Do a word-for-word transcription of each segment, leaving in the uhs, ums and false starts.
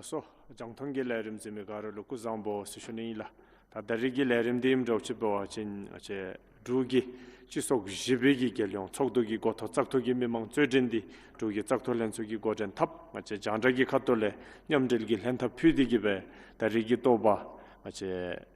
སོ། རྒྱང་མཐོང་གི་ལས་རིམ་གཟིགས་མི་ག་ར་ལུ་སྐུ་གཟུགས་བཟང་པོ་ཟེར་ཞུ་ནི་ཨིན་ལགས། ད་ད་རིས་ཀྱི་ལས་རིམ་འདི་ཨིནམ་འདྲཝ་ཅིག་འབད་བ་ཅིན་ང་བཅས་འབྲུག་གི་སྤྱི་ཚོགས་བཞི་པའི་གི་རྒྱལ་ཡོངས་ཚོགས་འདུ་གི་འགོ་ཐོག་བཙག་འཐུ་གི་མི་མང་རྩོད་འགྲན་འདི་འབྲུག་གི་བཙག་འཐུ་ལྷན་ཚོགས་ཀྱིས་འགོ་འདྲེན་འཐབ། ང་བཅས་རྒྱང་བསྒྲགས་ཀྱི་ཁ་ཐུག་ལས་མཉམ་འབྲེལ་གྱི་ལྷན་ཐབས་ཕུལ་ཏེ་གི་སྦེ་ད་རིས་ཀྱི་ཐོག་པ་ང་བཅས་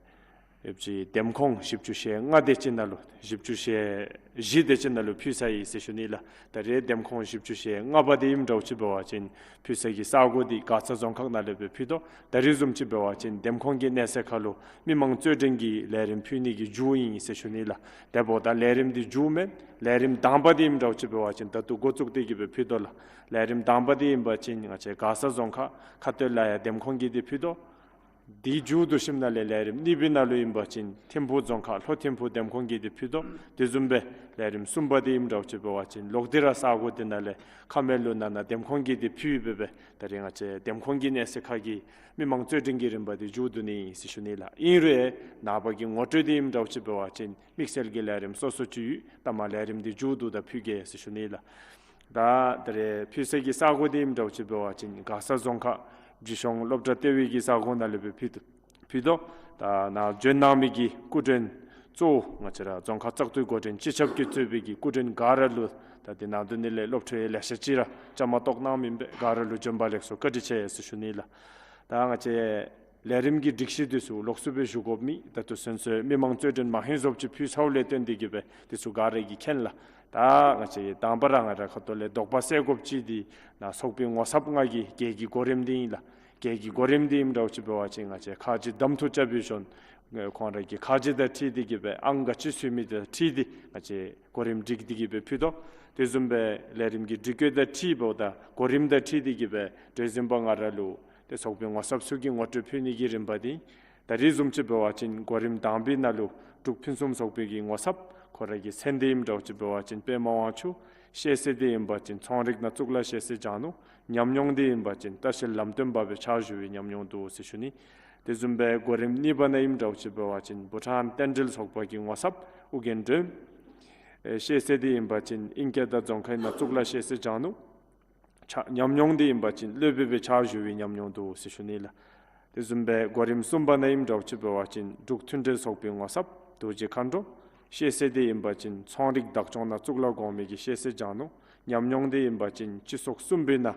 ཡོདཔ་ཅིག་འདེམས་ཁོངས་བཞི་བཅུ་ཞེ་ལྔ་དེ་ཅིག་ནང་ལུ་བཞི་བཅུ་ཞེ་བཞི་དེ་ཅིག་ནང་ལུ་ཕུལ་ཚར་ཡི་ཟེར་ཞུ་ནི་ལགས། ད་རིས་འདེམས་ཁོངས་བཞི་བཅུ་ཞེ་ལྔ་པ་དེ་ཨིནམ་འདྲཝ་ཅིག་འབད་བ་ཅིན་ཕུལ་ས་གི་ས་གོ་འདི་མགར་རྩ་རྫོང་ཁག་ནང་ལས་སྦེ་ཕུལ་དོ། ད་རིས་བཟུམ་ཅིག་འབད་བ་ཅིན་འདེམས་ཁོངས་ཀྱི་གནས་ཚད་ཁར་ལུ་མི་མང་རྩོད་འགྲན་གྱི་ལས་རིམ་ཕུལ་ནི་གི་མཇུག་ཨིན་ཟེར་ཞུ་ནི་ལགས། དེ་འབདཝ་ད་ལས་རིམ་འདི་མཇུག་མེན། ལས་རིམ་དང་པ་དེ་ཨིནམ་འདྲཝ་ཅིག་འབད་བ་ཅིན་ད་ལྟོ་འགོ་བཙུགས་ཏེ་གི་སྦེ་ཕུལ་དོ་ལགས། ལས་རིམ་དང་པ་དེ་ཨིན་པ་ཅིན་ང་བཅས་མགར་རྩ་རྫོང་ཁག་ཁ་སྟོད་ལ་ཡ་འདེམས་ཁོངས་ཀྱི་དེ་ཕུལ་དོ། དེ་མཇུག་བསྡུ་ཞིནམ་ལས་ལས་རིམ་གཉིས་པའི་ནང་ལུ་ཨིན་པ་ཅིན་ཐིམ་ཕུག་རྫོང་ཁག་ལྷོ་ཐིམ་ཕུག་འདེམས་ཁོངས་ཀྱི་དེ་ཕུལ་དོ། དེ་བཟུམ་སྦེ་ལས་རིམ་གསུམ་པ་དེ་ཨིནམ་འདྲཝ་ཅིག་འབད་བ་ཅིན་ལོག་སྟེ་ར་ས་གོ་དེ་ནང་ལས་ཁ་མེ་ལུ་ནང་ན་འདེམས་ཁོངས་ཀྱི་དེ་ཕུལ་སྦེ་སྦེ་ད་རིས་ང་བཅས་འདེམས་ཁོངས་ཀྱི་གནས་ཚད་ཁར་གྱི་མི་མང་རྩོད་འགྲན་གྱི་རིམ་པ་དེ་མཇུག་བསྡུ་ནི་ཨིན་ཟེར་ཞུ་ནི་ལགས། ཨིན་རུང་ནངས་པ་གི་ངོ་སྤྲོད་དེ་ཨིནམ་འདྲཝ་ཅིག་འབད་བ་ཅིན་དམིགས་བསལ་གྱི་ལས་རིམ་སོ་སོ་ཅིག་ཡོད། ད་མ་ལས་རིམ་དེ་མཇུག་བསྡུཝ་ད་ཕུལ་གེ་ཟེར་ཞུ་ནི་ལགས། ད་ད་རིས་ཕུལ་ས་གི་ས་གོ་དེ་ཨིནམ་འདྲཝ་ཅིག་འབད་བ་ཅིན་མགར་རྩ་རྫོང་ཁག་འབྲི་གཤོང་སློབ་གྲྭ་ལྟེ་བའི་གི་ས་གོ་ནང་ལས་སྦེ་ཕུལ་དོ། ཕུལ་དོ། ད་ནཱ་བྱོན་གནང་མི་གི་སྐུ་མགྲོན་གཙོ་བོ་ང་བཅས་ར་རྫོང་ཁག་བཙག་འཐུའི་འགོ་འདྲེན་སྤྱི་ཁྱབ་ཀྱིས་གཙོས་པའི་གི་སྐུ་མགྲོན་ག་ར་ལུ་ད་དེ་ནང་དོན་ནི་ལས་སློབ་ཕྲུག་ལེ་ཤ་ཅིག་ར་བཅའ་མར་གཏོགས་གནང་མི་ཨིན་པས། ག་ར་ལུ་བྱོན་པ་ལེགས་སོ་བཀའ་དྲིན་ཆེ་ཟེར་ཞུ་ནི་ལགས། ད་ང་བཅས་ལས་རིམ་གྱི་སྒྲིག་གཞི་དེ་ཚུ་ལོགས་སུ་སྦེ་ཞུ་དགོཔ་མེད། ད་ལྟོ་ཚུན་ཚོད་མི་མང་རྩོད་འགྲན་མ་ཧེང་བཟོཔ་ཅིག་ཕུལ་ཚརཝ་ལས་བརྟེན་ཏེ་གི་སྦེ་དེ་ཚུ་ག་ར་གིས་མཁྱེན་ལགས། ད་ང་བཅས་དང་པ་ར་ང་ར་ཁ་ཐུག་ལས་དོགས་པ་སེལ་དགོཔ་ཅིག་འདི་ནཱ་ཚོགས་པའི་ངོ་ཚབ་ལྔ་གི་རྒྱལ་གྱི་གོ་རིམ་འདི་ཨིན་ལགས། རྒྱལ་གྱི་གོ་རིམ་འདི་ཨིནམ་འདྲཝ་ཅིག་འབད་བ་ཅིན་ང་བཅས་ཁ་རྗེ་གདམ་འཐུ་རྐྱབ་པའི་ཞོར་ཁོང་ར་གི་ཁ་རྗེ་དང་འཁྲིལ་ཏེ་གི་སྦེ་ཨང་ག་ཅི་ཚུད་མི་དང་འཁྲིལ་ཏེ་ང་བཅས་གོ་རིམ་སྒྲིག་སྟེ་གི་སྦེ་ཕུལ་དོ། དེ་བཟུམ་སྦེ་ལས་རིམ་གྱི་སྒྲིག་བཀོད་དང་འཁྲིལ་འབདཝ་ད་གོ་རིམ་དང་འཁྲིལ་ཏེ་གི་སྦེ་གྲོས་འཛིན་པ་ང་ར་ལུ་ཏེ་ཚོགས་པའི་ངོ་ཚབ་ཚུ་གིས་ངོ་སྤྲོད་ཕུལ་ནི་གི་རིམ་པ་འདི་ད་རིས་བཟུམ་ཅིག་འབད་བ་ཅིན་གོ་རིམ་དང་པའི་ནང་ལུ་འབྲུག་ཕུན་སུམ་ཚོགས་པའི་གི་ངོ་ཚབ་ཁོ་ར་གི་མཚན་འདི་ཨིནམ་འདྲཝ་ཅིག་འབད་བ་ཅིན་པདྨ་དབང་ཕྱུག། ཤེས་ཚད་འདི་ཨིན་པ་ཅིན་ཚོང་རིག་ནང་གཙུག་ལག་ཤེས་ཚད་སྦྱང་ནུག། ཉམས་མྱོང་འདི་ཨིན་པ་ཅིན་ལྟ་བཤལ་ལམ་སྟོན་པ་སྦེ་ཕྱག་ཞུ་བའི་ཉམས་མྱོང་འདུག་ཟེར་ཞུ་ནི། དེ་བཟུམ་སྦེ་གོ་རིམ་གཉིས་པ་ནང་ཨིནམ་འདྲཝ་ཅིག་འབད་བ་ཅིན་བྷུ་ཊཱན་རྟེན་འབྲེལ་ཚོགས་པ་གི་ངོ་ཚབ་ཨོ་རྒྱན་སྒྲོན། ཨེ་ཤེས་ཚད་འདི་ཨིན་པ་ཅིན་ཨིང་སྐད་དང་རྫོང་ཁའི་ནང་གཙུག་ལག་ཤེས་ཚད་སྦྱང་ནུག། ཕྱག་ཉམས་མྱོང་འདི་ཨིན་པ་ཅིན་སློབ་དཔོན་སྦེ་ཕྱག་ཞུ་བའི་ཉམས་མྱོང་འདུག་ཟེར་ཞུ་ནི་ལགས། དེ་བཟུམ་སྦེ་གོ་རིམ་གསུམ་པ་ནང་ཨིནམ་འདྲཝ་ཅིག་འབད་བ་ཅིན་འབྲུག་མཐུན་འབྲེལ་ཚོགས་པའི་ངོ་ཚབ་རྡོ་རྗེ་མཁའ་འགྲོ། ཤེས་ཚད་འདི་ཨིན་པ་ཅིན་ཚོང་རིག་བདག་སྐྱོང་ནང་གཙུག་ལག་གོང་མའི་གི་ཤེས་ཚད་སྦྱང་ནུག། ཉམས་མྱོང་འདི་ཨིན་པ་ཅིན་སྤྱི་ཚོགས་གསུམ་པའི་ནང་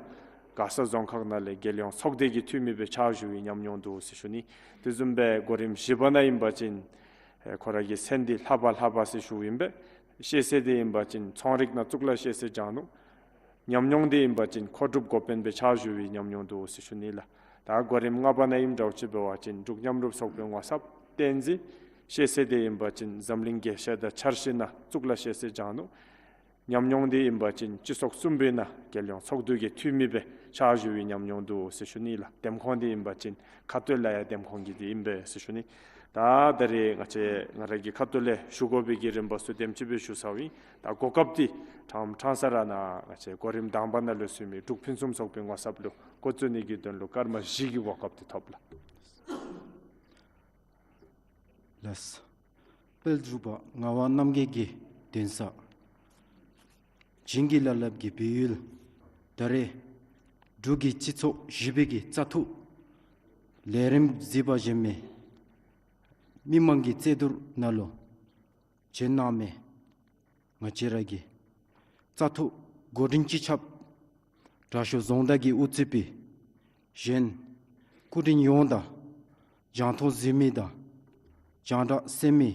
མགར་རྩ་རྫོང་ཁག་ནང་ལས་རྒྱལ་ཡོངས་ཚོགས་སྡེ་གི་འཐུས་མི་སྦེ་ཕྱག་ཞུ་བའི་ཉམས་མྱོང་འདུག་ཟེར་ཞུ་ནི། དེ་བཟུམ་སྦེ་གོ་རིམ་བཞི་པ་ནང་ཨིན་པ་ཅིན་ཨེ་ཁོ་ར་གི་མཚན་འདི་ལྷ་པ་ལྷ་པ་ཟེར་ཞུཝ་ཨིན་པས། ཤེས་ཚད་འདི་ཨིན་པ་ཅིན་ཚོང་རིག་ནང་གཙུག་ལག་ཤེས་ཚད་སྦྱང་ནུག། ཉམས་མྱོང་འདི་ཨིན་པ་ཅིན་མཁོ་སྒྲུབ་འགོ་དཔོན་སྦེ་ཕྱག་ཞུ་བའི་ཉམས་མྱོང་འདུག་ཟེར་ཞུ་ནི་ལགས། ད་གོ་རིམ་ལྔ་པ་ནང་ཨིནམ་འདྲཝ་ཅིག་འབད་བ་ཅིན་འབྲུག་མཉམ་རུབ་ཚོགས་པའི་ངོ་ཚབ་བསྟན་འཛིན། ཤེས་ཚད་འདི་ཨིན་པ་ཅིན་འཛམ་གླིང་རྒྱལ་སྤྱི་དང་འཆར་གཞི་ནང་གཙུག་ལག་ཤེས་ཚད་སྦྱང་ནུག། ཉམས་མྱོང་འདི་ཨིན་པ་ཅིན་སྤྱི་ཚོགས་གསུམ་པའི་ནང་རྒྱལ་ཡོངས་ཚོགས་འདུ་གི་འཐུས་མི་སྦེ་ཕྱག་ཞུ་བའི་ཉམས་མྱོང་འདུག་ཟེར་ཞུ་ནི་ལགས། འདེམས་ཁོངས་འདི་ཨིན་པ་ཅིན་ཁ་སྟོད་ལ་ཡ་འདེམས་ཁོངས་ཀྱི་འདི་ཨིན་པས་ཟེར་ཞུ་ནི། ད་ད་རིས་ང་བཅས་ང་ར་གི་ཁ་ཐུག་ལས་ཞུ་དགོ་པའི་གི་རིམ་པ་ཚུ་དེམ་ཅིག་སྦེ་ཞུ་ཚརཝ་ཨིན། ད་གོ་སྐབས་འདི་ཕྲང་ཕྲང་ས་ར་ནཱ་ང་བཅས་གོ་རིམ་དང་པ་ནང་ལུ་ཚུད་མི་འབྲུག་ཕུན་སུམ་ཚོགས་པའི་ངོ་ཚབ་ལུ་འགོ་བཙུགས་ནི་གི་དོན་ལུ་སྐར་མ་བཞི་གི་གོ་སྐབས་འདི་ཐོབ་ལགས། ལགས། དཔལ་འབྲུག་པ་ངག་དབང་རྣམ་རྒྱལ་གྱི་གདན་ས་བྱིན་གྱིས་བརླབས་ཀྱི་སྦས་ཡུལ་ད་རེས་འབྲུག་གི་སྤྱི་ཚོགས་བཞི་པའི་གི་བཙག་འཐུ་ལས་རིམ་གཟིགས་པར་བྱོན་མི་མི་མང་གི་རྩོད་བསྡུར་ནང་ལུ་བྱོན་གནང་མི་ང་བཅས་ར་གི་བཙག་འཐུ་འགོ་འདྲེན་སྤྱི་ཁྱབ་དྲག་ཤོས་རྫོང་བདག་གིས་དབུ་གཙོས་པའི་གཞན་སྐུ་མགྲོན་ཡོངས་དང་རྒྱང་མཐོང་གཟིགས་མི་དང་རྒྱང་བསྒྲགས་གསན་མི་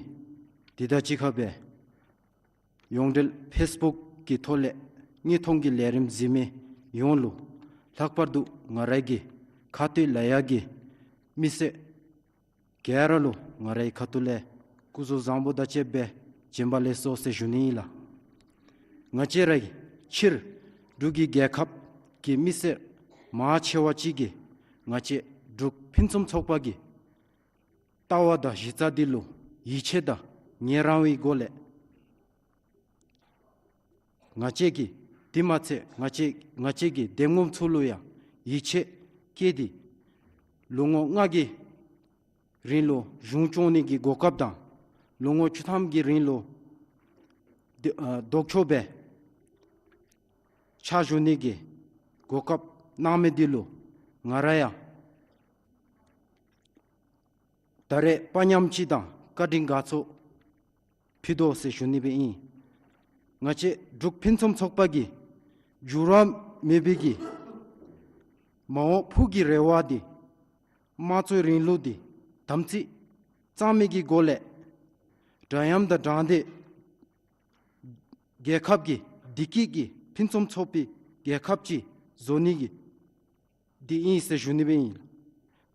དེ་དང་གཅིག་ཁར་སྦེ་ཡོངས་འབྲེལ་ཕེསི་བུཀ་གི་ཐོག་ལས་དངོས་མཐོང་གི་ལས་རིམ་གཟིགས་མི་ཡོངས་ལུ་ལྷག་པར་དུ་ང་ར་གི་ཁ་སྟོད་ལ་ཡ་གི་མི་སེར་ག་ར་ལུ་ང་རའི་ཁ་ཐུག་ལས་སྐུ་གཟུགས་བཟང་པོ་དང་བཅས་པའི་བྱོན་པ་ལེགས་སོ་ཟེར་ཞུ་ནི་ཨིན་ལགས། ང་བཅས་ར་གི་སྤྱིར་འབྲུག་གི་རྒྱལ་ཁབ་ཀྱི་མི་སེར་མང་ཆེ་བ་ཅིག་གིས་ང་བཅས་འབྲུག་ཕུན་སུམ་ཚོགས་པ་གི་ལྟ་བ་དང་གཞི་རྩ་འདི་ལུ་ཡིད་ཆེས་དང་ངལ་རངས་པའི་སྒོ་ལས་ང་བཅས་ཀྱིས་དེ་མ་ཚད་ང་བཅས་ང་བཅས་ཀྱི་འདེམས་ངོ་ཚུ་ལུ་ཡང་ཡིད་ཆེས་བསྐྱེད་དེ་ལོ་ངོ་ལྔ་གི་རིང་ལུ་གཞུང་སྐྱོང་ནི་གི་གོ་སྐབས་དང་ལོ་ངོ་བཅུ་ཐམ་གྱི་རིང་ལུ་དེ་ཨ་ལྡོག་ཕྱོགས་སྦེ་ཕྱག་ཞུ་ནི་གི་གོ་སྐབས་གནང་མི་འདི་ལུ་ང་ར་ཡང་ ད་རེས་དཔའ་ཉམས་ཅིག་དང་བཀའ་དྲིན་དགའ་ཚོར་ཕུལ་དོ་ཟེར་ཞུ་ནི་སྦེ་ཨིན། ང་བཅས་འབྲུག་ཕུན་སུམ་ཚོགས་པ་གི་འགྱུར་བ་མེད་པའི་གི་མ་འོངས་ཕུགས་ཀྱི་རེ་བ་འདི་དམངས་གཙོའི་རིང་ལུགས་འདི་དམ་ཚིག་གཙང་མའི་གི་སྒོ་ལས་འདྲ་མཉམ་དང་དྲང་བདེན་རྒྱལ་ཁབ་ཀྱི་བདེ་སྐྱིད་ཀྱི་ཕུན་སུམ་ཚོགས་པའི་རྒྱལ་ཁབ་ཅིག་བཟོ་ནི་གི་འདི་ཨིན་ཟེར་ཞུ་ནི་སྦེ་ཨིན།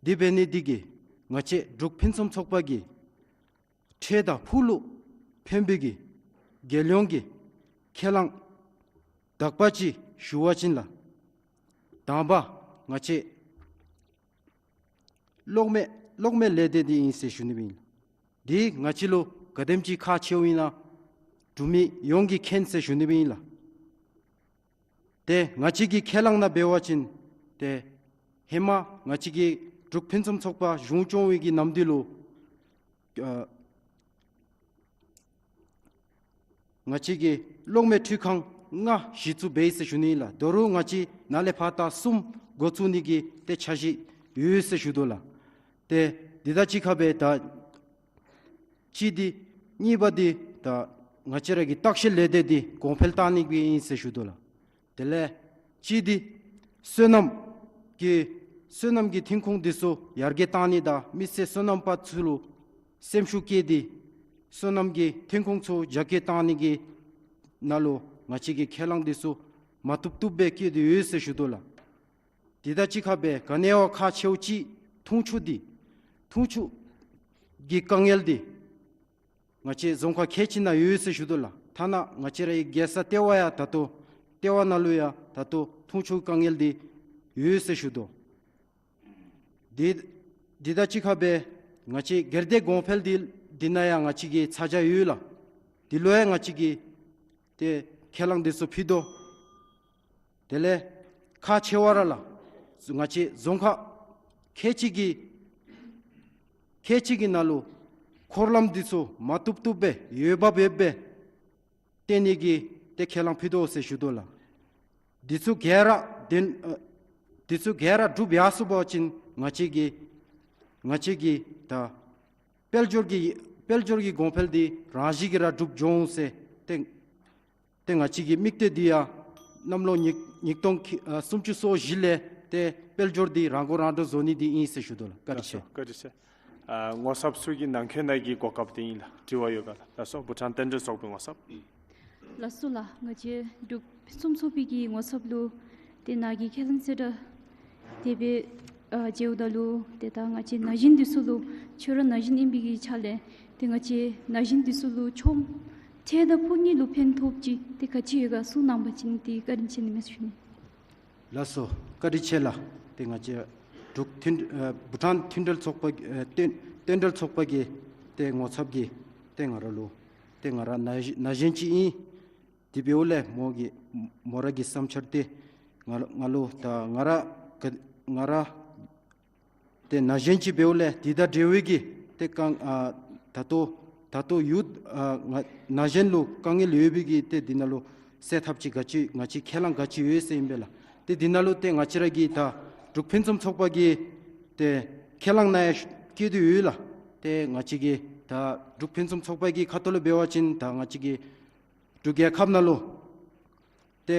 འདི་འབད་ནི་འདི་གིས་ང་བཅས་འབྲུག་ཕུན་སུམ་ཚོགས་པ་གི་འཕྲལ་དང་ཕུགས་ལུ་ཕན་པའི་གི་རྒྱལ་ཡོངས་ཀྱི་ཁས་བླངས་དག་པ་ཅིག་ཞུ་བ་ཅིན་ལགས། དང་པ་ང་བཅས་གློག་མེ་གློག་མེ་ལས་སྡེ་འདི་ཨིན་ཟེར་ཞུ་ནི་སྦེ་ཨིན། འདི་ང་བཅས་ལུ་ག་དེམ་ཅིག་ཁག་ཆེཝ་ཨིན་ན་འབྲུག་མི་ཡོངས་ཀྱིས་མཁྱེན་ཟེར་ཞུ་ནི་སྦེ་ཨིན་ལགས། ཏེ་ང་བཅས་ཀྱི་ཁས་བླངས་ནང་འབད་བ་ཅིན་ཏེ་ཧེ་མ་ང་བཅས་ཀྱི་འབྲུག་ཕུན་སུམ་ཚོགས་པ་གཞུང་སྐྱོང་བའི་གི་ནམ་དུས་ལུ་ཨ་ང་བཅས་ཀྱི་གློག་མེ་འཕྲུལ་ཁང་ལྔ་གཞི་བཙུགས་འབད་ཡི་ཟེར་ཞུ་ནི་ཨིན་ལགས། ད་རུང་ང་བཅས་ནཱ་ལས་ཕར་ད་གསུམ་འགོ་བཙུགས་ནི་གི་ཏེ་འཆར་གཞི་ཡོད་ཟེར་ཞུ་དོ་ལགས། ཏེ་འདི་དང་གཅིག་ཁར་སྦེ་ད་གཅིག་འདི་གཉིས་པ་འདི་ད་ང་བཅས་ར་གི་བརྟག་ཞིབ་ལས་སྡེ་འདི་གོང་འཕེལ་བཏང་ནི་གི་ཨིན་ཟེར་ཞུ་དོ་ལགས། དེ་ལས་གཅིག་འདི་སོ་ནམ་གྱི་སོ་ནམ་གྱི་ཐོན་ཁུངས་འདི་ཚུ་ཡར་རྒྱས་བཏང་ནི་དང་མི་སེར་སོ་ནམ་པ་ཚུ་ལུ་སེམས་ཤུགས་བསྐྱེད་དེ་སོ་ནམ་གྱི་ཐོན་ཁུངས་ཚུ་རྒྱ་སྐྱེད་བཏང་ནི་གི་ནང་ལུ་ང་བཅས་ཀྱི་ཁས་བླངས་འདི་ཚུ་མ་བཏུབ་བཏུབ་སྦེ་བཀོད་དེ་ཡོད་ཟེར་ཞུ་དོ་ལགས། དེ་དང་གཅིག་ཁར་སྦེ་ག་ནི་བ་ཁག་ཆེཝ་ཅིག་འཐུང་ཆུ་འདི་འཐུང་ཆུ་གི་དཀའ་ངལ་འདི་ང་བཅས་རྫོང་ཁག་ཁལ་གཅིག་ནང་ཡོད་ཟེར་ཞུ་དོ་ལགས། ཐ་ན་ང་བཅས་ར་གི་རྒྱལ་ས་ལྟེ་བ་ཡང་ད་ལྟོ་ལྟེ་བ་ནང་ལུ་ཡང་ད་ལྟོ་འཐུང་ཆུ་དཀའ་ངལ་འདི་ཡོད་ཟེར་ཞུ་དོ། འདི་འདི་དང་གཅིག་ཁར་སྦེ་ང་བཅས་སྒེར་སྡེ་གོང་འཕེལ་འདི་འདི་ནང་ཡང་ང་བཅས་ཀྱི་ཚ་གྱང་ཡོད་ལགས། འདི་ལུ་ཡང་ང་བཅས་ཀྱིས་ཏེ་ཁས་བླངས་འདི་ཚུ་ཕུལ་དོ། དེ་ལས་ཁག་ཆེ་བ་ར་ལགས། ང་བཅས་རྫོང་ཁག་ཁལ་གཅིག་གི་ཁལ་གཅིག་གི་ནང་ལུ་འཁོར་ལམ་འདི་ཚུ་མ་བཏུབ་བཏུབ་སྦེ་ཡོདཔ་ཡོདཔ་སྦེ་བཏོན་ནི་གི་ཏེ་ཁས་བླངས་ཕུལ་དོ་ཟེར་ཞུ་དོ་ལགས། འདི་ཚུ་ག་ར་དེ་ཨ་འདི་ཚུ་ག་ར་འགྲུབ་ཡར་སོང་པ་ཅིན་ང་བཅས་ཀྱི་ང་བཅས་ཀྱི་ད་དཔལ་འབྱོར་གྱི་དཔལ་འབྱོར་གྱི་གོང་འཕེལ་འདི་རང་བཞིན་གྱིས་ར་འགྲུབ་འགྱོ་འོང་ཟེར་ཏེ་ཏེ་ང་བཅས་ཀྱི་དམིགས་གཏད་འདི་ཡང་གནམ་ལོ་ཉིས་ཉིས་སྟོང་ཁལ་ཨ་སུམ་ཅུ་སོ་བཞི་ལས་ཏེ་དཔལ་འབྱོར་འདི་རང་མགོ་རང་འདྲོངས་བཟོ་ནི་འདི་ཨིན་ཟེར་ཞུ་དོ་ལགས། བཀའ་དྲིན་ཆེ། ལགས་སོ། བཀའ་དྲིན་ཆེ། ཨ་ངོ་ཚབ་ཚུ་གི་ནང་འཁོད་ནང་གི་གོ་སྐབས་འདི་ཨིན་ལགས། དྲི་བ་ཡོད་ག་ལགས། ལགས་སོ། བྷུ་ཊཱན་བསྟན་འགྲོའི་ཚོགས་པའི་ངོ་ཚབ། ལགས་སོ་ལགས། ང་བཅས་འབྲུག་ཕུན་སུམ་ཚོགས་པའི་གི་ངོ་ཚབ་ལུ་ཏེ་ནཱ་གི་ཁས་བླངས་གསལ་བསྒྲགས་དེ་སྦེ་ཨ་མཇལཝ་ད་ལུ་ཏེ་ད་ང་བཅས་ན་གཞོན་འདི་ཚུ་ལུ་ཁྱོད་ར་ན་གཞོན་ཨིན་པའི་གི་ཆ་ལས་ཏེ་ང་བཅས་ན་གཞོན་འདི་ཚུ་ལུ་ཆོག་འཕྲལ་དང་ཕུགས་གཉིས་ལུ་ཕན་ཐོགསཔ་ཅིག་ཏེ་ག་ཅི་ཡོད་ག་གསུང་གནང་བ་ཅིན་ཏེ་བཀའ་དྲིན་ཆེ་ནི་མས་ཟེར་ཞུ་ནི། ལགས་སོ། བཀའ་དྲིན་ཆེ་ལགས། ཏེ་ང་བཅས་འབྲུག་མཐུན་ཨ་བྷུ་ཊཱན་མཐུན་འབྲེལ་ཚོགས་པ་ཨ་བསྟན་བསྟན་འབྲེལ་ཚོགས་པ་གི་ཏེ་ངོ་ཚབ་ཀྱིས་ཏེ་ང་ར་ལུ་ཏེ་ང་ར་ན་གཞོན་ན་གཞོན་ཅིག་ཨིན། དེ་འབདཝ་ལས་མོ་གི་མོ་ར་གི་བསམ་འཆར་འདི་ང་ང་ལུ་ད་ང་ར་ག་ང་ར་ཏེ་ན་གཞོན་ཅིག་འབདཝ་ལས་འདི་དང་འབྲེལ་བའི་གི་ཏེ་དཀའ་ཨ་ད་ལྟོ་ད་ལྟོ་ཡུཐ་ཨ་ང་ན་གཞོན་ལུ་དཀའ་ངལ་ཡོད་པའི་གི་ཏེ་འདི་ནང་ལུ་སེལ་ཐབས་ཅིག་ག་ཅི་ང་བཅས་ཁས་བླངས་ག་ཅི་ཡོད་ཟེར་ཨིན་པས་ལགས། ཏེ་འདི་ནང་ལུ་ཏེ་ང་བཅས་ར་གི་ད་འབྲུག་ཕུན་སུམ་ཚོགས་པ་གི་ཏེ་ཁས་བླངས་ནང་ཡང་བཀོད་དེ་ཡོད་ལགས། ཏེ་ང་བཅས་ཀྱི་ད་འབྲུག་ཕུན་སུམ་ཚོགས་པ་གི་ཁ་ཐུག་ལུ་འབད་བ་ཅིན་ད་ང་བཅས་ཀྱི་འབྲུག་རྒྱལ་ཁབ་ནང་ལུ་ཏེ་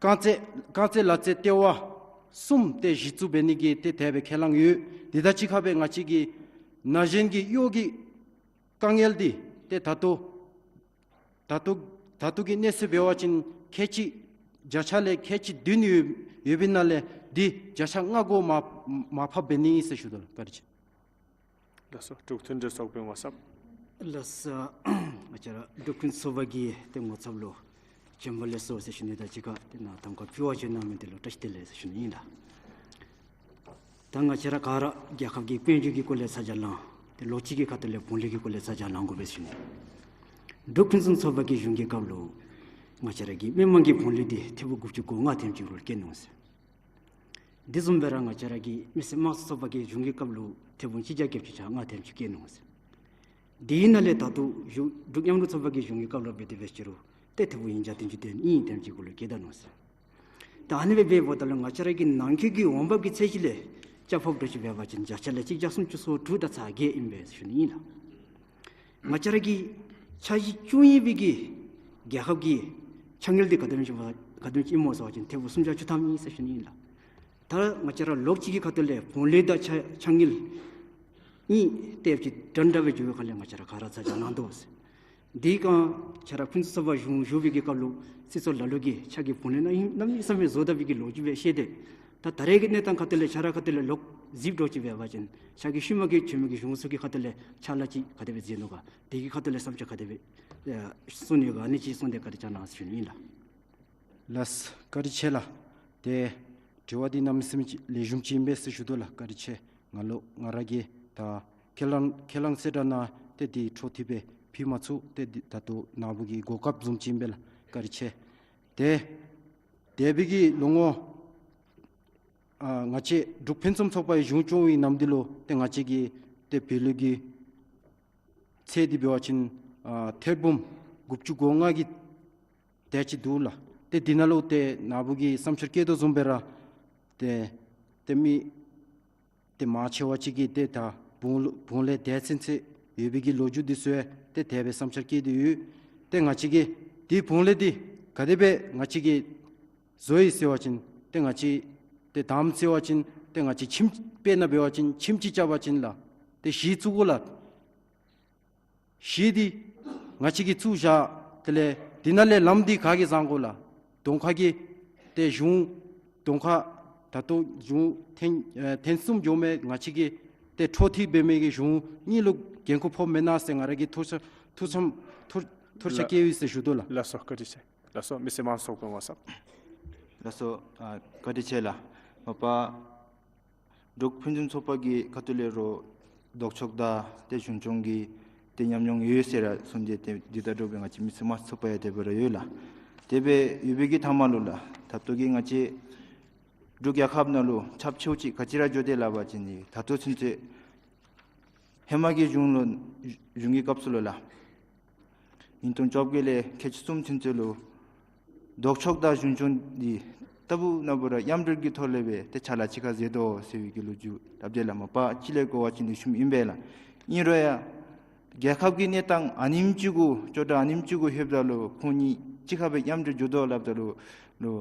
རྐང་རྩེད་རྐང་རྩེད་ལག་རྩེད་ལྟེ་བ་གསུམ་ཏེ་གཞི་བཙུགས་འབད་ནི་གི་ཏེ་དེ་སྦེ་ཁས་བླངས་ཡོད། འདི་དང་གཅིག་ཁར་སྦེ་ང་བཅས་ཀྱི་ན་གཞོན་གྱི་གཡོག་གི་དཀའ་ངལ་འདི་ཏེ་ད་ལྟོ་ད་ལྟོ་ད་ལྟོ་གི་གནས་ཚུལ་འབད་བ་ཅིན་ཁལ་གཅིག་བརྒྱ་ཆ་ལས་ཁལ་གཅིག་བདུན་ཡོད་ཡོད་པའི་ནང་ལས་འདི་བརྒྱ་ཆ་ལྔ་གོ་མ་མ་ཕབ་འབད་ནི་ཨིན་ཟེར་ཞུ་དོ་ལགས། བཀའ་དྲིན་ཆེ། ལགས་སོ། འབྲུག་མཐུན་འབྲེལ་ཚོགས་པའི་ངོ་ཚབ། ལགས་སོ། ང་བཅས་ར་འབྲུག་ཕུན་ཚོགས་པ་གི་ཏེ་ངོ་ཚབ་ལུ་བྱོན་པ་ལེགས་སོ་ཟེར་ཞུ་ནི་དང་གཅིག་ཁར་ཏེ་ནཱ་གདམ་ཁ་ཕུལ་བར་བྱོན་གནང་མི་འདི་ལུ་བཀྲ་ཤིས་བདེ་ལེགས་ཟེར་ཞུ་ནི་ཨིན་ལགས། ད་ང་བཅས་ར་ག་ར་རྒྱལ་ཁབ་ཀྱི་དཔལ་འབྱོར་གྱི་སྐོར་ལས་ཚ་གྱང་ལང་ཏེ་ལོ་གཅིག་གི་ཁ་ཐུག་ལས་བུང་ལས་ཀྱི་སྐོར་ལས་ཚ་གྱང་ལང་དགོ་པས་ཟེར་ཞུ་ནི། འབྲུག་ཕུན་སུམ་ཚོགས་པ་གི་གཞུང་གི་སྐབས་ལུ་ང་བཅས་ར་གི་མི་མང་གི་བུང་ལས་འདི་ཐེར་འབུམ་དགུ་བཅུ་གོ་ལྔ་དེམ་ཅིག་ལུ་བསྐྱལ་ནུག་ཟེར། དེ་བཟུམ་སྦེ་ར་ང་བཅས་ར་གི་མི་སེར་དམངས་གཙོ་ཚོགས་པ་གི་གཞུང་གི་སྐབས་ལུ་ཐེར་འབུམ་གཅིག་བརྒྱ་བརྒྱད་ཅུ་གྱ་ལྔ་དེམ་ཅིག་བསྐྱལ་ནུག་ཟེར། དེའི་ནང་ལས་ད་ལྟོ་གཞུང་འབྲུག་མཉམ་རུབ་ཚོགས་པ་གི་གཞུང་གི་སྐབས་ལུ་འབད་དེ་འབད་ཅི་རུང་ཏེ་ཐེར་འབུམ་ཉིས་བརྒྱ་བདུན་ཅུ་དོན་གཉིས་དེམ་ཅིག་གུ་ལུ་བསྐྱལ་ད་ནུག་ཟེར། ད་ཨ་ནི་སྦེ་འབདཝ་ད་ལུ་ང་བཅས་ར་གི་ནང་འཁོད་ཀྱི་འོང་འབབ་ཀྱི་ཚད་གཞི་ལས་ ཆ་ཕབ་འགྱོ་ཅི་འབད་བ་ཅིན་བརྒྱ་ཆ་ལས་གཅིག་བརྒྱ་སུམ་ཅུ་སོ་དྲུག་དང་ཚག་བརྒྱད་ཨིན་པས་ཟེར་ཞུ་ནི་ཨིན་ལགས། ང་བཅས་ར་གི་འཆར་གཞི་བཅུ་གཉིས་པའི་གི་རྒྱལ་ཁབ་ཀྱི་འཆར་དངུལ་འདི་ག་དེམ་ཅིག་ག་དེམ་ཅིག་ཨིན་མོ་ཟེར་བ་ཅིན་ཐེར་འབུམ་སུམ་བརྒྱ་བཅུ་ཐམ་ཨིན་ཟེར་ཞུ་ནི་ཨིན་ལགས། ད་ང་བཅས་ར་ལོ་གཅིག་གི་ཁ་ཐུག་ལས་བུང་ལས་དང་འཆར་འཆར་དངུལ་གཉིས་ཏེ་ཅིག་འདྲན་འདྲ་སྦེ་འགྱོ་བའི་ཁ་ལས་ང་བཅས་ར་ག་ར་ཚར་བཞག་གནང་དོ་ཟེར། དེ་སྒང་ཁྱེད་ར་ཕུན་སུམ་ཚོགས་པ་གཞུང་བཞུགས་པའི་གི་སྐབས་ལུ་སྲིད་ཚོགས་ལ་ལུ་གིས་ཕྱག་གི་བུང་ལས་གནམ་མེད་ས་མེད་བཟོ་ད་པའི་གི་ལོ་རྒྱུས་སྦེ་བཤད་དེ། ད་ད་རེས་ཀྱི་གནས་སྟངས་ཁ་ཐུག་ལས་ཁྱེད་ར་ཁ་ཐུག་ལས་ལོག་གཟིགས་འགྱོ་ཅི་འབད་བ་ཅིན་ཕྱག་གི་ཤུལ་མ་གི་ཆེན་མོ་གི་གཞུང་ཚོགས་ཀྱི་ཁ་ཐུག་ལས་ཕྱག་ལཱ་ཅིག་ག་དེ་སྦེ་མཛད་ནུག་ག། དེ་གི་ཁ་ཐུག་ལས་བསམ་འཆར་ག་དེ་སྦེ་ཨེ་གསུང་ནི་ཡོད་ག། ཨ་ནི་ཅིག་གསུངས་ཏེ་བཀའ་དྲིན་བསྐྱང་གནང་ཟེར་ཞུ་ནི་ཨིན་ལགས། ལགས་བཀའ་དྲིན་ཆེ་ལགས། ཏེ་དྲི་བ་འདི་གནམ་མེད་ས་མེད་ལེགས་ཤོམ་ཅིག་ཨིན་པས་ཟེར་ཞུ་དོ་ལགས། བཀའ་དྲིན་ཆེ། ང་ལུ་ང་ར་གིས་ད་ཁས་བླངས་ཁས་བླངས་གསལ་བསྒྲགས་ནང་ཏེ་འདི་འཕྲོ་མཐུད་སྦེ་ཕུལ་མ་ཚུགས། ཏེ་འདི་ད་ལྟོ་ནཱ་བུ་གི་གོ་སྐབས་བཟུམ་ཅིག་ཨིན་པས་ལགས། བཀའ་དྲིན་ཆེ། ཏེ་འདས་པའི་གི་ལོ་ངོ་ཨ་ང་བཅས་འབྲུག་ཕུན་སུམ་ཚོགས་པའི་གཞུང་སྐྱོང་བའི་ནམ་དུས་ལུ་ཏེ་ང་བཅས་ཀྱི་ཏེ་བོད་ལུགས་ཀྱི་ཚེས་འདི་འབད་བ་ཅིན་ཨ་ཐེར་འབུམ་དགུ་བཅུ་གོ་ལྔ་གི་དེ་ཅིག་འདུག་ལགས། ཏེ་འདི་ནང་ལུ་ཏེ་ནཱ་བུ་གིས་བསམ་འཆར་བཀོད་དོ་བཟུམ་སྦེ་ར་ཏེ་ཏེ་མི་ཏེ་མང་ཆེ་བ་ཅིག་གིས་ཏེ་ད་བུང་ལུ་བུང་ལས་འདས་ཚུན་ཚོད་ཡོད་པའི་གི་ལོ་རྒྱུས་འདི་ཚུ་ཡང་ཏེ་དེ་སྦེ་བསམ་འཆར་བཀོད་དེ་ཡོད། ཏེ་ང་བཅས་ཀྱིས་འདི་བུང་ལས་འདི་ག་དེ་སྦེ་ང་བཅས་ཀྱིས་བཟོ་ཡི་ཟེར་བ་ཅིན་ཏེ་ང་བཅས་ཏེ་དམ་ཟེར་བ་ཅིན་ཏེ་ང་བཅས་ཁྱིམ་དཔེར་ན་འབད་བ་ཅིན་ཁྱིམ་ཅིག་རྐྱབ་པ་ཅིན་ལགས་ཏེ་གཞི་བཙུགས་དགོ་ལགས། གཞི་འདི་ང་བཅས་ཀྱིས་བཙུགས་བཞག། དེ་ལས་འདི་ནང་ལས་ལམ་འདི་ག་གིས་བཟང་དགོ་ལགས། གདོང་ཁ་གི་ཏེ་གཞུང་གདོང་ཁ་ད་ལྟོ་གཞུང་ཐེངས་ཨེ་ཐེངས་གསུམ་འགྱོ་མི་ང་བཅས་ཀྱིས་ཏེ་འཕྲོ་མཐུད་འབད་མི་གི་གཞུང་གཉིས་ལུ་འགན་ཁུར་ཕོག་མེན་ན་ཟེར་ང་ར་གིས་ཐུགས་ཚ་ཐུགས་ཚམ་ཐུགས་ཐུགས་འཆར་ལགས། བསྐྱལ་ཡི་ཟེར་ཞུ་དོ་ལགས། ལགས་སོ་བཀའ་དྲིན་ཆེ། ལགས་སོ་མི་སེར་མང་ཚོགས་ཀྱི་ངོ་ས། ལགས་སོ་ཨ་བཀའ་དྲིན་ཆེ་ལགས། མ་པ་འབྲུག་ཕུན་སུམ་ཚོགས་པ་གི་ཁ་ཐུག་ལས་ར་ལྡོག་ཕྱོགས་དང་ཏེ་གཞུང་སྐྱོང་གི་ཏེ་ཉམས་མྱོང་ཡོད་ཟེར་ར་གསུངས་ཏེ་ཏེ་འདི་ད་འདྲཝ་སྦེ་ང་བཅས་མི་སེར་མང་ཚོགས་པ་ཡང་དེ་སྦེ་ར་ཡོད་ལགས། དེ་སྦེ་ཡོད་པའི་གི་མཐའ་མ་ལུ་ལགས་ད་ལྟོ་གི་ང་བཅས་འབྲུག་རྒྱལ་ཁབ་ནང་ལུ་ཁྱབ་ཆེཝ་ཅིག་ག་ཅི་ར་འགྱོ་དེས་ལགས་པ་ཅིན་ད་ལྟོ་ཚུན་ཚོད་ཧེ་མ་གི་གཞུང་ལུ་གཞུང་གི་སྐབས་སུ་ལུ་ལགས་ཉིས་སྟོང་བཅོ་བརྒྱད་ལས་ཁལ་གཅིག་གསུམ་ཚུན་ཚོད་ལུ་ལྡོག་ཕྱོགས་དང་གཞུང་སྐྱོང་འདི་ལྟ་བུ་ན་བུ་ར་མཉམ་འབྲེལ་གྱི་ཐོག་ལས་སྦེ་ཏེ་ཕྱག་ལཱ་གཅིག་ཁར་མཛད་དོ་ཟེར་བའི་གི་ལོ་རྒྱུས་སླབ་དེས་ལགས། མ་པ་སྤྱི་ལས་གོ་བ་ཅིན་ལེགས་ཤོམ་ཨིན་པས་ལགས། ཨིན་རུང་ཡང་རྒྱལ་ཁབ་ཀྱི་གནས་སྟངས་ཨ་ནེམ་ཅིག་གུ་ཅོག་འཐདཔ་ཨ་ནེམ་ཅིག་གུ་ལྷོདཔ་ད་ལུ་ཁོང་གཉིས་གཅིག་ཁར་སྦེ་མཉམ་འབྲེལ་འགྱོ་དོ་སླབ་ད་ལུ་ལུ་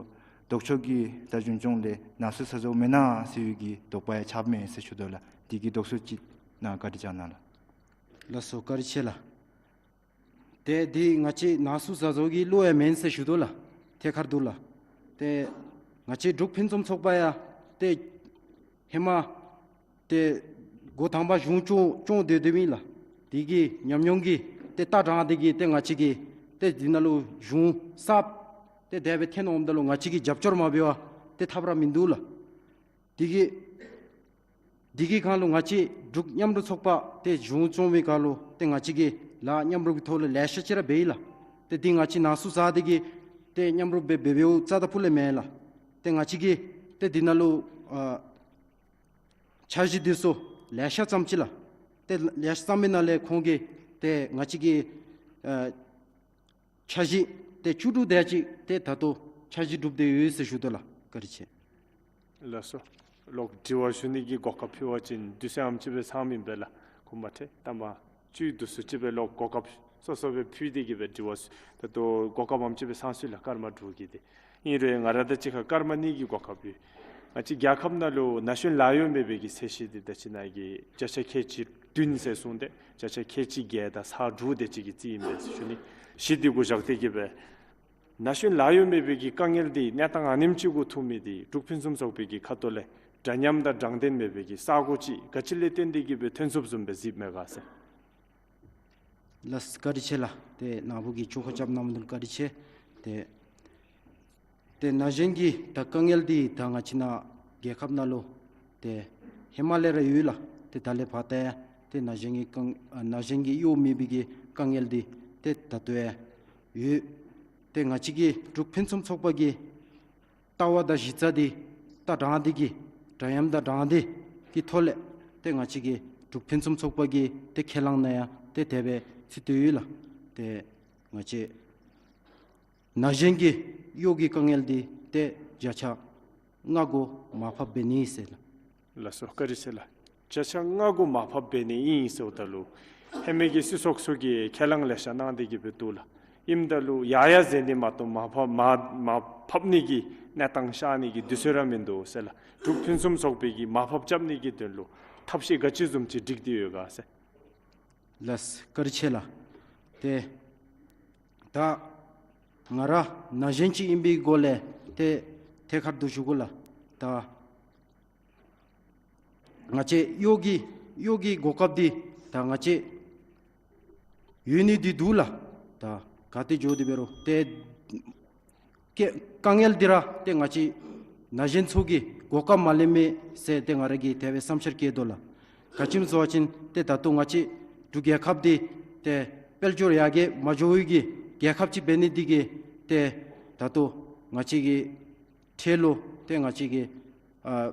ལྡོག་ཕྱོགས་ཀྱི་ད་གཞུང་སྐྱོང་ལས་ནང་སུ་ཟ་ཟཝ་མེན་ན་ཟེར་བའི་གི་དོགས་པ་ཡང་ཆགསཔ་མས་ཟེར་ཞུ་དོ་ལགས། འདི་གི་དོགས་ཟོན་ཅིག་གནང་བཀའ་དྲིན་བསྐྱང་གནང་ལགས། ལགས་སོ་བཀའ་དྲིན་ཆེ་ལགས། ཏེ་འདི་ང་བཅས་ནང་སུ་ཟ་ཟཝ་གི་བློ་ཡང་མེན་ཟེར་ཞུ་དོ་ལགས། ཐད་ཀར་འདུག་ལགས། ཏེ་ང་བཅས་འབྲུག་ཕུན་སུམ་ཚོགས་པ་ཡང་ཏེ་ཧེ་མ་ཏེ་འགོ་དང་པ་གཞུང་སྐྱོང་སྐྱོང་སྡོད་སྡོདཔ་ཨིན་ལགས། དེ་གི་ཉམས་མྱོང་གི་ཏེ་ལྟ་དྲངས་ཏེ་གིས་ཏེ་ང་བཅས་ཀྱིས་ཏེ་འདི་ནང་ལུ་གཞུང་གསརཔ་ཏེ་དེ་སྦེ་འཐོན་འོངམ་ད་ལུ་ང་བཅས་ཀྱིས་རྒྱབ་སྐྱོར་མ་འབད་བར་ཏེ་ཐབས་ར་མིན་འདུག་ལགས། དེ་གི་དེ་གི་སྒང་ལུ་ང་བཅས་འབྲུག་མཉམ་རུབ་ཚོགས་པ་ཏེ་གཞུང་སྐྱོང་བའི་སྒང་ལུ་ཏེ་ང་བཅས་ཀྱིས་ལཱ་མཉམ་རུབ་ཀྱི་ཐོག་ལས་ལེ་ཤ་ཅིག་ར་འབད་ཡི་ལགས། ཏེ་འདི་ང་བཅས་ནང་སུ་ཟ་སྟེ་གིས་ཏེ་མཉམ་རུབ་འབད་འབད་འབདཝ་རྩ་དང་ཕུ་ལས་མེན་ལགས། ཏེ་ང་བཅས་ཀྱིས་ཏེ་འདི་ནང་ལུ་ཨ་འཆར་གཞི་འདི་ཚུ་ལེ་ཤ་བརྩམས་ཅི་ལགས། ཏེ་ལེ་ཤ་བརྩམས་པའི་ནང་ལས་ཁོང་གིས་ཏེ་ང་བཅས་ཀྱི་ཨ་འཆར་གཞི་ཏེ་བཅུ་དྲུག་དེ་ཅིག་ཏེ་ད་ལྟོ་འཆར་གཞི་གྲུབ་སྟེ་ཡོད་ཟེར་ཞུ་དོ་ལགས། བཀའ་དྲིན་ཆེ། ལགས་སོ། ལོག་དྲི་བ་ཞུ་ནི་གི་གོ་སྐབས་ཕུལ་བ་ཅིན་དུས་ཚོད་ཨ་ནེམ་ཅིག་སྦེ་ཚང་མི་ཨིན་པས་ལགས། གོ་མ་ཐལ། ད་མ་བཅུད་དུ་སུ་ཅིག་སྦེ་ལོག་གོ་སྐབས་སོ་སོ་སྦེ་ཕུལ་ཏེ་གིས་སྦེ་དྲི་བ་ད་ལྟོ་གོ་སྐབས་ཨ་ནེམ་ཅིག་སྦེ་ཚང་སོང་ཡི་ལགས། སྐར་མ་དྲུག་གི་དེ། ཨིན་རུང་ང་ར་དང་གཅིག་ཁར་སྐར་མ་གཉིས་ཀྱི་གོ་སྐབས་ཡོད། ང་བཅས་རྒྱལ་ཁབ་ནང་ལུ་ན་གཞོན་ལཱ་གཡོག་མེད་པའི་གི་ཚད་གཞི་འདི་ད་ཅི་ནཱ་གི་བརྒྱ་ཆ་ཁལ་གཅིག་བདུན་ཟེར་གསུངས་ཏེ་བརྒྱ་ཆ་ཁལ་གཅིག་བརྒྱད་དང་ཚག་དྲུག་དེ་ཅིག་གི་རྩིས་ཨིན་པས་ཟེར་ཞུ་ནི། གཞི་འདི་གུ་བཞག་སྟེ་གིས་སྦེ་ན་གཞོན་ལཱ་གཡོག་མེད་པའི་གི་དཀའ་ངལ་འདི་གནས་སྟངས་ཨ་ནེམ་ཅིག་གུ་ཐུག་མི་འདི་འབྲུག་ཕུན་སུམ་ཚོགས་པའི་གི་ཁ་ཐུག་ལས་འདྲ་མཉམ་དང་དྲང་བདེན་མེད་པའི་གི་ས་གོ་ཅིག་ག་ཅི་ལས་བརྟེན་ཏེ་གིས་སྦེ་ཐོན་ཚུགསཔ་བཟུམ་སྦེ་གཟིགསཔ་མས་ག་ཟེར། ལགས་བཀའ་དྲིན་ཆེ་ལགས། ཏེ་ནཱ་བུ་གིས་བཅོ་ཁ་རྐྱབ་གནང་མི་འདི་ལུ་བཀའ་དྲིན་ཆེ། ཏེ་ཏེ་ན་གཞོན་གྱི་ད་དཀའ་ངལ་འདི་ད་ང་བཅས་ནཱ་རྒྱལ་ཁབ་ནང་ལུ་ཏེ་ཧེ་མ་ལས་ར་ཡོད་ལགས། ཏེ་ད་ལས་ཕར་ཏེ་ཏེ་ན་གཞོན་གྱི་དཀའ་ཨ་ན་གཞོན་གྱི་གཡོག་མེད་པའི་གི་དཀའ་ངལ་འདི་ཏེ་ད་ལྟོ་ཡང་ཡོད། ཏེ་ང་བཅས་ཀྱི་འབྲུག་ཕུན་སུམ་ཚོགས་པ་གི་ལྟ་བ་དང་གཞི་རྩ་འདི་ད་དྲང་བདེན་གྱི་འདྲ་མཉམ་དང་དྲང་བདེན་གྱི་ཐོག་ལས་ཏེ་ང་བཅས་ཀྱི་འབྲུག་ཕུན་སུམ་ཚོགས་པ་གི་ཏེ་ཁས་བླངས་ནང་ཡང་ཏེ་དེ་སྦེ་ཚུད་དེ་ཡོད་ལགས། ཏེ་ང་བཅས་ན་གཞོན་གྱི་གཡོག་གི་དཀའ་ངལ་འདི་ཏེ་བརྒྱ་ཆ་ལྔ་གུ་མར་ཕབ་འབད་ནི་ཟེར་ལགས། ལགས་སོ། བཀའ་དྲིན་ཆེ་ལགས། བརྒྱ་ཆ་ལྔ་དགུ་མར་ཕབ་འབད་ནི་ཨིན་ཟེརཝ་ད་ལུ་ཧེ་མའི་གི་སྲིད་ཚོགས་ཚུ་གིས་ཁས་ལེན་ལེ་ཤ་གནང་སྟེ་གི་སྦེ་འདུག་ལགས། ཨིནམ་ད་ལུ་ཡར་ཡར་འཛེགས་ནི་མ་གཏོགས་མར་ཕབ་མར་མར་ཕབ་ནི་གི་གནས་སྟངས་ཤར་ནི་གི་དུས་ཚོད་ར་མིན་འདུག་ཟེར་ལགས། འབྲུག་ཕུན་སུམ་ཚོགས་པའི་གི་མར་ཕབ་རྐྱབ་ནི་གི་དོན་ལུ་ཐབས་ཤེས་ག་ཅི་བཟུམ་ཅིག་སྒྲིག་སྟེ་ཡོད་ག་ཟེར། ལགས། བཀའ་དྲིན་ཆེ་ལགས། ཏེ་ད་ང་ར་ན་གཞོན་ཅིག་ཨིན་པའི་སྒོ་ལས་ཏེ་ཐད་ཀར་དུ་ཞུ་དགོ་ལགས། ད་ང་བཅས་གཡོག་གི་གཡོག་གི་གོ་སྐབས་འདི་ད་ང་བཅས་ཡོད་ནི་འདི་འདུག་ལགས། ད་ག་ཏེ་འགྱོ་སྟེ་འབད་རུང་ཏེ་དཀའ་དཀའ་ངལ་འདི་ར་ཏེ་ང་བཅས་ན་གཞོན་ཚུ་གིས་གོ་སྐབས་མ་ལེན་མས་ཟེར་ཏེ་ང་ར་གིས་དེ་སྦེ་བསམ་འཆར་བསྐྱེད་དོ་ལགས། ག་ཅི་སྨོ་ཟེར་བ་ཅིན་ཏེ་ད་ལྟོ་ང་བཅས་འབྲུག་རྒྱལ་ཁབ་འདི་ཏེ་དཔལ་འབྱོར་ཡར་རྒྱས་མ་འགྱོ་བའི་གི་རྒྱལ་ཁབ་ཅིག་འབད་ནི་འདི་གིས་ཏེ་ད་ལྟོ་ང་བཅས་ཀྱི་འཕྲལ་ལུ་ཏེ་ང་བཅས་ཀྱི་ཨ་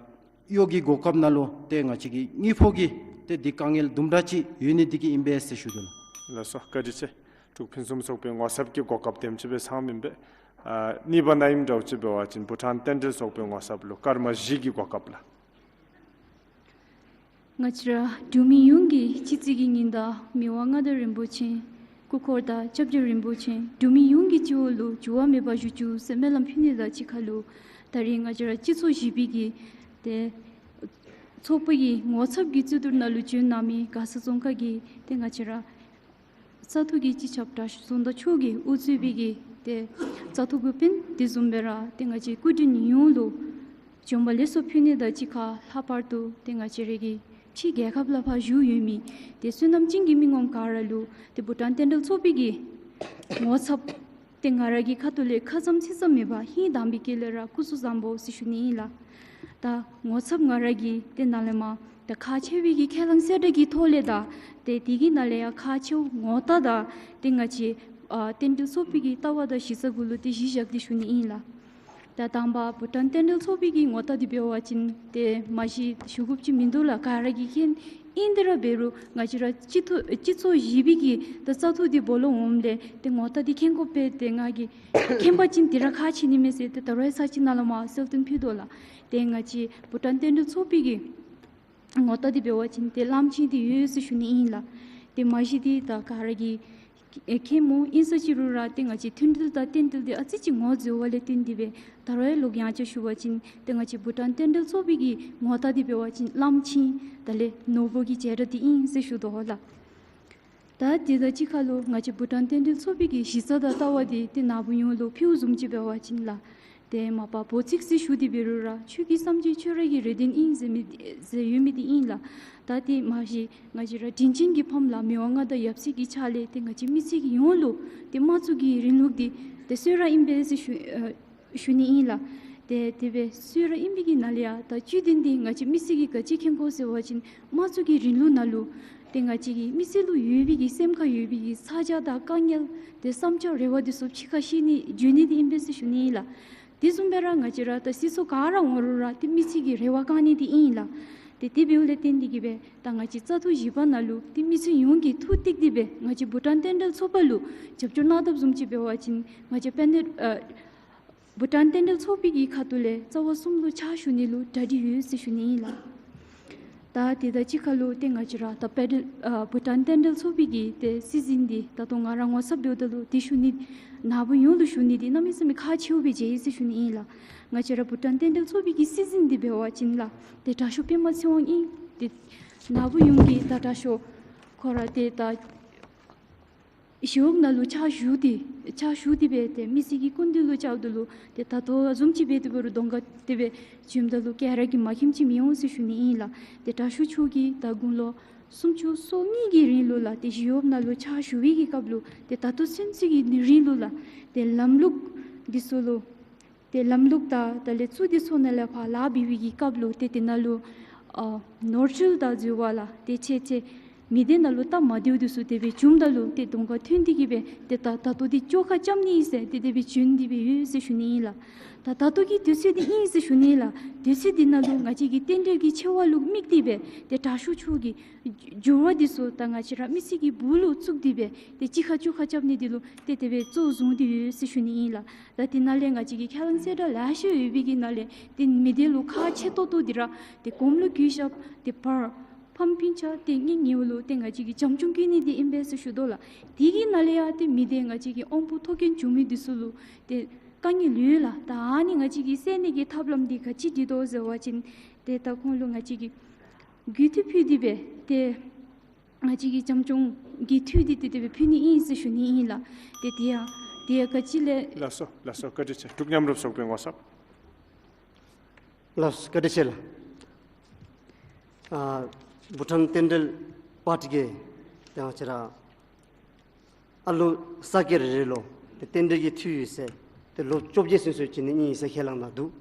གཡོག་གི་གོ་སྐབས་ནང་ལུ་ཏེ་ང་བཅས་ཀྱི་དངུལ་ཕོགས་ཀྱི་ཏེ་འདི་དཀའ་ངལ་དུམ་གྲ་ཅིག་ཡོད་ནི་འདི་གིས་ཨིན་པས་ཟེར་ཞུ་དོ་ལགས། ལགས་སོ། བཀའ་དྲིན་ཆེ། འབྲུག་ཕུན་སུམ་ཚོགས་པའི་ངོ་ཚབ་ཀྱི་གོ་སྐབས་དེམ་ཅིག་སྦེ་ཚང་མི་ཨིན་པས། ཨ་གཉིས་པ་ནཱ་ཨིནམ་འདྲཝ་ཅིག་འབད་བ་ཅིན་བྷུ་ཊཱན་རྟེན་འབྲེལ་ཚོགས་པའི་ངོ་ཚབ་ལུ་སྐར་མ་བཞི་གི་གོ་སྐབས་ལགས། ང་བཅས་ར་འབྲུག་མི་ཡོངས་ཀྱི་སྤྱི་རྩིས་ཀྱི་ཉིན་དང་མི་དབང་མངའ་བདག་རིན་པོ་ཆེ་སྐུ་འཁོར་དང་སྐྱབས་རྗེ་རིན་པོ་ཆེ་འབྲུག་མི་ཡོངས་ཀྱི་སྤྱི་བོ་ལུ་འགྱུར་བ་མེད་པར་བཞུགས་བཅུག་ཟེར་སྨོན་ལམ་ཕུལ་ནི་དང་གཅིག་ཁར་ལུ་ད་རིས་ང་བཅས་ར་སྤྱི་ཚོགས་བཞི་པའི་གི་ཏེ་ཚོགས་པའི་གི་ངོ་ཚབ་ཀྱི་རྩོད་བསྡུར་ནང་ལུ་བྱོན་གནང་མི་མགར་ས་རྫོང་ཁག་གི་ཏེ་ང་བཅས་ར་བཙག་འཐུ་གི་སྤྱི་ཁྱབ་དྲག་ཤོས་ཟམ་གདོང་མཆོག་གིས་དབུ་གཙོས་པའི་གི་ཏེ་བཙག་འཐུ་འགོ་དཔོན་དེ་བཟུམ་སྦེ་ར་ཏེ་ང་བཅས་སྐུ་མགྲོན་ཡོངས་ལུ་བྱོན་པ་ལེགས་སོ་ཕུལ་ནི་དང་གཅིག་ཁར་ལྷག་པར་དུ་ཏེ་ང་བཅས་ར་གི་ཕྱི་རྒྱལ་ཁབ་ལུ་ཕར་བཞུགས་ཡོད་མི་ཏེ་བསོད་ནམས་ཅན་གྱི་མི་ངོམ་ག་ར་ལུ་ཏེ་བྷུ་ཊཱན་རྟེན་འབྲེལ་ཚོགས་པའི་གི་ངོ་ཚབ་ཏེ་ང་ར་གི་ཁ་ཐུག་ལས་ཁ་ཙམ་ཚིག་ཙམ་མེད་པར་ཧིང་དྭངས་པའི་དཀྱིལ་ལས་ར་སྐུ་གཟུགས་བཟང་པོ་ཟེར་ཞུ་ནི་ཨིན་ལགས། ད་ངོ་ཚབ་ང་ར་གིས་ཏེ་ནཱ་ལས་མར་ད་ཁག་ཆེ་བའི་གི་ཁས་བླངས་གསལ་བསྒྲགས་ཀྱི་ཐོག་ལས་དང་ཏེ་དེ་གི་ནང་ལས་ཡང་ཁག་ཆེཝ་ངོ་རྟགས་དང་ཏེ་ང་བཅས་ཨ་རྟེན་འབྲེལ་ཚོགས་པའི་གི་ལྟ་བ་དང་གཞི་རྩ་གུ་ལུ་ཏེ་གཞི་བཞག་སྟེ་ཞུ་ནི་ཨིན་ལགས། ད་དང་པ་བྷུ་ཊཱན་རྟེན་འབྲེལ་ཚོགས་པའི་གི་ངོ་རྟགས་འདི་འབད་བ་ཅིན་ཏེ་མ་གཞི་ཞུ་དགོཔ་ཅིག་མིན་འདུག་ལགས། ག་ར་གིས་མཁྱེན། ཨིན་ཏེ་ར་འབད་རུང་ང་བཅས་ར་སྤྱི་ཚོགས་སྤྱི་ཚོགས་བཞི་པའི་གི་ད་བཙག་འཐུ་འདི་སྦོ་ལོགས་འོངམ་ལས་ཏེ་ངོ་རྟགས་འདི་མཁྱེན་དགོ་པས། ཏེ་ང་གིས་མཁྱེན་པ་ཅིན་དེ་ར་ཁག་ཆེ་ནི་མས་ཟེར་ཏེ་ད་རུང་ཚར་གཅིག་ནཱ་ལས་མར་གསལ་སྟོན་ཕུལ་དོ་ལགས། ཏེ་ང་བཅས་བྷུ་ཊཱན་རྟེན་འབྲེལ་ཚོགས་པའི་གི་ངོ་རྟགས་འདི་འབད་བ་ཅིན་ཏེ་གླང་ཆེན་འདི་ཡོད་ཟེར་ཞུ་ནི་ཨིན་ལགས། ཏེ་མ་གཞི་འདི་ད་ག་ར་གིས་མཁྱེན་སྨོ། ཨིན་ས་ཅི་རུང་ར་ཏེ་ང་བཅས་མཐུན་སྒྲིལ་དང་བསྟུན་སྒྲིལ་འདི་ཨ་ཙི་ཅིག་ངོ་འཛོལ་བ་ལས་བརྟེན་ཏེ་སྦེ་ད་རུང་ཡང་ལོག་ཡང་བསྐྱར་ཞུ་བ་ཅིན་ཏེ་ང་བཅས་བྷུ་ཊཱན་རྟེན་འབྲེལ་ཚོགས་པའི་གི་ངོ་རྟགས་འདི་འབད་བ་ཅིན་གླང་ཆེན་དང་ལས་ནོར་བུ་གི་བྱེ་བྲག་འདི་ཨིན་ཟེར་ཞུ་དོ་ལགས། ད་དེ་དང་གཅིག་ཁར་ལུ་ང་བཅས་བྷུ་ཊཱན་རྟེན་འབྲེལ་ཚོགས་པའི་གི་གཞི་རྩ་དང་ལྟ་བ་འདི་ཏེ་ནཱ་བུ་ཡོངས་ལུ་ཕུལཝ་བཟུམ་ཅིག་འབད་བ་ཅིན་ལགས། ཏེ་མ་པ་འབོད་ཚིག་ཟེར་ཞུ་སྟེ་འབད་རུང་ར་ཆོས་ཀྱི་སེམས་ཅན་ཁྱོད་ར་གི་རེ་འདུན་ཨིན་ཟེར་མི་ཟེར་ཡོད་མི་འདི་ཨིན་ལགས། ད་ཏེ་མ་གཞི་ང་བཅས་ར་དྲིན་ཅན་གྱི་ཕམ་ལགས་མི་དབང་མངའ་བདག་ཡབ་སྲས་ཀྱི་ཕྱག་ལས་ཏེ་ང་བཅས་མི་སེར་གྱི་ཡོངས་ལུ་ཏེ་དམངས་གཙོ་གི་རིང་ལུགས་འདི་ཏེ་གསོལ་རས་ཨིན་པས་ཟེར་ཞུ་ཨ་ཞུ་ནི་ཨིན་ལགས། ཏེ་དེ་སྦེ་གསོལ་རས་ཨིན་པའི་གི་ནང་ལས་ཡང་ད་བཅུད་ལྡན་འདི་ང་བཅས་མི་སེར་གྱིས་ག་ཅི་མཁྱེན་དགོ་ཟེར་བ་ཅིན་དམངས་གཙོ་གི་རིང་ལུགས་ནང་ལུ་ཏེ་ང་བཅས་ཀྱི་མི་སེར་ལུ་ཡོད་པའི་གི་སེམས་ཁར་ཡོད་པའི་གི་ཚ་གྱང་དང་དཀའ་ངལ་ཏེ་བསམ་འཆར་རེ་བ་འདི་ཚུ་ཕྱི་ཁར་བཤད་ནི་བརྗོད་ནི་འདི་ཨིན་པས་ཟེར་ཞུ་ནི་ཨིན་ལགས། དེ་བཟུམ་སྦེ་ར་ང་བཅས་ར་ད་སྲིད་ཚོགས་ག་ར་འོང་རུང་ར་ཏེ་མི་སེར་གྱི་རེ་བ་བསྐང་ནི་འདི་ཨིན་ལགས། ཏེ་དེ་འབདཝ་ལས་བརྟེན་ཏེ་གི་སྦེ་ད་ང་བཅས་བཙག་འཐུ་བཞི་པ་ནང་ལུ་ཏེ་མི་སེར་ཡོངས་ཀྱིས་ཐུགས་གཏད་དེ་སྦེ་ང་བཅས་བྷུ་ཊཱན་རྟེན་འབྲེལ་ཚོགས་པ་ལུ་རྒྱབ་སྐྱོར་གནང་དཔ་བཟུམ་ཅིག་འབད་བ་ཅིན་ང་བཅས་དཔལ་ལྡན་ཨ་བྷུ་ཊཱན་རྟེན་འབྲེལ་ཚོགས་པའི་གི་ཁ་ཐུག་ལས་རྩ་བ་གསུམ་ལུ་ཕྱག་ཞུ་ནི་ལུ་གྲ་སྒྲིག་ཡོད་ཟེར་ཞུ་ནི་ཨིན་ལགས། ད་དེ་དང་གཅིག་ཁར་ལུ་ཏེ་ང་བཅས་ར་ད་དཔལ་ལྡན་ཨ་བྷུ་ཊཱན་རྟེན་འབྲེལ་ཚོགས་པའི་གི་ཏེ་སྲིད་འཛིན་འདི་ད་ལྟོ་ང་ར་ངོ་ཚབ་འབདཝ་ད་ལུ་ཏེ་ཞུ་ནི་ནཱ་བུ་ཡོངས་ལུ་ཞུ་ནི་འདི་གནམ་མེད་ས་མེད་ཁག་ཆེཝ་སྦེ་མཇལ་ཡི་ཟེར་ཞུ་ནི་ཨིན་ལགས། ང་བཅས་ར་བྷུ་ཊཱན་རྟེན་འབྲེལ་ཚོགས་པའི་གི་སྲིད་འཛིན་འདི་འབད་བ་ཅིན་ལགས་ཏེ་དྲག་ཤོས་པདྨ་ཚེ་དབང་ཨིན། ཏེ་ནཱ་བུ་ཡོངས་ཀྱིས་ད་དྲག་ཤོས་ཁོ་ར་ཏེ་ད་ཞི་གཡོག་ནང་ལུ་ཕྱག་ཞུ་སྟེ་ཕྱག་ཞུ་སྟེ་སྦེ་ཏེ་མི་སེར་གྱི་སྐུ་མདུན་ལུ་བཅརཝ་ད་ལུ་ཏེ་ད་ལྟོ་བཟུམ་ཅིག་སྦེ་དེ་འབད་རུང་གདོང་ཁར་དེ་སྦེ་བྱོནམ་ད་ལུ་ག་ར་གིས་མ་མཁྱེནམ་ཅིག་མི་འོང་ཟེར་ཞུ་ནི་ཨིན་ལགས། ཏེ་དྲག་ཤོས་མཆོག་གིས་ད་དགུང་ལོ་སུམ་ཅུ་སོ་གཉིས་ཀྱི་རིང་ལུ་ལགས་ཏེ་ཞི་གཡོག་ནང་ལུ་ཕྱག་ཞུ་བའི་གི་སྐབས་ལུ་ཏེ་ད་ལྟོ་ཚུན་ཚོད་ཀྱི་རིང་ལུ་ལགས་ཏེ་ལམ་ལུགས་འདི་ཚུ་ལུ་ཏེ་ལམ་ལུགས་དང་ད་ལས་ཚུ་འདི་ཚུ་ནང་ལས་ཕར་ལཱ་འབད་བའི་གི་སྐབས་ལུ་ཏེ་དེ་ནང་ལུ་ཨ་ནོར་འཁྲུལ་དང་འཛོལ་བ་ལགས་ཏེ་ཆེ་ཆེ་ མི་སྡེ་ནང་ལུ་སྟབས་མ་བདེཝ་འདི་ཚུ་དེ་སྦེ་བྱུངམ་ད་ལུ་ཏེ་གདོང་ཁར་ཐོན་ཏེ་གི་སྦེ་ཏེ་ད་ད་ལྟོ་འདི་བཅོ་ཁ་རྐྱབ་ནི་ཨིན་ཟེར་ཏེ་དེ་སྦེ་བྱོན་ཏེ་སྦེ་ཡོད་ཟེར་ཞུ་ནི་ཨིན་ལགས། ད་ད་ལྟོ་གི་དུས་ཚོད་འདི་ཨིན་ཟེར་ཞུ་ནི་ཨིན་ལགས། དུས་ཚོད་འདི་ནང་ལུ་ང་བཅས་ཀྱི་རྟེན་འབྲེལ་གྱི་ཆེ་བ་ལུ་དམིགས་ཏེ་སྦེ་ཏེ་དྲག་ཤོས་ཚུ་གི་འགྱུར་བ་འདི་ཚུ་ད་ང་བཅས་ར་མི་སེར་གྱི་སྦུག་ལུ་བཙུགས་ཏེ་སྦེ་ཏེ་གཅིག་ཁར་བཅོ་ཁ་རྐྱབ་ནི་འདི་ལུ་ཏེ་དེ་སྦེ་གཙོ་བཟུང་སྟེ་ཡོད་ཟེར་ཞུ་ནི་ཨིན་ལགས། ད་དེ་ནང་ལས་ང་བཅས་ཀྱི་ཁས་བླངས་གསལ་བསྒྲགས་ལེ་ཤ་ཡོད་པའི་གི་ནང་ལས་ཏེ་མི་སྡེ་ལུ་ཁག་ཆེ་ཏོག་ཏོ་འདི་ར་ཏེ་གོངམ་ལུ་གུས་ཞབས་ཏེ་བར་ཕམ་སྤུན་ཆ་ཏེ་གཉེན་ཉེཝ་ལུ་ཏེ་ང་བཅས་ཀྱིས་བྱམས་སྐྱོང་བསྐྱོན་ནི་འདི་ཨིན་པས་ཟེར་ཞུ་དོ་ལགས། དེ་གི་ནང་ལས་ཡང་ཏེ་མི་སྡེ་ང་བཅས་ཀྱི་དབང་པོ་ཐོབ་མཁན་བྱུང་མི་འདི་ཚུ་ལུ་ཏེ་དཀའ་ངལ་ཡོད་ལགས། ད་ཨ་ནི་ང་བཅས་ཀྱིས་སེལ་ནི་གི་ཐབས་ལམ་འདི་ག་ཅི་འདི་དོ་ཟེར་བ་ཅིན་ཏེ་ད་ཁོང་ལུ་ང་བཅས་ཀྱིས་གུས་འདུད་ཕུལ་ཏེ་སྦེ་ཏེ་ང་བཅས་ཀྱིས་བྱམས་སྐྱོང་གི་འཐུས་འདི་ཏེ་དེ་སྦེ་ཕུལ་ནི་ཨིན་ཟེར་ཞུ་ནི་ཨིན་ལགས། ཏེ་དེ་ཡང་དེ་ཡང་ག་ཅི་ལས། ལགས་སོ་ལགས་སོ། བཀའ་དྲིན་ཆེ། འབྲུག་མཉམ་རུབ་ཚོགས་པའི་ངོ་ཚབ། ལགས་སོ། བཀའ་དྲིན་ཆེ་ལགས། ཨ་བྷུ་ཊཱན་རྟེན་འབྲེལ་པར་ཊི་གིས་ཏེ་ང་བཅས་ར་ཨ་ལོ་ས་ཀྱད་རེ་རེ་ལུ་ཏེ་རྟེན་འབྲེལ་གྱི་འཐུས་ཡོད་ཟེར་ཏེ་ལོ་བཅོ་བརྒྱད་ཚུན་ཚོད་བྱིན་ནི་ཨིན་ཟེར་ཁས་བླངས་གནང་འདུག།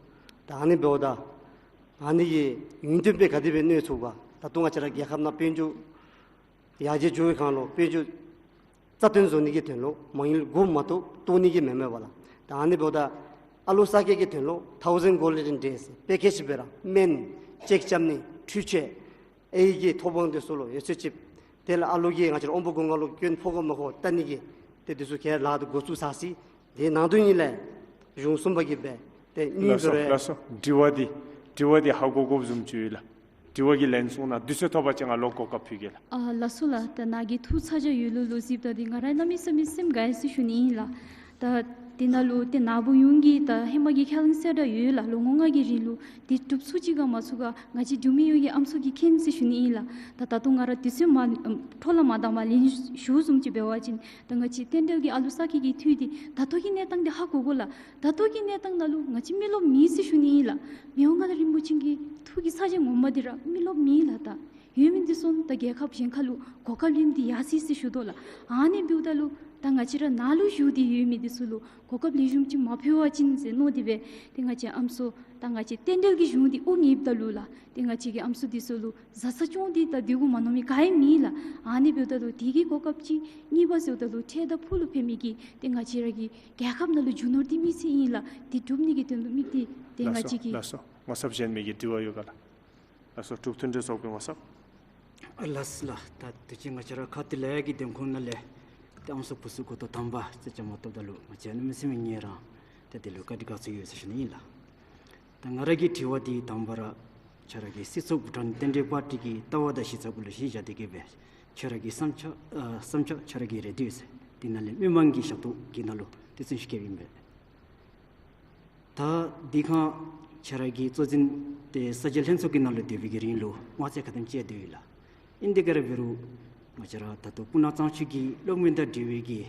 ད་ཨ་ནི་འབདཝ་ད་ཨ་ནི་གི་ཡུན་བརྟན་སྦེ་ག་དེ་སྦེ་གནས་ཚུགས་པ། ད་ལྟོ་ང་བཅས་ར་རྒྱལ་ཁབ་ནང་དཔལ་འབྱོར་ཡར་རྒྱས་འགྱོ་བའི་སྒང་ལུ་དཔལ་འབྱོར་རྩ་བརྟན་བཟོ་ནི་གི་དོན་ལུ་མ་དངུལ་དགོཔ་མ་གཏོགས་བཏོན་ནི་གི་མེན་མས་པ་ལགས། ད་ཨ་ནི་འབདཝ་ད་ཨ་ལོ་ས་ཀྱད་ཀྱི་དོན་ལུ་ཐའུ་ཟེན་གོལ་ཌེན་ཌེ་ཟེར་པེ་ཀེཇ་སྦེ་ར་སྨན་ཅེཀ་རྐྱབ་ནི་འཕྲུལ་ཆས་ཨའི་གི་ཐོབ་དབང་འདི་ཚུ་ལུ་ཡོད་ཚད་ཅིག། དེ་ལས་ཨ་ལོ་གིས་ང་བཅས་ར་དབང་པོ་སྒོ་ལྔ་ལུ་སྐྱོན་ཕོག་ག་མ་ཕོག་བལྟ་ནི་གི་ཏེ་འདི་ཚུ་ག་ར་ལཱ་འདི་འགོ་བཙུགས་ཚར་ཅི། དེ་ནང་དོན་ཨིན་ལགས། གཞུང་གསུམ་པ་གིས་སྦེ་ཏེ་སྙིང་ལགས་སོ་དུ་རེ། ལགས་སོ། དྲི་བ་འདི་དྲི་བ་འདི་ཧ་གོ་དགོཔ་བཟུམ་ཅིག་ཡོད་ལགས། དྲི་བ་གི་ལན་གསུང་གནང་། དུས་ཚོད་ཐོབ་པ་ཅིན་ང་ལོག་གོ་སྐབས་ཕུལ་གེ་ལགས། ཨ་ལགས་སོ་ལགས། ད་ནཱ་གིས་ཐུགས་ཚ་གྱང་ཡོད་ལུགས་ལུ་གཟིགསཔ་ད་འདི་ང་རའི་གནམ་མེད་ས་མེད་སེམས་དགའ་ཡི་ཟེར་ཞུ་ནི་ཨིན་ལགས། ད་དེ་ནང་ལུ་ཏེ་ནཱ་བུ་ཡོངས་ཀྱིས་ད་ཧེ་མ་གི་ཁས་བླངས་གསལ་བསྒྲགས་ཡོད་ལགས། ལོ་ངོ་ལྔ་གི་རིང་ལུ་དེ་གྲུབ་ཚུགས་ཅི་ག་མ་ཚུགས་ག་ང་བཅས་འབྲུག་མི་ཡོངས་ཀྱིས་ཨམ་སྲུ་གིས་མཁྱེན་ཟེར་ཞུ་ནི་ཨིན་ལགས། ད་ད་ལྟོ་ང་ར་དུས་ཚོད་མ་འཕྲོ་བརླག་མ་བཏང་པར་ལན་ཞུ་བཟུམ་ཅིག་འབད་བ་ཅིན་ད་ང་བཅས་རྟེན་འབྲེལ་གྱི་ཨ་ལོ་ས་ཀྱད་ཀྱི་འཐུས་འདི་ད་ལྟོ་གི་གནས་སྟངས་འདི་ཧ་གོ་དགོ་ལགས། ད་ལྟོ་གི་གནས་སྟངས་ནང་ལུ་ང་བཅས་མི་རློབས་མེད་ཟེར་ཞུ་ནི་ཨིན་ལགས། མི་དབང་མངའ་བདག་རིན་པོ་ཆེ་གི་ཐུགས་ཀྱི་ཚ་གྱང་ངོ་མ་འདི་ར་མི་རློབས་མེད་ལགས། ད་ཡོད་མི་འདི་ཚུ་ད་རྒྱལ་ཁབ་གཞན་ཁ་ལུ་གོ་སྐབས་ལེནམ་འདི་ཡར་སོ་ཡི་ཟེར་ཞུ་དོ་ལགས། ཨ་ནི་འབདཝ་ད་ལུ་ད་ང་བཅས་ར་ནཱ་ལུ་བཞུགས་ཏེ་ཡོད་མི་འདི་ཚུ་ལུ་གོ་སྐབས་ལེགས་ཤོམ་ཅིག་མ་ཕུལ་བ་ཅིན་ཟེར་མནོ་སྟེ་སྦེ་ཏེ་ང་བཅས་ཨམ་སྲུ་ད་ང་བཅས་རྟེན་འབྲེལ་གྱི་གཞུང་འདི་དབུ་བརྙེསཔ་ད་ལུ་ལགས། ཏེ་ང་བཅས་ཀྱི་ཨམ་སྲུ་འདི་ཚུ་ལུ་བཟའ་ཚང་སྐྱོང་སྟེ་ད་སྡོད་དགོ་མ་མནོ་མི་ག་ཡང་མེད་ལགས། ཨ་ནི་འབདཝ་ད་ལུ་དེ་གི་གོ་སྐབས་ཅིག། གཉིས་པ་ཟེརཝ་ད་ལུ་འཕྲལ་དང་ཕུགས་ལུ་ཕན་མི་གི་ཏེ་ང་བཅས་ར་གི་རྒྱལ་ཁབ་ནང་ལུ་རྒྱུ་ནོར་འདི་མི་ཚེ་ཨིན་ལགས། འདི་སྒྲུབ་ནི་གི་དོན་ལུ་དམིགས་ཏེ་ཏེ་ང་བཅས་ཀྱིས། ལགས་སོ་ལགས་སོ། ངོ་ཚབ་གཞན་མི་གི་དྲི་བ་ཡོད་ག་ལགས། ལགས་སོ། འབྲུག་མཐུན་སྒྲིལ་ཚོགས་པའི་ངོ་ཚབ། ཨ་ལགས་ལགས། ད་དུས་ཅི་ང་བཅས་ར་ཁ་ཐུག་ལས་ཀྱི་དོན་ཁུངས་ནང་ལས་ཏེ་ཨམ་སྲུ་བུ་ཚུ་འགོ་ཐོག་དང་པ་ཟེར་བྱ་མ་གཏོགས་ད་ལུ་ང་བཅས་གནམ་མེད་ས་མེད་ངལ་རངས་ཏེ་དེ་ལུ་བཀའ་དྲིན་དགའ་ཚོར་ཡོད་ཟེར་ཞུ་ནི་ཨིན་ལགས། ད་ང་ར་གི་དྲི་བ་འདི་དང་པ་ར་ཁྱོད་ར་གི་སྲིད་ཚོགས་བྷུ་ཊཱན་རྟེན་འབྲེལ་པར་ཊི་གི་ལྟ་བ་དང་གཞི་རྩ་གུ་ལུ་གཞི་བཞག་སྟེ་གི་སྦེ་ཁྱོད་ར་གི་བསམ་འཆར་ཨ་བསམ་འཆར་ཁྱོད་ར་གི་རེ་འདོད་ཟེར་དེ་ནང་ལས་མི་མང་གི་ཞབས་ཏོག་གི་ནང་ལུ་ཏེ་བརྩོན་ཤུགས་བསྐྱེདཔ་ཨིན་པས། ད་འདི་ཁར་ཁྱོད་ར་གི་གཙོ་འཛིན་ཏེ་གསར་བརྗེ་ལྷན་ཚོགས་ཀྱི་ནང་ལུ་སྡོད་པའི་གི་རིང་ལུ་དབང་ཚད་ག་དེམ་ཅིག་ཡང་སྡོད་ཡི་ལགས། ཨིན་དེ་ག་ར་འབད་རུང་ང་བཅས་ར་ད་ལྟོ་སྤུ་ན་གཙང་ཆུ་གི་གློག་མེ་དང་འབྲེལ་བའི་གི་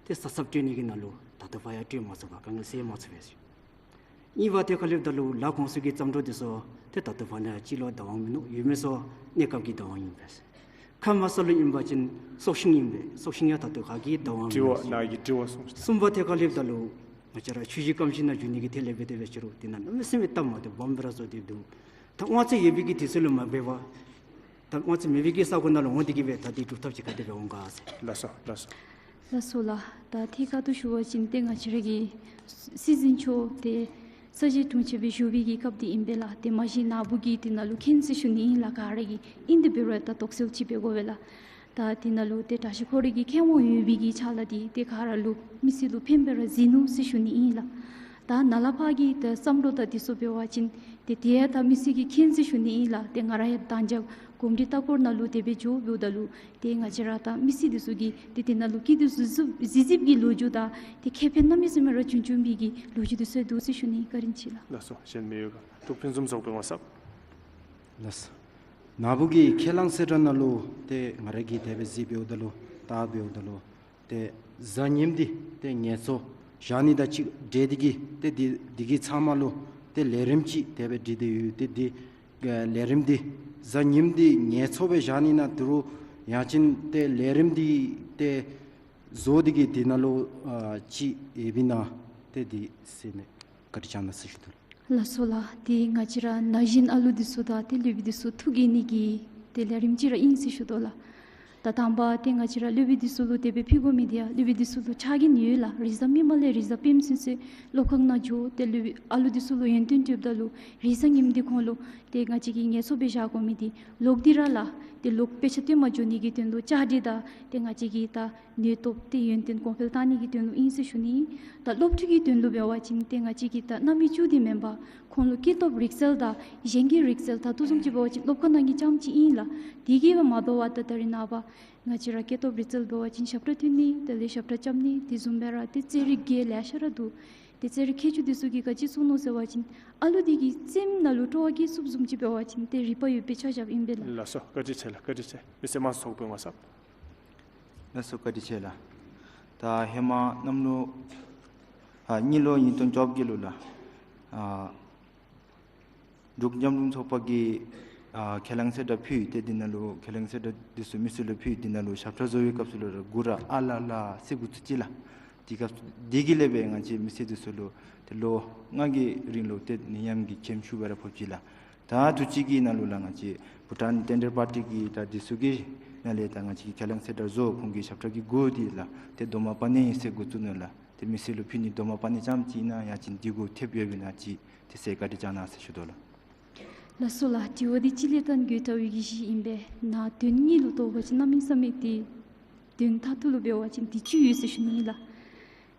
ཏེ་ས་ཚབ་སྤྲོད་ནི་གི་ནང་ལུ་ད་ལྟོ་བར་ཡང་སྤྲོད་མ་ཚུགས་པར་དཀའ་ངལ་སེལ་མ་ཚུགས་པས། གཉིས་པ་ཏེ་ཁ་ལེབ་ད་ལུ་ལ་ཁོངས་སུ་གི་རྩམ་དྲོ་འདི་ཚུ་ཏེ་ད་ལྟོ་བར་ན་ཡང་ཕྱི་ལོགས་བདའ་འོང་མིན་ནུག། ཡོད་མི་ཚུ་གནས་སྐབས་ཀྱི་བདའ་འོང་ཨིན་པས། ཁ་མ་ས་ལུ་ཨིན་པ་ཅིན་སྲོག་ཤིང་ཨིན་པས། སྲོག་ཤིང་ཡང་ད་ལྟོ་ག་གིས་བདའ་འོང་མིན་ནུག། དྲི་བ་ནཱ་གི་དྲི་བ་གསུངས་ཤིག། གསུམ་པ་ཏེ་ཁ་ལེབ་ད་ལུ་ང་བཅས་ར་ཆུ་བཞི་སྐམ་ཞིང་ནང་འགྱོ་ནི་གི་ཐད་ལས་འབད་དེ་འབད་ཞུ་རུང་དེ་ནང་གནམ་མེད་ས་མེད་སྟབས་མ་བདེཝ་སྦོམ་སྦེ་ར་བཟོ་སྟེ་འདུག། ད་དབང་ཚད་ཡོད་པའི་གི་དུས་ཚོད་ལུ་མ་འབད་བར་ད་དབང་ཚད་མེད་པའི་གི་ས་གོ་ནང་ལུ་འོང་སྟེ་གི་སྦེ་ད་འདི་སྒྲུབ་ཐབས་ཅིག་ག་དེ་སྦེ་འོང་ག་ཟེར། ལགས་སོ་ལགས་སོ། ལགས་སོ་ལགས། ད་ཐད་ཀར་དུ་ཞུ་བ་ཅིན་ཏེ་ང་བཅས་ར་གི་སྲིད་འཛིན་མཆོག་ཏེ་ས་གཞི་དྲུང་ཆེན་སྦེ་བཞུགས་པའི་གི་སྐབས་འདི་ཨིན་པས་ལགས། ཏེ་མ་གཞི་ནཱ་བུ་གིས་དེ་ནང་ལུ་མཁྱེན་ཟེར་ཞུ་ནི་ཨིན་ལགས། ག་ར་གིས་ཨིན་དེ་འབད་རུང་ད་དོགས་སེལ་ཅིག་འབད་དགོ་པས་ལགས། ད་དེ་ནང་ལུ་ཏེ་དྲག་ཤོས་ཁོ་རའི་གི་ཁེ་དབང་ཡོད་པའི་གི་ཕྱག་ལཱ་འདི་ཏེ་ག་ར་ལུ་མི་སེར་ལུ་ཕན་པ་ར་གཟིགས་ནུག་ཟེར་ཞུ་ནི་ཨིན་ལགས། ད་ནཱ་ལས་ཕར་གྱི་ཏེ་བསམ་བློ་དང་འདི་ཚུ་འབད་བ་ཅིན་ཏེ་དེ་ཡང་ད་མི་སེར་གྱིས་མཁྱེན་ཟེར་ཞུ་ནི་ཨིན་ལགས། ཏེ་ང་ར་ཡང་མདང་ཞག་གོམས་འདྲིས་ལྟ་སྐོར་ནང་ལུ་དེ་སྦེ་འགྱོཝ་ད་ལུ་ཏེ་ང་བཅས་ར་ད་མི་སེར་འདི་ཚུ་གིས་ཏེ་དེ་ནང་ལུ་སྐྱིད་སྡུག་གཟིགས་གཟིགས་གཟིགསཔ་གི་ལོ་རྒྱུས་དང་ཏེ་ཁེ་ཕན་གནམ་མེད་ས་མེད་ར་བྱུང་བྱུང་བའི་གི་ལོ་རྒྱུས་འདི་ཚུ་འདུག་ཟེར་ཞུ་ནི། བཀའ་དྲིན་ཆེ་ལགས། ལགས་སོ། གཞན་མི་ཡོད་ག། འབྲུག་ཕུན་སུམ་ཚོགས་པའི་ངོ་ཚབ། ལགས་སོ། ནཱ་བུ་གི་ཁས་བླངས་གསལ་བསྒྲགས་ནང་ལུ་ཏེ་ང་ར་གིས་དེ་སྦེ་གཟིགས་འབདཝ་ད་ལུ་བལྟ་འབདཝ་ད་ལུ་ཏེ་གཟའ་ཉིམ་འདི་ཏེ་ངལ་འཚོ་བཞག་ནི་དང་གཅིག་འབྲེལ་ཏེ་གི་ཏེ་འདི་འདི་གི་ཚབ་མ་ལུ་ཏེ་ལས་རིམ་ཅིག་དེ་སྦེ་སྒྲིག་སྟེ་ཡོད། ཏེ་འདི་ལས་རིམ་འདི་གཟའ་ཉིམ་འདི་ངལ་འཚོ་སྦེ་བཞག་ནི་ནང་འདུག་རུང་ཡང་ཅིན་ཏེ་ལས་རིམ་འདི་ཏེ་བཟོ་སྟེ་གི་འདི་ནང་ལུ་ཨ་ཅིག་ཡོདཔ་ཨིན་ན་ཏེ་འདི་ཟེར་ནི་བཀའ་དྲིན་བསྐྱང་གནང་ཟེར་ཞུ་དོ། ལགས་སོ་ལགས། ཏེ་ང་བཅས་ར་ན་གཞོན་ཨ་ལུ་འདི་ཚུ་དང་ཏེ་སློབ་དཔོན་འདི་ཚུ་ཐུགས་དགྱེས་ནི་གི་ཏེ་ལས་རིམ་ཅིག་ར་ཨིན་ཟེར་ཞུ་དོ་ལགས། ད་དང་པ་ཏེ་ང་བཅས་ར་སློབ་དཔོན་འདི་ཚུ་ལུ་དེ་སྦེ་ཕུལ་དགོ་མི་འདི་ཡང་སློབ་དཔོན་འདི་ཚུ་ལུ་ཆ་རྐྱེན་ཡོད་ལགས། རིག་གསར་མི་མང་ལས་རིག་གསར་སྤེལ་མི་ཚུན་ཚོད་སློབ་ཁང་ནང་འགྱོ་སྟེ་སློབ་དཔོན་ཨ་ལུ་འདི་ཚུ་ལུ་ཡོན་ཏན་སྤྲོདཔ་ད་ལུ་རིག་གསར་ངན་འདི་ཁོང་ལུ་ཏེ་ང་བཅས་ཀྱིས་ངལ་འཚོ་སྦེ་བཞག་དགོ་མི་འདི་ལོག་སྟེ་ར་ལགས་ཏེ་ལོག་དཔེ་ཆ་སྟོན་པར་འགྱོ་ནི་གི་དོན་ལུ་བཅའ་སྒྲིག་དང་ཏེ་ང་བཅས་ཀྱིས་ད་ནུས་སྟོབས་ཏེ་ཡོན་ཏན་གོང་འཕེལ་བཏང་ནི་གི་དོན་ལུ་ཨིན་ཟེར་ཞུ་ནི། ད་སློབ་ཕྲུག་གི་དོན་ལུ་འབད་བ་ཅིན་ཏེ་ང་བཅས་ཀྱིས་ད་གནམ་མེད་ས་མེད་འདི་མེན་པར་ཁོང་ལུ་སྐྱེས་སྟོབས་རིག་རྩལ་དང་གཞན་གྱི་རིག་རྩལ་ད་ལྟོ་བཟུམ་ཅིག་འབད་བ་ཅིན་སློབ་ཁང་ནང་གི་རྐྱངམ་ཅིག་ཨིན་ལགས། དེ་གིས་སྦེ་མ་དོ་བར་ད་ད་རེས་ནངས་པ་ང་བཅས་ར་སྐྱེས་སྟོབས་རིག་རྩལ་འབད་བ་ཅིན་ཞབས་ཁྲ་མཐུད་ནི་དེ་ལས་ཞབས་ཁྲ་རྐྱབ་ནི་དེ་བཟུམ་སྦེ་ར་ཏེ་རྩེད་རིགས་རྒྱན་ལེ་ཤ་ར་འདུག། ཏེ་རྩེད་རིགས་མཁས་མཆོག་འདི་ཚུ་གིས་ག་ཅི་གསུངས་ནུག་ཟེར་བ་ཅིན་ཨ་ལུ་འདི་གི་སེམས་ནང་ལུ་སྤྲོ་བ་སྐྱེ་ཚུགསཔ་བཟུམ་ཅིག་འབད་བ་ཅིན་ཏེ་རིག་པ་ཡོད་པའི་ཆ་བཞགཔ་ཨིན་པས་ལགས། ལགས་སོ། བཀའ་དྲིན་ཆེ་ལགས། བཀའ་དྲིན་ཆེ། མི་སེར་དམངས་གཙོ་ཚོགས་པའི་ངོ་ཚབ། ལགས་སོ། བཀའ་དྲིན་ཆེ་ལགས། ད་ཧེ་མ་གནམ་ལོ་ཨ་གཉིས་ལོ་ཉིས་སྟོང་བཅོ་བརྒྱད་ལུ་ལགས། ཨ་འབྲུག་མཉམ་རུབ་ཚོགས་པ་གིས་ཨ་ཁས་བླངས་གསལ་བསྒྲགས་ཕུལ། ཏེ་འདི་ནང་ལུ་ཁས་བླངས་གསལ་བསྒྲགས་འདི་ཚུ་མི་སེར་ལུ་ཕུལ། འདི་ནང་ལུ་ཞབས་ཁྲ་བཟོ་བའི་སྐབས་སུ་ལུ་ར་མགུ་ར་ཨ་ལ་ལ་ཟེར་འགོ་བཙུགས་ཅི་ལགས། དེ་སྐབས་སུ་དེ་གི་ལས་སྦེ་ང་བཅས་མི་སེར་འདི་ཚུ་ལུ་ཏེ་ལོ་ལྔ་གི་རིང་ལུ་ཏེ་ནད་ཡམས་ཀྱི་བྱེམ་ཤུགས་སྦེ་ར་ཕོག་ཅི་ལགས། ད་དུས་ཅི་གི་ནང་ལུ་ལགས་ང་བཅས་བྷུ་ཊཱན་ཊེན་ཌར་པར་ཊི་གི་ད་འདི་ཚུ་གི་ནང་ལས་ད་ང་བཅས་ཀྱིས་ཁས་བླངས་གསལ་བསྒྲགས་བཟོ། ཁོང་གི་ཞབས་ཁྲ་གི་མགུ་འདི་ལགས་ཏེ་རྡོག་མ་པ་ཎི་ཨིན་ཟེར་འགོ་བཙུགས་ནུག་ལགས། ཏེ་མི་སེར་ལུ་ཕུལ་ནི་རྡོག་མ་པ་ཎི་རྐྱངམ་ཅིག་ཨིན་ན་ཡང་ཅིན་འདི་གུ་ཐེབས་ཡོདཔ་ཨིན་ན་ཅིག་དེ་ཚུ་བཀའ་དྲིན་བསྐྱང་གནང་ཟེར་ཞུ་དོ་ལགས། ལགས་སོ་ལགས། དྲི་བ་འདི་ཅིག་ལས་བརྟེན་དགོ་ལྟ་བུའི་གི་གཞི་ཨིན་པས། ནཱ་དོན་དངོས་ལུ་གཏོགས་པ་ཅིན་གནམ་མེད་ས་མེད་ཏེ་དོན་མཐའ་ཐུག་ལུ་འབད་བ་ཅིན་ཏེ་ཅིག་ཡོད་ཟེར་ཞུ་ནི་ལགས།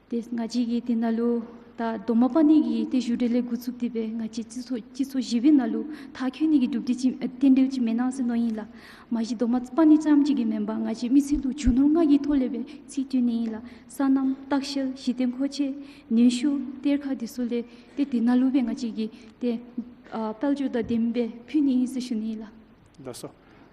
ཏེ་ང་བཅས་ཀྱིས་དེ་ནང་ལུ་ད་རྡོག་མ་པ་ཎི་གི་ཏེ་བཞུགས་གྲལ་ལས་འགོ་བཙུགས་ཏེ་སྦེ་ང་བཅས་སྤྱི་ཚོགས་སྤྱི་ཚོགས་བཞི་པའི་ནང་ལུ་མཐར་འཁྱོལ་ནི་གི་གྲུབ་འབྲས་ཅིག་ཨ་རྟེན་འབྲེལ་ཅིག་མེན་ན་ཟེར་མནོ་ཡི་ལགས། མ་གཞི་རྡོག་མ་པ་ཎི་རྐྱངམ་ཅིག་གིས་མེན་པར་ང་བཅས་མི་སེར་ལུ་རྒྱུ་ནོར་ལྔ་གི་ཐོག་ལས་སྦེ་རྩིས་སྟོན་ནི་ཨིན་ལགས། སོ་ནམ་ལྟ་བཤལ་གཞི་རྟེན་མཁོ་ཆས་ནུས་ཤུགས་གཏེར་ཁ་འདི་ཚུ་ལས་ཏེ་དེ་ནང་ལུ་སྦེ་ང་བཅས་ཀྱིས་ཏེ་ཨ་དཔལ་འབྱོར་དང་ལྡནམ་སྦེ་ཕུལ་ནི་ཨིན་ཟེར་ཞུ་ནི་ཨིན་ལགས། ལགས་སོ།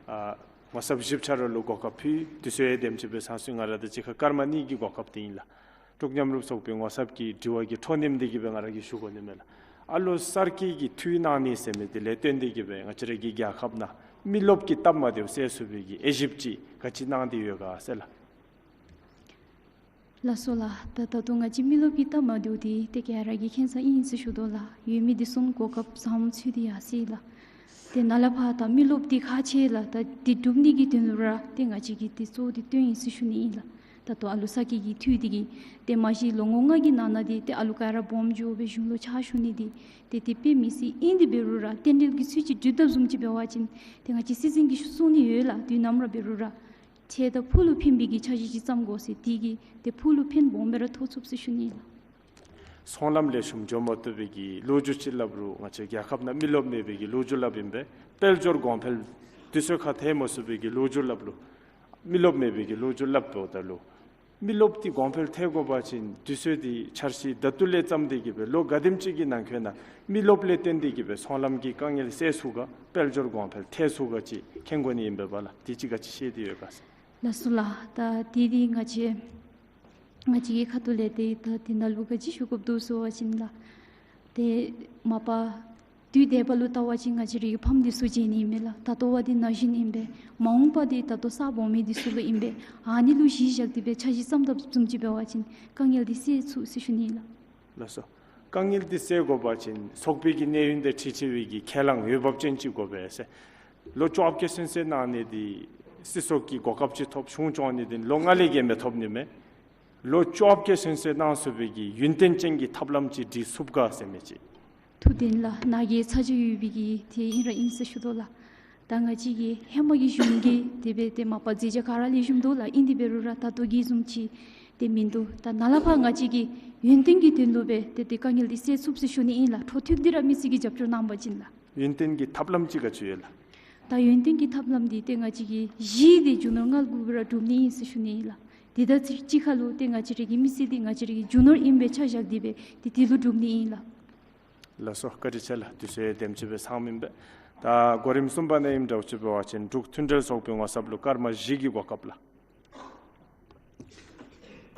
ཨ་ངོ་ཚབ་བཞི་ཆ་ར་ལུ་གོ་སྐབས་ཕུལ། དུས་ཚོད་ཡང་དེམ་ཅིག་སྦེ་ཚང་སོང་། ང་ར་དང་གཅིག་ཁར་སྐར་མ་གཉིས་ཀྱི་གོ་སྐབས་འདི་ཨིན་ལགས། འབྲུག་མཉམ་རུབ་ཚོགས་པའི་ངོ་ཚབ་ཀྱི་དྲི་བ་གི་འཕྲོ་མཐུད་དེ་གིས་སྦེ་ང་ར་གིས་ཞུ་དགོ་ནི་མས་ལགས། ཨ་ལོ་གསར་སྐྱེས་ཀྱི་འཐུས་གནང་ནི་ཟེར་མི་འདི་ལས་བརྟེན་ཏེ་གིས་སྦེ་ང་བཅས་ར་གི་རྒྱལ་ཁབ་ནང་མི་རློབས་ཀྱི་སྟབས་མ་བདེཝ་སེལ་ཚུགས་པའི་གི་དབྱེ་ཞིབ་ཅིག་ག་ཅི་གནང་སྟེ་ཡོད་ག་ཟེར་ལགས། ལགས་སོ་ལགས། ད་ད་ལྟོ་ང་བཅས་མི་རློབས་ཀྱི་སྟབས་མ་བདེཝ་འདི་ཏེ་ག་ར་གིས་མཁྱེན་ས་ཨིན་ཟེར་ཞུ་དོ་ལགས། ཡོད་མི་འདི་ཚུ་གོ་སྐབས་བཟངམོ་ཚུ་འདི་ཡར་སོ་ཡི་ལགས། ཏེ་ནཱ་ལས་ཕར་ད་མི་རློབས་འདི་ཁག་ཆེ་ལགས། ད་འདི་སྒྲུབ་ནི་གི་དོན་ལུ་ར་ཏེ་ང་བཅས་ཀྱིས་ཏེ་གཙོ་བོ་འདི་བཏོན་ཡི་ཟེར་ཞུ་ནི་ཨིན་ལགས། ད་ལྟོ་ཨ་ལོ་གསར་སྐྱེས་ཀྱི་འཐུས་འདི་གིས་ཏེ་མ་གཞི་ལོ་ངོ་ལྔ་གི་ནང་ན་འདི་ཏེ་ཨ་ལོ་ག་ར་སྦོམ་འགྱོ་སྦེ་གཞུང་ལུ་ཕྱག་ཞུ་ནི་འདི་ཏེ་དེ་དཔེ་མི་སྲིད། ཨིན་དེ་འབད་རུང་ར་རྟེན་འབྲེལ་གྱི་ཚུལ་ཅིག་སྒྲུབ་དོ་བཟུམ་ཅིག་འབད་བ་ཅིན་ཏེ་ང་བཅས་སྲིད་འཛིན་གྱིས་གསུང་ནི་ཡོད་ལགས། དུས་ནམ་ར་འབད་རུང་ར་ཁྲལ་དང་ཕུགས་ལུ་ཕན་པའི་གི་འཆར་གཞི་ཅིག་བརྩམ་དགོ་ཟེར། དེ་གིས་ཏེ་ཕུགས་ལུ་ཕན་སྦོམ་སྦེ་ར་ཐོགས་ཚུགས་ཟེར་ཞུ་ནི་ཨིན་ལགས། ཚོང་ལམ་ལེགས་ཤོམ་འགྱོ་མ་བཏུབ་པའི་གི་ལོ་རྒྱུས་ཅིག་སླབ་རུང་ང་བཅས་རྒྱལ་ཁབ་ནང་མི་རློབས་མེད་པའི་གི་ལོ་རྒྱུས་སླབ་ཨིན་པས། དཔལ་འབྱོར་གོང་འཕེལ་དུས་ཚོད་ཁར་ཐལ་མ་ཚུགས་པའི་གི་ལོ་རྒྱུས་སླབ་རུང་མི་རློབས་མེད་པའི་གི་ལོ་རྒྱུས་སླབ་འབདཝ་ད་ལུ་མི་རློབས་འདི་གོང་འཕེལ་ཐལ་དགོ་པ་ཅིན་དུས་ཚོད་འདི་འཆར་གཞི་ད་ལྟོ་ལས་བརྩམས་ཏེ་གིས་སྦེ་ལོ་ག་དེམ་ཅིག་གི་ནང་འཁོད་ནང་མི་རློབས་ལས་བརྟེན་ཏེ་གིས་སྦེ་ཚོང་ལམ་གྱི་དཀའ་ངལ་སེལ་ཚུགས་ག་དཔལ་འབྱོར་གོང་འཕེལ་ཐལ་ཚུགས་ག་ཅིག་མཁྱེན་དགོ་ནི་ཨིན་པས་ལགས། དེ་ཅིག་ག་ཅི་ཤེས་ཏེ་ཡོད་ག་ཟེར། ལགས་སོ་ལགས། ད་དེ་འདི་ང་བཅས་ང་བཅས་ཀྱི་ཁ་ཐུག་ལས་ཏེ་ད་དེ་ནང་ལུ་ག་ཅི་ཞུ་དགོཔ་འདུག་ཟེར་བ་ཅིན་ལགས། ཏེ་མ་པ་དུས་འདས་པ་ལུ་བལྟ་བ་ཅིན་ང་བཅས་རའི་ཕམ་འདི་ཚུ་བརྗེད་ནི་ཨིན་མས་ལགས། ད་ལྟོ་བ་འདི་ན་གཞོན་ཨིན་པས། མ་འོངས་པ་འདི་ད་ལྟོ་ས་སྦོམ་མི་འདི་ཚུ་ལུ་ཨིན་པས། ཨ་ནི་ལུ་གཞི་བཞག་སྟེ་སྦེ་འཆར་གཞི་བརྩམ་དོ་བཟུམ་ཅིག་འབད་བ་ཅིན་དཀའ་ངལ་འདི་སེལ་ཚུགས་ཟེར་ཞུ་ནི་ལགས། ལགས་སོ། དཀའ་ངལ་འདི་སེལ་དགོ་པ་ཅིན་ཚོགས་པའི་གི་གནས་ཡུན་དང་འཁྲིལ་ཆེ་བའི་གི་ཁས་བླངས་འོས་འབབ་ཅན་ཅིག་དགོ་པས་ཟེར། ལོ་བཅོ་བརྒྱད་ཚུན་ཚོད་གནང་ནི་འདི་སྲིད་ཚོགས་ཀྱི་གོ་སྐབས་ཅིག་ཐོབ། གཞུང་སྐྱོང་ནི་འདི་ལོ་ལྔ་ལས་བརྒལ་མི་ཐོབ་ནི་མས། ལོ་བཅོ་བརྒྱད་ཚུན་ཚོད་གནང་ཚུགས་པའི་གི་ཡུན་བརྟན་ཅན་གྱི་ཐབས་ལམ་ཅིག་སྒྲིག་ཚུགས་ག་ཟེར་མི་ཅིག། ཐུགས་བདེན་ལགས། ནཱ་གིས་ཚ་གྱང་ཡོད་པའི་གི་དེ་ཨིན་ར་ཨིན་ཟེར་ཞུ་དོ་ལགས། ད་ང་བཅས་ཀྱི་ཧེ་མ་གི་གཞུང་གིས་དེ་སྦེ་ཏེ་མ་པ་མཛད་བྱ་ག་ར་ལེགས་ཤོམ་འདུག་ལགས། ཨིན་དེ་འབད་རུང་ར་ད་ལྟོ་གི་བཟུམ་ཅིག་དེ་མིན་འདུག། ད་ནཱ་ལས་ཕར་ང་བཅས་ཀྱིས་ཡུན་བརྟན་གྱི་དོན་ལུ་སྦེ་ཏེ་དེ་དཀའ་ངལ་འདི་སེལ་ཚུགས་ཟེར་ཞུ་ནི་ཨིན་ལགས། འཕྲོ་མཐུད་དེ་ར་མི་སེར་གྱིས་རྒྱབ་སྐྱོར་གནང་བ་ཅིན་ལགས། ཡུན་བརྟན་གྱི་ཐབས་ལམ་ཅིག་ག་ཅི་ཡོད་ལགས། ད་ཡུན་བརྟན་གྱི་ཐབས་ལམ་འདི་ཏེ་ང་བཅས་ཀྱི་གཞི་འདི་རྒྱུ་ནོར་ལྔ་གུ་སྦེ་ར་སྒྲུབ་ནི་ཨིན་ཟེར་ཞུ་ནི་ཨིན་ལགས། དེ་དང་གཅིག་ཁར་ལུ་ཏེ་ང་བཅས་རའི་གི་མི་སེར་འདི་ང་བཅས་རའི་གི་རྒྱུ་ནོར་ཨིན་པའི་ཆ་བཞག་སྟེ་སྦེ་ཏེ་དེ་ལུ་སྒྲུབ་ནི་ཨིན་ལགས། ལགས་སོ། བཀའ་དྲིན་ཆེ་ལགས། དུས་ཚོད་དེམ་ཅིག་སྦེ་ཚང་མི་ཨིན་པས། ད་གོ་རིམ་གསུམ་པ་ནང་ཨིནམ་འདྲཝ་ཅིག་འབད་བ་ཅིན་འབྲུག་མཐུན་འབྲེལ་ཚོགས་པའི་ངོ་ཚབ་ལུ་སྐར་མ་བཞི་གི་གོ་སྐབས་ལགས།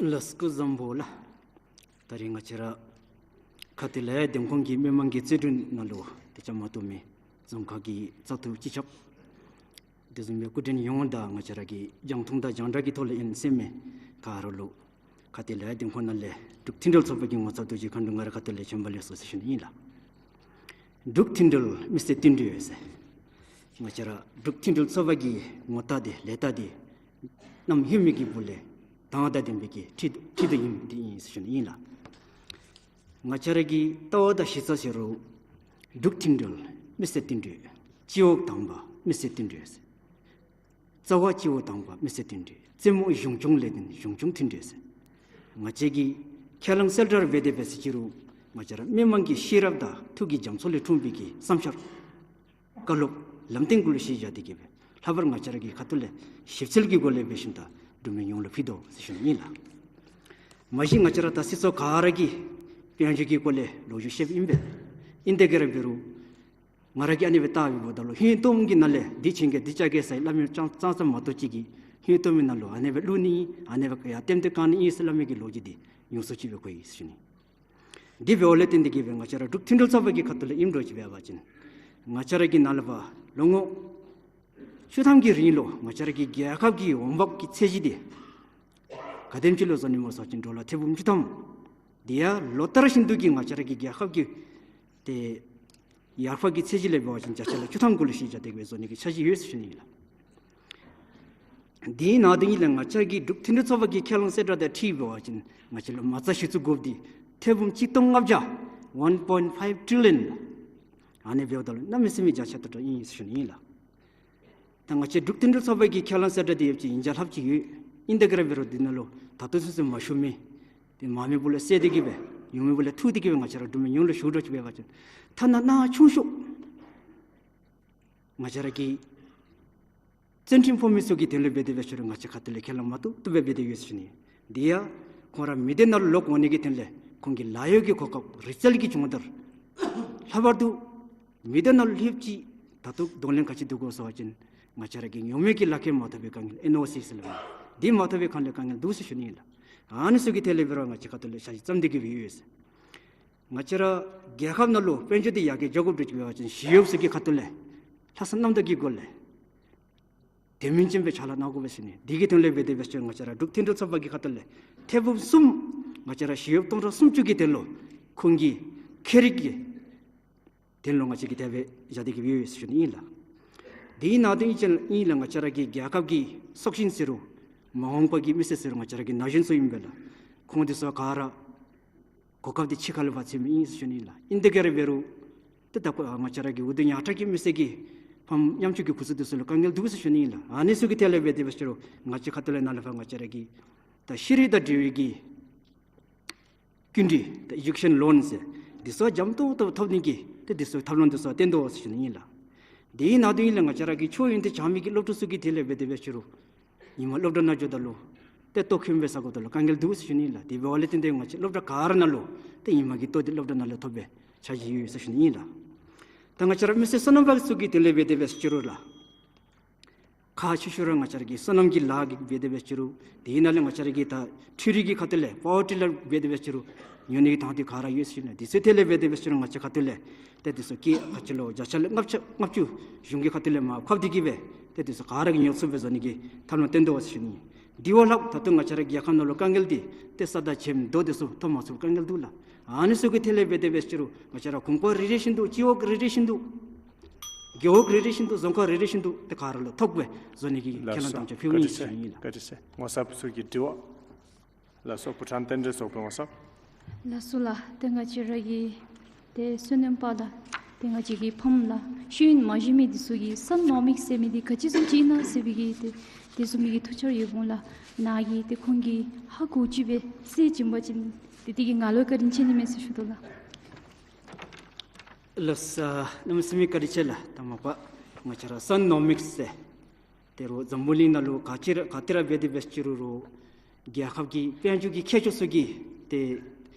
ལགས་སོ། སྐུ་གཟུགས་བཟང་པོ་ལགས། ད་རིས་ང་བཅས་ར་ཁ་ཐུག་ལས་འདེམས་ཁོངས་ཀྱི་མི་མང་གི་རྩོད་གྲོས་ནང་ལུ་ཏེ་བཅའ་མར་གཏོགས་མི་རྫོང་ཁག་གི་བཙག་འཐུ་སྤྱི་ཁྱབ་དེ་བཟུམ་སྦེ་སྐུ་མགྲོན་ཡོངས་དང་ང་བཅས་ར་གི་རྒྱང་མཐོང་དང་རྒྱང་བསྒྲགས་ཀྱི་ཐོག་ལས་ཡང་གསན་མི་ག་ར་ལུ་ཁ་ཐུག་ལས་འདེམས་ཁོངས་ནང་ལས་འབྲུག་མཐུན་འབྲེལ་ཚོགས་པ་གི་ངོ་ཚབ་ཏུ་ཅིག་མཁའ་འགྲོ་ང་ར་ཁ་ཐུག་ལས་བྱོན་པ་ལེགས་སོ་ཟེར་ཞུ་ནི་ཨིན་ལགས། འབྲུག་མཐུན་འབྲེལ་མི་སེར་བསྟུན་གྲོས་ཟེར། ང་བཅས་ར་འབྲུག་མཐུན་འབྲེལ་ཚོགས་པ་གི་ངོ་རྟགས་འདི་ལས་རྟགས་འདི་ གནམ་ཧེ་མའི་གི་སྦུག་ལས་དང་དང་ལྡན་པའི་གི་ཁྲི་ཁྲི་དུ་ཨིནམ་འདི་ཨིན་ཟེར་ཞུ་ནི་ཨིན་ལགས། ང་བཅས་ར་གི་ལྟ་བ་དང་གཞི་རྩ་ཟེར་རུང་འབྲུག་མཐུན་སྒྲིལ་མི་སེར་མཐུན་སྒྲིལ། སྤྱི་འོག་དང་པ་མི་སེར་མཐུན་སྒྲིལ། རྩ་བ་སྤྱི་འོག་དང་པ་མི་སེར་མཐུན་སྒྲིལ། རྩེ་མོ་གཞུང་སྐྱོང་ལས་དོན་གཞུང་སྐྱོང་མཐུན་སྒྲིལ། ང་བཅས་ཀྱི་ཁས་བླངས་གསལ་བསྒྲགས་འབད་དེ་འབད་ཟེར་ཅི་རུང་ང་བཅས་ར་མི་མང་གི་ཤེས་རབ་དང་ཐུགས་ཀྱི་རྒྱ་མཚོ་ལས་འཁྲུངས་པའི་གི་བསམ་འཆར་བཀའ་སློབ་ལམ་སྟོན་གུ་ལུ་གཞི་བཞག་སྟེ་གི་སྦེ་ལྷག་པར་ང་བཅས་ར་གི་ཁ་ཐུག་ལས་ཞིབ་འཚོལ་གྱི་སྒོ་ལས་འབད་ཞིནམ་ད་འབྲུག་མི་ཡོངས་ལུ་ཕུལ་དོ་ཟེར་ཞུ་ནི་ཨིན་ལགས། མ་གཞི་ང་བཅས་ར་ད་སྲིད་ཚོགས་ག་ར་གིས་དཔལ་འབྱོར་གྱི་སྐོར་ལས་ལོ་རྒྱུས་བཤདཔ་ཨིན་པས། ཨིན་ཏེ་ག་ར་འབད་རུང་ང་ར་གིས་ཨ་ནི་སྦེ་བལྟ་བའི་འབདཝ་ད་ལུ་ཧིང་སྟོང་གི་ནང་ལས་འདི་བྱིན་གེ་འདི་བཅག་གེ་ཟེར་སླབ་མི་ཙང་ཙང་ཙང་མ་གཏོགས་ཅིག་གིས་ཧིང་སྟོང་མི་ནང་ལུ་ཨ་ནི་སྦེ་བླུག་ནི་ཨ་ནི་སྦེ་ཡར་ལྟེམ་སྟེ་བཀང་ནི་ཨིན་ཟེར་སླབ་མི་གི་ལོ་རྒྱུས་འདི་ཉུང་སུ་ཅིག་སྦེ་གོ་ཡི་ཟེར་ཞུ་ནི། དེ་འབདཝ་ལས་བརྟེན་ཏེ་གི་སྦེ་ང་བཅས་ར་འབྲུག་མཐུན་སྒྲིལ་ཚོགས་པ་གི་ཁ་ཐུག་ལས་ཨིནམ་འདྲཝ་ཅིག་འབད་བ་ཅིན་ང་བཅས་ར་གི་ནཱ་ལས་ཕར་ལོ་ངོ་བཅུ་ཐམ་གྱི་རིང་ལུ་ང་བཅས་ར་གི་རྒྱལ་ཁབ་ཀྱི་འོང་འབབ་ཀྱི་ཚད་གཞི་འདི་ག་དེམ་ཅིག་ལུ་བཟོ་ནི་སྨོ་ཟེར་བ་ཅིན་ཌོ་ལར་ཐེར་འབུམ་བཅུ་ཐམ། དེ་ཡང་ལོ་ལྟར་བཞིན་དུ་གི་ང་བཅས་ར་གི་རྒྱལ་ཁབ་ཀྱི་ཏེ་ཡར་འཕར་གྱི་ཚད་གཞི་ལས་འབད་བ་ཅིན་བརྒྱ་ཆ་ལུ་བཅུ་ཐམ་གུ་ལུ་གཞི་བཞག་སྟེ་གི་སྦེ་བཟོ་ནི་གི་འཆར་གཞི་ཡོད་ཟེར་ཞུ་ནི་ཨིན་ལགས། དེའི་ནང་དོན་ཨིན་ལགས། ང་བཅས་ཀྱི་འབྲུག་མཐུན་སྒྲིལ་ཚོགས་པ་གི་ཁས་བླངས་གསལ་བསྒྲགས་དང་འཁྲིལ་འབད་བ་ཅིན་ང་བཅས་ལུ་མ་རྩ་གཞི་བཙུགས་དགོཔ་འདི་ཐེར་འབུམ་གཅིག་སྟོང་ལྔ་བརྒྱ་one point five trillion། ཨ་ནི་འབདཝ་ད་ལུ་གནམ་མེད་ས་མེད་རྒྱ་ཆེ་ཏོག་ཏོ་ཨིན་ཟེར་ཞུ་ནི་ཨིན་ལགས། ད་ང་བཅས་འབྲུག་མཐུན་སྒྲིལ་ཚོགས་པ་གི་ཁས་བླངས་གསལ་བསྒྲགས་འདི་ཡོདཔ་ཅིག་ཨིན་ཅི་ལྷགཔ་ཅིག་ཡོད། ཨིན་ཏེ་ག་ར་འབད་རུང་འདི་ནང་ལུ་ད་ལྟོ་ཚུན་ཚོད་མ་ཞུ་མི་འདི་མང་མི་སྦུག་ལས་བསལ་ཏེ་གི་སྦེ་ཡོད་མི་སྦུག་ལས་འཐུ་སྟེ་གི་སྦེ་ང་བཅས་ར་འབྲུག་མི་ཡོངས་ལུ་ཞུ་འདྲཝ་ཅིག་འབད་བ་ཅིན་ཐ་ན་ནང་ཆུང་ཤོས་ང་བཅས་ར་གི་བཙན་ཁྲིམས་ཕོག་མི་ཚུ་གི་དོན་ལུ་འབད་དེ་འབད་ཞུ་རུང་ང་བཅས་ཁ་ཐུག་ལས་ཁས་བླངས་མ་བཏུབ་བཏུབ་སྦེ་འབད་དེ་ཡོད་ཟེར་ཞུ་ནི། དེ་ཡང་ཁོང་ར་མི་སྡེ་ནང་ལུ་ལོག་འོང་ནི་གི་དོན་ལས་ཁོང་གི་ལཱ་གཡོག་གི་གོ་སྐབས་རིག་རྩལ་གྱི་སྦྱོང་བརྡར། ལྷག་པར་དུ་མི་སྡེ་ནང་ལུ་ལྷོདཔ་ཅིག་ད་ལྟོ་གདོང་ལེན་ག་ཅི་འདུག་གོ་ཟེར་བ་ཅིན་ང་བཅས་ར་གི་ཉོག་མེད་ཀྱི་ལག་ཁྱེར་མ་ཐོབ་པའི་དཀའ་ངལ་ཨེན་ཨོ་སི་ཟེར་སླབ་མི་འདི་མ་ཐོབ་པའི་དཀའ་ངལ་དཀའ་ངལ་འདུག་ཟེར་ཞུ་ནི་ཨིན་ལགས། ཨ་ནི་ཚུ་གི་ཐད་ལས་འབད་རུང་ང་བཅས་ཁ་ཐུག་ལས་འཆར་གཞི་བརྩམས་ཏེ་གི་སྦེ་ཡོད་ཟེར། ང་བཅས་ར་རྒྱལ་ཁབ་ནང་ལུ་དཔལ་འབྱོར་འདི་ཡར་རྒྱས་འགྱོ་དགོཔ་འདྲཝ་ཅིག་འབད་བ་ཅིན་ཞི་གཡོགཔ་ཚུ་གི་ཁ་ཐུག་ལས་ལྷག་བསམ་རྣམ་དག་གི་སྒོ་ལས་དེ་མིན་ཅན་སྦེ་ཕྱག་ལཱ་གནང་དགོ་པས་ཟེར་ཞུ་ནི། དེ་གི་དོན་ལས་འབད་དེ་འབད་ཞུ་རུང་ང་བཅས་ར་འབྲུག་མཐུན་སྒྲིལ་ཚོགས་པ་གི་ཁ་ཐུག་ལས་ཐེར་འབུམ་གསུམ་ང་བཅས་ར་ཞི་གཡོགཔ་སྟོང་ཕྲག་སུམ་ཅུ་གི་དོན་ལུ་ཁོང་གི་ཁྱད་རིག་གི་དོན་ལུ་ང་བཅས་ཀྱིས་དེ་སྦེ་བཞག་སྟེ་གི་སྦེ་ཡོད་ཟེར་ཞུ་ནི་ཨིན་ལགས། དེའི་ནང་དོན་ཨིན་ཅི་ཨིན་ལགས། ང་བཅས་ར་གི་རྒྱལ་ཁབ་ཀྱི་སྲོག་ཤིང་ཟེར་རུང་མ་འོངས་པ་གི་མི་སེར་ཟེར་རུང་ང་བཅས་ར་གི་ན་གཞོན་ཚུ་ཨིན་པས་ལགས། ཁོང་འདི་ཚུ་ག་ར་གོ་སྐབས་འདི་ཕྱི་ཁ་ལས་ཕར་འཚོལ་མི་ཨིན་ཟེར་ཞུ་ནི་ཨིན་ལགས། ཨིན་ཏེ་ག་ར་འབད་རུང་ཏེ་ད་ཁོ་ང་བཅས་ར་གི་འོས་བསྡུ་ཉག་ཕྲ་གི་མི་སེར་གྱི་ཕམ་ཉམ་ཆུང་གི་ཁུ་ཚུར་འདི་ཚུ་ལུ་དཀའ་ངལ་འདུག་ཟེར་ཞུ་ནི་ཨིན་ལགས། ཨ་ནི་ཚུ་གི་ཐད་ལས་འབད་དེ་འབད་ཞུ་རུང་ང་བཅས་ཁ་ཐུག་ལས་ནཱ་ལས་ཕར་ང་བཅས་ར་གི་ད་ཤེས་རིག་དང་འབྲེལ་བའི་གི་སྐྱིན་འགྲུལ་ད་ཨེ་ཌུ་ཀེ་ཤཱན་ལོན་ཟེར་འདི་ཚུ་འཇམ་ཏོང་ཏོ་ཐོབ་ནི་གི་ཏེ་འདི་ཚུ་ཐབས་ལམ་འདི་ཚུ་བསྟན་དོ་ཟེར་ཞུ་ནི་ཨིན་ལགས། དེའི་ནང་དོན་ཨིན་ལགས། ང་བཅས་ར་གི་ཆོས་ཡོན་ཏན་སྦྱང་མི་གི་སློབ་ཕྲུག་ཚུ་གི་དོན་ལས་འབད་དེ་འབད་ཞུ་རུང་ཉིན་མ་སློབ་གྲྭ་ནང་འགྱོཝ་ད་ལུ་ཏེ་ལྟོ་ཁེམ་སྦེ་ཟ་དགོཔ་ད་ལུ་དཀའ་ངལ་འདུག་ཟེར་ཞུ་ནི་ཨིན་ལགས། དེ་འབདཝ་ལས་བརྟེན་ཏེ་ང་བཅས་སློབ་གྲྭ་ག་ར་ནང་ལུ་ཏེ་ཉིན་མ་གི་ལྟོ་འདི་སློབ་གྲྭ་ནང་ལུ་ཐོབ་པའི་འཆར་གཞི་ཡོད་ཟེར་ཞུ་ནི་ཨིན་ལགས། ད་ང་བཅས་ར་མི་སེར་སོ་ནམ་པ་ཚུ་གི་དོན་ལས་འབད་དེ་འབད་ཞུ་རུང་ལགས། ཁག་ཆེ་ཤོས་ར་ང་བཅས་ར་གི་སོ་ནམ་གྱི་ལཱ་གི་འབད་དེ་འབད་ཞུ་རུང་དེའི་ནང་ལས་ང་བཅས་ར་གི་ད་འཕྲུལ་རིག་གི་ཁ་ཐུག་ལས་པ་ཝར་ཊི་ལར་འབད་དེ་འབད་ཞུ་རུང་ཉོ་ནི་གི་དང་འདོད་ག་ར་ཡོད་ཟེར་ཞུ་ནི། དེ་ཚུ་དོན་ལས་འབད་དེ་འབད་ཞུ་རུང་ང་བཅས་ཁ་ཐུག་ལས་ཏེ་དེ་ཚུ་ཀེ་ཁ་ཅིག་ལུ་བརྒྱ་ཆ་ལྔ་བཅུ་ལྔ་བཅུ་གཞུང་གི་ཁ་ཐུག་ལས་མར་ཁབ་སྟེ་གི་སྦེ་ཏེ་དེ་ཚུ་ག་ར་གིས་ཉོ་ཚུགསཔ་སྦེ་བཟོ་ནི་གི་ཐབས་ལམ་བསྟན་དོ་ཟེར་ཞུ་ནི། དེ་བ་ལྷག་ད་ལྟོ་ང་བཅས་ར་རྒྱལ་ཁབ་ནང་ལུ་དཀའ་ངལ་འདི་ཏེ་ས་དང་ཇེམ་རྡོ་དེ་ཚུ་ཐོབ་མ་ཚུགས་དཀའ་ངལ་འདུག་ལགས། ཨ་ནི་ཚུ་གི་དོན་ལས་འབད་དེ་འབད་ཞུ་རུང་ང་བཅས་ར་གོང་འཕེལ་རེ་རེ་བཞིན་དུ་སྤྱི་འོག་རེ་རེ་བཞིན་དུ་རྒེད་འོག་རེ་རེ་བཞིན་དུ་རྫོང་ཁག་རེ་རེ་བཞིན་དུ་ཏེ་ག་ར་ལུ་ཐོབ་པའི་བཟོ་ནི་གི་ཁས་བླངས་དམ་བཅའ་ཕུལ་ནི་ཟེར་ཞུ་ནི་ཨིན་ལགས། བཀའ་དྲིན་ཆེ། ངོ་ཚབ་ཚུ་གི་དྲི་བ། ལགས་སོ། ཕོ་བྲང་རྟེན་འབྲེལ་ཚོགས་པའི་ངོ་ཚབ། ལགས་སོ་ལགས། ཏེ་ང་བཅས་ར་གི་ཏེ་སོ་ནམ་པ་ལགས་ཏེ་ང་བཅས་ཀྱི་ཕམ་ལགས་ཤེས་ཡོན་མ་ཞུ་མི་འདི་ཚུ་གིས་སན་ནོ་མིགསི་ཟེར་མི་འདི་ག་ཅི་བཟུམ་ཅིག་ཨིན་ན་ཟེར་བའི་གི་ཏེ་དེ་བཟུམ་མའི་གི་ཐུགས་འཆར་ཡོདཔ་འོང་ལགས། ནཱ་གིས་ཏེ་ཁོང་གིས་ཧ་གོ་ཚུགསཔ་སྦེ་གསལ་བྱིན་པ་ཅིན་ཏེ་དེ་གིས་ང་ལུ་བཀའ་དྲིན་ཆེ་ནི་མས་ཟེར་ཞུ་དོ་ལགས། ལགས་སོ། གནམ་མེད་ས་མེད་བཀའ་དྲིན་ཆེ་ལགས། ད་མ་པ་ང་བཅས་ར་སན་ནོ་མིགསི་ཟེར་དེ་རུང་འཛམ་བུ་གླིང་ནང་ལུ་ག་ཅི་ར་ག་ཏེ་ར་འབད་དེ་འབད་ཞུ་རུང་རྒྱལ་ཁབ་ཀྱི་དཔལ་འབྱོར་གྱི་མཁས་མཆོག་ཚུ་གིས་ཏེ་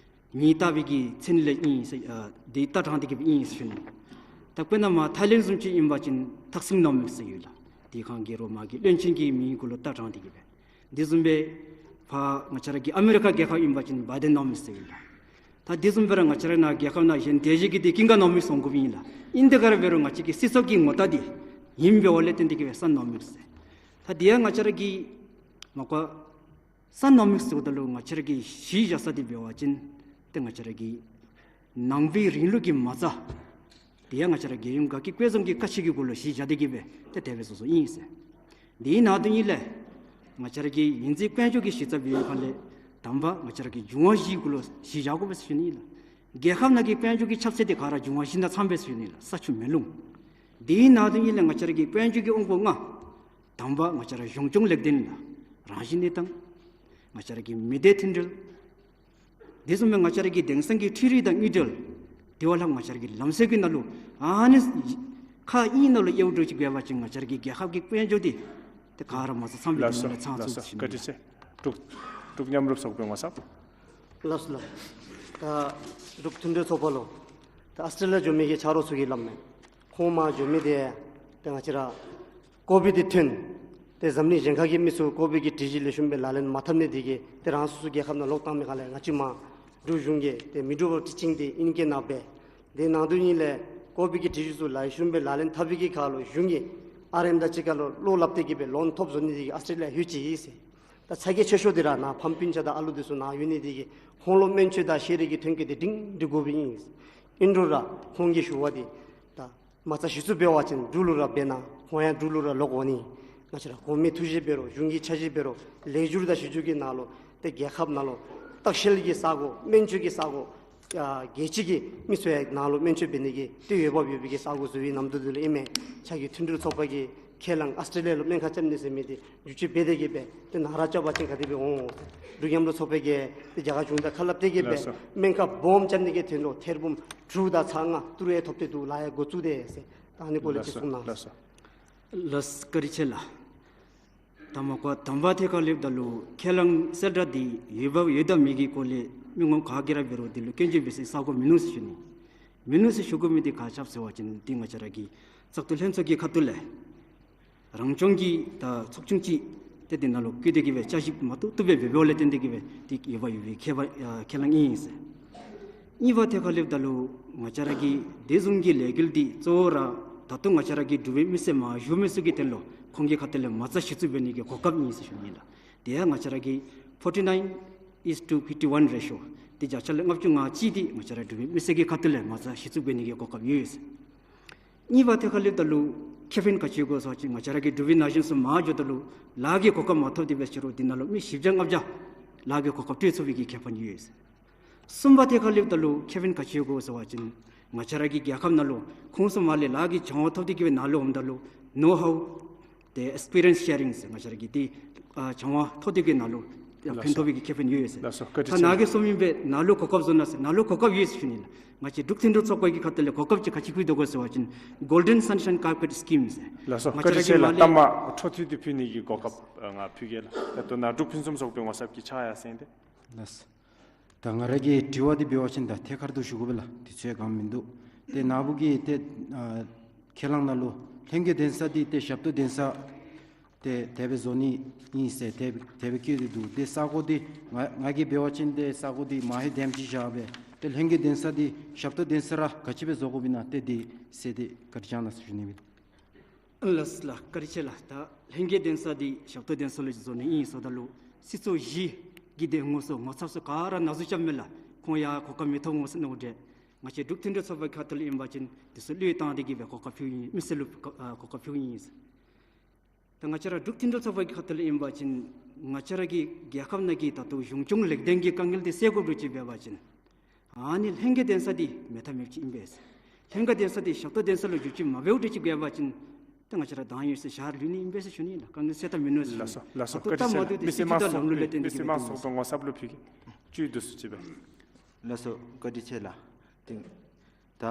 མིང་བཏགས་པའི་གི་མཚན་ལས་ཨིན་ཟེར་ཨ་དེ་བཏགས་དྲངས་ཏེ་གི་སྦེ་ཨིན་ཟེར་ཞུ་ནི། ད་དཔེར་ན་མར་ཐའི་ལེནཌ་བཟུམ་ཅིག་ཨིན་པ་ཅིན་ཐག་སིང་ནོ་མིགསི་ཟེར་ཡོད་ལགས། དེ་ཁར་གི་རོ་མ་གི་བློན་ཆེན་གྱི་མིང་གུ་ལུ་བཏགས་དྲངས་ཏེ་གི་སྦེ། དེ་བཟུམ་སྦེ་ཕར་ང་བཅས་ར་གི་ཨ་མི་རི་ཀ་རྒྱལ་ཁབ་ཨིན་པ་ཅིན་བའི་ཌེན་ནོ་མིགསི་ཟེར་ཡོད་ལགས། ད་དེ་བཟུམ་སྦེ་ར་ང་བཅས་ར་ནཱ་རྒྱལ་ཁབ་ནང་གཞན་དེ་བཞིན་གྱི་དེ་ཀིང་ག་ནོ་མིགསི་འོང་དགོཔ་ཨིན་ལགས། ཨིན་ཏེ་ག་ར་འབད་རུང་ང་བཅས་ཀྱི་སྲིད་ཚོགས་ཀྱི་ངོ་རྟགས་འདི་ཨིནམ་འབདཝ་ལས་བརྟེན་ཏེ་གི་སྦེ་སན་ནོ་མིགསི་ཟེར། ད་དེ་ཡང་ང་བཅས་ར་གི་མ་པ་སན་ནོ་མིགསི་ཟེརཝ་ད་ལུ་ང་བཅས་ར་གིས་གཞི་བཞག་ས་འདི་འབད་བ་ཅིན་ཏེ་ང་བཅས་ར་གི་ནང་པའི་རིང་ལུགས་ཀྱི་མ་རྩ་དེ་ཡང་ང་བཅས་ར་རྒྱལ་ཡོངས་དགའ་སྐྱིད་དཔལ་འཛོམས་ཀྱི་བཀའ་ཆད་ཀྱི་གུ་ལུ་གཞི་བཞག་སྟེ་གི་སྦེ་ཏེ་དེ་སྦེ་བཟོ་བཟོཝ་ཨིན་ཟེར། དེའི་ནང་དོན་ཨིན་ལགས། ང་བཅས་ར་གི་ཡིན་གཅིག་དཔལ་འབྱོར་གྱི་གཞི་རྩ་འབད་བའི་ཁར་ལས་དང་པ་ང་བཅས་ར་གི་འབྱུང་བ་བཞི་གུ་ལུ་གཞི་བཞག་དགོ་པས་ཟེར་ཞུ་ནི་ལགས། རྒྱལ་ཁབ་ནང་གི་དཔལ་འབྱོར་གྱི་ཁྱབ་ཚད་འདི་ག་ར་འབྱུང་བ་བཞི་ནང་ཚངམ་སྦེ་ཟེར་ཞུ་ནི་ལགས། ས་ཆུ་མེ་རླུང་། དེའི་ནང་དུ་ཨིན་ལས་ང་བཅས་ར་གི་དཔལ་འབྱོར་གྱི་དབང་པོ་ལྔ། དང་པ་ང་བཅས་ར་གཞུང་སྐྱོང་ལེགས་ལྡན་ལགས། རང་བཞིན་གནས་སྟངས། ང་བཅས་ར་གི་མི་སྡེ་མཐུན་སྒྲིལ། དེ་བཟུམ་སྦེ་ང་བཅས་ར་གི་དེང་སང་གི་འཕྲུལ་རིག་དང་དངུལ་འབྲེལ། དེ་བ་ལྷག་ང་བཅས་ར་གི་ལམ་སྲོལ་གྱི་ནང་ལུ་ཨ་ནི་ཁག་གཉིས་ནང་ལུ་དབྱེཝ་འདྲཝ་ཅིག་འབད་བ་ཅིན་ང་བཅས་ར་གི་རྒྱལ་ཁབ་ཀྱི་དཔལ་འབྱོར་འདི་ཏེ་ག་ར་མ་རྩ་ཚངམ་སྦེ་ལགས་སོ། ཚང་ཚུགས་ཟེར་ཞུ་ནི་ལགས། བཀའ་དྲིན་ཆེ། འབྲུག་འབྲུག་མཉམ་རུབ་ཚོགས་པའི་ངོ་ཚབ། ལགས་སོ་ལགས། ད་འབྲུག་མཐུན་སྒྲིལ་ཚོགས་པ་ལུ་ད་ཨཱོས་ཊྲེ་ལི་ཡ་འགྱོ་མི་གི་ཆ་རོགས་ཚུ་གིས་སླབ་མས། ཁོང་མར་འགྱོ་མི་འདི་ཏེ་ང་བཅས་ར་ཀོ་བིཌ་འདི་ཐོན། ཏེ་འཛམ་གླིང་གཞན་ཁ་གི་མི་ཚུ་ཀོ་བིཌ་ཀྱི་སྒྲིག་གཞི་ལེགས་ཤོམ་སྦེ་ལག་ལེན་མ་འཐབ་ནི་དེ་གིས་ཏེ་རང་སོ་སོ་རྒྱལ་ཁབ་ནང་ལོག་བཏང་མི་ཁར་ལས་ང་བཅས་མར་འབྲུག་གཞུང་གིས་ཏེ་མི་འགྲུལ་པ་ཊི་ཅིང་འདི་ཨིན་སྐད་ནང་སྦེ། དེ་ནང་དོན་ཨིན་ལས་ཀོ་བིཌ་ཀྱི་སྒྲིག་གཞི་ཚུ་ལེགས་ཤོམ་སྦེ་ལག་ལེན་འཐབ་པའི་གི་ཁར་ལུ་གཞུང་གིས་ཨར་ཨེམ་དང་གཅིག་ཁར་ལུ་བློ་སླབ་སྟེ་གི་སྦེ་ལོན་ཐོབ་བཟོ་ནི་དེ་གིས་ཨཱོས་ཊྲེ་ལི་ཡ་ལྷོད་ཅི་ཟེར། ད་ཚ་གྱང་ཆེ་ཤོས་འདི་ར་ནཱ་ཕམ་སྤུན་ཆ་དང་ཨ་ལུ་འདི་ཚུ་ནཱ་ཡོད་ནི་དེ་གིས་ཁོང་ལུ་སྨན་བཅོས་དང་ཤེས་རིག་གི་ཐོན་སྐྱེད་འདི་སྒྲིང་སྒྲི་དགོཔ་ཨིན། ཨིན་རུང་ར་ཁོང་གིས་ཞུ་བ་འདི་ད་མ་རྩ་གཞི་བཙུགས་འབད་བ་ཅིན་འབྲུག་ལུ་ར་འབད་ན་ཁོང་ཡང་འབྲུག་ལུ་ར་ལོག་འོང་ནི། ང་བཅས་ར་གོང་མའི་ཐུགས་བཞེད་འབད་རུང་གཞུང་གི་ཆ་བཞེས་འབད་རུང་ལེགས་བསྒྱུར་དང་ཞིབ་བསྒྱུར་གྱི་ནང་ལུ་ཏེ་རྒྱལ་ཁབ་ནང་ལུ་བརྟག་དཔྱད་ཀྱི་ས་སྒོ་སྨན་བཅོས་ཀྱི་ས་སྒོ་ཨ་རྒྱལ་སྤྱི་གི་མི་ཚུ་ཡང་ནཱ་ལུ་སྨན་བཅོས་འབད་ནི་གི་ཏེ་འོས་འབབ་ཡོད་པའི་གི་ས་སྒོ་བཟོ་བའི་ནམ་དུས་འདི་ལུ་ཨིན་མས། ང་བཅས་ཀྱི་མཐུན་སྒྲིལ་ཚོགས་པ་གིས་ཁས་བླངས་ཨཱོས་ཊྲེ་ལི་ཡ་ལུ་སྨན་ཁང་རྐྱབ་ནི་ཟེར་མི་འདི་བསྒྱུར་བཅོས་འབད་དེ་གི་སྦེ་ཏེ་ནཱ་ར་རྐྱབ་པ་ཅིན་ག་དེ་སྦེ་འོང་། འབྲུག་མཉམ་རུབ་ཚོགས་པ་གིས་ཏེ་རྒྱ་གར་གཞུང་དང་ཁ་སླབ་སྟེ་གི་སྦེ་ལགས་སོ། སྨན་ཁང་སྦོམ་རྐྱབ་ནི་གི་དོན་ལུ་ཐེར་འབུམ་དྲུག་དང་ཚག་ལྔ་ཏི་རུ་ཡང་ཐོབ་སྟེ་འདུག། ལཱ་ཡང་འགོ་བཙུགས་ཏེ་ཟེར། ད་ཨ་ནི་སྐོར་ལས་ཅིག་གསུང་གནང་། ལགས་སོ། ལགས་སོ། བཀའ་དྲིན་ཆེ་ལགས། ད་མ་གོ་དང་པ་ཐད་ཁར་སླེབ་ད་ལུ་ཁས་བླངས་གསལ་བསྒྲགས་འདི་འོས་འབབ་ཡོད་དང་མེད་ཀྱི་སྐོར་ལས་མི་ངོམ་ག་གིས་ར་འབད་རུང་འདི་ལུ་སྐྱོན་བརྗོད་འབད་སའི་ས་སྒོ་མིན་ནུག་ཟེར་ཞུ་ནི། མིན་ནུག་ཟེར་ཞུ་དགོ་མི་འདི་ག་ཅི་སྦེ་ཟེར་བ་ཅིན་འདི་ང་བཅས་ར་གི་བཙག་འཐུ་ལྷན་ཚོགས་ཀྱི་ཁ་ཐུག་ལས་རང་སྐྱོང་གི་ད་ཚོགས་ཆུང་ཅིག་ཏེ་འདི་ནང་ལུ་བསྐོ་སྟེ་གི་སྦེ་བསྐྱར་ཞིབ་མ་བཏུབ་བཏུབ་སྦེ་འབདཝ་ལས་བརྟེན་ཏེ་གི་སྦེ་འདི་འོས་འབབ་ཡོད་པའི་ཁས་པ་ཨ་ཁས་བླངས་ཨིན་ཟེར། གཉིས་པ་ཐད་ཁར་སླེབ་ད་ལུ་ང་བཅས་ར་གི་དེ་བཟུམ་གྱི་ལས་འགུལ་འདི་གཙོ་བོ་ར་ད་ལྟོ་ང་བཅས་ར་གི་འབྲུག་པའི་མི་སེར་མ་བཞུགས་མི་ཚུ་གི་དོན་ལུ་ཁོང་གི་ཁ་ཐུག་ལས་མ་རྩ་གཞི་བཙུགས་འབད་ནི་གི་གོ་སྐབས་ཨིན་ཟེར་ཞུ་ནི་ལགས། དེ་ཡང་ང་བཅས་ར་གི་forty nine is to fifty one ratio འདི་བརྒྱ་ཆ་ལས་ལྔ་བཅུ་ང་གཅིག་འདི་ང་བཅས་ར་འབྲུག་པའི་མི་སེར་གྱི་ཁ་ཐུག་ལས་མ་རྩ་གཞི་བཙུགས་འབད་ནི་གི་གོ་སྐབས་ཡོད་ཟེར། གཉིས་པ་ཐད་ཁར་སླེབ་ད་ལུ་ཁེ་ཕན་ག་ཅི་ཡོད་གོ་ཟེར་བ་ཅིན་ང་བཅས་ར་གི་འབྲུག་པའི་ན་གཞོན་ཚུ་མར་འགྱོཝ་ད་ལུ་ལཱ་གི་གོ་སྐབས་མ་ཐོབ་སྟེ་འབད་རུང་འདི་ནང་ལུ་མི་བཞི་བརྒྱ་ལྔ་བརྒྱ་ལཱ་གི་གོ་སྐབས་སྤྲོད་ཚུགས་པའི་གི་ཁེ་ཕན་ཡོད་ཟེར། གསུམ་པ་ཐད་ཁར་སླེབ་ད་ལུ་ཁེ་ཕན་ག་ཅི་ཡོད་གོ་ཟེར་བ་ཅིན་ང་བཅས་ར་གི་རྒྱལ་ཁབ་ནང་ལུ་ཁོང་ཚུ་མར་ལས་ལཱ་གི་སྦྱང་བ་ཐོབ་སྟེ་གི་སྦེ་ནཱ་ལུ་འོངམ་ད་ལུ་know how ཏེ་experience sharing ཟེར་ང་བཅས་ར་གི་ཏེ་ཨ་སྦྱང་བ་ཐོབ་སྟེ་གི་ནཱ་ལུ་ཡང་ཕན་ཐོགས་པའི་གི་ཁེ་ཕན་ཡོད་ཟེར། ལགས་སོ། བཀའ་དྲིན་ཆེ། ད་ནཱ་གིས་གསུངམ་ཨིན་པས། ནཱ་ལུ་གོ་སྐབས་བཟོ་གནང་ཟེར། ནཱ་ལུ་གོ་སྐབས་ཡོད་ཟེར་ཞུ་ནི་ལགས། ང་བཅས་འབྲུག་མཐུན་སྒྲིལ་ཚོགས་པ་གི་ཁ་ཐུག་ལས་གོ་སྐབས་ཅིག་ག་ཅི་ཕུལ་དོ་གོ་ཟེར་བ་ཅིན་Golden Sunshine Carpet Scheme ཟེར། ལགས་སོ། ང་བཅས་ར་གིས་མར་ལས་ལྟ་མ་འཕྲོ་མཐུད་དེ་ཕུལ་ནི་གི་གོ་སྐབས་ཨ་ང་ཕུལ་གེ་ལགས། ད་ལྟོ་ནཱ་འབྲུག་ཕུན་སུམ་ཚོགས་པའི་ངོ་ཚབ་ཀྱིས་ཕྱག་ཡར་སེང་སྟེ། ལགས་སོ། ད་ང་ར་གི་དྲི་བ་འདི་འབད་བ་ཅིན་ད་ཐད་ཀར་དུ་ཞུ་དགོ་པས་ལགས། དུས་ཚོད་གང་མིན་འདུག། ཏེ་ནཱ་བུ་གིས་ཏེ་ཨ་ཁས་བླངས་ནང་ལུ་ལྷན་རྒྱས་གདན་ས་འདི་ཏེ་ཞབས་ཏོག་གདན་ས་ཏེ་དེ་སྦེ་བཟོ་ནི་ཨིན་ཟེར་དེ་དེ་སྦེ་བཀོད་དེ་འདུག། ཏེ་ས་གོ་འདི་ང་ང་གིས་འབད་བ་ཅིན་ཏེ་ས་གོ་འདི་མ་ཧེ་འདེམས་ཅིག་བཞག་སྦེ་ཏེ་ལྷན་རྒྱས་གདན་ས་འདི་ཞབས་ཏོག་གདན་ས་ར་ག་ཅི་སྦེ་བཟོ་དགོཔ་ཨིན་ན་ཏེ་འདི་ཟེར་ཏེ་བཀའ་དྲིན་བསྐྱང་གནང་ཟེར་ཞུ་ནི་ཨིན། ལགས་ལགས། བཀའ་དྲིན་ཆེ་ལགས། ད་ལྷན་རྒྱས་གདན་ས་འདི་ཞབས་ཏོག་གདན་ས་ལུ་བཟོ་ནི་ཨིན་ཟེརཝ་ད་ལུ་སྲིད་ཚོགས་བཞི་གི་དེ་ངོ་སོ་ངོ་ཚབ་ཚུ་ག་ར་ནཱ་ཚུ་རྐྱབ་མས་ལགས། ཁོང་ཡང་གོ་སྐབས་མི་ཐོབ་འོང་ཟེར་མནོཝ་འདྲས། ང་བཅས་འབྲུག་མཐུན་སྒྲིལ་ཚོགས་པའི་ཁ་ཐུག་ལས་ཨིན་པ་ཅིན་དེ་ཚུ་བློས་བཏང་སྟེ་གི་སྦེ་གོ་སྐབས་ཕུལཝ་ཨིན། མི་སེར་ལུ་གོ་ཨ་གོ་སྐབས་ཕུལཝ་ཨིན། ད་ང་བཅས་ར་འབྲུག་མཐུན་སྒྲིལ་ཚོགས་པའི་ཁ་ཐུག་ལས་ཨིན་པ་ཅིན་ང་བཅས་ར་གི་རྒྱལ་ཁབ་ནང་གི་ད་ལྟོ་གཞུང་སྐྱོང་ལེགས་ལྡན་གྱི་དཀའ་ངལ་འདི་སེལ་དགོཔ་འདྲཝ་ཅིག་འབད་བ་ཅིན་ཨ་ནི་ལྷན་རྒྱས་གདན་ས་འདི་མེད་ཐབས་མེདཔ་ཅིག་ཨིན་པས། ལྷན་རྒྱས་གདན་ས་འདི་ཞབས་ཏོག་གདན་ས་ལུ་བསྒྱུར་བཅོས་མ་འབདཝ་འདྲཝ་ཅིག་འབད་བ་ཅིན་ད་ང་བཅས་ར་དང་ཡོད་ཟེར་ཞར་ལུས་ནི་ཨིན་པས་ཟེར་ཞུ་ནི་ལགས། དཀའ་ངལ་སེལ་ཐབས་མིན་ནུག་ཟེར་ཞུ་ནི། ལགས་སོ། ལགས་སོ། ད་ལྟོ་བཀའ་དྲིན་ཆེ་ལགས། མི་སེར་མང་ཚོགས་ལམ་ལུགས་ལས་བརྟེན་ཏེ་མི་སེར་མང་ཚོགས་པའི་ངོ་ཚབ་ལུ་ཕུལ་གེ། བཅུད་བསྡུ་སུ་ཅིག་སྦེ། ལགས་སོ། བཀའ་དྲིན་ཆེ་ལགས། ཏེ་ད་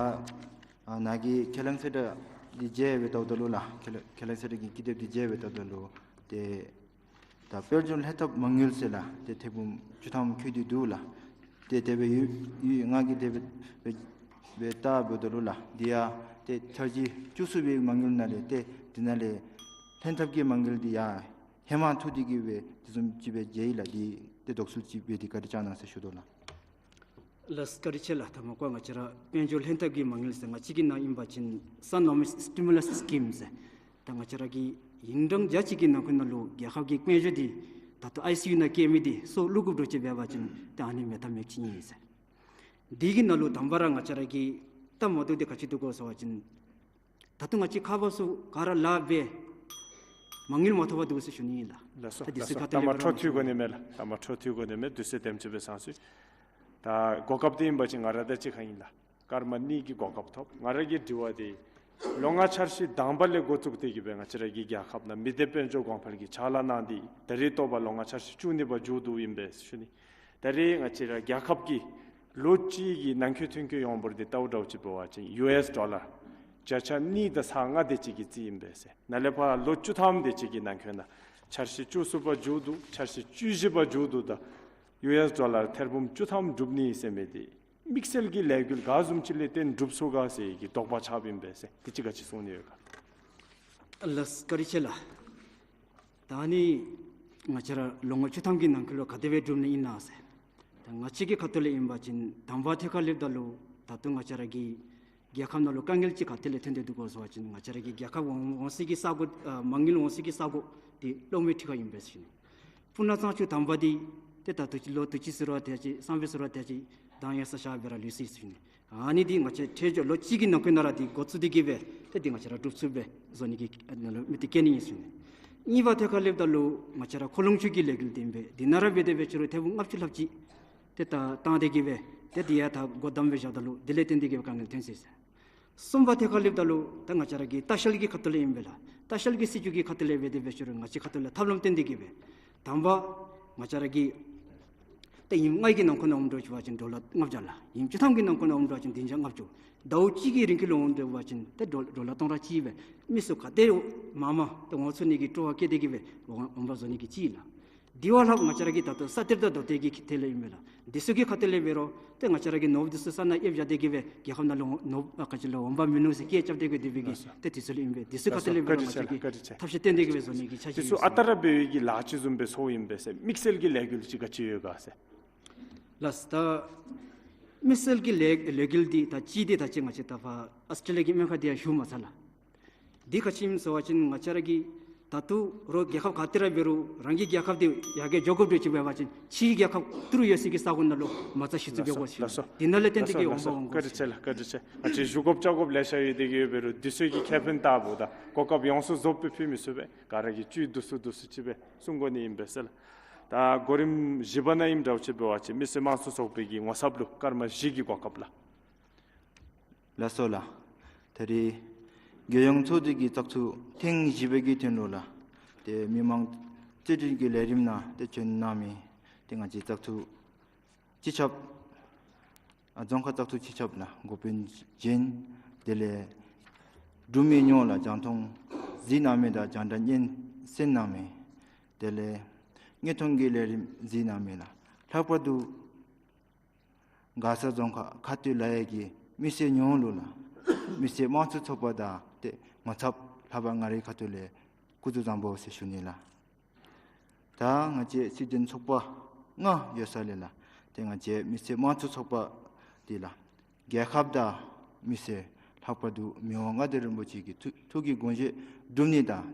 ཨ་ནཱ་གིས་ཁས་བླངས་གསལ་བསྒྲགས་འདི་མཇལ་བའི་ཐོག་ལུ་ལགས། ཁས་བླངས་ཁས་བླངས་གསལ་བསྒྲགས་ཀྱི་ཀི་དེབ་འདི་མཇལ་བའི་ཐོག་ལུ་ཏེ་ད་དཔལ་འབྱོར་ལྷན་ཐབས་མ་དངུལ་ཟེར་ལགས། ཏེ་ཐེར་འབུམ་བཅུ་ཐམ་བཀོད་དེ་འདུག་ལགས། ཏེ་དེ་སྦེ་ཡོད་ཡོད། ང་གིས་དེ་སྦེ་སྦེ་སྦེ་བལྟཝ་ད་ལུ་ལགས། འདི་ཡང་ཏེ་འཆར་གཞི་བཅུ་གསུམ་པའི་མ་དངུལ་ནང་ལས་ཏེ་འདི་ནང་ལས་ལྷན་ཐབས་ཀྱི་མ་དངུལ་འདི་ཡང་ཧེ་མ་ཐུག་སྟེ་གི་སྦེ་དེ་བཟུམ་ཅིག་སྦེ་མཇལ་ཡི་ལགས། འདི་ཏེ་དོགས་སེལ་ཅིག་འབད་དེ་བཀའ་དྲིན་བསྐྱང་གནང་ཟེར་ཞུ་དོ་ལགས། ལགས་བཀའ་དྲིན་ཆེ་ལགས། ད་མ་གོ་ང་བཅས་ར་དཔལ་འབྱོར་ལྷན་ཐབས་ཀྱི་མ་དངུལ་ཟེར་ང་བཅས་ཀྱི་ནང་ཨིན་པ་ཅིན་Economic Stimulus Scheme ཟེར། ད་ང་བཅས་ར་གི་ཉིན་གྲངས་བརྒྱ་གཅིག་གི་ནང་འཁོད་ནང་ལུ་རྒྱལ་ཁབ་ཀྱི་དཔལ་འབྱོར་འདི་ད་ལྟོ་ཨའི་སི་ཡུ་ནང་བསྐྱལ་མི་འདི་སྲོག་བླུ་དགོཔ་འདྲཝ་ཅིག་འབད་བ་ཅིན་ད་ཨ་ནི་མེད་ཐབས་མེདཔ་ཅིག་ཨིན་ཟེར། འདི་གི་ནང་ལུ་དང་པ་ར་ང་བཅས་ར་གི་སྟབས་མ་བདེཝ་འདི་ག་ཅི་འདུག་གོ་ཟེར་བ་ཅིན་ད་ལྟོ་ང་བཅས་ཁ་བ་ཚུ་ག་ར་ལཱ་འབད། མ་དངུལ་མ་ཐོབ་པར་འདུག་ཟེར་ཞུ་ནི་ཨིན་ལགས། ལགས་སོ། ད་དུས་ཚོད་ལགས་སོ། ཁ་ཐུག་ལས་ད་མ་འཕྲོ་མཐུད་དགོ་ནི་མས་ལགས། ད་མ་འཕྲོ་མཐུད་དགོ་ནི་མས། དུས་ཚོད་དེམ་ཅིག་སྦེ་ཚང་སོང་། ད་གོ་སྐབས་འདི་ཨིན་པ་ཅིན་ང་ར་དང་གཅིག་ཁར་ཨིན་ལགས། སྐར་མ་གཉིས་ཀྱི་གོ་སྐབས་ཐོབ། ང་ར་གི་དྲི་བ་འདི་ལོ་ལྔ་འཆར་གཞི་དང་པ་ལས་འགོ་བཙུགས་ཏེ་གི་སྦེ་ང་བཅས་ར་གི་རྒྱལ་ཁབ་ནང་མི་སྡེ་དཔལ་འབྱོར་གོང་འཕེལ་གྱི་ཕྱག་ལཱ་གནང་སྟེ་ད་རེས་ཐོབ་པ་ལོ་ལྔ་འཆར་གཞི་བཅུ་གཉིས་པ་མཇུག་བསྡུཝ་ཨིན་པས་ཞུ་ནི། ད་རེས་ང་བཅས་ར་རྒྱལ་ཁབ་ཀྱི་ལོ་གཅིག་གི་ནང་འཁོད་ཐོན་སྐྱེད་ཡོངས་འབོར་འདི་བལྟཝ་འདྲཝ་ཅིག་འབད་བ་ཅིན་ཡུ་ཨེསི་ཌོ་ལར་བརྒྱ་ཆ་གཉིས་དང་ཚག་ལྔ་དེ་ཅིག་གི་རྩིས་ཨིན་པས་ཟེར། ནཱ་ལས་ཕར་ལོ་བཅུ་ཐམ་དེ་ཅིག་གི་ནང་འཁོད་ནང་འཆར་གཞི་བཅུ་གསུམ་པ་མཇུག་བསྡུ། འཆར་གཞི་བཅུ་བཞི་པ་མཇུག་བསྡུ་ད་ཡུ་ཨེསི་ཌོ་ལར་ཐེར་འབུམ་བཅུ་ཐམ་འགྲུབ་ནི་ཟེར་མི་འདི་དམིགས་བསལ་གྱི་ལས་འགུལ་ག་བཟུམ་ཅིག་ལས་བརྟེན་འགྲུབ་ཚུགས་ག་ཟེར་གྱི་དོགས་པ་ཆགསཔ་ཨིན་པས་ཟེར། དེ་ཅིག་ག་ཅི་གསུང་ནི་ཡོད་ག། ལགས་སོ། བཀའ་དྲིན་ཆེ་ལགས། ད་ནི་ང་བཅས་ར་ལོ་ངོ་བཅུ་ཐམ་གྱི་ནང་འཁོད་ལུ་ག་དེ་སྦེ་འགྲུབ་ནི་ཨིན་ན་ཟེར། ད་ང་བཅས་ཀྱི་ཁ་ཐུག་ལས་ཨིན་པ་ཅིན་དང་པ་ཐད་ཁར་སླེབས་ད་ལུ་ད་ལྟོ་ང་བཅས་ར་གི་རྒྱལ་ཁབ་ནང་ལུ་དཀའ་ངལ་ཅིག་ག་ཏེ་ལས་ཐོན་ཏེ་འདུག་གོ་ཟེར་བ་ཅིན་ང་བཅས་ར་གི་རྒྱལ་ཁབ་འོང་འོང་སའི་གི་ས་གོ་ཨ་མ་དངུལ་འོང་སའི་གི་ས་གོ་འདི་གློག་མེའི་འཕྲུལ་ཁང་ཨིན་པས་ཟེར་ཞུ་ནི། སྤུ་ན་གཙང་ཆུ་དང་པ་འདི་ཏེ་ད་ལྟོ་ཅིག་ལོ་དུས་ཅི་ཟེར་བ་དེ་ཅིག་བསམ་པའི་ཟེར་བ་དེ་ཅིག་དང་ཡ་ས་ཤ་བེ་ར་ལུས་སི་ཟེར་ཞུ་ནི། ཨ་ནི་འདི་ང་བཅས་ཐད་ཅོག་ལོ་གཅིག་གི་ནང་འཁོད་ནང་ར་འདི་འགོ་བཙུགས་ཏེ་གི་སྦེ་ཏེ་འདི་ང་བཅས་ར་འགྲུབ་ཚུགསཔ་སྦེ་བཟོ་ནི་གི་ཨ་ནང་ལུ་དམིགས་གཏད་བསྐྱེད་ནི་ཨིན་ཟེར་ཞུ་ནི། གཉིས་པ་ཐད་ཁར་སླེབས་ད་ལུ་ང་བཅས་ར་མཁོ་ལོང་ཅུས་ཀྱི་ལས་འགུལ་འདི་ཨིན་པས། འདི་ནང་ར་འབད་དེ་འབད་ཅི་རུང་ཐེར་འབུམ་ལྔ་བཅུ་ལྷགཔ་ཅིག་ཏེ་ད་བཏང་སྟེ་གི་སྦེ་ཏེ་འདི་ཡང་ད་སྒོ་བསྡམས་སྦེ་བཞག་ད་ལུ་དེ་ལས་བརྟེན་ཏེ་གི་སྦེ་དཀའ་ངལ་ཐོན་སོ་ཡི་ཟེར། གསུམ་པ་ཐད་ཁར་སླེབས་ད་ལུ་ད་ང་བཅས་ར་གི་ལྟ་བཤལ་གྱི་ཁ་ཐུག་ལས་ཨིན་པས་ལགས། ལྟ་བཤལ་གྱི་སྲིད་བྱུས་ཀྱི་ཁ་ཐུག་ལས་འབད་དེ་འབད་ཅི་རུང་ང་བཅས་ཁ་ཐུག་ལས་ཐབས་ལམ་བཏོན་ཏེ་གི་སྦེ་དང་པ་ང་བཅས་ར་གི་ཏེ་ཉིནམ་ལྔའི་གི་ནང་འཁོད་ནང་འོང་འདྲཝ་ཅིག་འབད་བ་ཅིན་ཌོ་ལར་ལྔ་བརྒྱ་ལགས། ཉིནམ་བཅུ་ཐམ་གྱི་ནང་འཁོད་ནང་འོང་འདྲཝ་ཅིན་བདུན་བརྒྱ་ལྔ་བཅུ། ཟླཝ་གཅིག་གི་རིང་གི་ལུ་འོང་འདྲཝ་ཅིན་ཏེ་ཌོ་ཌོ་ལར་སྟོང་ཕྲག་གཅིག་སྦེ་མི་སེར་ག་དེ་མང་མང་ཏེ་འོང་ཚུགས་ནི་གི་སྤྲོ་བ་བསྐྱེད་དེ་གི་སྦེ་འོང་འོང་འབག་བཟོ་ནི་གི་ཅིག་ལགས། དེ་བ་ལྷག་ང་བཅས་ར་གི་ད་ལྟོ་ས་གཏེར་དང་རྡོ་གཏེར་གྱི་ཐད་ལས་ཨིན་པས་ལགས། འདི་ཚུ་གི་ཁ་ཐུག་ལས་འབད་རུང་ཏེ་ང་བཅས་ར་གི་ནོར་བུ་འདི་ཚུ་ས་ནང་ཨེབ་བཞག་སྟེ་གི་སྦེ་རྒྱལ་ཁབ་ནང་ལུ་ནོར་བུ་ཨ་ག་ཅི་ལོ་འོང་འབབ་མིན་ནུག་ཟེར་སྐད་རྐྱབ་སྟེ་གི་སྡོད་པའི་གི་ཏེ་དེ་ཚུ་ལུ་ཨིན་པས། འདི་ཚུ་ཁ་ཐུག་ལས་འབད་རུང་ང་བཅས་ཀྱིས་ཐབས་ཤེས་བཏོན་ཏེ་གི་སྦེ་བཟོ་ནི་གི་འཆར་གཞི་ཨིན་ཟེར། འདི་ཚུ་ཨ་རྟག་ར་འབད་བའི་གི་ལཱ་ཅིག་བཟུམ་སྦེ་ཚོརཝ་ཨིན་པས་ཟེར། དམིགས་བསལ་གྱི་ལས་འགུལ་ཅིག་ག་ཅི་ཡོད་ག་ཟེར། ལགས་ད་དམིགས་བསལ་གྱི་ལས་ལས་འགུལ་འདི་ད་ཅི་འདི་ད་ཅི་ང་བཅས་ད་ཕར་ཨཱོས་ཊྲེ་ལི་ཡ་གི་སྨན་ཁང་འདི་ཡང་ཞུ་མ་ཚར་ལགས། འདི་ག་ཅི་ཨིནམ་ཟེར་བ་ཅིན་ང་བཅས་ར་གི་ད་ལྟོ་རོགས་རྒྱལ་ཁབ་ག་ཏེ་ར་འབད་རུང་རང་གི་རྒྱལ་ཁབ་འདི་ཡར་རྒྱས་འགྱོ་དགོཔ་འདྲཝ་ཅིག་འབད་བ་ཅིན་ཕྱིའི་རྒྱལ་ཁབ་ཏི་རུ་ཡོད་སའི་གི་ས་གོ་ནང་ལུ་མ་རྩ་གཞི་བཙུགས་འབད་དགོ་ཟེར། ལགས་སོ། འདི་ནང་ལས་བརྟེན་ཏེ་གི་ལགས་སོ། འོང་འབབ་འོང་དགོ་ཟེར། བཀའ་དྲིན་ཆེ་ལགས། བཀའ་དྲིན་ཆེ། ང་བཅས་ཞུ་དགོཔ་བཅར་དགོཔ་ལེ་ཤ་ཡོད་དེ་གི་འབད་རུང་དུས་ཚོད་ཀྱི་ཁེ་ཕན་ལྟ་བུ་དང་གོ་སྐབས་ཡོངས་སུ་རྫོགསཔ་སྦེ་ཕུལ་མི་ཚུགས་པས། ག་ར་གིས་བཅུད་བསྡུ་སུ་བསྡུ་སུ་ཅིག་སྦེ་གསུང་དགོ་ནི་ཨིན་པས་ཟེར་ལགས། ད་གོ་རིམ་བཞི་པ་ནང་ཨིནམ་འདྲཝ་ཅིག་འབད་བ་ཅིན་མི་སེར་དམངས་གཙོ་ཚོགས་པའི་གི་ངོ་ཚབ་ལུ་སྐར་མ་བཞི་གི་གོ་སྐབས་ལགས། ལགས་སོ་ལགས། ད་རེས་རྒྱལ་ཡོངས་ཚོགས་སྡེ་གི་བཙག་འཐུ་ཐེངས་བཞི་པའི་གི་དོན་ལུ་ལགས། ཏེ་མི་མང་རྩོད་བྲལ་གྱི་ལས་རིམ་ནང་ཏེ་བྱོན་གནང་མི་ཏེ་ང་བཅས་བཙག་འཐུ་སྤྱི་ཁྱབ་ཨ་རྫོང་ཁག་བཙག་འཐུ་སྤྱི་ཁྱབ་ལགས་འགོ་དཔོན་ཅན། དེ་ལས་འབྲུག་མི་ཡོངས་ལགས་རྒྱང་མཐོང་གཟིགས་གནང་མི་དང་རྒྱང་བསྒྲགས་སྙན་གསན་གནང་མི། དེ་ལས་དངོས་མཐོང་གི་ལས་རིམ་གཟིགས་གནང་མི་ལགས། ལྷག་པར་དུ་མགར་ས་རྫོང་ཁག་ཁ་སྟོད་ལ་ཡ་གི་མི་སེར་ཡོངས་ལུ་ལགས། མི་སེར་དམངས་གཙོ་ཚོགས་པ་དང་ཏེ་ངོ་ཚབ་ལྷག་པར་ང་རའི་ཁ་ཐུག་ལས་སྐུ་གཟུགས་བཟང་པོ་ཟེར་ཞུ་ནི་ལགས། ད་ང་བཅས་སྲིད་དོན་ཚོགས་པ་ལྔ་ཡོད་ས་ལས་ལགས། ཏེ་ང་བཅས་མི་སེར་དམངས་གཙོ་ཚོགས་པ་འདི་ལགས་རྒྱལ་ཁབ་དང་མི་སེར་ལྷག་པར་དུ་མི་དབང་མངའ་བདག་རིན་པོ་ཆེ་གི་ཐུགས་ཐུགས་ཀྱི་དགོངས་བཞེད་སྒྲུབ་ནི་དང་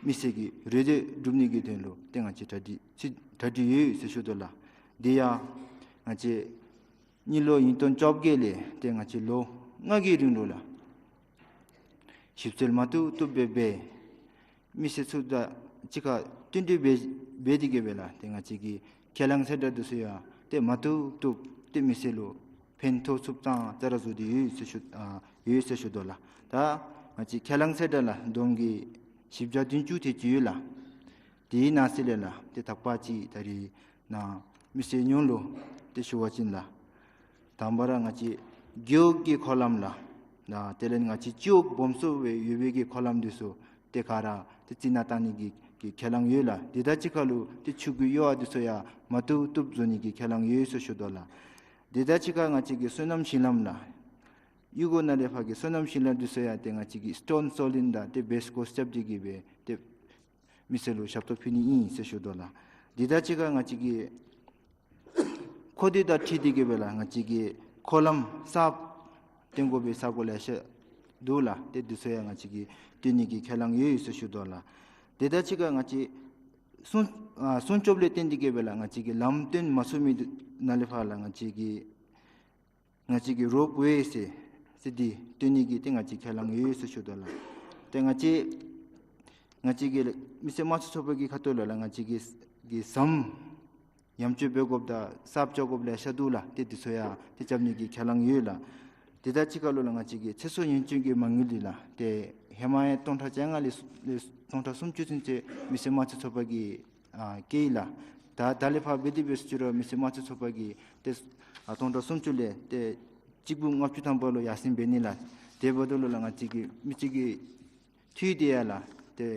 མི་སེར་གྱི་རེ་འདོད་སྒྲུབ་ནི་གི་དོན་ལུ་ཏེ་ང་བཅས་གྲ་སྒྲིག་ཅིག་གྲ་སྒྲིག་ཡོད་ཟེར་ཞུ་དོ་ལགས། དེ་ཡང་ང་བཅས་དངུལ་ལོ་ཉིས་སྟོང་བཅོ་བརྒྱད་ལས་ཏེ་ང་བཅས་ལོ་ལྔ་གི་རིང་ལུ་ལགས་ཞིབ་འཚོལ་མ་བཏུབ་བཏུབ་སྦེ་འབད། མི་སེར་ཚུ་དང་གཅིག་ཁར་བསྟུན་གྲོས་འབད་འབད་དེ་གི་སྦེ་ལགས་ཏེ་ང་བཅས་ཀྱི་ཁས་བླངས་གསལ་བསྒྲགས་འདི་ཚུ་ཡང་ཏེ་མ་བཏུབ་བཏུབ་ཏེ་མི་སེར་ལུ་ཕན་ཐོགས་ཚུགསཔ་ཙང་ཙ་ར་བཟོ་སྟེ་ཡོད་ཟེར་ཞུ་ཨ་ཡོད་ཟེར་ཞུ་དོ་ལགས། ད་ང་བཅས་ཁས་བླངས་གསལ་བསྒྲགས་ལགས་བསྡོམས་ཀྱིས་བཞི་བརྒྱ་བདུན་ཅུ་དེ་ཅིག་ཡོད་ལགས། དེའི་ནང་གསེས་ལས་ལགས་ཏེ་དག་པ་ཅིག་ད་རེས་ནཱ་མི་སེར་ཡོངས་ལུ་ཏེ་ཞུ་བ་ཅིན་ལགས། དང་པ་ར་ང་བཅས་རྒེད་འོག་གི་འཁོར་ལམ་ལགས། ད་དེ་ལས་ང་བཅས་སྤྱི་འོག་སྦོམ་སུ་སྦེ་ཡོད་པའི་གི་འཁོར་ལམ་འདི་ཚུ་ཏེ་ག་ར་ཏེ་རྩི་ནག་བཏང་ནི་གི་གི་ཁས་བླངས་ཡོད་ལགས། དེ་དང་གཅིག་ཁར་ལུ་ཏེ་ཆུ་གི་གཡུར་བ་འདི་ཚུ་ཡང་མ་བཏུབ་བཏུབ་བཟོ་ནི་གི་ཁས་བླངས་ཡོད་ཟེར་ཞུ་དོ་ལགས། དེ་དང་གཅིག་ཁར་ང་བཅས་ཀྱི་སོ་ནམ་ཞིང་ལམ་ལགས། གཡུར་སྒོ་ནང་ལས་ཕར་གྱི་སོ་ནམ་ཞིང་ལམ་འདི་ཚུ་ཡང་ཏེ་ང་བཅས་ཀྱིས་སི་ཊོན་སོ་ལིང་དང་ཏེ་བེསི་ཀོ་སི་ཊེབ་འདི་གིས་སྦེ་ཏེ་མི་སེར་ལུ་ཞབས་ཏོག་ཕུལ་ནི་ཨིན་ཟེར་ཞུ་དོ་ལགས། དེ་དང་གཅིག་ཁར་ང་བཅས་ཀྱི་མཁོ་འདོད་དང་འཁྲིལ་ཏེ་གི་སྦེ་ལགས་ང་བཅས་ཀྱི་འཁོར་ལམ་གསརཔ་བཏོན་དགོ་པའི་ས་གོ་ལེ་ཤ་འདུག་ལགས། ཏེ་འདི་ཚུ་ཡང་ང་བཅས་ཀྱིས་བཏོན་ནི་གི་ཁས་བླངས་ཡོད་ཟེར་ཞུ་དོ་ལགས། དེ་དང་གཅིག་ཁར་ང་བཅས་སྲུང་ཨ་སྲུང་སྐྱོབ་ལས་བརྟེན་ཏེ་གི་སྦེ་ལགས་ང་བཅས་ཀྱི་ལམ་བཏོན་མ་ཚུགས་མི་ནང་ལས་ཕར་ལགས་ང་བཅས་ཀྱི་ང་བཅས་ཀྱི་རོབ་ཝེ་ཟེར་ཟེར་འདི་བཏོན་ནི་གི་ཏེ་ང་བཅས་ཁས་བླངས་ཡོད་ཟེར་ཞུ་དོ་ལགས། ཏེ་ང་བཅས་ ང་བཅས་ཀྱི་མི་སེར་དམངས་གཙོའི་ཚོགས་པ་གི་ཁ་ཐུག་ལས་ལགས་ང་བཅས་ཀྱིས་གི་ཟམ་ཡམ་ཅོ་འབད་དགོཔ་དང་གསརཔ་བཅོ་དགོཔ་ལེ་ཤ་འདུག་ལགས། ཏེ་འདི་ཚུ་ཡང་ཏེ་རྐྱབ་ནི་གི་ཁས་བླངས་ཡོད་ལགས། དེ་དང་གཅིག་ཁར་ལུ་ལགས་ང་བཅས་ཀྱི་ཚེ་སྲོག་ཉེན་སྐྱོན་གྱི་མ་དངུལ་འདི་ལགས་ཏེ་ཧེ་མ་ཡང་སྟོང་ཕྲག་བཅོ་ལྔ་ལས་ལས་སྟོང་ཕྲག་སུམ་ཅུ་ཚུན་ཚོད་མི་སེར་དམངས་གཙོའི་ཚོགས་པ་གིས་ཨ་བཀལ་ཡི་ལགས། ད་ད་ལས་ཕར་འབད་དེ་འབད་ཟེར་ཅི་རུང་མི་སེར་དམངས་གཙོའི་ཚོགས་པ་གིས་ཏེ་ཨ་སྟོང་ཕྲག་སུམ་ཅུ་ལས་ཏེ་གཅིག་བུ་ལྔ་བཅུ་ཐམ་པ་ལུ་ཡར་སེང་འབད་ནི་ལགས། དེ་འབདཝ་ད་ལུ་ལགས་ང་བཅས་ཀྱི་མི་སེར་གྱི་འཐུས་འདི་ཡང་ལགས་ཏེ་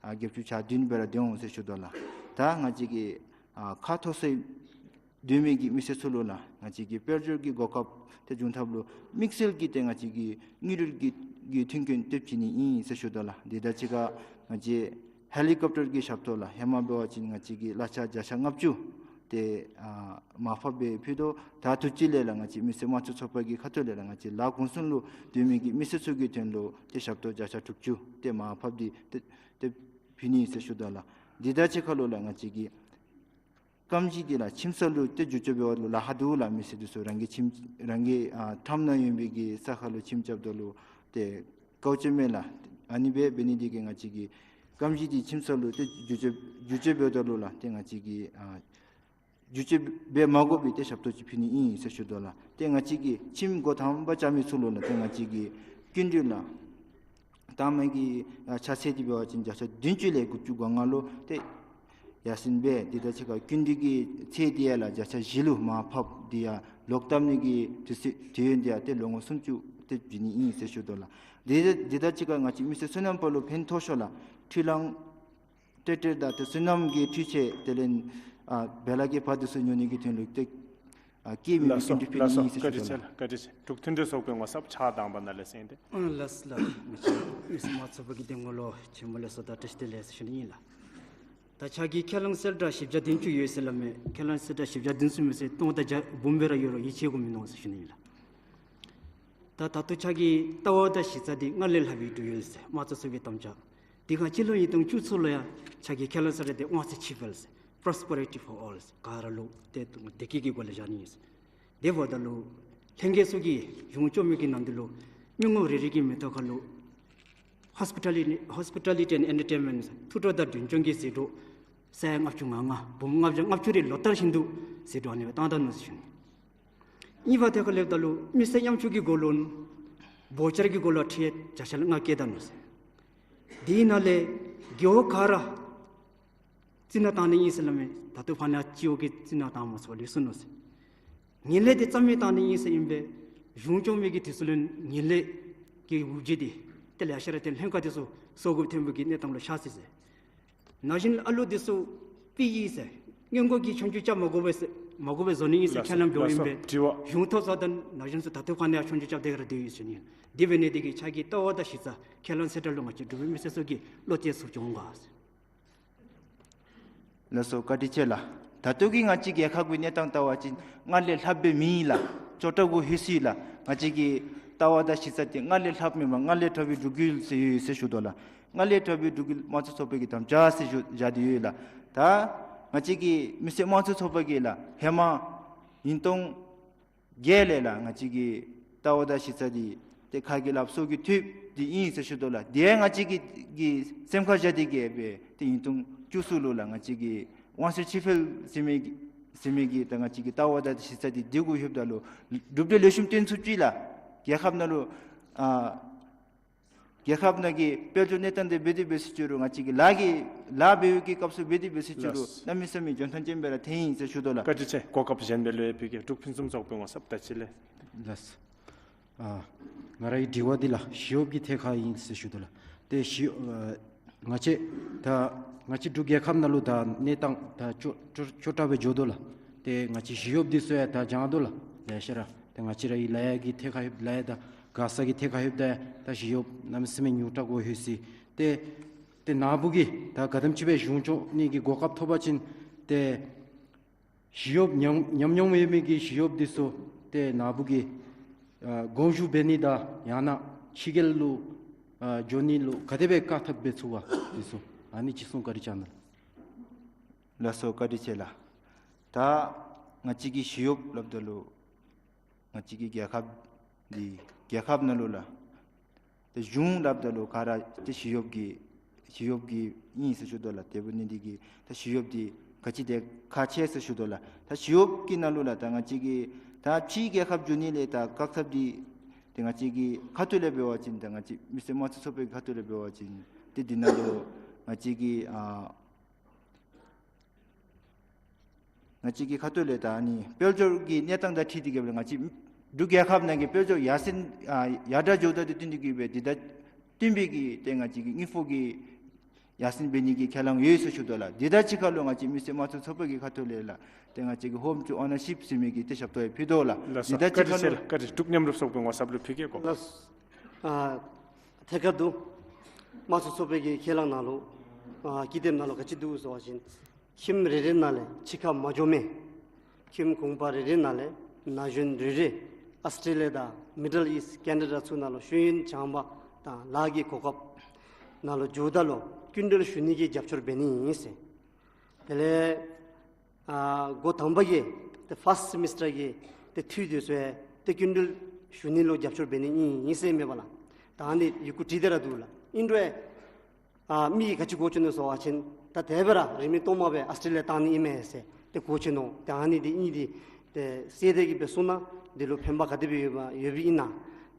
ཨ་བརྒྱད་ཅུ་གྱ་བདུན་སྦེ་ར་སྡོད་འོང་ཟེར་ཞུ་དོ་ལགས། ད་ང་བཅས་ཀྱི་ཨ་ཁ་མཐོ་སའི་སྡོད་མི་གི་མི་སེར་ཚུ་ལུ་ལགས་ང་བཅས་ཀྱི་དཔལ་འབྱོར་གྱི་གོ་སྐབས་ཏེ་འབྱུང་ཐབས་ལུ་དམིགས་བསལ་གྱི་ཏེ་ང་བཅས་ཀྱིས་དངུལ་རིག་གི་གི་མཐུན་རྐྱེན་སྟབས་བྱིན་ནི་ཨིན་ཟེར་ཞུ་དོ་ལགས། དེ་དང་གཅིག་ཁར་ང་བཅས་ཧེ་ལི་ཀོབ་ཊར་གྱི་ཞབས་ཏོག་ལགས་ཧེ་མ་འབད་བ་ཅིན་ང་བཅས་ཀྱིས་གླ་ཆ་བརྒྱ་ཆ་ལྔ་བཅུ་ཏེ་ཨ་མར་ཕབ་སྦེ་ཕུལ་དོ། ད་དུས་ཅི་ལས་ལགས་ང་བཅས་མི་སེར་དམངས་གཙོའི་ཚོགས་པ་གི་ཁ་ཐུག་ལས་ལགས་ང་བཅས་ལ་གུང་སེང་ལུ་སྡོད་མི་གི་མི་སེར་ཚུ་གི་དོན་ལུ་ཏེ་ཞབས་ཏོག་བརྒྱ་ཆ་དྲུག་ཅུ་ཏེ་མར་ཕབ་སྟེ་ཏེ་ཏེ་ཕུལ་ནི་ཟེར་ཞུ་དོ་ལགས། དེ་དང་གཅིག་ཁར་ལུ་ལགས་ང་བཅས་ཀྱི་རྐངམ་གཞི་འདི་ལགས་ཁྱིམ་ས་ལུ་ཏེ་བསྒྱུར་བཅོས་འབད་བ་ལུ་ལཱ་ཁག་འདུག་ལགས། མི་སེར་འདི་ཚུ་རང་གི་ཁྱིམ་རང་གི་ཨ་ཁྲམ་ནང་ཡོད་པའི་གི་ས་ཁར་ལུ་ཁྱིམ་རྐྱབ་ད་ལུ་ཏེ་དཀའཝ་སྤྱད་མས་ལགས། ཨ་ནི་སྦེ་འབད་ནི་འདི་གིས་ང་བཅས་ཀྱི་རྐངམ་གཞི་འདི་ཁྱིམ་ས་ལུ་ཏེ་བསྒྱུར་བཅོས་བསྒྱུར་བཅོས་འབདཝ་ད་ལུ་ལགས་ཏེ་ང་བཅས་ཀྱི་ཨ་བསྒྱུར་བཅོས་འབད་མ་དགོ་པའི་ཏེ་ཞབས་ཏོག་ཅིག་ཕུལ་ནི་ཨིན་ཟེར་ཞུ་དོ་ལགས། ཏེ་ང་བཅས་ཀྱི་ཁྱིམ་སྒོ་དང་པ་རྐྱབ་མི་ཚུ་ལུ་ལགས་ཏེ་ང་བཅས་ཀྱི་སྐྱིན་འགྲུལ་ལགས་ད་མ་གི་ཨ་ཆ་ཚད་འདི་འབད་བ་ཅིན་བརྒྱ་ཆ་བདུན་ཅུ་ལས་དགུ་བཅུ་གོ་ལྔ་ལུ་ཏེ་ཡར་སེང་འབད། དེ་དང་གཅིག་ཁར་སྐྱིན་འགྲུལ་གྱི་ཚད་འདི་ཡང་ལགས་བརྒྱ་ཆ་བཞི་ལུ་མར་ཕབ། འདི་ཡང་ལོག་བཏབ་ནི་གི་དུས་ཚོད་དུས་ཡུན་འདི་ཡང་ཏེ་ལོ་ངོ་སུམ་ཅུ་ཏེ་བྱིན་ནི་ཨིན་ཟེར་ཞུ་དོ་ལགས། དེ་དེ་དང་གཅིག་ཁར་ང་བཅས་མི་སེར་སོ་ནམ་པ་ལུ་ཕན་ཐོགས་ཤོས་ལགས་འཕྲུལ་གླང་ཊེག་ཊར་དང་ཏེ་སོ་ནམ་གྱི་འཕྲུལ་ཆས་དེ་ལས་ཨ་བེ་ལ་གི་བ་འདི་ཚུ་ཉོ་ནི་གི་དོན་ལུ་ཏེ་ཨ་སྐྱེད་མི་ལགས་སོ་སྐྱིན་འགྲུལ་ཕུལ་ནི་ཨིན་ཟེར་ཞུ་དོ་ལགས། ལགས་སོ། བཀའ་དྲིན་ཆེ་ལགས། བཀའ་དྲིན་ཆེ། འབྲུག་མཐུན་སྒྲིལ་ཚོགས་པའི་ངོ་ས་ཕྱག་དང་པ་ནཱ་ལས་གསན་ཏེ། ཨ་ལགས་ལགས། མི་སེར་དམངས་གཙོའི་ཚོགས་པ་གི་འདི་ངོ་ལུ་ཆེན་མོ་ལེགས་སོ་དང་བཀྲིས་བདེ་ལེགས་ཟེར་ཞུ་ནི་ཨིན་ལགས། ད་ཕྱག་གི་ཁས་བླངས་གསལ་བསྒྲགས་བཞི་བརྒྱ་བདུན་ཅུ་ཡོད་ཟེར་སླབ་མས། ཁས་བླངས་གསལ་བསྒྲགས་བཞི་བརྒྱ་བདུན་ཅུ་མེད་ཟེར་སྟོང་དང་བརྒྱ་འབུམ་སྦེ་ར་ཡོད་རུང་ཡིད་ཆེས་དགོཔ་མིན་ནུག་ཟེར་ཞུ་ནི་ཨིན་ལགས། ད་ད་ལྟོ་ཕྱག་གི་ལྟ་བ་དང་གཞི་རྩ་འདི་སྔར་ལས་ལྷག་པའི་འབྲུག་ཡུལ་ཟེར་དམངས་གཙོའི་ཚོགས་པའི་དམ་བཅའ། དེ་སྒང་སྤྱི་ལོ་ཉིས་སྟོང་བཅུ་གསུམ་ལུ་ཡང་ཕྱག་གི་ཁས་བླངས་གསལ་བསྒྲགས་འདི་དབང་ཚད་ཕྱེད་འབད་ཟེར་Prosperity for all ཟེར་ག་ར་ལུ་ཏེ་བདེ་སྐྱིད་ཀྱི་སྒོ་ལས་བཞག་ནི་ཨིན་ཟེར། དེ་འབདཝ་ད་ལུ་ལྷན་རྒྱས་ཚུ་གིས་གཞུང་སྐྱོང་མི་གི་ནང་འདི་ལུ་མི་ངོམ་རེ་རེ་གི་མིང་ཐོག་ཁར་ལུ་Hospitality Hospitality and Entertainment ཐུགས་སྤྲོ་དང་མགྲོན་སྐྱོང་གི་ཟད་འགྲོ་ས་ཡ་ལྔ་བཅུ་ང་ལྔ་འབུམ་ལྔ་བརྒྱ་ལྔ་བཅུ་རེ་ལོ་ལྟར་བཞིན་དུ་ཟད་འགྲོ་ཨ་ནི་སྦེ་བཏང་ད་ནུག་ཟེར་ཞུ་ནི། གཉིས་པ་ཐད་ཁར་སླེབས་ད་ལུ་མི་སེར་ཉམ་ཆུང་གི་སྒོ་ལུ་བའུ་ཅར་གྱི་སྒོ་ལུ་ཁྲལ་བརྒྱ་ཆ་ལྔ་བཀལ་ད་ནུག་ཟེར། དེ་ནང་ལས་རྒེད་འོག་ག་ར་རྩི་ནག་བཏང་ནི་ཨིན་ཟེར་སླབ་མས། ད་ལྟོ་ཕར་ནཱ་སྤྱི་འོག་གི་རྩི་ནག་བཏང་མ་ཚུགས་པར་ལུས་སོ་ནུག་ཟེར། ངན་ལྷད་འདི་རྩ་མེད་བཏང་ནི་ཨིན་ཟེར་ཨིན་པས། གཞུང་སྐྱོང་མི་གི་དུས་སུ་ལུ་ངན་ལྷད་ཀྱི་འུར་བརྗོད་འདི་ཏེ་ལེ་ཤ་ར་ཏེ་ལྷན་ཁག་འདི་ཚུ་སོར་དགོཔ་ཐོན་པའི་གི་གནས་སྟངས་ལུ་ཤར་ཅི་ཟེར། ན་གཞོན་ཨ་ལུ་འདི་ཚུ་ཕུད་ཡི་ཟེར། སྔོན་འགོག་གི་ཆོས་རྒྱུགས་རྐྱབ་མ་དགོ་པས་ཟེར་མ་དགོ་པས་བཟོ་ནི་ཨིན་ཟེར་ལགས་སོ། ཁས་ལེན་འབདཝ་ཨིན་པས། ལགས་སོ། དྲི་བ། གཞུང་ཐོབ་ཚརཝ་ད་ན་གཞོན་ཚུ་ད་ལྟོ་ཕར་ནཱ་ཡང་ཆོས་རྒྱུགས་རྐྱབ་སྟེ་ག་ར་སྡོད་ཡི་ཟེར་ཞུ་ནི། དེ་འབད་ནི་འདི་གིས་ཕྱག་གི་ལྟ་བ་དང་གཞི་རྩ་ཁས་བླངས་གསལ་བསྒྲགས་ལུ་ང་བཅས་འབྲུག་པའི་མི་སེར་ཚུ་གིས་བློ་གཏད་ཚུགསཔ་ཅིག་འོང་ག་ཟེར། ལགས་སོ། བཀའ་དྲིན་ཆེ་ལགས། ད་ལྟོ་གི་ང་བཅས་རྒྱལ་ཁབ་ཀྱི་གནས་སྟངས་བལྟ་བ་ཅིན་སྔར་ལས་ལྷགཔ་སྦེ་མེད་ལགས། སྐྱོ་དྲགས་གུ་ལྷོད་སོ་ཡི་ལགས། ང་བཅས་ཀྱི་ལྟ་བ་དང་གཞི་རྩ་འདི་སྔར་ལས་ལྷགཔ་མེན་པར་སྔར་ལས་དྲག་པའི་འབྲུག་ཡུལ་ཟེར་ཡོད་ཟེར་ཞུ་དོ་ལགས། སྔར་ལས་དྲག་པའི་འབྲུག་ཡུལ་དམངས་གཙོའི་ཚོགས་པ་གི་དམ་བཅའ་ཟེར་ཞུ་བཞག་སྟེ་ཡོད་ལགས། ད་ང་བཅས་ཀྱི་མི་སེར་དམངས་གཙོའི་ཚོགས་པ་གིས་ལགས་ཧེ་མ་ཉིས་སྟོང་བརྒྱད་ལས་ལགས་ང་བཅས་ཀྱི་ལྟ་བ་དང་གཞི་རྩ་འདི་ཏེ་ཁ་གི་སླབ་སྲོལ་གྱི་ཐོག་འདི་ཨིན་ཟེར་ཞུ་དོ་ལགས། དེ་ཡང་ང་བཅས་ཀྱིས་ཀྱི་སེམས་ཁར་བཞག་སྟེ་གི་སྦེ་ཏེ་ཉིས་སྟོང་བཅུ་གསུམ་ལུ་ལགས་ང་བཅས་ཀྱིས་དབང་ཚད་ཕྱེད་འབད་ཟེར་མི་ཟེར་མི་གི་ད་ང་བཅས་ཀྱི་ལྟ་བ་དང་གཞི་རྩ་འདི་འདི་གུ་ལྷོདཔ་ད་ལུ་གྲུབ་འབྲས་ལེགས་ཤོམ་སྟོན་ཚུགས་ཅི་ལགས། རྒྱལ་ཁབ་ནང་ལུ་ཨ་རྒྱལ་ཁབ་ནང་གི་དཔལ་འབྱོར་གནས་སྟངས་འདི་འབད་དེ་འབད་ཟེར་ཅི་རུང་ང་བཅས་ཀྱི་ལཱ་གི་ལཱ་འབད་བའི་གི་སྐབས་སུ་འབད་དེ་འབད་ཟེར་ཅི་རུང་ལགས། གནམ་མེད་ས་མེད་འཇོན་ཐང་ཅན་སྦེ་ར་ཐོན་ཡི་ཟེར་ཞུ་དོ་ལགས། བཀའ་དྲིན་ཆེ། གོ་སྐབས་གཞན་པ་ལུ་ཡང་ཕུལ་གེ། འབྲུག་ཕུན་སུམ་ཚོགས་པའི་ངོ་ས་ད་ཅི་ལས། ལགས། ཨ་ང་རའི་དྲི་བ་འདི་ལགས་ཞི་གཡོགཔ་གི་ཐད་ཁར་ཨིན་ཟེར་ཞུ་དོ་ལགས། ཏེ་ཞི་ཨ་ང་བཅས་ད་ང་བཅས་འབྲུག་རྒྱལ་ཁབ་ནང་ལུ་ད་གནས་སྟངས་ད་སྐྱོ་སྐྱོ་སྐྱོ་དྲགས་སྦེ་འགྱོ་དོ་ལགས། ཏེ་ང་བཅས་ཞི་གཡོགཔ་འདི་ཚུ་ཡང་ད་སྦྱང་དོ་ལགས་ལེ་ཤ་ར། ཏེ་ང་བཅས་རའི་ལཱ་གཡོག་གི་ཐད་ཁར་ལྷོདཔ་ད་ཡང་ད་མགར་ས་གི་ཐད་ཁར་ལྷོདཔ་ད་ཡང་ད་ཞི་གཡོགཔ་གནམ་མེད་ས་མེད་ཉུང་དྲགས་གུ་ལྷོད་སོ་ཡི། ཏེ་ཏེ་ནཱ་བུ་གིས་ད་ག་དེམ་ཅིག་སྦེ་གཞུང་སྐྱོང་ནི་གི་གོ་སྐབས་ཐོབ་པ་ཅིན་ཏེ་ཞི་གཡོགཔ་ཉམས་ཉམས་མྱོང་ཡོད་མི་གི་ཞི་གཡོགཔ་འདི་ཚུ་ཏེ་ནཱ་བུ་གིས་ཨ་དགོངས་ཞུ་འབད་ནི་དང་ཡང་ན་ཕྱི་རྒྱལ་ལུ་ཨ་འགྱོ་ནི་ལུ་ག་དེ་སྦེ་བཀག་ཐབས་འབད་ཚུགས་ག་འདི་ཚུ་ཨ་ནི་ཅིག་གསུང་བཀའ་དྲིན་བསྐྱང་གནང་། ལགས་སོ། བཀའ་དྲིན་ཆེ་ལགས། ད་ང་བཅས་ཀྱི་ཞི་གཡོགཔ་སླབ་ད་ལུ་ང་བཅས་ཀྱི་རྒྱལ་ཁབ་འདི་རྒྱལ་ཁབ་ནང་ལུ་ལགས་ཏེ་གཞུང་སླབ་ད་ལུ་ག་ར་ཏེ་ཞི་གཡོགཔ་གི་ ཞི་གཡོགཔ་གི་ཨིན་ཟེར་ཞུ་དོ་ལགས། དེ་འབད་ནི་འདི་གིས་ད་ཞི་གཡོགཔ་འདི་ག་ཅི་དེ་ཁག་ཆེ་ཟེར་ཞུ་དོ་ལགས། ད་ཞི་གཡོགཔ་གི་ནང་ལུ་ལགས་ད་ང་བཅས་ཀྱིས་ད་ཕྱིའི་རྒྱལ་ཁབ་འགྱོ་ནི་ལས་ད་བཀག་ཐབས་འདི་ཏེ་ང་བཅས་ཀྱི་ཁ་ཐུག་ལས་འབད་བ་ཅིན་ད་ང་བཅས་མི་སེར་དམངས་གཙོ་ཚོགས་པའི་ཁ་ཐུག་ལས་འབད་བ་ཅིན་ཏེ་འདི་ནང་ལུ་ང་བཅས་ཀྱི་ཨ་ང་བཅས་ཀྱི་ཁ་ཐུག་ལས་ད་ཨ་ནི་དཔལ་འབྱོར་གྱི་གནས་སྟངས་དང་འཁྲིལ་ཏེ་གི་སྦེ་ང་བཅས་འབྲུག་རྒྱལ་ཁབ་ནང་གི་དཔལ་འབྱོར་ཡར་སེང་ཨ་ཡར་དྲག་འགྱོཝ་ད་དེ་བསྟུན་ཏེ་གི་སྦེ་འདི་དང་བསྟུན་པའི་གི་ཏེ་ང་བཅས་ཀྱི་དངུལ་ཕོགས་ཀྱི་ཡར་སེང་འབད་ནི་གི་ཁས་བླངས་ཡོད་ཟེར་ཞུ་དོ་ལགས། འདི་དང་གཅིག་ཁར་ལུ་ང་བཅས་མི་སེར་དམངས་གཙོ་ཚོགས་པ་གི་ཁ་ཐུག་ལས་ལགས་ཏེ་ང་བཅས་ཀྱི་ཧོམ་ཊུ་ཨོ་ནར་ཤིཔ་ཟེར་མི་གི་ཏེ་ཞབས་ཏོག་ཡང་ཕུལ་དོ་ལགས། ལགས་སོ། འདི་དང་གཅིག་ཁར་ལུ་བཀའ་དྲིན་ཆེ་ལགས། བཀའ་དྲིན་ཆེ། འབྲུག་མཉམ་རུབ་ཚོགས་པའི་ངོ་ཚབ་ལུ་ཕུལ་གེ་གོ། ལགས་སོ། ཨ་ཐད་ཀར་དུ་དམངས་གཙོ་ཚོགས་པའི་གི་ཁས་བླངས་ནང་ལུ་ཨ་ཀི་དེབ་ནང་ལུ་ག་ཅི་འདུག་ཟེར་བ་ཅིན་ཁྱིམ་རེ་རེ་ནང་ལས་ཕྱི་ཁར་མ་འགྱོ་མི་ཁྱིམ་གུང་པ་རེ་རེ་ནང་ལས་ན་གཞོན་རེ་རེ་ཨཱོས་ཊྲེ་ལི་ཡ་དང་མི་ཌལ་ཨིསཊ་ཀེ་ན་ཌ་ཚུ་ནང་ལུ་ཤེས་ཡོན་སྦྱང་བ་དང་ལཱ་གི་གོ་སྐབས་ནང་ལུ་འགྱོཝ་ད་ལུ་སྐྱིན་འགྲུལ་ཞུ་ནི་གི་རྒྱབ་སྐྱོར་འབད་ནི་ཨིན་ཟེར། དེ་ལས་ཨ་འགོ་དང་པ་གི་ཏེ་ཕཱསཊ་སེ་མི་སི་ཊར་གི་ཏེ་འཐུས་འདི་ཚུ་ཡང་ཏེ་སྐྱིན་འགྲུལ་ཞུ་ནི་ལུ་རྒྱབ་སྐྱོར་འབད་ནི་ཨིན་ཨིན་ཟེར་མས་པ་ལགས། ད་ཨ་ནི་ཡི་གུ་བྲིས་ཏེ་ར་འདུག་ལགས། ཨིན་རུང་ཨ་མི་གིས་ག་ཅི་གོ་བཅུག་ནུག་ཟེར་བ་ཅིན་ད་དེ་སྦེ་ར་རིན་མེད་སྟོངམ་སྦེ་ཨཱོས་ཊྲེ་ལི་ཡ་བཏང་ནི་ཨིན་མས་ཟེར་ཏེ་གོ་བཅུག་ནུག། ཏེ་ཨ་ནི་འདི་ཨིན་འདི་ཏེ་གསལ་ཏེ་གི་སྦེ་གསུངས་ན་འདི་ལུ་ཕན་པ་ག་དེ་སྦེ་ཡོདཔ་ཡོདཔ་ཨིན་ན།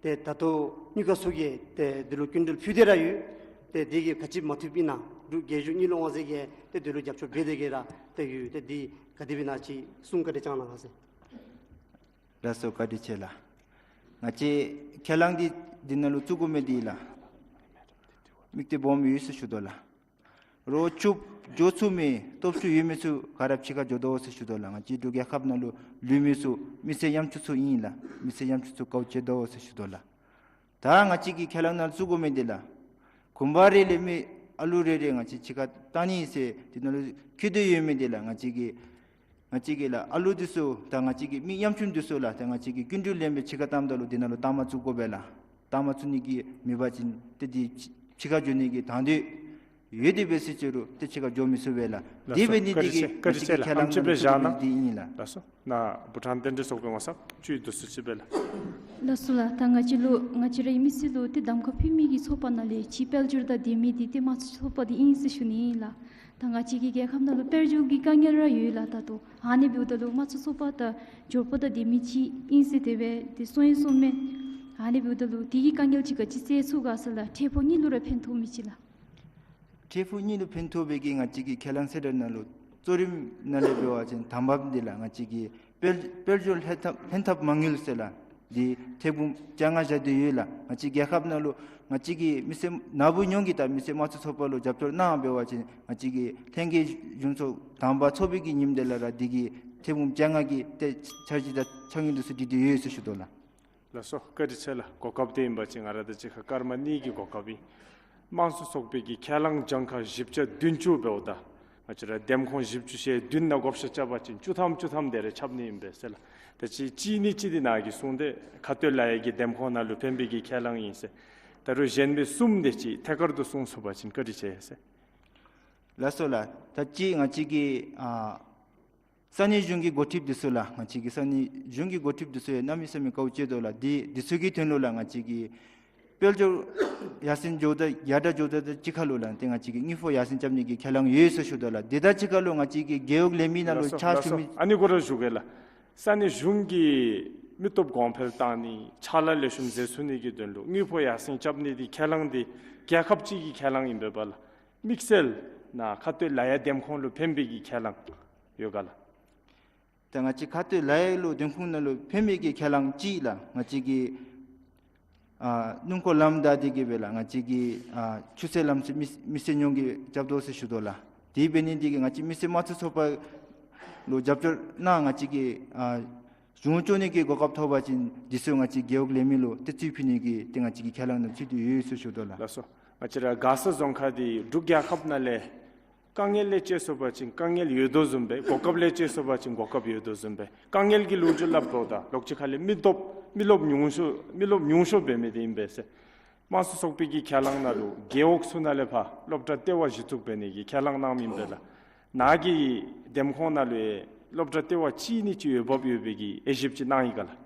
ཏེ་ད་ལྟོ་དངུལ་ཁང་ཚུ་གིས་ཏེ་འདི་ལུ་སྐྱིན་འགྲུལ་ཕུལ་ཏེ་ར་ཡོད། ཏེ་འདི་གིས་ག་ཅི་མ་ཐུབ་ཨིན་ན་འབྲུག་རྒྱལ་གཞུང་དངུལ་ལས་དབང་ཚད་ཀྱིས་ཏེ་འདི་ལུ་རྒྱབ་སྐྱོར་འབད་དེ་གི་ར་ཏེ་ཡོད། ཏེ་འདི་ག་དེ་སྦེ་ཨིན་ན་ཅིག་གསུང་བཀའ་དྲིན་བསྐྱང་གནང་ཟེར། ལགས་སོ། བཀའ་དྲིན་ཆེ་ལགས། ང་བཅས་ཁས་བླངས་འདི་འདི་ནང་ལུ་བཙུགས་དགོ་མི་འདི་ལགས་དམིགས་གཏད་སྦོམ་ཡོད་ཟེར་ཞུ་དོ་ལགས། རོགས་ཕྱུགཔོ་འགྱོ་ཚུགས་མི་སྟོབས་ཤུགས་ཡོད་མི་ཚུ་ག་ར་ཕྱི་ཁར་འགྱོ་དོ་ཟེར་ཞུ་དོ་ལགས། ང་བཅས་འབྲུག་རྒྱལ་ཁབ་ནང་ལུ་ལུས་མི་ཚུ་མི་སེར་ཡམ་ཆུང་ཚུ་ཨིན་ལགས། མི་སེར་ཡམ་ཆུང་ཚུ་དཀའཝ་སྤྱད་དོ་ཟེར་ཞུ་དོ་ལགས། ད་ང་བཅས་ཀྱི་ཁས་བླངས་ནང་བཙུགས་དགོ་མི་འདི་ལགས་གུང་པ་རེ་ལས་མི་ཨ་ལུ་རེ་རེ་ང་བཅས་ཕྱི་ཁར་བཏང་ནི་ཟེར་འདི་ནང་ལུ་འཁོད་དེ་ཡོད་མི་འདི་ལགས་ང་བཅས་ཀྱི་ང་བཅས་ཀྱི་ལགས་ཨ་ལུ་འདི་ཚུ་དང་ང་བཅས་ཀྱི་མི་ཡམ་ཆུང་འདི་ཚུ་ལགས་ད་ང་བཅས་ཀྱིས་སྐྱིན་འགྲུལ་ལེན་སྦེ་ཕྱི་ཁར་བཏངམ་ད་ལུ་འདི་ནང་ལུ་རྟགས་མ་བཙུགས་དགོ་པས་ལགས། རྟགས་མ་བཙུགས་ནི་གི་མེད་པ་ཅིན་ཏེ་འདི་ཕྱི་ཁར་འགྱོ་ནི་གི་དང་འདོད་ཡོད་དེ་འབད་ཟེར་ཅི་རུང་ཏེ་ཕྱི་ཁར་འགྱོ་མི་ཚུགས་པས་ལགས། ལགས་དེ་སོ། འབད་ནི་བཀའ་འདི་དྲིན་ཆེ། གིས་བཀའ་དྲིན་ཆེ་ལགས། ང་བཅས་ཀྱི་ཁས་བླངས་ནང་ལུ་བཙུགས་དགོ་མི་འདི་ཨིན་ལགས། ལགས་སོ། ནཱ་བྷུ་ཊཱན་བསྟན་འགྲོའི་ཚོགས་པའི་ངོ་ཚབ་ཅིག་འདུག་ཟེར་ཅིག་སྦེ་ལགས། ལགས་སོ་ལགས། ད་ང་བཅས་ལུ་ང་བཅས་རའི་མི་སེར་ལུ་ཏེ་གདམ་ཁ་ཕུལ་མི་གི་ཚོགས་པ་ནང་ལས་ཅིག་དཔལ་འབྱོར་དང་ལྡན་མི་འདི་ཏེ་དམངས་གཙོ་ཚོགས་པ་འདི་ཨིན་ཟེར་ཞུ་ནི་ཨིན་ལགས། ད་ང་བཅས་ཀྱི་རྒྱལ་ཁབ་ནང་ལུ་དཔལ་འབྱོར་གྱི་དཀའ་ངལ་ར་ཡོད་ལགས། ད་ལྟོ་ཨ་ནི་འབདཝ་ད་ལུ་དམངས་གཙོ་ཚོགས་པ་དང་འབྱོར་པ་དང་ལྡན་མི་ཅིག་ཨིན་ཟེར་དེ་སྦེ་ཏེ་གསུངས་ཡང་གསུངམ་མས། ཨ་ནི་འབདཝ་ད་ལུ་དེ་གི་དཀའ་ངལ་ཅིག་ག་ཅི་སེལ་ཚུགས་ག་ཟེར་ལགས། འཕྲལ་ཕུགས་གཉིས་ལུ་ར་ཕན་ཐོགས་མི་ཅིག་ལགས། འཕྲལ་ཕུགས་གཉིས་ལུ་ཕན་ཐོགས་པའི་གི་ང་བཅས་ཀྱི་ཁས་བླངས་གསལ་བསྒྲགས་ནང་ལུ་གཙོ་རིམ་ནང་ལས་འབད་བ་ཅིན་དང་པམ་འདི་ལགས་ང་བཅས་ཀྱི་དཔལ་དཔལ་འབྱོར་ལྷན་ཐབས་ལྷན་ཐབས་མ་དངུལ་ཟེར་ལགས་འདི་ཐེར་འབུམ་བཅོ་ལྔ་བཞག་སྟེ་ཡོད་ལགས། ང་བཅས་རྒྱལ་ཁབ་ནང་ལུ་ང་བཅས་ཀྱི་མི་སེར་ནཱ་བུ་ཉོ་གི་དང་མི་སེར་དམངས་གཙོ་ཚོགས་པ་ལུ་རྒྱབ་སྐྱོར་གནང་འབད་བ་ཅིན་ང་བཅས་ཀྱི་ལྷན་རྒྱས་གཞུང་ཚོགས་དང་པ་ཚོགས་པའི་གི་ཉིནམ་དེ་ལས་ར་འདི་གི་ཐེར་འབུམ་བཅོ་ལྔ་གི་ཏེ་འཆར་གཞི་དང་ཚོགས་དངུལ་འདི་ཚུ་སྒྲིག་སྟེ་ཡོད་ཟེར་ཞུ་དོ་ལགས། ལགས་སོ། བཀའ་དྲིན་ཆེ་ལགས། གོ་སྐབས་འདི་ཨིན་པ་ཅིན་ང་ར་དང་གཅིག་ཁར་སྐར་མ་གཉིས་ཀྱི་གོ་སྐབས་ཨིན། དམངས་གཙོ་ཚོགས་པའི་གི་ཁས་བླངས་གྱངས་ཁ་བཞི་བརྒྱ་བདུན་ཅུ་འབདཝ་ད་ང་བཅས་ར་འདེམས་ཁོངས་བཞི་བཅུ་ཞེ་བདུན་ནང་བགོ་བཤའ་རྐྱབ་པ་ཅིན་བཅུ་ཐམ་བཅུ་ཐམ་དེ་རེ་ཁྱབ་ནི་ཨིན་པས་ཟེར་ལགས། ད་ཅི་གཅིག་ནི་གཅིག་འདི་ནཱ་གིས་གསུངས་ཏེ་ཁ་སྟོད་ལ་ཡ་གི་འདེམས་ཁོངས་ནང་ལུ་ཕན་པའི་གི་ཁས་བླངས་ཨིན་ཟེར། ད་རུང་གཞན་པའི་གསུམ་དེ་ཅིག་ཐད་ཀར་དུ་གསུངས་ཚུགས་པ་ཅིན་བཀའ་དྲིན་ཆེ་ཟེར། ལགས་སོ་ལགས། ད་ཅི་ང་བཅས་ཀྱི་ཨ་ས་གནས་གཞུང་གི་འགོ་ཁྲིདཔ་འདི་ཚུ་ལགས་ང་བཅས་ཀྱི་ས་གནས་གཞུང་གི་འགོ་ཁྲིདཔ་འདི་ཚུ་ཡང་གནམ་མེད་ས་མེད་དཀའཝ་སྤྱད་དོ་ལགས། འདི་འདི་ཚུ་གི་དོན་ལུ་ལགས་ང་བཅས་ཀྱི་དཔལ་འབྱོར་ཡར་སེང་འགྱོཝ་ད་ཡར་དྲག་འགྱོཝ་ད་གཅིག་ཁར་ལུ་ལགས་ཏེ་ང་བཅས་ཀྱི་དངུལ་ཕོགས་ཡར་སེང་རྐྱབ་ནི་གི་ཁས་བླངས་ཡོད་ཟེར་ཞུ་དོ་ལགས། འདི་དང་གཅིག་ཁར་ལུ་ང་བཅས་ཀྱི་རྒེད་འོག་ལས་མི་ནང་ལུ་ཕྱག་ཞུ་མི། ལགས་སོ། ཨ་ནི་གུ་ར་ཞུ་གེ་ལགས། ས་གནས་གཞུང་གིས་མི་སྟོབས་གོང་འཕེལ་བཏང་ནི་ཕྱག་ལཱ་ལེགས་ཤོམ་མཛད་ཚུགས་ནི་གི་དོན་ལུ་དངུལ་ཕོགས་ཡར་སེང་རྐྱབ་ནི་འདི་ཁས་བླངས་འདི་རྒྱལ་ཁབ་ཅིག་གི་ཁས་བླངས་ཨིན་པས་པ་ལགས། དམིགས་བསལ་ནཱ་ཁ་སྟོད་ལ་ཡ་འདེམས་ཁོངས་ལུ་ཕན་པའི་གི་ཁས་བླངས་ཡོད་ག་ལགས། ད་ང་བཅས་ཁ་སྟོད་ལ་ཡ་ལུ་འདེམས་ཁོངས་ནང་ལུ་ཕན་པའི་གི་ཁས་བླངས་ཅིག་ལགས་ང་བཅས་ཀྱི་ཨ་སྣུམ་འཁོར་ལམ་བདའ་སྟེ་གི་སྦེ་ལགས་ང་བཅས་ཀྱི་ཨ་ཆུ་ཚོད་ལམ་ཚོད་མི་མི་སེར་ཉོ་གི་རྐྱབ་དོ་ཟེར་ཞུ་དོ་ལགས། དེ་འབད་ནི་འདི་གིས་ང་བཅས་མི་སེར་དམངས་གཙོ་ཚོགས་པ་ལུ་རྒྱབ་སྐྱོར་གནང་ང་བཅས་ཀྱི་ཨ་གཞུང་སྐྱོང་ནི་གི་གོ་སྐབས་ཐོབ་པ་ཅིན་འདི་ཚུ་ང་བཅས་རྒེད་འོག་ལས་མི་ལུ་ཏེ་རྩིས་ཕུལ་ནི་གི་ཏེ་ང་བཅས་ཀྱི་ཁས་བླངས་ནང་ཚུད་དེ་ཡོད་ཟེར་ཞུ་དོ་ལགས། ལགས་སོ། ང་བཅས་ར་མགར་ས་རྫོང་ཁག་འདི་འབྲུག་རྒྱལ་ཁབ་ནང་ལས་དཀའ་ངལ་ལས་བཅད་སོང་པ་ཅིན་དཀའ་ངལ་ཡོད་དོ་བཟུམ་སྦེ་གོ་སྐབས་ལས་བཅད་སོང་པ་ཅིན་གོ་སྐབས་ཡོད་དོ་བཟུམ་སྦེ་དཀའ་ངལ་གྱི་ལོ་རྒྱུས་སླབ་དོ། ད་ལོགས་ཅིག་ཁ་ལས་མི་སྟོབས་མི་རློབས་ཉུང་ཤོས་མི་རློབས་ཉུང་ཤོས་འབད་མི་འདི་ཨིན་པས་ཟེར། དམངས་གཙོ་ཚོགས་པའི་གི་ཁས་བླངས་ནང་ལུ་རྒེད་འོག་ཚུ་ནང་ལས་ཕར་སློབ་གྲྭ་ལྟེ་བ་གཞི་བཙུགས་འབད་ནི་གི་ཁས་བླངས་གནངམ་ཨིན་པས་ལགས། ནཱ་གི་འདེམས་ཁོངས་ནང་ལུ་ཡང་སློབ་གྲྭ་ལྟེ་བ་གཅིག་ནི་ཅིག་ཡོདཔ་ཡོད་པའི་གི་དབྱེ་ཞིབ་ཅིག་གནང་ཡི་ག་ལགས།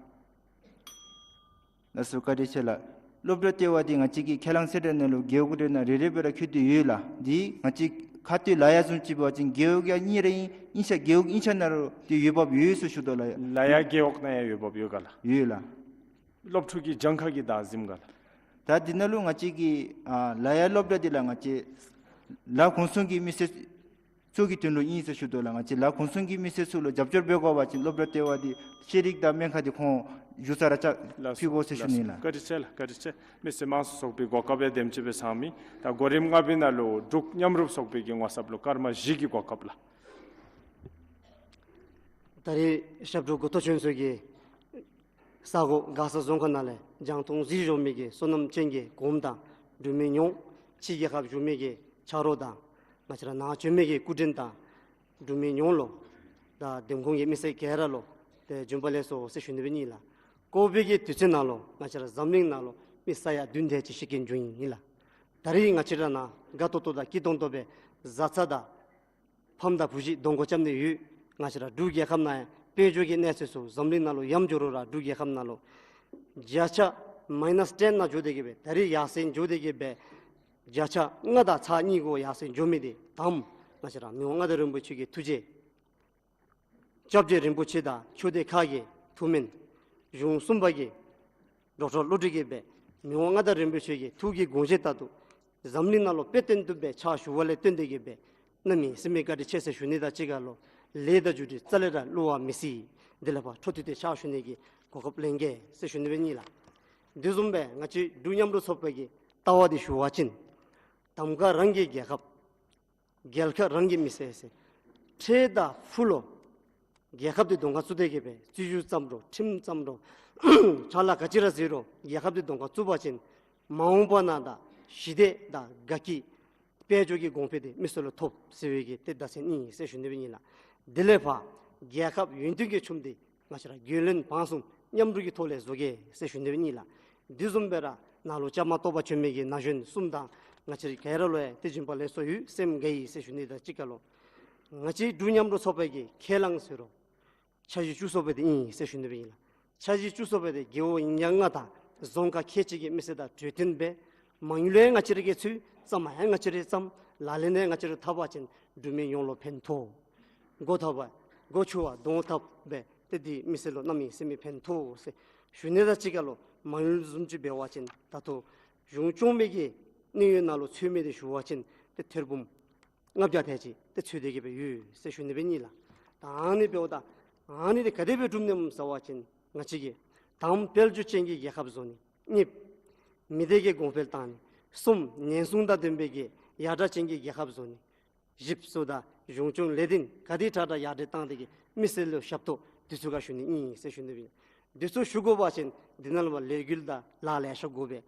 ལགས་སོ། བཀའ་དྲིན་ཆེ་ལགས། སློབ་གྲྭ་ལྟེ་བ་འདི་ང་བཅས་ཀྱི་ཁས་བླངས་གསལ་བསྒྲགས་ནང་ལུ་རྒེད་འོག་འདི་ནང་རེ་རེ་སྦེ་ར་འཁོད་དེ་ཡོད་ལགས། འདི་ང་བཅས་ཁ་ཐུག་ལཱ་གཡོག་བཟུམ་ཅིག་འབད་བ་ཅིན་རྒེད་འོག་གཉིས་རེ་ཨིན་ཨིན་ཤ་རྒེད་འོག་ཨིན་ཤ་ནང་ལུ་འདི་འོས་འབབ་ཡོད་ཟེར་ཞུ་དོ་ལགས། ལཱ་གཡོག་རྒེད་འོག་ནང་ཡང་འོས་འབབ་ཡོད་ག་ལགས། ཡོད་ལགས། སློབ་ཕྲུག་གི་གྱངས་ཁ་གིས་ད་ཟིནམ་ག་ལགས། ད་འདི་ནང་ལུ་ང་བཅས་ཀྱི་ཨ་ལཱ་གཡོག་སློབ་གྲྭ་འདི་ལགས་ང་བཅས་ལཱ་གོང་ཚོང་གི་མི་སེར་ཚུ་གི་དོན་ལུ་ཨིན་ཟེར་ཞུ་དོ་ལགས། ང་བཅས་ལཱ་གོང་ཚོང་གི་མི་སེར་ཚུ་ལུ་རྒྱབ་སྐྱོར་འབད་དགོ་པ་ཅིན་སློབ་གྲྭ་ལྟེ་བ་འདི་ཤེས་རིག་དང་སྨན་ཁང་འདི་ཁོང་བཞུགས་ས་ར་ཅིག་ལགས་སོ། ཕུལ་དགོ་ཟེར་ཞུ་ནི་ལགས། བཀའ་དྲིན་ཆེ་ལགས། བཀའ་དྲིན་ཆེ། མི་སེར་དམངས་གཙོ་ཚོགས་པའི་གོ་སྐབས་ཡང་དེམ་ཅིག་སྦེ་ཚང་མི། ད་གོ་རིམ་ལྔ་པའི་ནང་ལུ་འབྲུག་མཉམ་རུབ་ཚོགས་པའི་གི་ངོ་ཚབ་ལུ་སྐར་མ་བཞི་གི་གོ་སྐབས་ལགས། ད་རེས་ཞབས་དྲུང་འགོ་ཐོག་ཚུན་ཚོད་ཀྱི་ས་གོ་མགར་ས་རྫོང་ཁག་ནང་ལས་རྒྱང་མཐོང་གཟིགས་བཞུགས་མི་གི་བསོད་ནམས་ཅན་གྱི་གོངམ་དང་འབྲུག་མི་ཡོངས་ཕྱི་རྒྱལ་ཁབ་བཞུགས་མི་གི་ཆ་རོགས་དང་ང་བཅས་ར་ནཱ་བྱོན་མི་གི་སྐུ་མགྲོན་དང་འབྲུག་མི་ཡོངས་ལུ་དང་འདེམས་ཁོངས་ཀྱི་མི་སེར་ག་ར་ལུ་ཏེ་བྱོན་པ་ལེགས་སོ་ཟེར་ཞུ་ནི་སྦེ་ཨིན་ལགས། ལྐོག་པའི་གི་དུས་ཚོད་ནང་ལུ་ང་བཅས་ར་འཛམ་གླིང་ནང་ལུ་མི་ས་ཡ་བདུན་དེ་ཅིག་ཤི་རྐྱེན་བྱུང་ཡི་ཨིན་ལགས། ད་རེས་ང་བཅས་ར་ནཱ་དགའ་ཏོག་ཏོ་དང་སྐྱིད་ཏོང་ཏོ་སྦེ་བཟའ་ཚང་དང་ཕམ་དང་བུ་གཞི་གདོང་སྐོར་རྐྱབ་ནི་ཡོད། ང་བཅས་ར་འབྲུག་རྒྱལ་ཁབ་ནང་ཡང་དཔལ་འབྱོར་གྱི་གནས་ཚུལ་ཚུ་འཛམ་གླིང་ནང་ལུ་ཡམ་འགྱོ་རུང་ར་འབྲུག་རྒྱལ་ཁབ་ནང་ལུ་བརྒྱ་ཆ་མའི་ནཱས་ཊེན་ནང་འགྱོ་སྟེ་གི་སྦེ་ད་རེས་ཡར་སེང་འགྱོ་སྟེ་གི་སྦེ་བརྒྱ་ཆ་ལྔ་དང་ཚག་གཉིས་གུ་ཡར་སེང་འགྱོ་མི་འདི་དང་པ་ང་བཅས་ར་མི་དབང་མངའ་བདག་རིན་པོ་ཆེ་གི་ཐུགས་རྗེ། སྐྱབས་རྗེ་རིན་པོ་ཆེ་དང་ཆོས་སྡེ་ཁག་གི་ཐུགས་སྨོན། གཞུང་གསུམ་པ་གི་འགྲོ་གྲོགས་བློ་གྲོས་ཀྱིས་སྦེ་མི་དབང་མངའ་བདག་རིན་པོ་ཆེ་གི་ཐུགས་ཀྱི་དགོངས་བཞེད་ལྟར་དུ་འཛམ་གླིང་ནང་ལུ་དཔེ་སྟོན་བཏུབ་སྦེ་ཕྱག་ཞུ་བ་ལས་བརྟེན་ཏེ་གི་སྦེ་གནམ་མེད་ས་མེད་བཀའ་དྲིན་ཆེ་ཟེར་ཞུ་ནི་དང་གཅིག་ཁར་ལུ་ལས་དང་བརྒྱུད་རིམ་རྩ་ལས་ར་བསླུ་བ་མི་སྲིད། དེ་ལས་ཕར་འཕྲོ་མཐུད་དེ་ཕྱག་ཞུ་ནི་གི་གོ་སྐབས་ལེན་གེ་ཟེར་ཞུ་ནི་སྦེ་ཨིན་ལགས། དེ་བཟུམ་སྦེ་ང་བཅས་འབྲུག་མཉམ་རུབ་ཚོགས་པའི་གི་ལྟ་བ་འདི་ཞུ་བ་ཅིན་གདམ་ཁ་རང་གི་རྒྱལ་ཁབ་རྒྱལ་ཁབ་རང་གི་མི་སེར་ཟེར། འཕྲལ་དང་ཕུལ་ལུ་རྒྱལ་ཁབ་འདི་གདོང་ཁར་བཙུགས་ཏེ་གི་སྦེ་སྲིད་བྱུས་བརྩམ་རུང་ཁྲིམས་བརྩམ་རུང་ཕྱག་ལཱ་ག་ཅི་ར་མཛད་རུང་རྒྱལ་ཁབ་འདི་གདོང་ཁར་བཙུགས་པ་ཅིན་མ་འོངས་པ་ནང་ད་ཞི་བདེ་དང་དགའ་སྐྱིད་དཔལ་འབྱོར་གྱི་གོང་འཕེལ་འདི་མི་སེར་ལུ་ཐོབ་ཟེར་བའི་གི་ཏེ་བརྡ་མཚོན་ཨིན་ཟེར་ཞུ་ནི་སྦེ་ཨིན་ལགས། དེ་ལས་ཕར་རྒྱལ་ཁབ་ཡུན་བརྟན་གྱི་ཆུམ་འདི་ང་བཅས་ར་རྒྱུས་ལོན་བང་གསུམ་མཉམ་རུབ་ཀྱི་ཐོག་ལས་བཟོ་གེ་ཟེར་ཞུ་ནི་སྦེ་ཨིན་ལགས། དེ་བཟུམ་སྦེ་ར་ནཱ་ལུ་བཅའ་མར་གཏོགས་པར་བྱོན་མི་གི་ན་གཞོན་གསུམ་དང་ང་བཅས་ར་ག་ར་ལུ་ཡང་ཏེ་བྱོན་པ་ལེགས་སོ་ཡོད། སེམས་དགའ་ཡི་ཟེར་ཞུ་ནི་དང་གཅིག་ཁར་ལུ་ང་བཅས་འབྲུག་མཉམ་རུབ་ཚོགས་པའི་གི་ཁས་བླངས་ཟེར་རུང་འཆར་གཞི་བཅུ་གསུམ་པ་འདི་ཨིན་ཟེར་ཞུ་ནི་སྦེ་ཨིན་ལགས། འཆར་གཞི་བཅུ་གསུམ་པ་འདི་རྒེད་འོག་ཉེར་ལྔ་དང་རྫོང་ཁག་ཁལ་གཅིག་གི་མི་སེར་དང་གྲོས་བསྟུན་འབད། མ་དངུལ་ཡང་ང་བཅས་ར་གིས་འཚོལ། བརྩམ་ཡང་ང་བཅས་ར་གིས་བརྩམ། ལག་ལེན་ཡང་ང་བཅས་ར་འཐབ་པ་ཅིན་འབྲུག་མི་ཡོངས་ལུ་ཕན་ཐོགས། སྒོ་འཐབ་པ་སྒོ་ཕྱུག་པ་གདོང་འཐག་འབད། ཏེ་འདི་མི་སེར་ལུ་གནམ་མེད་ས་མེད་ཕན་ཐོགས་ཟེར་ཞུ་ནི་དང་གཅིག་ཁར་ལུ་མ་དངུལ་བཟུམ་ཅིག་འབད་བ་ཅིན་ད་ལྟོ་གཞུང་སྐྱོང་མི་གི་གནས་ཡུལ་ནང་ལུ་འཚོལ་མི་འདི་ཞུ་བ་ཅིན་ཏེ་ཐེར་འབུམ་ལྔ་བརྒྱ་དེ་ཅིག་ཏེ་འཚོལ་ཏེ་གི་སྦེ་ཡོད་ཟེར་ཞུ་ནི་སྦེ་ཨིན་ལགས། ད་ཨ་ནི་འབདཝ་ད་ཨ་ནི་འདི་ག་དེ་སྦེ་སྒྲུབ་ནི་སྨོ་ཟེར་བ་ཅིན་ང་བཅས་ཀྱིས་དང་པ་དཔལ་འབྱོར་ཅན་གྱི་རྒྱལ་ཁབ་བཟོ་ནི། གཉིས་པ་མི་སྡེ་གི་གོང་འཕེལ་བཏང་ནི། གསུམ་པ་ཉེན་སྲུང་དང་ལྡན་པའི་གི་ཡར་དྲག་ཅན་གྱི་རྒྱལ་ཁབ་བཟོ་ནི། བཞི་པ་སོ་ད་གཞུང་སྐྱོང་ལས་དོན་ག་དེ་དྲག་དྲག་ཡར་དྲག་བཏང་སྟེ་གི་མི་སེར་ལུ་ཞབས་ཏོག་འདི་ཚུ་ག་ཞུ་ནི་ཨིན་ཟེར་ཞུ་ནི་སྦེ། འདི་ཚུ་ཞུ་དགོ་པ་ཅིན་འདི་ནང་ལུ་ལས་འགུལ་དང་ལཱ་ལེ་ཤ་དགོ་པས།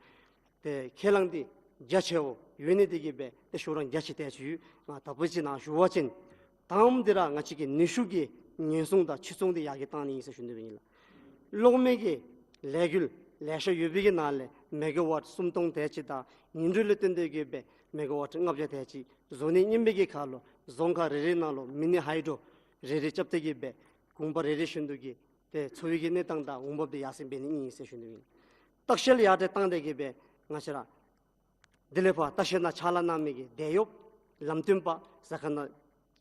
ཏེ་ཁས་བླངས་འདི་རྒྱ་ཆེཝ་ཡོད་ནི་དེ་གིས་སྦེ་ཏེ་ཤུགས་རང་རྒྱ་ཆེ་དེ་ཅིག་ཡོད། ང་ད་ཕུལ་ཅིག་ནཱ་ཞུ་བ་ཅིན་དང་པ་འདི་ར་ང་བཅས་ཀྱི་ནུས་ཤུགས་ཀྱི་ཉེན་སྲུང་དང་ཕྱིར་ཚོང་འདི་ཡར་རྒྱས་བཏང་ནི་ཨིན་ཟེར་ཞུ་ནི་སྦེ་ཨིན་ལགས། གློག་མེ་གི་ལས་འགུལ་ལེ་ཤ་ཡོད་པའི་གི་ནང་ལས་མེ་ག་ཝཊ་སུམ་སྟོང་དེ་ཅིག་དང་ཉིན་དྲོད་ལུ་བརྟེན་ཏེ་གི་སྦེ་མེ་ག་ཝཊ་ལྔ་བརྒྱ་དེ་ཅིག་བཟོ་ནི་ཨིན་པའི་གི་ཁར་ལུ་རྫོང་ཁག་རེ་རེ་ནང་ལུ་མི་ནི་ཧའི་ཌོ་རེ་རེ་རྐྱབ་སྟེ་གི་སྦེ་གུང་པ་རེ་རེ་བཞིན་དུ་གི་ཏེ་འཚོ་བའི་གི་གནས་སྟངས་དང་འོང་འབབ་འདི་ཡར་སེང་འབད་ནི་ཨིན་ཟེར་ཞུ་ནི་ཨིན། ལྟ་བཤལ་ཡར་དྲག་བཏང་སྟེ་གི་སྦེ་ང་བཅས་ར་དེ་ལས་ཕར་ལྟ་བཤལ་ནང་ཕྱག་ལཱ་གནང་མི་གི་དེད་གཡོགཔ་ལམ་སྟོན་པ་ཟ་ཁང་ནང་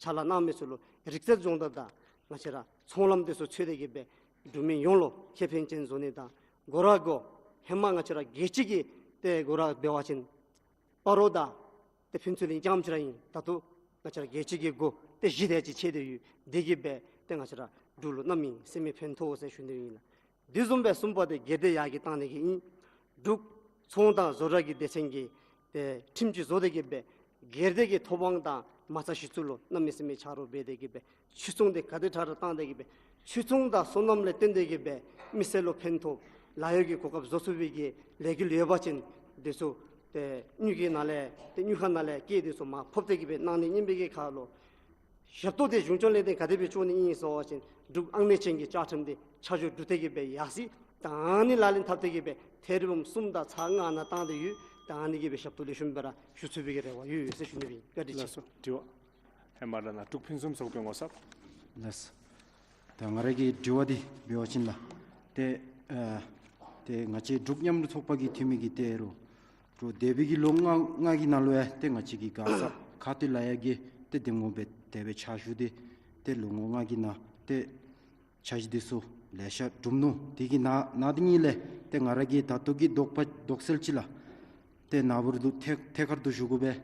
ཕྱག་ལཱ་གནང་མི་ཚུ་ལུ་རིག་རྩལ་སྦྱོང་བརྡར་དང་ང་བཅས་ར་ཚོང་ལམ་འདི་ཚུ་འཚོལ་ཏེ་གི་སྦེ་འབྲུག་མི་ཡོངས་ལུ་ཁེ་ཕན་ཅན་བཟོ་ནི་དང་སྒོ་ར་སྒོ་ཧེ་མ་ང་བཅས་ར་རྒྱལ་སྤྱི་གི་ཏེ་སྒོ་ར་འབད་བ་ཅིན་སྤ་རོ་དང་ཏེ་ཕུན་ཚོགས་གླིང་རྐྱངམ་ཅིག་ར་ཨིན། ད་ལྟོ་ང་བཅས་ར་རྒྱལ་སྤྱི་གི་སྒོ་ཏེ་བཞི་དེ་ཅིག་ཕྱེ་སྟེ་ཡོད། དེ་གིས་སྦེ་ཏེ་ང་བཅས་ར་འབྲུག་ལུ་གནམ་མེད་ས་མེད་ཕན་ཐོགས་ཟེར་ཞུ་ནི་ཨིན་ལགས། དེ་བཟུམ་སྦེ་གསུམ་པ་འདི་སྒེར་སྡེ་ཡར་རྒྱས་བཏང་ནི་གི་ཨིན། འབྲུག་ཚོང་དང་བཟོ་གྲྭ་གི་སྡེ་ཚན་གྱི་ཏེ་ཁྲིམས་ཅིག་བཟོ་སྟེ་གི་སྦེ་སྒེར་སྡེ་གི་ཐོབ་དབང་དང་མ་རྩ་གཞི་བཙུགས་ལུ་གནམ་མེད་ས་མེད་ཆ་རོགས་འབད་དེ་གི་སྦེ་ཕྱིར་ཚོང་འདི་ག་དེ་དྲག་དྲག་བཏང་སྟེ་གི་སྦེ་ཕྱིར་ཚོང་དང་སོ་ནམ་ལས་བརྟེན་ཏེ་གི་སྦེ་མི་སེར་ལུ་ཕན་ཐོགས་ལཱ་གཡོག་གི་གོ་སྐབས་བཟོ་ཚུགས་པའི་གི་ལས་འགུལ་ཡོད་པ་ཅིན་འདི་ཚུ་ཏེ་དངུལ་གྱི་ནང་ལས་ཏེ་དངུལ་ཁང་ནང་ལས་སྐྱེད་འདི་ཚུ་མར་ཕབ་སྟེ་གི་སྦེ་གནང་ནི་ཨིན་པའི་གི་ཁར་ལུ་ཞབས་ཏོག་འདི་གཞུང་སྐྱོང་ལས་དོན་ག་དེ་སྦེ་བྱུང་ནི་ཨིན་ཟེར་བ་ཅིན་འབྲུག་ཨང་གནས་ཅན་གྱི་བཅའ་ཁྲིམས་འདི་ཆ་འཇོག་གྲུབ་སྟེ་གི་སྦེ་ཡར་སོང་། ད་ཨ་ནི་ལག་ལེན་འཐབ་སྟེ་གི་སྦེ་ཐེར་འབུམ་གསུམ་དང་ཚག་ལྔ་ནང་བཏང་སྟེ་ཡོད། ད་ཨ་ནི་གི་སྦེ་ཞབས་ཏོག་ལེགས་ཤོམ་སྦེ་ར་ཞུ་ཚུགས་པའི་གི་རེ་བ་ཡོད་ཟེར་ཞུ་ནི་སྦེ་ཨིན། བཀའ་དྲིན་ཆེ། ལགས་སོ། དྲི་བ་ཧེ་མ་ར་ནཱ་འབྲུག་ཕུན་སུམ་ཚོགས་པའི་ངོ་ཚབ། ལགས་སོ། ད་ང་ར་གི་དྲི་བ་འདི་འབད་བ་ཅིན་ལགས། ཏེ་ཨ་ ཏེ་ང་བཅས་འབྲུག་མཉམ་རུབ་ཚོགས་པ་གི་འཐུས་མི་གིས་ཏེ་རོགས་རོགས་འདས་པའི་གི་ལོ་ལྔ་ལྔ་གི་ནང་ལུ་ཡང་ཏེ་ང་བཅས་ཀྱི་མགར་ས་ཁ་སྟོད་ལ་ཡ་གི་ཏེ་འདེམས་ངོ་སྦེ་དེ་སྦེ་ཕྱག་ཞུ་སྟེ་ཏེ་ལོ་ངོ་ལྔ་གི་ནང་ཏེ་འཆར་གཞི་འདི་ཚུ་ལེ་ཤ་གྲུབ་ནུག། དེ་གི་ནང་ནང་དེ་ཉིད་ལས་ཏེ་ང་ར་གིས་ད་ལྟོ་གི་དོགས་པ་དོགས་སེལ་ཅིག་ལགས། ཏེ་ན་བུ་ར་འདི་ཐད་ཐད་ཀར་དུ་ཞུ་དགོ་པས།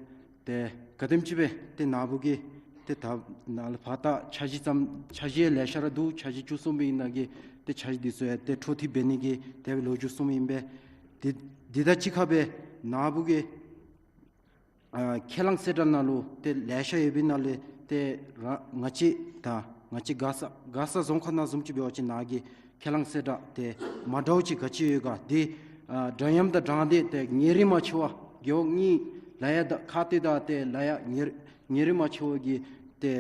ཏེ་ག་དེམ་ཅིག་སྦེ་ཏེ་ན་བུ་གིས་ཏེ་ད་ནཱ་ལས་ཕར་ད་འཆར་གཞི་ཙམ་འཆར་གཞི་ཡང་ལེ་ཤ་ར་འདུག། འཆར་གཞི་བཅུ་གསུམ་པའི་ནང་གི་ཏེ་འཆར་གཞི་འདི་ཚུ་ཡང་ཏེ་འཕྲོ་མཐུད་འབད་ནི་གི་དེ་སྦེ་ལོ་རྒྱུས་གསུངམ་ཨིན་པས། ཏེ་འདི་དང་གཅིག་ཁར་སྦེ་ན་བུ་གིས་ཨ་ཁས་བླངས་གསལ་བསྒྲགས་ནང་ལུ་ཏེ་ལེ་ཤ་ཡོད་པའི་ནང་ལས་ཏེ་ར་ང་བཅས་ད་ང་བཅས་མགར་ས་མགར་ས་རྫོང་ཁག་ནང་བཟུམ་ཅིག་འབད་བ་ཅིན་ནཱ་གི་ཁས་བླངས་གསལ་བསྒྲགས་ཏེ་མ་འདྲཝ་ཅིག་ག་ཅི་ཡོད་ག་ཏེ་ཨ་འདྲ་མཉམ་དང་འདྲ་འདྲ་ཏེ་ཉེ་རིང་མ་ཕྱེ་བར་རྒེད་འོག་གཉིས་ལ་ཡ་དང་ཁ་སྟོད་དང་ཏེ་ལ་ཡ་ཉེ་ཉེ་རིང་མ་ཕྱེ་བར་གྱི་ཏེ་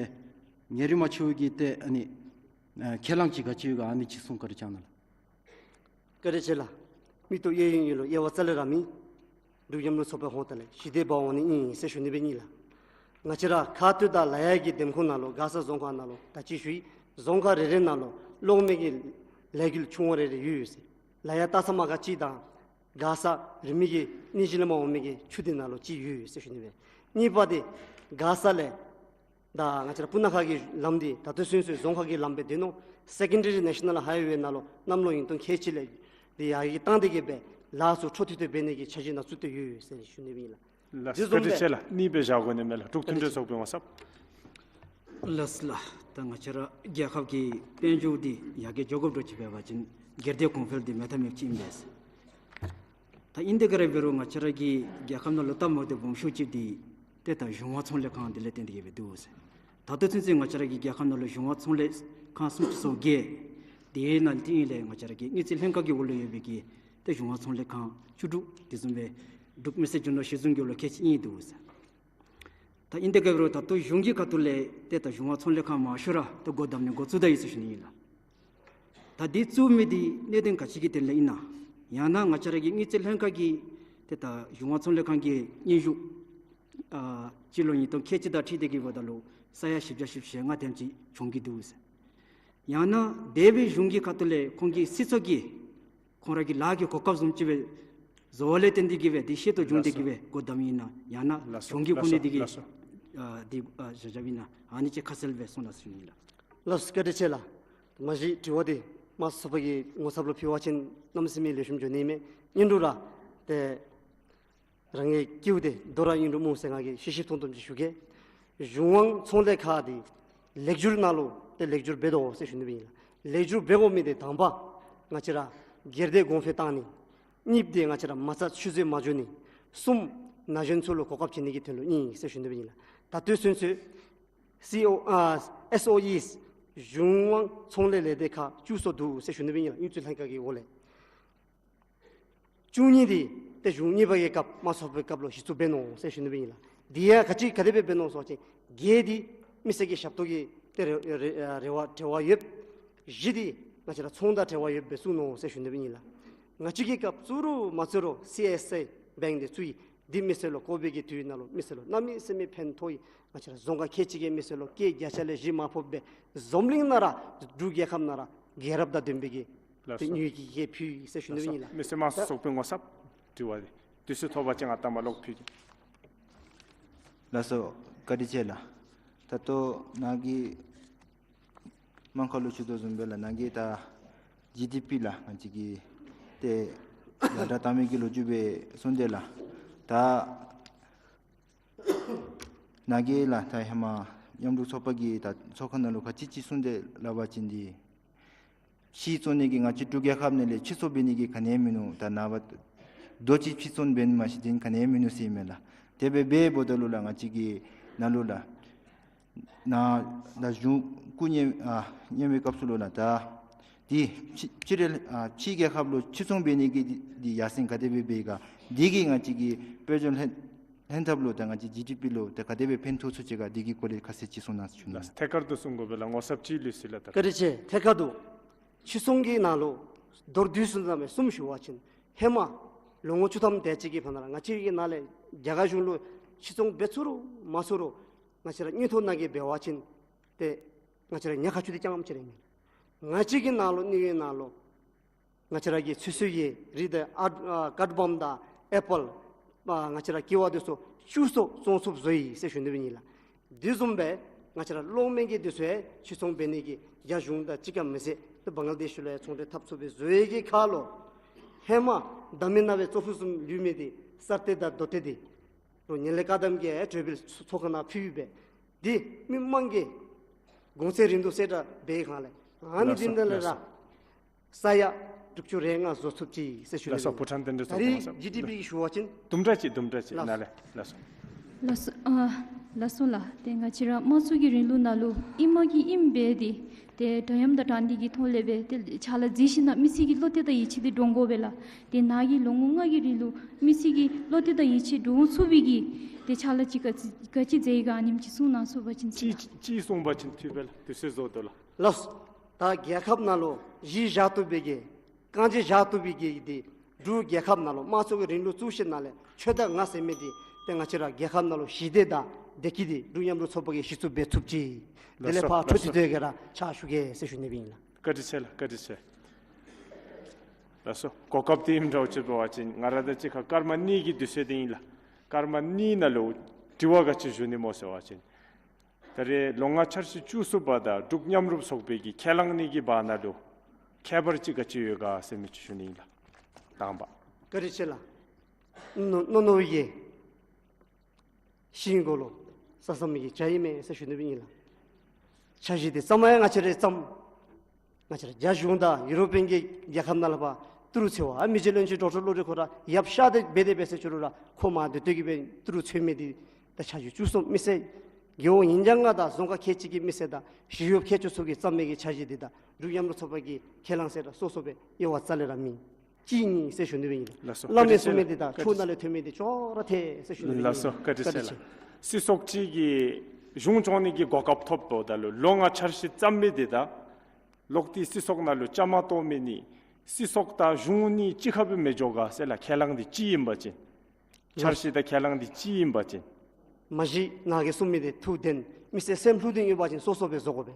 ཉེ་རིང་མ་ཕྱེ་བར་གྱི་ཏེ་ཨ་ནི་ཨ་ཁས་བླངས་ཅིག་ག་ཅི་ཡོད་ག་ཨ་ནི་ཅིག་གསུང་བཀའ་དྲིན་བསྐྱང་གནང་ལགས། བཀའ་དྲིན་ཆེ་ལགས། མིག་ཏོ་གཡས་གཡོན་གཡོན་ལུ་དབྱེ་བ་རྩ་ལས་ར་མེད། འབྲུག་མཉམ་རུབ་ཚོགས་པའི་ཧོངས་ཏོ་ལས་ཞི་བདེ་འབད་འོང་ནི་ཨིན་ཟེར་ཞུ་ནི་སྦེ་ཨིན་ལགས། ང་བཅས་ར་ཁ་སྟོད་དང་ལ་ཡ་གི་འདེམས་ཁོངས་ནང་ལུ་མགར་ས་རྫོང་ཁག་ནང་ལུ་ད་ཅི་ཞུ་ཡི། རྫོང་ཁག་རེ་རེ་ནང་ལུ་གློག་མེ་གི་ལས་འགུལ་ཆུང་བ་རེ་རེ་ཡོད་ཡོད་ཟེར། ལ་ཡ་སྟག་ཚང་མ་ག་ཅི་དང་མགར་ས་རིང་མོ་གི་གནས་གཞི་ལས་མར་འོང་མི་གི་ཆུ་འདི་ནང་ལུ་ཅིག་ཡོད་ཡོད་ཟེར་ཞུ་ནི་སྦེ། གཉིས་པ་འདི་མགར་ས་ལས་ད་ང་བཅས་ར་སྤུ་ན་ཁ་གི་ལམ་འདི་ད་ལྟོ་ཚུན་ཚོད་རྫོང་ཁག་གི་ལམ་སྦེ་སྡོད་ནུག། སེ་ཀེན་ཌ་རི་ནེ་ཤ་ནཱལ་ཧའི་ཝེ་ནང་ལུ་གནམ་ལོ་ཉིས་སྟོང་ཁལ་གཅིག་ལས་འདི་ཡར་རྒྱས་བཏང་སྟེ་གི་སྦེ་ལཱ་ཚུ་འཕྲོ་མཐུད་དེ་འབད་ནི་གི་འཆར་གཞི་ནང་བཙུགས་ཏེ་ཡོད་ཟེར་ཞུ་ནི་སྦེ་ཨིན་ལགས། ལགས་འདི་བཀའ་དྲིན་བཟུམ་ཆེ་ལགས། གཉིས་པ་བཞག་དགོ་ནི་མས་ལགས། འབྲུག་མཐུན་སྒྲིལ་ཚོགས་པའི་ངོ་ཚབ། ལགས་ལགས། ད་ང་བཅས་ར་རྒྱལ་ཁབ་ཀྱི་དཔལ་འབྱོར་འདི་ཡར་རྒྱས་འགྱོ་དགོཔ་འདྲཝ་ཅིག་འབད་བ་ཅིན་སྒེར་སྡེ་གོང་འཕེལ་འདི་མེད་ཐབས་མེདཔ་ཅིག་ཨིན་པས། ད་ཨིན་དེ་ག་ར་འབད་རུང་ང་བཅས་ར་གི་རྒྱལ་ཁབ་ནང་ལུ་སྟབས་མ་བདེཝ་སྦོམ་ཤོས་ཅིག་འདི་ཏེ་ད་གཞུང་དབང་ཚོང་ལས་ཁང་འདི་ལས་བརྟེན་ཏེ་གི་སྦེ་འདུག་ཟེར། ད་ལྟོ་ཚུན་ཚོད་ང་བཅས་ར་གི་རྒྱལ་ཁབ་ནང་ལུ་གཞུང་དབང་ཚོང་ལས་ཁང་སུམ་ཅུ་སོ་བརྒྱད། དེ་ནང་ལས་ཏེ་ཨིན་ལས་ང་བཅས་ར་གི་དངུལ་རྩིས་ལྷན་ཁག་གི་འོག་ལུ་ཡོད་པའི་གི་ཏེ་གཞུང་དབང་ཚོང་ལས་ཁང་བཅུ་དྲུག། དེ་བཟུམ་སྦེ་འབྲུག་མི་སེར་རྒྱུ་ནོར་གཞི་བཟུང་རྒྱུ་ལུ་ཁལ་གཅིག་ཨིན་འདུག་ཟེར། ད་ཨིན་དེ་ག་ར་འབད་རུང་ད་ལྟོ་གཞུང་གི་ཁ་ཐུག་ལས་ཏེ་ད་གཞུང་དབང་ཚོང་ལས་ཁང་མང་ཤོས་ར་ཏེ་སྒོ་བསྡམ་ནི་འགོ་བཙུགས་ད་ཡི་ཟེར་ཞུ་ནི་ཨིན་ལགས། ད་འདི་བཙུགས་མི་འདི་གནད་དོན་ག་ཅི་གི་དོན་ལས་ཨིན་ན། ཡང་ན་ང་བཅས་ར་གི་དངུལ་རྩིས་ལྷན་ཁག་གིས་ཏེ་ད་གཞུང་དབང་ཚོང་ལས་ཁང་གི་སྙན་ཞུ་ཨ་སྤྱི་ལོ་ཉིས་སྟོང་ཁལ་གཅིག་དང་འཁྲིལ་ཏེ་གི་འབདཝ་ད་ལུ་ས་ཡ་བཞི་བརྒྱ་བཞི་བཅུ་ཞེ་ལྔ་དེམ་ཅིག་བྱུང་གི་འདུག་ཟེར། ཡང་ན་འདས་པའི་གཞུང་གི་ཁ་ཐུག་ལས་ཁོང་གི་སྲིད་ཚོགས་ཀྱིས་ཁོང་ར་གི་ལཱ་གི་གོ་སྐབས་བཟུམ་ཅིག་སྦེ་བཟོ་བ་ལས་བརྟེན་ཏེ་གི་སྦེ་འདི་ཤེས་རྟོགས་བྱུང་སྟེ་གི་སྦེ་སྒོ་བསྡམ་ཨིན་ན། ཡང་ན་ལགས་སོ། གཞུང་གི་ལགས་ཁོངས་ནས་སོ། འདི་གིས་ལགས་སོ། ཨ་འདི་ཨ་བཞག་བཞགཔ་ཨིན་ན། ཨ་ནི་ཅིག་ཁ་གསལ་སྦེ་གསུང་གནང་ཟེར་ཞུ་ནི་ཨིན་ལགས། ལགས་སོ། བཀའ་དྲིན་ཆེ་ལགས། མ་གཞི་དྲི་བ་འདི་དམངས་གཙོ་ཚོགས་པ་གི་ངོ་ཚབ་ལུ་ཕུལ་བ་ཅིན་གནམ་མེད་ས་མེད་ལེགས་ཤོམ་འགྱོ་ནི་མས། ཨིན་རུང་ར་ཏེ་རང་གི་སྐྱེ་བ་འདི་རྡོ་ར་ཨིན་རུང་སྨོ་ཟེར་ང་གིས་ཤེས་ཤེས་མཐོང་མཐོངམ་ཅིག་ཞུ་གེ། གཞུང་དབང་ཚོང་ལས་ཁང་འདི་ལེགས་བསྒྱུར་ནང་ལུ་ཏེ་ལེགས་བསྒྱུར་འབད་དོ་ཟེར་ཞུ་ནི་སྦེ་ཨིན་ལགས། ལེགས་བསྒྱུར་འབད་དགོ་མི་འདི་དང་པ་ང་བཅས་ར་སྒེར་སྡེ་གོང་འཕེལ་བཏང་ནི། གཉིས་པ་འདི་ང་བཅས་ར་མ་རྩ་ཆུད་ཟོས་མ་འགྱོ་ནི། གསུམ་ན་གཞོན་ཚུ་ལུ་གོ་སྐབས་བྱིན་ནི་གི་དོན་ལུ་ཨིན་ཟེར་ཞུ་ནི་སྦེ་ཨིན་ལགས། ད་ལྟོ་ཚུན་ཚོད་སི་ཨོ་ཨ་ཨེསི་ཨོ་ཨིསི་གཞུང་དབང་ཚོང་ལས་ལས་སྡེ་ཁག་བཅུ་སོ་འདུག་ཟེར་ཞུ་ནི་སྦེ་ཨིན་ལགས། དངུལ་རྩིས་ལྷན་ཁག་གི་འོག་ལས། བཅུ་གཉིས་འདི་ཏེ་གཞུང་གཉིས་པ་གི་སྐབས་དམངས་གཙོ་ཚོགས་པའི་སྐབས་ལུ་གཞི་བཙུགས་འབད་ནུག་ཟེར་ཞུ་ནི་སྦེ་ཨིན་ལགས། འདི་ཡང་ག་ཅི་ག་དེ་སྦེ་འབད་ནུག་ཟེར་བ་ཅིན་བརྒྱད་འདི་མི་སེར་གྱི་ཞབས་ཏོག་གི་ཏེ་རེ་རེ་རེ་བ་འབྲེལ་བ་ཡོདཔ། བཞི་འདི་ང་བཅས་ར་ཚོང་དང་འབྲེལ་བ་ཡོདཔ་སྦེ་བཙུགས་ནུག་ཟེར་ཞུ་ནི་སྦེ་ཨིན་ལགས། ང་བཅས་ཀྱི་སྐབས་བཙུགས་རུང་མ་བཙུགས་རུང་སི་ཨེསི་ཨའི་བེངཀ་འདི་བཙུགས་ཡི། འདི་མི་སེར་ལུ་དགོ་པའི་གི་དུས་ནང་ལུ་མི་སེར་ལུ་གནམ་མེད་ས་མེད་ཕན་ཐོགས་ཡི། ང་བཅས་ར་རྫོང་ཁག་ཁལ་གཅིག་གི་མི་སེར་ལུ་སྐྱེད་བརྒྱ་ཆ་ལས་བཞི་མ་ཕོགཔ་སྦེ་འཛམ་གླིང་ནང་ར་འབྲུག་རྒྱལ་ཁབ་ནང་ར་རྒྱལ་རབས་དང་ལྡན་པའི་གི་ལགས་སོ། ཏེ་དངུལ་གྱི་ཡར་ཕུལ་ཡི་ཟེར་ཞུ་ནི་ཨིན་ལགས། མི་སེར་དམངས་གཙོ་ཚོགས་པའི་ངོ་ཚབ་དྲི་བ་འདི་དུས་ཚོད་ཐོབ་པ་ཅིན་ང་ལྟ་མ་ལོག་ཕུལ་གེ། ལགས་སོ། བཀའ་དྲིན་ཆེ་ལགས། ད་ལྟོ་ནཱ་གིས་དམངས་ཁ་ལུ་ཞུ་དོ་བཟུམ་སྦེ་ལགས། ནཱ་གིས་ད་ཇི་ཌི་པི་ལགས་ང་བཅས་ཀྱི་ཏེ་ཡར་དྲག་བཏང་མི་གི་ལོ་རྒྱུས་སྦེ་གསུངས་ཏེ་ལགས། ད་ནཱ་གིས་ལགས་ད་ཧེ་མ་མཉམ་རུབ་ཚོགས་པ་གི་ད་ཚོགས་ཁང་ནང་ལུ་ག་ཅི་ཅིག་གསུངས་ཏེ་ལགས་པ་ཅིན་འདི་ཕྱིར་བཙོང་ནི་གི་ང་བཅས་འབྲུག་རྒྱལ་ཁབ་ནང་ལས་ཕྱིར་བཙོང་འབད་ནི་གི་ག་ནི་ཡང་མིན་ནུག། ད་ནངས་པ་རྡོ་ཅིག་ཕྱིར་བཙོང་འབད་ནི་མ་གཞི་ག་ནི་ཡང་མིན་ནུག་ཟེར་ཨིན་མས་ལགས། དེ་སྦེ་འབད་འབདཝ་ད་ལུ་ལགས་ང་བཅས་ཀྱི་ནང་ལུ་ལགས་ནཱ་ད་གཞུང་སྐུ་ངལ་ཨ་ངལ་བའི་སྐབས་སུ་ལུ་ལགས་ད་འདི་ཕྱི་ཕྱི་རྒྱལ་ཨ་ཕྱི་རྒྱལ་ཁབ་ལུ་ཕྱིར་བཙོང་འབད་ནི་གི་འདི་འདི་ཡར་སེང་ག་དེ་སྦེ་འབད་ག། འདི་གིས་ང་བཅས་ཀྱི་དཔལ་འབྱོར་ལྷན་ལྷན་ཐབས་ལུ་ད་ང་བཅས་ཇི་ཌི་པི་ལུ་ད་ག་དེ་སྦེ་ཕན་ཐོགས་ཚུགས་ཅི་ག། འདི་གི་སྐོར་ལས་ཁ་གསལ་ཅིག་གསུང་གནང་ཟེར་ཞུ་ནི་ལགས། ཐད་ཀར་དུ་གསུང་དགོ་པས་ལགས། ངོ་ཚབ་ཅིག་ལུས་ཅི་ལགས། ད་བཀའ་དྲིན་ཆེ། ཐད་ཀར་དུ་ཕྱིར་ཚོང་གི་ནང་ལུ་མདོར་བསྡུས་སུ་ཙམ་སྦེ་གསུམ་ཞུ་བ་ཅིན་ཧེ་མ་ལོ་ངོ་བཅུ་ཐམ་དེ་ཅིག་གི་བར་ན་ར་ང་བཅས་ཀྱི་ནང་ལས་རྒྱ་གར་གཞུང་ལུ་ཕྱིར་ཚོང་འབད་ཚུགས་རུང་མ་ཚུགས་རུང་ང་བཅས་ར་དངུལ་ཐོག་ནང་གི་འབད་བ་ཅིན་ཏེ་ང་བཅས་ར་ཉེན་ཁ་ཅིག་འདི་རྐྱངམ་ཅིག་ར་ཨིན་མས། ང་བཅས་ཀྱི་ནང་ལུ་དངུལ་གྱི་ནང་ལུ་ ང་བཅས་ར་གི་ཚོད་བསྲེ་གི་རིགས་དང་ཨ་ཨ་ཀར་བམ་དང་ཨེ་པཱལ་ཨ་ང་བཅས་ར་ཀི་ཝ་འདི་ཚུ་བཅུ་སོ་བཙོང་ཚུགསཔ་བཟོ་ཡི་ཟེར་ཞུ་ནི་སྦེ་ཨིན་ལགས། དེ་བཟུམ་སྦེ་ང་བཅས་ར་གློག་མེ་གི་འདི་ཚུ་ཡང་ཕྱིར་ཚོང་འབད་ནི་གི་རྒྱ་གཞུང་དང་གཅིག་ཁར་མི་ཟད་ཏེ་བང་ལ་དེཤ་ལུ་ཡང་ཚོང་འབྲེལ་འཐབ་ཚུགསཔ་སྦེ་བཟོ་ཡི་གི་ཁར་ལུ་ཧེ་མ་ད་མི་ནང་སྦེ་ཙོག་ཕུད་གསུམ་ལུས་མི་འདི་སར་ཏེ་དང་རྡོ་ཏེ་འདི་ལུ་ངན་ལྷད་བཀག་སྡོམ་གྱི་གྲོས་འབུལ་ཚོགས་ཁང་ནང་ཕུལ་ཡོདཔ་སྦེ་འདི་མི་མང་གི་གོང་ཚད་རིན་བསྡུར་གསལ་བསྒྲགས་འབད་བའི་སྒང་ལས་ཨ་ནི་ལགས་སོ། འདི་ནང་ལས་ར་ལགས་སོ། ས་ཡ་དྲུག་ཅུ་རེ་ལྔ་བཟོ་ཚུགས་ཅི་ཟེར་ཞུ་ནི་ལགས་སོ། ཨིན། བུ་ཁྲང་རྟེན་འབྲེལ་ད་ཚོགས་རིང་གོང་ས་ཇི་ཌི་པི་ཞུ་བ་ཅིན་དུམ་གྲ་ཅིག་དུམ་གྲ་ཅིག་ལགས་ནཱ་ལས་ལགས་སོ། ལགས་སོ། ཨ་ལགས་སོ་ལགས། ཏེ་ང་བཅས་ར་དམངས་གཙོ་གི་རིང་ལུགས་ནང་ལུ་ཨིན་མ་གི་ཨིནམ་སྦེ་འདི་ཏེ་འདྲ་མཉམ་དང་དྲང་བདེན་གྱི་ཐོག་ལས་སྦེ་ཏེ་ཕྱག་ལཱ་མཛད་ཞིནམ་ལས་མི་སེར་གྱི་བློ་གཏད་དང་ཡིད་ཆེས་འདི་འདྲོངས་དགོ་པས་ལགས། ཏེ་ནཱ་གི་ལོ་ངོ་ལྔ་གི་རིང་ལུ་མི་སེར་གྱི་བློ་གཏད་དང་ཡིད་ཆེས་འདྲོངས་ཚུགས་པའི་གི་ཏེ་ཕྱག་ལཱ་ཅིག་ག་ཅི་ག་ཅི་མཛད་ཡི་ག་ཨ་ནེམ་ཅིག་གསུང་གནང་ཚུགས་པ་ཅིན་ཅིག་ཅིག་གསུངས་པ་ཅིན་འཐུས་པས་ལགས། དུས་ཚོད་རྫོགས་དོ་ལགས། ལགས་སོ། ད་རྒྱལ་ཁབ་ནང་ལུ་གཞི་བཞག་བཏུབ་པའི་གི་རྐང་རྗེས་བཞག་བཏུབ་པའི་གི་འདི་འབྲུག་རྒྱལ་ཁབ་ནང་ལུ་དམངས་གཙོ་གི་རིང་ལུགས་བཙུགས་ཞིནམ་ལས་ཁྱོད་དང་ང་ཟེར་མི་འདི་ཏེ་ང་བཅས་ར་རྒྱལ་ཁབ་ནང་ལུ་ཞི་བདེ་དང་བདེ་སྐྱིད་འདི་འབྲུག་མཉམ་རུབ་ཚོགས་པ་གིས་གཞི་བཙུགས་འབད་ཚུགས་ཅི། དེ་ལས་ལགས་སོ། ཕར་ལགས་འཕྲོ་མཐུད་དེ་གི་ར་ཕྱག་ཞུ་གེ་ཟེར་ཞུ་ནི་སྦེ་ཨིན་ལགས། བཀའ་དྲིན་ཆེ་ལགས། བཀའ་དྲིན་ཆེ། ལགས་སོ། གོ་སྐབས་འདི་ཨིནམ་འདྲཝ་ཅིག་འབད་བ་ཅིན་ང་ར་དང་གཅིག་ཁར་སྐར་མ་གཉིས་ཀྱི་དུས་ཚོད་འདི་ཨིན་ལགས། སྐར་མ་གཉིས་ནང་ལུ་དྲི་བ་ག་ཅི་ཞུ་ནི་སྨོ་ཟེར་བ་ཅིན་ད་རེས་ལོ་ལྔ་འཆར་གཞི་བཅུ་གསུམ་པ་དང་འབྲུག་མཉམ་རུབ་ཚོགས་པའི་གི་ཁས་བླངས་ནི་གི་བར་ན་ལུ་ཁྱད་པར་ཅིག་ག་ཅི་ཡོད་ག་ཟེར་མི་ཅིག་ཞུ་ནི་ཨིན་ལགས། དང་པ། བཀའ་དྲིན་ཆེ་ལགས། ནོ་ནོ་ནོ་ཡེ་ཤིང་གོ་ལོ་ས་ས་མི་གི་བྱ་ཡི་མེ་ཟེར་ཞུ་ནི་སྦེ་ཨིན་ལགས། འཆར་གཞི་འདི་བརྩམ་ཡང་ང་བཅས་ར་བརྩམ། ང་བཅས་ར་རྒྱ་གཞུང་དང་ཡུ་རོབ་པའི་གི་རྒྱལ་ཁབ་ནང་ལས་ཕར་ཏི་རུ་འཚོལ་བར་ཨ་མི་རྗེ་བློན་ཆེན་ཌོག་ཊར་བློ་གྲོས་ཁོ་ར་ཡབ་ཤ་དེ་འབད་དེ་འབད་ཟེར་ཞུ་རུང་ར་ཁོ་མ་སྡོད་སྡོད་ཀྱི་སྦེ་ཏི་རུ་འཚོལ་མི་འདི་ད་འཆར་གཞི་བཅུ་གསུམ་མི་སེར་རྒེད་འོག་ཉིས་བརྒྱ་ལྔ་དང་རྫོང་ཁག་ཁལ་གཅིག་གི་མི་སེར་དང་ཞི་གཡོགཔ་ཁལ་གཅིག་ཚུ་གིས་བརྩམས་མི་གི་འཆར་གཞི་འདི་དང་འབྲུག་མཉམ་རུབ་ཚོགས་པ་གི་ཁས་བླངས་ཟེར་ར་སོ་སོ་སྦེ་དབྱེ་བ་རྩ་ལས་ར་མེད། གཅིག་གཉིས་ཟེར་ཞུ་ནི་སྦེ་ཨིན། ལགས་སོ། བླ་མའི་གསུང་མི་འདི་དང་ཆོས་ནང་ལས་ཐོན་མི་འདི་ཅོག་ར་འཐད་ཟེར་ཞུ་ནི་སྦེ་ཨིན། ལགས་སོ། བཀའ་དྲིན་ཆེ་ལགས། སྲིད་ཚོགས་ཅིག་གིས་གཞུང་སྐྱོང་ནི་གི་གོ་སྐབས་ཐོབ་འབདཝ་ད་ལུ་ལོ་ལྔ་འཆར་གཞི་བརྩམ་མི་འདི་དང་ལོག་སྟེ་སྲིད་ཚོགས་ནང་ལུ་བཅའ་མར་གཏོགས་མི་གཉིས་སྲིད་ཚོགས་དང་གཞུང་གཉིས་གཅིག་ཁར་སྦེ་མི་འགྱོ་ག་ཟེར་ལགས། ཁས་བླངས་འདི་གཅིག་ཨིན་པ་ཅིན་འཆར་གཞི་དང་ཁས་བླངས་འདི་གཅིག་ཨིན་པ་ཅིན། མ་གཞི་ནཱ་གིས་གསུང་མི་འདི་ཐུགས་བདེན་མི་སེར་སེམས་ལྷོད་བདེ་ཡོད་པ་ཅིན་སོ་སོ་སྦེ་བཟོ་དགོ་པས།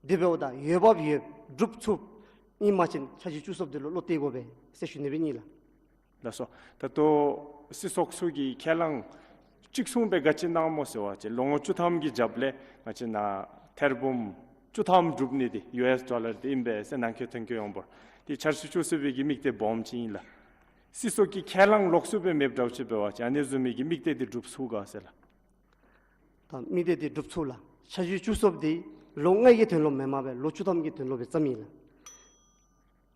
དེ་འབདཝ་ད་འོས་འབབ་ཡོད་སྒྲུབ་ཚུགསཔ་ཨིན་པ་ཅིན་འཆར་གཞི་བཅུ་གསུམ་འདི་ལུ་བློ་གཏད་དགོ་པས་ཟེར་ཞུ་ནི་སྦེ་ཨིན་ལགས། ལགས་སོ། ད་ལྟོ་སྲིད་ཚོགས་ཚུ་གིས་ཁས་བླངས་གཅིག་མཚུངས་སྦེ་ག་ཅི་གནང་སྨོ་ཟེར་བ་ཅིན་ལོ་ངོ་བཅུ་ཐམ་གྱི་རྒྱབ་ལས་ང་བཅས་ནཱ་ཐེར་འབུམ་བཅུ་ཐམ་སྒྲུབ་ནི་འདི་ཡུ་ཨེསི་ཌོ་ལར་འདི་ཨིན་པས་ཟེར་ནང་འཁོད་ཐོན་སྐྱེད་འོང་བར་འདི་འཆར་གཞི་བཅུ་གསུམ་པའི་གི་དམིགས་གཏད་སྦོམ་ཅིག་ཨིན་ལགས། སྲིད་ཚོགས་ཀྱི་ཁས་བླངས་ལོགས་སུ་སྦེ་མེདཔ་འདྲཝ་ཅིག་འབད་བ་ཅིན་ཨ་ནི་བཟུམ་མའི་གི་དམིགས་གཏད་འདི་འགྲུབ་ཚུགས་ག་ཟེར་ལགས། ད་དམིགས་གཏད་འདི་འགྲུབ་ཚུགས་ལགས། འཆར་གཞི་བཅུ་གསུམ་འདི་ལོ་ལྔའི་གི་དོན་ལུ་མེནམ་སྦེ་ལོ་བཅུ་ཐམ་གྱི་དོན་ལུ་སྦེ་བརྩམས་ཨིན་ལགས།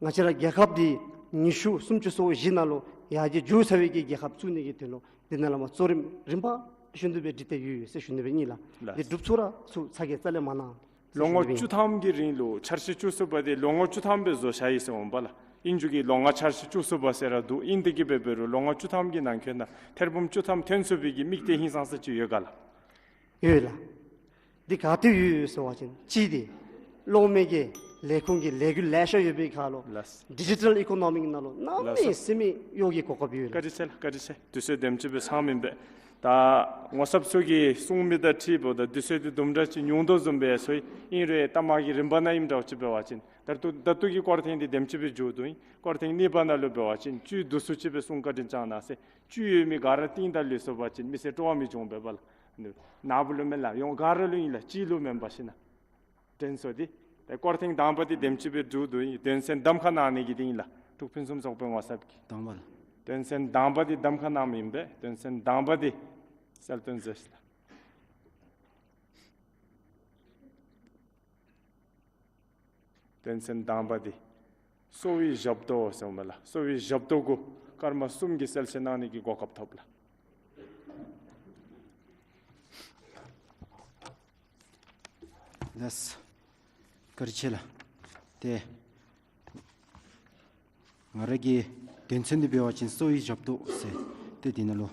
ང་བཅས་ར་རྒྱལ་ཁབ་འདི་ཉི་ཤུ་སུམ་ཅུ་སོ་བཞི་ནང་ལུ་ཡར་རྒྱས་འགྱོ་ཚར་བའི་གི་རྒྱལ་ཁབ་བཙུགས་ནི་གི་དོན་ལུ་འདི་ནང་ལས་མར་གཙོ་རིམ་རིམ་པ་བཞིན་དུ་སྦེ་སྒྲིག་སྟེ་ཡོད་ཟེར་ཞུ་ནི་སྦེ་ཨིན་ལགས། ལགས། འདི་འགྲུབ་ཚུགས་ར་ཚུགས་ཚ་གྱང་རྩ་ལས་མ་གནང་། ལོ་ངོ་བཅུ་ཐམ་གྱི་རིང་ལུ་འཆར་གཞི་བཅུ་གསུམ་པ་འདི་ལོ་ངོ་བཅུ་ཐམ་སྦེ་བཟོ་བཞག་ཡི་ཟེར་འོང་པ་ལགས། ཨིན་རྒྱུ་གི་ལོ་ལྔ་འཆར་གཞི་བཅུ་གསུམ་པ་ཟེར་ར་འདུག། ཨིན་ཏེ་གི་འབད་འབད་རུང་ལོ་ངོ་བཅུ་ཐམ་གྱི་ནང་འཁོད་ནང་ཐེར་འབུམ་བཅུ་ཐམ་ཐོན་ཚུགས་པའི་གི་དམིགས་གཏད་ཧིང་སངས་ས་ཅིག་ཡོད་ག་ལགས། ཡོད་ལགས། འདི་ག་ཏེ་ཡོད་ཟེར་བ་ཅིན་གཅིག་འདི་གློག་མེ་གི་ལས་ཁུངས་ཀྱི་ལས་འགུལ་ལེ་ཤ་ཡོད་པའི་ཁར་ལུ་ལགས། ཌི་ཇི་ཊལ་ཨི་ཀོ་ནོ་མིཀ་ནང་ལུ་གནམ་མེད་ས་མེད་གཡོག་གི་གོ་སྐབས་ཡོད་ལགས། བཀའ་དྲིན་ཆེ་ལགས། བཀའ་དྲིན་ཆེ། དུས་ཚོད་དེམ་ཅིག་སྦེ་ཚང་མེན་པས། ད་ངོ་ཚབ་ཚུ་གིས་གསུང་མི་དང་འཁྲིལཝ་ད་དུས་ཚོད་འདི་དུམ་གྲ་ཅིག་ཉུང་དོ་བཟུམ་སྦེ་ཡང་སོང་ཡི། ཨིན་རུང་ལྟ་མ་གི་རིམ་པ་ནང་ཨིནམ་འདྲཝ་ཅིག་འབད་བ་ཅིན་ད་ལྟོ་ད་ལྟོ་གི་སྐོར་ཐེངས་འདི་དེམ་ཅིག་སྦེ་མཇུག་བསྡུ་ཡི། སྐོར་ཐེངས་གཉིས་པ་ནང་ལུ་འབད་བ་ཅིན་བཅུད་བསྡུ་སུ་ཅིག་སྦེ་གསུང་བཀའ་དྲིན་བསྐྱང་གནང་ཟེར། བཅུད་ཡོད་མི་ག་ར་བཏིང་ད་ལུས་སོང་པ་ཅིན་མི་སེར་སྤྲོ་བ་མི་འབྱུང་པས་པ་ལགས། ནཱ་བུ་ལུ་མེན་ལགས། ཡོངས་ག་ར་ལུ་ཨིན་ལགས། གཅིག་ལུ་མེན་པར་ཞིན་ན། དྲན་གསོ་འདི་ཏེ་སྐོར་ཐེངས་དང་པ་འདི་དེམ་ཅིག་སྦེ་མཇུག་བསྡུ་ཡི། དོན་ཚན་གདམ་ཁ་གནང་ནི་གི་འདི་ཨིན་ལགས། འབྲུག་ཕུན་སུམ་ཚོགས་པའི་ངོ་ཚབ་ཀྱིས། དང་པ་ལགས། དོན་ཚན་དང་པ་འདི་གདམ་ཁ་གནངམ་ཨིན་པས། དོན་ཚན་དང་པ་འདི་གསལ་སྟོན་མཛད་ཤིག་ལགས། དོན་ཚན་དང་པ་འདི་གསོ་བའི་ཞབས་ཏོག་ཟེར་མས་ལགས། གསོ་བའི་ཞབས་ཏོག་གུ་སྐར་མ་གསུམ་གྱི་གསལ་བཤད་གནང་ནི་གི་གོ་སྐབས་ཐོབ་ལགས། ལགས། བཀའ་དྲིན་ཆེ་ལགས། ཏེ་ང་ར་གི་དོན་ཚན་འདི་འབད་བ་ཅིན་གསོ་བའི་ཞབས་ཏོག་ཟེར། ཏེ་འདི་ནང་ལུ་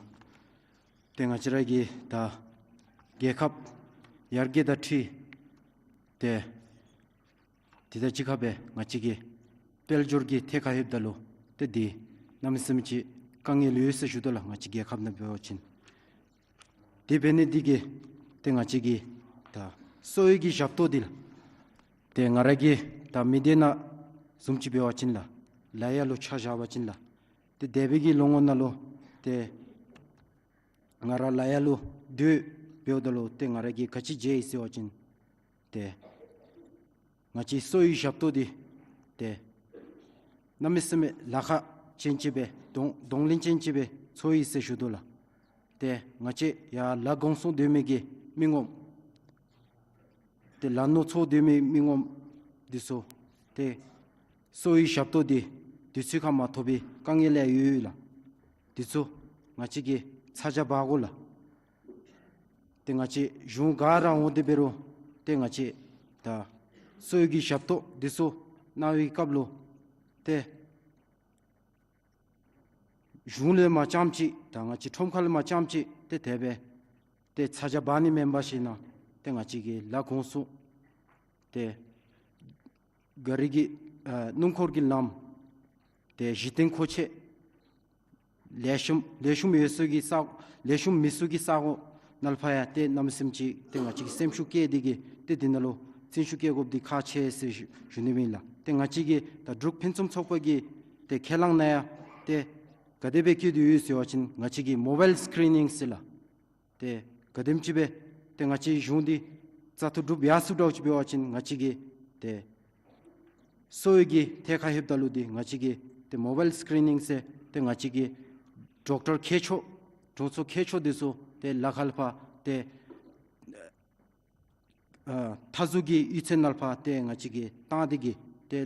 ཏེ་ང་བཅས་ར་གི་ད་རྒྱལ་ཁབ་ཡར་རྒྱས་དང་འཁྲིལ་ཏེ་དེ་དང་གཅིག་ཁར་སྦེ་ང་བཅས་ཀྱི་དཔལ་འབྱོར་གྱི་ཐད་ཁར་ལྷོདཔ་ད་ལུ་ཏེ་འདི་གནམ་མེད་ས་མེད་ཅིག་དཀའ་ངལ་ཡོད་ཟེར་ཞུ་དོ་ལགས། ང་བཅས་རྒྱལ་ཁབ་ནང་འབད་བ་ཅིན། དེ་འབད་ནི་འདི་གིས་ཏེ་ང་བཅས་ཀྱི་ད་གསོ་བའི་གི་ཞབས་ཏོག་འདི་ལགས། ཏེ་ང་ར་གི་ད་མི་སྡེ་ནང་བཟུམ་ཅིག་འབད་བ་ཅིན་ལགས། ལ་ཡ་ལུ་ཆ་བཞག་པ་ཅིན་ལགས། ཏེ་འདས་པའི་གི་ལོ་ངོ་ནང་ལུ་ཏེ་ང་ར་ལ་ཡ་ལུ་སྡོད་འབདཝ་ད་ལུ་ཏེ་ང་ར་གིས་ག་ཅི་མཇལ་ཡི་ཟེར་བ་ཅིན་ཏེ་ང་བཅས་གསོ་བའི་ཞབས་ཏོག་འདི་ཏེ་གནམ་མེད་ས་མེད་ལཱ་ཁག་ཅན་ཅིག་སྦེ་གདོང་གདོང་ལེན་ཅན་ཅིག་སྦེ་ཚོར་ཡི་ཟེར་ཞུ་དོ་ལགས། ཏེ་ང་བཅས་ཡར་ལཱ་གོང་སོང་སྡོད་མི་གི་མི་ངོམ་ཏེ་ལཱ་ནོར་འཚོ་སྡོད་མི་མི་ངོམ་འདི་ཚུ་ཏེ་གསོ་བའི་ཞབས་ཏོག་འདི་དུས་ཚོད་ཁར་མ་ཐོབ་པའི་དཀའ་ངལ་ཡང་ཡོད་ལགས། འདི་ཚུ་ང་བཅས་ཀྱིས་ཚ་གྱང་འབག་དགོ་ལགས། ཏེ་ང་བཅས་གཞུང་ག་ར་འོང་སྟེ་འབད་རུང་ཏེ་ང་བཅས་ད་གསོ་བའི་གི་ཞབས་ཏོག་འདི་ཚུ་གནང་བའི་སྐབས་ལུ་ཏེ་གཞུང་ལས་མར་རྐྱངམ་ཅིག་དང་ང་བཅས་ཁྲོམ་ཁ་ལས་མར་རྐྱངམ་ཅིག་ཏེ་དེ་སྦེ་ཏེ་ཚ་གྱང་འབག་ནི་མེན་པར་ཞིན་ན་ཏེ་ང་བཅས་ཀྱི་ལཱ་གོང་སོང་ཏེ་ག་རི་གི་ཨ་སྣུམ་འཁོར་གྱི་ལམ་ཏེ་གཞི་རྟེན་མཁོ་ཆས་ལེགས་ཤོམ་ལེགས་ཤོམ་ཡོད་ས་གི་ས་ལེགས་ཤོམ་མེད་ས་གི་ས་གོ་ནང་ལུ་ཕར་ཡང་ཏེ་གནམ་མེད་ས་མེད་ཅིག་ཏེ་ང་བཅས་ཀྱིས་སེམས་ཤུགས་བསྐྱེད་དེ་གིས་ཏེ་འདི་ནང་ལུ་བརྩོན་ཤུགས་བསྐྱེད་དགོཔ་འདི་ཁག་ཆེ་ཟེར་ཞུ་ཞུ་ནི་ཨིན་ལགས། ཏེ་ང་བཅས་ཀྱི་ད་འབྲུག་ཕུན་སུམ་ཚོགས་པ་གི་ཏེ་ཁས་བླངས་ནང་ཡང་ཏེ་ག་དེ་སྦེ་བཀོད་དེ་ཡོད་ཟེར་བ་ཅིན་ང་བཅས་ཀྱི་མོ་བཱའིལ་སི་ཀི་རི་ནིང་ཟེར་ལགས། ཏེ་ག་དེམ་ཅིག་སྦེ་ཏེ་ང་བཅས་གཞུང་འདི་བཙག་འཐུ་གྲུབ་ཡར་སོང་འདྲཝ་ཅིག་འབད་བ་ཅིན་ང་བཅས་ཀྱི་ཏེ་གསོ་བའི་གི་ཐད་ཁར་ལྷོདཔ་ད་ལུ་འདི་ང་བཅས་ཀྱི་ཏེ་མོ་བཱའིལ་སི་ཀི་རི་ནིང་ཟེར་ཏེ་ང་བཅས་ཀྱི་ཌོག་ཊར་མཁས་མཆོག་དྲུང་འཚོ་མཁས་མཆོག་འདི་ཚུ་ཏེ་ལ་ཁ་ལས་ཕར་ཏེ་ཨ་མཐའ་ཟུར་གྱི་གཡུས་ཚན་ནང་ལུ་ཕར་ཏེ་ང་བཅས་ཀྱིས་བཏང་སྟེ་གིས་ཏེ་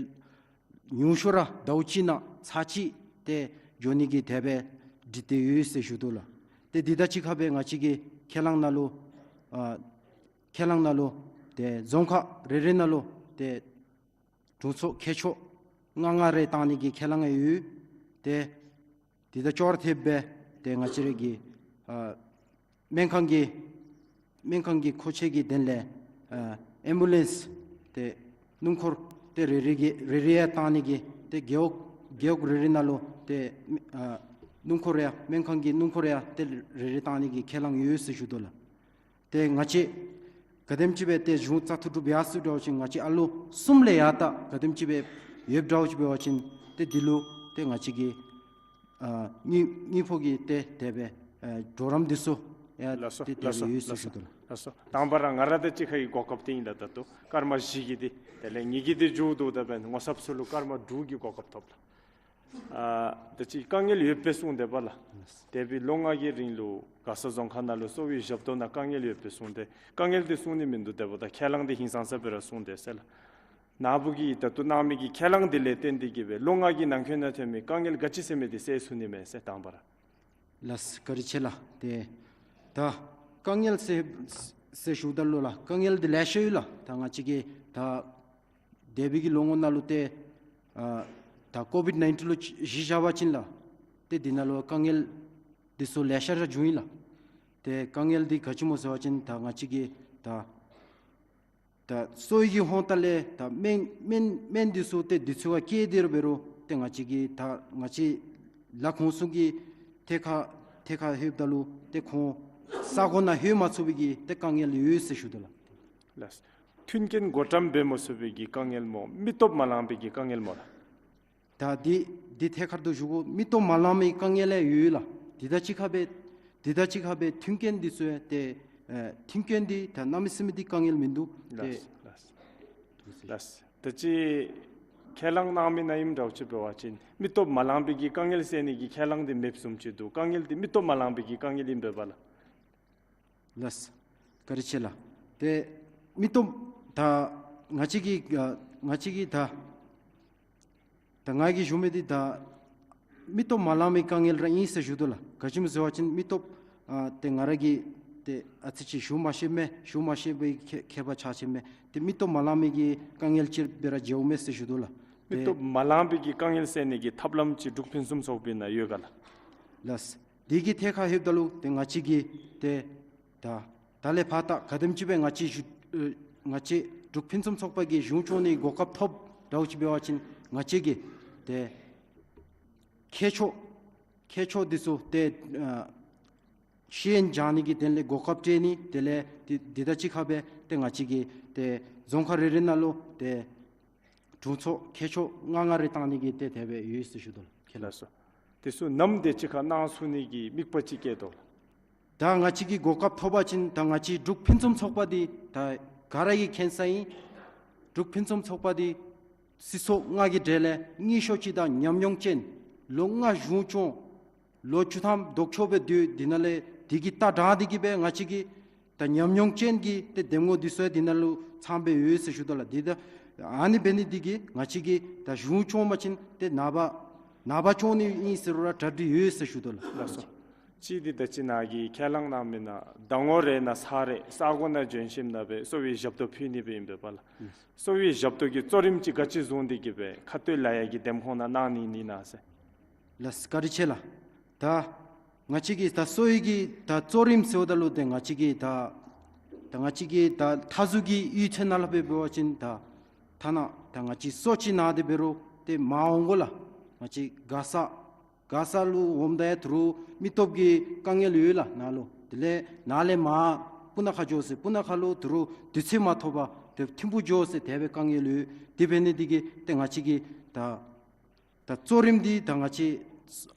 ཉུང་ཤོས་ར་ཟླཝ་གཅིག་ནང་ཚར་གཅིག་ཏེ་འགྱོ་ནི་གི་དེ་སྦེ་སྒྲིག་སྟེ་ཡོད་ཟེར་ཞུ་དོ་ལགས། ཏེ་འདི་དང་གཅིག་ཁར་སྦེ་ང་བཅས་ཀྱི་ཁས་བླངས་ནང་ལུ་ཨ་ཁས་བླངས་ནང་ལུ་ཏེ་རྫོང་ཁག་རེ་རེ་ནང་ལུ་ཏེ་དྲུང་འཚོ་མཁས་མཆོག་ལྔ་ལྔ་རེ་བཏང་ནི་གི་ཁས་བླངས་ཡོད། ཏེ་འདི་དང་ཅོག་ར་འཐདཔ་སྦེ་ཏེ་ང་བཅས་ར་གི་ཨ་སྨན་ཁང་གི་སྨན་ཁང་གི་མཁོ་ཆས་ཀྱི་དོན་ལས་ཨ་ཨེམ་བུ་ལེནསི་ཏེ་སྣུམ་འཁོར་ཏེ་རེ་རེ་གི་རེ་རེ་ཡང་བཏང་ནི་གི་ཏེ་རྒེད་འོག་རྒེད་འོག་རེ་རེ་ནང་ལུ་ཏེ་ཨ་སྣུམ་འཁོར་ཡང་སྨན་ཁང་གི་སྣུམ་འཁོར་ཡང་ཏེ་རེ་རེ་བཏང་ནི་གི་ཁས་བླངས་ཡོད་ཟེར་ཞུ་དོ་ལགས། ཏེ་ང་བཅས་ག་དེམ་ཅིག་སྦེ་ཏེ་གཞུང་བཙག་འཐུ་གྲུབ་ཡར་སོང་འདྲཝ་ཅིག་ང་བཅས་ཨ་ལོ་གསུམ་ལས་ཡར་ད་ག་དེམ་ཅིག་སྦེ་ཡོདཔ་འདྲཝ་ཅིག་འབད་བ་ཅིན་ཏེ་འདི་ལུ་ཏེ་ང་བཅས་ཀྱི་ཨ་དངུལ་དངུལ་ཕོགས་ཀྱི་ཏེ་དེ་སྦེ་ཨ་གྲོགས་རམ་འདི་ཚུ་ཡང་ལགས་སོ། ཏེ་དེ་ལགས་སྦེ་སོ། ཡོད་ཟེར་ལགས་ཞུ་སོ། དོ་ལགས། ལགས་སོ། དང་པ་ར་ང་ར་ད་ཅི་ཁ་གི་གོ་སྐབས་དེ་ཨིན་ལགས། ད་ལྟོ་སྐར་མ་བཞི་གི་དེ་དེ་ལས་ངེ་གི་དེ་མཇུག་བསྡུཝ་ད་འབདན་ངོ་ཚབ་ཚུ་ལུ་སྐར་མ་དྲུག་གི་གོ་སྐབས་ཐོབ་ལགས། ཨ་ད་ཅི་དཀའ་ངལ་ཡོདཔ་སྦེ་གསུངས་དེས་པ་ལགས། དེ་སྦེ་ལོ་ལྔ་གི་རིང་ལུ་མགར་ས་རྫོང་ཁག་ནང་ལུ་གསོ་བའི་ཞབས་ཏོག་ནང་དཀའ་ངལ་ཡོདཔ་སྦེ་གསུངས་ཏེ་དཀའ་ངལ་དེ་གསུང་ནི་མིན་འདུག། དེ་འབདཝ་ད་ཁས་བླངས་དེ་ཧིང་སངས་ས་སྦེ་ར་གསུངས་དེས་ཟེར་ལགས། ནཱ་བུ་གིས་ད་ལྟོ་གནང་མི་གི་ཁས་བླངས་དེ་ལས་བརྟེན་ཏེ་གིས་སྦེ་ལོ་ལྔ་གི་ནང་འཁོད་ནང་ཐོན་མི་དཀའ་ངལ་ག་ཅི་ཟེར་མི་དེ་སེལ་ཚུགས་ནི་མས་ཟེར་དང་པ་ར། ལགས་བཀའ་དྲིན་ཆེ་ལགས། ཏེ་ད་དཀའ་ངལ་ཟེར་ཟེར་ཞུཝ་ད་ལུ་ལགས་དཀའ་ངལ་དེ་ལེ་ཤ་ཡོད་ལགས། ད་ང་བཅས་ཀྱི་ད་འདས་པའི་གི་ལོ་ངོ་ནང་ལུ་ཏེ་ཨ་ད་ཀོ་བིཌ་ནའིན་ཊིན་ལུ་གཞི་བཞག་པ་ཅིན་ལགས་ཏེ་འདི་ནང་ལུ་དཀའ་ངལ་འདི་ཚུ་ལེ་ཤ་ར་བྱུང་ཡི་ལགས། ཏེ་དཀའ་ངལ་འདི་ག་ཅི་སྨོ་ཟེར་བ་ཅིན་ད་ང་བཅས་ཀྱི་ད་ད་གསོ་བའི་གི་ཧོང་ཏ་ལས་ད་སྨན་སྨན་སྨན་འདི་ཚུ་ཏེ་དུས་ཚོད་ཁར་བསྐྱལ་ཏེ་ར་འབད་རུང་ཏེ་ང་བཅས་ཀྱི་ད་ང་བཅས་ལཱ་གོང་སོང་གི་ཐད་ཁར་ཐད་ཁར་ལྷོདཔ་ད་ལུ་ཏེ་ཁོང་ས་གོ་ནང་ལྷོད་མ་ཚུགས་པའི་གི་ཏེ་དཀའ་ངལ་ཡོད་ཟེར་ཞུ་དོ་ལགས། ལགས། མཐུན་རྐྱེན་བགོ་བཀྲམ་འབད་མ་ཚུགས་པའི་གི་དཀའ་ངལ་སྨོ། མི་སྟོབས་མ་ལང་པའི་གི་དཀའ་ངལ་སྨོ་ལགས། ད་འདི་འདི་ཐད་ཁར་དུ་ཞུ་དགོ། མི་སྟོབས་མ་ལང་མི་དཀའ་ངལ་ཡང་ཡོད་ལགས། འདི་དང་གཅིག་ཁར་སྦེ་འདི་དང་གཅིག་ཁར་སྦེ་མཐུན་རྐྱེན་འདི་ཚུ་ཡང་ཏེ་ཨེ་མཐུན་རྐྱེན་འདི་ད་གནམ་མེད་ས་མེད་འདི་དཀའ་ངལ་མིན་འདུག། ཏེ་ལགས་ལགས་ལགས། ད་ཅི་ཁས་བླངས་གནང་མི་ནང་ཨིནམ་འདྲཝ་ཅིག་འབད་བ་ཅིན་མི་སྟོབས་མ་ལང་པའི་གི་དཀའ་ངལ་སེལ་ནི་གི་ཁས་བླངས་འདི་མེདཔ་བཟུམ་ཅིག་འདུག། དཀའ་ངལ་འདི་མི་སྟོབས་མ་ལང་པའི་གི་དཀའ་ངལ་ཨིན་པས་པ་ལགས། ལགས། བཀའ་དྲིན་ཆེ་ལགས། ཏེ་མི་སྟོབས་ད་ང་བཅས་ཀྱི་ཨ་ང་བཅས་ཀྱི་ད་ད་ང་གིས་ཞུ་མི་འདི་ད་མི་སྟོབས་མ་ལང་མི་དཀའ་ངལ་ར་ཨིན་ཟེར་ཞུ་དོ་ལགས། ག་ཅི་སྨོ་ཟེར་བ་ཅིན་མི་སྟོབས་ཨ་ཏེ་ང་ར་གིས་ཏེ་ཨ་ཙི་ཅིག་ཞུ་མ་ཤེས་མས། ཞུ་མ་ཤེས་པའི་ཁྱད་ཁྱད་པར་ཆགས་ཅི་མས། ཏེ་མི་སྟོབས་མ་ལང་མི་གི་དཀའ་ངལ་ཅིག་སྦེ་ར་མཇལཝ་མས་ཟེར་ཞུ་དོ་ལགས། མི་སྟོབས་མ་ལང་པའི་གི་དཀའ་ངལ་སེལ་ནི་གི་ཐབས་ལམ་ཅིག་འབྲུག་ཕུན་སུམ་ཚོགས་པའི་ནང་ཡོད་ག་ལགས། ལགས། དེ་གི་ཐད་ཁར་ལྷོདཔ་ད་ལུ་ཏེ་ང་བཅས་ཀྱིས་ཏེ་ད་ད་ལས་ཕར་ད་ག་དེམ་ཅིག་སྦེ་ང་བཅས་ཞུ་ཨེ་ང་བཅས་འབྲུག་ཕུན་སུམ་ཚོགས་པ་གིས་གཞུང་སྐྱོང་ནི་གོ་སྐབས་ཐོབ་འདྲཝ་ཅིག་འབད་བ་ཅིན་ང་བཅས་ཀྱིས་ཏེ་མཁས་མཆོག་མཁས་མཆོག་འདི་ཚུ་ཏེ་ཨ་ཤེས་ཡོན་སྦྱང་ནི་གི་དོན་ལས་གོ་སྐབས་སྤྲོད་ནི། དེ་ལས་འདི་འདི་དང་གཅིག་ཁར་སྦེ་ཏེ་ང་བཅས་ཀྱིས་ཏེ་རྫོང་ཁག་རེ་རེ་ནང་ལུ་ཏེ་ དྲུང་འཚོ་མཁས་མཆོག་ལྔ་ལྔ་རེ་བཏང་ནི་གི་ཏེ་དེ་སྦེ་ཡོད་ཟེར་ཞུ་དོ་ལགས། ལགས་སོ། དེ་ཚུ་ནམ་དེ་ཅིག་ཁར་གནང་ཚུགས་ནི་གི་དམིགས་པ་ཅིག་བསྐྱེད་དོ་ལགས། ད་ང་བཅས་ཀྱིས་གོ་སྐབས་ཐོབ་པ་ཅིན་ད་ང་བཅས་འབྲུག་ཕུན་སུམ་ཚོགས་པ་འདི་ད་ག་ར་གིས་མཁྱེན་ས་ཨིན། འབྲུག་ཕུན་སུམ་ཚོགས་པ་འདི་སྲིད་ཚོགས་ལྔ་གི་གྲས་ལས་སྙན་ཤོས་ཅིག་དང་ཉམས་མྱོང་ཅན་ལོ་ལྔ་གཞུང་སྐྱོང་ལོ་བཅུ་ཐམ་ལྡོག་ཕྱོགས་སྦེ་སྡོད། འདི་ནང་ལས་འདི་གི་ལྟ་དྲགས་འདི་གིས་སྦེ་ང་བཅས་ཀྱི་ད་ཉམས་མྱོང་ཅན་གྱི་ཏེ་འདེམས་ངོ་འདི་ཚུ་ཡང་འདི་ནང་ལུ་ཚང་སྦེ་ཡོད་ཟེར་ཞུ་དོ་ལགས། འདི་ད་ཨ་ནི་འབད་ནི་འདི་གིས་ང་བཅས་ཀྱིས་ད་གཞུང་སྐྱོང་པ་ཅིན་ཏེ་ནངས་པ་ནངས་པ་སྐྱོང་ནི་ཨིན་ཟེར་རུང་ར་གྲ་སྒྲིག་ཡོད་ཟེར་ཞུ་དོ་ལགས། ལགས་སོ། གཅིག་འདི་ད་ཅི་ནཱ་གིས་ཁས་བླངས་གནང་མི་ནང་ཟླ་ངོ་རེ་ནང་ཚར་རེ་ས་གོ་ནང་བྱོན་ཞིནམ་ལས་སྦེ་གསོ་བའི་ཞབས་ཏོག་ཕུལ་ནི་སྦེ་ཨིན་པས་པ་ལགས། གསོ་བའི་ཞབས་ཏོག་གི་གཙོ་རིམ་ཅིག་ག་ཅི་བཟུང་སྟེ་གིས་སྦེ་ཁ་སྟོད་ལ་ཡ་གི་འདེམས་ཁོངས་ནང་གནང་ནི་ཨིན་ན་ཟེར། ལགས་བཀའ་དྲིན་ཆེ་ལགས། ད་ང་བཅས་ཀྱིས་ད་གསོ་བའི་གི་ད་གཙོ་རིམ་ཟེརཝ་ད་ལུ་ཏེ་ང་བཅས་ཀྱིས་ད་ད་ང་བཅས་ཀྱིས་ད་མཐའ་ཟུར་གྱི་གཡུས་ཚན་ནང་ལུ་སྦེ་འབད་བ་ཅིན་ད་ཐ་ན་ད་ང་བཅས་གསོ་ཅིག་ན་སྟེ་འབད་རུང་ཏེ་མར་འོང་དགོ་ལགས། ང་བཅས་མགར་ས་མགར་ས་ལུ་འོངམ་ད་ཡང་ད་རུང་མི་སྟོབས་ཀྱི་དཀའ་ངལ་ཡོད་ལགས་ནཱ་ལུ། དེ་ལས་ནཱ་ལས་མར་སྤུ་ན་ཁ་འགྱོ་ཟེར་སྤུ་ན་ཁ་ལུ་ད་རུང་དུས་ཚོད་མ་ཐོབ་པར་ཏེ་ཐིམ་ཕུག་འགྱོ་ཟེར་དེ་སྦེ་དཀའ་ངལ་ཡོད། དེ་འབད་ནི་འདི་གིས་ཏེ་ང་བཅས་ཀྱིས་ད་ད་གཙོ་རིམ་འདི་ད་ང་བཅས་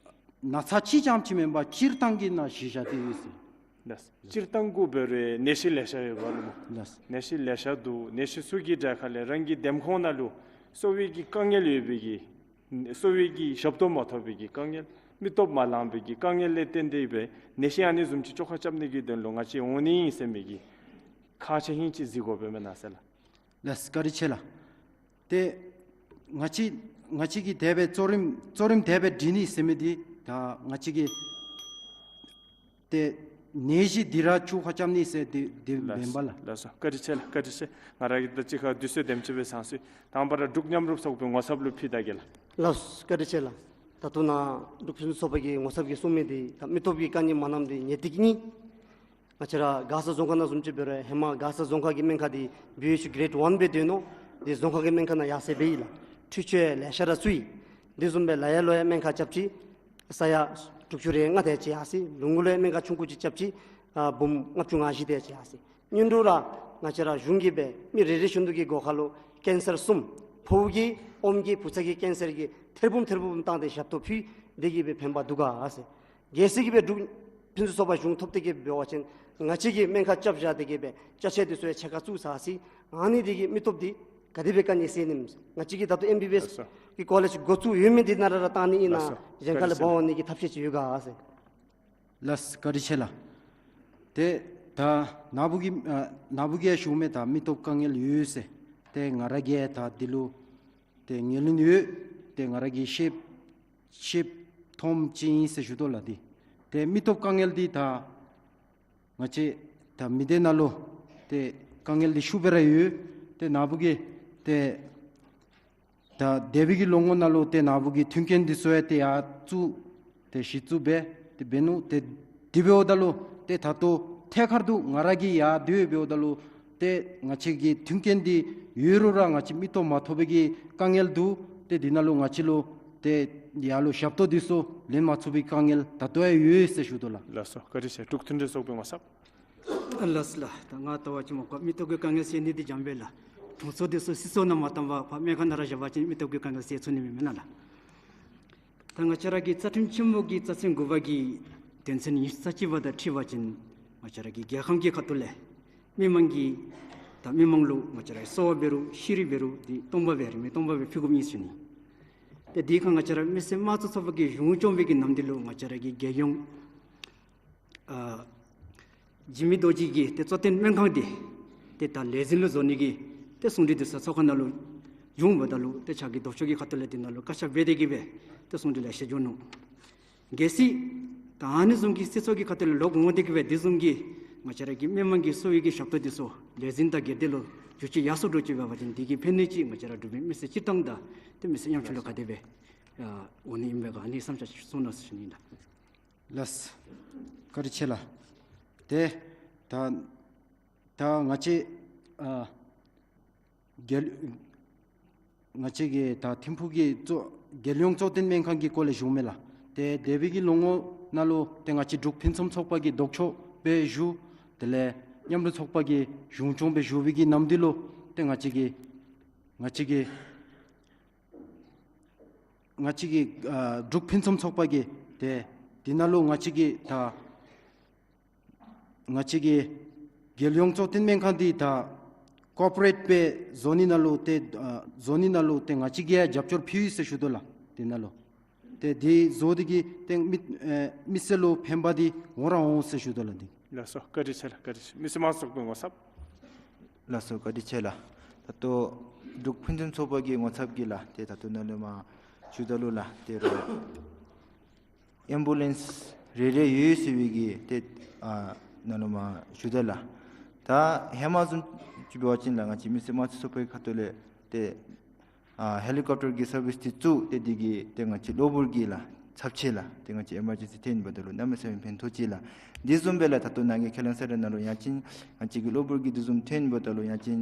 ན་ཚ་ཅིག་རྐྱངམ་ཅིག་མེན་པར་སྤྱིར་བཏང་གི་ནང་གཞི་བཞག་སྟེ་ཡོད་ཟེར། ལགས། སྤྱིར་བཏང་གུ་འབད་རུང་ནད་གཞི་ལེ་ཤ་ཡོདཔ་ལགས། ལགས། ནད་གཞི་ལེ་ཤ་འདུག། ནད་གཞི་ཚུ་གི་གྲས་ཁ་ལས་རང་གི་འདེམས་ཁོངས་ནང་ལུ་གསོ་བའི་གི་དཀའ་ངལ་ཡོད་པའི་གི་གསོ་བའི་གི་ཞབས་ཏོག་མ་ཐོབ་པའི་གི་དཀའ་ངལ་མི་སྟོབས་མ་ལང་པའི་གི་དཀའ་ངལ་ལས་བརྟེན་ཏེ་སྦེ་ནད་གཞི་ཨ་ནི་བཟུམ་ཅིག་བཅོ་ཁ་རྐྱབ་ནི་གི་དོན་ལུ་ང་བཅས་འོང་ནི་ཨིན་ཟེར་མི་གི་ཁག་ཆེ་ཧིང་ཅིག་གཟིགས་དགོཔ་མེན་ན་ཟེར་ལགས། ལགས་བཀའ་དྲིན་ཆེ་ལགས། ཏེ་ང་བཅས་ང་བཅས་ཀྱིས་དེ་སྦེ་གཙོ་རིམ་གཙོ་རིམ་དེ་སྦེ་སྒྲིག་ནི་ཟེར་མི་འདི་ད་ང་བཅས་ཀྱིས་ཏེ་ནད་གཞི་འདི་ར་བཅོ་ཁ་རྐྱབ་ནི་ཟེར་འདི་འདི་མེན་པ་ལགས། ལགས་སོ། བཀའ་དྲིན་ཆེ་ལགས། བཀའ་དྲིན་ཆེ། ང་ར་གིས་ད་ཅི་ཁ་དུས་ཚོད་དེམ་ཅིག་སྦེ་ཚང་སོང་། དང་པ་ར་འབྲུག་མཉམ་རུབ་ཚོགས་པའི་ངོ་ཚབ་ལུ་ཕུལ་ད་གེ་ལགས། ལགས་བཀའ་དྲིན་ཆེ་ལགས། ད་ལྟོ་ནཱ་འབྲུག་ཕུན་སུམ་ཚོགས་པ་གི་ངོ་ཚབ་ཀྱིས་གསུང་མི་འདི་ད་མི་སྟོབས་ཀྱི་དཀའ་ངལ་མ་གནངམ་འདི་ངེས་ཏིག་ཨིན། ང་བཅས་ར་མགར་ས་རྫོང་ཁག་ནང་བཟུམ་ཅིག་འབད་རུང་ཧེ་མ་མགར་ས་རྫོང་ཁག་གི་སྨན་ཁང་འདི་བི་ཨེཆ་ཡུ་གེ་རེཌ་ཝན་སྦེ་སྡོད་ནུག། འདི་རྫོང་ཁག་གི་སྨན་ཁང་ནང་ཡར་སེང་འབད་ཡི་ལགས། འཕྲུལ་ཆས་ལེ་ཤ་ར་བཙུགས་ཡི། འདི་བཟུམ་སྦེ་ལ་ཡ་ལུ་ཡང་སྨན་ཁང་རྐྱབ་ཅི། ས་ཡ་དྲུག་ཅུ་རེ་ལྔ་དེ་ཅིག་ཡར་སེང་། ལུང་ཁུག་ལུ་ཡང་སྨན་ཁང་ཆུང་ཀུ་ཅིག་རྐྱབ་ཅི། ཨ་འབུམ་ལྔ་བཅུ་ང་བཞི་དེ་ཅིག་ཡར་སེང་། སྔོན་འགྲོ་ར་ང་བཅས་ར་གཞུང་གིས་སྦེ་མི་རེ་རེ་བཞིན་དུ་གི་སྒོ་ཁ་ལུ་ཀེན་སར་གསུམ། ཕོཝ་གི་ཨོམ་གྱི་བུ་ཚ་གི་ཀེན་སར་གྱི་ཐེར་འབུམ་ཐེར་འབུམ་བཏང་སྟེ་ཞབས་ཏོག་ཕུལ། དེ་གིས་སྦེ་ཕན་པ་འདུག་ག་ཟེར། གལ་སྲིད་ཀྱི་སྦེ་འབྲུག་ཕུན་སུམ་ཚོགས་པ་གཞུང་ཐོབ་སྟེ་གི་འབད་བ་ཅིན་ང་བཅས་ཀྱིས་སྨན་ཁང་རྐྱབ་བཞག་སྟེ་གི་སྦེ་ཅ་ཆས་འདི་ཚུ་ཡང་ཕྱེད་ཀ་བཙུགས་ཚར་ཅི། ཨ་ནི་འདི་གིས་མི་སྟོབས་འདི་ག་དེ་སྦེ་དཀའ་ངལ་སེལ་ནི་མས། ང་བཅས་ཀྱིས་ད་ལྟོ་ཨེམ་བི་བི་ཨེསི་ལགས་སོ། གི་ཀོ་ལེཇ་འགོ་བཙུགས་ཡོད་མི་འདི་ནང་ར་ར་བཏང་ནི་ཨིན་ན། ལགས་སོ། གཞན་ཁ་ལས་བཀའ་དྲིན་ཆེ། འབག་འོང་ནི་གི་ཐབས་ཤེས་ཅིག་ཡོད་ག་ཟེར། ལགས་བཀའ་དྲིན་ཆེ་ལགས། ཏེ་ད་ནཱ་བུ་གིས་ཨ་ནཱ་བུ་གིས་ཞུ་མི་ད་མི་སྟོབས་དཀའ་ངལ་ཡོད་ཟེར། ཏེ་ང་ར་གིས་ད་འདི་ལུ་ཏེ་ངོས་ལེན་ཡོད། ཏེ་ང་ར་གིས་ཤེསཔ་ཤེསཔ་མཐོངམ་ཅིག་ཨིན་ཟེར་ཞུ་དོ་ལགས། འདི་ཏེ་མི་སྟོབས་དཀའ་ངལ་འདི་ད་ང་བཅས་ད་མི་སྡེ་ནང་ལུ་ཏེ་དཀའ་ངལ་འདི་ཤུགས་སྦེ་ར་ཡོད། ཏེ་ནཱ་བུ་གིས་ཏེ་ད་འདས་པའི་གི་ལོ་ངོ་ནང་ལུ་ཏེ་ནཱ་བུ་གིས་མཐུན་རྐྱེན་འདི་ཚུ་ཡང་ཏེ་ཡར་བཙུགས་ཏེ་གཞི་བཙུགས་འབད་ཏེ་འབད་ནུག། ཏེ་དེ་འབདཝ་ད་ལུ་ཏེ་ད་ལྟོ་ཐད་ཀར་དུ་ང་ར་གིས་ཡར་སྡོད་འབདཝ་ད་ལུ་ཏེ་ང་བཅས་ཀྱི་མཐུན་རྐྱེན་འདི་ཡོད་རུང་ར་ང་བཅས་མི་སྟོབས་མ་ཐོབ་པའི་གི་དཀའ་ངལ་འདུག། ཏེ་འདི་ནང་ལུ་ང་བཅས་ལུ་ཏེ་ཡར་ལུ་ཞབས་ཏོག་འདི་ཚུ་ལེན་མ་ཚུགས་པའི་དཀའ་ངལ་ད་ལྟོ་ཡང་ཡོད་ཟེར་ཞུ་དོ་ལགས། ལགས་སོ། བཀའ་དྲིན་ཆེ། འབྲུག་མཐུན་སྒྲིལ་ཚོགས་པའི་ངོ་ཚབ། ལགས་སོ་ལགས། ད་ང་ལྟ་བ་ཅིན་མ་གོ་མི་སྟོབས་ཀྱི་དཀའ་ངལ་སེལ་ནི་འདི་འཇམ་པས་ལགས། དྲུང་འཚོ་འདི་ཚུ་སྲིད་ཚོགས་ནང་མ་བཏང་བར་ཕར་སྨན་ཁང་ནང་ར་བཞག་པ་ཅིན་མི་སྟོབས་ཀྱི་དཀའ་ངལ་སེལ་ཚུགས་ནི་མེད་མེན་ན་ལགས། ད་ང་བཅས་ར་གི་རྩ་ཁྲིམས་ཆེན་མོ་གི་རྩ་ཚན་དགུ་པ་གི་དོན་ཚན་ཉི་ཤུ་རྩ་གཅིག་པ་དང་འཁྲིལ་བ་ཅིན་ང་བཅས་ར་གི་རྒྱལ་ཁམས་ཀྱི་ཁ་ཐུག་ལས་མི་མང་གི་ད་མི་མང་ལུ་ང་བཅས་ར་གསོ་བ་འབད་རུང་ཤེས་རིག་འབད་རུང་འདི་སྟོང་པ་སྦེ་རིན་མེད་སྟོང་པ་སྦེ་ཕུལ་དགོཔ་ཨིན་ཟེར་ཞུ་ནི། ཏེ་དེའི་ཁར་ང་བཅས་ར་མི་སེར་དམངས་གཙོ་ཚོགས་པ་གིས་གཞུང་སྐྱོང་བའི་གི་ནམ་དུས་ལུ་ང་བཅས་ར་གི་རྒྱལ་ཡོངས་ཨ་འཇིགས་མེད་རྡོ་རྗེ་གི་ཏེ་གཙོ་བསྟེན་སྨན་ཁང་འདི་ཏེ་ད་ལས་འཛིན་ལུ་བཟོ་ནི་གི་ཏེ་གསུང་གྲོས་འདི་ཚུ་ཚོགས་ཁང་ནང་ལུ་བྱུང་བ་ད་ལུ་ཏེ་ཕྱག་གི་ལྡོག་ཕྱོགས་ཀྱི་ཁ་ཐུག་ལས་འདི་ནང་ལུ་བཀའ་ཤག་འབད་དེ་གིས་སྦེ་ཏེ་གསུང་གྲོས་ལེ་ཤ་བྱུང་ནུག། གལ་སྲིད་ད་ཨ་ནི་བཟུམ་གྱི་སྲིད་ཚོགས་ཀྱི་ཁ་ཐུག་ལས་ལོག་འོང་སྟེ་གིས་སྦེ་འདི་བཟུམ་གྱི་ང་བཅས་ར་གི་མི་མང་གི་གསོ་བའི་གི་ཞབས་ཏོག་འདི་ཚུ་ལས་འཛིན་དང་སྒེར་སྡེ་ལུ་བསྒྱུར་བཅོས་ཡར་སོང་འགྱོ་ཅི་འབད་བ་ཅིན་འདི་གིས་ཕན་ནི་ཅིག་ང་བཅས་ར་འབྲུག་པའི་མི་སེར་སྤྱིར་བཏང་དང་ཏེ་མི་སེར་ཡོངས་ཁྱབ་ལུ་ག་དེ་སྦེ་ཨ་འོང་ནི་ཨིན་པས་ག་ཨ་ནི་བསམ་འཆར་ཅིག་གསུང་གནང་ཟེར་ཞུ་ནི་ཨིན་ལགས། ལགས། བཀའ་དྲིན་ཆེ་ལགས། ཏེ་ད་ད་ང་བཅས་ཨ་རྒྱལ་ང་བཅས་ཀྱི་ད་ཐིམ་ཕུག་གི་གཙོ་རྒྱལ་ཡོངས་གཙོ་བསྟེན་སྨན་ཁང་གི་སྐོར་ལས་ཞུཝ་མས་ལགས། ཏེ་འདས་པའི་གི་ལོ་ངོ་ནང་ལུ་ཏེ་ང་བཅས་འབྲུག་ཕུན་སུམ་ཚོགས་པ་གི་ལྡོག་ཕྱོགས་སྦེ་བཞུགས། དེ་ལས་མཉམ་རུབ་ཚོགས་པ་གི་གཞུང་སྐྱོང་སྦེ་བཞུགས་པའི་གི་ནམ་དུས་ལུ་ཏེ་ང་བཅས་ཀྱི་ང་བཅས་ཀྱི་ ང་བཅས་ཀྱི་ཨ་འབྲུག་ཕུན་སུམ་ཚོགས་པ་གིས་ཏེ་འདི་ནང་ལུ་ང་བཅས་ཀྱི་ད་ང་བཅས་ཀྱི་རྒྱལ་ཡོངས་གཙོ་བསྟེན་སྨན་ཁང་འདི་ད་ཀོར་པོ་རེཊ་སྦེ་བཟོ་ནི་ནང་ལུ་ཏེ་ཨ་བཟོ་ནི་ནང་ལུ་ཏེ་ང་བཅས་ཀྱིས་ཡང་རྒྱབ་སྐྱོར་ཕུལ་ཡི་ཟེར་ཞུ་དོ་ལགས། འདི་ནང་ལུ་ཏེ་འདི་བཟོ་སྟེ་གིས་ཏེ་མི་ཨེ་མི་སེར་ལུ་ཕན་པ་འདི་འོང་ར་འོང་ཟེར་ཞུ་དོ་ལགས། འདི། ལགས་སོ། བཀའ་དྲིན་ཆེ་ལགས། བཀའ་དྲིན་ཆེ། མི་སེར་དམངས་གཙོ་ཚོགས་པའི་ངོ་ཚབ། ལགས་སོ། བཀའ་དྲིན་ཆེ་ལགས། ད་ལྟོ་འབྲུག་ཕུན་སུམ་ཚོགས་པ་གི་ངོ་ཚབ་ཀྱིས་ལགས་ཏེ་ད་ལྟོ་ནཱ་ལུ་མར་ཞུ་ད་ལུ་ལགས་ཏེ་རོགས་ཨེམ་བུ་ལེནསི་རེ་རེ་ཡོད་ཟེར་བའི་གི་ཏེ་ཨ་ནཱ་ལུ་མར་ཞུ་ད་ལགས། ད་ཧེ་མ་བཟུམ་ཅིག་འབད་བ་ཅིན་ལགས་ང་བཅས་མི་སེར་དམངས་གཙོ་ཚོགས་པའི་ཁ་ཐུག་ལས་ཏེ་ཨ་ཧེ་ལི་ཀོབ་ཊར་གྱི་སར་བིསི་འདི་བཙུགས་ཏེ་འདི་གིས་ཏེ་ང་བཅས་གློ་བུར་གྱི་ལགས་ཚབས་ཆེ་ལགས་ཏེ་ང་བཅས་ཨེ་མར་ཇེན་སི་ཐོན་པ་ད་ལུ་གནམ་མེད་ས་མེད་ཕན་ཐོགས་ཅི་ལགས། འདི་བཟུམ་སྦེ་ལགས་ད་ལྟོ་ནཱ་གི་ཁས་བླངས་གསལ་བསྒྲགས་ནང་ལུ་ཡང་ཅིན་ང་བཅས་ཀྱི་གློ་བུར་གྱི་འདི་བཟུམ་ཐོན་པ་ད་ལུ་ཡང་ཅིན་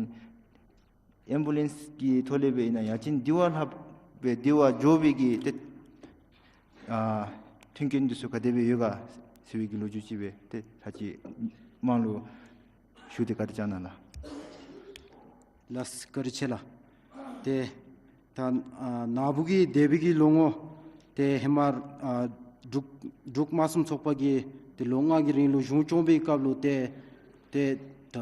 ཨེམ་བུ་ལེནསི་གི་ཐོག་ལས་སྦེ་ཨིན་ན་ཡང་ཅིན་འདི་བ་ལྷག་སྦེ་འདི་བ་མགྱོགས་པའི་གི་ཏེ་ཨ་མཐུན་རྐྱེན་འདི་ཚུ་ག་དེ་སྦེ་ཡོད་ག་ཟེར་བའི་གི་ལོ་རྒྱུས་ཅིག་སྦེ་ཏེ་ད་ཅི་དམངས་ལུ་ཞུ་སྟེ་བཀའ་དྲིན་བསྐྱང་གནང་ལགས། ལགས་བཀའ་དྲིན་ཆེ་ལགས། ཏེ་ད་ཨ་ནཱ་བུ་གི་འདས་པའི་གི་ལོ་ངོ་ཏེ་ཧེ་མ་ཨ་འབྲུག་འབྲུག་དམངས་གཙོ་ཚོགས་པ་གིས་ཏེ་ལོ་ལྔ་གི་རིང་ལུ་གཞུང་སྐྱོང་བའི་སྐབས་ལུ་ཏེ་ཏེ་ད་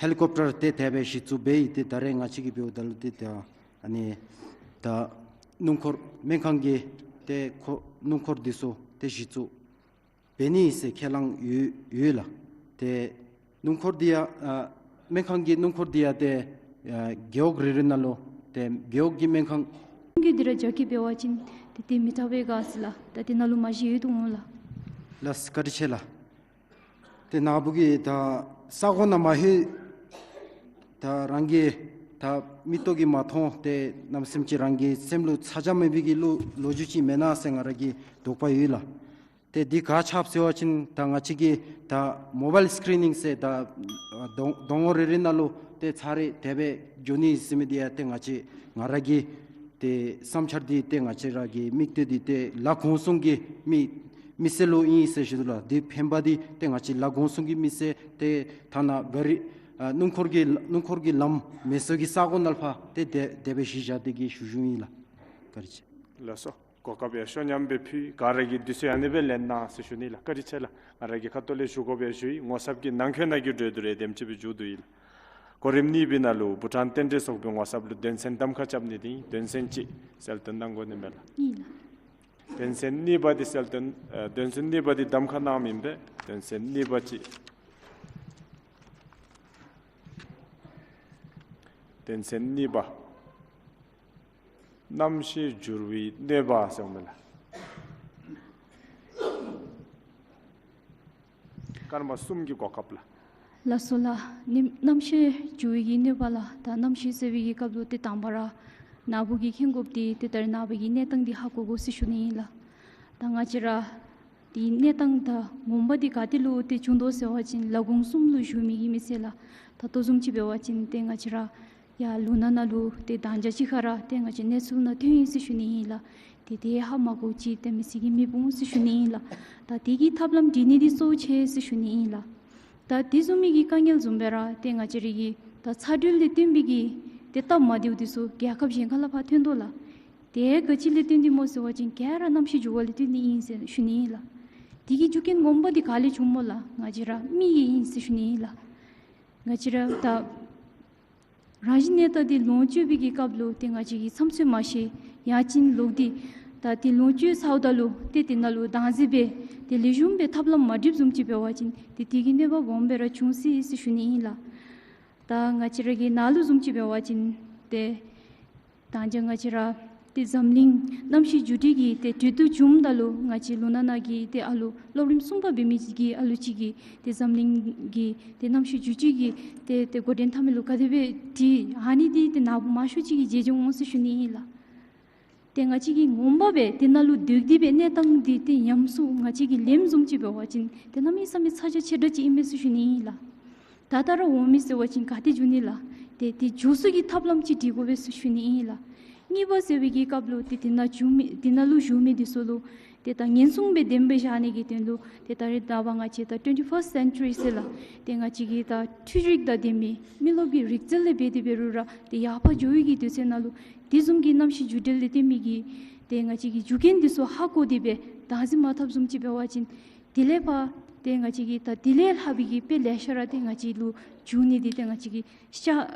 ཧེ་ལི་ཀོབ་ཊར་ཏེ་དེ་སྦེ་གཞི་བཙུགས་འབད་ཡི། ཏེ་ད་རེས་ང་བཅས་ཀྱིས་འབདཝ་ད་ལུ་ཏེ་ད་ཨ་ནི་ད་སྣུམ་འཁོར་སྨན་ཁང་གི་ཏེ་འཁོར་སྣུམ་འཁོར་འདི་ཚུ་ཏེ་གཞི་བཙུགས་འབད་ནི་ཟེར་ཁས་བླངས་ཡོད་ཡོད་ལགས། ཏེ་སྣུམ་འཁོར་འདི་ཡང་ཨ་སྨན་ཁང་གི་སྣུམ་འཁོར་འདི་ཡང་ཏེ་ཨ་རྒེད་འོག་རེ་རེ་ནང་ལུ་ཏེ་རྒེད་འོག་གི་སྨན་ཁང་གི་འདི་ར་རྒྱ་སྐྱེད་འབད་བ་ཅིན་ཏེ་ཏེ་མི་འདྲཝ་སྦེ་ག་ཟེར་ལགས། ད་འདི་ནང་ལུ་མ་གཞི་ཡོད་དོ་འོང་ལགས། ལགས་བཀའ་དྲིན་ཆེ་ལགས། ཏེ་ནཱ་བུ་གིས་ད་ས་གོ་ནང་མ་ལྷོད། ད་རང་གིས་ད་མིག་ཏོ་གིས་མ་མཐོང་། ཏེ་གནམ་མེད་ས་མེད་ཅིག་རང་གི་སེམས་ལུ་ཚ་གྱང་མེད་པའི་གི་ལོ་ལོ་རྒྱུས་ཅིག་མེན་ན་ཟེར་ང་ར་གི་དོགས་པ་ཡོད་ལགས། ཏེ་འདི་ག་ཅི་འབད་ཟེར་བ་ཅིན་ད་ང་བཅས་ཀྱིས་ད་མོ་བཱའིལ་སི་ཀི་རི་ནིང་ཟེར་ད་གདོང་གདོང་ཁ་རེ་རེ་ནང་ལུ་ཏེ་ཚར་རེ་དེ་སྦེ་འགྱོ་ནི་ཟེར་མི་འདི་ཡང་ཏེ་ང་བཅས་ང་ར་གི་ཏེ་བསམ་འཆར་འདི་ཏེ་ང་བཅས་ར་གི་དམིགས་གཏད་འདི་ཏེ་ལ་གུང་སུང་གི་མི་མི་སེར་ལུ་ཨིན་ཟེར་ཞུ་དོ་ལགས། འདི་ཕན་པ་འདི་ཏེ་ང་བཅས་ལ་གུང་སུང་གི་མི་སེར་ཏེ་ཐ་ན་ག་རི་ཨ་སྣུམ་འཁོར་གྱི་སྣུམ་འཁོར་གྱི་ལམ་མེད་ས་གི་ས་གོ་ནང་ཕར་ཏེ་དེ་དེ་སྦེ་གཞི་བཞག་སྟེ་གིས་བཞུགས་བཞུགསཔ་ཨིན་ལགས། བཀའ་དྲིན་ཆེ། ལགས་སོ། གོ་སྐབས་ཡང་ཤོ་ཉམས་སྦེ་ཕུལ། ག་ར་གིས་དུས་ཚོད་ཨ་ནི་སྦེ་ལེན་གནང་ཟེར་ཞུ་ནི་ལགས། བཀའ་དྲིན་ཆེ་ལགས། ང་ར་གི་ཁ་ཐུག་ལས་ཞུ་དགོཔ་ཡང་ཞུ་ཡི། ངོ་ཚབ་ཀྱིས་ནང་འཁོད་ནང་གི་གྲོས་བསྡུར་ཡང་དེམ་ཅིག་སྦེ་མཇུག་བསྡུ་ཡི་ལགས། གོ་རིམ་གཉིས་པའི་ནང་ལུ་བྷུ་ཊཱན་རྟེན་འབྲེལ་ཚོགས་པའི་ངོ་ཚབ་ལུ་དོན་ཚན་གདམ་ཁ་རྐྱབ་ནི་འདི་དོན་ཚན་གཅིག་གསལ་སྟོན་གནང་དགོ་ནི་མས་ལགས། ཨིན་ལགས། དོན་ཚན་གཉིས་པ་འདི་གསལ་སྟོན་ཨ་དོན་ཚན་གཉིས་པ་འདི་གདམ་ཁ་གནངམ་ཨིན་པས། དོན་ཚན་གཉིས་པ་ཅིག་དོན་ཚན་གཉིས་པ། རྣམ་ཤེས་འགྱུར་བའི་གནོད་པ་ཟེར་འོང་མས་ལགས། སྐར་མ་གསུམ་གྱི་གོ་སྐབས་ལགས། ལགས་སོ་ལགས། ནི་རྣམ་ཤེས་འགྱུར་བའི་གི་གནོད་པ་ལགས། ད་རྣམ་ཤེས་ཟེར་བའི་གི་སྐབས་ལུ་ཏེ་དང་པ་ར་ནཱ་བུ་གིས་མཁྱེན་དགོཔ་འདི་ཏེ་ད་རེས་ནངས་པ་གི་གནས་སྟངས་འདི་ཧ་གོ་དགོ་ཟེར་ཞུ་ནི་ཨིན་ལགས། ད་ང་བཅས་ར་ཏེ་གནས་སྟངས་ད་ངོ་མ་འདི་ག་ཏེ་ལུ་ཏེ་བྱུང་དོ་ཟེར་བ་ཅིན་ལ་གུང་སུང་ལུ་བཞུགས་མི་གི་མི་སེར་ལགས། ད་ལྟོ་བཟུམ་ཅིག་འབད་བ་ཅིན་ཏེ་ང་བཅས་ར་ཡར་ལུང་ནག་ནང་ལུ་ཏེ་དང་རྒྱ་ཅིག་ཁར་ར་ཏེ་ང་བཅས་གནས་ཚུལ་ནང་ཐོན་ཡི་ཟེར་ཞུ་ནི་ཨིན་ལགས། ཏེ་དེ་ཧ་མ་གོཝ་ཅིག་ཏེ་མི་སེར་གྱི་མི་འབུམ་ཟེར་ཞུ་ནི་ཨིན་ལགས། ད་དེ་གི་ཐབས་ལམ་སྒྲིག་ནི་འདི་གཙོ་བོ་ཆེ་ཟེར་ཞུ་ནི་ཨིན་ལགས། ད་དེ་བཟུམ་མའི་གི་དཀའ་ངལ་བཟུམ་སྦེ་ར་ཏེ་ང་བཅས་ར་གི་ད་ཚ་དྲོད་ལས་བརྟེན་པའི་གི་ཏེ་སྟབས་མ་བདེཝ་འདི་ཚུ་རྒྱལ་ཁབ་གཞན་ཁ་ལས་ཕར་ཐོན་དོ་ལགས། དེ་ག་ཅི་ལས་བརྟེན་ཏེ་སྨོ་ཟེར་བ་ཅིན་ག་ར་རྣམ་ཤེས་འགྱུར་བ་ལས་བརྟེན་ཏེ་ཨིན་ཟེར་ཞུ་ནི་ཨིན་ལགས། དེ་གི་རྒྱུ་རྐྱེན་ངོ་མ་འདི་ག་ལས་བྱུངམ་སྨོ་ལགས། ང་བཅས་ར་མི་གིས་ཨིན་ཟེར་ཞུ་ནི་ཨིན་ལགས། ང་བཅས་ར་ད་རང་བཞིན་གནས་སྟངས་འདི་ལོངས་སྤྱོད་པའི་གི་སྐབས་ལུ་ཏེ་ང་བཅས་ཀྱིས་ཚམ་ཚོད་མ་ཤེས། ཡང་ཅིན་ལོག་སྟེ་ད་ཏེ་ལོངས་སྤྱོད་ཚརཝ་ད་ལུ་ཏེ་དེ་ནང་ལུ་དྭངས་འཛིན་འབད་དེ་ལེགས་ཤོམ་སྦེ་ཐབས་ལམ་མ་སྒྲིགཔ་བཟུམ་ཅིག་འབད་བ་ཅིན་ཏེ་དེ་གི་གནོད་པ་སྦོམ་སྦེ་ར་འབྱུང་སྲིད་ཟེར་ཞུ་ནི་ཨིན་ལགས། ད་ང་བཅས་ར་གི་ནཱ་ལུ་བཟུམ་ཅིག་འབད་བ་ཅིན་ཏེ་དང་རྒྱ་ང་བཅས་ར་ཏེ་འཛམ་གླིང་གནམ་གཤིས་འགྱུར་འགྲོས་ཀྱི་ཏེ་གྲོས་བསྡུར་བྱུངམ་ད་ལུ་ང་བཅས་ལུང་ནག་ནང་གི་ཏེ་ཨ་ལུ་སློབ་རིམ་གསུམ་པ་འབད་མི་གི་ཨ་ལུ་ཅིག་གིས་ཏེ་འཛམ་གླིང་གི་ཏེ་གནམ་གཤིས་འགྱུར་འགྲོས་ཀྱི་ཏེ་ཏེ་འགོ་འདྲེན་འཐབ་མི་ལུ་ག་དེ་སྦེ་འདྲིས། ཨ་ནི་འདི་ཏེ་ནཱ་བུ་མང་ཤོས་ཅིག་གིས་མཇལ་མཇལ་འོང་ཟེར་ཞུ་ནི་ཨིན་ལགས། ཏེ་ང་བཅས་ཀྱིས་ངོ་མ་སྦེ་དེ་ནང་ལུ་སྡོད་དེ་སྦེ་གནས་སྟངས་འདི་ཏེ་ཉམས་སུ་ང་བཅས་ཀྱིས་ལེནམ་བཟུམ་ཅིག་འབད་བ་ཅིན་ཏེ་གནམ་མེད་ས་མེད་ཚ་གྱང་ཆེ་དྲགས་ཅིག་ཨིན་མས་ཟེར་ཞུ་ནི་ཨིན་ལགས། ད་ལྟོ་ར་འོང་མི་ཟེར་བ་ཅིན་ག་ཏེ་འགྱོ་ནི་ལགས། ཏེ་དེ་འགྱོ་ས་གི་ཐབས་ལམ་ཅིག་སྒྲིག་དགོ་པས་ཟེར་ཞུ་ནི་ཨིན་ལགས། གཉིས་པ་ཟེར་བའི་གི་སྐབས་ལུ་ཏེ་དེ་ནང་བཞུགས་མི་དེ་ནང་ལུ་བཞུགས་མི་འདི་ཚུ་ལུ་ ཏེ་ད་ཉེན་སྲུང་སྦེ་ལྡནམ་སྦེ་བཞག་ནི་གི་དོན་ལུ་ཏེ་ད་རེས་ད་བར་ང་བཅས་ད་ཊུ་ཝེན་ཊི་ཕརསཊ་སེན་ཅུ་རི་ཟེར་ལགས། ཏེ་ང་བཅས་ཀྱི་ད་འཕྲུལ་རིག་དང་ལྡན་མི་མི་རློབས་ཀྱི་རིག་རྩལ་ལས་འབད་དེ་འབད་རུང་ར་ཏེ་ཡར་འཕར་འགྱོ་བའི་གི་དུས་ཚོད་ནང་ལུ་དེ་བཟུམ་གྱི་གནམ་གཤིས་འགྱུར་འགྲོས་ལས་བརྟེན་མི་གི་ཏེ་ང་བཅས་ཀྱི་རྒྱུ་རྐྱེན་འདི་ཚུ་ཧ་གོ་སྟེ་སྦེ་བདག་འཛིན་མ་འཐབ་བཟུམ་ཅིག་འབད་བ་ཅིན་དེ་ལས་ཕར་ཏེ་ང་བཅས་ཀྱི་ད་དེ་ལས་ལྷག་པའི་གི་དཔེ་ལེ་ཤ་ར་ཏེ་ང་བཅས་ལུ་འབྱུང་ནི་འདི་ཏེ་ང་བཅས་ཀྱིས་ཤ་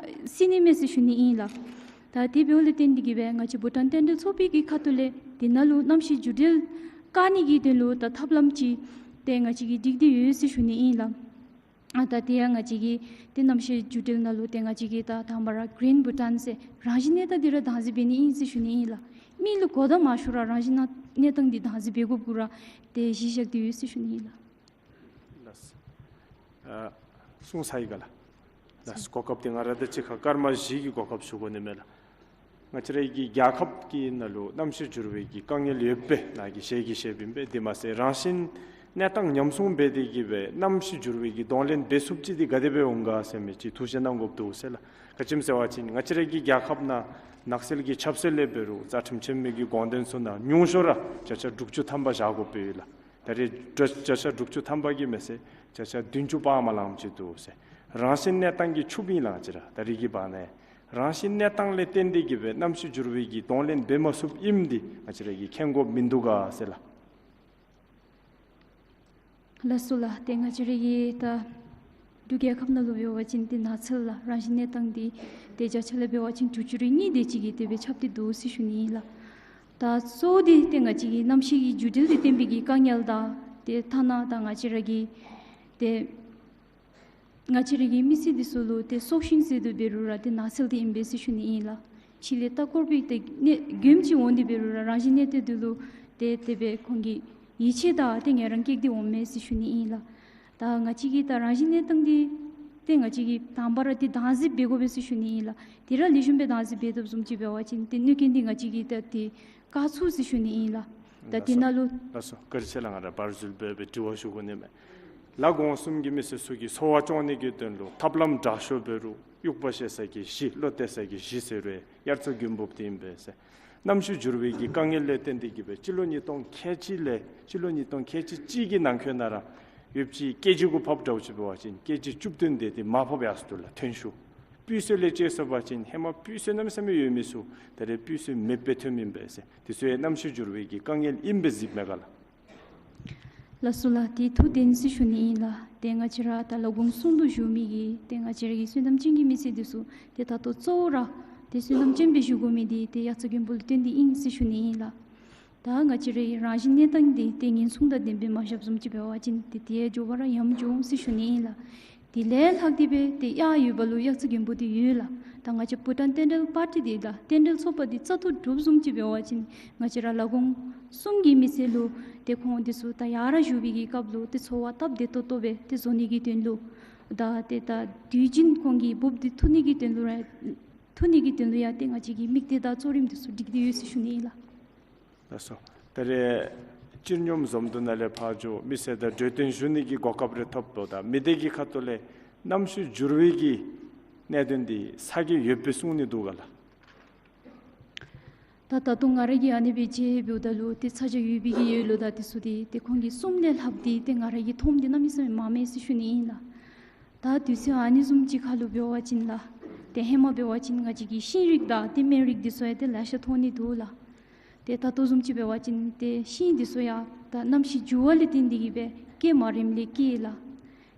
སྲིད་ནི་མས་ཟེར་ཞུ་ནི་ཨིན་ལགས། ད་དེ་འབདཝ་ལས་བརྟེན་ཏེ་གིས་སྦེ་ང་བཅས་བྷུ་ཊཱན་བསྟན་འགྲོའི་ཚོགས་པའི་གི་ཁ་ཐུག་ལས་དེ་ནང་ལུ་གནམ་གཤིས་འགྱུར་འགྲོས་བཀག་ནི་གི་དོན་ལུ་ད་ཐབས་ལམ་ཅིག་ཏེ་ང་བཅས་ཀྱིས་སྒྲིག་སྟེ་ཡོད་ཟེར་ཞུ་ནི་ཨིན་ལགས། ཨ་ད་དེ་ཡང་ང་བཅས་ཀྱིས་ཏེ་གནམ་གཤིས་འགྱུར་འགྲོས་ནང་ལུ་ཏེ་ང་བཅས་ཀྱིས་ད་དང་པ་ར་གི་རིན་བྷུ་ཊཱན་ཟེར་རང་བཞིན་གནས་སྟངས་འདི་ར་བདག་འཛིན་འབད་ནི་ཨིན་ཟེར་ཞུ་ནི་ཨིན་ལགས། མི་ལུ་གོ་བརྡ་མ་ཤོར་ར་རང་བཞིན་གནས་སྟངས་འདི་བདག་འཛིན་འབད་དགོཔ་གུ་ར་ཏེ་གཞི་བཞག་སྟེ་ཡོད་ཟེར་ཞུ་ནི་ཨིན་ལགས། ལགས། ཨ་གསུང་ཚར་ཡི་ག་ལགས། ལགས། གོ་སྐབས་འདི་ང་ར་དང་གཅིག་ཁར་སྐར་མ་བཞི་གི་གོ་སྐབས་ཞུ་དགོ་ནི་མས་ལགས། ང་བཅས་རའི་གི་རྒྱལ་ཁབ་ཀྱི་ནང་ལུ་གནམ་གཤིས་འགྱུར་བའི་གི་དཀའ་ངལ་ཡོདཔ་སྦེ་ནཱ་གིས་ཞལ་གྱིས་བཞེསཔ་ཨིན་པས། དེ་མ་ཚད་རང་བཞིན་གནས་སྟངས་ཉམས་སྲུང་འབད་དེ་གིས་སྦེ་གནམ་གཤིས་འགྱུར་བའི་གི་གདོང་ལེན་འབད་ཚུགསཔ་ཅིག་འདི་ག་དེ་སྦེ་འོང་ག་ཟེར་མི་ཅིག་ཐུགས་བཞེད་གནང་དགོཔ་འདུག་ཟེར་ལགས། ག་ཅི་སྨོ་ཟེར་བ་ཅིན་ང་བཅས་རའི་གི་རྒྱལ་ཁབ་ནང་ནགས་ཚལ་གྱི་ཆབ་སྲིད་ལས་འབད་རུང་རྩ་ཁྲིམས་ཆེན་མོའི་གི་དགོངས་དོན་ཚུ་ནང་ཉུང་ཤོས་ར་བརྒྱ་ཆ་དྲུག་ཅུ་ཐམ་པ་བཞག་དགོཔ་ཡོད་ལགས། ད་རེས་བརྒྱ་ཆ་དྲུག་ཅུ་ཐམ་པ་གིས་མེན་ཟེར་བརྒྱ་ཆ་བདུན་ཅུ་པ་མ་ལངམ་ཅིག་འདུག་ཟེར། རང་བཞིན་གནས་སྟངས་ཀྱིས་ཕྱུགཔ་ཨིན་ལགས། ང་བཅས་ར་ད་རེས་ཀྱི་བར་ན་རང་བཞིན་གནས་སྟངས་ལས་བརྟེན་ཏེ་གིས་སྦེ་གནམ་གཤིས་འགྱུར་བའི་གི་གདོང་ལེན་འབད་མ་ཚུགསཔ་ཨིནམ་འདི་ང་བཅས་ར་གིས་མཁྱེན་དགོཔ་མིན་འདུག་ག་ཟེར་ལགས། ལགས་སོ་ལགས། ཏེ་ང་བཅས་རའི་གི་ད་འབྲུག་རྒྱལ་ཁབ་ནང་ལུ་འབད་བ་ཅིན་ཏེ་ནགས་ཚལ་ལགས་རང་བཞིན་གནས་སྟངས་འདི་ཏེ་བརྒྱ་ཆ་ལས་འབད་བ་ཅིན་དྲུག་ཅུ་རེ་གཉིས་དེ་ཅིག་གིས་དེ་སྦེ་ཁྱབ་སྟེ་འདུག་ཟེར་ཞུ་ནི་ཨིན་ལགས། ད་གཙོ་བོ་འདི་ཏེ་ང་བཅས་ཀྱི་གནམ་གཤིས་ཀྱི་འགྱུར་འགྲོས་ལས་བརྟེན་པའི་གི་དཀའ་ངལ་དང་ཏེ་ཐ་ན་ད་ང་བཅས་ར་གི་ཏེ་ང་བཅས་ར་གི་མི་སེར་འདི་ཚུ་ལུ་ཏེ་སྲོག་ཤིང་ཟེར་དོ་འབད་རུང་ར་ཏེ་ནགས་ཚལ་འདི་ཨིན་པས་ཟེར་ཞུ་ནི་ཨིན་ལགས། ཕྱི་ལས་ལྟ་སྐོར་པའི་ཏེ་གནས་མགྱོནམ་ཅིག་འོང་སྟེ་འབད་རུང་ར་རང་བཞིན་གནས་སྟངས་འདི་ལུ་ཏེ་དེ་སྦེ་ཁོང་གིས་ཡིད་ཆེས་དང་ཏེ་ངལ་རངས་བསྐྱེད་དེ་འོང་མས་ཟེར་ཞུ་ནི་ཨིན་ལགས། ད་ང་བཅས་ཀྱི་ད་རང་བཞིན་གནས་སྟངས་འདི་ཏེ་ང་བཅས་ཀྱིས་དང་པ་ར་ཏེ་བདག་འཛིན་འབད་དགོ་པས་ཟེར་ཞུ་ནི་ཨིན་ལགས། དེ་ར་ལེགས་ཤོམ་སྦེ་བདག་འཛིན་འབད་དོ་བཟུམ་ཅིག་འབད་བ་ཅིན་ཏེ་གནོད་རྐྱེན་འདི་ང་བཅས་ཀྱིས་ད་ཏེ་བཀག་ཚུགས་ཟེར་ཞུ་ནི་ཨིན་ལགས། ད་དེ་ནང་ལུ། ལགས་སོ། བཀའ་དྲིན་ཆེ་ལགས། ང་ར་བར་འཛུལ་འབད་སྦེ་དྲི་བ་ཞུ་དགོ་ནི་མས། ལ་གོང་གསུམ་གྱི་མི་སེར་ཚུ་གི་འཚོ་བ་སྐྱོང་ནི་གི་དོན་ལུ་ཐབས་ལམ་དྲག་ཤོས་འབད་རུང་དབྱུག་པ་བཞེས་ས་གི་གཞི་བློ་གཏད་ས་གི་གཞི་ཟེར་རུང་དབྱར་རྩྭ་དགུན་འབུབ་འདི་ཨིན་པས་ཟེར། གནམ་གཤིས་འགྱུར་བའི་གི་དཀའ་ངལ་ལས་བརྟེན་ཏེ་གིས་སྦེ་སྤྱི་ལོ་ཉིས་སྟོང་ཁལ་གཅིག་ལས་སྤྱི་ལོ་ཉིས་སྟོང་ཁལ་གཅིག་གཅིག་གི་ནང་འཁོད་ནང་ར་ཡོདཔ་ཅིག་ཀེ་ཇི་གུ་ཕབ་འདྲཝ་ཅིག་འབད་བ་ཅིན་ཀེ་ཇི་བཅུ་བདུན་དེ་ཏེ་མར་ཕབ་ཡར་སོང་ལགས། ཐོན་ཤུགས་སྤུས་ཚད་ལས་དཔྱད་སོང་པ་ཅིན་ཧེ་མ་སྤུས་ཚད་གནམ་མེད་ས་མེད་ཡོད་མི་ཚུ་ད་རེས་སྤུས་ཚད་མེདཔ་སྦེ་ཐོནམ་ཨིན་པས་ཟེར། དེ་ཚུ་ཡང་གནམ་གཤིས་འགྱུར་བའི་གི་དཀའ་ངལ་ཨིན་པས་གཟིགསཔ་མས་ག་ལགས། ལགས་སོ་ལགས། ཏེ་ཐུགས་བདེན་ཟེར་ཞུ་ནི་ཨིན་ལགས། ཏེ་ང་བཅས་ར་ད་ལ་གོང་གསུམ་དུ་བཞུགས་མི་གི་ཏེ་ང་བཅས་ར་གི་བསོད་ནམས་ཅན་གྱི་མི་སེར་འདི་ཚུ་ཏེ་ད་ལྟོ་གཙོ་བོ་ར་ཏེ་བསོད་ནམས་ཅན་སྦེ་བཞུགས་དགོ་མི་འདི་ཏེ་དབྱར་རྩྭ་དགུན་འབུབ་ལུ་བརྟེན་ཏེ་ཨིན་ཟེར་ཞུ་ནི་ཨིན་ལགས། ད་ང་བཅས་རའི་རང་བཞིན་གནས་སྟངས་འདི་ཏེ་ཉེན་སྲུང་དང་ལྡནམ་སྦེ་མ་བཞགཔ་བཟུམ་ཅིག་འབད་བ་ཅིན་ཏེ་དེ་ཡང་མགྱོགས་པ་ར་ཡང་མགྱོགས་འོང་ཟེར་ཞུ་ནི་ཨིན་ལགས། དེ་ལས་ལྷག་སྟེ་སྦེ་ཏེ་ཡར་ཡོད་པ་ལུ་དབྱར་རྩྭ་དགུན་འབུབ་འདི་ཡོད་ལགས། ད་ང་བཅས་བྷུ་ཊཱན་བསྟན་འགྲོའི་པར་ཊི་འདི་དང་བསྟན་འགྲོའི་ཚོགས་པ་འདི་རྩ་འཐོར་འགྱོཝ་བཟུམ་ཅིག་འབད་བ་ཅིན་ང་བཅས་ར་ལ་གོང་གསུམ་གྱི་མི་སེར་ལུ་ཏེ་ཁོང་འདི་ཚུ་ད་ཡར་ར་བཞུགས་པའི་གི་སྐབས་ལུ་ཏེ་འཚོ་བ་སྟབས་བདེ་ཏོག་ཏོ་སྦེ་ཏེ་བཟོ་ནི་གི་དོན་ལུ་ད་ཏེ་ད་དུས་རྒྱུན་ཁོང་གི་འབུབ་འདི་ཐུབ་ནི་གི་དོན་ལུ་ར་ཐུབ་ནི་གི་དོན་ལུ་ཡང་ཏེ་ང་བཅས་ཀྱིས་དམིགས་གཏད་དང་གཙོ་རིམ་འདི་ཚུ་སྒྲིག་སྟེ་ཡོད་ཟེར་ཞུ་ནི་ཨིན་ལགས། ལགས་སོ། ད་རེས་སྤྱི་སྙོམས་འཛོམས་འདུ་ནང་ལས་ཕར་འགྱོ་མི་སེར་དང་གྲོས་བསྟུན་ཞུ་ནི་གི་གོ་སྐབས་རེ་ཐོབ་དོ། ད་མི་སྡེ་གི་ཁ་ཐུག་ལས་གནམ་གཤིས་འགྱུར་བའི་གི་གནད་དོན་འདི་ཚ་གྱང་ཡོདཔ་སྦེ་གསུང་ནི་འདུག་ག་ལགས། ད་ད་ལྟོ་ང་ར་གིས་ཨ་ནི་སྦེ་མཇལ་འབདཝ་ད་ལུ་ཏེ་ཚ་གྱང་ཡོད་པའི་གི་ཡོད་ལོ། ད་དེ་ཚུ་འདི་ཏེ་ཁོང་གི་གསུངམ་ལས་ལྷགཔ་འདི་ཏེ་ང་ར་གིས་མཐོངམ་འདི་གནམ་མེད་ས་མེད་མངམ་མས་ཟེར་ཞུ་ནི་ཨིན་ལགས། ད་དུས་ཚོད་ཨ་ནི་བཟུམ་ཅིག་ཁར་ལུ་འབད་བ་ཅིན་ལགས། ཏེ་ཧེ་མ་འབད་བ་ཅིན་ང་བཅས་ཀྱི་ཤིང་རིགས་དང་ཏེ་སྨན་རིགས་འདི་ཚུ་ཡང་ཏེ་ལེ་ཤ་ཐོན་ནི་འདུག་ལགས། ཏེ་ད་ལྟོ་བཟུམ་ཅིག་འབད་བ་ཅིན་ཏེ་ཤིང་འདི་ཚུ་ཡང་ད་གནམ་གཤིས་འགྱུར་བ་ལས་བརྟེན་ཏེ་གིས་སྦེ་སྐྱེ་མ་རནམ་ལས་སྐྱེ་ལགས།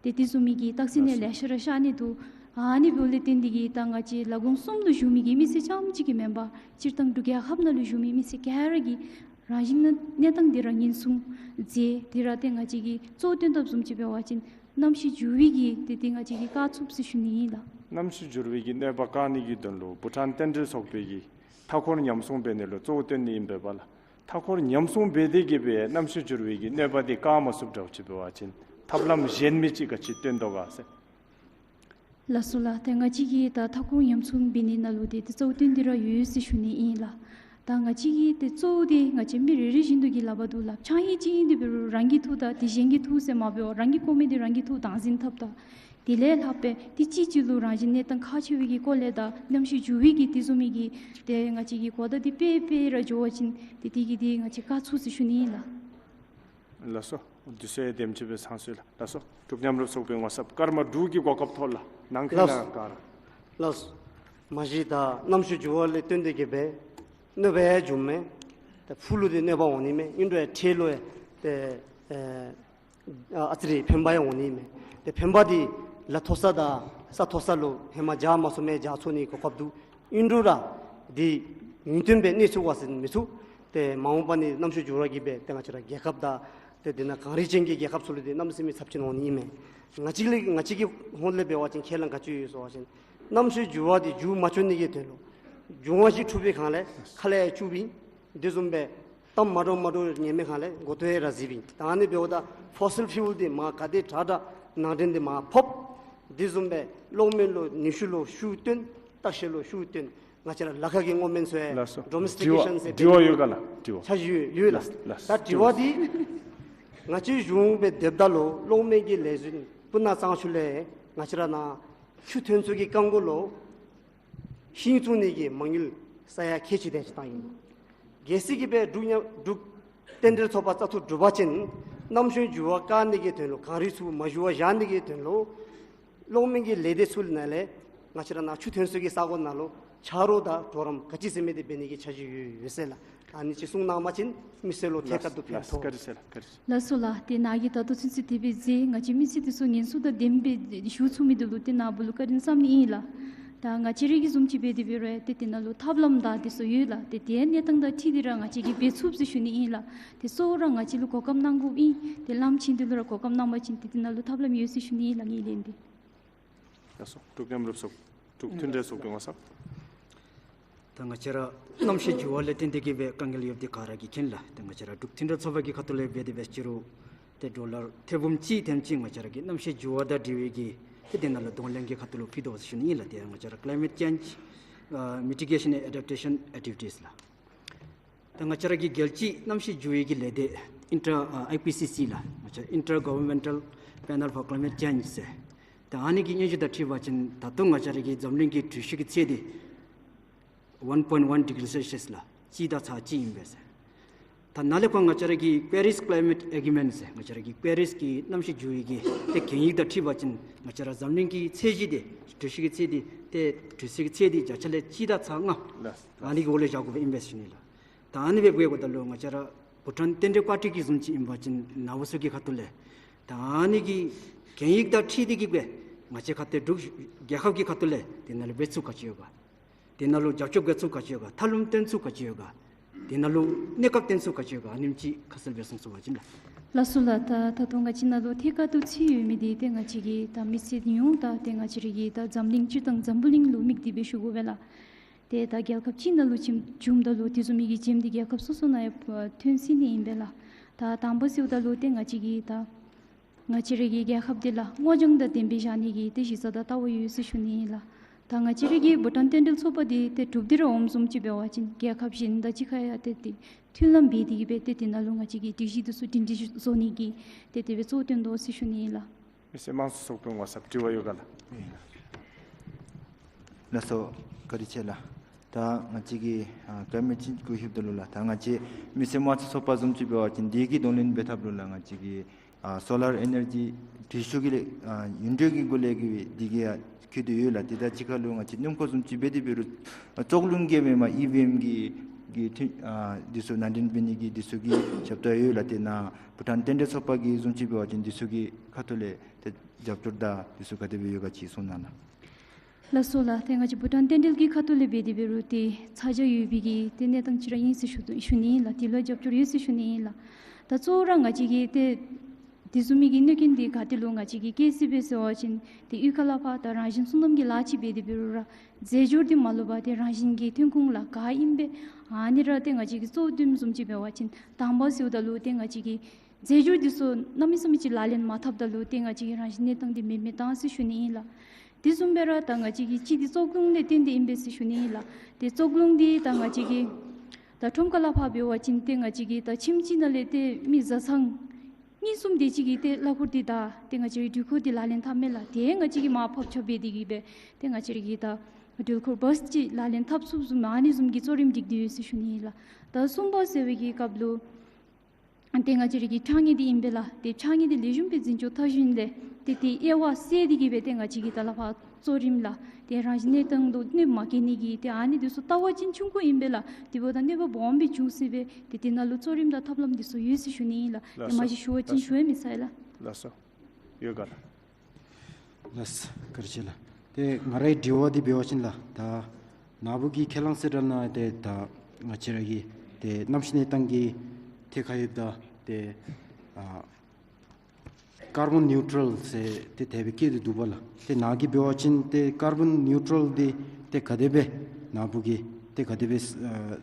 ཏེ་དེ་བཟུམ་མའི་གི་རྟགས་མཚན་ཡང་ལེ་ཤ་ར་ཤར་ནི་འདུག། ཨ་ནི་འབདཝ་ལས་བརྟེན་ཏེ་གིས་ད་ང་བཅས་ལ་གོང་གསུམ་དུ་བཞུགས་མི་གི་མི་སེར་རྐྱངམ་གཅིག་གིས་མེན་པར་སྤྱིར་བཏང་འབྲུག་རྒྱལ་ཁབ་ནང་ལུ་བཞུགས་མི་མི་སེར་ག་ར་གིས་རང་བཞིན་གནས་སྟངས་འདི་ར་ཉེན་སྲུང་མཛད། དེ་ར་ཏེ་ང་བཅས་ཀྱིས་གཙོ་བོ་བཏོན་ཐབས་བཟུམ་ཅིག་འབད་བ་ཅིན་གནམ་གཤིས་འགྱུར་བའི་གི་ཏེ་ཏེ་ང་བཅས་ཀྱིས་བཀག་ཚུགསཔ་ཟེར་ཞུ་ནི་ཨིན་ལགས། གནམ་གཤིས་འགྱུར་བའི་གི་གནོད་པ་བཀག་ནི་གི་དོན་ལུ་བྷུ་ཊཱན་བསྟན་འགྲོའི་ཚོགས་པའི་གི་མཐའ་འཁོར་ཉམས་སྲུང་འབད་ནི་ལུ་གཙོ་བོ་བཏོན་ནི་ཨིན་པས་པ་ལགས། མཐའ་འཁོར་ཉམས་སྲུང་འབད་དེ་གིས་སྦེ་གནམ་གཤིས་འགྱུར་བའི་གི་གནོད་པ་འདི་བཀག་མ་ཚུགསཔ་འདྲཝ་ཅིག་འབད་བ་ཅིན་ཐབས་ལམ་གཞན་མི་ཅིག་ག་ཅི་བཏོན་དོ་ག་ཟེར། ལགས་སོ་ལགས། ཏེ་ང་བཅས་ཀྱིས་ད་མཐའ་འཁོར་ཉམས་སྲུང་འབད་ནི་ནང་ལུ་ཏེ་ཏེ་གཙོ་བོ་བཏོན་ཏེ་ར་ཡོད་ཟེར་ཞུ་ནི་ཨིན་ལགས། ད་ང་བཅས་ཀྱིས་ཏེ་གཙོ་བོ་འདི་ང་བཅས་མི་རེ་རེ་བཞིན་དུ་གིས་སླབ་དོ་ལགས། ཆང་ཧེ་ཅིག་ཨིན་ཏེ་འབད་རུང་རང་གི་ཐུགས་དང་ཏེ་གཞན་གྱི་ཐུགས་ཟེར་མ་འབདཝ་རང་གིས་གོ་མི་འདི་རང་གི་ཐུགས་བདག་འཛིན་འཐབ་ད། དེ་ལས་ལྷག་སྦེ་ཏེ་གཅིག་གཅིག་ལུ་རང་བཞིན་གནས་སྟངས་ཁག་ཆེ་བའི་གི་སྐོར་ལས་དང་གནམ་གཤིས་འགྱུར་བའི་གི་དེ་བཟུམ་མའི་གི་ཏེ་ང་བཅས་ཀྱིས་གོ་བརྡ་འདི་སྤེལ་སྤེལ་ར་འགྱོ་བ་ཅིན་ཏེ་དེ་གིས་ཏེ་ང་བཅས་བཀག་ཚུགས་ཟེར་ཞུ་ནི་ཨིན་ལགས། ལགས་སོ། དུས་ཚོད་དེམ་ཅིག་སྦེ་ཚང་སོང་ཡི་ལགས། ལགས་སོ། འབྲུག་མཉམ་རུབ་ཚོགས་པའི་ངོ་ཚབ་ཀརྨ་འབྲུག་གི་གོ་སྐབས་ཐོག་ལས་ནང་འཁོད་ལགས། ལགས་སོ། མ་གཞི་ད་གནམ་གཤིས་འགྱུར་བ་ལས་བརྟེན་ཏེ་གིས་སྦེ་གནོད་པ་ཡང་འབྱུངམ་མས། ད་ཕུ་ལུ་འདི་གནོད་པ་འོང་ནི་མས། ཨིན་རུང་ཡང་ཁྲལ་ལུ་ཡང་ཏེ་ཨ་ཨ་ཙི་རེ་ཕན་པ་ཡང་འོང་ནི་མས། ཏེ་ཕན་པ་འདི་ལ་མཐོ་ས་དང་ས་མཐོ་ས་ལུ་ཧེ་མ་བཞག་མ་ཚུགས་མི་བཞག་ཚུགས་ནི་གོ་སྐབས་འདུག། ཨིན་རུང་ར་འདི་ངེས་བརྟན་སྦེ་གནས་ཚུགས་པ་ཟེར་མི་ཚུགས། ཏེ་མ་འོངས་པ་ནི་གནམ་གཤིས་འགྱུར་བ་གིས་སྦེ་ཏེ་ང་བཅས་ར་རྒྱལ་ཁབ་དང་ཏེ་དེ་ནང་གངས་རི་ཅན་གྱི་རྒྱལ་ཁབ་ཚུ་ལུ་འདི་གནམ་མེད་ས་མེད་ཚབས་ཆེན་འོང་ནི་ཨིན་མས། ང་བཅས་ལས་ང་བཅས་ཀྱི་ཧོངས་ལས་འབད་བ་ཅིན་ཁས་བླངས་ག་ཅི་ཡོད་ཟེར་བ་ཅིན་གནམ་གཤིས་འགྱུར་བ་འདི་མཇུག་མ་འབྱོན་ནི་གི་དོན་ལུ་འབྱུང་བ་ཅིག་འཁྲུགས་པའི་སྒང་ལས་ཁ་ལས་ཡང་འཁྱུ་བའི་དེ་བཟུམ་སྦེ་གཏམ་མ་འདྲཝ་མ་འདྲཝ་ཉན་མི་སྒང་ལས་མགུ་ཏོ་ཡང་ར་གཟིར་བའི། ད་ཨ་ནི་འབདཝ་ད་ཕོ་སིལ་ཕིའུལ་འདི་མར་ག་དེ་དྲག་དྲག་ནང་འདྲེན་འདི་མར་ཕབ། དེ་བཟུམ་སྦེ་གློག་མེ་ལུ་ནུས་ཤུགས་ལུ་ཤུགས་བཏོན། ལྟ་བཤལ་ལུ་ཤུགས་བཏོན། ང་བཅས་ར་ལ་ཁ་གི་སྔོ་སྨན་ཚུ་ཡང་ལགས་སོ། ཌོ་མེསི་ཊི་ཀེ་ཤཱན་ཟེར་དྲི་བ་ཡོད་ག་ལགས། དྲི་བ་ཆ་བཞག་ཡོད་ལགས། ལགས་ལགས། ད་དྲི་བ་འདི་ང་བཅས་གཞུང་སྦེ་སྡོདཔ་ད་ལུ་གློག་མེ་གི་ལས་འཛིན་སྤུ་ན་གཙང་ཆུ་ལས་ང་བཅས་ར་ནང་ཆུ་ཐོན་ཚུགས་ཀྱི་རྐང་འགོ་ལུ་ཤིང་བཙུགས་ནི་གི་མ་དངུལ་ས་ཡ་ཁལ་གཅིག་དེ་ཅིག་བཏང་ཡི། གལ་སྲིད་ཀྱི་སྦེ་འབྲུག་མཉམ་འབྲུག་རྟེན་འབྲེལ་ཚོགས་པ་བཙག་འཐུ་གྲུབ་པ་ཅིན་གནམ་གཤིས་འགྱུར་བ་བཀག་ནི་གི་དོན་ལུ་གངས་རི་ཚུ་མ་ཞུ་བར་བཞག་ནི་གི་དོན་ལུ་གློག་མེ་གི་ལས་སྡེ་ཚུ་ནང་ལས་ང་བཅས་ར་ནང་ཆུ་ཐོན་ས་གི་ས་གོ་ནང་ལུ་ཆ་རོགས་དང་གྲོགས་རམ་ག་ཅི་ཟེར་མི་འདི་འབད་ནི་གི་འཆར་གཞི་ཡོད་ཡོད་ཟེར་ལགས། ཨ་ནི་ཅིག་གསུང་གནང་པ་ཅིན་མི་སེར་ལུ་ཐད་ཀར་དུ་ཕན་ཐོགས། ལགས་སོ། བཀའ་དྲིན་ཆེ་ལགས། བཀའ་དྲིན་ཆེ། ལགས་སོ་ལགས། ཏེ་ནཱ་གིས་ད་ལྟོ་ཚུན་ཚོད་དེ་སྦེ་མཛད། ང་བཅས་མི་སེར་འདི་ཚུ་ཉེན་སྲུང་དང་ལྡནམ་སྦེ་ཞུ་ཚུགས་མི་འདི་ལུ་ཏེ་ནཱ་བུ་ལུ་བཀའ་དྲིན་བསམ་ནི་ཨིན་ལགས། ད་ང་བཅས་ར་གི་བཟུམ་ཅིག་འབད་དེ་འབད་རུང་ཏེ་དེ་ནང་ལུ་ཐབས་ལམ་དང་དེ་ཚུ་ཡོད་ལགས། ཏེ་དེ་གནས་སྟངས་དང་འཁྲིལ་ཏེ་ར་ང་བཅས་ཀྱིས་འབད་ཚུགས་ཟེར་ཞུ་ནི་ཨིན་ལགས། ཏེ་གཙོ་བོ་ར་ང་བཅས་ལུ་གོ་སྐབས་གནང་དགོཔ་ཨིན། ཏེ་བླམ་ཆེན་འདི་ལུ་ར་གོ་སྐབས་གནང་པ་ཅིན་ཏེ་དེ་ནང་ལུ་ཐབས་ལམ་ཡོད་ཟེར་ཞུ་ནི་ཨིན་ལགས། ངེས་ལེགས་འདི། ལགས་སོ། འབྲུག་མཉམ་རུབ་ཚོགས་འབྲུག་མཐུན་འབྲེལ་ཚོགས་པའི་ངོ་ཚབ། ད་ང་བཅས་ར་གནམ་གཤིས་འགྱུར་བ་ལས་བརྟེན་ཏེ་གིས་སྦེ་དཀའ་ངལ་ཡོདཔ་འདི་ག་ར་གིས་མཁྱེན་ལགས། ད་ང་བཅས་ར་འབྲུག་མཐུན་འབྲེལ་ཚོགས་པ་གི་ཁ་ཐུག་ལས་འབད་དེ་འབད་ཅི་རུང་ཏེ་ཌོ་ལར་ཐེར་འབུམ་གཅིག་དེམ་ཅིག་ང་བཅས་ར་གི་གནམ་གཤིས་འགྱུར་བ་དང་འབྲེལ་བའི་གི་ཏེ་དེ་ནང་ལུ་གདོང་ལེན་གྱི་ཁ་ཐུག་ལུ་ཕུལ་དོ་ཟེར་ཞུ་ནི་ཨིན་ལགས། དེ་ཡང་ང་བཅས་ར་Climate Change, uh, Mitigation and Adaptation Activities ལགས། ད་ང་བཅས་ར་གི་རྒྱལ་སྤྱིའི་གནམ་གཤིས་འགྱུར་བའི་གི་ལས་སྡེ་ཨིན་ཊར་ཨ་ཨའི་པི་སི་སི་ལགས། ང་བཅས་Inter Governmental Panel for Climate Change ཟེར། ད་ཨ་ནི་གི་སྙན་ཞུ་དང་འཁྲིལ་བ་ཅིན་ད་ལྟོ་ང་བཅས་ར་གི་འཛམ་གླིང་གི་དྲོད་ཤུགས་ཀྱི་ཚད་འདི་one point one degree Celsius ལགས། གཅིག་དང་ཚག་གཅིག་ཨིན་པས་ཟེར། ད་ནཱ་ལས་ཁོང་ང་བཅས་ར་གི་Paris Climate Agreement ཟེར་ང་བཅས་ར་གི་པེ་རིས་ཀྱི་གནམ་གཤིས་འགྱུར་བའི་གི་ཏེ་གན་ཡིག་དང་འཁྲིལ་བ་ཅིན་ང་བཅས་ར་འཛམ་གླིང་གི་ཚད་གཞི་འདི་དྲོད་ཤུགས་ཀྱི་ཚད་འདི་ཏེ་དྲོད་ཤུགས་ཀྱི་ཚད་འདི་བརྒྱ་ཆ་ལས་གཅིག་དང་ཚག་ལྔ། ལགས། ཨ་ནི་གི་འོག་ལས་བཞག་དགོཔ་ཨིན་པས་ཟེར་ཞུ་ནི་ལགས། ད་ཨ་ནི་སྦེ་འབད་དགོཔ་ད་ལུ་ང་བཅས་ར་བྷུ་ཊཱན་རྟེན་འབྲེལ་པར་ཊི་གི་བཟུམ་ཅིག་ཨིན་པ་ཅིན་ནཱ་བུ་ཚུ་གི་ཁ་ཐུག་ལས་ད་ཨ་ནི་གི་གན་ཡིག་དང་འཁྲིལ་ཏེ་གིས་སྦེ་ང་བཅས་ཁ་ཐུག་འབྲུག་རྒྱལ་ཁབ་ཀྱི་ཁ་ཐུག་ལས་དེ་ནང་ལུ་འབད་ཚུགས་ག་ཅི་ཡོད་ག། དེ་ནང་ལུ་རྒྱབ་སྐྱོར་འབད་ཚུགས་ག་ཅི་ཡོད་ག། ཐབས་ལམ་སྟོན་ཚུགས་ག་ཅི་ཡོད་ག། དེ་ནང་ལུ་གནས་སྐབས་སྟོན་ཚུགས་ག་ཅི་ཡོད་ག། ཨ་ནེམ་ཅིག་ཁ་གསལ་སྦེ་གསུང་ཚུགས་པ་ཅིན་ལགས། ལགས་སོ་ལགས། ད་ད་ལྟོ་ང་བཅས་ནང་ལུ་ཐད་ཀར་དུ་ཚུད་ཡོད་མི་འདི་ཏེ་ང་བཅས་ཀྱི་ད་མི་སེར་ཡོངས་དང་ཏེ་ང་བཅས་ར་གི་ད་འཛམ་གླིང་སྤྱིར་བཏང་འཛམ་བུ་གླིང་ལུ་དམིགས་ཏེ་སྦེ་ཞུ་དགོ་པས་ལགས། ཏེ་ད་རྒྱལ་ཁབ་ཅིག་ནང་ལུ་བྱུང་བྱུངམ་ད་ལུ་དེ་བཟུམ་མའི་གི་བྱེམ་འདི་རྒྱལ་ཁབ་སོ་སོ་ནང་ཡང་ཐོན་སྲིད་ནི་ཨིན་པས་ལགས། ད་དང་པ་ཟེརཝ་ད་ལུ་ཏེ་ང་བཅས་ཀྱི་ད་ང་བཅས་ར་གི་རྒྱལ་ཁབ་འདི་ལགས་སྔོ་ལྗང་དང་ལྡན་པའི་བཞག་ནི་གི་ཏེ་གཞི་རྩ་དང་ལྟ་བ་ཡོད་ཟེར་ཞུ་ནི་ཨིན་ལགས། ད་ང་བཅས་ར་གི་བྷུ་ཊཱན་རྟེན་འབྲེལ་ཚོགས་པ་འདི་ཏེ་གྲུབ་སྟེ་ར་འོངམ་བཟུམ་ཅིག་འབད་བ་ཅིན་རྒྱལ་ཁབ་གཞན་དང་གཅིག་ཁར་ཡང་ཏེ་ཏེ་མཐུན་ལམ་འབད་དེ་གིས་སྦེ་ཏེ་དེ་ནང་ལུ་ང་བཅས་ཀྱི་སྒྲིག་གཞི་འདི་ཚུ་སྒྲིང་སྒྲིང་བཟོ་ནི་གི་ཏེ་དེ་སྦེ་གཙོ་བོ་བཏོན་དོ་ཟེར་ཞུ་ནི་ཨིན་ལགས། མི་སེར་དམངས་གཙོ་ཚོགས་པའི་ངོ་ཚབ་དྲི་བ་ཡོད་ག་ལགས། ལགས་སོ། བཀའ་དྲིན་ཆེ་ལགས། ད་ང་བཅས་ཀྱི་ཨ་ཀ་མེ་ཅིན་གུ་ཧིབ་ད་ལུ་ལགས། ད་ང་བཅས་མི་སེར་དམངས་གཙོ་ཚོགས་པ་བཟུམ་ཅིག་འབད་བ་ཅིན་འདི་གི་གདོང་ལེན་འབད་ཐབས་ལུ་ལགས་ང་བཅས་ཀྱི་ཨ་སོ་ལར་ཨེ་ནར་ཇི་དྲོད་ཤུགས་ཀྱི་ལས་ཨ་ཡུན་འགྲོས་ཀྱི་སྒོ་ལས་ཀྱི་འདི་གི་ཡང་ཁུ་དུ་ཡོད་ལགས། དེ་དང་གཅིག་ཁར་ལུ་ང་བཅས་སྣུམ་འཁོར་བཟུམ་ཅིག་འབད་དེ་འབད་རུང་ཨ་ཙོག་རླུང་གི་མེན་པར་ཨི་ཝི་ཨེམ་གྱི་གི་ཐུན་ཨ་འདི་ཚུ་ནང་འདྲེན་འབད་ནི་གི་འདི་ཚུ་གི་ཞབས་ཏོག་ཡོད་ལགས། དེ་ནང་བྷུ་ཊཱན་རྟེན་འབྲེལ་ཚོགས་པ་གི་བཟུམ་ཅིག་འབད་བ་ཅིན་འདི་ཚུ་གི་ཁ་ཐུག་ལས་ཏེ་རྒྱབ་སྐྱོར་དང་འདི་ཚུ་ག་དེ་སྦེ་ཡོད་ག་ཅིག་གསུང་གནང་ལགས། ལགས་སོ་ལགས། ཏེ་ང་བཅས་བྷུ་ཊཱན་རྟེན་འབྲེལ་གྱི་ཁ་ཐུག་ལས་འབད་དེ་འབད་རུང་ཏེ་ཚ་གྱང་ཡོད་པའི་གི་ཏེ་གནས་སྟངས་ཅིག་ར་ཨིན་ཟེར་ཞུ་དོ་ཞུ་ནི་ཨིན་ལགས། དེ་ལུ་རྒྱབ་སྐྱོར་ཡོད་ཟེར་ཞུ་ནི་ཨིན་ལགས། ད་གཙོ་བོ་ར་ང་བཅས་ཀྱི་ཏེ་དེ་བཟུམ་མའི་གི་གནོད་སྐྱོན་འདི་ག་ཏེ་ལུ་ང་བཅས་ཀྱིས་བཀལ་སྲིད་པས་ཟེར་བ་ཅིན་ཏེ་གཡུས་ཁ་ལས་ཕར་ད་རང་བཞིན་སོ་ནམ་གྱི་ལཱ་ཅིག་འབད་དེ་འབད་རུང་ར་རྫས་སྦྱོར་འདི་མ་ལུས་པར་ཏེ་རང་བཞིན་གྱི་ཐོན་ཁུངས་ལགས་ག་ཨིན་པས། ཨ་ནི་ར་ཏེ་ང་བཅས་ཀྱིས་གཙོ་བོ་བཏོནམ་བཟུམ་ཅིག་འབད་བ་ཅིན་དང་པ་ཟེརཝ་ད་ལུ་ཏེ་ང་བཅས་ཀྱི་རྫས་སྦྱོར་འདི་ཚུ་གནམ་མེད་ས་མེད་ཅིག་ལག་ལེན་མ་འཐབ་ད་ལུ་ཏེ་ང་བཅས་ཀྱི་རང་བཞིན་གནས་སྟངས་འདི་མེདཔ་མེདཔ་བཏང་ཟེར་ཞུ་ནི་ཨིན་ལགས། དེ་བཟུམ་སྦེ་ར་ད་ང་བཅས་ཀྱི་གཅིག་འདི་ཙོག་རླུང་ལས་བརྟེན་ཏེ་ཨིན་པས་ཟེར་ཞུ་ནི་ཨིན་ལགས། ཏེ་ཙོག་རླུང་འདི་ད་ང་བཅས་ཀྱི་ད་ཁྲོམ་ཁ་ལས་ཕར་འབད་བ་ཅིན་ཏེ་ང་བཅས་ཀྱི་ད་ཁྱིམ་གཅིག་ནང་ལས་ཏེ་མི་བཟའ་ཚང་གཉིས་གསུམ་དེ་ཅིག་གིས་ཏེ་གླ་འཁོར་འདི་དང་ཏེ་ང་བཅས་ཀྱི་འགྲུལ་འཁོར་འདི་ལག་ལེན་འཐབ་མས་ལགས། ཏེ་ང་བཅས་ཀྱིས་མར་ཕབ་ཆག་འབད་དེ་གིས་སྦེ་ཏེ་ང་བཅས་ཀྱི་ད་འགྲུལ་འཁོར་བཱས་ཅིག་ལག་ལེན་འཐབ་ཚུགསཔ་བཟུམ་ཨ་ནི་བཟུམ་གྱི་གཙོ་རིམ་སྒྲིག་སྟེ་ཡོད་ཟེར་ཞུ་ནི་ཨིན་ལགས། ད་གསུམ་པ་ཟེར་བའི་གི་སྐབས་ལུ་ ཏེ་ང་བཅས་ར་གི་ཕྱགས་སྙིགས་འདི་ཨིན་པས་ལགས། ཏེ་ཕྱགས་སྙིགས་འདི་ལེགས་ཤོམ་སྦེ་འཛིན་སྐྱོང་འཐབ་ཞིནམ་ལས་ཏེ་དེའི་དབྱེ་བ་བསལ་ཏེ་གི་སྦེ་ཏེ་ང་བཅས་ཀྱིས་ད་ལས་ཕར་གཙོ་རིམ་ལགས་ཏེ་རང་བཞིན་གནས་སྟངས་ལུ་གནོདཔ་མ་བཀལ་ནི་གི་ཏེ་ཨ་ནི་འདི་ཚུ་ལྟ་བ་ཅིན་ཆུང་ཀུ་ཨིན་པས་ལགས། དེ་འབདཝ་ད་གནོད་པ་སྦོམ་སྦེ་འབྱུང་སྲིད་པས། ཏེ་དེ་ནང་ལུ་གཙོ་རིམ་དང་ཐབས་ལམ་འདི་ཚུ་ཡོད་ཟེར་ཞུ་ནི་ཨིན་ལགས། ཏེ་ལགས་སོ། མ་གཞི་ཞུ་བ་ཅིན་ཞུ་ཡང་མི་ཚར་ལགས། ལགས་སོ། ཡོད་ག་ལགས། ལགས་སོ། བཀའ་དྲིན་ཆེ་ལགས། ཏེ་ང་རའི་དྲི་བ་འདི་འབད་བ་ཅིན་ལགས། ད་ནཱ་བུ་གི་ཁས་བླངས་གསལ་བསྒྲགས་ནང་ཏེ་ད་ང་བཅས་ར་གི་ཏེ་གནམ་གཤིས་གནས་སྟངས་ཀྱི་ཐད་ཁར་ཡོདཔ་ད་ཏེ་ཨ་ཀར་བོན་ནིའུ་ཊཱལ་ཟེར་ཏེ་དེ་སྦེ་བཀོད་དེ་འདུག་པ་ལགས། ཏེ་ནཱ་གིས་འབད་བ་ཅིན་ཏེ་ཀར་བོན་ནིའུ་ཊཱལ་འདི་ཏེ་ག་དེ་སྦེ་ནཱ་བུ་གིས་ཏེ་ག་དེ་སྦེ་ཨ་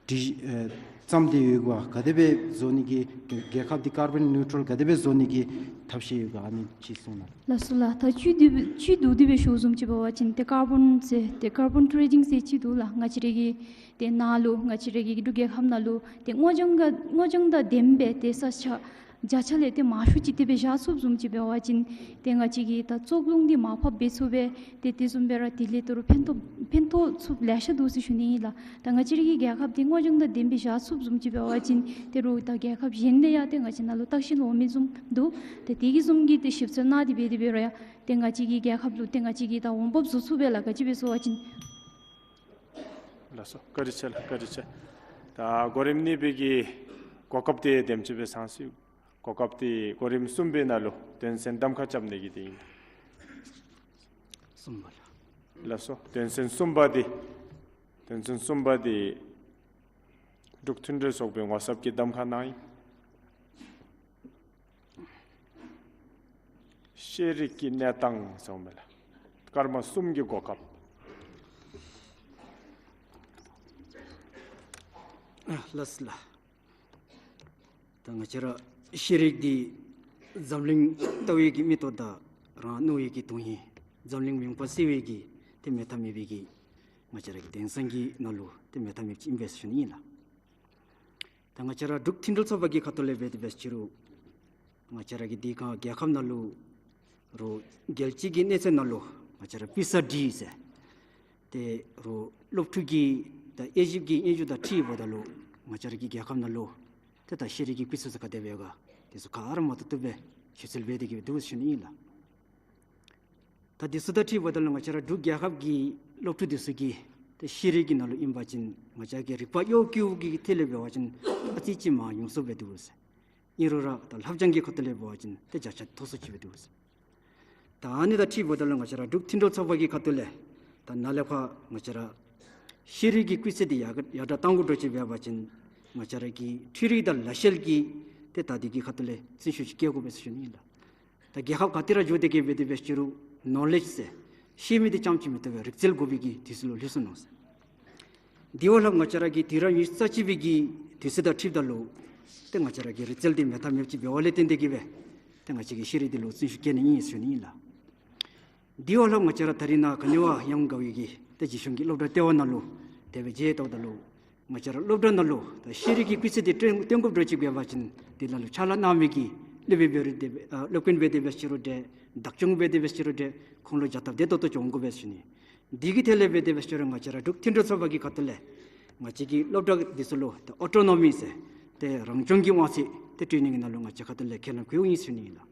སྒྲིག་ཨེ་བརྩམས་ཏེ་ཡོད་ག། ག་དེ་སྦེ་བཟོ་ནི་གི་རྒྱལ་ཁབ་འདི་ཀར་བོན་ནིའུ་ཊཱལ་ག་དེ་སྦེ་བཟོ་ནི་གི་ཐབས་ཤེས་ཡོད་ག། ཨ་ནི་ཅིག་གསུང་གནང་། ལགས་སོ་ལགས། ད་བཅུད་བསྡུ་བཅུད་བསྡུ་སྟེ་སྦེ་ཞུ་བཟུམ་ཅིག་འབད་བ་ཅིན་ཏེ་ཀར་བོན་ཟེར་ཏེ་ཀར་བོན་ཊེ་རེ་ཌིང་ཟེར་ཅིག་འདུག་ལགས། ང་བཅས་ར་གི་ཏེ་ནཱ་ལུ་ང་བཅས་ར་གི་འབྲུག་རྒྱལ་ཁབ་ནང་ལུ་ཏེ་སྔོ་ལྗང་ག་སྔོ་ལྗང་དང་ལྡནམ་སྦེ་ཏེ་ས་ཆ་བརྒྱ་ཆ་ལས་ཏེ་མང་ཤོས་ཅིག་དེ་སྦེ་བཞག་ཚུགསཔ་བཟུམ་ཅིག་འབད་བ་ཅིན་ཏེ་ང་བཅས་ཀྱིས་ད་བཙོག་རླུང་འདི་མར་ཕབ་འབད་ཚུགས་པས། ཏེ་དེ་བཟུམ་སྦེ་ར་དེ་ལས་ད་རུང་ཕན་ཐོགས་ཕན་ཐོགས་ཚུགསཔ་ལེ་ཤ་འདུག་ཟེར་ཞུ་ནི་ཨིན་ལགས། ད་ང་བཅས་ར་གི་རྒྱལ་ཁབ་འདི་སྔོ་ལྗང་དང་ལྡནམ་སྦེ་བཞག་ཚུགསཔ་བཟུམ་ཅིག་འབད་བ་ཅིན་ད་རུང་ད་རྒྱལ་ཁབ་གཞན་ལས་ཡང་ཏེ་ང་བཅས་ནཱ་ལུ་བརྟག་ཞིབ་འོང་མི་བཟུམ་འདུག། ཏེ་དེ་གི་བཟུམ་གྱི་ཏེ་ཞིབ་འཚོལ་གནང་སྟེ་འབད་དེ་འབད་རུང་ཡང་ཏེ་ང་བཅས་ཀྱི་རྒྱལ་ཁབ་ལུ་ཏེ་ང་བཅས་ཀྱིས་ད་འོང་འབབ་བཟོ་ཚུགས་པས་ལགས། ག་ཅི་སྦེ་ཟེར་བ་ཅིན། ལགས་སོ། བཀའ་དྲིན་ཆེ་ལགས། བཀའ་དྲིན་ཆེ། ད་གོ་རིམ་གཉིས་པའི་གི་གོ་སྐབས་འདི་དེམ་ཅིག་སྦེ་ཚང་སོ་ཡི། གོ་སྐབས་འདི་གོ་རིམ་གསུམ་པའི་ནང་ལུ་དོན་ཚན་གདམ་ཁ་རྐྱབ་ནི་གི་འདི་ཨིན། གསུམ་པ་ལགས། ལགས་སོ། དོན་ཚན་གསུམ་པ་འདི་དོན་ཚན་གསུམ་པ་འདི་འབྲུག་མཐུན་སྒྲིལ་ཚོགས་པའི་ངོ་ཚབ་ཀྱིས་གདམ་ཁ་གནང་ཡི། ཤེས་རིག་གི་གནས་སྟངས་ཟེར་མི་ལགས། སྐར་མ་གསུམ་གྱི་གོ་སྐབས། ཨ་ལགས་སོ་ལགས། ད་ང་བཅས་ར་ཤེས་རིག་འདི་འཛམ་གླིང་ལྟ་བའི་གི་མིག་ཏོ་དང་རང་ནུ་བའི་གི་དོན་ཧིང་འཛམ་གླིང་མིང་པ་གསལ་བའི་གི་ཏེ་མེད་ཐབས་མེད་པའི་གི་ང་བཅས་ར་གི་དེང་སང་གི་ནང་ལུ་ཏེ་མེད་ཐབས་མེདཔ་ཅིག་ཨིན་པས་ཟེར་ཞུ་ནི་ཨིན་ལགས། ད་ང་བཅས་ར་འབྲུག་མཐུན་སྒྲིལ་ཚོགས་པ་གི་ཁ་ཐུག་ལས་འབད་དེ་འབད་ཅི་རུང་ང་བཅས་ར་གི་འདི་ག་རྒྱལ་ཁབ་ནང་ལུ་རུང་རྒྱལ་སྤྱི་གི་གནས་ཚད་ནང་ལུ་ང་བཅས་ར་པི་སཱ་ཌི་ཟེར་ཏེ་རུང་སློབ་ཕྲུག་གི་ད་དབྱེ་ཞིབ་ཀྱི་སྙན་ཞུ་དང་འཁྲིལཝ་ད་ལུ་ང་བཅས་ར་གི་རྒྱལ་ཁབ་ནང་ལུ་ཏེ་ད་ཤེས་རིག་གི་སྤུས་ཚད་ཚུ་ག་དེ་སྦེ་ཡོད་ག་དེ་ཚུ་ག་ར་མ་ཏོག་ཏོ་སྦེ་ཞིབ་འཚོལ་འབད་དེ་གི་འདུག་ཟེར་ཞུ་ནི་ཨིན་ལགས། ད་དེ་ཚུ་དང་འཁྲིལཝ་ད་ལུ་ང་བཅས་ར་འབྲུག་རྒྱལ་ཁབ་ཀྱི་སློབ་ཕྲུག་དེ་ཚུ་གིས་ཏེ་ཤེས་རིག་གི་ནང་ལུ་ཨིན་པ་ཅིན་ང་བཅས་ཀྱི་རིག་པ་གཡོ་སྒྱུ་གི་ཐད་ལས་འབད་བ་ཅིན་ཨ་ཙི་ཅིག་མར་ཡོང་སོང་སྦེ་འདུག་ཟེར། ཨིན་རུང་ར་ད་ལྷབ་སྦྱང་གི་ཁ་ཐུག་ལས་འབད་བ་ཅིན་ཏེ་བརྒྱ་ཆ་མཐོ་སུ་ཅིག་སྦེ་འདུག་ཟེར། ད་ཨ་ནི་དང་འཁྲིལཝ་ད་ལུ་ང་བཅས་ར་འབྲུག་མཐུན་སྒྲིལ་ཚོགས་པ་གི་ཁ་ཐུག་ལས་ད་ནཱ་ལས་ཕར་ང་བཅས་ར་ཤེས་རིག་གི་སྤུས་ཚད་འདི་ཡར་ཡར་དྲག་གཏང་དགོ་འདྲཝ་ཅིག་འབད་བ་ཅིན་ང་བཅས་ར་གི་འཕྲུལ་རིག་དང་ལག་ཤེས་ཀྱི་ཏེ་ད་འདི་གི་ཁ་ཐུག་ལས་བརྩོན་ཤུགས་ཅིག་བསྐྱེད་དགོ་པས་ཟེར་ཞུ་ནི་ཨིན་ལགས། ད་རྒྱལ་ཁབ་ག་ཏེ་ར་འགྱོ་སྟེ་གི་འབད་དེ་འབད་ཅི་རུང་ནོ་ལེཇ་ཟེར་ཤེས་མི་འདི་རྐྱངམ་ཅིག་མ་གཏོགས་སྦེ་རིག་རྩལ་དགོ་པའི་གི་དུས་ཚོད་ལུ་ལྷོད་སོ་ནུག་ཟེར། དེ་བ་ལྷག་ང་བཅས་ར་གི་དུས་རབས་ཉི་ཤུ་རྩ་གཅིག་པའི་གི་དུས་ཚོད་དང་འཁྲིལཝ་ད་ལུ་ཏེ་ང་བཅས་ར་གི་རིག་རྩལ་འདི་མེད་ཐབས་མེདཔ་ཅིག་འབདཝ་ལས་བརྟེན་ཏེ་གི་སྦེ་ཏེ་ང་བཅས་ཀྱིས་ཤེས་རིག་འདི་ལུ་བརྩོན་ཤུགས་བསྐྱེད་ནི་ཨིན་ཟེར་ཞུ་ནི་ཨིན་ལགས། དེ་བ་ལྷག་ང་བཅས་ར་ད་རིས་ནཱ་ག་ནི་བ་ཡང་དགའ་བའི་གི་ཏེ་རྗེ་གཞུང་གི་སློབ་གྲྭ་ལྟེ་བ་ནང་ལུ་དེ་སྦེ་མཇལ་བལྟཝ་ད་ལུ་ང་བཅས་ར་སློབ་གྲྭ་ནང་ལུ་ད་ཤེས་རིག་གི་སྤུས་ཚད་འདི་སྟོན་སྟོན་དགོཔ་འདྲཝ་ཅིག་འབད་བ་ཅིན་དེ་ནང་ལུ་ཕྱག་ལཱ་གནང་མི་གི་སློབ་དཔོན་འབད་རུང་དེ་སྦེ་ཨ་སློབ་དཔོན་འབད་དེ་འབད་ཅི་རུང་འདྲ་བདག་སྐྱོང་འབད་དེ་འབད་ཅི་རུང་འདྲ་ཁོང་ལུ་བྱ་སྟབས་བདེ་ཏོག་ཏོ་འགྱོ་དགོ་པས་ཟེར་ཞུ་ནི། དེ་གི་ཐད་ལས་འབད་དེ་འབད་ཅི་རུང་ང་བཅས་ར་འབྲུག་མཐུན་སྒྲིལ་ཚོགས་པ་གི་ཁ་ཐུག་ལས་ང་བཅས་ཀྱི་སློབ་གྲྭ་འདི་ཚུ་ལུ་ཏེ་ཨོ་ཊོ་ནོ་མི་ཟེར་ཏེ་རང་སྐྱོང་གི་དབང་ཚད་འདི་སྤྲོད་ནི་གི་ནང་ལུ་ང་བཅས་ཁ་ཐུག་ལས་ཁས་ལེན་ཕུལཝ་ཨིན་ཟེར་ཞུ་ནི་ཨིན་ལགས།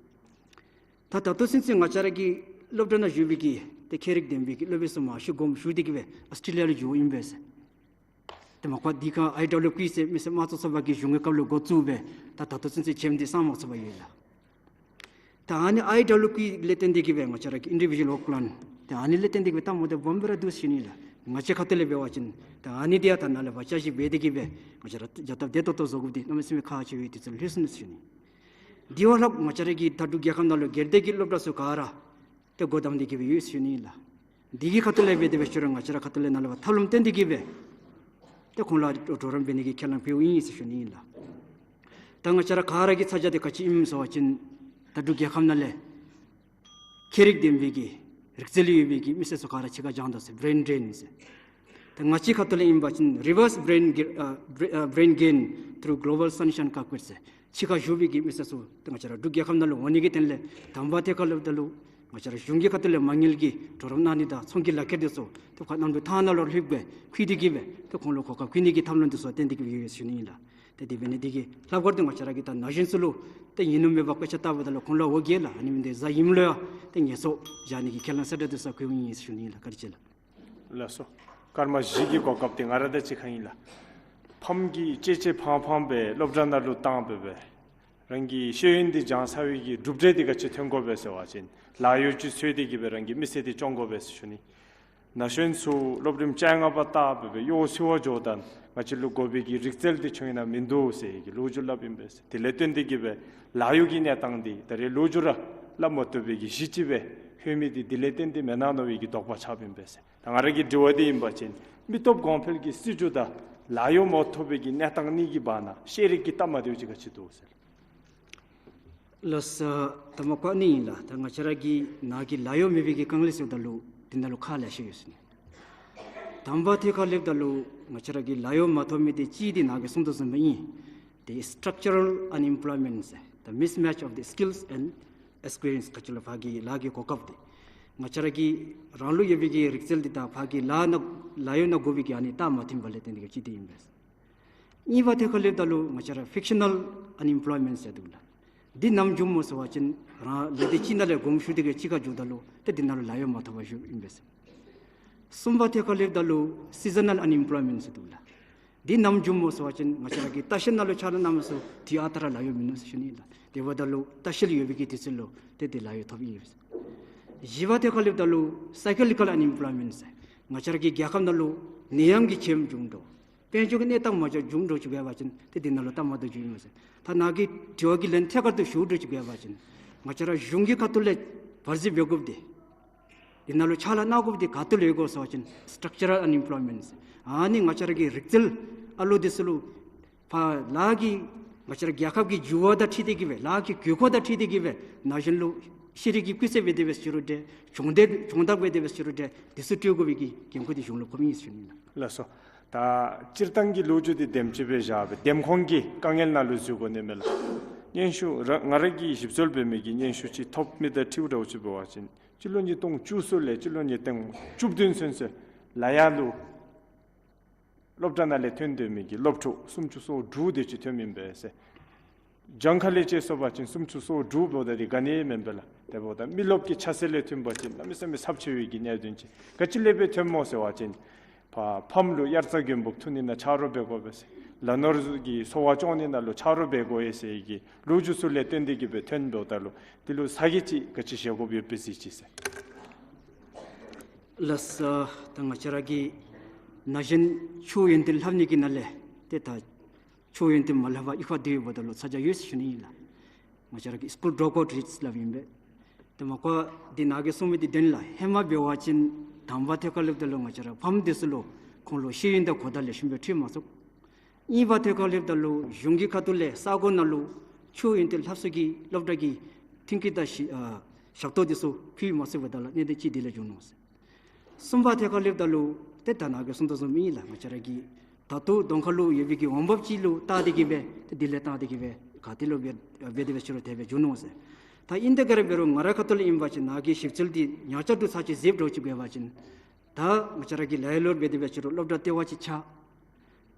ད་ད་ལྟོ་ཚུན་ཚོད་ང་བཅས་ར་གི་སློབ་གྲྭ་ནང་བཞུགས་པའི་གི་ཏེ་ཁྱད་རིག་ལྡན་པའི་གི་སློབ་དཔོན་ཚུ་མང་ཤོས་དགོངསམ་ཞུ་སྟེ་གི་སྦེ་ཨོསི་ཊྲེ་ལི་ཡ་ལུ་འགྱོཝ་ཨིན་པས་ཟེར། ཏེ་མ་པ་འདི་ག་ཨའི་ཌབ་ལུ་ཀུའི་ཟེར་མི་སེར་དམངས་གཙོའི་ཚོགས་པ་གི་གཞུང་གི་སྐབས་ལུ་འགོ་བཙུགས་སྦེ་ད་ད་ལྟོ་ཚུན་ཚོད་བྱོནམ་འདི་སངས་མ་ཚུགས་པར་ཡོད་ལགས། ད་ཨ་ནི་ཨའི་ཌབ་ལུ་ཀུའི་ལས་བརྟེན་ཏེ་གི་སྦེ་ང་བཅས་ར་གི་ཨིན་ཌི་བི་ཇུ་ཝལ་ཝརཀ་པ་ལཱན་ཏེ་ཨ་ནི་ལས་བརྟེན་ཏེ་གི་སྦེ་ལྟ་མ་སྟེ་སྦོམ་སྦེ་ར་འདུག་ཟེར་ཞུ་ནི་ལགས། ང་བཅས་ཁ་ཐུག་ལས་འབད་བ་ཅིན་ད་ཨ་ནི་འདི་ཡང་ད་ནཱ་ལས་ཕར་བསྐྱར་ཞིབ་འབད་དེ་གི་སྦེ་ང་བཅས་ར་བྱ་སྟབས་བདེ་ཏོག་ཏོ་བཟོ་དགོཔ་འདི་གནམ་མེད་ས་མེད་ཁག་ཆེ་བའི་དུས་ཚོད་ལུ་ལྷོད་སོ་ནུག་ཟེར་ཞུ་ནི། དེ་བ་ལྷག་ང་བཅས་ར་གི་ད་འབྲུག་རྒྱལ་ཁབ་ནང་ལུ་སྒེར་སྡེ་གི་སློབ་གྲྭ་ཚུ་ག་ར་ཏེ་སྒོ་བསྡམས་ཏེ་གི་སྦེ་ཡོད་ཟེར་ཞུ་ནི་ཨིན་ལགས། འདི་གི་ཁ་ཐུག་ལས་འབད་དེ་འབད་ཅི་རུང་ང་བཅས་ར་ཁ་ཐུག་ལས་ནཱ་ལས་ཕར་ཐབས་ལམ་བཏོན་ཏེ་གི་སྦེ་ཏེ་ཁོང་ལུ་གྲོགས་རམ་འབད་ནི་གི་ཁས་ལེན་ཕུལཝ་ཨིན་ཟེར་ཞུ་ནི་ཨིན་ལགས། ད་ང་བཅས་ར་ག་ར་གི་ཚ་གྱང་འདི་ག་ཅི་ཨིནམ་ཟེར་བ་ཅིན་ད་འབྲུག་རྒྱལ་ཁབ་ནང་ལས་ཁྱད་རིག་ལྡན་པའི་གི་རིག་རྩལ་ཡོད་པའི་གི་མི་སེར་ཚུ་ག་ར་ཕྱི་ཁར་བྱང་དོ་ཟེར་བྲེན་ཌྲེན་ཟེར། ད་ང་བཅས་ཁ་ཐུག་ལས་ཨིན་པ་ཅིན་reverse brain ga- ཨ་brain gain through global sunshine carpet ཟེར། ཕྱི་ཁར་བཞུགས་པའི་གི་མི་སེར་ཚུ་ད་ང་བཅས་ར་འབྲུག་རྒྱལ་ཁབ་ནང་ལུ་འོང་ནི་གི་དོན་ལས་དང་པ་ཏེ་ཁ་ལུ་ད་ལུ་ང་བཅས་ར་གཞུང་གི་ཁ་ཐུག་ལས་མ་དངུལ་གྱི་གྲོགས་རམ་གནང་ནི་དང་ཚོང་གི་ལག་ཁྱེར་འདི་ཚུ་ཏེ་ཁོང་གནམ་གྲུ་ཐང་ནང་ལུ་ལྷོདཔ་སྦེ་ཁུར་ཏེ་གི་སྦེ་ཏེ་ཁོང་ལུ་གོ་སྐབས་བསྐུལ་ནི་གི་ཐབས་ལམ་འདི་ཚུ་བཏོན་ཏེ་གི་སྦེ་ཡོད་ཟེར་ཞུ་ནི་ཨིན་ལགས། ཏེ་དེ་འབད་ནི་འདི་གིས་ལྷག་པར་དུ་ང་བཅས་ར་གིས་ད་ན་གཞོན་ཚུ་ལུ་ཏེ་ཡིན་ནོ་མེད་པར་སྐད་ཆ་བཏང་འབདཝ་ད་ལུ་ཁོང་ལུ་འོ་བརྒྱལ་ལགས། ཨ་ནི་མི་འདི་བཟའ་ཡིན་ལུ་ཡང་ཏེ་ངལ་གསོ་བཞག་ནི་གི་ཁས་བླངས་ཟེར་ད་དེ་ཚུ་ཁོང་ཡིན་ཟེར་ཞུ་ནི་ལགས། བཀའ་དྲིན་ཆེ་ལགས། ལགས་སོ། སྐར་མ་བཞི་གི་གོ་སྐབས་འདི་ང་ར་དང་གཅིག་ཁར་ཨིན་ལགས། ཕམ་གྱིས་གཅེས་གཅེས་ཕངས་ཕངས་སྦེ་སློབ་གྲྭ་ནང་ལུ་བཏང་སྦེ་སྦེ་རང་གི་ཤེས་ཡོན་འདི་སྦྱང་ཚར་བའི་གི་གྲུབ་འབྲས་འདི་ག་ཅི་ཐོན་དགོ་པས་ཟེར་བ་ཅིན་ལཱ་གཡོག་ཅིག་འཚོལ་ཏེ་གི་སྦེ་རང་གི་མི་ཚེ་འདི་སྐྱོང་དགོ་པས་ཟེར་ཞུ་ནི། ན་གཞོན་ཚུ་སློབ་རིམ་བཅོ་ལྔ་པ་བལྟ་སྦེ་སྦེ་གཡོག་འཚོལ་བར་འགྱོཝ་ད་ང་བཅས་ལུ་དགོ་པའི་གི་རིག་རྩལ་འདི་ཁྱོན་ནང་མིན་འདུག་ཟེར་གྱི་ལོ་རྒྱུས་སླབ་ཨིན་པས་ཟེར། དེ་ལས་བརྟེན་ཏེ་གི་སྦེ་ལཱ་གཡོག་གི་གནས་སྟངས་འདི་ད་རེས་ལོ་རྒྱུས་ར་སླབ་མ་བཏུབ་པའི་གི་གཞི་ཅིག་སྦེ་ལྷོད་མི་འདི་དེ་ལས་བརྟེན་ཏེ་མེན་ན་མནོ་བའི་གི་དོགས་པ་ཆགསཔ་ཨིན་པས་ཟེར། ད་ང་ར་གི་དྲི་བ་འདི་ཨིན་པ་ཅིན་མི་སྟོབས་གོང་འཕེལ་གྱི་སྲིད་བྱུས་དང་ལཱ་གཡོག་མ་ཐོབ་པའི་གི་གནས་སྟངས་གཉིས་ཀྱི་བར་ན་ཤེས་རིག་གི་སྟབས་མ་བདེཝ་ཅིག་ག་ཅི་འདུག་ཟེར། ལགས་སོ། ད་མ་པ་ཨ་ནི་ཨིན་ལགས། ད་ང་བཅས་ར་གི་ནཱ་གི་ལཱ་གཡོག་མེད་པའི་གི་དཀའ་ངལ་ཟེརཝ་ད་ལུ་འདི་ནང་ལུ་ཁག་ལེ་ཤ་ཡོད་ཟེར་ནི། དང་པ་ཐད་ཁར་སླེབས་ད་ལུ་ང་བཅས་ར་གི་ལཱ་གཡོག་མ་ཐོབ་མི་འདི་གཅིག་འདི་ནཱ་གིས་གསུངས་དོ་བཟུམ་སྦེ་ཨིན། The structural unemployment ཟེར། The mismatch of the skills and experience ག་ཅི་ལོ་ཕར་གྱི་ལཱ་གི་གོ་སྐབས་འདི། ང་བཅས་ར་གི་རང་ལུ་ཡོད་པའི་གི་རིག་རྩལ་འདི་དང་ཕར་གྱི་ལཱ་ནང་ལཱ་གཡོག་ནང་དགོ་པའི་གི་ཨ་ནི་རྟགས་མ་མཐུནམ་ལས་བརྟེན་ཏེ་གི་གཅིག་འདི་ཨིན་པས། གཉིས་པ་ཐད་ཁར་སླེབས་ད་ལུ་ང་བཅས་ར་ཕིག་ཤ་ནཱལ་ཨན་ཨེམ་པོལོའི་མེནཊ་ཟེར་འདུག་ལགས། འདི་ནམ་བྱུངམ་སྨོ་ཟེར་བ་ཅིན་རང་ལས་སྡེ་གཅིག་ནང་ལས་དགོངསམ་ཞུ་སྟེ་གི་གཅིག་ཁར་འགྱོཝ་ད་ལུ་ཏེ་འདི་ནང་ལུ་ལཱ་གཡོག་མ་ཐོབ་པར་བཞུགསཔ་ཨིན་པས། གསུམ་པ་ཐད་ཁར་སླེབས་ད་ལུ་སི་ཛ་ནཱལ་ཨན་ཨེམ་པོལོའི་མེནཊ་ཟེར་འདུག་ལགས། འདི་ནམ་བྱུངམ་སྨོ་ཟེར་བ་ཅིན་ང་བཅས་ར་གི་ལྟ་བཤལ་ནང་ལུ་ཕྱག་ལཱ་གནངམ་སྨོ་ཟེར་དུས་ཨ་རྟག་ར་ལཱ་གཡོག་མིན་ནུག་ཟེར་ཞུ་ནི་ལགས། དེ་འབདཝ་ད་ལུ་ལྟ་བཤལ་ཡོད་པའི་གི་དུས་ཚོད་ལུ་ཏེ་འདི་ལཱ་གཡོག་ཐོབ་ཨིན་པས། བཞི་པ་ཐད་ཁར་སླེབས་ད་ལུ་སའི་ཀོ་ལོ་ཇི་ཀལ་ཨན་ཨེམ་པོལོའི་མེནཊ་ཟེར་ང་བཅས་ར་གི་རྒྱལ་ཁབ་ནང་ལུ་ནད་ཡམས་ཀྱི་ཆེམ་བྱུང་འགྱོ། དཔལ་འབྱོར་གྱི་གནས་སྟངས་མ་འགྱུར་བར་བྱུང་འགྱོ་ཅིག་འབད་བ་ཅིན་ཏེ་འདི་ནང་ལུ་རྟགས་མ་བདེཝ་ཅིག་ཨིན་མས་ཟེར། ད་ནཱ་གི་དྲི་བ་གི་ལན་ཐད་ཀར་དུ་ཞུ་འགྱོ་ཅིག་འབད་བ་ཅིན་ང་བཅས་ར་གཞུང་གི་ཁ་ཐུག་ལས་བར་ཞིང་འབད་དགོཔ་འདི་འདི་ནང་ལུ་ཕྱག་ལཱ་གནང་དགོཔ་འདི་ག་ཏེ་ལས་ཡོད་གོ་ཟེར་བ་ཅིན་སི་ཊག་ཅ་རཱལ་ཨན་ཨེམ་པོལོའི་མེནཊ་ཟེར། ཨ་ནི་ང་བཅས་ར་གི་རིག་རྩལ་ཨ་ལུ་འདི་ཚུ་ལུ་ཕར་ལཱ་གི་ང་བཅས་ར་རྒྱལ་ཁབ་ཀྱི་འགྱུར་བ་དང་འཁྲིལ་ཏེ་གི་སྦེ་ལཱ་གི་དགོས་མཁོ་དང་འཁྲིལ་ཏེ་གི་སྦེ་ན་གཞོན་ལུ་ཤེས་རིག་གི་སྤུས་ཚད་འབད་དེ་འབད་ཞུ་རུང་འདྲ་སྦྱོང་བརྡར་སྦྱོང་བརྡར་འབད་དེ་འབད་ཞུ་རུང་འདྲ་འདི་ཚུ་སྤྲོད་དགོ་པའི་གི་འགན་ཁུར་འདི་གཞུང་ལུ་ཕོགཔ་ཨིན་ཟེར་ཞུ་ནི་ལགས། ལགས་སོ། ད་སྤྱིར་བཏང་གི་ལོ་རྒྱུས་འདི་དེམ་ཅིག་སྦེ་བཞག་སྦེ་འདེམས་ཁོངས་ཀྱི་དཀའ་ངལ་ནང་ལུ་འཛུལ་དགོ་ནི་མས་ལགས། སྙན་ཞུ་ར་ང་ར་གིས་ཞིབ་འཚོལ་འབད་མི་གི་སྙན་ཞུ་ཅིག་ཐོབ་མི་དང་འཁྲིལཝ་འདྲཝ་ཅིག་འབད་བ་ཅིན་སྤྱི་ལོ་ཉིས་སྟོང་བཅུ་གསུམ་ལས་སྤྱི་ལོ་ཉིས་སྟོང་བཅུ་བདུན་ཚུན་ཚོད་ལ་ཡ་ལུ་སློབ་གྲྭ་ནང་ལས་ཐོན་སྡོད་མི་གི་སློབ་ཕྲུག་སུམ་ཅུ་སོ་དྲུག་དེ་ཅིག་ཐོནམ་ཨིན་པས་ཟེར། གྱངས་ཁ་ལས་བཅད་སོང་པ་ཅིན་སུམ་ཅུ་སོ་དྲུག་འབདཝ་ད་འདི་ག་ནི་མེན་པས་ལགས། དེ་འབདཝ་ད་མི་རློབས་ཀྱི་ཆ་ཚད་ལས་མཐུན་པ་ཅིན་གནམ་མེད་ས་མེད་ཚབས་ཆེ་བའི་གི་གནད་དོན་ཅིག། ག་ཅི་ལས་སྦེ་ཐོནམ་སྨོ་ཟེར་བ་ཅིན་ཕ་ཕམ་ལུ་དབྱར་རྩྭ་དགུན་འབུབ་འཐུ་ནི་ནང་ཆ་རོགས་འབད་དགོ་པས་ཟེར། ལ་ནོར་གྱི་འཚོ་བ་སྐྱོང་ནི་ནང་ལུ་ཆ་རོགས་འབད་དགོ་ཡི་ཟེར་གྱི་ལོ་རྒྱུས་ཚུ་ལས་བརྟེན་ཏེ་གི་སྦེ་ཐོནམ་འབདཝ་ད་ལུ་དེ་ལུ་ས་གི་ཅིག་ག་ཅི་བཞེས་དགོཔ་ཡོད་པས་ཟེར་ཅི་ཟེར། ལགས་སོ། ད་ང་བཅས་ར་གི་ན་གཞོན་ཆོས་ཡོན་ཏན་ལྷབ་ནི་གི་ནང་ལས་ཏེ་ད་ཆོས་ཡོན་ཏན་མ་ལྷབ་པར་གཡུས་ཁར་སྡོད་ཡོདཔ་ད་ལུ་ཚ་གྱང་ཡོད་ཟེར་ཞུ་ནི་ཨིན་ལགས། ང་བཅས་ར་གིས་སི་ཀུལ་ཌོརོབ་ཨའུཊ་རེཊ་སླབ་ཨིན་པས། ཏེ་མ་པ་འདི་ནཱ་གིས་གསུངས་མི་འདི་བདེན་ལགས། ཧེ་མ་འབད་བ་ཅིན་དང་པ་ཐད་ཁར་སླེབས་ད་ལུ་ང་བཅས་ར་ཕམ་འདི་ཚུ་ལུ་ཁོང་ལུ་ཤེས་ཡོན་དང་གོ་བརྡ་ལེགས་ཤོམ་སྦེ་འཕྲོད་མ་ཚུགས། གཉིས་པ་ཐད་ཁར་སླེབས་ད་ལུ་གཞུང་གི་ཁ་ཐུག་ལས་ས་གོ་ནང་ལུ་ཆོས་ཡོན་ཏན་ལྷབ་ས་གི་སློབ་གྲྭ་གི་མཐུན་རྐྱེན་དང་ཞི་ཨ་ཞབས་ཏོག་འདི་ཚུ་ཕུལ་མ་ཚུགས་པས། ད་ལགས་གནད་དོན་ཅིག་འདི་ལས་བྱུང་ནུག་ཟེར། གསུམ་པ་ཐད་ཁར་སླེབས་ད་ལུ་ཏེ་ད་ནཱ་གིས་གསུངས་དོ་བཟུམ་ཨིན་ལགས། ང་བཅས་ར་གི་ད་ལྟོ་གདོང་ཁ་ལུ་ཡོད་པའི་གི་འོང་འབབ་ཅིག་ལུ་བལྟ་སྟེ་གི་སྦེ་ཏེ་དེ་ལས་བལྟ་སྟེ་གི་སྦེ་ག་ཏེ་ལུ་འབད་འབད་དེ་འབད་ཞུ་རུང་དེ་སྦེ་བྱུང་ནུག་ཟེར། ད་ཨིན་ཏེ་ག་ར་འབད་རུང་ང་རའི་ཁ་ཐུག་ལས་ཨིན་པ་ཅིན་ནཱ་གིས་ཞིབ་འཚོལ་འདི་ཉག་ཆ་དྲུག་ཚར་ཅིག་གཟིགསཔ་འདྲཝ་ཅིག་འབད་བ་ཅིན་ད་ང་བཅས་ར་གི་ལཱ་གཡོག་ལུ་འབད་དེ་འབད་ཞུ་རུང་སློབ་གྲྭ་ལྟེ་བ་ཅིག་ཆགས།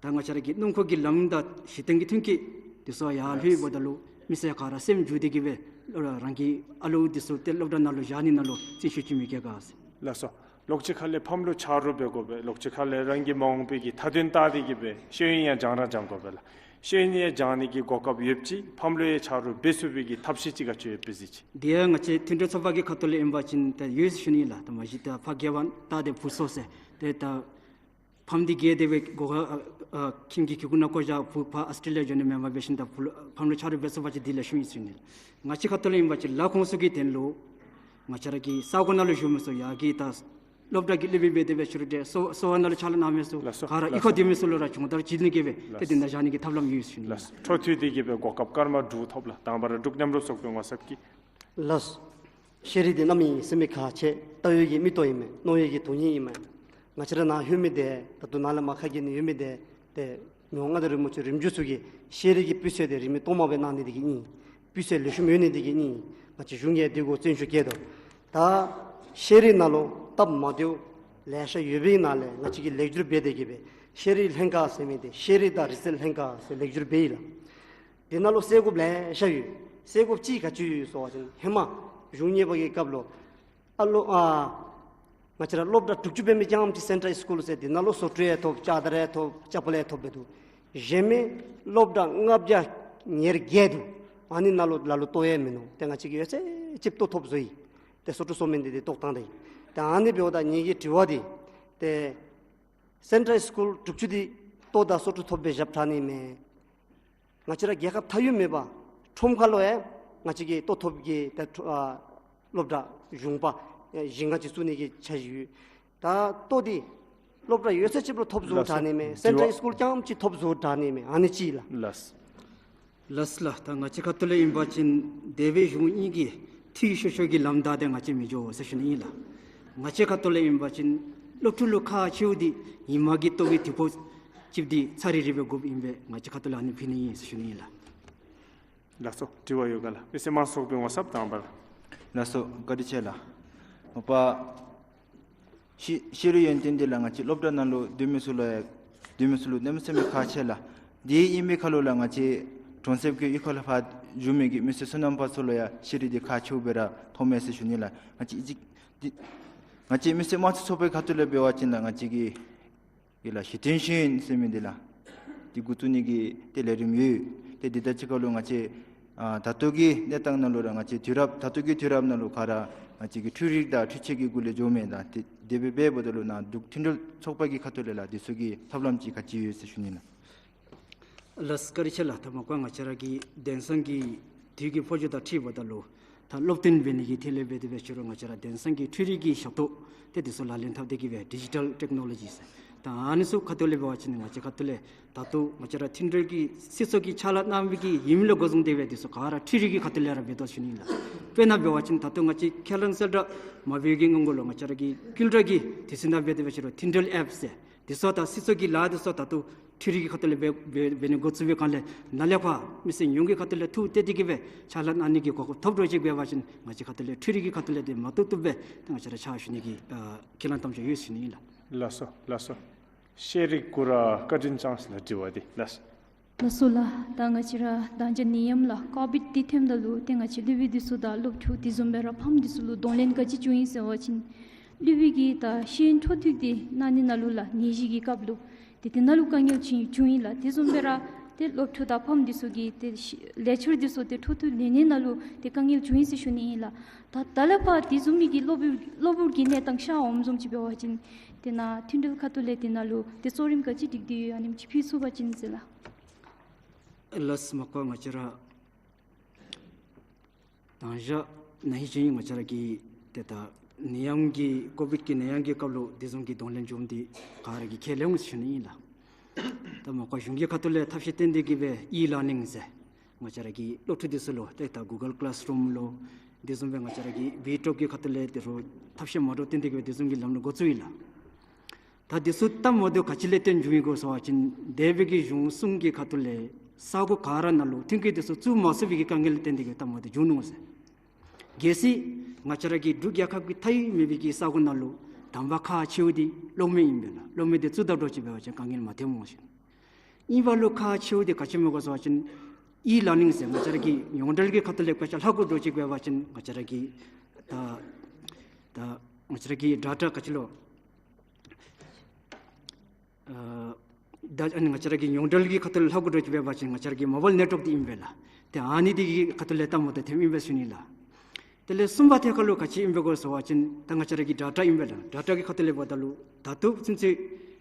ད་ང་བཅས་ར་གི་སྣུམ་འཁོར་གྱི་ལམ་དང་གཞི་རྟེན་གྱི་མཐུན་རྐྱེན་འདི་ཚུ་ཡར་ལྷོདཔ་ད་ལུ་མི་སེར་ག་ར་སེམས་འགྱུར་ཏེ་གི་སྦེ་རང་གི་ཨ་ལུ་འདི་ཚུ་ཏེ་སློབ་གྲྭ་ནང་ལུ་བཞག་ནི་ནང་ལུ་བརྩོན་ཤུགས་ཅིག་མི་བསྐྱེད་ག་ཟེར། ལགས་སོ། ལོགས་གཅིག་ཁ་ལས་ཕམ་ལུ་ཆ་རོགས་འབད་དགོ་པས། ལོགས་གཅིག་ཁ་ལས་རང་གི་མ་འོངས་པའི་གི་མཐའ་དོན་བལྟ་སྟེ་གི་སྦེ་ཤེས་ཡོན་ཡང་སྦྱང་ར་སྦྱང་དགོ་པས་ལགས། ཤེས་ཡོན་ཡང་སྦྱང་ནི་གི་གོ་སྐབས་ཡོདཔ་ཅིག་ཕམ་ལུ་ཡང་ཆ་རོགས་འབད་ཚུགས་པའི་གི་ཐབས་ཤེས་ཅིག་ག་ཅི་ཡོད་པས་ཟེར་ཅི། དེ་ཡང་ང་བཅས་མཐུན་འབྲེལ་ཚོགས་པ་གི་ཁ་ཐུག་ལས་ཨིན་པ་ཅིན་ད་ཡོད་ཟེར་ཞུ་ནི་ལགས། ད་མ་གཞི་ད་ཕ་རྒྱལ་བ་ད་དེ་བུ་སོ་ཟེར་ཏེ་ད་ཕམ་འདི་རྒས་ཏེ་སྦེ་སྒོ་ཁ་ཨ་ཨ་ཁྱིམ་གྱི་གི་གུ་ནང་བཀོ་བཞག། བུ་ཕར་ཨོསི་ཊེ་ལི་ཡ་འགྱོ་ནི་མེན་པར་འབད་ཞིནམ་ད་བུ་ལུ་ཕམ་ལུ་ཆ་རོགས་འབད་ཚུགས་པ་ཅིན་དེ་ལེགས་ཤོམ་ཨིན་ཟེར་ཞུ་ནི་ལགས། ང་བཅས་ཁ་ཐུག་ལས་ཨིན་པ་ཅིན་ལཱ་ཁོངས་སུ་གི་དོན་ལུ་ང་བཅས་ར་གི་ས་གོ་ནང་ལུ་བཞུགས་མི་ཚུ་ཡར་གྱི་ད་སློབ་གྲྭ་གི་སློབ་དཔོན་འབད་དེ་འབད་ཞུ་རུང་འདྲ་གསོ་གསོ་བ་ནང་ལུ་ཕྱག་ལཱ་གནང་མི་ཚུ་ལགས་སོ། ག་ར་ལགས་གཡུས་ཁར་སྡོད་མི་ཚུ་ལུ་ར་སྦྱོང་བརྡར་བྱིན་ནི་གི་སྦེ་ལགས་ཏེ་དེ་ནང་བཞག་ནི་གི་ཐབས་ལམ་ཡོད་ཟེར་ཞུ་ནི་ལགས། འཕྲོ་མཐུད་དེ་གི་སྦེ་གོ་སྐབས་སྐར་མ་དྲུག་ཐོབ་ལགས། དང་པ་ར་འབྲུག་མཉམ་རུབ་ཚོགས་པའི་ངོ་ཚབ་ཀྱིས། ལགས། ཤེས་རིག་འདི་གནམ་མེད་ས་མེད་ཁག་ཆེ། ལྟ་བའི་གི་མིག་ཏོ་ཨིན་མས། རྣོ་བའི་གི་དོན་སྙིང་ཨིན་མས། ང་བཅས་ར་ནཱ་ལྷོད་མི་འདི་ད་ལྟོ་ནཱ་ལས་མར་ཁ་གྱེས་ནི་ཡོད་མི་འདི་ཏེ་མི་དབང་མངའ་བདག་རིན་པོ་ཆེ་རིམ་བྱོན་ཚུ་གིས་ཤེས་རིག་གི་སྤུས་ཚད་འདི་རིན་མེད་སྟོངམ་སྦེ་གནང་ནི་འདི་གིས་ཨིན། སྤུས་ཚད་ལེགས་ཤོམ་ཡོད་ནི་འདི་གིས་ཨིན། ང་བཅས་གཞུང་གིས་འདི་གུ་བརྩོན་ཤུགས་བསྐྱེད་དོ། ད་ཤེས་རིག་ནང་ལུ་སྟབས་མ་བདེཝ་ལེ་ཤ་ཡོད་པའི་ནང་ལས་ང་བཅས་ཀྱིས་ལེགས་བསྒྱུར་འབད་དེ་གི་སྦེ་ ཤེས་རིག་ལྷན་ཁག་ཟེར་མི་འདི་ཤེས་རིག་དང་རིག་རྩལ་ལྷན་ཁག་ཟེར་ལེགས་སྒྱུར་འབད་ཡི་ལགས། དེ་ནང་ལུ་སེལ་དགོཔ་ལེ་ཤ་ཡོད། སེལ་དགོཔ་ཅིག་ག་ཅི་ཡོད་ཟེར་བ་ཅིན་ཧེ་མ་གཞུང་གཉིས་པ་གི་སྐབས་ལུ་ཨ་ལོ་ཨ་ང་བཅས་ར་སློབ་གྲྭ་དྲུག་ཅུ་འབད་མི་རྐྱངམ་ཅིག་སེན་ཊལ་སི་ཀུལ་ཟེར་དེ་ནང་ལུ་བཟོ་བཀྲ་ཡང་ཐོབ། ལྕགས་དར་ཡང་ཐོབ། ལྕགས་པོ་ལ་ཡང་ཐོབ་སྦེ་འདུག། གཞན་མི་སློབ་གྲྭ་ལྔ་བརྒྱ་ཉེར་བརྒྱད་འདུག། ཨ་ནི་ནང་ལུ་ལ་ལུ་ལྟོ་ཡང་མིན་ནུག། ཏེ་ང་བཅས་ཀྱིས་ཡོད་ཚད་ཅིག་ལྟོ་ཐོབ་བཟོ་ཡི། ཏེ་སོ་ཊ་བཟོ་མི་འདི་ཏེ་ལྟོ་བཏང་ད་ཡི། ཏེ་ཨ་ནི་འབདཝ་ད་ངེ་གི་དྲི་བ་འདི་ཏེ་སེན་ཊལ་སི་ཀུལ་དྲུག་ཅུ་འདི་ལྟོ་དང་སོ་ཊ་ཐོབ་སྦེ་བཞག་དྲག་ནི་མས། ང་བཅས་ར་རྒྱལ་ཁབ་མཐའ་དབུས་མེད་པར་ཁྲོམ་ཁ་ལུ་ཡང་ང་བཅས་ཀྱི་ལྟོ་ཐོབ་ཀྱི་ཏེ་ཨ་སློབ་གྲྭ་གཞུང་པ་ཨེ་བཞི་ལྔ་ཅིག་བཙུགས་ནི་གི་འཆར་གཞི་ཡོད། ད་ལྟོ་འདི་སློབ་གྲྭ་ཡོད་ཚད་ཅིག་ལུ་ཐོབ་བཟོ་དྲག་ནི་མས། ལགས་སོ། སེན་ཊལ་སི་ཀུལ་རྐྱངམ་ཅིག་ཐོབ་བཟོ་དྲག་ནི་མས། ཨ་ནི་ཅིག་ལགས། ལགས། ལགས་ལགས། ད་ང་བཅས་ཁ་ཐུག་ལས་ཨིན་པ་ཅིན་འདས་པའི་གཞུང་གཉིས་ཀྱི་འཐུས་ཤོར་ཤོར་གྱི་ལམ་བདའ་སྟེ་ང་བཅས་མི་འགྱོ་ཟེར་ཞུ་ནི་ཨིན་ལགས། ང་བཅས་ཁ་ཐུག་ལས་ཨིན་པ་ཅིན་སློབ་ཕྲུག་ལུ་ཁག་ཆེཝ་འདི་ཉིན་མ་གི་ལྟོ་གི་དུས་ཕོ་ཅིག་འདི་ཚར་རེ་རེ་སྦེ་དགོཔ་ཨིན་པས། ང་བཅས་ཁ་ཐུག་ལས་ཨ་ནི་ཕུལ་ནི་ཨིན་ཟེར་ཞུ་ནི་ཨིན་ལགས། ལགས་སོ། དྲི་བ་ཡོད་ག་ལགས། མི་སེར་དམངས་གཙོ་ཚོགས་པའི་ངོ་ཚབ་དང་པ་ལགས། ལགས་སོ། བཀའ་དྲིན་ཆེ་ལགས། མ་པ་ཤེས་ཤེས་རིག་ཡོན་ཏན་འདི་ལགས་ང་བཅས་སློབ་གྲྭ་ནང་ལུ་སྡོད་མི་ཚུ་ལུ་ཡང་སྡོད་མི་ཚུ་ལུ་གནམ་མེད་ས་མེད་ཁག་ཆེ་ལགས། དེ་ཨིན་པའི་ཁར་ལུ་ལགས་ང་བཅས་གྲོང་གསེབ་ཀྱི་གཡུས་ཁ་ལུ་ཕར་བཞུགས་མི་གི་མི་སེར་སོ་ནམ་པ་ཚུ་ལུ་ཡང་ཤེས་རིག་འདི་ཁག་ཆེཝ་སྦེ་ར་མཐོངམ་མས་ཟེར་ཞུ་ནི་ལགས། ང་བཅས་ཨི་ཅིག་འདི་ང་བཅས་མི་སེར་དམངས་གཙོ་ཚོགས་པའི་ཁ་ཐུག་ལས་འབད་བ་ཅིན་ལགས་ང་བཅས་ཀྱི་ཡི་ལགས་ཞི་ཐོན་ཤེས་ཡོན་ཟེར་མི་འདི་ལགས་འདི་འགོ་བཙུགས་ནི་གི་ཏེ་ལས་རིམ་ཡོད། ཏེ་འདི་དང་གཅིག་ཁར་ལུ་ང་བཅས་ཨ་ད་ལྟོ་གི་གནས་སྟངས་ནང་ལུ་ར་ང་བཅས་དུས་རབས་ད་ལྟོ་གི་དུས་རབས་ནང་ལུ་ག་ར་ང་བཅས་ཀྱི་འཕྲུལ་རིག་དང་འཕྲུལ་ཆས་ཀྱི་སྒོ་ལས་འགྱོཝ་མས། ད་དེ་དེ་སྦེ་འབདཝ་ད་ལུ་ནཱ་འབྲུག་མཐུན་སྒྲིལ་ཚོགས་པ་གི་ཁ་ཐུག་ལས་ལགས་འདི་ཚུ་གི་ཐབས་ལམ་ཅིག་ག་ཅི་ཡོད་ཟེར་ཞུ་ནི་ལགས། ལགས་བཀའ་དྲིན་ཆེ་ལགས། ད་མ་པ་ང་བཅས་ར་གི་དེང་སང་གི་དུས་ཀྱི་འཕོ་འགྱུར་དང་འཁྲིལ་བ་ད་ལུ་ད་སློབ་སྟོན་འབད་ནི་གི་ཐད་ལས་འབད་དེ་འབད་ཞུ་རུང་ང་བཅས་ར་དེང་སང་གི་འཕྲུལ་རིག་གི་ཞབས་ཏོག་ཏེ་འདི་ཚུ་ལག་ལེན་འཐབ་སྟེ་གི་སྦེ་ཌི་ཇི་ཊལ་ཊེཀ་ནོ་ལོ་ཇི་ཟེར་ད་ཨ་ནི་ཚུ་ཁ་ཐུག་ལས་འབད་བ་ཅིན་ང་བཅས་ཁ་ཐུག་ལས་ད་ལྟོ་ང་བཅས་ར་མཐུན་སྒྲིལ་གྱི་སྲིད་ཚོགས་ཀྱིས་ཕྱག་ལཱ་གནང་མི་གི་ཡིན་མིན་ལུ་འགོ་བཟུང་སྟེ་སྦེ་འདི་ཚུ་ག་ར་འཕྲུལ་རིག་གི་ཁ་ཐུག་ལས་ར་འབད་དོ་ཞུ་ནི་ལགས། དཔེར་ན་འབད་བ་ཅིན་ད་ལྟོ་ང་བཅས་ཁས་བླངས་གསལ་བསྒྲགས་མ་འབད་བའི་གི་སྔོན་གུ་ལུ་ང་བཅས་ར་གི་ཀིལ་ཊར་གྱི་དུས་ཚོད་ནང་འབད་དེ་འབད་ཞུ་རུང་མཐུན་སྒྲིལ་ཨེཔ་ཟེར་འདི་ཚུ་དང་སྲིད་ཚོགས་ཀྱི་ལཱ་འདི་ཚུ་ད་ལྟོ་འཕྲུལ་རིག་གི་ཁ་ཐུག་ལས་འབད་འབད་འབད་ནི་འགོ་བཙུགས་པའི་སྒང་ལས་ནཱ་ལས་ཕར་མི་སེར་ཡོངས་ཀྱི་ཁ་ཐུག་ལས་ཐུགས་གཏད་དེ་གི་སྦེ་ཕྱག་ལཱ་གནང་ནི་གི་གོ་སྐབས་ཐོབ་འགྱོ་ཅིག་འབད་བ་ཅིན་ང་བཅས་ཁ་ཐུག་ལས་འཕྲུལ་རིག་གི་ཁ་ཐུག་ལས་འདི་མ་བཏུབ་བཏུབ་སྦེ་ཏེ་ང་བཅས་ར་ཕྱག་ཞུ་ནི་གི་ཨ་ཁས་བླངས་བཏང་ཅི་ཡོད་ཟེར་ཞུ་ནི་ཨིན་ལགས། ལགས་སོ་ལགས་སོ། ཤེས་རིག་གུ་ར་བཀའ་དྲིན་ཅན་ལགས་དྲི་བ་འདི་ལགས། ལགས་སོ་ལགས། ད་ང་བཅས་ར་ད་ཅི་ནད་ཡམས་ལགས་ཀོ་བིཌ་འདི་ཐོནམ་ད་ལུ་ཏེ་ང་བཅས་སློབ་དཔོན་འདི་ཚུ་དང་སློབ་ཕྲུག་དེ་བཟུམ་སྦེ་ར་ཕམ་འདི་ཚུ་ལུ་གདོང་ལེན་ག་ཅི་བྱུང་ཡི་ཟེར་བ་ཅིན་སློབ་དཔོན་གྱིས་ད་ཤེས་ཡོན་འཕྲོ་མཐུད་དེ་གནང་ནི་ནང་ལུ་ལགས་ནད་གཞི་གི་སྐབས་ལུ་ཏེ་དེ་ནང་ལུ་དཀའ་ངལ་བྱུང་བྱུང་ཡི་ལགས། དེ་བཟུམ་སྦེ་ར་ཏེ་སློབ་ཕྲུག་དང་ཕམ་འདི་ཚུ་གི་ཏེ་ཤེས་ལེགས་ཆ་འདི་ཚུ་ཏེ་འཕྲོ་མཐུད་ལེན་ནི་ནང་ལུ་ཏེ་དཀའ་ངལ་བྱུང་ཡི་ཟེར་ཞུ་ནི་ཨིན་ལགས། ད་ད་ལས་ཕར་དེ་བཟུམ་མའི་གི་གློ་བུར་གློ་བུར་གྱི་གནས་སྟངས་ཤར་འོངམ་བཟུམ་ཅིག་འབད་བ་ཅིན་ཏེ་ནཱ་མཐུན་སྒྲིལ་ཁ་ཐུག་ལས་དེ་ནང་ལུ་ཏེ་གཙོ་རིམ་ག་ཅི་སྒྲིག་སྟེ་ཡོད་ཨ་ནེམ་ཅིག་ཕུལ་ཚུགས་པ་ཅིན་ཟེར་ལགས། ལགས་མ་པ་ང་བཅས་ར་དང་ཞག་ན་ཧིང་ཅིག་ང་བཅས་ར་གི་ཏེ་ད་ནད་ཡམས་ཀྱི་ཀོ་བིཌ་ཀྱི་ནད་ཡམས་ཀྱི་སྐབས་ལུ་དེ་བཟུམ་གྱི་གདོང་ལེན་བྱུངམ་འདི་ག་ར་གིས་ཁས་ལེན་འོང་ཟེར་ཞུ་ནི་ཨིན་ལགས། ད་མ་པ་གཞུང་གི་ཁ་ཐུག་ལས་ཐབས་ཤེས་བཏོན་ཏེ་གི་སྦེ་ཨི་ལར་ནིང་ཟེར་ང་བཅས་ར་གི་སློབ་ཕྲུག་འདི་ཚུ་ལུ་ཏེ་ད་གུ་གཱལ་ཀི་ལཱསི་རུམ་ལུ་དེ་བཟུམ་སྦེ་ང་བཅས་ར་གི་བི་ཊེག་གི་ཁ་ཐུག་ལས་དེ་རུ་ཐབས་ཤེས་མ་འདྲཝ་བཏོན་ཏེ་གི་སྦེ་དེ་བཟུམ་གྱི་ལམ་ལུགས་འགོ་བཙུགས་ཡི་ལགས། ད་འདི་ཚུ་སྟབས་མ་བདེཝ་ག་ཅི་ལས་བརྟེན་བྱུང་ཡི་གོ་ཟེར་བ་ཅིན་འདས་པའི་གི་གཞུང་གསུམ་གྱི་ཁ་ཐུག་ལས་ས་གོ་ག་ར་ནང་ལུ་མཐུན་རྐྱེན་འདི་ཚུ་བཙུགས་མ་ཚུགས་པའི་གི་དཀའ་ངལ་ལས་བརྟེན་ཏེ་གི་སྟབས་མ་བདེཝ་བྱུང་ནུག་ཟེར། གལ་སྲིད་ང་བཅས་ར་གི་འབྲུག་རྒྱལ་ཁབ་ཀྱི་མཐའ་དབུས་མེད་པའི་གི་ས་གོ་ནང་ལུ་དང་པ་ཁག་ཆེཝ་འདི་གློག་མེ་ཨིན་པས་ལགས། གློག་མེ་འདི་བཙུགས་ད་འདྲཝ་ཅིག་འབད་བ་ཅིན་དཀའ་ངལ་མ་ཐོནམ་འོང་ཟེར། གཉིས་པ་ལུ་ཁག་ཆེཝ་འདི་ག་ཅི་སྨོ་གོ་ཟེར་བ་ཅིན་ཨི་ལར་ནིང་ཟེར་ང་བཅས་ར་གི་མྱོང་འབྲེལ་གྱི་ཁ་ཐུག་ལས་དཔེ་ཆ་ལྷག་དགོ་འདྲཝ་ཅིག་འབད་བ་ཅིན་ང་བཅས་ར་གི་ད་ད་ང་བཅས་ར་གི་ཌེ་ཊ་ག་ཅི་ལོ་ཨ་ད་ཨ་ནི་ང་བཅས་ར་གི་མྱོང་འབྲེལ་གྱི་ཁ་ཐུག་ལས་ལྷག་དགོ་འདྲཝ་ཅིག་འབད་བ་ཅིན་ང་བཅས་ར་གི་མོ་བཱའིལ་ནེཊ་ཝརཀ་འདི་ཨིན་པས་ལགས། ཏེ་ཨ་ནི་འདི་གི་ཁ་ཐུག་ལས་སྟབས་མ་བདེཝ་ཐོནམ་ཨིན་པས་ཟེར་ཞུ་ནི་ལགས། དེ་ལས་གསུམ་པ་ཐད་ཁར་ལུ་ག་ཅི་ཨིན་པས་གོ་ཟེར་བ་ཅིན་ད་ང་བཅས་ར་གི་ཌེ་ཊ་ཨིན་པས་ལགས། ཌེ་ཊ་གི་ཁ་ཐུག་ལས་འབདཝ་ད་ལུ་ད་ལྟོ་ཚུན་ཚོད་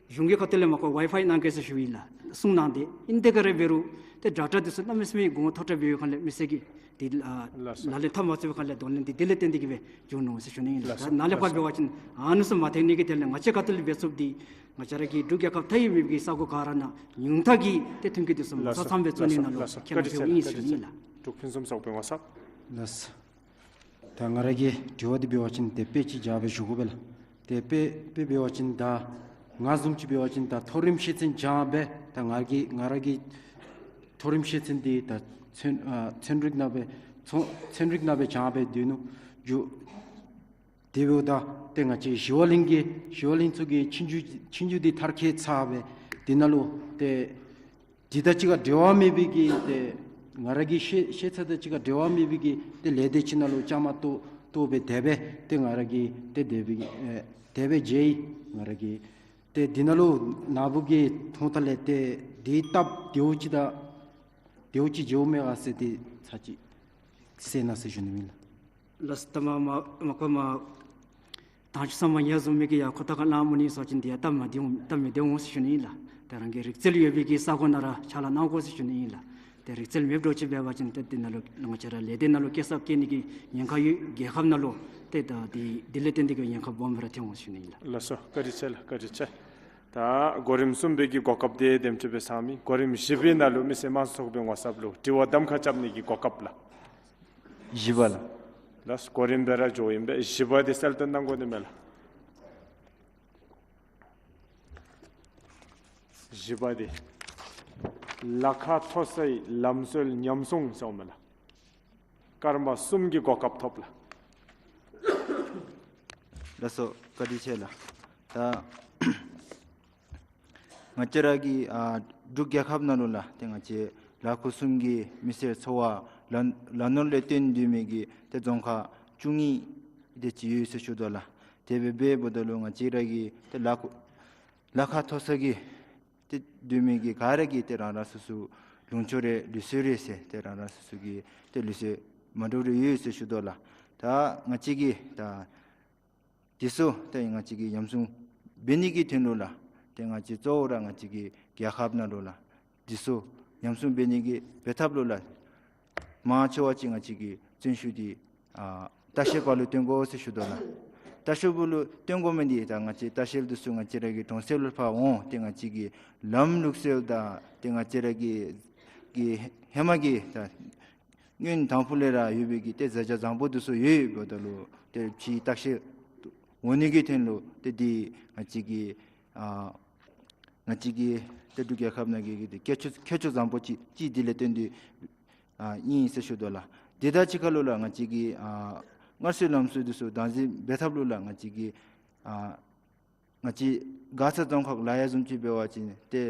གཞུང་གི་ཁ་ཐུག་ལས་མ་པ་ཝའི་ཕའི་གནང་གེ་ཟེར་ཞུ་ཡི་ལགས། གསུང་གནང་སྟེ་ཨིན། དེ་ག་ར་འབད་རུང་ཏེ་ཌེ་ཊ་འདི་ཚུ་གནམ་མེད་ས་མེད་གོང་མཐོ་དྲགས་འབད་བའི་སྒང་ལས་མི་སེར་གྱིས་དེ་ཨ་ལགས་སོ། ལག་ལེན་འཐབ་མ་ཚུགས་པའི་སྒང་ལས་གདོང་ལེན་འདི་དེ་ལས་བརྟེན་ཏེ་གི་སྦེ་བྱུང་ནུག་ཟེར་ཞུ་ནི་ཨིན་ལགས། ལགས་སོ། ད་ནཱ་ལས་ཕར་ལགས་སོ། འབད་བ་ཅིན་ཨ་ནི་ཚུ་མ་ཐོན་ནི་གི་དོན་ལས་ང་བཅས་ཁ་ཐུག་ལས་འབད་ཚུགསཔ་འདི་ང་བཅས་ར་གི་འབྲུག་རྒྱལ་ཁབ་མཐའ་དབུས་མེད་པའི་ས་གོ་ག་ར་ནང་ཉུང་མཐའ་གི་ཏེ་མཐུན་རྐྱེན་འདི་ཚུ་མ་ལགས་སོ། ཚང་ཚང་སྦེ་བཙུགས་ནི་ནང་ལུ་ལགས་སོ། ཁས་བླངས་འབད་འོང་ཨིན་ཟེར་ཞུ་ནི་ཨིན་ལགས། འབྲུག་ཕུན་སུམ་ཚོགས་པའི་ངོ་ཚབ། ལགས་སོ། ད་ང་ར་གི་དྲི་བ་འདི་འབད་བ་ཅིན་དེ་དཔེ་ཅིག་བཞག་སྦེ་ཞུ་དགོ་པས་ལགས། དེ་དཔེ་དཔེ་འབད་བ་ཅིན་ད་ང་བཟུམ་ཅིག་འབད་བ་ཅིན་ད་མཐོ་རིམ་ཤེས་ཚད་སྦྱངས་སྦེ་ད་ང་གི་ང་ར་གི་མཐོ་རིམ་ཤེས་ཚད་འདི་ད་ཚན་ཨ་ཚན་རིག་ནང་སྦེ་ཚོ་ཚན་རིག་ནང་སྦེ་སྦྱངས་སྦེ་སྡོད་ནུག། རྒྱུ་དེ་འབདཝ་ད་ཏེ་ང་བཅས་ཞི་བ་གླིང་གི་ཞི་བ་གླིང་ཚུ་གི་ཆོས་རྒྱུགས་ཆོས་རྒྱུགས་འདི་མཐར་འཁྱོལ་ཚར་སྦེ་ འདི་ནང་ལུ་ཏེ་འདི་དང་གཅིག་ཁར་འབྲེལ་བ་མེད་པའི་གི་ཏེ་ང་ར་གི་ཤེས་ཤེས་ཚད་དང་གཅིག་ཁར་འབྲེལ་བ་མེད་པའི་གི་ཏེ་ལས་སྡེ་ཅིག་ནང་ལུ་བཅའ་མར་གཏོགས་གཏོགས་སྦེ་དེ་སྦེ་ཏེ་ང་ར་གིས་ཏེ་དེ་སྦེ་ཨེ་དེ་སྦེ་མཇལ་ཡི། ང་ར་གིས་ཏེ་འདི་ནང་ལུ་ནཱ་བུ་གིས་མཐོང་ཐངས་ལས་ཏེ་འདི་སྟབས་བདེཝ་ཅིག་དང་བདེཝ་ཅིག་མཇལཝ་མས་ག་ཟེར་ཏེ་ཚར་གཅིག་གསན་གནང་ཟེར་ཞུ་ནི་ཨིན་ལགས། ལགས་སོ། ད་མ་མ་མ་ཁོ་མ་དང་ཕུ་ཚང་མ་ཡ་བཟུམ་མའི་གི་ཡ་ཁོ་ཐག་ཁར་ལངམ་ནི་སོ་ཅིན་འདི་ཡ་སྟབས་མ་བདེཝ་སྟབས་མི་བདེཝ་འོང་ཟེར་ཞུ་ནི་ཨིན་ལགས། ད་རང་གི་རིག་རྩལ་ཡོད་པའི་གི་ས་གོ་ནང་ར་ཕྱག་ལཱ་གནང་དགོ་ཟེར་ཞུ་ནི་ཨིན་ལགས། ཏེ་རིག་རྩལ་མེདཔ་འདྲཝ་ཅིག་འབད་བ་ཅིན་ཏེ་འདི་ནང་ལུ་ང་བཅས་ར་ལས་སྡེ་ནང་ལུ་སྐྱེད་གསབ་བཀལ་ནི་གི་ཉེན་ཁ་ཡོད། རྒྱལ་ཁབ་ནང་ལུ་ཏེ་ད་འདི་འདི་ལས་བརྟེན་ཏེ་གི་ཉེན་ཁ་སྦོམ་ར་ཐོན་འོང་ཟེར་ཞུ་ནི་ཨིན་ལགས། ལགས་སོ། བཀའ་དྲིན་ཆེ་ལགས། བཀའ་དྲིན་ཆེ། ད་གོ་རིམ་གསུམ་པའི་གི་གོ་སྐབས་དེ་དེམ་ཅིག་སྦེ་ཚང་མི་གོ་རིམ་བཞི་པའི་ནང་ལུ་མི་སེར་དམངས་གཙོ་ཚོགས་པའི་ངོ་ཚབ་ལུ་དྲི་བ་གདམ་ཁ་རྐྱབ་ནི་གི་གོ་སྐབས་ལགས། བཞི་པ་ལགས། ལགས་སོ། གོ་རིམ་སྦེ་ར་འགྱོཝ་ཨིན་པས། བཞི་པ་དེ་གསལ་སྟོན་གནང་དགོ་ནི་མས་ལགས། བཞི་པ་དེ་ལ་ཁ་མཐོ་སའི་ལམ་སྲོལ་ཉམས་སྲུང་ཟེརཝ་མས་ལགས། སྐར་མ་གསུམ་གྱི་གོ་སྐབས་ཐོབ་ལགས། ལགས་སོ། བཀའ་དྲིན་ཆེ་ལགས། ད་ང་བཅས་ར་གི་ཨ་འབྲུག་རྒྱལ་ཁབ་ནང་ལུ་ལགས་ཏེ་ང་བཅས་ལ་ཁུ་སུམ་གྱི་མི་སེར་འཚོ་བ་ལ་ལ་ནོར་ལས་བརྟེན་སྡོད་མི་གི་ཏེ་རྫོང་ཁག་བཅུ་གཉིས་དེ་ཅིག་ཡོད་ཟེར་ཞུ་དོ་ལགས། དེ་སྦེ་འབདཝ་ད་ལུ་ང་བཅས་ར་གི་ཏེ་ལ་ཁུ་ལ་ཁ་མཐོ་ས་གི་ཏེ་སྡོད་མི་གི་ག་ར་གིས་ཏེ་རང་རང་སོ་སོ་ལུང་ཕྱོགས་རེ་ལུགས་སྲོལ་རེ་ཟེར་ཏེ་རང་རང་སོ་སོ་གི་ཏེ་ལུགས་སྲོལ་མ་འདྲཝ་རེ་ཡོད་ཟེར་ཞུ་དོ་ལགས། ད་ང་བཅས་ཀྱིས་ད་འདི་ཚུ་ཏེ་ང་བཅས་ཀྱིས་ཉམས་སྲུང་འབད་ནི་གི་དོན་ལུ་ལགས་ཏེ་ང་བཅས་གཙོ་བོ་ར་ང་བཅས་ཀྱི་རྒྱལ་ཁབ་ནང་ལུ་ལགས་འདི་ཚུ་ཉམས་སྲུང་འབད་ནི་གི་འབད་ཐབས་ལུ་ལགས་མང་ཆེ་བ་ཅིག་ང་བཅས་ཀྱིས་བརྩོན་ཤུགས་འདི་ཨ་ལྟ་བཤལ་པ་ལུ་བཏོན་དགོ་ཟེར་ཞུ་དོ་ལགས། ལྟ་བཤལ་པ་ལུ་བཏོན་དགོ་མི་འདི་ད་ང་བཅས་ལྟ་བཤལ་འདི་ཚུ་ང་བཅས་ར་གི་གྲོང་གསེབ་ལུ་ཕར་འོང་སྟེ་ང་བཅས་ཀྱི་ལམ་ལུགས་སྲོལ་དང་ཏེ་ང་བཅས་ར་གི་གི་ཧེ་མ་གི་ད་སྔོན་དང་ཕུ་ལས་ར་ཡོད་པའི་གི་ཏེ་མཛད་བྱ་བཟང་པོ་འདི་ཚུ་ཡོདཔ་ད་ལུ་ཏེ་ཕྱི་ལྟ་བཤལ་འོང་ནི་གི་དོན་ལུ་ཏེ་འདི་ང་བཅས་ཀྱི་ཨ་ང་བཅས་ཀྱི་ཏེ་འབྲུག་རྒྱལ་ཁབ་ནང་གི་གི་ཏེ་ཁྱད་ཆོས་ཁྱད་ཆོས་བཟང་པོ་ཅིག་ཅིག་འདི་ལས་བརྟེན་ཏེ་ཨ་ཨིན་ཟེར་ཞུ་དོ་ལགས། དེ་དང་གཅིག་ཁར་ལུ་ལགས་ང་བཅས་ཀྱི་ཨ་སྔར་སྲོལ་ལམ་སྲོལ་འདི་ཚུ་བདག་འཛིན་འབད་ཐབས་ལུ་ལགས་ང་བཅས་ཀྱི་ཨ་ང་བཅས་མགར་ས་རྫོང་ཁག་ལ་ཡ་བཟུམ་ཅིག་འབད་བ་ཅིན་ཏེ་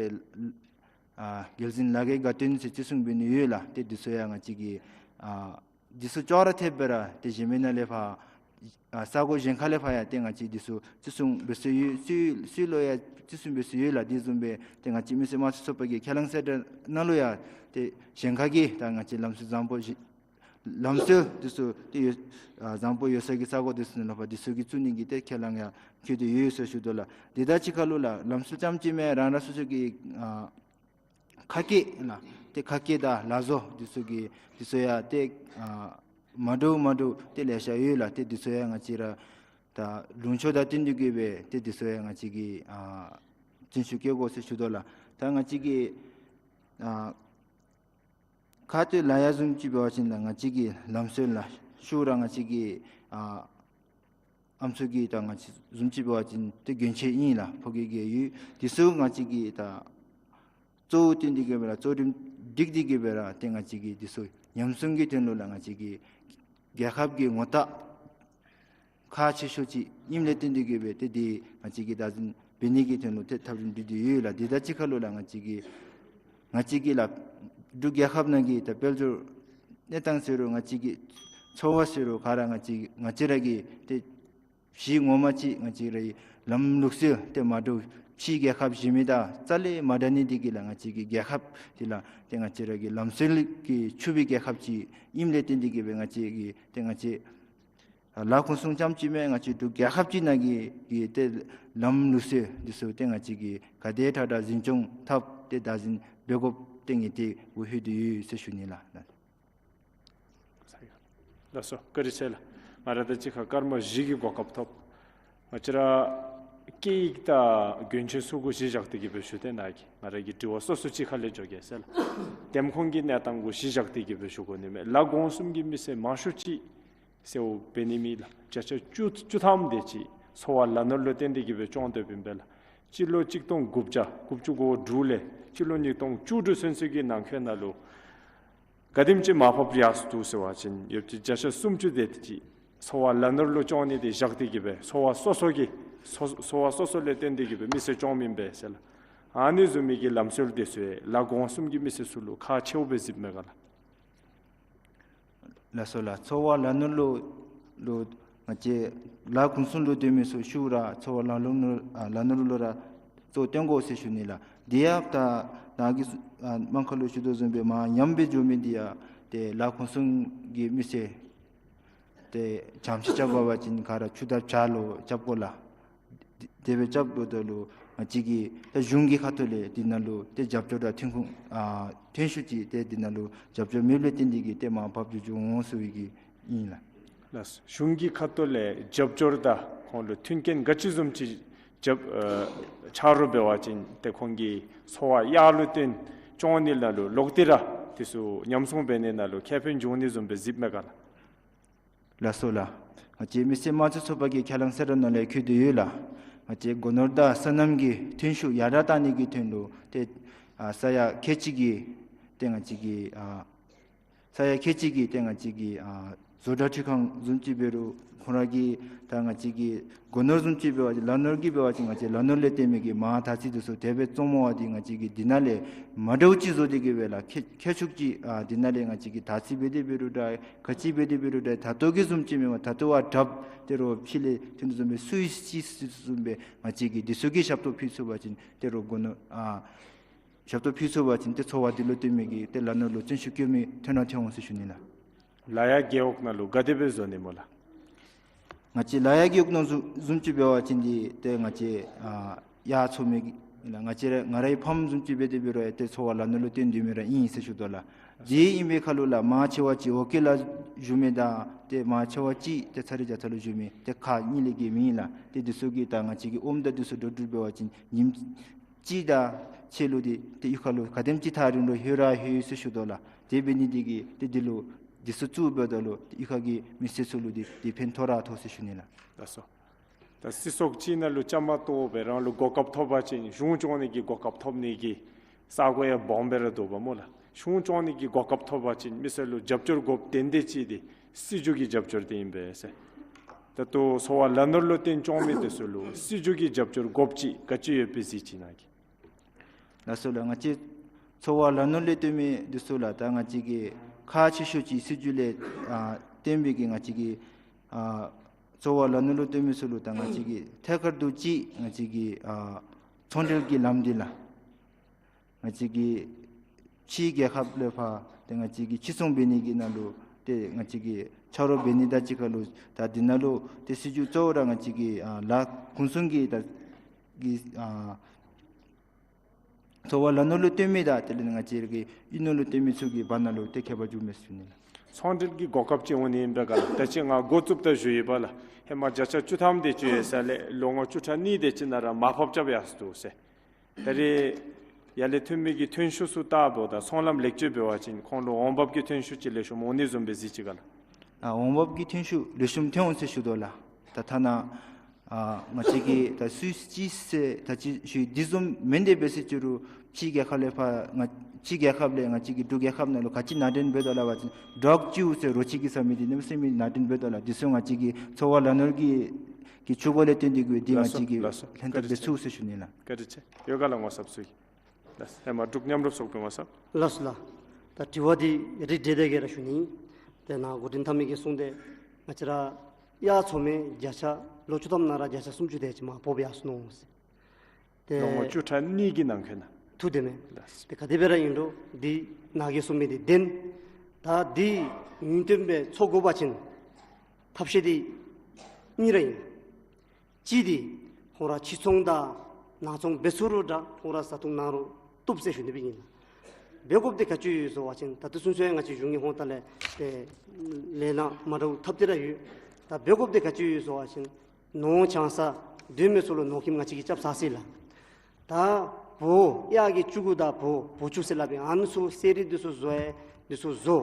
ཨ་རྒྱལ་འཛིན་ལ་རྒྱའི་དགའ་སྟོན་ཟེར་བརྩི་སྲུང་འབད་ནི་ཡོད་ལགས། ཏེ་འདི་ཚུ་ཡང་ང་བཅས་ཀྱི་ཨ་འདི་ཚུ་ཅོག་ར་འཐདཔ་སྦེ་ར་ཏེ་གཞན་མི་ནང་ལས་ཕར་ཨ་ས་གོ་གཞན་ཁ་ལས་ཕར་ཡང་ཏེ་ང་བཅས་འདི་ཚུ་བརྩི་སྲུང་འབད་སྲོལ་ཡོད། སྲོལ་སྲོལ་ལུ་ཡང་བརྩི་སྲུང་འབད་སྲོལ་ཡོད་ལགས། དེ་བཟུམ་སྦེ་ཏེ་ང་བཅས་མི་སེར་དམངས་གཙོ་ཚོགས་པ་གི་ཁས་བླངས་གསལ་བསྒྲགས་ནང་ལུ་ཡང་ཏེ་གཞན་ཁ་གིས་ད་ང་བཅས་ལམ་སྲོལ་བཟང་པོ་ཞིག་ལམ་སྲོལ་འདི་ཚུ་ཏེ་ཡོད་ཨ་བཟང་པོ་ཡོད་ས་གི་ས་གོ་འདི་ཚུ་ནང་ལུ་ཕར་འདི་ཚུ་གི་བཙུགས་ནི་གི་ཏེ་ཁས་བླངས་ཡང་འཁོད་དེ་ཡོད་ཟེར་ཞུ་དོ་ལགས། དེ་དང་གཅིག་ཁར་ལུ་ལགས་ལམ་སྲོལ་རྐྱངམ་ཅིག་མེན་རང་རང་སོ་སོ་གི་ཨ་ཁ་སྐད་ལགས་ཏེ་ཁ་སྐད་དང་ལག་བཟོ་འདི་ཚུ་གི་འདི་ཚུ་ཡང་ཏེ་ཨ་མ་འདྲཝ་མ་འདྲཝ་ཏེ་ལེ་ཤ་ཡོད་ལགས། ཏེ་འདི་ཚུ་ཡང་ང་བཅས་ར་ད་ལུང་ཕྱོགས་དང་བསྟུན་ཏེ་གི་སྦེ་ཏེ་འདི་ཚུ་ཡང་ང་བཅས་ཀྱིས་ཨ་བརྩོན་ཤུགས་བསྐྱེད་དགོ་ཟེར་ཞུ་དོ་ལགས། ད་ང་བཅས་ཀྱིས་ཨ་ཁ་སྟོད་ལ་ཡ་བཟུམ་ཅིག་འབད་བ་ཅིན་ད་ང་བཅས་ཀྱི་ལམ་སྲོལ་ལགས་ཤུལ་ར་ང་བཅས་ཀྱི་ཨ་ཨམ་སྲུ་གི་ད་ང་བཅས་བཟུམ་ཅིག་འབད་བ་ཅིན་ཏེ་གྱོན་ཆས་ཨིན་ལགས། ཕོ་སྐྱེས་ཀྱི་ཡོད། འདི་ཚུ་ང་བཅས་ཀྱིས་ད་གཙོ་བོ་བཏོན་ཏེ་གི་སྦེ་ར་གཙོ་རིམ་སྒྲིག་སྟེ་གི་སྦེ་ར་ཏེ་ང་བཅས་ཀྱིས་འདི་ཚུ་ཉམས་སྲུང་གི་དོན་ལུ་ལགས་ང་བཅས་ཀྱི་རྒྱལ་ཁབ་ཀྱི་ངོ་རྟགས་ཁག་ཆེ་ཤོས་ཅིག་ཨིནམ་ལས་བརྟེན་ཏེ་གི་སྦེ་ཏེ་འདི་ང་བཅས་ཀྱིས་བདག་འཛིན་འབད་ནི་གི་དོན་ལུ་ཏེ་ཐབས་རིམ་སྒྲིག་སྟེ་ཡོད་ལགས། དེ་དང་གཅིག་ཁར་ལུ་ལགས་ང་བཅས་ཀྱིས་ང་བཅས་ཀྱི་ལགས་འབྲུག་རྒྱལ་ཁབ་ནང་གི་ད་དཔལ་འབྱོར་གནས་སྟངས་ཟེར་རུང་ང་བཅས་ཀྱི་འཚོ་བ་ཟེར་རུང་ག་ར་ང་བཅས་ང་བཅས་ར་གི་ཏེ་གཞི་ངོ་མ་ཅིག་ང་བཅས་རའི་ལམ་ལུགས་སྲོལ་ཏེ་མ་འདྲཝ་ཕྱི་རྒྱལ་ཁབ་གཞན་མི་དང་རྩ་ལས་མ་འདྲ་ནི་འདི་གིས་ལགས་ང་བཅས་ཀྱི་རྒྱལ་ཁབ་འདི་ལགས་ཏེ་ང་བཅས་ར་གི་ལམ་སྲོལ་གྱིས་ཕྱུག་པའི་རྒྱལ་ཁབ་ཅིག་ཨིནམ་ལས་བརྟེན་ཏེ་གི་སྦེ་ང་བཅས་ཀྱིས་ཏེ་ང་བཅས་ལ་ཁུངས་བཙུན་རྐྱངམ་ཅིག་མེན་ང་བཅས་འབྲུག་རྒྱལ་ཁབ་ཅིག་ནང་གི་གི་ཏེ་ལམ་ལུགས་སྲོལ་འདི་ཚུ་ཏེ་ང་བཅས་ཀྱིས་ག་དེ་དྲག་དྲག་འཛིན་སྐྱོང་འཐབ་སྟེ་བདག་འཛིན་འབད་དགོཔ་ཏེ་ངེས་ཏེ་འོ་ཧུད་དེ་ཡོད་ཟེར་ཞུ་ནི་ལགས། ལགས་སོ། བཀའ་དྲིན་ཆེ་ལགས། ང་ར་དང་གཅིག་ཁར་སྐར་མ་བཞི་གི་གོ་སྐབས་ཐོབ། ང་བཅས་ར་སྐད་ཡིག་དང་གྱོན་ཆས་ཚུ་གུ་གཞི་བཞག་སྟེ་གི་སྦེ་ཞུ་སྟེ་ནཱ་གི་ང་ར་གི་དྲི་བ་སོ་སོ་གཅིག་ཁ་ལས་འགྱོ་གེ་ཟེར་ལགས། འདེམས་ཁོངས་ཀྱི་གནས་སྟངས་གུ་གཞི་བཞག་སྟེ་གི་སྦེ་ཞུ་དགོ་ནི་མས། ལ་གོང་གསུམ་གྱི་མི་སེར་མང་ཤོས་ཅིག་གསལཝ་འབད་ནི་མེད་ལགས། བརྒྱ་ཆ་བཅུ་བཅུ་ཐམ་དེ་ཅིག་འཚོ་བ་ལ་ནོར་ལུ་བརྟེན་ཏེ་གི་སྦེ་སྐྱོང་སྡོདཔ་ཨིན་པས་ལགས། སྤྱི་ལོ་གཅིག་སྟོང་དགུ་བརྒྱ་དགུ་བཅུ་གོ་དྲུག་ལས་སྤྱི་ལོ་ཉིས་སྟོང་བཅུ་དྲུག་ཚུན་ཚོད་ཀྱི་ནང་འཁོད་ནང་ལུ་ག་དེམ་ཅིག་མར་ཕབ་ཡར་སོང་འདུག་ཟེར་བ་ཅིན་ཡོད་ཅིག་བརྒྱ་ཆ་སུམ་ཅུ་དེ་ཅིག་འཚོ་བ་ལ་ནོར་ལུ་སྐྱོང་ནི་དེ་བཞག་སྟེ་གི་སྦེ་འཚོ་བ་སོ་སོ་གི་འཚོ་འཚོ་བ་སོ་སོ་ལས་བརྟེན་ཏེ་གི་སྦེ་མི་སེར་སྐྱོངམ་ཨིན་པས་ཟེར་ལགས། ཨ་ནི་བཟུམ་མའི་གི་ལམ་སྲོལ་དེ་ཚུ་ལ་དགོངས་གསུམ་གྱི་མི་སེར་ཚུ་ལུ་ཁག་ཆེཝ་སྦེ་གཟིགསཔ་མས་ག་ལགས། ལགས་སོ་ལགས། ཚོ་བ་ལ་ནོར་ལུ་ལུ་ང་བཅས་ལ་ཁུངས་སུན་ལུ་སྡོད་མི་ཚུ་ཤུལ་ར་ཚོ་བ་ལ་ནོར་ལུ་ཨ་ལ་ནོར་ལུ་ར་གཙོ་བཏོན་དགོ་ཟེར་ཞུ་ནི་ལགས། དེ་ཡང་ད་ནཱ་གིས་ཨ་མང་ཁ་ལུ་ཞུ་དོ་བཟུམ་སྦེ་མར་ཉམས་སྦེ་འགྱོ་མི་འདི་ཡང་ཏེ་ལ་ཁུངས་སུན་གྱི་མི་སེར་ཏེ་བྱམས་ཤིང་རྐྱབ་པ་བ་ཅིན་ག་ར་ཆུ་དང་བྱ་ལུ་རྐྱབ་དགོ་ལགས། དེ་སྦེ་རྐྱབ་འགྱོཝ་ད་ལུ་ང་བཅས་ཀྱི་ད་གཞུང་གི་ཁ་ཐུག་ལས་འདི་ནང་ལུ་ཏེ་རྒྱབ་སྐྱོར་དང་ཐོན་ཁུངས་ཨ་ཐོན་ཤུགས་ཅིག་ཏེ་འདི་ནང་ལུ་རྒྱབ་སྐྱོར་མེདཔ་ལས་བརྟེན་ཏེ་གིས་ཏེ་མར་བབས་འགྱོ་འོང་ཟེར་བའི་གི་ཨིན་ལགས། ལགས། གཞུང་གི་ཁ་ཐུག་ལས་རྒྱབ་སྐྱོར་དང་ཁོང་ལུ་མཐུན་རྐྱེན་ག་ཅི་བཟུམ་ཅིག་རྐྱབ་ཨ་ཆགས་རུང་འབད་བ་ཅིན་ཏེ་ཁོང་གིས་ཚོ་བ་གཡག་ལུ་བརྟེན་སྐྱོང་ནི་ནང་ལུ་ལོག་སྟེ་ར་དེ་ཚུ་ཉམས་སྲུང་འབད་ནི་ནང་ལུ་ཁེ་ཕན་འབྱུང་ནི་བཟུམ་སྦེ་གཟིགསཔ་མས་ག་ལགས། ལགས་སོ་ལགས། ང་བཅས་མི་སེར་དམངས་གཙོའི་ཚོགས་པ་གི་ཁས་བླངས་གསལ་བསྒྲགས་ནང་ལས་འཁོད་དེ་ཡོད་ལགས། ང་བཅས་སྒོ་ནོར་དང་སོ་ནམ་གྱི་ཐོན་ཤུགས་ཡར་དྲག་གཏང་ནི་གི་དོན་ལུ་ཏེ་ཨ་ས་ཡ་ཁལ་གཅིག་གི་ཏེ་ང་བཅས་ཀྱི་ཨ་ས་ཡ་ཁལ་གཅིག་གི་ཏེ་ང་བཅས་ཀྱི་ཨ་བཟོ་གྲྭ་འཕྲུལ་ཁང་བཟུམ་ཅིག་འབད་རུང་ཁོང་ར་གིས་ད་ང་བཅས་ཀྱི་སྒོ་ནོར་བཟུམ་ཅིག་འབད་བ་ཅིན་ལ་ནོར་གྱི་འབད་བ་ཅིན་ང་བཅས་ལ་ནོར་ལས་བརྟེན་མི་གི་མར་དར་ཚི་དེ་ཚུ་དེ་སྦེ་བཙོང་མི་བ་འདི་ང་བཅས་ཀྱིས་འདི་ནང་ལས་མ་འདྲཝ་ཅིག་བཟོ་སྟེ་གིས་སྦེ་ལགས། ཁལ་ཁལ་ཤུགས་ཅིག་ཨ་འདི་ནང་ལས་ང་བཅས་ཀྱིས་དར་ཚི་འབད་དེ་འབད་རུང་འདྲ་ག་ཅི་འབད་དེ་འབད་རུང་འདྲ་ད་ལྟོ་གི་བཟུམ་ཅིག་མེན་པར་ད་ལྟོ་བ་དྲགཔ་ཏེ་རོགས་ཕྱི་ལས་ཐོན་དོ་བཟུམ་སྦེ་སུའི་ཅིག་སུ་བཟུམ་སྦེ་ང་བཅས་ཀྱིས་འདི་ཚུ་གི་ཞབས་ཏོག་ཕུལ་ཚུགས་པ་ཅིན་ཏེ་རོགས་སྒོ་ནོར་ཨ་ཞབས་ཏོག་ཕུལ་ཚུགས་པ་ཅིན་ཏེ་ཚོ་བ་འདི་ལུ་བརྟེན་མི་གི་ཏེ་ལ་ནོར་ལུ་བརྩོན་ཤུགས་བསྐྱེད་མི་ཐོན་ན་ཐོན་འོང་ཟེར་ཞུ་ནི་ལགས། ལ་གཡག་རྒེད་འོག་ནང་ལུ་ག་དེ་སྦེ་བཟོ་ནི་སྨོ་ལགས། ང་བཅས་ལ་གཡག་རྒེད་འོག་ནང་བཟུམ་བཟུམ་ཅིག་འབད་བ་ཅིན་འདི་ཏེ་ང་བཅས་ཨ་གཡག་འཚོ་མི་གི་ང་བཅས་ར་ང་རའི་ཕམ་བཟུམ་ཅིག་འབད་དེ་འབད་རུང་ཏེ་ཚོ་བ་ལ་ནོར་ལུ་བརྟེན་སྡོད་མི་ར་ཨིན་ཟེར་ཞུ་དོ་ལགས། དེ་ཨིན་པའི་ཁར་ལུ་ལགས་མང་ཆེ་བ་ཅིག་ཨོ་ཀེ་ལ་བཞུགས་མི་དང་ཏེ་མང་ཆེ་བ་ཅིག་ཏེ་ཚ་རི་རྒྱ་ཚ་ལུ་བཞུགས་མི་ཏེ་ཁག་གཉིས་ལས་བརྒལ་མེད་ལགས། ཏེ་འདི་ཚུ་གིས་ད་ང་བཅས་ཀྱི་ཨོམ་དང་འདི་ཚུ་འགྲོ་འགྲུལ་འབད་བ་ཅིན་ཉིནམ་གཅིག་དང་ཕྱེད་ལུ་འདི་ཏེ་གཡུས་ཁ་ལུ་ག་དེམ་ཅིག་ཐག་རིང་རུང་ལྷོད་ར་ལྷོད་ཡི་ཟེར་ཞུ་དོ་ལགས། དེ་འབད་ནི་འདི་གིས་ཏེ་འདི་ལུ་འདི་ཚུ་བཙུགས་འབདཝ་ད་ལུ་ཏེ་གཡུས་ཁ་གི་མི་སེར་ཚུ་ལུ་འདི་འདི་ཕན་ཐོགས་ར་ཐོགས་ཟེར་ཞུ་ནི་ལགས། ལགས་སོ། ད་སྲིད་ཚོགས་ཅིག་ནང་ལུ་བཅའ་མར་གཏོགས་སྦེ་རང་ལུ་གོ་སྐབས་ཐོབ་པ་ཅིན་གཞུང་སྐྱོང་ནི་གི་གོ་སྐབས་ཐོབ་ནི་གི་ས་གོ་ཡང་སྦོམ་སྦེ་ར་འདུག་པ་སྨོ་ལགས། གཞུང་སྐྱོང་ནི་གི་གོ་སྐབས་ཐོབ་པ་ཅིན་མི་སེར་ལུ་རྒྱབ་སྐྱོར་དགོཔ་དོན་དག་ཅིག་འདི་སྲིད་བྱུས་ཀྱི་རྒྱབ་སྐྱོར་འདི་ཨིན་པས་ཟེར། ད་ལྟོ་ཚོ་བ་ལ་ནོར་ལུ་བརྟེན་སྐྱོང་མི་འདི་ཚུ་ལུ་སྲིད་བྱུས་ཀྱི་རྒྱབ་སྐྱོར་དགོཔ་ཅིག་ག་ཅི་ཡོདཔ་སྦེ་གཟིགས་ཅི་ནཱ་གིས། ལགས་སོ་ལགས། ང་བཅས་ཚོ་བ་ལ་ནོར་ལུ་བརྟེན་མི་འདི་ཚུ་ལགས་ད་ང་བཅས་ཀྱི་ཁག་ཆེ་ཤོས་ཅིག་སྲིད་བྱུས་ལས་ཨ་བརྟེན་པའི་གི་ང་བཅས་ཀྱི་ཨ་ཚོ་བ་ལ་ནོར་ལུ་བརྟེན་མི་ཚུ་ལུ་ད་ང་བཅས་ཀྱི་ཐད་ཀར་དུ་ཅིག་ང་བཅས་ཀྱི་ཨ་ཚོང་འབྲེལ་གྱི་ལམ་འདི་ལགས། ང་བཅས་ཀྱི་ཕྱི་རྒྱལ་ཁབ་ལས་ཕར་ཏེ་ང་བཅས་ཀྱིས་ཕྱིར་ཚོང་འབད་ནི་གི་ནང་ལུ་ཏེ་ང་བཅས་ཀྱིས་ཆ་རོགས་འབད་ནི་དང་གཅིག་ཁར་ལུ་ད་འདི་ནང་ལུ་ཏེ་སྲིད་བྱུས་གཙོ་བོ་ར་ང་བཅས་ཀྱི་ཨ་ལ་ཁུངས་སུན་གྱི་ད་གི་ཨ་ཚོ་བ་ལ་ནོར་ལུ་བརྟེན་མི་དང་དེ་ལས་ང་བཅས་ཀྱི་གཡུས་ནོར་ལུ་བརྟེན་མི་ཚུ་གི་བར་ན་ལུ་ཏེ་ཁྱད་པར་འགྱོཝ་མས་ཟེར་ཞུ་ནི་ལགས། ཚོང་འབྲེལ་གྱི་གོ་སྐབས་ཅིག་འོང་ནི་ཨིན་པས་ག་ལགས། ད་ཅི་ང་འགོ་བཙུགསཔ་ད་ཞུ་ཡི་པ་ལགས། ཧེ་མ་བརྒྱ་ཆ་བཅུ་ཐམ་དེ་ཅིག་ཡོད་ས་ལས་ལོ་ངོ་བཅུ་ཕྲག་གཉིས་དེ་ཅིག་ནང་ར་མར་ཕབ་རྐྱབ་ཡར་སོང་འདུག་ཟེར། ད་རེས་ཡར་ལས་ཐོན་མི་གི་ཐོན་ཤུགས་ཚུ་བལྟཝ་ད་ཚོང་ལམ་ལེགས་བཅོས་འབད་བ་ཅིན་ཁོང་ལུ་འོང་འབབ་ཀྱི་ཐོན་ཤུགས་ཅིག་ལེགས་ཤོམ་འོང་ནི་བཟུམ་སྦེ་གཟིགས་ཅི་ག་ལགས། ཨ་འོང་འབབ་ཀྱི་ཐོན་ཤུགས་ལེགས་ཤོམ་ཐོན་འོང་ཟེར་ཞུ་དོ་ལགས། ད་ཐ་ན་ཨ་ང་བཅས་ཀྱིས་ད་སུད་སི་ཟེར་ད་ཅི་ཞུ་འདི་བཟུམ་མེན་ཏེ་འབད་ཟེར་ཅི་རུང་ཕྱི་རྒྱལ་ཁབ་ལས་ཕར་ང་ཕྱི་རྒྱལ་ཁབ་ལས་ང་བཅས་ཀྱི་འབྲུག་རྒྱལ་ཁབ་ནང་ལུ་ག་ཅི་ནང་འདྲེན་འབད་དོ་ལགས་པ་ཅིན་ཌོག་ཅིའུ་ཟེར་རོ་ཁྱི་གིས་ཟ་མི་འདི་གནམ་མེད་ས་མེད་ནང་འདྲེན་འབད་དོ་ལགས། འདི་ཚུ་ང་བཅས་ཀྱི་ཚོ་བ་ལ་ནོར་གྱི་གི་ཆུ་འགོ་ལས་བརྟེན་ཏེ་གི་འདི་ང་ལགས་སོ་བཅས་ཀྱིས་ལགས་སོ། ལྷན་ཐབས་འབད་ཚུགས་ཟེར་ཞུ་ནི་ལགས། བཀའ་དྲིན་ཆེ། ཡོད་ག་ལགས་ངོ་ཚབ་ཚུ་གིས། ལགས་སོ། ཧེ་མ་འབྲུག་མཉམ་རུབ་ཚོགས་པའི་ངོ་ཚབ། ལགས་སོ་ལགས། ད་དྲི་བ་འདི་རིགས་འགྲེ་སྟེ་གི་ར་ཞུ་ནི། ཏེ་ནཱ་འགོ་འདྲེན་འཐབ་མི་གིས་གསུངས་ཏེ་ང་བཅས་ར་གཡག་འཚོ་མི་བརྒྱ་ཆ་ལོ་བཅུ་ཐམ་ནང་ར་བརྒྱ་ཆ་སུམ་ཅུ་དེ་ཅིག་མར་བབས་ཡར་སོ་ནུག་ཟེར། ཏེ་ལོ་ངོ་བཅུ་ཕྲག་གཉིས་ཀྱི་ནང་འཁོད་ནང་། ཐུགས་བདེན་མས། ལགས། ཏེ་ག་དེ་སྦེ་ར་ཨིན་རུང་འདི་ནཱ་གིས་གསུངས་མི་འདི་བདེན། ད་འདི་ཡུན་བརྟན་སྦེ་འཚོ་དགོ་པ་ཅིན་ཐབས་ཤེས་འདི་གཉིས་ར་ཨིན། གཅིག་འདི་ཁོང་ར་ཕྱི་ཚོང་དང་ནང་ཚོང་འབད་ཚུགས་རུང་འདྲ་ཁོང་ར་བཟའ་འཐུང་གནང་རུང་བཏུབ་ཟེར་ཞུ་ནི་སྦེ་ཨིན་ལགས། འབད་དགོཔ་འདི་ག་ཅི་ཡོད་ཟེར་བ་ཅིན་ད་ལྟོ་ཚུན་ཚོད་ཡང་ང་བཅས་གཞུང་གི་ཧོང་ཏ་ལས་ཏེ་ལས་སྣ་མ་འདྲཝ་འཐབ་སྟེ་ར་ཡོད། ད་འབད་དགོཔ་འདི་ག་ཅི་ཡོད་ཟེར་བ་ཅིན་ནོར་བྱང་ས་སྡོད་མི་ཚུ་ལུ་ནོར་སྐྱིནམ་ང་བཅས་ཀྱིས་རྐྱབ་ཚར་ཅི་ལགས། ད་བོ་གཡག་གི་ཅུ་གུ་དང་བོ་བོ་ཅུ་ཟེར་སླབ་ཨིན། ཨ་ནི་ཚུ་གསེར་རི་འདི་ཚུ་བཟོ་ཡི་འདི་ཚུ་བཟོ།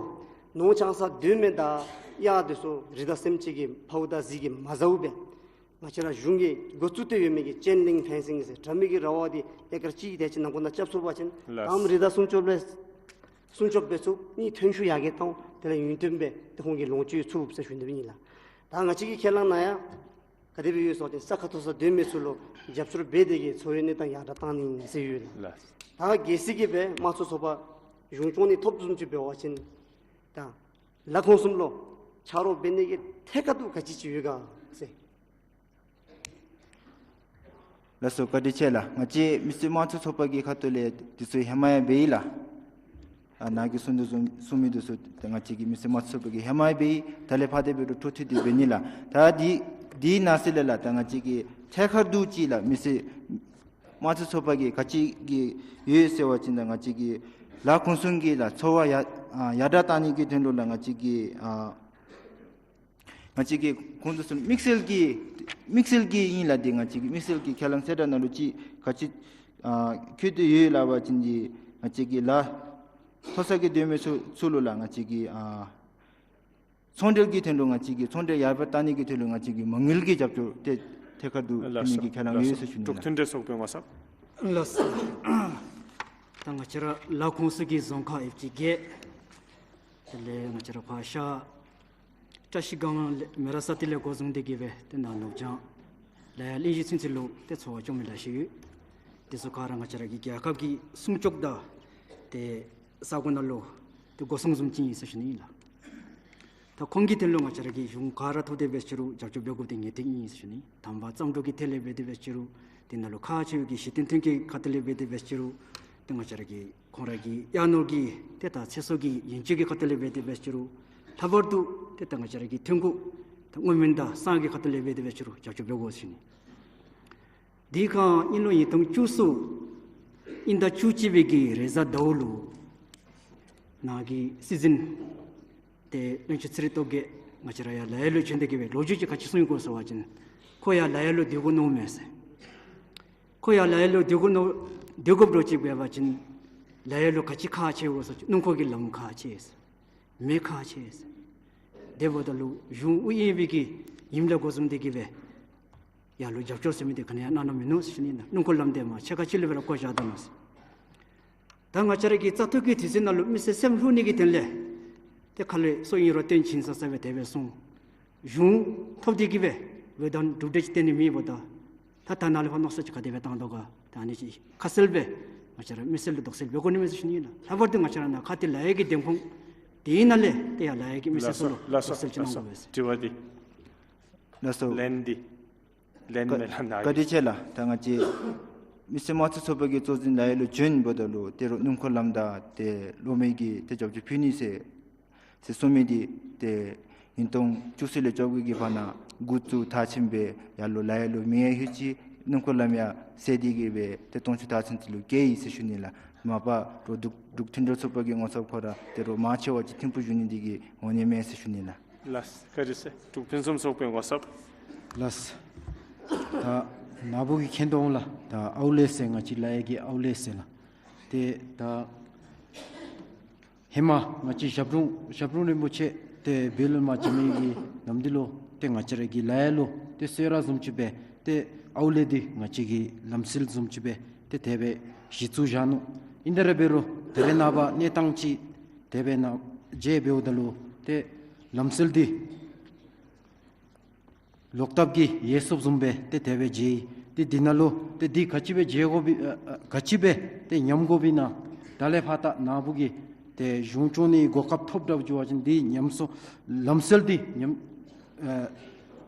ནོར་བྱང་ས་སྡོད་མི་དང་གཡག་འདི་ཚུ་རི་དྭགས་སེམས་ཅན་གྱི་ཕཝ་དང་ཟིལ་གྱིས་མ་ཟཝ་སྦེ་ང་བཅས་ར་གཞུང་གིས་འགོ་བཙུགས་ཏེ་ཡོད་མི་གི་ཅེན་ལིང་ཕེན་སིང་ཟེར་དྲ་མིག་གི་ར་བ་འདི་ཨེ་ཀར་གཅིག་དེ་ཅིག་ནང་འཁོད་ནང་རྐྱབ་ཚུགས་པ་ཅིན་ལགས། ད་རི་དྭགས་སྲུང་སྐྱོབ་ལས་སྲུང་སྐྱོབ་འབད་ཚུགས། གཉིས་ཐོན་ཤུགས་ཡར་རྒྱས་བཏང་། དེ་ལས་ཡུན་བརྟན་སྦེ་ཏེ་ཁོང་གི་ལོངས་སྤྱོད་ཚུགས་ཟེར་ཞུ་ནི་སྦེ་ཨིན་ལགས། ད་ང་བཅས་ཀྱི་ཁས་བླངས་ནང་ཡང་ ག་དེ་སྦེ་ཡོད་ཟེར་བ་ཅིན་ས་ཁ་ཐོབ་ས་སྡོད་མི་ཚུ་ལུ་རྒྱབ་སྐྱོར་འབད་དེ་གིས་འཚོ་བའི་གནས་སྟངས་ཡར་དྲག་བཏང་ནི་ཟེར་ཡོད་ལགས། ལགས། ད་གལ་སྲིད་ཀྱི་སྦེ་དམངས་གཙོ་ཚོགས་པ་གཞུང་སྐྱོང་ནི་ཐོབ་བཟུམ་ཅིག་འབད་བ་ཅིན་ད་ལ་ཁོང་གསུམ་ལུ་ཆ་རོགས་འབད་ནི་གི་ཐད་ཁར་དུ་ག་ཅི་ཅིག་ཡོད་ག་ཟེར། ལགས་སོ། བཀའ་དྲིན་ཆེ་ལགས། ང་བཅས་མི་སེར་དམངས་གཙོ་ཚོགས་པ་གི་ཁ་ཐུག་ལས་འདི་ཚུ་ཧེ་མ་ཡང་འབད་ཡི་ལགས། ཨ་ནཱ་གིས་གསུང་དོ་བཟུམ་གསུང་མི་འདི་ཚུ་ང་བཅས་ཀྱི་མི་སེར་དམངས་གཙོ་ཚོགས་པ་གིས་ཧེ་མ་ཡང་འབད་ཡི། ད་ལས་ཕར་དེ་འབད་རུང་འཕྲོ་མཐུད་དེ་འབད་ནི་ལགས། ད་འདི་འདི་ནང་གསེས་ལས་ལགས། ད་ང་བཅས་ཀྱི་ཐད་ཁར་དུ་ཅིག་ལགས། མི་སེར་དམངས་གཙོ་ཚོགས་པ་གིས་ག་ཅི་གི་ཡོད་ཟེར་བ་ཅིན་ད་ང་བཅས་ཀྱི་ལ་ཁོང་གསུམ་གྱི་ལགས་འཚོ་བ་ཡར་ཨ་ཡར་དྲག་བཏང་ནི་གི་དོན་ལུ་ལགས། ང་བཅས་ཀྱི་ཨ་ང་བཅས་ཀྱིས་ཁོང་ཚུ་གསུམ་དམིགས་བསལ་གྱི་དམིགས་བསལ་གྱི་ཨིན་ལགས། འདི་ང་བཅས་ཀྱི་དམིགས་བསལ་གྱི་ཁས་བླངས་གསལ་བསྒྲགས་ནང་ལུ་ཅིག་ག་ཅི་ཨ་འཁོད་དེ་ཡོད་ལགས་པ་ཅིན་འདི་ང་བཅས་ཀྱི་ལ་མཐོ་ས་གི་སྡོད་མི་ཚུ་ཚུ་ལུ་ལགས། ང་བཅས་ཀྱི་ཨ་ཚོང་འབྲེལ་གྱི་དོན་ལུ་ང་བཅས་ཀྱི་ཚོང་འབྲེལ་ཡར་དྲག་བཏང་ནི་གི་དོན་ལུ་ང་བཅས་ཀྱིས་མ་དངུལ་གྱི་རྒྱབ་སྐྱོར་དེ་ཐད་ཀར་དུ་ལགས་སོ། ཕུལ་ནི་གི་ཁས་བླངས་ཡོད་ཟེར་ཞུ་ནི་ལགས། འབྲུག་མཐུན་འབྲེལ་ཚོགས་པའི་ངོ་ཚབ། ལགས་སོ། ད་ང་བཅས་ར་ལ་ཁོངས་སུ་གི་རྫོང་ཁག་ཡོད་ཅིག་གི་དེ་ལས་ང་བཅས་ར་ཕར་ཤར་བཀྲ་ཤིས་སྒང་ལས་མེ་རག་ས་ཏི་ལས་འགོ་བཟུང་སྟེ་གི་སྦེ་ཏེ་ནཱ་ནུབ་བྱང་ལ་ཡ་གླིང་བཞི་ཚུན་ཚོད་ལུ་ཏེ་འཚོ་བ་སྐྱོང་མི་ལེ་ཤ་ཡོད། དེ་ཚུ་ག་ར་ང་བཅས་ར་གི་རྒྱལ་ཁབ་ཀྱི་སྲུང་སྐྱོབ་དང་ཏེ་ས་གོ་ནང་ལུ་ཏེ་སྒོ་སྲུང་བཟུམ་ཅིག་ཨིན་ཟེར་ཞུ་ནི་ཨིན་ལགས། ད་ཁོང་གི་དོན་ལུ་ང་བཅས་ར་གིས་གཞུང་ག་ར་ཐོབ་སྟེ་འབད་ཅི་རུང་རྒྱབ་སྐྱོར་འབད་དགོཔ་འདི་ངེས་གཏན་ཨིན་ཟེར་ཞུ་ནི། དང་པ་བརྩམས་སྒྲུབ་ཀྱི་ཐད་ལས་འབད་དེ་འབད་ཅི་རུང་དེ་ནང་ལུ་ཁག་ཆེ་བའི་གི་གཞི་རྟེན་མཐུན་རྐྱེན་གྱི་ཁ་ཐུག་ལས་འབད་དེ་འབད་ཅི་རུང་ཏེ་ང་བཅས་ར་གི་ཁོང་ར་གི་གཡག་ནོར་གྱི་ཏེ་ད་ཚེ་སྲོག་གི་ཡན་ཆད་ཀྱི་ཁ་ཐུག་ལས་འབད་དེ་འབད་ཅི་རུང་ལྷག་པར་དུ་ཏེ་ད་ང་བཅས་ར་གི་ཐོན་ཁུངས་ད་སྔོ་སྨན་དང་ཟངས་ཀྱི་ཁ་ཐུག་ལས་འབད་དེ་འབད་ཅི་རུང་རྒྱབ་སྐྱོར་འབད་དགོ་ཟེར་ཞུ་ནི། དེ་སྒང་དབྱིན་ལོ་ཉིས་སྟོང་བཅུ་གསུམ་དབྱིན་ཟླ་བཅུ་གཅིག་པའི་གི་རེས་གཟའ་ཟླཝ་ལུ་ནཱ་གི་སྲིད་འཛིན་ཏེ་བློན་ཆེན་ཚེ་རིང་སྟོབས་རྒྱས་ང་བཅས་ར་ཡར་ལ་ཡ་ལུ་བྱོན་ཏེ་གི་སྦེ་ལོ་རྒྱུས་ཅིག་ག་ཅི་གསུངས་ཡི་གོ་ཟེར་བ་ཅིན་ཁོ་ཡར་ལ་ཡ་ལུ་སྡོད་དགོ་མནོཝ་མས་ཟེར། ཁོ་ཡར་ལ་ཡ་ལུ་སྡོད་དགོ་མནོ་སྡོད་དགོཔ་འདྲཝ་ཅིག་འབད་བ་ཅིན་ལ་ཡ་ལུ་ག་ཅི་ཁག་ཆེ་གོ་ཟེར་བ་ཅིན་སྣུམ་འཁོར་གྱི་ལམ་ཁག་ཆེ་ཟེར། མེ་ཁག་ཆེ་ཟེར། དེ་འབདཝ་ད་ལུ་གཞུང་ཨུ་ཡོན་པའི་གི་ཡུམ་ལས་འགོ་བཟུང་སྟེ་གི་སྦེ་ཡར་ལུ་རྒྱབ་སྐྱོར་ཟེར་མི་འདི་ག་ནི་ཡང་གནང་གནངམ་མིན་ནུག་ཟེར་ཞུ་ནི་ཨིན་ལགས། སྣུམ་འཁོར་ལམ་འདི་མ་ཕྱེད་ཀ་ཅིག་ལུ་སྦེ་ར་བཀོ་བཞག་ད་ནུག་ཟེར། ད་ང་བཅས་ར་གི་བཙག་འཐུ་གི་དུས་ཚོད་ནང་ལུ་མི་སེར་སེམས་ལྷོད་ནི་གི་དོན་ལས་ཏེ་ཁ་ལས་སོ་ཨིན་རུང་བཏོན་བྱིན་ས་ས་སྦེ་དེ་སྦེ་སོང་། གཞུང་ཐོབ་སྟེ་གི་སྦེ་འོས་བསྡུ་གྲུབ་འབྲས་ཅིག་སྟོན་ནི་མེད་པ་ད། ད་ད་ནཱ་ལས་ཕར་མནོ་བསམ་ཅིག་ག་དེ་སྦེ་བཏང་དོ་ག། ད་ཨ་ནི་ཅིག་ཁ་གསལ་སྦེ་ང་བཅས་ར་མི་སེར་ལུ་དོགས་སེལ་འབད་དགོ་ནི་མས་ཟེར་ཞུ་ནི་ཨིན་ལགས། ལྷག་པར་དུ་ང་བཅས་ར་ནཱ་ཁ་ཐུག་ལ་ཡ་གི་བདེན་དཔང་དེ་ནང་ལས་ཏེ་ཡར་ལ་ཡ་གི་མི་སེར་ཚུ་ལུ་ལགས་སོ། དོགས་སེལ་ཅིག་གནང་དགོ་པས་ཟེར། དྲི་བ་འདི། ལགས་སོ། ལན་འདི། ལན་མེད་ལགས། ནཱ་བཀའ་དྲིན་ཆེ་ལགས། ད་ང་བཅས་མི་སེར་དམངས་གཙོ་ཚོགས་པ་གི་གཙོ་འཛིན་ལ་ཡ་ལུ་བྱོན་འབདཝ་ད་ལུ་ཏེ་རོགས་སྣུམ་འཁོར་ལམ་དང་ཏེ་གློག་མེ་གི་ཏེ་རྒྱབ་སྐྱོར་ཕུལ་ནི་ཟེར་ཟེར་གསུངས་མི་འདི་ཏེ་ཉིས་སྟོང་བཅུ་གསུམ་ལས་བཅོ་བརྒྱད་ཀྱི་བར་ན་འགོ་བཙུགས་མཐར་ཕྱིན་སྦེ་ཡར་ལུ་ལ་ཡ་ལུ་མེ་ཡང་ལྷོད་ཅི་སྣུམ་འཁོར་ལམ་ཡང་གསལ་ཏེ་གི་སྦེ་ཏེ་སྟོང་ཕྲག་དག་ཚུན་ཚོད་ལུ་བསྐྱལ་ཡི་ཟེར་ཞུ་ནི་ལགས། མ་པ་རོགས་འབྲུག་འབྲུག་མཐུན་སྒྲིལ་ཚོགས་པ་གི་ངོ་ཚབ་ཁོ་ར་ཏེ་རོགས་མང་ཆེ་བ་ཅིག་ཐིམ་ཕུག་བཞུགས་ནི་འདི་གིས་འོང་ནི་མས་ཟེར་ཞུ་ནི་ལགས། ལགས། བཀའ་དྲིན་ཆེ། འབྲུག་ཕུན་སུམ་ཚོགས་པའི་ངོ་ཚབ། ལགས། ད་ནཱ་བུ་གིས་མཁྱེན་དོ་འོང་ལགས། ད་ཨའུ་ལེ་ཟེར་ང་བཅས་ལ་ཡ་གི་ཨའུ་ལེ་ཟེར་ལགས། ཏེ་ད་ཧེ་མ་ང་བཅས་ཞབས་དྲུང་ཞབས་དྲུང་རིན་པོ་ཆེ་ཏེ་བོད་ལས་མར་བྱོན་མི་གི་ནམ་དུས་ལུ་ཏེ་ང་བཅས་ར་གི་ལ་ཡ་ལུ་ཏེ་གསོལ་རས་བཟུམ་ཅིག་སྦེ་ཏེ་ཨའུ་ལེ་འདི་ང་བཅས་ཀྱི་ལམ་སྲོལ་བཟུམ་ཅིག་སྦེ་ཏེ་དེ་སྦེ་གཞི་བཙུགས་བཞག་ནུག། ཨིན་ཏེ་ར་འབད་རུང་ད་རེས་ནངས་པ་གནས་སྟངས་ཅིག་དེ་སྦེ་ནཱ་མཇལ་འབདཝ་ད་ལུ་ཏེ་ལམ་སྲོལ་འདི་ལོག་ལྟབ་ཀྱིས་ཡལ་སོཔ་བཟུམ་སྦེ་ཏེ་དེ་སྦེ་མཇལ་ཡི། ཏེ་འདི་ནང་ལུ་ཏེ་འདི་ག་ཅི་སྦེ་མཇལ་དགོ་པའི་ཨ་ཨ་ག་ཅི་སྦེ་ཏེ་ཉམས་དགོ་པའི་ན། ད་ལས་ཕར་ད་ནཱ་བུ་གིས་ཏེ་གཞུང་སྐྱོང་ནི་གོ་སྐབས་ཐོབ་དྲགས་འགྱོ་བ་ཅིན་འདི་ཉམས་སོ་ལམ་སྲོལ་འདི་ཉམས་ཨ་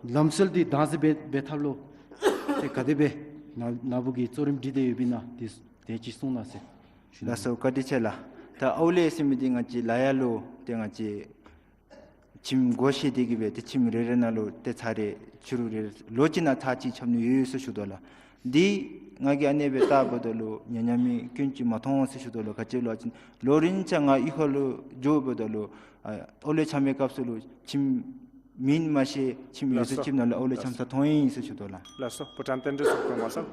ལམ་སྲོལ་འདི་བདག་འཛིན་འབད་འབད་ཐབས་ལུ་ཏེ་ག་དེ་སྦེ་ནཱ་ནཱ་བུ་གིས་གཙོ་རིམ་སྒྲིག་སྟེ་ཡོད་པའི་ན་འདི་དེ་ཅིག་གསུང་གནང་ཟེར་ཞུ་ནི། ལགས་སོ། བཀའ་དྲིན་ཆེ་ལགས། ད་ཨའུ་ལེ་ཟེར་མི་འདི་ང་བཅས་ལ་ཡ་ལུ་ཏེ་ང་བཅས་ཁྱིམ་སྒོ་ཕྱེ་སྟེ་གི་སྦེ་ཏེ་ཁྱིམ་རེ་རེ་ནང་ལུ་ཏེ་ཚར་རེ་ཕྱི་རུ་རེ་རེ་ལོ་གཅིག་ནང་ཚར་གཅིག་རྐྱབ་ནི་ཡོད་ཡོད་ཟེར་ཞུ་དོ་ལགས། འདི་ང་གིས་ཨ་ནེ་སྦེ་བལྟཝ་ད་ལུ་ཉ་ཉ་མི་སྐྱོན་ཅིག་མ་མཐོང་ཟེར་ཞུ་དོ་ལགས། ག་ཅི་ལོ་ཅིན་ལོ་རིམ་བཞིན་ང་གཡུས་ཁ་ལུ་འགྱོཝ་ད་ལུ་ཨ་ཨའུ་ལེ་འཆང་མི་སྐབས་སུ་ལུ་ཁྱིམ་མིང་མ་ཤེས་ཁྱིམ་ཡོད་ས་ལགས་སོ། ཁྱིམ་ནང་ལུ་ཨའུ་ལེ་འཆང་ས་མཐོང་ཡི་ཟེར་ཞུ་དོ་ལགས། ལགས་སོ། བུ་ཊཱན་བསྟན་འཛིན་ཚོགས་པའི་ངོ་ཚབ།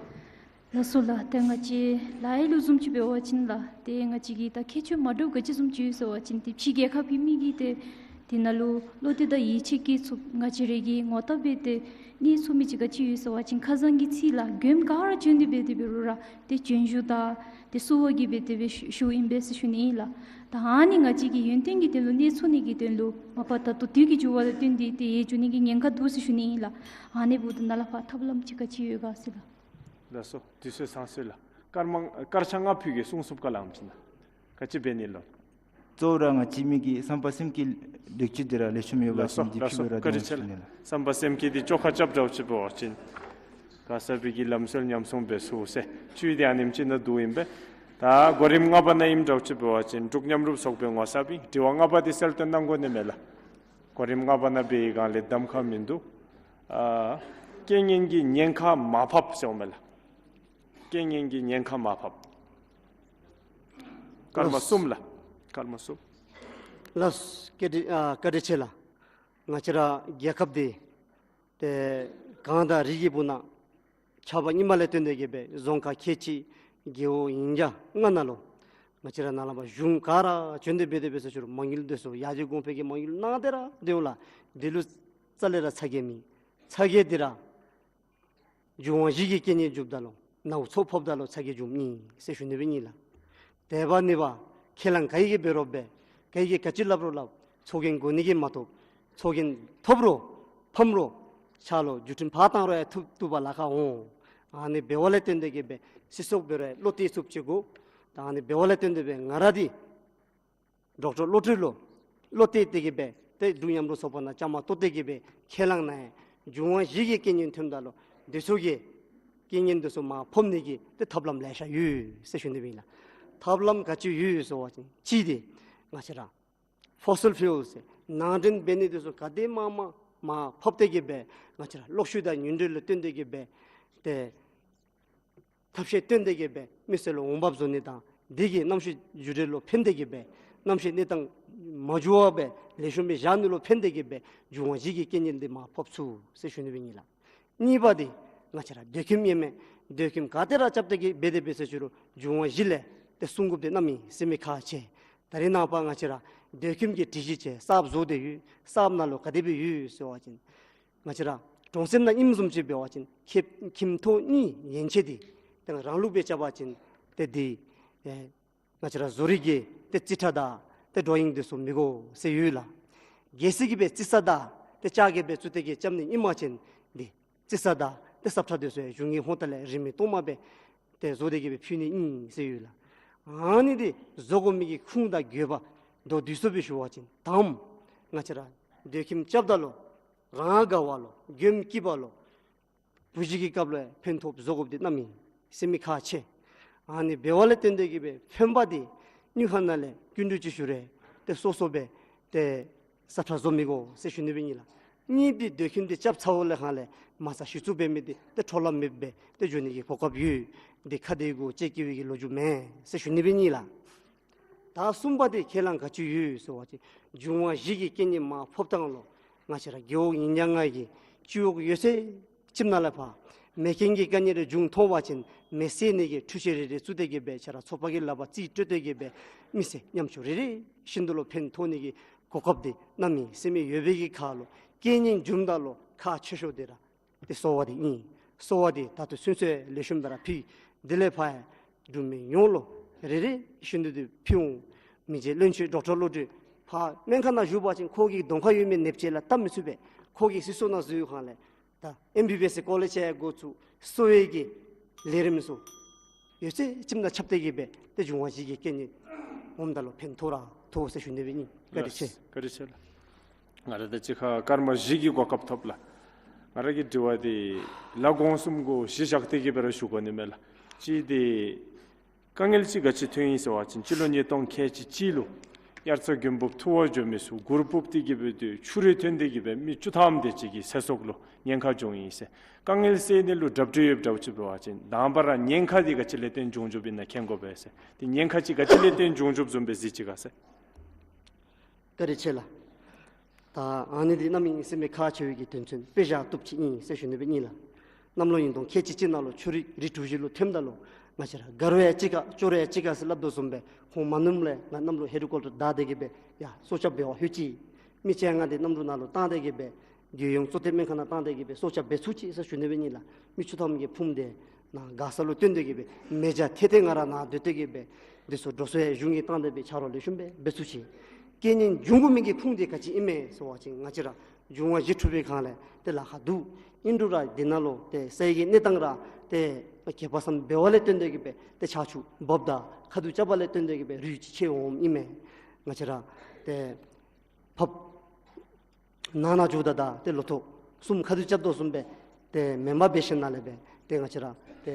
ལགས་སོ་ལགས། ཏེ་ང་བཅས་ལ་ཡ་ལུ་བཟུམ་ཅིག་འབད་བ་ཅིན་ལགས་ཏེ་ང་བཅས་ཀྱི་ད་ཁྱད་ཆོས་མ་འདྲཝ་ག་ཅི་བཟུམ་ཅིག་ཡོད་ཟེར་བ་ཅིན་ཏེ་ཕྱི་རྒྱལ་ཁབ་ཀྱི་མི་གིས་ཏེ་ དེ་ནང་ལུ་བློ་གཏད་དང་ཡིད་ཆེས་སྐྱེ་ཚུགསཔ། ང་བཅས་ར་གིས་ངོ་རྟགས་འབད་དེ་གནས་ཚུགས་མི་ཅིག་ག་ཅི་ཡོད་ཟེར་བ་ཅིན་ཁ་སང་གི་ཚིག་ལགས། མགྱོནམ་ག་ར་བྱོན་ཏེ་འབད་དེ་འབད་རུང་ར་ཏེ་བྱོན་བཞུགས་དང་ཏེ་བསུ་བ་གིས་འབད་དེ་འབད་ཞུ་ཞུཝ་ཨིན་པས་ཟེར་ཞུ་ནི་ཨིན་ལགས། ད་ཨ་ནི་ང་བཅས་ཀྱིས་ཡོན་ཏན་གྱི་དོན་ལུ་གནས་ཚུགས་ནི་གི་དོན་ལུ་མ་པ་ད་ལྟོ་དུས་ཀྱི་འགྱུར་བ་དང་བསྟུན་ཏེ་ཏེ་ཡར་འགྱོ་ནི་གི་ཉེན་ཁ་འདུག་ཟེར་ཞུ་ནི་ཨིན་ལགས། ཨ་ནི་འབདཝ་ད་ནཱ་ལས་ཕར་ཐབས་ལམ་ཅིག་ག་ཅི་ཡོད་ག་ཟེར་ལགས། ལགས་སོ། དུས་ཚོད་ཚང་སོང་ལགས། སྐར་མ་སྐར་ཆ་ལྔ་ཕུལ་གེ། གསུང་ཚུགསཔ་ག་ལ་ཨིནམ་ཅིག་ན། ག་ཅི་འབད་ནི་ལོ། གཙོ་བོ་ར་ང་བཅས་མི་གི་བསམ་པ་སེམས་བསྐྱེད་ལེགས་བཅོས་འདི་ར་ལེགས་ཤོམ་ཡོད་པ་ལགས་སོ་ཅིན་འདི་ལགས་སོ། ཕུལ་བ་ར་བཀའ་དྲིན་ཆེ་ལགས། བསམ་པ་སེམས་བསྐྱེད་འདི་བཅོ་ཁ་རྐྱབ་འདྲཝ་ཅིག་འབད་བ་ཅིན་ག་ས་པའི་གི་ལམ་སྲོལ་ཉམས་སྲུང་འབད་ཚུགས་ཟེར་བཅུད་འདི་ཨ་ནེམ་ཅིག་ནང་འདུ་ཨིན་པས། ད་གོ་རིམ་ལྔ་པ་ནང་ཨིནམ་འདྲཝ་ཅིག་འབད་བ་ཅིན་འབྲུག་མཉམ་རུབ་ཚོགས་པའི་ངོ་ཚབ་ཨིན། དྲི་བ་ལྔ་པ་འདི་གསལ་སྟོན་གནང་དགོ་ནི་མས་ལགས། གོ་རིམ་ལྔ་པ་ནང་འབད་བའི་སྒང་ལས་གདམ་ཁ་མིན་འདུག། ཨ་རྐྱེན་ངན་གྱི་ཉེན་ཁ་མར་ཕབ་ཟེརཝ་མས་ལགས། རྐྱེན་ངན་གྱི་ཉེན་ཁ་མར་ཕབ། སྐར་མ་གསུམ་ལགས། སྐར་མ་གསུམ། ལགས་སོ། བཀའ་དྲིན་ཨ་བཀའ་དྲིན་ཆེ་ལགས། ང་བཅས་ར་རྒྱལ་ཁབ་འདི་ཏེ་གངས་དང་རི་གི་སྦུག་ན་ཆགས་པ་ཉིནམ་ལས་བརྟེན་ཏེ་གི་སྦེ་རྫོང་ཁག་ཁལ་གཅིག་རྒེད་འོག་ཉིས་བརྒྱ་ལྔ་ནང་ལུ་ང་བཅས་ར་ནཱ་ལས་ཕར་གཞུང་ག་ར་བྱོན་ཏེ་འབད་དེ་འབད་ས་ཅིག་རུང་མ་དངུལ་འདི་ཚུ་ཡར་རྒྱས་གོང་འཕེལ་གྱི་མ་དངུལ་གནང་སྟེ་ར་སྡོདཔ་ལགས། འདི་ལུ་རྩ་ལས་ར་ཚ་གྱང་མེད། ཚ་གྱང་འདི་ར་འབྱུང་བ་བཞི་གི་རྐྱེན་ངན་འབྱུངམ་ད་ལུ་ནཝ་ཚོད་ཕོགཔ་ད་ལུ་ཚ་གྱང་འབྱུངམ་ཨིན་ཟེར་ཞུ་ནི་སྦེ་ཨིན་ལགས། དེ་འབདཝ་ལས་ཁས་བླངས་ག་གིས་འབད་རུང་འབད་ག་གིས་ག་ཅི་སླབ་རུང་སླབ་ཚོགས་རྒྱན་གོན་ནི་གིས་མ་ཐོབ། ཚོགས་རྒྱན་ཐོབ་རུང་ཕམ་རུང་ཕྱག་ལུ་བརྒྱུད་འཕྲིན་ཕར་བཏང་རུང་ཡང་བཏུབ་བཏུབ་པར་ལཱ་ཁག་འོང་། ཨ་ནི་འབདཝ་ལས་བརྟེན་ཏེ་གི་སྦེ་སྲིད་ཚོགས་འབད་རུང་བློ་གཏད་ཚུགསཔ་ཅིག་དགོ། ད་ཨ་ནི་འབདཝ་ལས་བརྟེན་ཏེ་སྦེ་ང་ར་འདི་ཌོག་ཊར་བློ་གྲོས་ལུ་བློ་གཏད་དེ་གི་སྦེ་ཏེ་འབྲུག་མཉམ་རུབ་ཚོགས་པ་ནང་བཅའ་མར་གཏོགས་ཏེ་གི་སྦེ་ཁས་བླངས་གནང་ཡི། འབྱུང་བ་བཞི་གི་རྐྱེན་ངན་ཐོནམ་ད་ལུ་འདི་ཚུ་གི་རྐྱེན་ངན་འདི་ཚུ་མར་ཕབ་ནི་གི་ཏེ་ཐབས་ལམ་ལེ་ཤ་ཡོད་ཟེར་ཞུ་ནི་སྦེ་ཨིན་ལགས། ཐབས་ལམ་ག་ཅི་ཡོད་ཟེར་བ་ཅིན་གཅིག་འདི་ང་བཅས་ར་ཕོ་སིལ་ཕིའུལ་ཟེར་ནང་འདྲེན་འབད་ནི་འདི་ཚུ་ག་དེ་མང་མང་མར་ཕབ་སྟེ་གི་སྦེ་ང་བཅས་ར་གློག་ཤུགས་དང་ཉུང་འཕྲི་ལུ་བརྟེན་ཏེ་གི་སྦེ་ཏེ་ཐབས་ཤེས་བཏོན་ཏེ་གི་སྦེ་མི་སེར་ལུ་འོང་འབབ་བཟོ་ནི་དང་དེ་གིས་གནམ་གཤིས་འགྱུར་བ་ལུ་ཕན་ཏེ་གི་སྦེ་གནམ་གཤིས་གནས་སྟངས་མ་འགྱུར་བར་སྦེ་ལེགས་ཤོམ་སྦེ་བཞག་ནི་ལུ་ཕན་ཏེ་གི་སྦེ་འབྱུང་བ་བཞི་གི་རྐྱེན་ངན་འདི་མར་ཕབ་ཚུགས་ཟེར་ཞུ་ནི་སྦེ་ཨིན་ལགས། གཉིས་པ་འདི་ང་བཅས་ར་སྡོད་ཁྱིམ་ཨིན་མས། སྡོད་ཁྱིམ་ག་ཏེ་ར་རྐྱབ་སྟེ་གི་འབད་དེ་འབད་ས་ཅིག་རུང་འབྱུང་བ་བཞི་ལས་ཏེ་སྲུང་དགོཔ་འདི་གནམ་མེད་ས་མེད་ཁག་ཆེ། ད་རེས་ནངས་པ་ང་བཅས་ར་སྡོད་ཁྱིམ་གྱི་སྒྲིག་གཞི་ཅིག་གསརཔ་བཟོ་སྟེ་ཡོད། གསརཔ་ནང་ལུ་ག་དེ་སྦེ་ཡོད་ཟེར་བ་ཅིན་ང་བཅས་ར་གྲོང་གསེབ་ནང་ཨིནམ་བཟུམ་ཅིག་འབད་བ་ཅིན་ཁྱིམ་ཁྱིམ་ཐོག་གཉིས་ཡན་ཆད་འདི་ཏེ་རང་ལུགས་སྦེ་རྐྱབ་པ་ཅིན་ཏེ་འདི་ཨེ་ང་བཅས་ར་བཟོ་རིག་གི་ཏེ་རྩིས་ཁྲ་དང་ཏེ་ཌོ་རོ་ཡིང་འདི་ཚུ་མི་དགོ་ཟེར་ཡོད་ལགས། གལ་སྲིད་གི་སྦེ་རྩི་ས་དང་ཏེ་ལྕགས་ཀྱི་སྦེ་བཙུགས་ཏེ་གི་རྐྱབ་ནི་ཨིན་པ་ཅིན་འདི་རྩི་ས་དང་ཏེ་སབ་ཁྲ་འདི་ཚུ་ཡང་གཞུང་གི་ཧོང་ཏ་ལས་རིན་མེད་སྟོངམ་སྦེ་ཏེ་བཟོ་སྟེ་གི་སྦེ་ཕུལ་ནི་ཨིན་ཟེར་ཡོད་ལགས། ཨ་ནི་འདི་བཟོ་དགོ་མི་གི་ཁུངས་དང་དགོས་པ་མདོར་བསྡུས་སུ་སྦེ་ཞུ་བ་ཅིན་དང་པ་ང་བཅས་ར་སྡོད་ཁྱིམ་རྐྱབ་ད་ལུ་རང་དགའ་བ་ལུ་མགྱོནམ་སྐྱིད་པ་ལུ་བུ་གཞི་གི་སྐབས་ལུ་ཕན་ཐོགས་བཟོ་དགོཔ་འདི་གནམ་མེད་ས་མེད་ཁག་ཆེ། ཨ་ནི་འབདཝ་ལས་བརྟེན་ཏེ་གི་སྦེ་ཕན་པ་འདི་དངུལ་ཁང་ནང་ལས་སྐྱིན་འགྲུལ་ཅིག་ཞུ་རུང་ཏེ་སོ་སོ་སྦེ་ཏེ་སབ་ཁྲ་བཟོ་མི་དགོ་ཟེར་ཞུ་ནི་སྦེ་ཨིན་ལགས། གཉིས་འདི་སྡོད་ཁྱིམ་འདི་རྐྱབ་ཚརཝ་ལས་ཁར་ལས་མ་རྩ་གཞི་བཙུགས་འབད་མི་འདི་ཏེ་འཕྲོ་བརླག་མེདཔ་སྦེ་ཏེ་འགྱོ་ནི་གི་གོ་སྐབས་ཡོད། འདི་ཁ་བདེ་གུ་ལྕེ་སྐྱིད་པའི་གི་ལོ་རྒྱུས་མེན་ཟེར་ཞུ་ནི་སྦེ་ཨིན་ལགས། ད་གསུམ་པ་འདི་ཁས་བླངས་ག་ཅི་ཡོད་ཟེར་བ་ཅིན་འབྱུང་བ་བཞི་གི་རྐྱེན་ངན་མར་ཕབ་ཐངས་ལུ་ང་བཅས་ར་རྒེད་འོག་ཉིས་བརྒྱ་ལྔ་གི་སྤྱི་འོག་ཡོད་ཚད་ཅིག་ནང་ལས་ཕར་མེ་རྐྱེན་གྱི་དཀའ་ངལ་རེ་བྱུང་ཐོན་པ་ཅིན་མེ་བསད་ནི་གི་འཕྲུལ་ཆས་རེ་རེ་བཙུགས་ཏེ་གི་སྦེ་ཁྱེད་ར་ཚོགས་པ་གི་ལག་པར་རྩིས་སྤྲོད་དེ་གི་སྦེ་མི་སེར་ཉམ་ཆུང་རེ་རེ་བཞིན་དུ་ལུ་ཕན་ཐོགས་ནི་གི་གོ་སྐབས་འདི་གནམ་མེད་ས་མེད་ཡོད་པའི་གི་ཁར་ལུ་རྐྱེན་ངན་བྱུངམ་ད་ལུ་ཁག་ཆེ་ཤོས་འདི་ར་ཏེ་གསོ་བ་འདི་ཨིན། གསོ་བ་འདི་ད་ལྟོ་ཚུན་ཚོད་ལེགས་ཤོམ་སྦེ་ར་ཕུལ། དེ་ལས་ཕར་འབྲུག་མི་ཡོངས་ལུ་རེ་རེ་བཞིན་དུ་འདི་ཕུལ་འོང་། མི་རྗེ་བློན་ཆེན་ཌོག་ཊར་བློ་གྲོས་ཕར་སྨན་ཁང་ནང་བཞུགས་པ་ཅིན་ཁོ་གི་གདོང་ཁར་ཡོད་མི་ནདཔ་ཅིག་ལུ་བལྟ་མི་ཚུགས་པས། ཁོ་གིས་སྲིད་ཚོགས་ནང་འཛུལ་ཁར་ལས་ད་ཨེམ་བི་བི་ཨེསི་ཀོ་ལེཇ་ཡང་འགོ་བཙུགས། གསོ་བའི་གི་ལས་རིམ་ཚུ་ཡོད་ཚད་ཅིག་ནང་ཁྱབ་སྟེ་གི་སྦེ་ཏེ་འབྱུང་བ་བཞི་གི་རྐྱེན་ངན་འོངམ་ད་ལུ་ཕན་ཐོགས་ར་ཐོགས་ཟེར་ཞུ་ནི་སྦེ་ཨིན། བཀའ་དྲིན་ཆེ། བཀའ་དྲིན་ཆེ་ལགས། ང་ར་ད་ཅི་ཁར་སྐར་མ་བཞི་གི་གོ་སྐབས་ཐོབ་ལགས། ང་ར་གི་དྲི་བ་འདི་ལ་གོང་གསུམ་གུ་གཞི་བཞག་སྟེ་གི་སྦེ་ར་ཞུ་དགོ་ནི་མས་ལགས། གཅིག་འདི་དཀའ་ངལ་ཅིག་ག་ཅི་ཐོན་ཡི་ཟེར་བ་ཅིན་སྤྱི་ལོ་ཉིས་སྟོང་ཁལ་གཅིག་གཅིག་ལུ་དབྱར་རྩྭ་དགུན་འབུབ་འཐུ་བར་འགྱོ་མི་ཚུ་གུར་ཕུབ་སྟེ་གི་སྦེ་ཏེ་ཆུ་རུད་ཐོན་ཏེ་གི་སྦེ་མི་བཅུ་ཐམ་དེ་ཅིག་གི་ཚེ་སྲོག་ལུ་ཉེན་ཁ་བྱུང་ཡི་ཟེར། དཀའ་ངལ་སེལ་ནི་ལུ་གྲ་སྒྲིག་ཡོདཔ་འདྲཝ་ཅིག་འབད་བ་ཅིན་དང་པ་ར་ཉེན་ཁ་འདི་ག་ཅི་ལས་བརྟེན་བྱུང་བྱུངམ་ཨིན་ན་མཁྱེན་དགོ་པས་ཟེར། ཏེ་ཉེན་ཁ་ཅིག་ག་ཅི་ལས་བརྟེན་བྱུང་བྱུངམ་བཟུམ་སྦེ་གཟིགས་ཅི་ག་ཟེར། བཀའ་དྲིན་ཆེ་ལགས། ད་ཨ་ནི་འདི་གནམ་མེད་ས་མེད་ཁག་ཆེ་བའི་གི་དོན་ཚན་དཔེ་བཞག་བཏུབ་ཅིག་ཨིན་ཟེར་ཞུ་ནི་སྦེ་ཨིན་ལགས། གནམ་ལོ་ཉིས་སྟོང་ཁལ་གཅིག་གཅིག་ནང་ལུ་ཆུ་རུད་རི་གྲུ་བཞི་ལུ་ཐོནམ་ད་ལུ་ང་བཅས་ར་དགའ་རུང་ཡང་གཅིག་ཁར་སྐྱོ་རུང་ཡང་གཅིག་ཁར་ཟེར་སླབ་དོ་བཟུམ་སྦེ་ཁོང་མ་ནུམ་ལས་ང་གནམ་ལོ་ཧེ་ལི་ཀོབ་ཊར་བདའ་སྟེ་གི་སྦེ་ཡར་སྲོག་སྐྱབས་འབད་བར་ལྷོད་ཅི། མི་བཅོ་ལྔ་དེ་གནམ་གྲུ་ནང་ལུ་བཏང་སྟེ་གི་སྦེ་རྒྱལ་ཡོངས་གཙོ་བསྟེན་སྨན་ཁང་ནང་བཏང་སྟེ་གི་སྦེ་སྲོག་སྐྱབས་འབད་ཚུགས་ཅི་ཟེར་ཞུ་ནི་སྦེ་ཨིན་ལགས། མི་བཅུ་ཐམ་གྱི་ཕུངམ་དེ་ནཱ་མགར་ས་ལུ་བཏོན་ཏེ་གི་སྦེ་མེ་སྦྱང་ཐེབས་ཏེ་ང་ར་ནཱ་སྡོད་དེ་གི་སྦེ་དེ་ཚུ་འགྲོ་སོང་ཡང་གཞུང་གིས་བཏང་སྟེ་སྦེ་ཆ་རོགས་ལེགས་ཤོམ་སྦེ་འབད་ཚུགས་ཅི། རྐྱེན་ངན་འབྱུང་དགོ་མི་གི་ཁུངས་དེ་ག་ཅི་ཨིན་མས་ཟེར་བ་ཅིན་ང་བཅས་ར་འབྱུང་བ་བཞི་འཁྲུགས་པའི་སྒང་ལས་ཏེ་ལཱ་ཁག་འདུག། ཨིན་རུང་ར་དེ་ནང་ལུ་ཏེ་ས་ཡི་གི་གནས་སྟངས་ར་ཏེ་གེགས་པ་ཙམ་འབད་བ་ལས་བརྟེན་ཏེ་གི་སྦེ་ཏེ་ཆར་ཆུ་འབབ་དང་ཁ་ཐུག་རྐྱབ་པ་ལས་བརྟེན་ཏེ་གི་སྦེ་རུད་ཅིག་ཆད་འོངམ་ཨིན་མས། ང་བཅས་ར་ཏེ་ཕབ་ནང་ན་འགྱོཝ་ད་ད་ཏེ་ལོ་ཐོག་གསུམ་ཁ་ཐུག་རྐྱབ་དོ་བཟུམ་སྦེ་ཏེ་མེ་འབར་འབད་ཞིནམ་ལས་སྦེ་ཏེ་ང་བཅས་ར་ཏེ་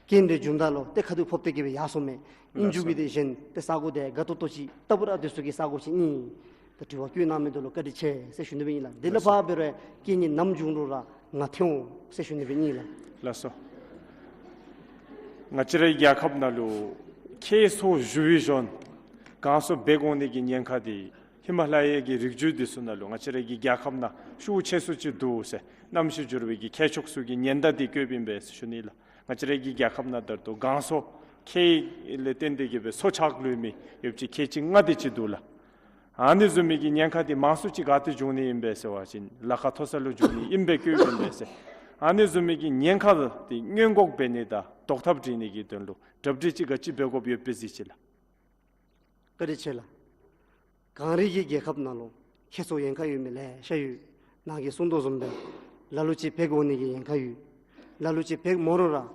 རྐྱེན་རེ་བྱུངམ་ད་ལུ་ཏེ་ཁ་ཐུག་ཕབ་སྟེ་གི་སྦེ་ཡར་སོང་མས། ཨིན་རྒྱུ་གི་ཏེ་གཞན་ཏེ་ས་གོ་དེ་དགའ་ཏོག་ཏོ་ཅིག་ལྟ་བུ་ར་དེ་ཚུ་གི་ས་གོ་ཅིག་ཨིན། ཏེ་དྲི་བ་བཀོད་གནང་མི་འདི་ལུ་བཀའ་དྲིན་ཆེ་ཟེར་ཞུ་ནི་སྦེ་ཨིན་ལགས། དེ་ལས་ཕར་འབད་རུང་རྐྱེན་ངན་ནམ་བྱུང་རུང་ར་ང་ཐེ་འོང་ཟེར་ཞུ་ནི་སྦེ་ཨིན་ལགས། ལགས་སོ། ང་བཅས་རའི་རྒྱལ་ཁབ་ནང་ལུ་ཁྱད་མཚར་བཞུགས་པའི་གཞོན་གང་སོ་སྦེ་དགོ་ནི་གི་ཉེན་ཁ་དེ་ཧི་མ་ལ་ཡའི་གི་རི་རྒྱུད་འདི་ཚུ་ནང་ལུ་ང་བཅས་རའི་གི་རྒྱལ་ཁབ་ནང་ཤུགས་ཆེ་སུ་ཅིག་འདུག་ཟེར་གནམ་གཤིས་འགྱུར་བའི་གི་ཁྱད་ཆོས་ཚུ་གི་ཉེན་བརྡ་འདི་བཀོདཔ་ཨིན་པས་ཟེར་ཞུ་ནི་ལགས། ང་བཅས་རའི་གི་རྒྱལ་ཁབ་ནང་ད་ལྟོ་གངས་སོ་ཁྱད་ལས་བརྟེན་ཏེ་གི་སྦེ་སོ་ཆག་ལུས་མི་ཡོདཔ་ཅིག་ཁལ་གཅིག་ལྔ་དེ་ཅིག་འདུག་ལགས། ཨ་ནི་བཟུམ་མའི་གི་ཉེན་ཁ་དེ་མང་སུ་ཅིག་ག་ཏེ་འབྱུང་ནི་ཨིན་པས་ཟེར་བ་ཅིན་ལ་ཁ་མཐོ་ས་ལུ་འབྱུང་ནི་ཨིན་པས་བཀོདཔ་ཨིན་པས་ཟེར། ཨ་ནི་བཟུམ་མའི་གི་ཉེན་ཁ་དེ་སྔོན་འགོག་འབད་ནི་དང་ཟློག་ཐབས་སྒྲིག་ནི་གི་དོན་ལུ་གྲ་སྒྲིག་ཅིག་ག་ཅི་འབད་དགོཔ་ཡོདཔ་སྦེ་གཟིགས་ཅི་ལགས། བཀའ་དྲིན་ཆེ་ལགས། གངས་རི་གི་རྒྱལ་ཁབ་ནང་ལུ་ཁྱད་མཚར་ཉེན་ཁ་ཡོད་མི་ལེ་ཤ་ཡོད། ནཱ་གིས་གསུང་དོ་བཟུམ་སྦེ་ལ་ལུ་ཅིག་འབད་དགོ་ནི་གི་ཉེན་ཁ་ཡོད། ལ་ལུ་ཅིག་འབད་མ་རུང་ར་ང་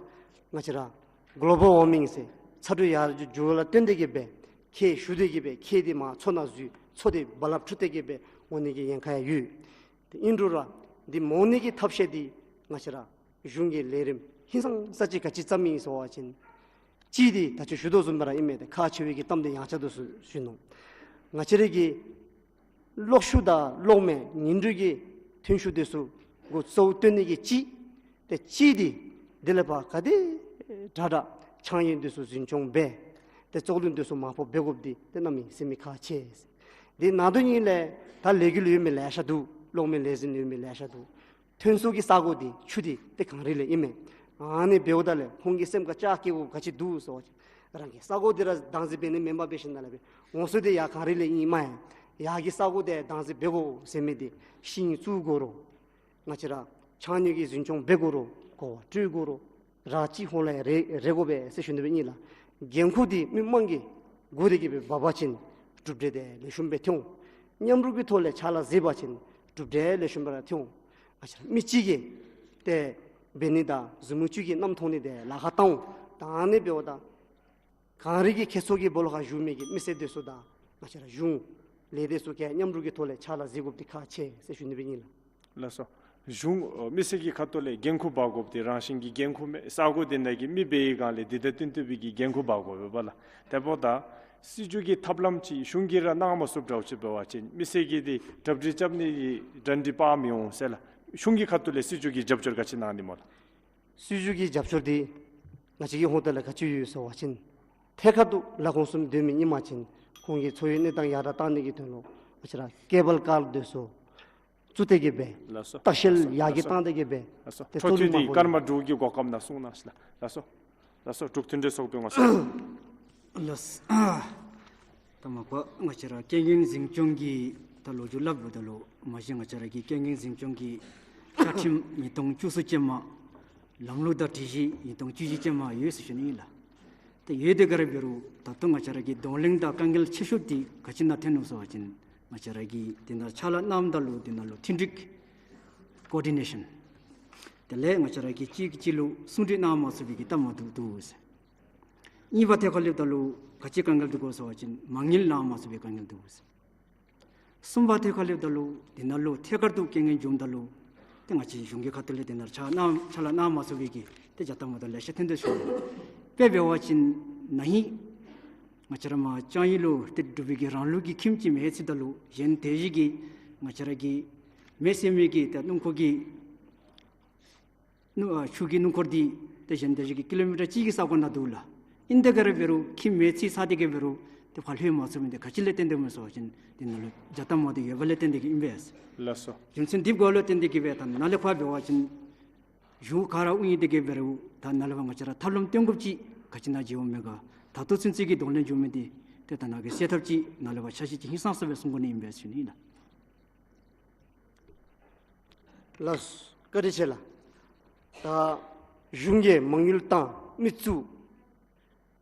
བཅས་ར་གོ་ལོ་བཱལ་ཝར་མིང་ཟེར་ཚ་དྲོད་ཡར་འགྱོ་འགྱོཝ་ལས་བརྟེན་ཏེ་གི་སྦེ་ཁྱད་ཞུ་སྟེ་གི་སྦེ་ཁྱད་དེ་མར་མཚོ་ནང་འཛུལ་མཚོ་དེ་རྦ་རླབས་འཁྲུགས་ཏེ་གི་སྦེ་འོང་ནི་གི་ཉེན་ཁ་ཡང་ཡོད། དེ་ཨིན་རུང་ར་འདི་མ་འོང་ནི་གི་ཐབས་ཤེས་འདི་ང་བཅས་ར་གཞུང་གིས་ལས་རིམ་ཧིང་སངས་ས་ཅིག་ག་ཅི་བརྩམས་ཡི་ཟེར་བ་ཅིན་གཅིག་འདི་ད་ཅི་ཞུ་དོ་བཟུམ་སྦེ་ར་ཨིན་མས། ཏེ་ཁག་ཆེ་བའི་གི་གཏམ་འདི་ཡང་ཆ་དོ་ཟེར་ཞུ་ནི། ང་བཅས་རའི་གི་གློག་ཤུགས་དང་གློག་མེ་ཉིང་འབྲུ་གི་ཐོན་ཤུགས་འདི་ཚུ་འགོ་གཙོ་བོ་བཏོན་ནི་གི་གཅིག། ཏེ་གཅིག་འདི་དེ་ལས་ཕར་ག་དེ་དྲག་དྲག་ཆང་ཡུར་འདི་ཚུ་འཛིན་སྐྱོང་འབད། ཏེ་བཙོག་ལུད་འདི་ཚུ་མར་ཕབ་འབད་དགོཔ་འདི་ཏེ་གནམ་མེད་ས་མེད་ཁག་ཆེ། འདི་ནང་དོན་ཨིན་ལགས། ད་ལས་འགུལ་ཡོད་མི་ལེ་ཤ་འདུག། གློག་མེ་ལས་འཛིན་ཡོད་མི་ལེ་ཤ་འདུག། ཐོན་ས་གི་ས་གོ་འདི་ཆུ་འདི་ཏེ་གངས་རི་ལས་ཨིན་མས། ཨ་ནི་འབདཝ་ད་ལས་ཁོང་གི་སེམས་ཁར་སྐྱག་སྐྱེ་དགོཔ་ག་ཅི་འདུག་ཟེར་བ་ཅིན་རང་གི་ས་གོ་འདི་ར་བདག་འཛིན་འབད་ནི་མེན་པར་འབད་ཞིནམ་ལས་སྦེ་འོང་ས་འདི་ཡར་གངས་རི་ལས་ཨིན་མས། ཡར་གྱི་ས་གོ་འདི་བདག་འཛིན་འབད་དགོ་ཟེར་མི་འདི་ཤིང་བཙུགས་དགོ་རུང་ང་བཅས་ར་ཆང་ཡུར་གྱི་འཛིན་སྐྱོང་འབད་དགོ་རུང་གོ་བ་སྤྲོད་དགོ་རུང་ར་ཅིག་ཧོང་ལས་རེ་རེ་དགོ་པས་ཟེར་ཞུ་ནི་སྦེ་ཨིན་ལགས། འགན་ཁུར་འདི་མི་མང་གིས་སྒུར་ཏེ་གི་སྦེ་འབག་པ་ཅིན་གྲུབ་འབྲས་དེ་ལེགས་ཤོམ་སྦེ་ཐོན་འོང་། མཉམ་རུབ་ཀྱི་ཐོག་ལས་ཕྱག་ལཱ་མཛད་པ་ཅིན་གྲུབ་འབྲས་ལེགས་ཤོམ་སྦེ་ར་ཐོན་འོང་། ང་བཅས་མི་གཅིག་གིས་ཏེ་འབད་ནི་དང་གཟིགས་མོ་བཅུད་ཀྱིས་གནམ་མཐོང་ནི་དེ་ལཱ་ཁག་བཏང་འོང་། ད་ཨ་ནི་འབདཝ་ད་གངས་རི་གི་ཁྱད་མཚར་གྱི་སྦོ་ལོགས་ཁར་བཞུགས་མི་གི་མི་སེར་འདི་ཚུ་དང་ང་བཅས་ར་གཞུང་ལས་སྡེ་ཚུ་གིས་མཉམ་རུབ་ཀྱི་ཐོག་ལས་ཕྱག་ལཱ་མཛད་དགོཔ་འདི་ཁག་ཆེ་ཟེར་ཞུ་ནི་སྦེ་ཨིན་ལགས། ལགས་སོ། གཞུང་མི་སེར་གྱི་ཁ་ཐུག་ལས་འགན་ཁུར་འབག་དགོཔ་འདི་རང་བཞིན་གྱི་འགན་ཁུར་མས། ས་གོ་འདི་ནང་གི་མི་འབད་བའི་སྒང་ལས་འདི་དང་བསྟུན་ཏེ་སྦེ་གི་འགན་ཁུར་འབག་དགོ་པས་ལགས། དེ་འབདཝ་ད་སྲིད་བྱུས་ཀྱི་ཐབས་ལམ་ཅིག་གཞུང་གིས་ར་གནང་མ་ཚུགསཔ་འདྲཝ་ཅིག་འབད་བ་ཅིན་མི་སེར་གྱིས་འདི་གྲ་སྒྲིག་རྐྱབ་ནི་གི་གྲ་སྒྲིག་འབག་མི་འོང་ཟེར་ལགས། གཞུང་གི་ཁ་ཐུག་ལས་སྲིད་བྱུས་ཀྱི་རྒྱབ་སྐྱོར་ག་ཅི་གནང་ནི་སྨོ་ལགས། སྲིད་བྱུས་ཀྱི་རྒྱབ་སྐྱོར་འདི་ང་བཅས་ཀྱི་ཧོངས་ཏེ་ལས་ག་ཅི་ཡོད་ཟེར་བ་ཅིན་ཐད་ཀར་དུ་ལས་ཁུངས་གསུམ་སྡོད་མི་ཨིན་པ་ཅིན་ཁོང་གི་འཚོ་བའི་གནས་སྟངས་ཡར་དྲག་གཏང་ནི་གི་དོན་ལུ་ང་བཅས་ར་ཀེ་བཱལ་ཀཱར་འདི་ཚུ་བཙུགས་ཏེ་གི་སྦེ་ལགས་སོ། ལྟ་བཤལ་ལགས་སོ། ཡར་རྒྱས་ལགས་སོ། བཏང་སྟེ་གི་སྦེ་ལགས་སོ། ཏེ་འཕྲོ་མཐུད་དེ་སྐར་མ་དྲུག་གི་གོ་སྐབས་ནང་གསུང་གནང་ཞིག་ལགས། ལགས་སོ། ལགས་སོ། འབྲུག་མཐུན་སྒྲིལ་ཚོགས་པའི་ངོས་སུ། ལགས། ད་མ་པ་ང་བཅས་ར་རྐྱེན་ངན་འཛིན་སྐྱོང་གི་ད་ལོ་རྒྱུས་སླབ་འབདཝ་ད་ལུ་མ་གཞི་ང་བཅས་ར་གི་རྐྱེན་ངན་འཛིན་སྐྱོང་གི་བཅའ་ཁྲིམས་ཉིས་སྟོང་བཅུ་གསུམ་ཅན་མ་ལམ་ལུགས་དང་སྒྲིག་གཞི་ཉིས་སྟོང་བཅུ་བཞི་ཅན་མ་ཡོད་ཟེར་ཞུ་ནི་ཨིན་ལགས། ཏེ་ཡོད་དེ་ག་ར་འབད་རུང་ད་ལྟོ་ང་བཅས་ར་གི་གདོང་ལེན་དང་དཀའ་ངལ་ཆེ་ཤོས་འདི་ག་ཅི་ནང་ཐོན་ནུག་ཟེར་བ་ཅིན་ང་བཅས་ར་གིས་འདི་ནང་ཕྱག་ལཱ་གནངམ་ད་ལུ་འདི་ནང་ལུ་མཐུན་སྒྲིག་ཀོ་ཌི་ནེ་ཤཱན་དེ་ལས་ང་བཅས་ར་གིས་གཅིག་གིས་གཅིག་ལུ་གསུང་གྲོས་གནང་མ་ཚུགས་པའི་གི་སྟབས་མ་བདེཝ་འདུག་ཟེར། གཉིས་པ་ཐད་ཁར་སླེབས་ད་ལུ་ག་ཅི་དཀའ་ངལ་འདུག་གོ་ཟེར་བ་ཅིན་མ་དངུལ་གནང་མ་ཚུགས་པའི་དཀའ་ངལ་འདུག་གོ་ཟེར། གསུམ་པ་ཐད་ཁར་སླེབས་ད་ལུ་འདི་ནང་ལུ་ཐད་ཀར་དུ་རྐྱེན་ངན་བྱུངམ་ད་ལུ་ཏེ་ང་བཅས་གཞུང་གི་ཁ་ཐུག་ལས་འདི་ནང་ཕྱག་གནང་ཕྱག་ལཱ་གནང་མ་ཚུགས་པའི་གི་ཏེ་བྱ་སྟབས་མ་བདེཝ་ལེ་ཤ་ཐོན་དོ་ཟེར་ཞུ་ནི། དཔེ་འབད་བ་ཅིན་ན་ཧིང་ང་བཅས་ར་མར་ཅང་ཡུལ་ལུ་ཏེ་འབྲུག་པའི་གི་རང་ལུགས་ཀྱི་ཁྱིམ་ཅིག་མེད་ཚུགས་ད་ལུ་གཞན་དེ་བཞིན་གྱི་ང་བཅས་ར་གི་མེ་ཟེར་མི་གི་ཏེ་སྣུམ་འཁོར་གྱི་སྣུམ་ཨ་ཆུ་གི་སྣུམ་འཁོར་འདི་ཏེ་གཞན་དེ་བཞིན་གྱི་ཀི་ལོ་མི་ཊར་གཅིག་གི་ས་གོ་ནང་འདུག་ལགས། ཨིན་དེ་ག་ར་འབད་རུང་ཁྱིམ་མེད་ཚུགས་ཚར་དེ་གི་འབད་རུང་ཏེ་ཕར་ལྷོད་མ་ཚུགས་མི་འདི་ག་ཅི་ལས་བརྟེན་ཏེ་སྨོ་ཟེར་བ་ཅིན་འདི་ནང་ལུ་བྱ་སྟབས་མ་བདེཝ་ཡོདཔ་ལས་བརྟེན་ཏེ་གི་ཨིན་པས། ལགས་སོ། རྒྱུ་མཚན་འདི་གུ་ལུ་བརྟེན་ཏེ་གི་སྦེ་ད་ནཱ་ལས་ཕར་འབད་བ་ཅིན་གཞུང་ག་ར་དབུ་བརྙེས་ཏེ་གི་འབད་རུང་ད་ནཱ་ལས་ཕར་ང་བཅས་ར་ཐབས་ལམ་སྟོན་དགོཔ་ཅིག་ག་ཅི་ནང་མཇལཝ་མས་ག། ད་ལྟོ་ཚུན་ཚོད་ཀྱི་གདོང་ལེན་བྱུང་མི་འདི་ཏེ་ད་ནཱ་གི་སེལ་ཐབས་ཅིག་ནཱ་ལས་ཕར་ཆ་ཤས་ཅིག་ཧིང་སངས་ས་སྦེ་གསུང་དགོ་ནི་ཨིན་པས་ཟེར་ཞུ་ནི་ཨིན་ལགས། ལགས་སོ། བཀའ་དྲིན་ཆེ་ལགས། ད་གཞུང་གིས་མ་དངུལ་བཏང་མི་བཙུགས་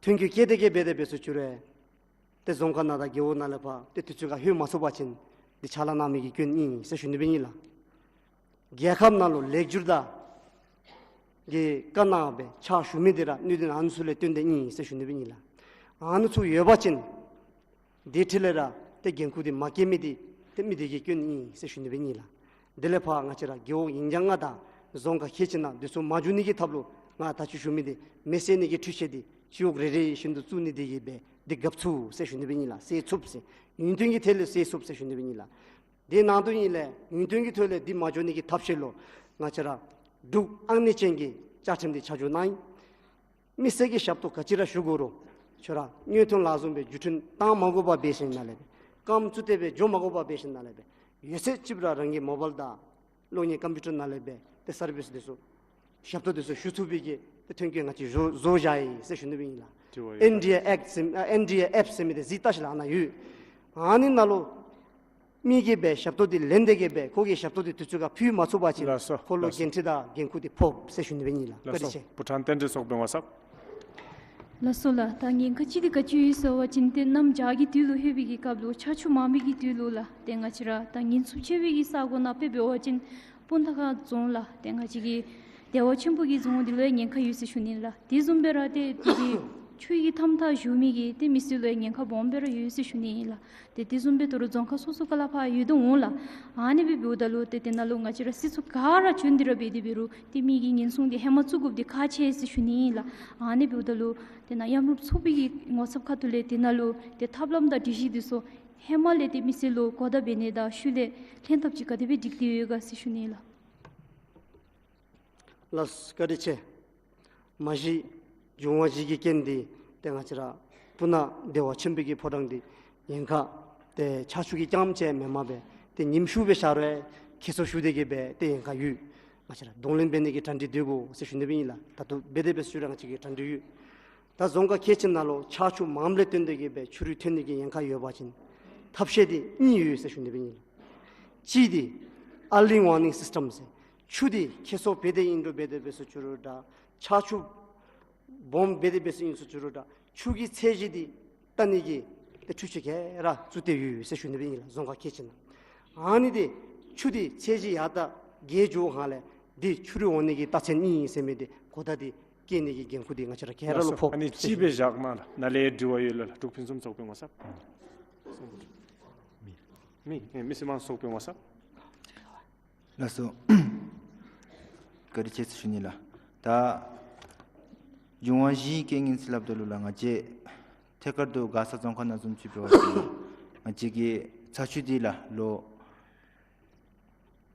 ཐོན་སྐྱེད་བསྐྱེད་དེ་གི་འབད་དེ་འབད་སོང་ཅི་རུང་ཏེ་རྫོང་ཁག་ནང་དང་རྒེད་འོག་ནང་ལས་ཕར་ཏེ་དུས་ཚོད་ཁར་ལྷོད་མ་ཚུགས་པ་ཅིན་འདི་ཕྱག་ལཱ་གནང་མི་གི་སྐྱོན་ཨིན་ཟེར་ཞུ་ནི་སྦེ་ཨིན་ལགས། རྒྱལ་ཁབ་ནང་ལུ་ལེགས་བསྒྱུར་དང་གི་བཀའ་གནང་སྦེ་ཕྱག་ཞུ་མི་འདི་ར་གནད་དོན་ཨ་ནི་ཚུ་ལས་བརྟེན་ཏེ་ཨིན་ཟེར་ཞུ་ནི་སྦེ་ཨིན་ལགས། ཨ་ནི་ཚུ་ཡོད་པ་ཅིན་དེ་འཕྲོ་ལས་ར་ཏེ་འགན་ཁུར་འདི་མ་བཀལ་མི་འདི་ཏེ་མི་འདི་གི་སྐྱོན་ཨིན་ཟེར་ཞུ་ནི་སྦེ་ཨིན་ལགས། དེ་ལས་ཕར་ང་བཅས་ར་རྒེད་འོག་ཨིན་ཀྱང་ང་དང་རྫོང་ཁག་ཁལ་གཅིག་ནང་འདི་ཚུ་མ་འགྱོ་ནི་གི་ཐབས་ལུ་ང་ད་ཅི་ཞུ་མི་འདི་མེ་བསད་ནི་གི་འཕྲུལ་ཆས་འདི་སྤྱི་འོག་རེ་རེ་བཞིན་དུ་བཙུགས་ནི་འདི་གིས་འབད་འདི་འགབ་ཚུགས་ཟེར་ཞུ་ནི་སྦེ་ཨིན་ལགས། བསད་ཚུགས་ཟེར་ཡུན་བརྟན་གྱི་ཐད་ལས་བསད་ཚུགས་ཟེར་ཞུ་ནི་སྦེ་ཨིན་ལགས། དེ་ནང་དོན་ཨིན་ལས་ཡུན་བརྟན་གྱི་ཐོག་ལས་འདི་མ་འགྱོ་ནི་གི་ཐབས་ཤེས་ལུ་ང་བཅས་ར་འབྲུག་ཨང་གནས་ཅན་གྱི་བཅའ་ཁྲིམས་འདི་ཆ་འཇོག་གནང་ཡི། མི་སེར་གྱི་ཞབས་ཏོག་ག་ཅི་ར་ཞུ་དགོ་རུང་ཁྱོད་ར་དངོས་དོན་ལ་བཟུང་སྦེ་བརྒྱུད་འཕྲིན་བཏང་མ་དགོ་པར་འབད་ཞིནམ་ལས་སྦེ་རྐངམ་བཙུགས་ཏེ་སྦེ་འགྱོ་མ་དགོ་པར་འབད་ཞིནམ་ལས་སྦེ་ཡོད་ཚད་ཅིག་ར་རང་གི་མོ་བཱའིལ་དང་གློག་བརྙན་ཀམ་པིའུ་ཊར་ནང་ལས་སྦེ་ཏེ་སར་བིསི་འདི་ཚུ་ཞབས་ཏོག་འདི་ཚུ་ཞུ་ཚུགས་པའི་གི་ཏེ་ཐོན་སྐྱེད་ང་བཅས་བཟོ་བཟོ་བཞག་ཡི་ཟེར་ཞུ་ནི་སྦེ་ཨིན་ལགས། དྲི་བ་ཡོད། ཨེན་ཌི་ཨེ་ཨེཔ་ཟེར་ཨེན་ཌི་ཨེ་ཨེཔ་ཟེར་མི་འདི་གཟིགས་བལྟ་ཤིག་ལགས། ཨ་ནཱ་ཡོད། ཨ་ནི་ནང་ལུ་མི་གིས་སྦེ་ཞབས་ཏོག་འདི་ལེན་ཏེ་གི་སྦེ་ཁོ་གིས་ཞབས་ཏོག་འདི་དུས་ཚོད་ཁར་ཕུལ་མ་ཚུགས་པ་ཅིན་ལགས་སོ། ཁོ་ལུ་ལགས་སོ། འགན་འཁྲི་དང་འགན་ཁུར་འདི་ཕོག་ཟེར་ཞུ་ནི་སྦེ་ཨིན་ལགས། བཀའ་དྲིན་ཆེ། ལགས་སོ། བུ་ཁྲང་བསྟན་འཛིན་ཚོགས་དཔོན་ངོ་ཚབ། ལགས་སོ་ལགས། ད་ཉེན་ཁ་ཅིག་འདི་ག་ཅི་ཡོད་ཟེར་བ་ཅིན་ཏེ་གནམ་བྱཱར་གྱི་དུས་ལུ་ལྷོད་པའི་གི་སྐབས་ལུ་ཆར་ཆུ་མང་པའི་གི་དུས་ལུ་ལགས། ཏེ་ང་བཅས་ར་ད་ཉེན་ཚབས་ཆེ་བའི་གི་ས་གོ་ནང་དཔེ་འབད་བ་ཅིན་སྤུངས་ཐང་ཁ་རྫོང་ལགས། ཏེ་ང་བཅས་ཀྱི་བདེ་བ་ཆེན་པོ་གི་རྫོང་འདི་ལུ་ཡང་ཉེན་ཁ་ཡོད་ཟེར་ཞུ་ནི་ལགས། དེ་བཟུམ་སྦེ་ར་ཏེ་དེ་གི་ཆུ་གི་མཐའམ་ད་བཞུགས་མི་གི་ཏེ་མི་སེར་ལུ་ཡང་ཉེན་ཁ་སྦོམ་སྦེ་ར་ཡོད་ཟེར་ཞུ་ནི་ཨིན་ལགས། ཏེ་དེ་བཟུམ་སྦེ་ད་རུང་རྫོང་ཁག་སོ་སོ་ཁ་ལས་ཕར་ཡོད་དོ་འོང་ལགས། ཨ་ནི་སྦེ་འབདཝ་ད་ལུ་ཏེ་དེ་ནང་ལུ་ང་བཅས་ར་སྲིད་ཚོགས་ག་ར་བྱོན་ཏེ་ར་འབད་དེ་འབད་རུང་ཏེ་མི་གི་ཉེན་སྲུང་འདི་ཧེ་མ་བཙུགས་དགོཔ་འདི་ཁག་ཆེ་ཟེར་ཞུ་ནི་ཨིན་ལགས། ཨ་ནི་འབདཝ་ད་ལུ་ཏེ་ནཱ་མཉམ་རུབ་ཚོགས་པའི་གི་ངོ་ཚབ་ཁ་ཐུག་ལས་དེ་ནང་ལུ་ཏེ་ཐབས་ལམ་དང་སྒྲིག་གཞི་འདི་ཚུ་ཧེ་མ་ལས་ཏེ་མི་སེར་ལུ་གོ་བརྡ་འབད་ནི་དང་ཤུལ་ལས་ལྷན་ཐབས་ཅིག་ག་དེ་སྦེ་སྒྲིག་སྟེ་ཡོད་ག་ཟེར་ཞུ་ནི་ཨིན་ལགས། ལགས་སོ། བཀའ་དྲིན་ཆེ། མ་གཞི་འབྱུང་བ་བཞི་གི་རྐྱེན་འདི་ཏེ་ང་བཅས་ར་སྤུ་ན་བདེ་བ་ཆེན་པོའི་གི་ཕོ་བྲང་འདི་ཉེན་ཁ་ཏེ་ཆར་ཆུ་གིས་རྐྱངམ་ཅིག་མེནམ་སྦེ་ཏེ་ཉིམ་ཤུགས་སྦེ་ཤར་རུང་ཁྱེར་སོ་ཞུ་སྟེ་གི་སྦེ་ཏེ་ཉེན་ཁ་ཡོད། ང་བཅས་ར་གདོང་ལེན་འབད་ནི་གི་གྲ་སྒྲིག་སྡོད་དགོ་ཟེར་ཞུ་ནི་སྦེ་ཨིན་ལགས། ད་ལྟོ་འབད་དེ་འབད་ཞུ་རུང་ང་བཅས་ཀྱི་གྲ་སྒྲིག་ཡོད། ད་རྫོང་ཁག་ཁལ་གཅིག་ནང་ལུ་ཆར་ཆུ་མངམ་ལས་བརྟེན་ཏེ་གི་སྦེ་ཆུ་རུད་ཐོན་ནི་གི་ཉེན་ཁ་ཡོད་པ་ཅིན་ཐབས་ཤེས་འདི་གཉིས་ཡོད་ཟེར་ཞུ་ནི་སྦེ་ཨིན་ལགས། གཅིག་འདི་early warning system ཟེར། ཆུ་འདི་ཁྱེར་སོ་འབད་དེ་ཨིན་རུང་འབད་དེ་འབད་སོང་ཅི་རུང་འདྲ། ཆར་ཆུ་སྦོམ་འབད་དེ་འབད་སོང་ཨིན་སོང་ཅི་རུང་འདྲ། ཆུ་གི་ཚད་གཞི་འདི་བལྟ་ནི་གི་ཏེ་འཕྲུལ་ཆས་ག་ར་བཙུགས་ཏེ་ཡོད་ཟེར་ཞུ་ནི་སྦེ་ཨིན་ལགས། རྫོང་ཁག་ཁལ་གཅིག་ནང་། ཨ་ནི་འདི་ཆུ་འདི་ཚད་གཞི་ཡར་ལྟ་རྒྱས་འགྱོ་སྒང་ལས་འདི་ཆུ་རུད་འོང་ནི་གི་རྟགས་མཚན་ཨིན་ཟེར་མི་འདི་གོ་བརྡ་འདི་བསྐྱལ་ནི་གི་འགན་ཁུར་འདི་ང་བཅས་ར་ག་ར་ལུ་ཕོག་ཨ་ནི་ཅིག་སྦེ་བཞག་གནང་ལགས། ནཱ་ལས་དྲི་བ་ཡོད་ལགས། འབྲུག་ཕུན་སུམ་ཚོགས་པའི་ངོ་ཚབ། མི་མི་སེར་མང་ཚོགས་པའི་ངོ་ཚབ། ལགས་སོ། བཀའ་དྲིན་ཆེ་ཟེར་ཞུ་ནི་ལགས། ད་འབྱུང་བ་བཞིའི་རྐྱེན་ཨིན་ཟེར་སླབ་ད་ལུ་ལགས། ང་བཅས་ཐད་ཀར་དུ་མགར་ས་རྫོང་ཁག་ནང་བཟུམ་ཅིག་འབད་བ་ཅིན་ང་བཅས་ཀྱི་ཚ་ཆུ་འདི་ལགས་ལོག་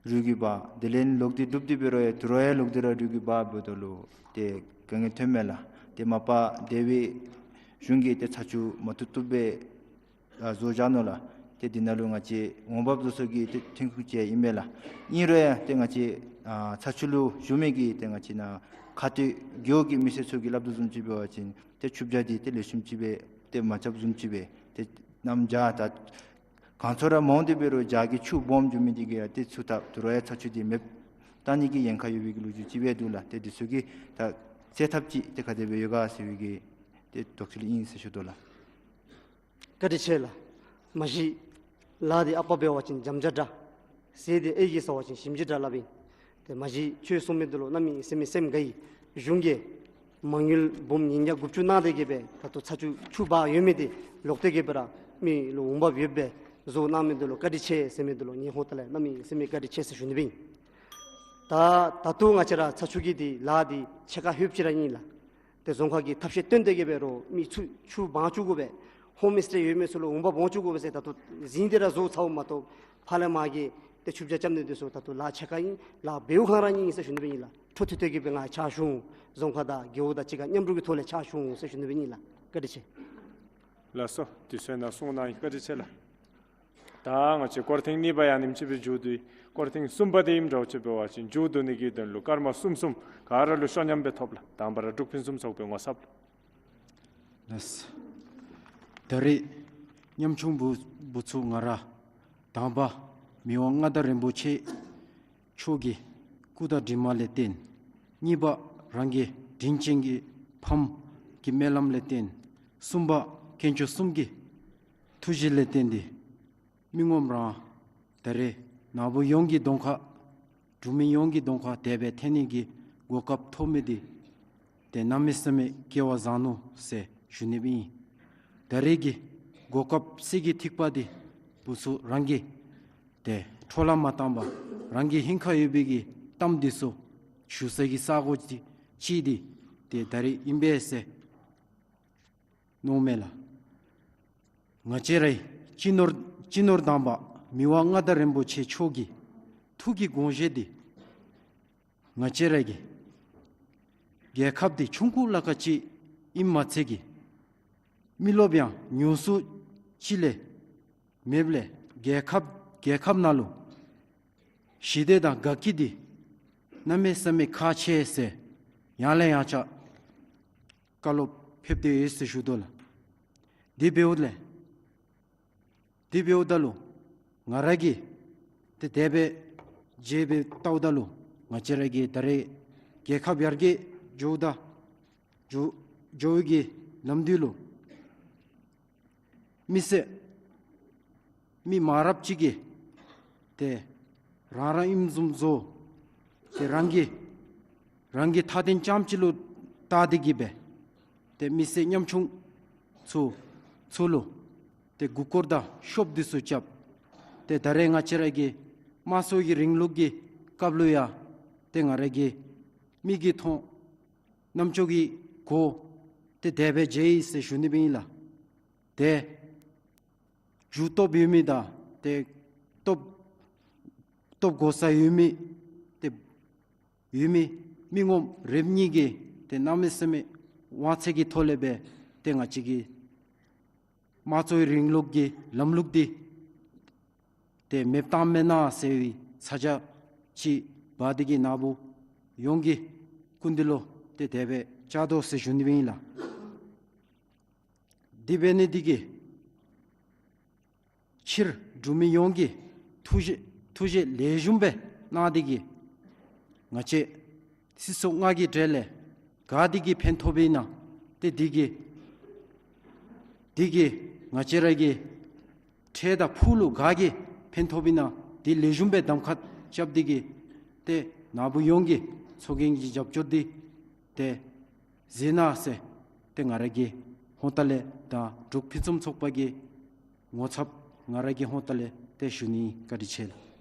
རུལ་གྱི་འབག། དེ་ལས་ལོག་སྟེ་འགྲུབ་སྟེ་འབད་རུང་ཡང་དོ་རུང་ཡང་ལོག་སྟེ་ར་རུལ་གྱི་འབག་འབདཝ་ད་ལུ་ཏེ་དཀའ་ངལ་ཐོན་མས་ལགས། ཏེ་མ་པ་འདས་པའི་གཞུང་གིས་ཏེ་ཚ་ཆུ་མ་བཏུབ་བཏུབ་སྦེ་ཨ་བཟོ་བཞག་ནུག་ལགས། ཏེ་འདི་ནང་ལུ་ང་བཅས་འོང་འབབ་བཟོ་ས་གི་ཏེ་ཐོན་ཁུངས་ཅིག་ཨིན་མས་ལགས། ཨིན་རུང་ཡང་ཏེ་ང་བཅས་ཨ་ཚ་ཆུ་ལུ་བཞུགས་མི་གི་ཏེ་ང་བཅས་ནཱ་ཁ་སྟོད་རྒེད་འོག་གི་མི་སེར་ཚུ་གིས་སླབ་དོ་བཟུམ་ཅིག་འབད་བ་ཅིན་ཏེ་ཆུ་བྱ་འདི་ཏེ་ལེགས་ཤོམ་ཅིག་སྦེ་ཏེ་མ་རྐྱབ་བཟུམ་ཅིག་སྦེ་ཏེ་གནམ་བྱཱར་ད་གང་ཚུ་ར་མ་འོང་སྟེ་འབད་རུང་བྱཱར་གྱི་ཆུ་སྦོམ་འགྱོ་མི་འདི་གིས་ཡང་ཏེ་ཚུར་ད་དོ་རུང་ཡང་ཚ་ཆུ་འདི་མེདཔ་བཏང་ནི་གི་ཉེན་ཁ་ཡོད་པའི་གི་ལོ་རྒྱུས་ཅིག་སྦེ་འདུག་ལགས། ཏེ་འདི་ཚུ་གི་ད་སེལ་ཐབས་ཅིག་ཏེ་ག་དེ་སྦེ་ཡོད་ག་ཟེར་བའི་གི་ཏེ་དོགས་གཅོད་ཨིན་ཟེར་ཞུ་དོ་ལགས། བཀའ་དྲིན་ཆེ་ལགས། མ་གཞི་ལཱ་འདི་ཨ་པ་འབད་བ་ཅིན་འཇམ་ཅིག་འདྲ། ཟས་འདི་ཨའི་གིས་ཟ་བ་ཅིན་ཞིམ་ཅིག་འདྲ་སླབ་ཨིན། ཏེ་མ་གཞི་ཁྱོད་གསུང་མི་འདི་ལུ་གནམ་མེད་ས་མེད་སེམས་དགའ་ཡི། གཞུང་གིས་མ་དངུལ་འབུམ་ཉིས་བརྒྱ་དགུ་བཅུ་གནང་སྟེ་གི་སྦེ་ད་ལྟོ་ཚ་ཆུ་ཆུ་འབག་ཡོད་མི་འདི་ལོག་སྟེ་གི་སྦེ་ར་མི་ལུ་འོང་འབབ་ཡོདཔ་སྦེ་བཟོ་གནང་མི་འདི་ལུ་བཀའ་དྲིན་ཆེ་ཟེར་མི་འདི་ལུ་ངེའི་ཧོངས་ཏེ་ལས་གནམ་མེད་ས་མེད་བཀའ་དྲིན་ཆེ་ཟེར་ཞུ་ནི་སྦེ་ཨིན། ད་ད་ལྟོ་ང་བཅས་ར་ཚ་ཆུ་གི་འདི་ལཱ་འདི་ཕྱེད་ཀ་ལྷོདཔ་ཅིག་ར་ཨིན་ལགས། ཏེ་རྫོང་ཁག་གིས་ཐབས་ཤེས་བཏོན་ཏེ་གི་འབད་རུང་མི་ཚུ་ཆུ་འབག་བཅུག་དགོ་པས། ཧོམ་སི་ཊེ་ཡོད་མི་ཚུ་ལུ་འོང་འབབ་འོང་བཅུག་དགོ་པས་ཟེར་ད་ལྟོ་ཟིན་ཏེ་ར་བཟོ་ཚརཝ་མ་གཏོགས་ཕར་ལས་མར་གྱི་ཏེ་ཆུ་བྱ་རྐྱབ་ནི་འདི་ཚུ་ད་ལྟོ་ལཱ་ཕྱེད་ཀ་ཨིན། ལཱ་འབདཝ་ཁར་ར་ཨིན་ཟེར་ཞུ་ནི་སྦེ་ཨིན་ལགས། འཕྲོ་མཐུད་དེ་གི་སྦེ་ང་ཕྱག་ཞུ་འོང་། རྫོང་ཁག་དང་རྒེད་འོག་དང་གཅིག་ཁར་མཉམ་རུབ་ཀྱི་ཐོག་ལས་ཕྱག་ཞུ་འོང་ཟེར་ཞུ་ནི་སྦེ་ཨིན་ལགས། བཀའ་དྲིན་ཆེ། ལགས་སོ། དུས་ཚོད་ནང་གསུང་གནང་ཡི། བཀའ་དྲིན་ཆེ་ལགས། ད་ང་བཅས་སྐོར་ཐེངས་གཉིས་པ་ཡང་ཉིནམ་ཅིག་སྦེ་མཇུག་བསྡུ་ཡི། སྐོར་ཐེངས་གསུམ་པ་འདི་ཨིནམ་འདྲཝ་ཅིག་འབད་བ་ཅིན་མཇུག་བསྡུ་ནི་གི་དོན་ལུ་སྐར་མ་གསུམ་གསུམ་ག་ར་ལུ་ཤོ་ཉམས་སྦེ་ཐོབ་ལགས། དང་པ་ར་འབྲུག་ཕུན་སུམ་ཚོགས་པའི་ངོ་ཚབ་ལགས། ལགས། ད་རེས་ཉམ་ཆུང་བུ་བུ་ཚུ་ང་ར་དང་པ་མི་དབང་མངའ་བདག་རིན་པོ་ཆེ་མཆོག་གི་ སྐུ་དང་གྲིབ་མ་ལས་བརྟེན། གཉིས་པ་རང་གི་དྲིན་ཅན་གྱི་ཕམ་གྱི་སྨོན་ལམ་ལས་བརྟེན། གསུམ་པ་དཀོན་མཆོག་གསུམ་གྱི་ཐུགས་རྗེ་ལས་བརྟེན་ཏེ། མི་ངོམ་རང་ད་རེས་ནཱ་བུ་ཡོངས་ཀྱི་གདོང་ཁར་འབྲུག་མི་ཡོངས་ཀྱི་གདོང་ཁར་དེ་སྦེ་འཐོན་ནི་གི་གོ་སྐབས་ཐོབ་མི་འདི་ཏེ་གནམ་མེད་ས་མེད་སྐལ་བ་བཟང་ནུག་ཟེར་ཞུ་ནི་སྦེ་ཨིན། ད་རེས་ཀྱི་གོ་སྐབས་གསེར་གྱི་ཐིགས་པ་འདི་བུ་ཚུ་རང་གིས་ཏེ་འཕྲོ་བརླག་མ་བཏང་པར་རང་གི་ཧིང་ཁར་ཡོད་པའི་གི་གཏམ་འདི་ཚུ་ཞུ་ས་གི་ས་གོ་ཅིག་ཅིག་འདི་ཏེ་ད་རེས་ཨིན་པས་ཟེར་མནོཝ་མས་ལགས། ང་བཅས་རའི་སྤྱི་ནོར་སྤྱི་ནོར་དམ་པ་མི་དབང་མངའ་བདག་རིན་པོ་ཆེ་མཆོག་གི་ཐུགས་ཀྱི་དགོངས་བཞེད་འདི་ང་བཅས་ར་གི་རྒྱལ་ཁབ་འདི་ཆུང་ཀུ་ལ་ཁ་ཅིག་ཨིནམ་མ་ཚད་ཀྱི་མི་རློབས་ཡང་ཉུང་སུ་ཅིག་ལས་མེདཔ་ལས་རྒྱལ་ཁབ་རྒྱལ་ཁབ་ནང་ལུ་ཞི་བདེ་དང་དགའ་སྐྱིད་འདི་གནམ་མེད་ས་མེད་ཁག་ཆེ་ཟེར་ཡང་ལས་ཡང་བསྐྱར་བཀའ་སློབ་ཕེབས་ཏེ་ཡོད་ཟེར་ཞུ་དོ་ལགས། དེ་འབདཝ་ལས་དེ་འབདཝ་ད་ལུ་ང་ར་གིས་ཏེ་དེ་སྦེ་མཇལ་སྦེ་བལྟཝ་ད་ལུ་ང་བཅས་ར་གི་ད་རེས་རྒྱལ་ཁབ་ཡར་རྒྱས་འགྱོཝ་ད་འགྱོ་འགྱོ་བའི་གི་ལམ་འདི་ལུ་མི་སེར་མི་མང་རབས་ཅིག་གིས་ཏེ་རང་རང་ཨིནམ་བཟུམ་བཟོ་ཏེ་རང་གི་རང་གི་མཐའ་དོན་རྐྱངམ་ཅིག་ལུ་བལྟ་སྟེ་གི་སྦེ་ཏེ་མི་སེར་ཉམ་ཆུང་ཚུ་ཚུ་ལུ་ཏེ་མགུ་སྐོར་དང་ཤོབ་འདི་ཚུ་རྐྱབ། ཏེ་ད་རེས་ང་བཅས་ར་གི་དམངས་གཙོ་གི་རིང་ལུགས་ཀྱི་སྐབས་ལུ་ཡང་ཏེ་ང་ར་གི་མིག་གིས་མཐོང་རྣམ་ཅོ་གིས་གོ་ཏེ་དེ་སྦེ་མཇལ་ཡི་ཟེར་ཞུ་ནི་སྦེ་ཨིན་ལགས། ཏེ་རྒྱུ་སྟོབས་ཡོད་མི་དང་ཏེ་སྟོབས་སྟོབས་གོ་ས་ཡོད་མི་ཏེ་ཡོད་མི་མི་ངོམ་རེ་གཉིས་ཀྱིས་ཏེ་གནམ་མེད་ས་མེད་དབང་ཚད་ཀྱི་ཐོག་ལས་སྦེ་ཏེ་ང་བཅས་ཀྱི་དམངས་གཙོའི་རིང་ལུགས་ཀྱི་ལམ་ལུགས་འདི་ཏེ་མེདཔ་བཏངམ་མེན་ན་ཟེར་བའི་ཚ་གྱང་ཅིག་འབག་སྟེ་གི་ནཱ་བུ་ཡོངས་ཀྱི་སྐུ་མདུན་ལུ་ཏེ་དེ་སྦེ་བཅར་དོ་ཟེར་ཞུ་ནི་སྦེ་ཨིན་ལགས། དེ་འབད་ནི་འདི་གིས་སྤྱིར་འབྲུག་མི་ཡོངས་ཀྱིས་ཐུགས་རྗེ་ཐུགས་རྗེ་ལེགས་ཤོམ་སྦེ་གནང་སྟེ་གི་ང་བཅས་སྲིད་ཚོགས་ལྔ་གི་གྲས་ལས་ག་འདི་གིས་ཕན་ཐོགས་པས་ན་ཏེ་འདི་གིས་འདི་གིས་ང་བཅས་ར་གི་འཕྲལ་དང་ཕུགས་ལུ་ག་གིས་ཕན་ཐོགས་པས་ན་འདི་ལེགས་ཤོམ་སྦེ་གདམ་ཁ་རྐྱབ་སྟེ་གི་ཏེ་ནཱ་བུ་ཡོངས་ཀྱིས་ཚོགས་རྒྱན་གྱི་རྒྱབ་སྐྱོར་འདི་ཏེ་མཛད་གནང་ཟེར་ཏེ་ང་ར་གི་ཧོངས་ལྟ་ལས་དང་འབྲུག་ཕུན་སུམ་ཚོགས་པ་གི་ངོ་ཚབ་ང་ར་གི་ཧོངས་ལྟ་ལས་ཏེ་ཞུ་ནི། བཀའ་དྲིན་ཆེ་ལགས།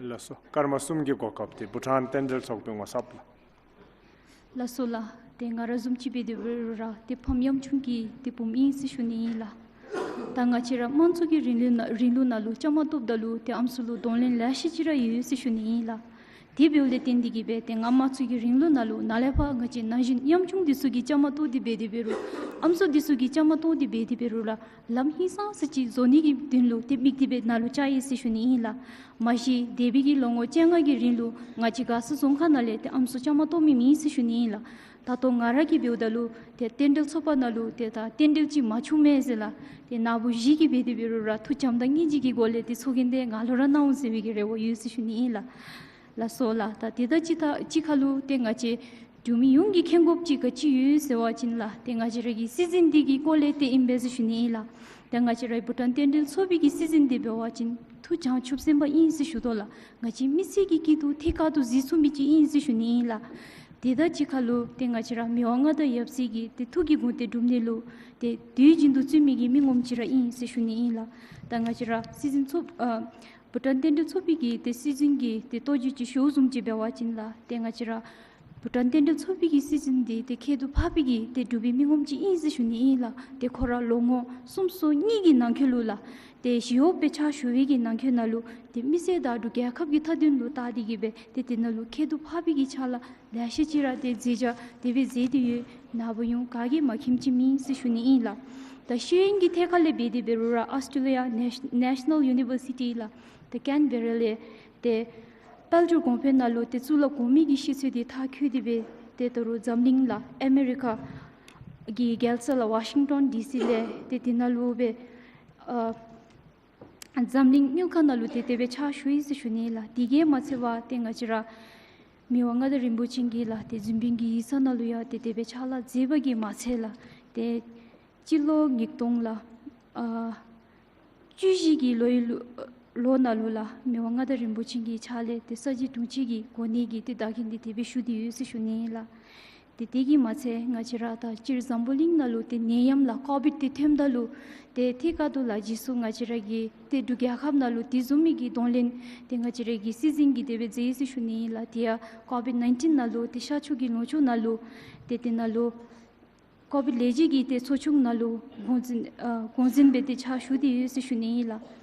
ལགས་སོ། སྐར་མ་གསུམ་གྱི་གོ་སྐབས་འདི་བྷུ་ཊཱན་རྟེན་འབྲེལ་ཚོགས་པའི་ངོ་ཚབ་ལགས། ལགས་སོ་ལགས། ཏེ་ང་ར་བཟུམ་ཅིག་འབད་དེ་འབད་རུང་ར་ཏེ་ཕམ་ཉམ་ཆུང་གི་ཏེ་བུམོ་ཨིན་ཟེར་ཞུ་ནི་ཨིན་ལགས། ད་ང་བཅས་ར་དམངས་གཙོ་གི་རིང་ལུགས་ནང་རིང་ལུགས་ནང་ལུ་བཅའ་མར་གཏོགསཔ་ད་ལུ་ཏེ་ཨམ་སྲུ་ལུ་གདོང་ལེན་ལེ་ཤ་ཅིག་ར་ཡོད་ཟེར་ཞུ་ནི་ཨིན་ལགས། དེ་འབདཝ་ལས་བརྟེན་ཏེ་གི་སྦེ་ཏེ་ང་དམངས་གཙོ་གི་རིང་ལུགས་ནང་ལུ་ནཱ་ལས་ཕར་ང་བཅས་ན་གཞོན་ཉམ་ཆུང་འདི་ཚུ་གིས་བཅའ་མར་གཏོགས་ཏེ་འབད་དེ་འབད་རུང་ཨམ་སྲུ་འདི་ཚུ་གིས་བཅའ་མར་གཏོགས་ཏེ་འབད་དེ་འབད་རུང་ར་ལམ་ཧིང་སངས་ས་ཅིག་བཟོ་ནི་གི་དོན་ལུ་ཏེ་དམིགས་ཏེ་སྦེ་ནཱ་ལུ་བཅར་ཡི་ཟེར་ཞུ་ནི་ཨིན་ལགས། མ་གཞི་འདས་པའི་གི་ལོ་ངོ་བཅོ་ལྔ་གི་རིང་ལུ་ང་བཅས་མགར་ས་རྫོང་ཁག་ནང་ལས་ཏེ་ཨམ་སྲུ་བཅའ་མར་གཏོགས་མི་མེད་ཟེར་ཞུ་ནི་ཨིན་ལགས། ད་ལྟོ་ང་ར་གིས་འབདཝ་ད་ལུ་ཏེ་རྟེན་འབྲེལ་ཚོགས་པ་ནང་ལུ་ཏེ་ད་རྟེན་འབྲེལ་ཅིག་མ་བྱུང་མས་ཟེར་ལགས། ཏེ་ནཱ་བུ་བཞི་གིས་འབད་དེ་འབད་རུང་ར་ཐུགས་བྱམས་དང་སྙིང་རྗེ་གི་སྒོ་ལས་ཏེ་ཚོགས་རྒྱན་འདི་ང་ལུ་ར་གནང་འོང་ཟེར་བའི་གི་རེ་བ་ཡོད་ཟེར་ཞུ་ནི་ཨིན་ལགས། ལགས་སོ་ལགས། ད་དེ་དང་གཅིག་ཁར་གཅིག་ཁར་ལུ་ཏེ་ང་བཅས་འབྲུག་མི་ཡོངས་ཀྱིས་མཁྱེན་དགོཔ་ཅིག་ག་ཅི་ཡོད་ཟེར་བ་ཅིན་ལགས་ཏེ་ང་བཅས་ར་གི་སྲིད་འཛིན་འདི་གི་སྐོར་ལས་ཏེ་ཨིན་པས་ཟེར་ཞུ་ནི་ཨིན་ལགས། ཏེ་ང་བཅས་ར་བྷུ་ཊཱན་རྟེན་འབྲེལ་ཚོགས་པའི་གི་སྲིད་འཛིན་འདི་འབད་བ་ཅིན་ཐུགས་བྱང་ཆུབ་སེམས་དཔའ་ཨིན་ཟེར་ཞུ་དོ་ལགས། ང་བཅས་མི་སེར་གྱི་སྐྱིད་སྡུག་ཐད་ཀར་དུ་གཟིགས་ཚུགས་མི་ཅིག་ཨིན་ཟེར་ཞུ་ནི་ཨིན་ལགས། དེ་དང་གཅིག་ཁར་ལུ་ཏེ་ང་བཅས་ར་མི་དབང་མངའ་བདག་ཡབ་སྲས་ཀྱི་ཏེ་ཐུགས་ཀྱི་དགོངས་གཏད་སྒྲུབ་ནི་ལུ་ཏེ་དུས་རྒྱུན་དུ་བརྩོན་མི་གི་མི་ངོམ་ཅིག་ར་ཨིན་ཟེར་ཞུ་ནི་ཨིན་ལགས། ད་ང་བཅས་ར་སྲིད་འཛིན་ཚོགས་ཨ་བྷུ་ཊཱན་རྟེན་འབྲེལ་ཚོགས་པའི་གི་ཏེ་སྲིད་འཛིན་གྱི་ཏེ་ལྟོ་རྒྱུས་ཅིག་ཞུཝ་བཟུམ་ཅིག་འབད་བ་ཅིན་ལགས་ཏེ་ང་བཅས་ར་བྷུ་ཊཱན་རྟེན་འབྲེལ་ཚོགས་པའི་གི་སྲིད་འཛིན་འདི་ཏེ་ཁྱད་དུ་འཕགས་པའི་གི་ཏེ་འབྲུག་པའི་མི་ངོམ་ཅིག་ཨིན་ཟེར་ཞུ་ནི་ཨིན་ལགས། ཏེ་ཁོ་ར་ལོ་ངོ་སུམ་ཅུ་སོ་གཉིས་ཀྱི་ནང་འཁོད་ལུ་ལགས་ཏེ་ཞི་གཡོགཔ་སྦེ་ཕྱག་ཞུ་བའི་གི་ནང་འཁོད་ནང་ལུ་ཏེ་མི་སེར་དང་འབྲུག་རྒྱལ་ཁབ་ཀྱི་མཐའ་དོན་ལུ་བལྟ་སྟེ་གི་སྦེ་ཏེ་དེ་ནང་ལུ་ཁྱད་དུ་འཕགས་པའི་གི་ཕྱག་ལཱ་ལེ་ཤ་ཅིག་ར་ཏེ་མཛད་བྱ་དེ་སྦེ་མཛད་དེ་ཡོད། ནཱ་བུ་ཡོངས་ག་གིས་མ་མཁྱེནམ་ཅིག་མེད་ཟེར་ཞུ་ནི་ཨིན་ལགས། ད་ཤེས་ཡོན་གྱི་ཐད་ཁར་ལས་འབད་དེ་འབད་རུང་ར་ཨཱོས་ཊྲེ་ལི་ཡ་ནེ་ནེ་ཤ་ནཱལ་ཡུ་ནི་བར་སི་ཊི་ལགས་ཏེ་ཀེན་བེ་ར་ལས་ཏེ་དཔལ་འབྱོར་གོང་འཕེལ་ནང་ལུ་ཏེ་གཙུག་ལག་གོང་མའི་གི་ཤེས་ཚད་འདི་མཐར་འཁྱོལ་ཏེ་སྦེ་ཏེ་ད་རུང་འཛམ་གླིང་ལགས་ཨ་མེ་རི་ཀ་གི་རྒྱལ་ས་ལགས་ཝ་ཤིང་ཊོན་ཌི་སི་ལས་ཏེ་དེ་ནང་ལུ་སྦེ་ཨ་འཛམ་གླིང་དངུལ་ཁང་ནང་ལུ་ཏེ་དེ་སྦེ་ཕྱག་ཞུ་ཡི་ཟེར་ཞུ་ནི་ལགས། དེ་གིས་མ་ཚད་པར་ཏེ་ང་བཅས་ར་ མི་དབང་མངའ་བདག་རིན་པོ་ཆེ་གིས་ལགས་ཏེ་འཛིན་དཔོན་གྱི་ཡིག་ཚང་ནང་ལུ་ཡང་ཏེ་དེ་སྦེ་ཕྱག་ལཱ་མཛད་པ་གིས་མ་ཚད་ལགས་ཏེ་སྤྱི་ལོ་ཉིས་སྟོང་ལགས་ཨ་བཅུ་བཞི་གི་ལོའི་ལོ་ལོ་ནང་ལུ་ལགས་མི་དབང་མངའ་བདག་རིན་པོ་ཆེ་གི་ཕྱག་ལས་ཏེ་ས་གཞི་དྲུང་ཆེ་གི་གོ་གནས་ཀྱི་ཏེ་བདག་འཛིན་འདི་དེ་སྦེ་ཞུ་སྟེ་ཡོད་ཟེར་ཞུ་ནི་ཨིན་ལགས། ཏེ་དེ་གིས་མ་ཚད་ང་བཅས་ར་ད་སྤྱིར་འཛམ་བུ་གླིང་ནང་ལུ་ཏེ་ནད་ཡམས་ལགས་ཀོ་བིཌ་འདི་ཐོནམ་ད་ལུ་ཏེ་ཐད་ཀར་དུ་ལགས་རྗེས་སུ་ང་བཅས་ར་གི་ཏེ་འབྲུག་རྒྱལ་ཁབ་ནང་ལུ་དེ་བཟུམ་མའི་གི་གདོང་ལེན་ཏེ་ང་བཅས་ར་གི་སྲིད་འཛིན་གྱིས་དེ་སྦེ་མཛད་ཡི་ཟེར་ཞུ་ནི་ཨིན་ལགས། དེ་ཡང་ཀོ་བིཌ་ནའིན་ཊིན་ནང་ལུ་ཏེ་ཤར་ཕྱོགས་ཀྱི་ལུང་ཕྱོགས་ནང་ལུ་ཏེ་དེ་ནང་ལུ་ཀོ་བིཌ་ལས་བྱེད་ཀྱི་ཏེ་ཚོགས་ཆུང་ནང་ལུ་འགོ་འཛིན་ཨ་འགོ་འཛིན་སྦེ་ཏེ་ཕྱག་ཞུ་སྟེ་ཡོད་ཟེར་ཞུ་ནི་ཨིན་ལགས།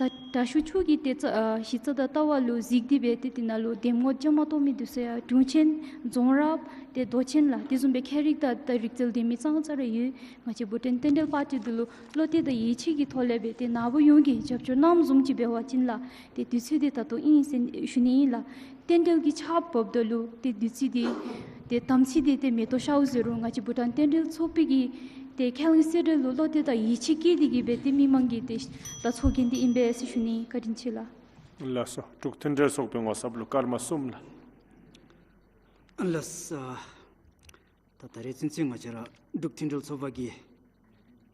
ད་དྲག་ཤོས་མཆོག་གི་ཏེ་རྩ་ཨ་གཞི་རྩ་དང་ལྟ་བ་ལུ་གཟིགས་ཏེ་སྦེ་ཏེ་དེ་ནང་ལུ་འདེམས་ངོ་བཅའ་མར་གཏོགས་མི་འདི་ཚུ་ཡང་དྲུང་ཆེན་རྫོང་རབ་ཏེ་མདོ་ཆེན་ལགས་དེ་བཟུམ་སྦེ་ཁྱད་རིག་དང་ད་རིག་རྩལ་ལྡན་མི་ཙང་ཙ་ར་ཡོད། ང་བཅས་བྷུ་ཊཱན་རྟེན་འབྲེལ་པར་ཊི་འདི་ལུ་བློ་གཏད་དང་ཡིད་ཆེས་ཀྱི་ཐོག་ལས་སྦེ་ཏེ་ནཱ་བུ་ཡོངས་ཀྱིས་རྒྱབ་སྐྱོར་གནངམ་བཟུམ་ཅིག་འབད་བ་ཅིན་ལགས་ཏེ་དུས་ཚོད་འདི་ད་ལྟོ་ཨིན་ཟེར་ཞུ་ནི་ཨིན་ལགས། རྟེན་འབྲེལ་གྱི་ཆརཔ་བབསཔ་ད་ལུ་ཏེ་དུས་ཚོད་འདི་ཏེ་དམ་ཚིག་འདི་ཏེ་མེ་ཏོག་ཤརཝ་ཟེར་རུང་ང་བཅས་བྷུ་ཊཱན་རྟེན་འབྲེལ་ཚོགས་པའི་གི་ཏེ་ཁས་བླངས་གསལ་བསྒྲགས་ལུ་བློ་གཏད་དང་ཡིད་ཆེས་བསྐྱེད་དེ་གིས་སྦེ་ཏེ་མི་མང་གི་ཏེ་ད་ཚོགས་རྒྱན་འདི་ཨིན་པས་ཟེར་ཞུ་ནི། བཀའ་དྲིན་ཆེ་ལགས། ལགས་སོ། འབྲུག་མཐུན་འབྲེལ་ཚོགས་པའི་ངོ་ཚབ་ལུ་སྐར་མ་གསུམ་ལགས། ལགས་སོ། ད་ད་རེས་ཚུན་ཚོད་ང་བཅས་ར་འབྲུག་མཐུན་འབྲེལ་ཚོགས་པ་གིས་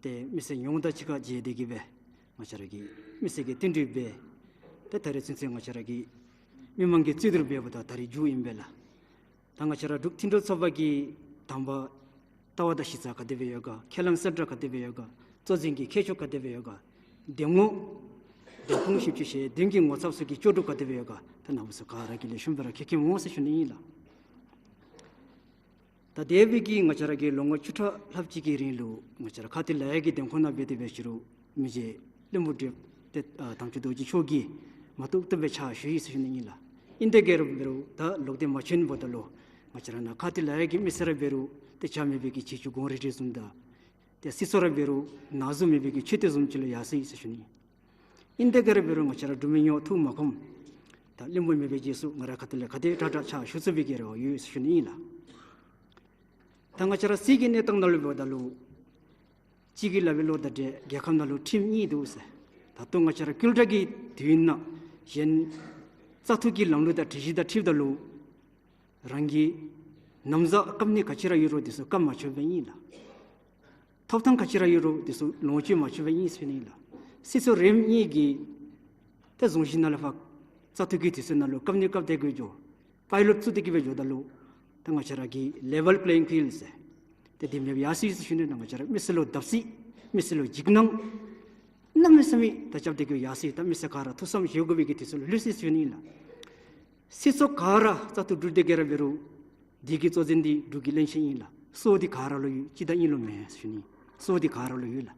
ཏེ་མི་སེར་ཡོངས་དང་གཅིག་ཁར་མཇལ་ཏེ་གིས་སྦེ་ང་བཅས་ར་གི་མི་སེར་གྱི་བསྟུན་གྲོས་འབད་ཏེ་ད་རེས་ཚུན་ཚོད་ང་བཅས་ར་གི་མི་མང་གི་རྩོད་བསྡུར་འབདཝ་ད་ད་རེས་མཇུག་ཨིན་པས་ལགས། ད་ང་བཅས་ར་འབྲུག་མཐུན་འབྲེལ་ཚོགས་པ་གི་དང་པ་ལྟ་བ་དང་གཞི་རྩ་ག་དེ་སྦེ་ཡོད་ག། ཁས་བླངས་གསལ་བསྒྲགས་ག་དེ་སྦེ་ཡོད་ག། གཙོ་འཛིན་གྱི་ཁྱད་ཆོས་ག་དེ་སྦེ་ཡོད་ག། འདེམས་ངོ་འདེམས་ཁོངས་བཞི་བཅུ་ཞེ་བདུན་གྱི་ངོ་ཚབ་ཚུ་གི་ལྕོགས་གྲུབ་ག་དེ་སྦེ་ཡོད་ག། ད་ནཱ་བུ་ཚུ་ག་ར་གིས་ལེགས་ཤོམ་སྦེ་ར་མཁྱེན་མཁྱེནམ་འོང་ཟེར་ཞུ་ནི་ཨིན་ལགས། ད་དེ་སྦེ་གི་ང་བཅས་ར་གི་ལོ་ངོ་བཅུ་ཕྲག་ལྷགཔ་ཅིག་གི་རིང་ལུ་ང་བཅས་ར་ཁ་གཏད་ལ་ཡ་གི་འདེམས་ཁོངས་ནང་འབད་དེ་འབད་ཞུ་རུང་མི་རྗེ་བློན་པོ་བགྲེསཔ་ཏེ་ཨ་དམ་ཆོས་རྡོ་རྗེ་མཆོག་གིས་མ་བཏུབ་བཏུབ་སྦེ་ཕྱག་ཞུ་ཡི་ཟེར་ཞུ་ནི་ཨིན་ལགས། ཨིན་ཏེ་གི་ར་འབད་རུང་ད་ལོག་སྟེ་མ་བྱོན་འབདཝ་ད་ལུ་ང་བཅས་ར་ནཱ་ཁ་གཏད་ལ་ཡ་གི་མི་སེར་ར་འབད་རུང་ཏེ་བྱ་མེད་པའི་གི་བྱི་ཅུང་སྒོང་རིལ་རིལ་བཟུམ་དང་ཏེ་སྲིད་ཚོགས་ར་འབད་རུང་ན་ཟུག་མེད་པའི་གི་མཆོད་རྟེན་བཟུམ་ཅིག་ལུ་ཡར་སོ་ཡི་ཟེར་ཞུ་ནི། ཨིན་ཏེ་གི་ར་འབད་རུང་ང་བཅས་ར་འབྲུག་མི་ཡོངས་ཐུགས་མ་ཁོམ། ད་བློན་པོ་མེད་པའི་རྗེས་སུ་ང་ར་ཁ་ཐུག་ལས་ག་དེ་དྲག་དྲག་ཕྱག་ཞུ་ཚུགས་པའི་གི་རེ་བ་ཡོད་ཟེར་ཞུ་ནི་ཨིན་ལགས། ད་ང་བཅས་ར་སྲིད་ཀྱི་གནས་སྟངས་ནང་ལུ་འབདཝ་ད་ལུ་གཅིག་གིས་སླབ་པའི་བློ་དང་འདྲ་རྒྱལ་ཁབ་ནང་ལུ་ཁྲིམས་གཉིས་འདུག་ཟེར། ད་ལྟོ་ང་བཅས་ར་ཀུན་ཏུ་གི་དུས་ནང་གཞན་བཙག་འཐུ་གི་ལམ་ལུགས་དང་སྒྲིག་གཞི་དང་འཁྲིལཝ་ད་ལུ་རང་གི་ན་བཟའ་བཀབ་ནི་ག་ཅི་ར་ཡོད་རུང་དེ་ཚུ་བཀབ་མ་ཆོགཔ་ཨིན་ལགས། ཐོབ་ཐང་ག་ཅི་ར་ཡོད་རུང་དེ་ཚུ་ལོངས་སྤྱོད་མ་ཆོགཔ་ཨིན་ཟེར་ཞུ་ནི་ལགས། སྲིད་ཚོགས་རིམ་གཉིས་ཀྱིས་ཏེ་རྫོང་གཞི་ནང་ལས་ཕར་བཙག་འཐུ་གི་དུས་ཚོད་ནང་ལུ་བཀབ་ནི་བཀབ་སྟེ་གི་འགྱོ། པའི་ལོཊ་བཙུགས་ཏེ་གི་སྦེ་འགྱོཝ་ད་ལུ་ད་ང་བཅས་ར་གི་ལེ་ཝཱལ་པི་ལེ་ཡིང་ཕིལཌ་ཟེར་ཏེ་དེ་མེདཔ་ཡར་སོ་ཡི་ཟེར་ཞུ་ནི། ད་ང་བཅས་ར་མི་སེར་ལུ་བརྡབ་གསིག་མི་སེར་ལུ་འཇིགས་སྣང་གནམ་མེད་ས་མེད་ད་རྐྱབ་སྟེ་གི་ཡར་སོ་ཡི། ད་མི་སེར་ག་ར་ཐུགས་བསམ་བཞེས་དགོ་པའི་གི་དུས་ཚོད་ལུ་ལྷོད་ཅི་ཟེར་ཞུ་ནི་ཨིན་ལགས། སྲིད་ཚོགས་ག་ར་བཙག་འཐུ་གྲུབ་སྟེ་གི་ར་འབད་རུང་དེ་གི་གཙོ་འཛིན་འདི་འབྲུག་གི་བློན་ཆེན་ཨིན་ལགས། སྲོག་འདི་ག་ར་ལུ་ཡོད། སྤྱིར་བཏང་ཨིན་ལོ་མེན་ཟེར་ཞུ་ནི། སྲོག་འདི་ག་ར་ལུ་ཡོད་ལགས།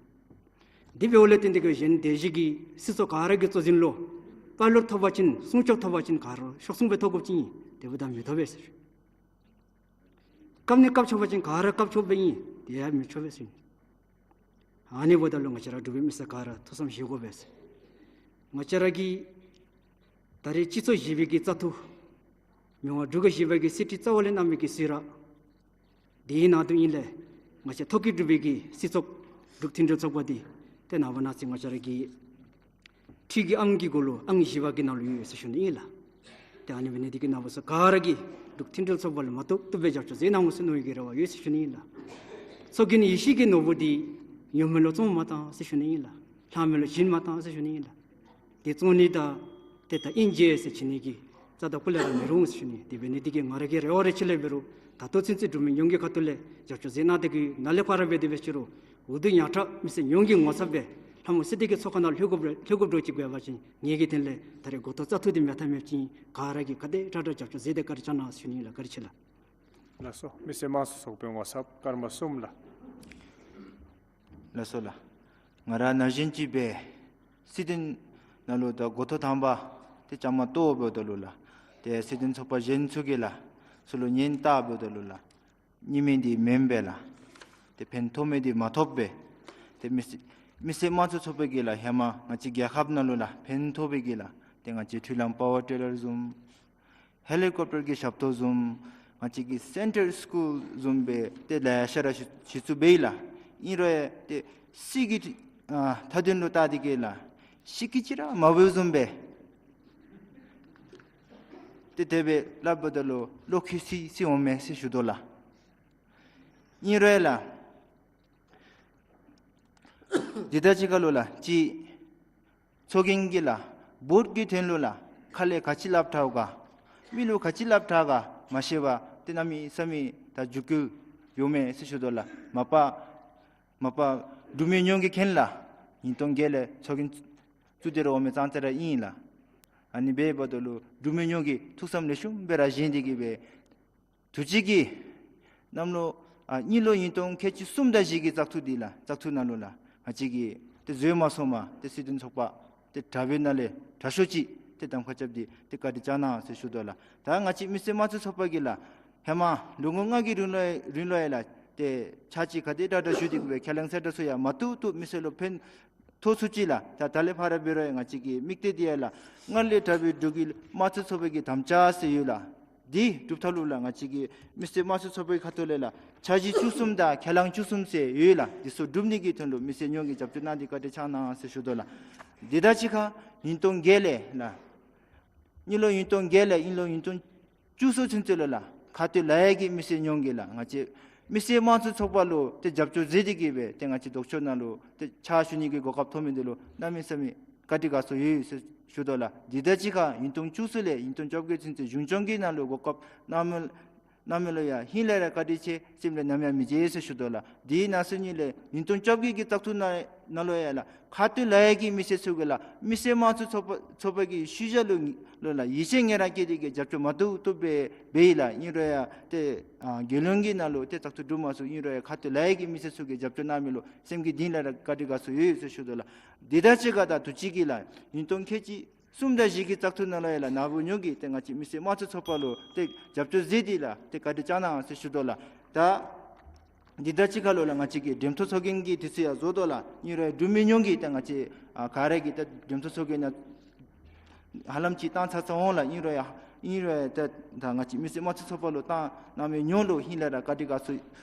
དེ་འབདཝ་ལས་བརྟེན་ཏེ་གི་གཞན་སྡེ་བཞི་གི་སྲིད་ཚོགས་ག་ར་གི་གཙོ་འཛིན་ལུ་པའི་ལོཊ་ཐོབ་པ་ཅིན་སྲུང་སྐྱོབ་ཐོབ་པ་ཅིན་ག་ར་ལུ་གཤོག་སྲུང་སྦེ་ཐོབ་དགོཔ་ཅིག་ཨིན། དེ་འབདཝ་ད་མི་ཐོབ་པས་ཟེར། བཀབ་ནི་བཀབ་ཆོག་པ་ཅིན་ག་ར་བཀབ་ཆོགཔ་ཨིན། དེ་ཡང་མི་ཆོག་པས་ཟེར། ཨ་ནི་འབདཝ་ད་ལུ་ང་བཅས་ར་འབྲུག་པའི་མི་སེར་ག་ར་ཐུགས་བསམ་བཞེས་དགོ་པས་ཟེར། ང་བཅས་ར་གི་ད་རེས་སྤྱི་ཚོགས་བཞི་པའི་གི་བཙག་འཐུ་མི་དབང་འབྲུག་རྒྱལ་བཞི་པ་གིས་གསེར་ཁྲི་རྩ་བ་ལས་གནང་མི་གི་གསོལ་རས་དེའི་ནང་དོན་ཨིན་ལས་ང་བཅས་ཐོ་བཀོད་གྲུབ་པའི་གི་སྲིད་ཚོགས་འབྲུག་མཐུན་འབྲེལ་ཚོགས་པ་འདི་ཏེ་ནངས་པ་གནངས་ཚེ་ང་བཅས་ར་གི་ཁྲི་གི་ཨང་གི་གུ་ལུ་ཨང་བཞི་པ་གི་ནང་ལུ་ཡོད་ཟེར་ཞུ་ནི་ཨིན་ལགས། ཏེ་ཨ་ནི་འབད་ནི་འདི་གིས་ནཱ་བུ་ཚུ་ག་ར་གིས་འབྲུག་མཐུན་འབྲེལ་ཚོགས་པ་ལུ་མ་བཏུབ་བཏུབ་སྦེ་རྒྱབ་སྐྱོར་མཛད་གནང་འོང་ཟེར་མནོ་བའི་གི་རེ་བ་ཡོད་ཟེར་ཞུ་ནི་ཨིན་ལགས། ཚོགས་རྒྱན་ཡེ་ཤེས་ཀྱི་ནོར་བུ་འདི་ཉོན་མོངས་ལུ་བཙོང་མ་བཏང་ཟེར་ཞུ་ནི་ཨིན་ལགས། ལྷག་མེད་ལུ་བྱིན་མ་བཏང་ཟེར་ཞུ་ནི་ཨིན་ལགས། དེ་བཙོང་ནི་དང་ཏེ་ད་ཨིན་ཟེར་བྱིན་ནི་གི་རྩ་དང་སྤུ་ལས་ར་མི་རུང་ཟེར་ཞུ་ནི། དེ་འབད་ནི་འདི་གིས་ང་ར་གི་རེ་བ་རེ་ཆེ་ལས་འབད་རུང་ད་ལྟོ་ཚུན་ཚོད་འབྲུག་མི་ཡོངས་ཀྱི་ཁ་ཐུག་ལས་རྒྱབ་སྐྱོར་མཛད་གནང་སྟེ་གི་ནཱ་ལས་ཕར་འབད་དེ་འབད་ཞུ་རུང་འུ་སྡུག་ཉག་ཕྲ་མི་སེར་ཡོངས་ཀྱི་ངོ་ཚབ་སྦེ་ལྷ་མོ་སྲིད་སྡེ་གི་ཚོགས་ཁང་ནང་ལྷོད་དགོཔ་ལྷོད་དགོཔ་འདྲཝ་ཅིག་འབད་བ་ཅིན་ངེ་གི་དོན་ལས་ད་རེས་འགོ་ཐོག་བཙག་འཐུ་འདི་མེད་ཐབས་མེདཔ་ཅིག་ཨིན། ག་ར་གིས་ག་དེ་དྲག་དྲག་རྒྱབ་སྐྱོར་མཛད་དེ་བཀའ་དྲིན་བསྐྱང་གནང་ཟེར་ཞུ་ནི་ཨིན་ལགས། བཀའ་དྲིན་ཆེ་ལགས། ལགས་སོ། མི་སེར་དམངས་གཙོ་ཚོགས་པའི་ངོ་ཚབ་སྐར་མ་གསུམ་ལགས། ལགས་སོ་ལགས། ང་ར་ན་གཞོན་ཅིག་སྦེ་སྲིད་དོན་ནང་ལུ་ད་འགོ་ཐོག་དང་པ་ཏེ་བཅའ་མར་གཏོགས་འབདཝ་ད་ལུ་ལགས། ཏེ་སྲིད་དོན་ཚོགས་པ་གཞན་ཚུ་གིས་ལགས་ཚུར་ལུ་ཉན་བལྟཝ་ད་ལུ་ལགས། གཉིས་མེད་འདི་མེན་པས་ལགས། ཏེ་ཕན་ཐོགས་མི་འདི་མ་ཐོབ་པས། ཏེ་མི་སེར་མི་སེར་དམངས་གཙོ་ཚོགས་པ་གིས་ལགས་ཧེ་མ་ང་བཅས་རྒྱལ་ཁབ་ནང་ལུ་ལགས་ཕན་ཐོགས་པའི་གི་ལགས་ཏེ་ང་བཅས་འཕྲུལ་གླང་པ་ཝར་ཊི་ལར་བཟུམ་ཧེ་ལི་ཀོབ་ཊར་གྱི་ཞབས་ཏོག་བཟུམ་ང་བཅས་ཀྱི་སེན་ཊར་སི་ཀུལ་བཟུམ་སྦེ་ཏེ་ལེ་ཤ་ར་གཞི་གཞི་བཙུགས་འབད་ཡི་ལགས། ཨིན་རུང་ཡང་ཏེ་སྲིད་ཀྱི་ཨ་མཐའ་དོན་ལུ་བལྟ་སྟེ་གི་ལགས་ཤི་གི་ཅིག་ར་མ་འབདཝ་བཟུམ་སྦེ་ ཏེ་དེ་སྦེ་སླབ་འབདཝ་ད་ལུ་བློ་ཁེལ་སི་སི་འོང་མས་ཟེར་ཞུ་དོ་ལགས། ཨིན་རུང་ཡང་ལགས། འདི་དང་གཅིག་ཁར་ལུ་ལགས་ཅིག་ཚོགས་རྒྱན་གྱིས་ལགས་བོཊ་ཀྱི་དོན་ལུ་ལགས་ཁ་ལས་ག་ཅི་སླབ་དྲག་ག་མི་ལུ་ག་ཅི་སླབ་དྲག་ག་མ་ཤེས་པར་ཏེ་གནམ་མེད་ས་མེད་ད་རྒྱུག་རྒྱུག་འོང་མས་ཟེར་ཞུ་དོ་ལགས། མ་པ་མ་པ་འབྲུག་མི་ཡོངས་ཀྱིས་མཁྱེན་ལགས། ཉིས་སྟོང་བརྒྱད་ལས་ཚོགས་རྒྱན་བཙུགས་ཏེ་ར་འོང་མི་ཙང་ཙ་ར་ཨིན་ལགས། ཨ་ནི་འབདཝ་ད་ལུ་འབྲུག་མི་ཡོངས་ཀྱིས་ཐུགས་བསམ་ལེགས་ཤོམ་སྦེ་ར་བཞེས་ཏེ་གིས་སྦེ་དུས་ཅི་གི་གནམ་ལོ་ཨ་གཉིས་ལོ་ཉིས་སྟོང་ཁལ་གཅིག་གསུམ་དང་བཞི་གི་བཙག་འཐུ་འདི་ལགས་བཙག་འཐུ་ནང་ལུ་ལགས་ང་བཅས་ཀྱིས་ཏེ་འཛོལ་མ་སོང་བར་ཏེ་སྲིད་དོན་ཚོགས་པ་ཏེ་དྲག་པོའི་ནང་ལས་དྲག་ཤོས་ཅིག་ཏེ་གདམ་ཁ་རྐྱབ་སྟེ་ཏེ་བཀའ་དྲིན་བསྐྱང་གནང་ཟེར་ཞུ་དོ་ལགས། ད་ང་བཅས་མི་སེར་དམངས་གཙོའི་ཚོགས་པ་གིས་ལགས་ཧེ་མ་ལོ་ངོ་ལྔ་གི་རིང་ལུ་རིང་ལུ་ཡང་ལགས་ཏེ་ཕྱག་ཕྱིད་ག་དེ་དྲག་དྲག་ཞུ་སྟེ་གིས་སྦེ་ཁས་བླངས་གསལ་བསྒྲགས་ཚུ་ཡང་མ་བཏུབ་བཏུབ་མི་སེར་ལུ་ཕན་ཐོགས་ཚུགས་ཅི་ལགས། ད་ད་ལས་ཕར་འབད་རུང་ཡང་ང་བཅས་ཀྱི་དམིགས་གཏད་འདི་ཡང་ལགས་སྔར་ལས་དྲག་པོའི་འབྲུག་གི་དམངས་གཙོའི་ཚོགས་པ་གི་དམ་བཅའ་ཟེར་ཡོད་ལགས། འདི་སྒྲུབ་ཐབས་ལུ་ལགས་ང་བཅས་ཀྱི་མི་སེར་དམངས་གཙོའི་ཚོགས་པའི་ཁ་ཐུག་ལས་ལགས་འཆར་གཞི་བཅུ་གསུམ་དང་ཁས་བླངས་བཅུ་གསུམ་ཟེར་ཡོད་ལགས། འདི་ཚུ་སྒྲུབ་ནི་གི་དོན་ལུ་མི་སེར་ཡོངས་ཀྱིས་རྒྱབ་སྐྱོར་གནང་སྟེ་བཀའ་དྲིན་བསྐྱང་གནང་ཟེར་ཞུ་དོ་ལགས། འདི་དང་གཅིག་ཁར་ཉིས་སྟོང་བརྒྱད་ལས་ལགས་གཉིས་ལོ་ཉིས་སྟོང་བརྒྱད་ལས་དབྱིན་ལོ་ཉིས་སྟོང་བཅུ་གསུམ་ཚུན་ཚོད་ལུ་ལགས་ཁ་ཐུག་ལ་ཡ་གི་མི་སེར་ཡོངས་ཀྱིས་ལགས་ང་བཅས་མི་སེར་དམངས་གཙོའི་ཚོགས་པ་ལུ་ཏེ་རྒྱབ་སྐྱོར་མཛད་དེ་གིས་སྦེ་ཏེ་ང་བཅས་ལྡོག་ཕྱོགས་ནང་ལུ་ཏེ་ཕྱག་ཞུ་ནི་གི་གོ་སྐབས་ཐོབ་མི་འདི་ལུ་གནམ་མེད་ས་མེད་བཀའ་དྲིན་དགའ་ཚོར་ཡོད་ཟེར་ཞུ་དོ་ལགས། འདི་དང་གཅིག་ཁར་ཉིས་སྟོང་བཅུ་གསུམ་ལས་ཉིས་སྟོང་བཅོ་བརྒྱད་ཚུན་ཚོད་གཞུང་སྐྱོང་གི་ནང་ལུ་གོ་སྐབས་གནང་མི་གནང་མི་ལུ་ཡང་ཧིང་ལས་ར་བཀའ་དྲིན་ཆེ། སེམས་ལས་ནམ་ཡང་མི་བརྗེད་ཟེར་ཞུ་དོ་ལགས། དེའི་ནང་གསེས་ཉིད་ལས་ཉིས་སྟོང་བཅོ་བརྒྱད་ཀྱི་བཙག་འཐུ་ནང་ནང་ལུ་ཡང་ལགས་ཁ་ཐུག་ལ་ཡ་གི་མི་སེར་ཚུ་གིས་ལགས་མི་སེར་དམངས་གཙོའི་ཚོགས་པ་ཚོགས་པ་གི་ཤུལ་བཞག་ལུ་ལུ་ལགས་ཡིད་ཆེས་ངེས་ར་བསྐྱེད་དེ་གིས་རྒྱབ་སྐྱོར་མ་བཏུབ་བཏུབ་སྦེ་འབད་ཡི་ལགས། ཨིན་རུང་ཡང་ཏེ་ཨ་རྒྱལ་ཡོངས་ཀྱི་ནང་ལུ་ཏེ་བཙག་འཐུ་གྲུབ་མ་ཚུགས། ཨིན་རུང་ཡང་ཁ་ཐུག་ལ་ཡ་གི་མི་སེར་ཚུ་གིས་རྒྱབ་སྐྱོར་གནང་མི་ལུ་སེམས་ཀྱི་གཏིང་ལས་ར་བཀའ་དྲིན་དགའ་ཚོར་ཡོད་ཟེར་ཞུ་དོ་ལགས། དེ་དང་གཅིག་ཁར་ད་དུས་ཅི་གི་ལགས་ཉིས་སྟོང་ཁལ་གཅིག་གསུམ་དང་བཞི་གི་བཙག་འཐུ་ནང་ལུ་ཡང་ལགས་ནཱ་བུ་ཡོངས་ཀྱིས་ཏེ་ང་བཅས་མི་སེར་དམངས་གཙོའི་ཚོགས་པ་ལུ་ཏེ་རྒྱབ་སྐྱོར་མཛད་དེ་ལགས་ཏེ་བཀའ་དྲིན་བསྐྱང་གནང་ཟེར་ཞུ་དོ་ལགས། ད་འདི་དང་གཅིག་ཁར་ལུ་ལགས་ང་བཅས་ཀྱི་འགྲེམས་སྟོན་ཚོགས་རྒྱན་གྱི་དུས་ཚོད་ཡང་རྫོགས་དོ་ལགས། ཨིན་རུང་ཡང་འབྲུག་མི་ཡོངས་ཀྱིས་ཏེ་ང་བཅས་ཨ་ག་ར་གིས་ཏེ་འགྲེམས་སྟོན་ཚོགས་རྒྱན་ནང་ཧ་ལམ་ཅིག་བཏང་ཚར་ཚར་འོང་ལགས། ཨིན་རུང་ཡང་ཨིན་རུང་ཡང་ཏེ་ད་ང་བཅས་མི་སེར་དམངས་གཙོའི་ཚོགས་པ་ལུ་བཏང་གནང་མི་ཡོངས་ལུ་ཧིང་ལས་ར་བཀའ་དྲིན་དགའ་ཚོར་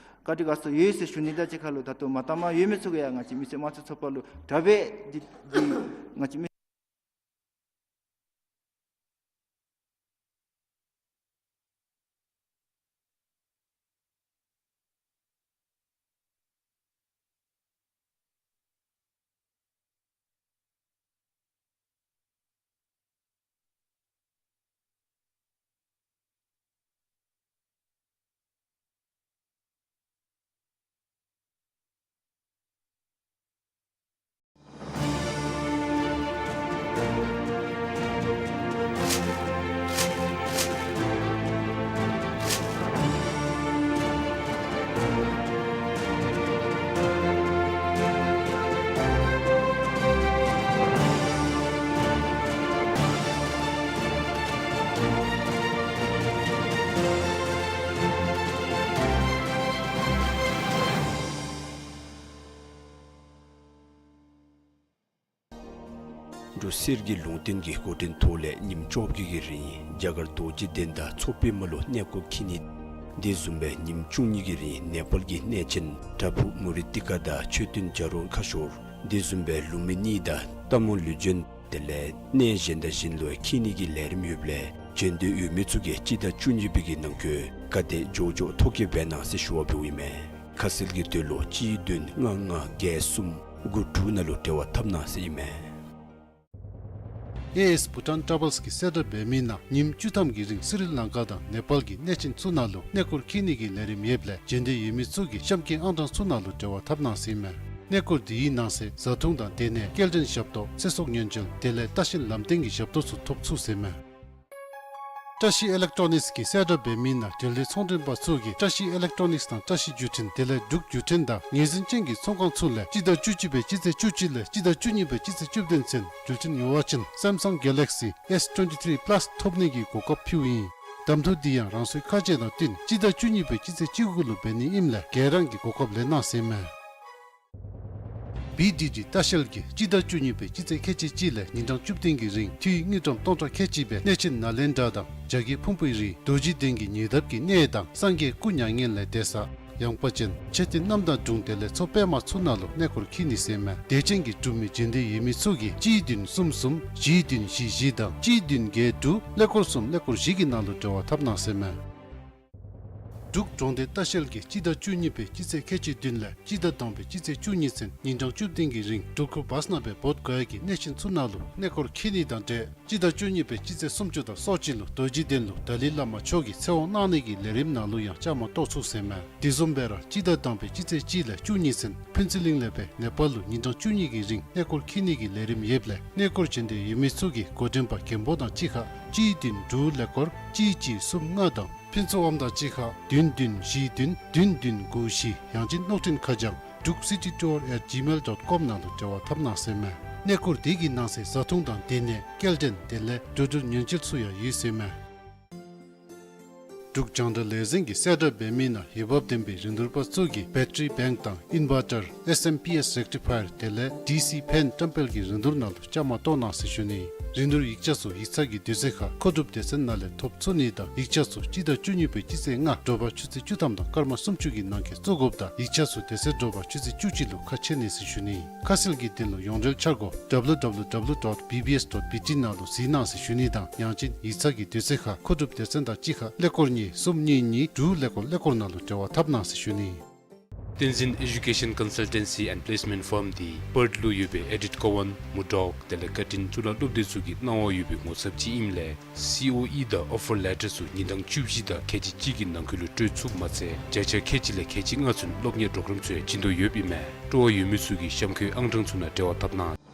བཀའ་དྲིན་དགའ་ཚོར་ཡོད་ཟེར་ཞུ་ནི་དང་གཅིག་ཁར་ལུ་ད་ལྟོ་མ་དག་མ་ཡོད་མི་ཚུ་གིས་ཡང་ང་བཅས་མི་སེར་དམངས་གཙོའི་ཚོགས་པ་ལུ་དྲག་པོའི་འདི་འདི་ང་བཅས་མི་འབྲུག་གསེར་གྱི་ལུང་བསྟན་གྱི་འགོ་འདྲེན་ཐོག་ལས་ཉིནམ་བཅོ་བརྒྱད་ཀྱི་རིང་རྒྱ་གར་རྡོ་རྗེ་གདན་དང་མཚོ་པདྨ་ལུ་གནས་སྐོར་འཁྱིད་ནི། དེ་བཟུམ་སྦེ་ཉིནམ་བཅུ་གཉིས་ཀྱི་རིང་ནེ་པཱལ་གྱི་གནས་ཆེན་པྲ་བྷུ་མུ་རི་ཏི་ཀ་དང་མཆོད་རྟེན་བྱ་རོག་ཁ་ཤོར། དེ་བཟུམ་སྦེ་ལུམ་བི་ནི་དང་སྟག་མོ་ལུས་སྦྱིན་དེ་ལས་གནས་གཞན་དང་གཞན་ལུ་འཁྱིད་ནི་གི་ལས་རིམ་ཡོདཔ་ལས་བྱོན་འདོད་ཡོད་མི་ཚུ་གིས་སྤྱི་ཟླ་བཅུ་གཉིས་པའི་གི་ནང་འཁོད་ག་དེ་མགྱོགས་མགྱོགས་ཐོ་བཀོད་འབད་གནང་ཟེར་ཞུ་བ་འབདཝ་ཨིན་མས། ཁ་གསལ་གྱི་དོན་ལུ་གཅིག་བདུན་ལྔ་ལྔ་བརྒྱད་གསུམ་དགུ་དྲུག་ནང་ལུ་འབྲེལ་བ་འཐབ་གནང་ཟེར་ཨིན་མས། ཨེ་ཨེསི་བྷུ་ཊཱན་ཊྲ་བེལསི་གིས་གསལ་བསྒྲགས་འབད་མི་ནང་ཉིནམ་བཅུ་ཐམ་གྱི་རིང་སི་རི་ལང་ཀ་དང་ནེ་པཱལ་གྱི་གནས་ཆེན་ཚུ་ནང་ལུ་གནས་སྐོར་འཁྱིད་ནི་གི་ལས་རིམ་ཡོདཔ་ལས་བྱོན་འདོད་ཡོད་མི་ཚུ་གིས་གཤམ་གྱི་ཨང་གྲངས་ཚུ་ནང་ལུ་འབྲེལ་བ་འཐབ་གནང་ཟེར་ཨིན་མས། གནས་སྐོར་འདི་གི་ནང་གསེས་བཟའ་འཐུང་དང་སྡོད་གནས་སྐྱེལ་འདྲེན་ཞབས་ཏོག་ཚེ་སྲོག་ཉེན་བཅོལ་དེ་ལས་ལྟ་བཤལ་ལམ་སྟོན་གྱི་ཞབས་ཏོག་ཚུ་ཐོབ་ཚུགས་ཟེར་ཨིན་མས། བཀྲ་ཤིས་ཨི་ལེག་ཊོ་ནིགསི་གིས་གསལ་བསྒྲགས་འབད་མི་ནང་འབྲེལ་ཡོད་ཚོང་མགྲོན་པ་ཚུ་གིས་བཀྲ་ཤིས་ཨི་ལེག་ཊོ་ནིགསི་དང་བཀྲ་ཤིས་བརྒྱུད་འཕྲིན་དེ་ལས་འབྲུག་བརྒྱུད་འཕྲིན་དང་ངོས་འཛིན་ཅན་གྱི་ཚོང་ཁང་ཚུ་ལས་སྤྱི་ཟླ་བཅུ་གཅིག་པའི་སྤྱི་ཚེས་བཅུ་གཅིག་ལས་སྤྱི་ཟླ་བཅུ་གཉིས་པའི་སྤྱི་ཚེས་བཅུ་བདུན་ཚུན་འགྲུལ་འཕྲིན་ཉོ་བ་ཅིན་སེམ་སང་གེ་ལེག་སི་ཨེསི་ཊུ་ཝེན་ཊི་ཐི་རི་པ་ལཱསི་ཐོབ་ནི་གི་གོ་སྐབས་ཕུལཝ་ཨིན། གདམ་འཐུ་འདི་ཡང་རང་སོའི་ཁ་རྗེ་དང་བསྟུན་སྤྱི་ཟླ་བཅུ་གཉིས་པའི་སྤྱི་ཚེས་བཅུ་དགུ་ལུ་འབད་ནི་ཨིནམ་ལས་ག་ར་གིས་གོ་སྐབས་ལེན་གནང་ཟེར་ཨིན་མས། བི་ཌི་ཌི་ལྟ་བཤལ་གྱིས་སྤྱི་ཟླ་བཅུ་གཉིས་པའི་སྤྱི་ཚེས་ཁལ་གཅིག་གཅིག་ལས་ཉིན་གྲངས་བཅུ་བདུན་གྱི་རིང་འཐུས་དངུལ་ཀྲམ་སྟོང་ཕྲག་ཁལ་གཅིག་སྦེ་གནས་ཆེན་ནཱ་ལེནྡྲ་དང་བྱ་རྒོད་ཕུང་པོའི་རི་རྡོ་རྗེ་གདན་གྱི་ཉེ་འདབས་ཀྱི་གནས་དང་སངས་རྒྱས་སྐུ་མྱ་ངན་ལས་འདས་ས་ ཡངས་པ་ཅན་ཆེ་འབྲིང་གནམ་དང་སྒྲུང་དེ་ལས་མཚོ་པདྨ་ཚུ་ནང་ལུ་གནས་སྐོར་འཁྱིད་ནི་ཟེར་མས། དད་ཅན་གྱི་འབྲུག་མི་བྱོན་འདོད་ཡོད་མི་ཚུ་གིས་གཅིག་བདུན་གསུམ་གསུམ་བཞི་བདུན་བཞི་བཞི་དང་གཅིག་བདུན་བརྒྱད་དྲུག་ཀླད་ཀོར་གསུམ་ཀླད་ཀོར་བཞི་གི་ནང་ལུ་འབྲེལ་བ་འཐབ་གནང་ཟེར་མས། འབྲུག་གྲོང་སྡེ་ལྟ་བཤལ་གྱིས་སྤྱི་ཟླ་བཅུ་གཉིས་པའི་སྤྱི་ཚེས་ཁལ་གཅིག་བདུན་ལས་སྤྱི་ཟླ་དང་པའི་སྤྱི་ཚེས་བཅུ་གཉིས་ཚུན་ཉིན་གྲངས་བཅུ་བདུན་གྱི་རིང་འབྲུག་ཁུལ་བ་སྣ་སྦེ་བོད་ག་ཡ་གི་གནས་ཆེན་ཚུ་ནང་ལུ་གནས་སྐོར་འཁྱིད་ནི་དང་འབྲེལ་སྤྱི་ཟླ་བཅུ་གཉིས་པའི་སྤྱི་ཚེས་སུམ་ཅུ་དང་སོ་གཅིག་ལུ་རྡོ་རྗེ་གདན་ལུ་ཏཱ་ལའི་བླ་མ་མཆོག་གི་ཚེ་དབང་གནང་ནི་གི་ལས་རིམ་ནང་ལུ་ཡང་བཅའ་མར་གཏོགས་ཚུགས་ཟེར་མས། དེ་བཟུམ་སྦེ་ར་སྤྱི་ཟླ་དང་པའི་སྤྱི་ཚེས་གཅིག་ལས་བཅུ་གཉིས་ཚུན་ཕུན་ཚོགས་གླིང་ལས་སྦེ་ནེ་པཱལ་ལུ་ཉིན་གྲངས་བཅུ་གཉིས་ཀྱི་རིང་གནས་སྐོར་འཁྱིད་ནི་གི་ལས་རིམ་ཡོདཔ་ལས་གནས་སྐོར་བྱོན་འདོད་ཡོད་མི་ཚུ་གིས་འགོ་འདྲེན་པ་མགོན་པོ་དང་གཅིག་ཁར་གཅིག་བདུན་དྲུག་ཀླད་ཀོར་གཅིག་གཅིག་གསུམ་ལྔ་དང་ཕུན་ཚོགས་དབང་དང་གཅིག་ཁར་བདུན་བདུན་བཞི་བདུན་བདུན་བདུན་དགུ་བཞི། ཡང་ཅིན་གློག་འཕྲིན་ཁ་བྱང་druk city tour at gmail dot com ནང་ལུ་འབྲེལ་བ་འཐབ་གནང་ཟེར་མས། གནས་སྐོར་དེ་གི་ནང་གསེས་བཟའ་འཐུང་དང་སྡོད་གནས་སྐྱེལ་འདྲེན་དེ་ལས་འགྲོ་འགྲུལ་ཉེན་བཅོལ་ཚུ་ཡང་ཡོད་ཟེར་མས། འབྲུག་རྒྱང་བསྒྲགས་ལས་འཛིན་གྱིས་གསལ་བསྒྲགས་འབད་མི་ནང་འོས་འབབ་ལྡན་པའི་རིན་བསྡུར་པ་ཚུ་གིས་battery bank དང་inverter S M P S rectifier དེ་ལས D C fan བཀྲམ་སྤེལ་གྱི་རིན་བསྡུར་ནང་ལུ་བཅའ་མར་གཏོགས་གནང་ཟེར་ཞུ་ནི། རིན་བསྡུར་ཡིག་ཆ་ཚུ་ཡིག་ཚང་གི་དུས་ཚོད་ཁར་མཁོ་སྒྲུབ་སྡེ་ཚན་ནང་ལས་ཐོབ་ཚུགས་ནི་དང་ཡིག་ཆ་ཚུ་སྤྱི་ཟླ་བཅུ་གཉིས་པའི་སྤྱི་ཚེས་ལྔ་དྲོ་པ་ཆུ་ཚོད་བཅུ་ཐམ་དང་སྐར་མ་སུམ་ཅུ་གི་ནང་འཁོད་བཙུགས་དགོཔ་དང་ཡིག་ཆ་ཚུ་དེ་ཚེ་དྲོ་པ་ཆུ་ཚོད་བཅུ་གཅིག་ལུ་ཁ་ཕྱེ་ནི་ཟེར་ཞུ་ནི། ཁ་གསལ་གྱི་དོན་ལུ་ཡོངས་འབྲེལ་འཆར་སྒོ་W W W dot B B S dot B T ནང་ལུ་གཟིགས་གནང་ཟེར་ཞུ་ནི་དང་ཡང་ཅིན་ཡིག་ཚང་གི་དུས་ཚོད་ཁར་མཁོ་སྒྲུབ་སྡེ་ཚན་དང་གཅིག་ཁར་ཀླད་ཀོར་གཉིས་གསུམ་གཉིས་གཉིས་དྲུག་ཀླད་ཀོར་ཀླད་ཀོར་ནང་ལུ་འབྲེལ་བ་འཐབ་གནང་ཟེར་ཞུ་ནི། བསྟན་འཛིན་Education Consultancy and Placement Firm འདི་པརཐ་ལུ་ཡོད་པའི་ཨེ་ཌིཐ་ཀོ་ཝན་མུར་ཌོག་དེ་ལས་ཀར་ཊིན་གཙུག་ལག་སློབ་སྡེ་ཚུ་གི་གནང་བ་ཡོད་པའི་ངོ་ཚབ་ཅིག་ཨིནམ་ལས་སི་ཨོ་ཨི་དང་ཨོ་ཕར་ལེ་ཊར་ཚུ་ཉིན་གྲངས་བཅུ་བཞི་དང་ཁལ་གཅིག་གཅིག་གི་ནང་འཁོད་ལུ་སྤྲོད་ཚུགསཔ་མ་ཚད་བརྒྱ་ཆ་ཁལ་གཅིག་ལས་ཁལ་གཅིག་ལྔ་ཚུན་སློབ་གཉེར་གྲོགས་རམ་ཚུ་ཡང་བྱིན་དོ་ཡོདཔ་ཨིན་མས། སྤྲོ་བ་ཡོད་མི་ཚུ་གིས་གཤམ་འཁོད་ཨང་གྲངས་ཚུ་ནང་འབྲེལ་བ་འཐབ་གནང་།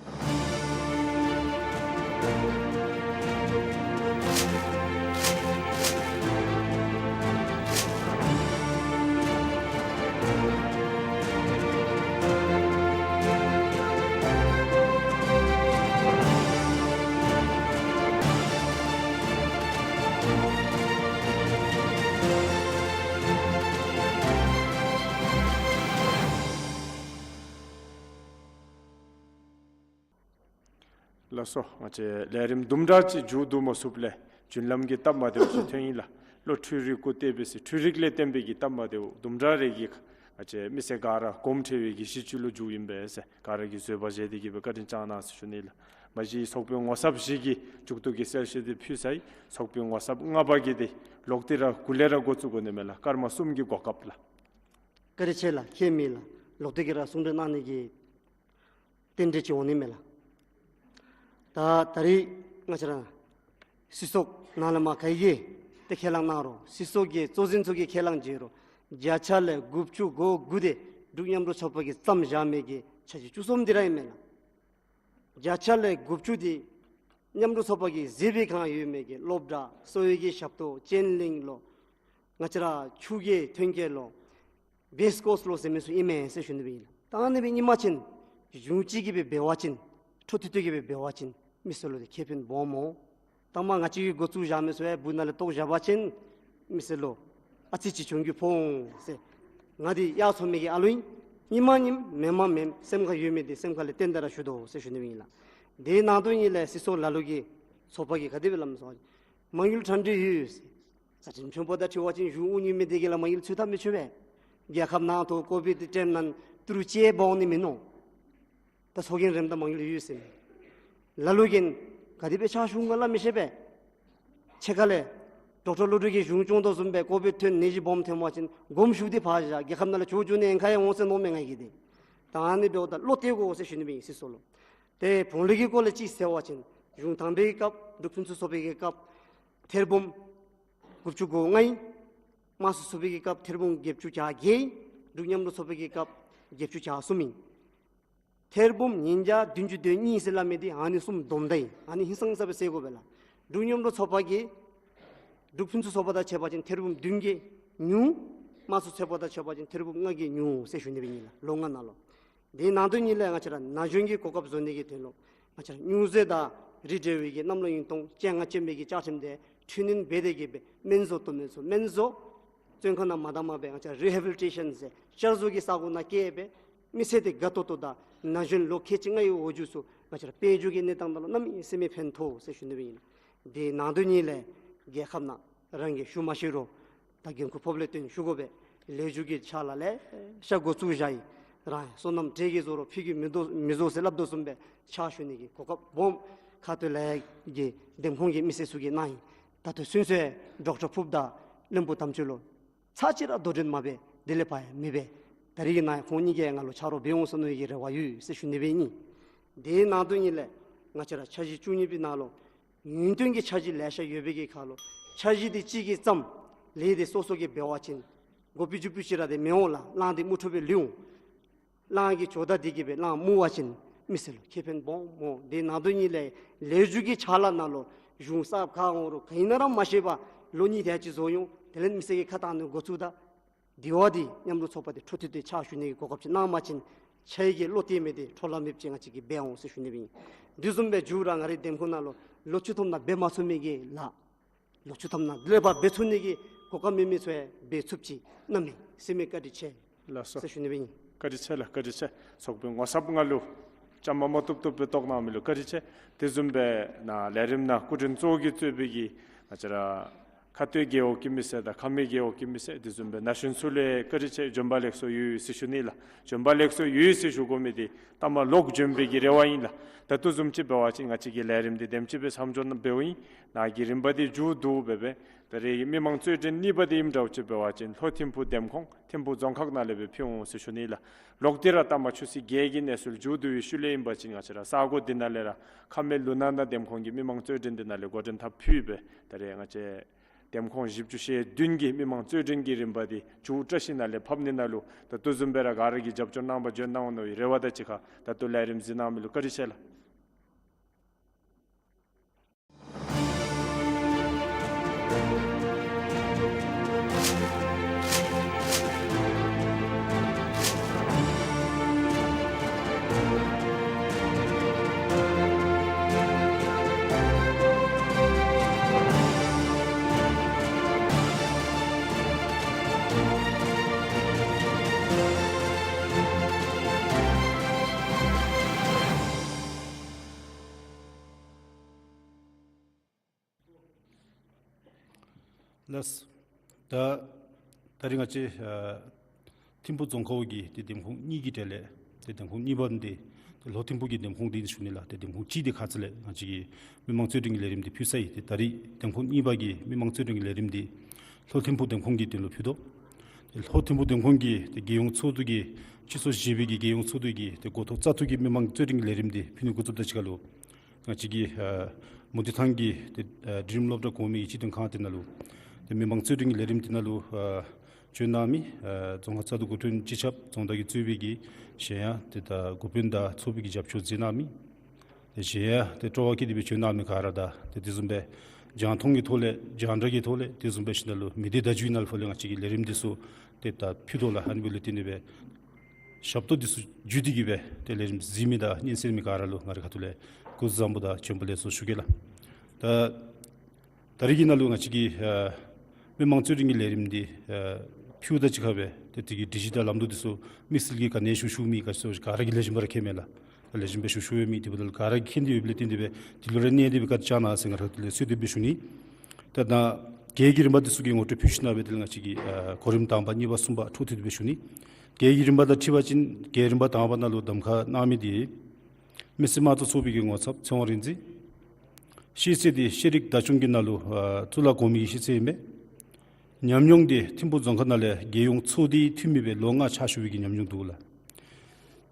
ལགས་སོ། ང་བཅས་ལས་རིམ་དུམ་གྲ་ཅིག་མཇུག་བསྡུ་མ་ཚུགསཔ་ལས་རྒྱུན་ལམ་གྱི་སྟབས་མ་བདེཝ་ཅིག་ཐོན་ཡི་ལགས། ལོ་འཕྲུལ་རིག་གུ་བལྟས་པའི་ཚེ་འཕྲུལ་རིག་ལས་བརྟེན་པའི་གི་སྟབས་མ་བདེཝ་དུམ་གྲ་རེ་གིས་ང་བཅས་མི་སེར་ག་ར་གོམས་འཕྲོ་བའི་གི་གཞི་ཅིག་ལུ་འགྱུརཝ་ཨིན་པས་ཟེར་ག་ར་གིས་བཟོད་པ་བཞེས་ཏེ་གི་སྦེ་བཀའ་དྲིན་བསྐྱང་གནང་ཟེར་ཞུ་ནི་ལགས། མ་གཞི་ཚོགས་དཔོན་ངོ་ཚབ་ཅིག་གིས་མཇུག་བསྡུ་གི་གསལ་བཤད་འདི་ཕུལ་ཚར་ཡི། ཚོགས་དཔོན་ངོ་ཚབ་ལྔ་པ་གིས་འདི་ལོག་སྟེ་ར་གུ་ལས་ར་འགོ་བཙུགས་དགོ་ནི་མས་ལགས། སྐར་མ་གསུམ་གྱི་གོ་སྐབས་ལགས། བཀའ་དྲིན་ཆེ་ལགས། ཁྱད་མེད་ལགས། ལོག་སྟེ་གི་ར་གསུང་གྲོས་གནང་ནི་གི་རྟེན་འབྲེལ་ཅིག་འོང་ནི་མས་ལགས། ད་ད་རིས་ང་བཅས་ར་སྲིད་ཚོགས་ནང་ལས་མར་ག་གིས་ཏེ་ཁས་བླངས་གནང་རུང་སྲིད་ཚོགས་ཀྱི་གཙོ་འཛིན་ཚུ་གིས་ཁས་བླངས་བྱིན་རུང་བརྒྱ་ཆ་ལས་དགུ་བཅུ་གོ་དགུ་དེ་འབྲུག་མཉམ་རུབ་ཚོགས་པ་གིས་བརྩམས་བཞག་མི་གི་ཆ་ཤས་བཅུ་གསུམ་འདི་ར་ཨིན་མས་ལགས། བརྒྱ་ཆ་ལས་དགུ་བཅུ་དེ་མཉམ་རུབ་ཚོགས་པ་གིས་གཟིགས་པའི་སྒང་ཡོད་མི་གི་སློབ་གྲྭ་གསོ་བའི་གི་ཞབས་ཏོག་ཅེན་ལིང་ལོ་ང་བཅས་ར་ཆུ་གི་ཐོན་སྐྱེད་ལོ་བེསི་ཀོསཊ་ལོ་ཟེར་མི་ཚུ་ཨིན་མས་ཟེར་ཞུ་ནི་སྦེ་ཨིན་ལགས། ད་ཨ་ནི་སྦེ་ཉིན་མ་ཅིན་གཞུང་གཅིག་གིས་སྦེ་འབད་བ་ཅིན་འཕྲོ་མཐུད་དེ་གི་སྦེ་འབད་བ་ཅིན་མི་སེར་ལུ་ཏེ་ཁེ་ཕན་སྦོམ་སྨོ། ད་མ་ང་བཅས་ཀྱིས་འགོ་བཙུགས་བཞག་མི་ཚུ་ཡང་སྦུག་ནང་ལས་བཏོག་བཞག་པ་ཅིན་མི་སེར་ལུ་ཨ་ཙི་ཅིག་གྱོང་གུད་ཕོག་འོང་ཟེར་ང་འདི་ཡར་སོང་མི་གི་ཨ་ལུ་ཨིན། ཨིནམ་ཨིན་མེནམ་མེན་སེམས་ཁར་ཡོད་མི་འདི་སེམས་ཁ་ལས་བཏོན་ཏེ་ར་ཞུ་དོ་ཟེར་ཞུ་ནི་སྦེ་ཨིན་ལགས། དེ་ནང་དོན་ཉིད་ལས་སྲིད་ཚོགས་ལ་ལུ་གིས་ཚོགས་པ་གིས་ག་དེ་སྦེ་སླབ་མི་ཚུགས། མ་དངུལ་གྲ་སྒྲིག་ཡོད་ཟེར། རྩ་ཁྲིམས་དྲུང་འཕར་དང་འཁྲིལ་བ་ཅིན་གཞུང་དབུ་བརྙེས་མི་དེ་གིས་ལགས་མ་དངུལ་ཚུད་ད་མི་ཚུགས་པས། རྒྱལ་ཁབ་ནང་ཐོག་ཀོ་བིཌ་འདི་ཊེམ་ནང་ཏི་རུ་ཅིག་འབག་འོང་ནི་མིན་ནུག། ད་ཚོགས་རྒྱན་རནམ་དང་མ་དངུལ་ཡོད་ཟེར་མས། ལ་ལུ་གིས་ག་དེ་སྦེ་ཕྱག་ཞུ་འོང་ག་སླབ་མི་ཤེས་པས། ཕྱེད་ཀ་ལས་ཌོག་ཊར་བློ་གྲོས་ཀྱིས་གཞུང་སྐྱོང་དོ་བཟུམ་སྦེ་ཀོ་བིཌ་ཐོན་ནད་གཞི་སྦོམ་ཐོན་པ་ཅིན་དགོངསམ་ཞུ་སྟེ་ཕར་བཞག་རྒྱལ་ཁབ་ནང་ལས་བྱོག་བྱོག་ནི་ཨིན་ཁ་ཡང་འོང་ཟེར་མནོཝ་མས་ང་གིས་ཏེ། ད་ཨ་ནི་འབདཝ་ད་བློ་གཏད་དགོ་ཟེར་ཞུ་ནི་སྦེ་ཨིན་སྲིད་ཚོགས་ལུ། ཏེ་བུང་ལུ་གི་སྐོར་ལས་ཅིག་ཟེར་བ་ཅིན་གཞུང་དང་པའི་སྐབས་འབྲུག་ཕུན་སུམ་ཚོགས་པའི་གི་སྐབས་ཐེར་འབུམ་དགུ་བཅུ་གོ་ལྔ་ཨིན། དམངས་གཙོ་ཚོགས་པའི་གི་སྐབས་ཐེར་འབུམ་བརྒྱད་ཅུ་གྱ་བརྒྱད་ཨིན། འབྲུག་མཉམ་རུབ་ཚོགས་པའི་གི་སྐབས་བརྒྱད་ཅུ་གྱ་གསུམ་ཨིན། ཐེར་འབུམ་ཉིས་བརྒྱ་བདུན་ཅུ་དོན་གཉིས་ཟེར་སླབ་མི་འདི་ཨ་ནི་གསུམ་བསྡོམས་ད་ཨིན། ཨ་ནི་ཧིང་སངས་ས་སྦེ་ཟེར་དགོ་པས་ལགས། འབྲུག་མཉམ་རུབ་ཚོགས་པ་གིས་འབྲུག་ཕུན་སུམ་ཚོགས་པ་དང་ཕྱད་པ་ཅིན་ཐེར་འབུམ་བདུན་བརྒྱ་ཉུང་། དམངས་གཙོ་ཚོགས་པ་དང་ཕྱད་པ་ཅིན་ཐེར་འབུམ་ལྔ་བརྒྱ་ཉུང་ཟེར་ཞུ་ནི་སྦེ་ཨིན་ལགས། ལོ་ལྔ་ནང་ལུ། དེ་ནང་དོན་ཉིད་ལས་ང་བཅས་ར་ན་གཞོན་གྱི་གོ་སྐབས་བཟོ་ནི་གི་དོན་ལུ་ང་བཅས་ར་སྨྱོ་རྫས་དང་རིགས་འབྲེལ་བའི་གི་གནམ་ལོ་ཉིས་སྟོང་བཅོ་ལྔ་ཅན་པའི་གི་བཅའ་ཁྲིམས་དེ་འཁྲུན་ལེན་འབད་དེ་གི་སྦེ་སྨན་བཟོ་བཏུབ་མི་ཚུ་སྨན་བཟོ། བཙོན་ཁང་ནང་མ་དང་མ་སྦེ་ང་བཅས་རི་ཧེ་བི་ལི་ཊེ་ཤཱན་ཟེར་བསྐྱར་བཟོ་གི་ས་གོ་ནང་བསྐྱལ་སྦེ་མི་སེར་དེ་དགའ་ཏོག་ཏོ་དང་ན་གཞོན་ལོ་ཁལ་གཅིག་ལྔའི་འོག་འགྱོ་ཚུ་ང་བཅས་ར་དཔལ་འབྱོར་གྱི་གནས་སྟངས་ནང་ལུ་གནམ་མེད་ས་མེད་ཕན་ཐོགས་ཟེར་ཞུ་ནི་སྦེ་ཨིན། དེ་ནང་དོན་ཉིད་ལས་རྒྱལ་ཁབ་ནང་རང་གིས་ཞུ་མ་ཤེས་རུང་ད་འགན་ཁུར་ཕོགཔ་ལས་བརྟེན་ཞུ་དགོ་པས། ལས་འགུལ་གྱི་ཕྱག་ལཱ་ལེ་ཤ་འགོ་བཙུགས་བཞག་ཡི། རང་བསོད་ནམས་འདྲེ་གིས་བཟོ་རུང་ཕི་གིས་མི་བཟོ་མི་བཟོ་ཟེར་སླབ་དོ་བཟུམ་སྦེ་ཕྱག་ཞུ་ནི་གི་གོ་སྐབས་སྦོམ་ཁ་ཐུག་ལས་ཀྱི་འདེམས་ཁོངས་ཀྱི་མི་སེར་ཚུ་གིས་གནང་ཡི། ད་ལྟོ་ཚུན་ཚོད་ཌོག་ཊར་ཕུབ་དང་བློན་པོ་དམ་ཆོས་ལུ་ཚར་གཅིག་ར་དོ་འགྲན་མ་འབད། དེ་ལས་ཕར་ཡང་མི་འབད། ད་རིས་ཀྱི་ནང་ཁོང་གཉིས་ཀྱིས་ང་ལུ་ཆ་རོགས་འབད་འོང་ཟེར་མནོ་བའི་གི་རེ་བ་ཡོད་ཟེར་ཞུ་ནི་སྦེ་ཨིན། དེའི་ནང་དོན་ཉིད་ལས་ང་བཅས་ར་འཆར་གཞི་བཅུ་གཉིས་པའི་ནང་ལུ་ཡུན་བརྟན་གྱི་འཆར་གཞི་ལེ་ཤ་ཡོད་པའི་གི་ཁར་ལུ་འཆར་གཞི་དེ་གཅིག་གིས་བརྩམས། ལས་དེ་སོ་སོ་གིས་འབད་བ་ཅིན་འགོ་པའི་རྒྱུ་སྤུས་ཅིག་ར་དེ་མི་འོང་ལགས། གླང་དེ་དམུ་ཁྲོ་སྦེ་ལུས་འོང་། གླང་གི་ཇོ་བདག་དེ་གིས་སྦེ་གླང་དམུ་བ་ཅིན་མི་སེར་ལུ་ཁེ་ཕན་སྦོམ་འོང་། དེ་ནང་དོན་ཉིད་ལས་ལས་འགུལ་གྱི་ཕྱག་ལཱ་ནང་ལུ་གཞུང་གསརཔ་ག་འོང་རུང་ག་ཨིན་ན་ར་མ་ཤེས་པར་ལོ་གཉིས་དེ་ཅིག་བཟོ་འོང་། དེ་ལས་མི་སེར་གྱིས་ཁ་གཏང་ནི་འགོ་བཙུགས་ད། དེ་བ་དེ་མཉམ་རུབ་ཚོགས་པ་དེ་འཕྲོ་མཐུད་དེ་ཕྱག་ཞུ་ནི་གི་གོ་སྐབས་ཅིག་གནང་བ་ཅིན་ཁྱེད་ཀྱི་བློ་གཏད་མི་དེ་འཕྲོ་བརླག་མེདཔ་ཅིག་ང་བཅས་ཀྱིས་འབད་འོང་ཟེར་ཞུ་ནི་སྦེ་ཨིན། དེ་བཟུམ་སྦེ་མཇུག་ར་ང་རའི་འདེམས་ཁོངས་ནང་ལུ་ལོ་བཅུ་ཐམ་ནང་འབད་མ་ཚུགས་མི་གི་ལཱ་ལོ་བཅུ་ཐམ་ནང་དེ་ལས་ཕར་འབད་ཚུགས་ནི་གི་གོ་སྐབས་མེད་མི་ཚུ་ཡང་འབད་ཚུགསཔ་ཅིག་གནང་མས་ཟེར་མི་བཀའ་དྲིན་ཆེ་ལགས་སོ། ཟེར་ཞུ་ནི་སྦེ་ཨིན། བཀའ་དྲིན་ཆེ་ལགས། བཀའ་དྲིན་ཆེ། ཚོགས་པའི་ངོ་ཚབ་ང་ལུ་བཅའ་མར་མ་བཏུབ་བཏུབ་སྦེ་གཏོགས་གནང་མི་ལུ་བཀའ་དྲིན་ཆེ། དེ་བཟུམ་སྦེ་ནཱ་ལས་རིམ་ནང་སྐུ་མགྲོན་གཙོ་བོ་གིས་གཙོས་པའི་གི་ང་བཅས་ར་ཁ་སྟོད་རྒེད་འོག་གི་མི་སེར་དང་ཁ་སྨད་རྒེད་འོག་གི་མི་སེར་དེ་བཟུམ་སྦེ་ན་གཞོན་ཚུ་ལུ་བཀའ་དྲིན་ཆེ། བྱོན་པ་ལེགས་སོ་ཡོད་ཟེར་ཞུ་ནི་ལགས། བྱོན་པ་ལེགས་སོ་ཡོད་ཟེར་ཞུ་དགོ་མི་དེ་ལྟ་མ་ལོག་བྱོན་པའི་གི་རེ་བ་ཨིན་ལགས། ད་ལྟོ་བཟུམ་ཅིག་འབད་བ་ཅིན་ང་བཅས་ཀྱི་ལས་རིམ་དེ་དེམ་ཅིག་སྦེ་མཚམས་འཇོག་གནང་འབདཝ་ཨིན། ནཱ་གི་རིམ་པ་དེ་མཇུག་བསྡུ་འབད་སྦེ་ད་རེས་ཀྱི་མི་མང་རྩོད་འགྲན་གཉིས་པ་དེ་ཨིནམ་འདྲཝ་ཅིག་འབད་བ་ཅིན་ལྷོ་ཐིམ་ཕུག་འདེམས་ཁོངས་ཐིམ་ཕུག་རྫོང་ཁག་ནང་ལས་སྦེ་ཕུལ་འོང་ཟེར་ཞུ་ནི་ལགས། ལོག་སྟེ་ར་ལྟ་མ་ཆུ་ཚོད་བརྒྱད་ཀྱི་གནས་ཚུལ་མཇུག་བསྡུ་བའི་ཤུལ་ལས་ཨིན་པ་ཅིན་ང་བཅས་ར་ས་གོ་འདི་ནང་ལས་ར་ཁ་སྨད་ལུང་ནག་ན་འདེམས་ཁོངས་ཀྱི་མི་མང་རྩོད་འགྲན་འདི་ནང་ལས་འགོ་འདྲེན་འཐབ་ཕུལ་སྦེ་ད་རེས་ང་བཅས་འདེམས་ཁོངས་བཞི་བཅུ་ཞེ་བདུན་གྱི་མི་མང་རྩོད་འགྲན་གྱི་རིམ་པ་འདི་མཇུག་བཀྲ་ཤིས་ནང་ལས་ཕབ་ནི་ནང་ལུ་ད་ལྟོ་བཟུམ་སྦེ་ར་ག་ར་གིས་རྒྱབ་སྐྱོར་གནང་བར་འབྱོན་གནང་འོང་མནོ་བའི་རེ་བ་དང་གཅིག་ཁར་ད་ལྟོ་ལས་རིམ་གཟིགས་གནང་མི་ལུ་བཀའ་དྲིན་ཆེ་ལགས། ལགས། ད་ད་རིས་ང་བཅས་ཨ་ཐིམ་ཕུག་རྫོང་ཁག་འོག་གི་ཏེ་འདེམས་ཁོངས་གཉིས་ཀྱི་གྲས་ལས་ཏེ་འདེམས་ཁོངས་གཉིས་པ་འདི་ཏེ་ལྷོ་ཐིམ་ཕུག་གི་འདེམས་ཁོངས་འདི་ཨིན་ཞུ་ནི་ལགས། ཏེ་འདེམས་ཁོངས་གཅིག་འདི་ཁ་ཙ་ལས་ང་བཅས་ཀྱིས་མི་མང་རྩོད་འགྲན་གྱི་ལས་རིམ་འདི་ཕུལ་ཚར་ཡི། ཏེ་ད་རིས་འདེམས་ཁོངས་གཉིས་པ་གི་མི་མང་རྩོད་འགྲན་གྱི་ལས་རིམ་འདི་ལྷོ་ཐིམ་ཕུག་འདེམས་ཁོངས་ཀྱི་དོན་ལུ་ཕུལ་དོ། ཏེ་ལྷོ་ཐིམ་ཕུག་འདེམས་ཁོངས་ཀྱི་ཏེ་རྒྱལ་ཡོངས་ཚོགས་འདུ་གི་སྤྱི་ཚོགས་བཞི་པའི་གི་རྒྱལ་ཡོངས་ཚོགས་འདུ་གི་ཏེ་འགོ་ཐོག་བཙག་འཐུ་གི་མི་མང་རྩོད་འགྲན་གྱི་ལས་རིམ་འདི་ཕུལ་ནི་འགོ་བཙུགས་ད་ཅི་ཁ་ལུ་ང་བཅས་ཀྱི་ཨ་མུ་ཏིག་ཐང་གི་ཏེ་ཨ་འབྲིང་རིམ་སློབ་གྲྭ་གོང་མའི་སྤྱི་དོན་ཁང་དེ་ནང་ལུ་ཏེ་མི་མང་རྩོད་འགྲན་གྱི་ལས་རིམ་དེ་ནང་ལུ་ཨ་བྱོན་གནང་མི་ཨ་རྫོང་ཁག་བཙག་འཐུ་འགོ་ཁྲིདཔ་སྤྱི་ཁྱབ་རྫོང་བདག་གིས་གཙོས་པའི་གི་གཞན་ཡང་ཏེ་ད་འགོ་དཔོན་དང་ཚོགས་པའི་གི་རྒྱབ་སྐྱོར་མཛད་གནང་མི་ཏེ་གཞན་ཡང་ཏེ་སྤྲོ་བ་བསྐྱེད་དེ་སྦེ་བྱོན་གནང་མི་ག་ར་དང་ཏེ་དེ་བཟུམ་སྦེ་རྒྱང་མཐོང་གི་ཐོག་ལས་རྒྱང་བསྒྲགས་ཀྱི་ཐོག་ལས་དེ་བཟུམ་སྦེ་ཞིནམ་ལས་མི་སྡེ་བརྡ་བརྒྱུད་ནང་ལུ་ཕར་ལས་ང་བཅས་ཀྱི་ལས་རིམ་འདི་ཚུ་ཏེ་ད་ཕུལ་དོ་ལགས། ཨ་ནི་འབདཝ་ལས་བརྟེན་ཏེ་སྦེ་ཞབས་ཏོག་འདི་ཚུ་བརྒྱུད་དེ་གིས་སྦེ་ཏེ་ལས་རིམ་གཟིགས་མི་དང་སྙན་གསན་མི་ག་ར་ལུ་ང་རའི་ཁ་ཐུག་ལས་སྐུ་གཟུགས་བཟང་པོ་དང་བྱོན་པ་ལེགས་སོ་ཞུ་གེ་ལགས། ད་ད་རིས་ཀྱི་ནང་ལུ་ང་བཅས་ཀྱི་ཨ་མི་མང་རྩོད་འགྲན་གྱི་ལས་རིམ་འདི་ཨ་ཕུལཝ་དང་གཅིག་ཁར་སྦེ་ཏེ་དེ་གི་སྒྲིག་གཞི་དང་ལམ་ལུགས་འདི་ཚུ་དམིགས་བསལ་གྱི་ག་ནི་ཞུ་ཞུཝ་མེད། ག་ཅི་ག་ར་གིས་ལེགས་ཤོམ་སྦེ་ར་མཁྱེན་མས་ལགས། ལེགས་ཤོམ་སྦེ་ཞུ་ཞུཝ་མེད། དེ་འབདཝ་ད་ག་ར་གིས་མཁྱེན་ཏེ་ཡོདཔ་ལས་བརྟེན་ཏེ་སྦེ་དེ་ལུ་ར་གནས་ཏེ་སྦེ་བཀའ་དྲིན་བསྐྱང་གནང་ཟེར་ང་ར་ལས་གསོལ་འདེབས་སྦེ་ཞུ་ནི། ད་ནཱ་རྒྱལ་གྱི་རིམ་པ་འདི་ཚུ་གི་ངོ་སྤྲོད་ཕུལ་ཞིནམ་ལས་དེ་ལས་ང་བཅས་ཀྱི་ཨ་གོ་རིམ་དང་པ་གཉིས་པ་གསུམ་པ་འཕྲོ་མཐུད་དེ་སྦེ་ཞུ་ནི། རྒྱལ་གྱི་རིམ་པ་དང་འཁྲིལ་བ་ཅིན་རྒྱལ་རིམ་པ་དང་པ་ནང་ལུ་གདམ་ཁ་གནང་མི་འདི་མི་སེར་དམངས་གཙོ་ཚོགས་པའི་གི་ངོ་ཚབ་ཚེ་དབང་རིག་འཛིན། ཤེས་ཚད་འདི་ཤེས་རིག་བདག་སྐྱོང་གི་ནང་ལུ་ཨ་གཙུག་ལག་གོང་མའི་གི་ཤེས་ཚད་ཨིན་པས། ཉམས་མྱོང་འདི་ཐིམ་ཕུག་རྫོང་ཁག་ནང་ལས་རྒྱལ་ཡོངས་ཚོགས་སྡེའི་འཐུས་མི་སྦེ་ལོ་ལྔ་ཕྱག་ཞུ་བའི་གི་ཉམས་མྱོང་འདུག་ལགས།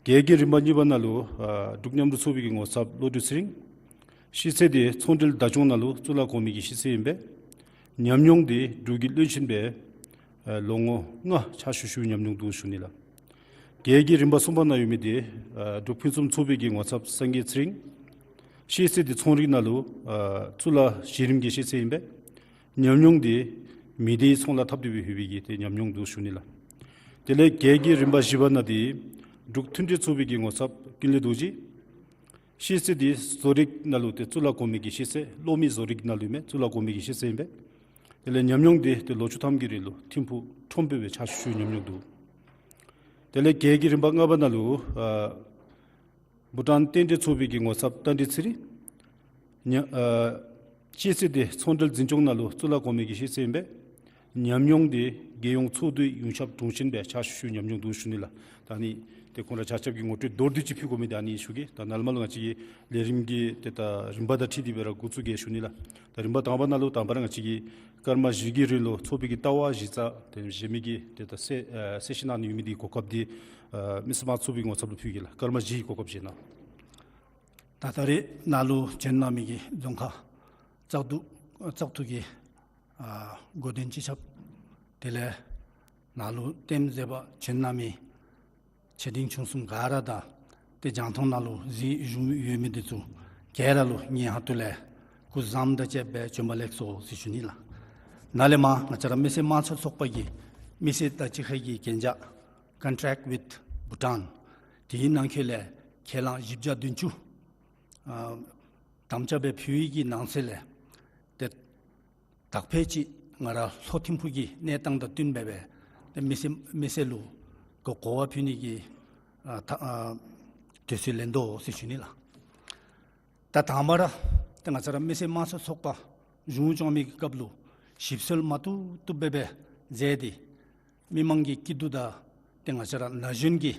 རྒྱལ་གྱི་རིམ་པ་གཉིས་པ་ནང་ལུ་ཨ་འབྲུག་མཉམ་འབྲེལ་ཚོགས་པའི་གི་ངོ་ཚབ་བློ་གྲོས་ཚེ་རིང་། ཤེས་ཚད་འདི་ཚོང་འབྲེལ་བདག་སྐྱོང་ནང་ལུ་གཙུག་ལག་གོང་མའི་གི་ཤེས་ཚད་ཨིན་པས། ཉམས་མྱོང་འདི་འབྲུག་གི་བློན་ཆེན་སྦེ་ཨ་ལོ་ངོ་ལྔ་ཕྱག་ཞུ་ཞུ་བའི་ཉམས་མྱོང་འདུག་ཞུ་ནི་ལགས། རྒྱལ་གྱི་རིམ་པ་གསུམ་པ་ནང་ཡོད་མི་འདི་ཨ་འབྲུག་ཕུན་སུམ་ཚོགས་པའི་གི་ངོ་ཚབ་སངས་རྒྱས་ཚེ་རིང་། ཤེས་ཚད་འདི་ཚོང་རིག་ནང་ལུ་ཨ་གཙུག་ལག་གཞི་རིམ་གྱི་ཤེས་ཚད་ཨིན་པས། ཉམས་མྱོང་འདི་མི་སྡེའི་ཚོང་ལཱ་འཐབ་སྟེ་སྦེ་ཡོད་པའི་གི་ཏེ་ཉམས་མྱོང་འདུག་ཞུ་ནི་ལགས། དེ་ལས་རྒྱལ་གྱི་རིམ་པ་བཞི་པ་ནང་འདི་འབྲུག་མཐུན་སྒྲིལ་ཚོགས་པའི་གི་ངོ་ཚབ་ཀུན་ལེགས་རྡོ་རྗེ། ཤེས་ཚད་འདི་བཟོ་རིག་ནང་ལུ་ཏེ་གཙུག་ལག་གོང་མའི་གི་ཤེས་ཚད་གློག་མེ་བཟོ་རིག་ནང་ལུ་ཨིན་མས། གཙུག་ལག་གོང་མའི་གི་ཤེས་ཚད་ཨིན་པས། དེ་ལས་ཉམས་མྱོང་འདི་ཏེ་ལོ་བཅུ་ཐམ་གྱི་རིང་ལུ་ཐིམ་ཕུག་ཁྲོམ་དཔོན་སྦེ་ཕྱག་ཞུ་ཞུ་བའི་ཉམས་མྱོང་འདུག། དེ་ལས་རྒྱལ་གྱི་རིམ་པ་ལྔ་པ་ནང་ལུ་ཨ་བྷུ་ཊཱན་རྟེན་འབྲེལ་ཚོགས་པའི་གི་ངོ་ཚབ་རྟ་མགྲིན་ཚེ་རིང་། ཉ་ཨ་ཤེས་ཚད་འདི་ཚོང་འབྲེལ་འཛིན་སྐྱོང་ནང་ལུ་གཙུག་ལག་གོང་མའི་གི་ཤེས་ཚད་ཨིན་པས། ཉམས་མྱོང་འདི་རྒྱལ་ཡོངས་ཚོགས་འདུའི་ཡོངས་ཁྱབ་དྲུང་ཆེན་སྦེ་ཕྱག་ཞུ་ཞུ་ཉམས་མྱོང་འདུག་ཞུ་ནི་ལགས། ད་ཨ་ནི་ཏེ་ཁོང་ར་ཆ་ཁྱབ་ཀྱིས་ངོ་སྤྲོད་མདོར་བསྡུས་ཅིག་ཕུལ་དགོ་མི་འདི་ཨ་ནི་ཞུ་གེ། ད་ནཱ་ལས་མར་ལུ་ང་བཅས་ཀྱི་ལས་རིམ་གྱི་ཏེ་ད་རིམ་པ་དང་འཁྲིལ་ཏེ་སྦེ་ར་འགོ་བཙུགས་གེ་ཞུ་ནི་ལགས། ད་རིམ་པ་དང་པ་ནང་ལུ་དང་པ་ར་ང་བཅས་ཀྱིས་སྐར་མ་བཞི་གི་རིང་ལུ་ཚོགས་པའི་གི་ལྟ་བ་གཞི་རྩ་དེ་བཞེས་མི་གི་ཏེ་ད་གསལ་ཨ་གསལ་བཤད་གནང་ནི་ཡོད་མི་འདི་གོ་སྐབས་འདི་ཨ་མི་སེར་དམངས་གཙོ་ཚོགས་པའི་ངོ་ཚབ་ལུ་ཕུལ་གེ་ལགས། སྐར་མ་བཞི་གི་གོ་སྐབས་བཞེས་གནང་། ད་ད་རེས་ནཱ་ལུ་བྱོན་གནང་མི་གི་རྫོང་ཁག་བཙག་འཐུ་བཙག་འཐུ་གི་ཨ་འགོ་འདྲེན་སྤྱི་ཁྱབ་དེ་ལས་ནཱ་ལུ་ལྟདམོ་མཛད་པར་བྱོན་གནང་མི་ཆེ་འབྲིང་ཆུང་གསུམ་ག་ར་དང་ཏེ་རྒྱང་མཐོང་ནང་ལུ་གཟིགས་བཞུགས་ཡོད་མི་འདི་ཚུ་ག་ར་ལུ་ངེའི་ཁ་ཐུག་ལས་སྐུ་གཟུགས་བཟང་དང་བཅས་པའི་བྱོན་པ་ལེགས་སོ་ཟེར་ཞུ་ནི་ལགས། ནཱ་ལས་མར་ང་བཅས་ར་མི་སེར་དམངས་གཙོ་ཚོགས་པ་གི་མི་སེར་དང་གཅིག་ཁར་གྱི་གན་རྒྱ་Contract with Bhutan དེའི་ནང་འཁོད་ལས་ཁས་བླངས་བཞི་བརྒྱ་བདུན་ཅུ་ཨ་དམ་བཅའ་སྦེ་ཕུལ་བའི་གི་ནང་གསེས་ལས་ཏེ་དག་ཕལ་ཅིག་ང་ར་ལྷོ་ཐིམ་ཕུག་གི་གནས་སྟངས་དང་བསྟུན་སྦེ་སྦེ་ཏེ་མི་སེར་མི་སེར་ལུ་གོ་གོ་བ་ཕུལ་ནི་གི་ཨ་ཐ་ཨ་དུས་ཚོད་ལེན་དོ་ཟེར་ཞུ་ནི་ལགས། ད་དང་པ་ར་ཏེ་ང་བཅས་ར་མི་སེར་དམངས་གཙོ་ཚོགས་པ་གཞུང་སྐྱོང་མི་གི་སྐབས་ལུ་ཞིབ་འཚོལ་མ་བཏུབ་བཏུབ་སྦེ་སྦེ་མཛད་དེ་མི་མང་གི་སྐྱིད་སྡུག་དང་ཏེ་ང་བཅས་ར་ན་གཞོན་གྱི་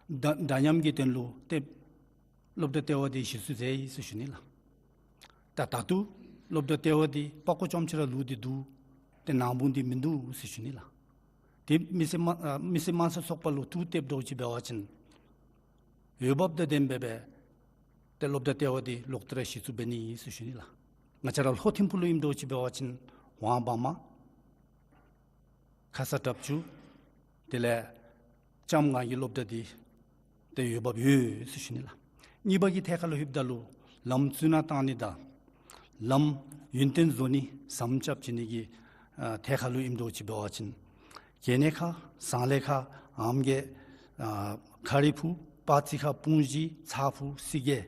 འདྲ་འདྲ་མཉམ་གྱི་དོན་ལུ་ཏེ་སློབ་གྲྭ་ལྟེ་བ་འདི་གཞི་བཙུགས་མཛད་ཡི་ཟེར་ཞུ་ནི་ལགས། ད་ད་ལྟོ་སློབ་གྲྭ་ལྟེ་བ་འདི་པགས་ཀོ་ཅོག་ཅིག་ར་ལུས་ཏེ་འདུག། ཏེ་ནང་དཔུང་འདི་མིན་འདུག་ཟེར་ཞུ་ནི་ལགས། ཏེ་མི་སེར་དམངས་ཨ་མི་སེར་དམངས་གཙོ་ཚོགས་པ་ལུ་ཐུགས་གཏད་འདྲཝ་ཅིག་འབད་བ་ཅིན་འོས་འབབ་དང་ལྡནམ་སྦེ་སྦེ་ཏེ་སློབ་གྲྭ་ལྟེ་བ་འདི་ལོག་སྟེ་ར་གཞི་བཙུགས་འབད་ནི་ཟེར་ཞུ་ནི་ལགས། ང་བཅས་ར་ལྷོ་ཐིམ་ཕུག་ལུ་ཨིནམ་འདྲཝ་ཅིག་འབད་བ་ཅིན་ཝང་བར་མ་ཁ་ས་བྲག་ཆུ་དེ་ལས་ལྕམ་སྒང་གི་སློབ་གྲྭ་འདི་ཏེ་འོས་འབབ་ཡོད་ཟེར་ཞུ་ནི་ལགས། གཉིས་པ་གི་ཐད་ཁར་ལུ་ལྷོདཔ་ད་ལུ་ལམ་རྩི་ནག་བཏང་ནི་དང་ལམ་ཡུན་བརྟན་བཟོ་ནི་ཟམ་རྐྱབ་བྱིན་ནི་གི་ཨ་ཐད་ཁར་ལུ་ཨིནམ་འདྲཝ་ཅིག་འབད་བ་ཅིན་གལ་གནས་ཁ་ཟངས་ལེབ་ཁ་ཨམ་གེ་ཨ་ཁ་རི་ཕུག་པ་ཙི་ཁ་སྤུངས་གཞི་ཚ་ཕུག་སི་གེ་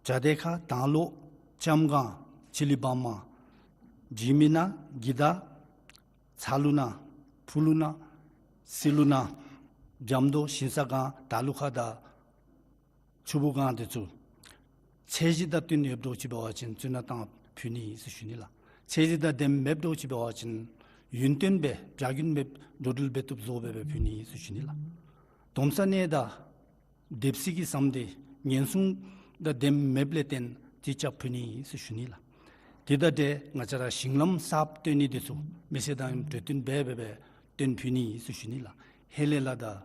བྱ་དེ་ཁ་དང་ལོ་ལྕམ་སྒང་ཅི་ལི་བར་མ་འཇིགས་མེད་ན་གི་ད་ཚ་ལུ་ན་ཕུ་ལུ་ན་སི་ལུ་ན་རྒྱ་མདོ་ཞིང་ས་སྒང་ད་ལུ་ཁ་དང་ཆུ་བུ་སྒང་འདི་ཚུ་ཚད་གཞི་དང་བསྟུན་ཡོདཔ་འདྲཝ་ཅིག་འབད་བ་ཅིན་རྩི་ནག་བཏང་ཕུལ་ནི་ཟེར་ཞུ་ནི་ལགས། ཚད་གཞི་དང་ལྡནམ་མེདཔ་འདྲཝ་ཅིག་འབད་བ་ཅིན་ཡུན་བརྟན་སྦེ་བྱ་རྒྱུན་མེདཔ་འགྲོ་འགྲུལ་འབད་བཏུབ་བཟོ་སྦེ་སྦེ་ཕུལ་ནི་ཟེར་ཞུ་ནི་ལགས། དོམ་ས་གནས་དང་སྡེབ་སྲིད་ཀྱི་ཟམ་འདི་ཉེན་སྲུང་དང་ལྡནམ་མེདཔ་ལས་བརྟེན་ཏེ་རྐྱབ་ཕུལ་ནི་ཟེར་ཞུ་ནི་ལགས། དེ་དང་འབྲེལ་ང་བཅས་ར་ཞིང་ལམ་གསརཔ་བཏོན་ནི་འདི་ཚུ་མི་སེར་དང་གྲོས་བསྟུན་འབད་སྦེ་སྦེ་བཏོན་ཕུལ་ནི་ཟེར་ཞུ་ནི་ལགས། ཧེ་ལས་ལ་དང་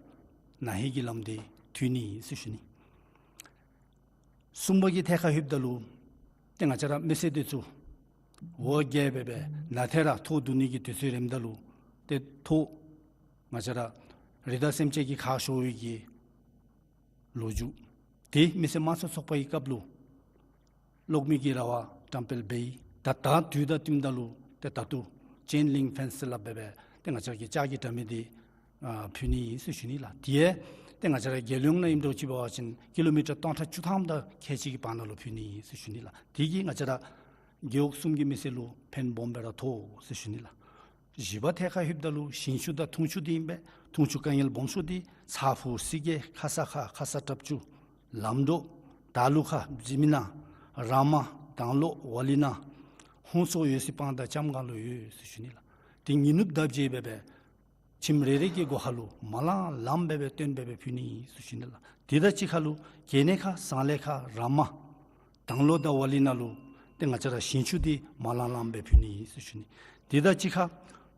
ན་ཧིང་གི་ལམ་འདི་མཐུད་ནི་ཟེར་ཞུ་ནི། གསུམ་པ་གི་ཐད་ཁར་ལྷོདཔ་ད་ལུ་ཏེ་ང་བཅས་ར་མི་སེར་འདི་ཚུ་འོ་བརྒྱལ་སྦེ་སྦེ་ནཱ་ཐད་ར་ཐོག་བསྡུ་ནི་གི་དུས་ཚོད་རནམ་ད་ལུ་ཏེ་ཐོག་ང་བཅས་ར་རི་དྭགས་སེམས་ཅན་གྱི་ཁ་ཤོར་བའི་གི་ལོ་རྒྱུས་འདི་མི་སེར་དམངས་གཙོ་ཚོགས་པ་གི་སྐབས་ལུ་གློག་མེ་གི་ར་བ་བཀྲམ་སྤེལ་འབད་ཡི། ད་ད་དུས་དང་བསྟུནམ་ད་ལུ་ཏེ་ད་ལྟོ་ཅེན་ལིང་ཕེནསི་ཟེར་སླབ་སྦེ་སྦེ་ཏེ་ང་བཅས་ཀྱི་ལྕགས་ཀྱི་དྲ་མིག་འདི་ཨ་ཕུལ་ནི་ཨིན་ཟེར་ཞུ་ནི་ལགས། དེ་ཡང་ཏེ་ང་བཅས་ར་རྒྱལ་ཡོངས་ནང་ཨིནམ་འདྲཝ་ཅིག་འབད་བ་ཅིན་ཀི་ལོ་མི་ཊར་སྟོང་ཕྲག་བཅུ་ཐམ་དང་ཁལ་གཅིག་གི་བར་ན་ལུ་ཕུལ་ནི་ཨིན་ཟེར་ཞུ་ནི་ལགས། དེ་གིས་ང་བཅས་ར་རྒེད་འོག་གསུམ་གྱི་མི་སེར་ལུ་ཕན་སྦོམ་སྦེ་ར་ཐོགས་ཟེར་ཞུ་ནི་ལགས། བཞི་པ་ཐད་ཁར་ལྷོདཔ་ད་ལུ་ཞིང་ཆུ་དང་འཐུང་ཆུ་འདི་ཨིན་པས། འཐུང་ཆུ་དཀའ་ངལ་སྦོམ་ཤོས་འདི་ཚ་ཕུག་སི་གེ་ཁ་ས་ཁ་ཁ་ས་བྲག་ཆུ་ལམ་འགྲོ་ད་ལུ་ཁ་འཇིགས་མེད་ན་ར་མ་དང་ལོ་ཝ་ལི་ན་ཧོང་སོ་ཡོ་སི་སྤང་དང་ལྕམ་སྒང་ལུ་ཡོད་ཟེར་ཞུ་ནི་ལགས། ཏེ་ཉིན་ནུབ་ཟླཝ་བརྗེ་སྦེ་སྦེ་ཁྱིམ་རེ་རེ་གི་སྒོ་ཁར་ལུ་མ་ལང་ལངམ་སྦེ་སྦེ་བཏོན་སྦེ་སྦེ་ཕུལ་ནི་ཨིན་ཟེར་ཞུ་ནི་ལགས། དེ་དང་གཅིག་ཁར་ལུ་གལ་གནས་ཁ་ཟངས་ལེབ་ཁ་ར་མ་དང་ལོ་དང་ཝ་ལི་ན་ལུ་ཏེ་ང་བཅས་ར་ཞིང་ཆུ་འདི་མ་ལང་ལངམ་སྦེ་ཕུལ་ནི་ཨིན་ཟེར་ཞུ་ནི། དེ་དང་གཅིག་ཁར་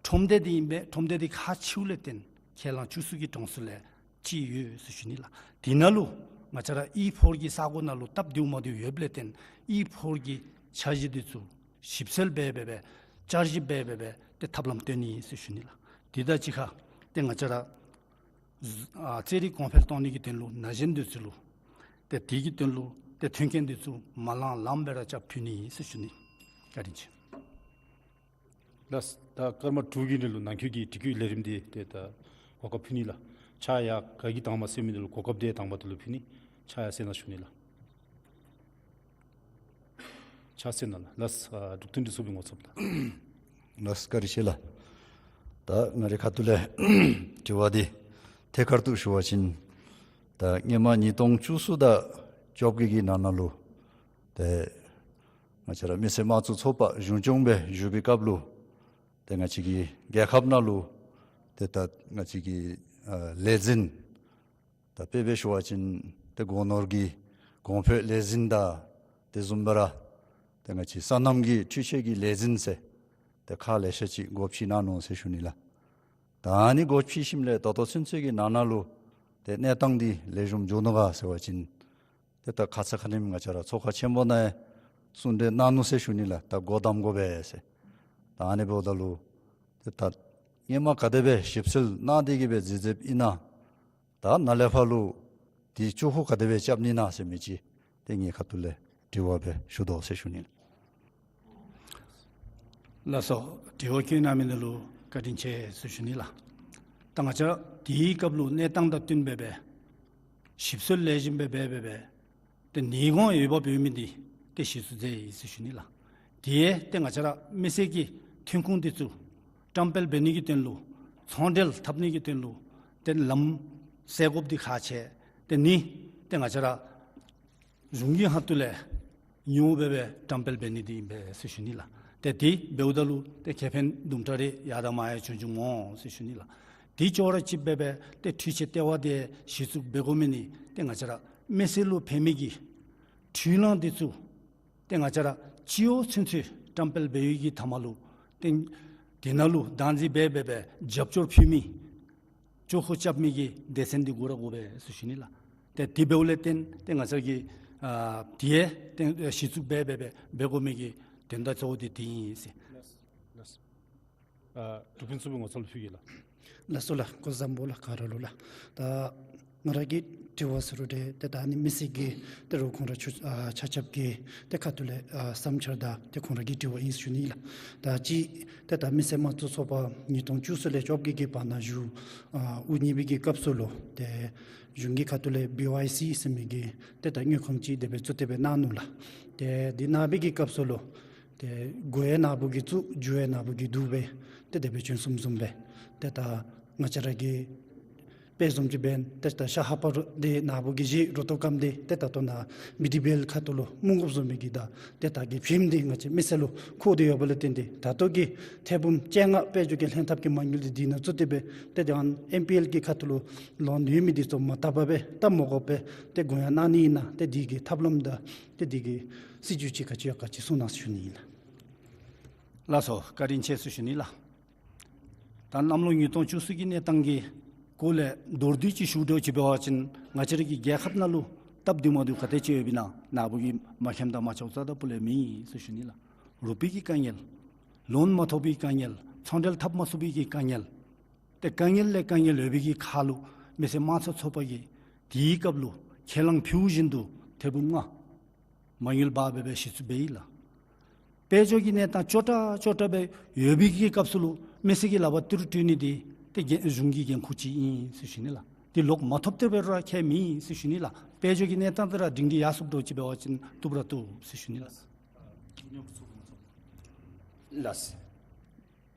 ཁྲོམ་སྡེ་འདི་ཨིན་པས། ཁྲོམ་སྡེ་འདི་ཁག་ཆེཝ་ལས་བརྟེན་ཁས་བླངས་བཅུ་གསུམ་གྱི་གྲངས་སུ་ལས་ཅིག་ཡོད་ཟེར་ཞུ་ནི་ལགས། དེ་ནང་ལུ་ང་བཅས་ར་ཨི་ཕོར་གྱི་ས་གོ་ནང་ལུ་སྟབས་བདེཝ་མ་བདེཝ་ཡོདཔ་ལས་བརྟེན་ཨི་ཕོར་གྱི་འཆར་གཞི་འདི་ཚུ་ཞིབ་འཚོལ་འབད་སྦེ་སྦེ་བསྐྱར་ཞིབ་འབད་སྦེ་སྦེ་ཏེ་ཐབས་ལམ་སྟོན་ནི་ཨིན་ཟེར་ཞུ་ནི་ལགས། དེ་དང་གཅིག་ཁར་ཏེ་ང་བཅས་ར་ཨ་རྩེད་རིགས་གོང་འཕེལ་གཏོང་ནི་གི་དོན་ལུ་ན་གཞོན་འདི་ཚུ་ལུ་ཏེ་དེ་གི་དོན་ལུ་ཏེ་མཐུན་རྐྱེན་འདི་ཚུ་མ་ལང་ལངམ་སྦེ་ར་རྐྱབ་ཕུལ་ནི་ཨིན་ཟེར་ཞུ་ནི། བཀའ་དྲིན་ཆེ། ལགས། ད་སྐར་མ་དྲུག་གི་རིང་ལུ་ནང་འཁོད་ཀྱི་དྲི་བཀོད་ལས་རིམ་འདི་ཏེ་ད་གོ་སྐབས་ཕུལ་ནི་ལགས། ཕྱག་ཡར་ག་གིས་དང་པ་གསོལ་མི་འདི་ལུ་གོ་སྐབས་འདི་དང་པ་འདི་ལུ་ཕུལ་ནི། ཕྱག་ཡར་གསོལ་གནང་ཞུ་ནི་ལགས། ཕྱག་གསོལ་གནང་ལགས། ལགས། ཨ་འབྲུག་སྟོད་འདི་ཚོགས་པའི་ངོ་ཚབ་ལགས། ལགས་བཀའ་དྲིན་ཆེ་ལགས། ད་ང་རའི་ཁ་ཐུག་ལས་དྲི་བ་འདི་ཐད་ཀར་དུ་ཞུ་བ་ཅིན་ད་སྔོན་མ་ཉིས་སྟོང་བཅུ་གསུམ་དང་བཅོ་བརྒྱད་ཀྱི་ནང་ན་ལུ་ཏེ་ང་བཅས་ར་མི་སེར་དམངས་གཙོ་ཚོགས་པ་གཞུང་སྐྱོང་སྦེ་བཞུགས་པའི་སྐབས་ལུ་ ཏེ་ང་བཅས་ཀྱི་རྒྱལ་ཁབ་ནང་ལུ་ཏེ་ད་ང་བཅས་ཀྱི་ཨ་ལས་འཛིན་ད་དཔེ་སྦེ་ཞུ་བ་ཅིན་ཏེ་སྒོ་ནོར་གྱི་གོང་འཕེལ་ལས་འཛིན་དང་དེ་བཟུམ་སྦེ་ར་ཏེ་ང་བཅས་སོ་ནམ་གྱི་འཕྲུལ་ཆས་ཀྱི་ལས་འཛིན་ཟེར་ཏེ་ཁག་ལེ་ཤ་ཅིག་སྒོ་ཕྱེ་གནང་ནུག་ཟེར་ཞུ་ནི་ལགས། ད་ཨ་ནི་སྒོ་ཕྱེ་ཞིནམ་ལས་ད་ལྟོ་ཚུན་ཚོད་ཀྱི་ནང་ན་ལུ་ཏེ་གནས་སྟངས་འདི་ལེགས་ཤོམ་འགྱོ་ནུག་ག་ཟེར་བ་ཅིན་ཏེ་ད་ཁ་ཙ་ཁ་ཉིནམ་ང་བཅས་ར་ཚོགས་ཁང་ཆེན་པོ་ནང་གསུང་གྲོས་གནང་ནུག་ཟེར་ཞུ་ནི་ལགས། ད་སྒོ་བསྡམ་དགོ་པས་ཟེར། ད་ཨ་ནི་འབདཝ་ད་ལུ་ཏེ་ད་སྔོན་མ་ག་དེ་སྦེ་ཞིབ་འཚོལ་གནང་སྟེ་གི་སྦེ་མཛད་མཛདཔ་ཨིན་ན། ད་ནཱ་ལས་ཕར་ལུ་དེ་ཆོ་ག་ག་དེ་སྦེ་རྐྱབ་ནི་ཨིན་ན་ཟེར་མི་ཅིག་ཏེ་ངེའི་ཁ་ཐུག་ལས་དྲི་བ་སྦེ་ཞུ་དོ་ཟེར་ཞུ་ནི་ལགས། ལགས་སོ། དྲི་བ་བཀོད་གནང་མི་འདི་ལུ་བཀའ་དྲིན་ཆེ་ཟེར་ཞུ་ནི་ལགས། ད་ང་བཅས་དེའི་སྐབས་ལུ་གནས་སྟངས་དང་བསྟུན་སྦེ་སྦེ་ཞིབ་འཚོལ་ལེགས་ཤོམ་སྦེ་འབད་སྦེ་སྦེ་ཏེ་ནི་གོང་འོས་འབབ་ཡོད་མི་འདི་ཏེ་གཞི་བཙུགས་མཛད་ཡི་ཟེར་ཞུ་ནི་ལགས། དེ་ཡང་ཏེ་ང་བཅས་ར་མི་སེར་གྱི་ཐོན་ཁུངས་འདི་ཚུ་བཀྲམ་སྤེལ་འབད་ནི་གི་དོན་ལུ་ཚོང་འབྲེལ་འཐབ་ནི་གི་དོན་ལུ་ཏེ་ལམ་སེལ་དགོཔ་འདི་ཁག་ཆེ། ཏེ་ནི་ཏེ་ང་བཅས་ར་གཞུང་གི་ཁ་ཐུག་ལས་ཉོ་སྦེ་སྦེ་བཀྲམ་སྤེལ་འབད་ནི་འདི་ཨིན་པས་ཟེར་ཞུ་ནི་ལགས། ཏེ་དེ་འབདཝ་ད་ལུ་ཏེ་ཁེ་ཕན་དུམ་གྲ་རེ་ཡར་དང་མར་ཡང་བྱུང་བྱུངམ་འོང་ཟེར་ཞུ་ནི་ལགས། དེ་ཅོག་ར་གཅིགཔ་སྦེ་སྦེ་ཏེ་འཕྲུལ་ཆས་ལྟེ་བ་འདི་གཞི་བཙུགས་འབད་དགོ་མི་ནི་ཏེ་ང་བཅས་ར་མི་སེར་ལུ་ཕན་མི་གི་འཕྲུལ་གླང་འདི་ཚུ་ཏེ་ང་བཅས་ར་སྤྱི་འོག་ཚུན་ཚོད་བཀྲམ་སྤེལ་འབད་བའི་གི་མཐའ་མ་ལུ་ཏེ་དེ་ནང་ལུ་བདག་འཛིན་འབད་སྦེ་སྦེ་རྒྱབ་སྐྱོར་ཕུལ་མི་ཅོག་ཁོ་རྐྱབ་མི་གི་སྡེ་ཚན་འདི་དགོ་ར་དགོ་པས་ཟེར་ཞུ་ནི་ལགས། ཏེ་དེ་འབདཝ་ལས་བརྟེན་ཏེ་ང་བཅས་ཀྱི་ཨ་དེ་ཡང་ཏེ་གཞི་བཙུགས་འབད་སྦེ་སྦེ་འབད་དགོ་མི་གི་དོན་དག་གཙོ་བོ་འདི་དེ་ཨིན་ཟེར། ལགས་སོ། ལགས་སོ། ཨ་འབྲུག་ཕུན་ཚོགས་པའི་ངོ་ཚབ་ལུ་ཕུལ་གེ་ལགས། ལགས་སོ་ལགས། སྐུ་གཟུགས་བཟང་པོ་ལགས། ག་ར་ལུ་ལགས། ད་ང་ར་གི་དྲི་བ་ཟེར་རུང་ཏེ་ཏེ་ད་ཨ་ནི་མི་སེར་གྱི་ཏེ་རོགས་ཁོང་ར་ཆ་ཨ་ཆ་ཁྱབ་ཀྱི་ཏེ་ཁ་ཐུག་ལས་ཨ་བསམ་འཆར་དང་ཏེ་ཁོང་ར་གི་དྲི་བ་ཨིན་ཟེར་ཞུ་ནི་ལགས། ད་ཅི་ཏེ་ད་མི་སེར་དམངས་གཙོའི་ཚོགས་པ་ཉིས་སྟོང་བཅུ་གསུམ་ལས་བཅོ་བརྒྱད་ཀྱི་བར་ན་བཞུགས་ཨ་དབུ་བརྙེས་པའི་གི་སྐབས་སུ་ལུ་ཏེ་གཞུང་གི་ཁ་ཐུག་ལས་བི་ཝའི་སི་ཟེར་མི་གི་ཏེ་ད་དངུལ་ཁང་ཅིག་དེ་སྦེ་བཙུགས་ཏེ་སྦེ་གནང་ནུག་ལགས། ཏེ་འདི་གནང་བའི་གི་སྐབས་སུ་ལུ་ཏེ་དགོ་ཡང་ནཱ་བུ་གིས་བཙུགས་འཇུ་ཡང་ནཱ་བུ་གིས་བསྡུ་སྦེ་ཏེ་དེ་སྦེ་བྱོན་སོངམ་བཟུམ་སྦེ་ཏེ་ད་ང་བཅས་ར་གི་དཔེ་བཟུམ་ཅིག་འབད་ན་ཏེ་ད་ཤར་ཧ་པ་རུ་འདི་ནཱ་བུ་གིས་བཞེས་རུ་ཏོ་ཀམ་འདི་ཏེ་ད་ལྟོ་ནཱ་བི་ཌི་བི་ཨེལ་ཁ་ཐུག་ལུ་མི་དགོཔ་བཟུམ་མའི་གི་ད་ཏེ་ད་གི་ཕྱེངམ་འདི་ང་བཅས་མི་སེར་ལུ་མཁོ་སྟེ་ཡོདཔ་ལས་བརྟེན་ཏེ་ད་ལྟོ་གི་ཐེར་འབུམ་བཅོ་ལྔ་དཔལ་འབྱོར་གྱི་ལྷན་ཐབས་ཀྱི་མ་དངུལ་འདི་འདི་ནང་བཙུགས་ཏེ་སྦེ་ཏེ་ཏེ་ཨེམ་པི་ཨེལ་གྱི་ཁ་ཐུག་ལུ་ལོན་ཡོད་མི་འདི་ཚུ་མ་བཏབ་པར་སྦེ་བཏབ་མ་དགོ་པར་ཏེ་དགོ་ཡང་གནང་ནི་ཨིན་ན་ཏེ་འདི་གི་ཐབས་ལམ་དང་ཏེ་འདི་གི་སྲིད་བྱུས་ཅིག་ག་ཅི་ཡོད་ག་ཅིག་གསུང་གནང་ཟེར་ཞུ་ནི་ཨིན་ལགས། ལགས་སོ། བཀའ་དྲིན་ཆེ་ཟེར་ཞུ་ནི་ལགས། ད་གནམ་ལོ་ཉིས་སྟོང་བཅུ་གསུམ་གྱི་གནས་སྟངས་ཀྱི་སྐོར་ལས་མདོར་བསྡུས་ཅིག་ཞུ་འགྱོ་ཅིག་འབད་བ་ཅིན་ང་བཅས་ར་གི་རྒྱལ་ཁབ་ནང་ལུ་སྟབས་བདེ་མ་བདེཝ་ག་དེ་ཅིག་ཡོདཔ་ཨིན་ན་ནཱ་བུ་གིས་མ་མཁྱེནམ་དང་མ་ཆོགཔ་རྩ་དང་སྤུ་ལས་མེད་ཟེར་ཞུ་ནི་ལགས། རུ་པའི་གི་དཀའ་ངལ་ལོན་མ་ཐོབ་པའི་དཀའ་ངལ་ཚོང་འབྲེལ་འཐབ་མ་ཚུགས་པའི་གི་དཀའ་ངལ་ཏེ་དཀའ་ངལ་ལས་དཀའ་ངལ་ཡོད་པའི་གི་ཁར་ལུ་མི་སེར་དམངས་གཙོའི་ཚོགས་པ་གིས་དེའི་སྐབས་ལུ་ཁས་བླངས་ཕུལཝ་བཞིན་དུ་ཐེར་འབུམ་ལྔ་མ་དངུལ་འབག་སྦེ་སྦེ་གཞི་བཙུགས་འབད་ཡི་ལགས། དཔལ་འབྱོར་གྱི་གནས་སྟངས་སྐྱོ་དྲགས་སྐྱོ་དྲགས་སྦེ་ཡོད་པའི་གི་སྐབས་སུ་ལུ་མི་སེར་གྱི་ལག་པར་ཏི་རུ་སྤྲོད་ནི་འདི་ཏེ་འགན་གཞུང་གི་འགན་ཁུར་ཅིག་ཨིན་ཟེར་ཞུ་ནི་ལགས། དེ་ལོག་མ་ཐོབ་སྟེ་འབད་རུང་ཁྱད་མེད་ཟེར་ཞུ་ནི་ལགས། དཔལ་འབྱོར་གྱི་གནས་སྟངས་འདི་ར་སྒྲིང་སྒྲི་ཡར་སོང་འགྱོ་ཅིག་འབད་བ་ཅིན་བཏུབ་ར་བཏུབ་ཟེར་ཞུ་ནི་ལགས། ལགས།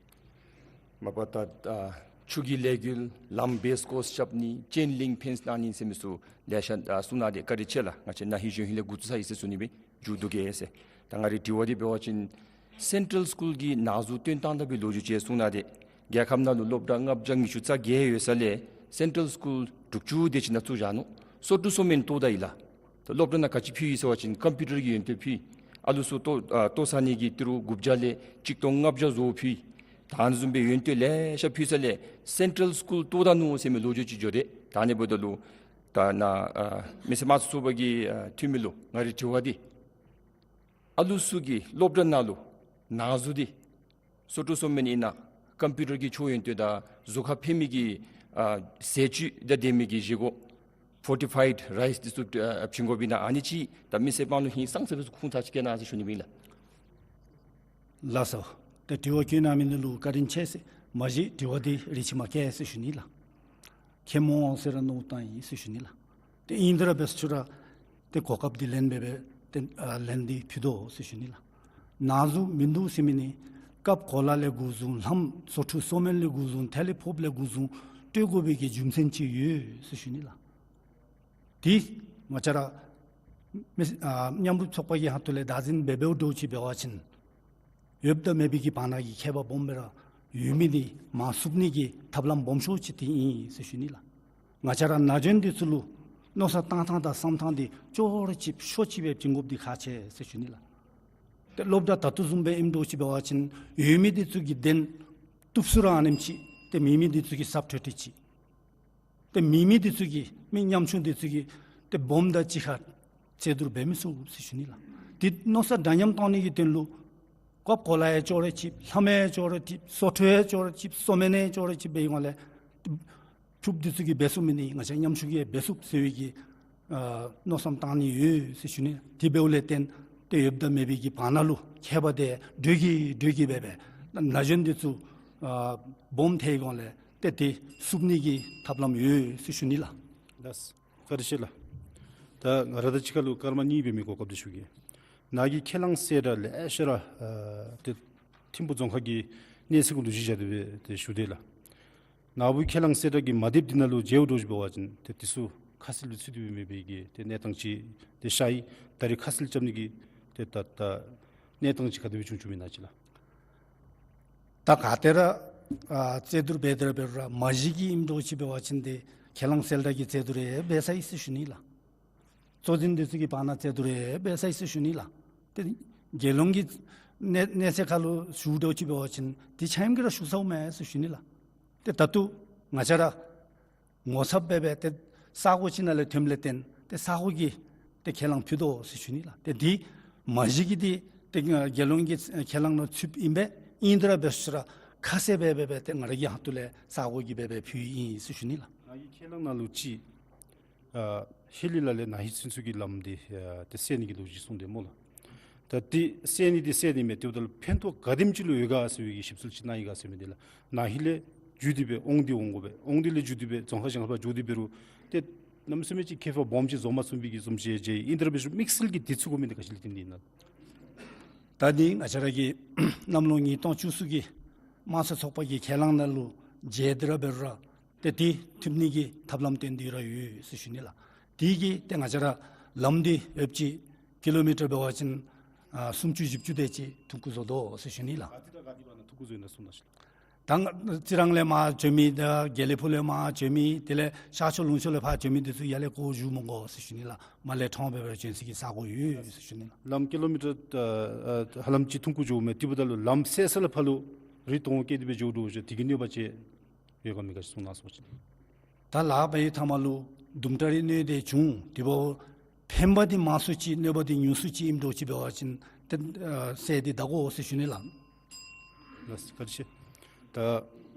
མ་པ་ད་ཨ་ཆུ་གི་ལས་འགུལ་ལམ་བེསི་ཀོརསི་རྐྱབ་ནི་ཅེན་ལིང་ཕེནསི་བཏང་ནི་ཟེར་མི་ཚུ་ལེ་ཤ་ཨ་གསུང་གནང་སྟེ་བཀའ་དྲིན་ཆེ་ལགས། ང་བཅས་ན་ཧིང་གཞེས་ཧིང་ལས་འགོ་བཙུགས་ཚར་ཡི་ཟེར་ཞུ་ནི་སྦེ་མཇུག་བསྡུ་གེ་ཟེར། ད་ང་རའི་དྲི་བ་འདི་འབད་བ་ཅིན་སེན་ཊཱལ་སི་ཀུལ་གྱི་ནང་འཛུལ་བཏོན་བཏང་ད་བའི་ལོ་རྒྱུས་ཅིག་གསུང་གནང་སྟེ་རྒྱལ་ཁབ་ནང་ལུ་སློབ་གྲྭ་ལྔ་བརྒྱ་ཉི་ཤུ་རྩ་བརྒྱད་ཡོད་ས་ལས་སེན་ཊཱལ་སི་ཀུལ་དྲུག་ཅུ་དེ་ཅིག་ནང་བཙུགས་བཞག་ནུག། སོ་དྲུག་སོ་མེན་བཏོག་ད་ཡི་ལགས། ད་སློབ་གྲྭ་ནང་ག་ཅི་ཕུལ་ཡི་ཟེར་བ་ཅིན་ཀམ་པིའུ་ཊར་གྱི་ཡོན་ཏན་ཕུལ་ཡི། ཨ་ལུ་ཚུ་ལྟོ་ཨ་ལྟོ་ཟ་ནི་གི་ཏི་རུ་དགུ་བརྒྱ་ལས་ཆིག་སྟོང་ལྔ་བརྒྱ་བཟོ་ཕུལ་ཡི། ད་ཨ་ནི་བཟུམ་སྦེ་ཡོན་ཏན་ལེ་ཤ་ཕུལ་ས་ལས་སེན་ཊཱལ་སི་ཀུལ་བཏོག་ད་ནུག་ཟེར་མི་ལོ་རྒྱུས་ཅིག་འགྱོ་དེས། ད་ཨ་ནི་འབདཝ་ད་ལུ་ད་ནཱ་ཨ་མི་སེར་དམངས་གཙོའི་ཚོགས་པ་གི་ཨ་འཐུས་མི་ལུ་ང་རའི་དྲི་བ་འདི་ཨ་ལུ་ཚུ་གི་སློབ་གྲྭ་ནང་ལུ་ནང་འཛུལ་འདི་སོ་དྲུག་སོ་མེན་ཨིན་ན་ཀམ་པིའུ་ཊར་གྱི་ཆོས་ཡོན་ཏན་དང་གཟུགས་ཁར་ཕན་མི་གི་ཨ་ཟས་བཅུད་དང་ལྡན་མི་གི་བཞེས་སྒོ་ཕོར་ཊི་ཕའིཌ་རའིསི་འདི་ཚུ་ཨ་བྱིན་དགོཔ་ཨིན་ན་ཨ་ནི་ཅིག་ད་མི་སེར་དམངས་ལུ་ཧིང་སངས་ས་སྦེ་ཚུ་ཁུངས་དག་ཅིག་བཀལ་གནང་ཟེར་ཞུ་ནི་ཨིན་ལགས། ལགས་སོ། ད་དྲི་བ་བཀོད་གནང་མི་འདི་ལུ་བཀའ་དྲིན་ཆེ་ཟེར། མ་གཞི་དྲི་བ་འདི་རེ་ཆེ་མ་བཀལ་ཟེར་ཞུ་ནི་ལགས། ཁྱད་མོ་ཟེར་ར་མནོ་བཏང་ཡི་ཟེར་ཞུ་ནི་ལགས། ཏེ་ཨིན་དེ་ར་འབད་ཚུ་ར་ཏེ་གོ་སྐབས་འདི་ལེན་སྦེ་སྦེ་ཏེ་ཨ་ལན་འདི་ཕུལ་དོ་ཟེར་ཞུ་ནི་ལགས། ནང་འཛུལ་མིན་འདུག་ཟེར་མི་ནི་སྐབས་གོ་ལ་ལས་འགོ་བཟུང་ལམ་སོ་དྲུག་སོ་མེན་ལས་འགོ་བཟུང་ཐེ་ལེ་ཕོབ་ལས་འགོ་བཟུང་སྤྲོད་དགོ་པའི་གི་རྒྱུ་མཚན་ཅིག་ཡོད་ཟེར་ཞུ་ནི་ལགས། དེ་ང་བཅས་ར་མི་ཨ་མཉམ་རུབ་ཚོགས་པ་གི་ཧོངས་ལས་བདག་འཛིན་འབད་འབདཝ་འདྲཝ་ཅིག་འབད་བ་ཅིན་ཡོདཔ་དང་མེད་པའི་གི་བར་ན་གི་ཁྱད་པར་སྦོམ་སྦེ་ར་ ཡོད་མི་འདི་མར་བསུབ་ནི་གི་ཐབས་ལམ་སྦོམ་ཤོས་ཅིག་འདི་ཨིན་ཟེར་ཞུ་ནི་ལགས། ང་བཅས་ར་ན་གཞོན་འདི་ཚུ་ལུ་མནོ་བསམ་བཏང་ཐངས་དང་བསམ་ཐངས་འདི་ཅོག་ར་གཅིགཔ་ཤོག་གཅིག་སྦེ་བྱིན་དགོཔ་འདི་ཁག་ཆེ་ཟེར་ཞུ་ནི་ལགས། ཏེ་སློབ་གྲྭ་ད་ལྟོ་བཟུམ་སྦེ་ཨིནམ་འདྲཝ་ཅིག་འབད་བ་ཅིན་ཡོད་མི་འདི་ཚུ་གི་གདན་བཏུབ་ས་ར་ཨ་ནེམ་ཅིག། ཏེ་མེད་མི་འདི་ཚུ་གི་སབ་ཁྲོ་ཁྲོ་ཅིག། ཏེ་མེད་མི་འདི་ཚུ་གིས་མི་ཉམ་ཆུང་འདི་ཚུ་གིས་ཏེ་སྦོམ་དང་གཅིག་ཁར་རྩོད་བསྡུར་འབད་མི་ཚུགས་ཟེར་ཞུ་ནི་ལགས། ཏེ་མནོ་བསམ་འདྲ་མཉམ་བཏང་ནི་གི་དོན་ལུ་ཀོབ་ཀོ་ལ་ཡང་ཅོག་ར་གཅིགཔ། ལྷམ་ཡང་ཅོག་ར་གཅིགཔ། སོ་ཁྲོ་ཡང་ཅོག་ར་གཅིགཔ། སོ་སྨན་ཡང་ཅོག་ར་གཅིགཔ་འབད་བའི་སྒང་ལས་ཕྱུགཔོ་འདི་ཚུ་གིས་འབད་ཚུགས་མི་འདི་ང་བཅས་ཉམ་ཆུང་གིས་འབད་ཚུགས་ཟེར་བའི་གི་ཨ་མནོ་བསམ་བཏང་ནི་ཡོད་ཟེར་ཞུ་ནི། དེ་འབདཝ་ལས་བརྟེན་ཏེ་ཡོདཔ་དང་མེད་པའི་གི་བར་ན་ལུ་ཁྱད་པར་འདི་འགྲོས་ཀྱིས་འགྲོས་ཀྱིས་འབད་འབད་ན་གཞོན་འདི་ཚུ་ཨ་སྦོམ་ཐལ་སྒང་ལས་ཏེ་དེ་བསུབ་ནི་གི་ཐབས་ལམ་ཡོད་ཟེར་ཞུ་ནི་ལགས། ལགས། བཀའ་དྲིན་ཆེ་ལགས། ད་ང་ར་དང་གཅིག་ཁར་ལུ་སྐར་མ་གཉིས་འབད་མི་གོ་སྐབས་འདི་ཞུ་གེ། ནཱ་གི་ཁས་བླངས་གསལ་བསྒྲགས་ལེ་ཤ་ར་ཨ་ཏེ་ཐིམ་ཕུག་རྫོང་ཁག་གི་གནས་ཚུལ་གུ་ལུ་གཞི་བཞག་སྟེ་སྦེ་ཏེ་ཞུ་དེས་ལགས། ནཱ་བུ་ཁས་བླངས་གསལ་བསྒྲགས་ཀྱི་མ་དེབ་འདི་ནང་ལུ་མཇལཝ་འདྲཝ་ཅིག་འབད་བ་ཅིན་ཏེ་འདི་ཚུ་ཁ་གསལ་ལུ་ཚུད་དེ་སྦེ་མེད་པའི་གི་ཏེ་གནས་སྟངས་ཅིག་ཏེ་ཤར་ཡི། ད་རེས་ཁ་གསལ་རྐྱབ་ནི་གི་ཏེ་ད་ད་གནས་སྟངས་ཅིག་ག་དེ་སྦེ་བྱུང་བྱུངམ་ཨིན་ན་ཅིག་ལགས། ད་ག་ཏེ་ར་ཨ་རྩོད་བསྡུར་འབད་དེ་ར་འབད་རུང་ར་མ་གཞི་གི་ཨིནམ་འདྲཝ་ཅིག་འབད་བ་ཅིན་ཏེ་ཁས་བླངས་གསལ་བསྒྲགས་ཀྱི་རྩོད་བསྡུར་ཡང་འབད་ཚར་ཡི་ཟེར་ཞུ་ནི་ལགས། གཙོ་འཛིན་འདི་ཚུ་གི་བར་ན་རྩོད་བསྡུར་ཡང་འབད་ཚར་ཡི་ཟེར་ཞུ་ནི་ལགས། ཏེ་རྒྱལ་ཡོངས་ཀྱི་གནས་གནས་ཚད་ཁར་ལུ་ཞུཝ་འདྲཝ་ཅིག་འབད་བ་ཅིན་ཏེ་ཆ་མཉམ་གྱིས་ར་ཞུ་ཚརཝ་མས་ཟེར་ཞུ་ནི་ལགས། ཏེ་ད་ལྟོ་ང་བཅས་ར་ངོ་ཚབ་འབད་འབད་ཏེ་ས་གོ་ཅིག་ནང་ལས་ཐོནམ་ལས་བརྟེན་ཏེ་ས་གོ་གིས་ཏེ་ཁས་བླངས་ཕུལ་དོ་ཟེར་ཞུ་ནི་ལགས། ཏེ་འདི་མ་གཞི་གི་འདི་ཏེ་རྒྱལ་ཡོངས་ཀྱི་ཁས་བླངས་ནང་ཚུདཔ་ཨིན་པས། ཨིན་དེ་ར་འབད་ས་ར་ཁ་གསལ་འབད་འབད་འབད་ཏེ་ང་ར་གི་ཧོངས་ལས་ས་གོ་གིས་འབད་འབད་ཕུལ་ཡི་ཟེར་ཞུ་ནི་ལགས། ནཱ་གི་ཁས་བླངས་ནང་ལུ་ཅིག་ཨ་ཧེ་ལི་ལ་ལས་ན་ཧིང་ཚུན་ཚོད་ཀྱི་ལམ་འདི་ཨ་ཏེ་སེལ་ནི་གི་ལོ་རྒྱུས་གསུངས་ཏེ་སྨོ་ལགས། ད་འདི་སེལ་ནི་འདི་སེལ་ནི་མས། དེ་འབདཝ་ད་ལུ་ཕན་ཐོགས་ག་དེམ་ཅིག་ལུ་ཡོད་ག་ཟེར་བའི་གི་ཞིབ་འཚོལ་ཅིག་གནང་ཡི་ག་ཟེར་མི་འདི་ལགས། ན་ཧིང་ལས་བརྒྱུད་དེ་སྦེ་དབང་འདུས་འོང་དགོ་པས། དབང་འདུས་ལས་བརྒྱུད་དེ་སྦེ་རྫོང་ཁག་གཞན་ཁར་འགྱོ་སྟེ་འབད་རུང་ཏེ་གནམ་མེད་ས་མེད་ཅིག་ཁྱད་པར་སྦོམ་ཅིག་བཟོ་མ་ཚུགས་པའི་གི་བཟུམ་ཅིག་མཇལ་ཡི། ཨིན་དེ་ར་འབད་ཞུ་དམིགས་བསལ་གྱིས་འདི་ཚུ་གོ་མི་འདི་ག་ཅི་ལས་བརྟེན་ཏེ་ཨིན་ན། ད་འདི་ང་བཅས་ར་གི་གནམ་ལོ་ཉིས་སྟོང་བཅུ་གསུམ་གྱི་དམངས་གཙོ་ཚོགས་པ་གི་ཁས་བླངས་ནང་ལུ་མཇལ་ཏེ་ར་འབད་རུང་ར་ཏེ་འདི་ཐུབ་ནི་གི་ཐབས་ལམ་བཏོན་ཏེ་ར་ཡོད་ཟེར་ཞུ་ནི་ལགས། དེ་གིས་ཏེ་ང་བཅས་ར་ལམ་འདི་ཡོདཔ་ཅིག་ཀི་ལོ་མི་ཊར་འབད་བ་ཅིན་ཨ་སུམ་ཅུ་བཞི་བཅུ་དེ་ཅིག་ཐུང་ཀུ་བཟོ་དོ་ཟེར་ཞུ་ནི་ལགས། ག་ཏེ་དང་ག་ཏེ་བར་ན་ཐུང་ཀུ་བཟོ་ཡི་ན་གསུངས་ད་ཤིག་ལགས། ད་རྩི་རང་ལས་མར་འགྱོ་མི་དང་དགེ་ལེགས་ཕུག་ལས་མར་འགྱོ་མི་དེ་ལས་ཤར་ཕྱོགས་ལུང་ཕྱོགས་ལས་ཕར་འགྱོ་མི་འདི་ཚུ་ཡར་ལས་འགོར་འགྱོ་མི་དགོ་ཟེར་ཞུ་ནི་ལགས། མར་ལས་ཁྲོམ་སྦེ་སྦེ་འགྱོ་ས་གི་ས་གོ་ཡོད་ཟེར་ཞུ་ནི་ལགས། ལམ་ཀི་ལོ་མི་ཊར་ཨ་ཨ་ཧ་ལམ་ཅིག་ཐུང་ཀུ་འགྱོཝ་མས། དེ་འབདཝ་ད་ལུ་ལམ་སེལ་ས་ལས་ཕར་ལུ་རི་དོང་བཀལ་ཏེ་སྦེ་འགྱོ་དོ་ཟེར་དེ་གི་གནོད་པ་ཅིག་ཡོད་ག་མེད་ག་གསུང་གནང་སོང་ཅི། ད་ལཱ་འབད་བའི་མཐའ་མ་ལུ་དུམ་གྲ་རེ་གནོད་དེ་བྱུང་། དེ་འབདཝ་ཕན་པ་འདི་མང་སུ་ཅིག་གནོད་པ་འདི་ཉུང་སུ་ཅིག་ཨིནམ་འདྲཝ་ཅིག་འབད་བ་ཅིན་ཏེ་ཨ་སེལ་ཏེ་ད་དགོ་ཟེར་ཞུ་ནི་ལགས། ལགས་སོ་བཀའ་དྲིན་ཆེ། ད་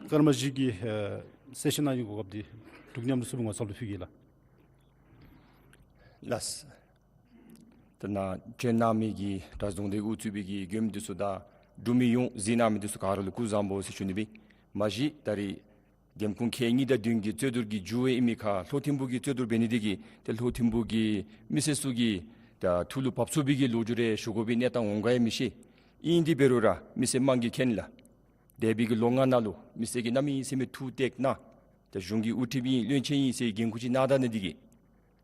སྐར་མ་བཞི་གི་ཨ་གསལ་བཤད་གནང་ནི་གོ་སྐབས་འདི་འབྲུག་མཉམ་འབྲེལ་ཚོགས་པའི་ངོ་ཚབ་ལུ་ཕུལ་གེ་ལགས། ལགས་སོ། ད་ནཱ་བྱོན་གནང་མི་གི་གྲྭ་རྫོང་སྡེ་དབུ་གཙོས་པའི་གི་མགྱོནམ་འདི་ཚུ་དང་འབྲུག་མི་ཡོངས་གཟིགས་གནང་མི་འདི་ཚུ་ག་ར་ལུ་སྐུ་གཟུགས་བཟང་པོ་ཟེར་ཞུ་ནི་སྦེ། མ་གཞི་ད་རེས་འདེམས་ཁོངས་ཁལ་གཉིས་དང་བདུན་གྱི་རྩོད་བསྡུར་གྱི་མཇུག་ཨིན་མི་ཁར་ལྷོ་ཐིམ་ཕུག་གི་རྩོད་བསྡུར་འབད་ནི་འདི་གིས་ཏེ་ལྷོ་ཐིམ་ཕུག་གི་མི་སེར་ཚུ་གི་ད་ཐུགས་ལུ་བབས་ཚུགས་པའི་གི་ལོ་རྒྱུས་རེ་ཞུ་དགོ་པའི་གནས་སྟངས་འོང་ག་ཡང་མི་ཤེས། ཨིན་དེ་འབད་རུང་ར་མི་སེར་དམངས་ཀྱིས་མཁྱེན་ལགས། འདས་པའི་གི་ལོ་ལྔ་ནང་ལུ་མི་སེར་གྱིས་གནམ་མེད་ས་མེད་ཐུགས་གཏད་གནང་། ད་གཞུང་གི་དབུ་ཁྲིདཔ་ཨིན་བློན་ཆེན་ཨིན་ཟེར་འགན་ཁུར་ཅིག་གནང་ད་ནི་འདི་གིས་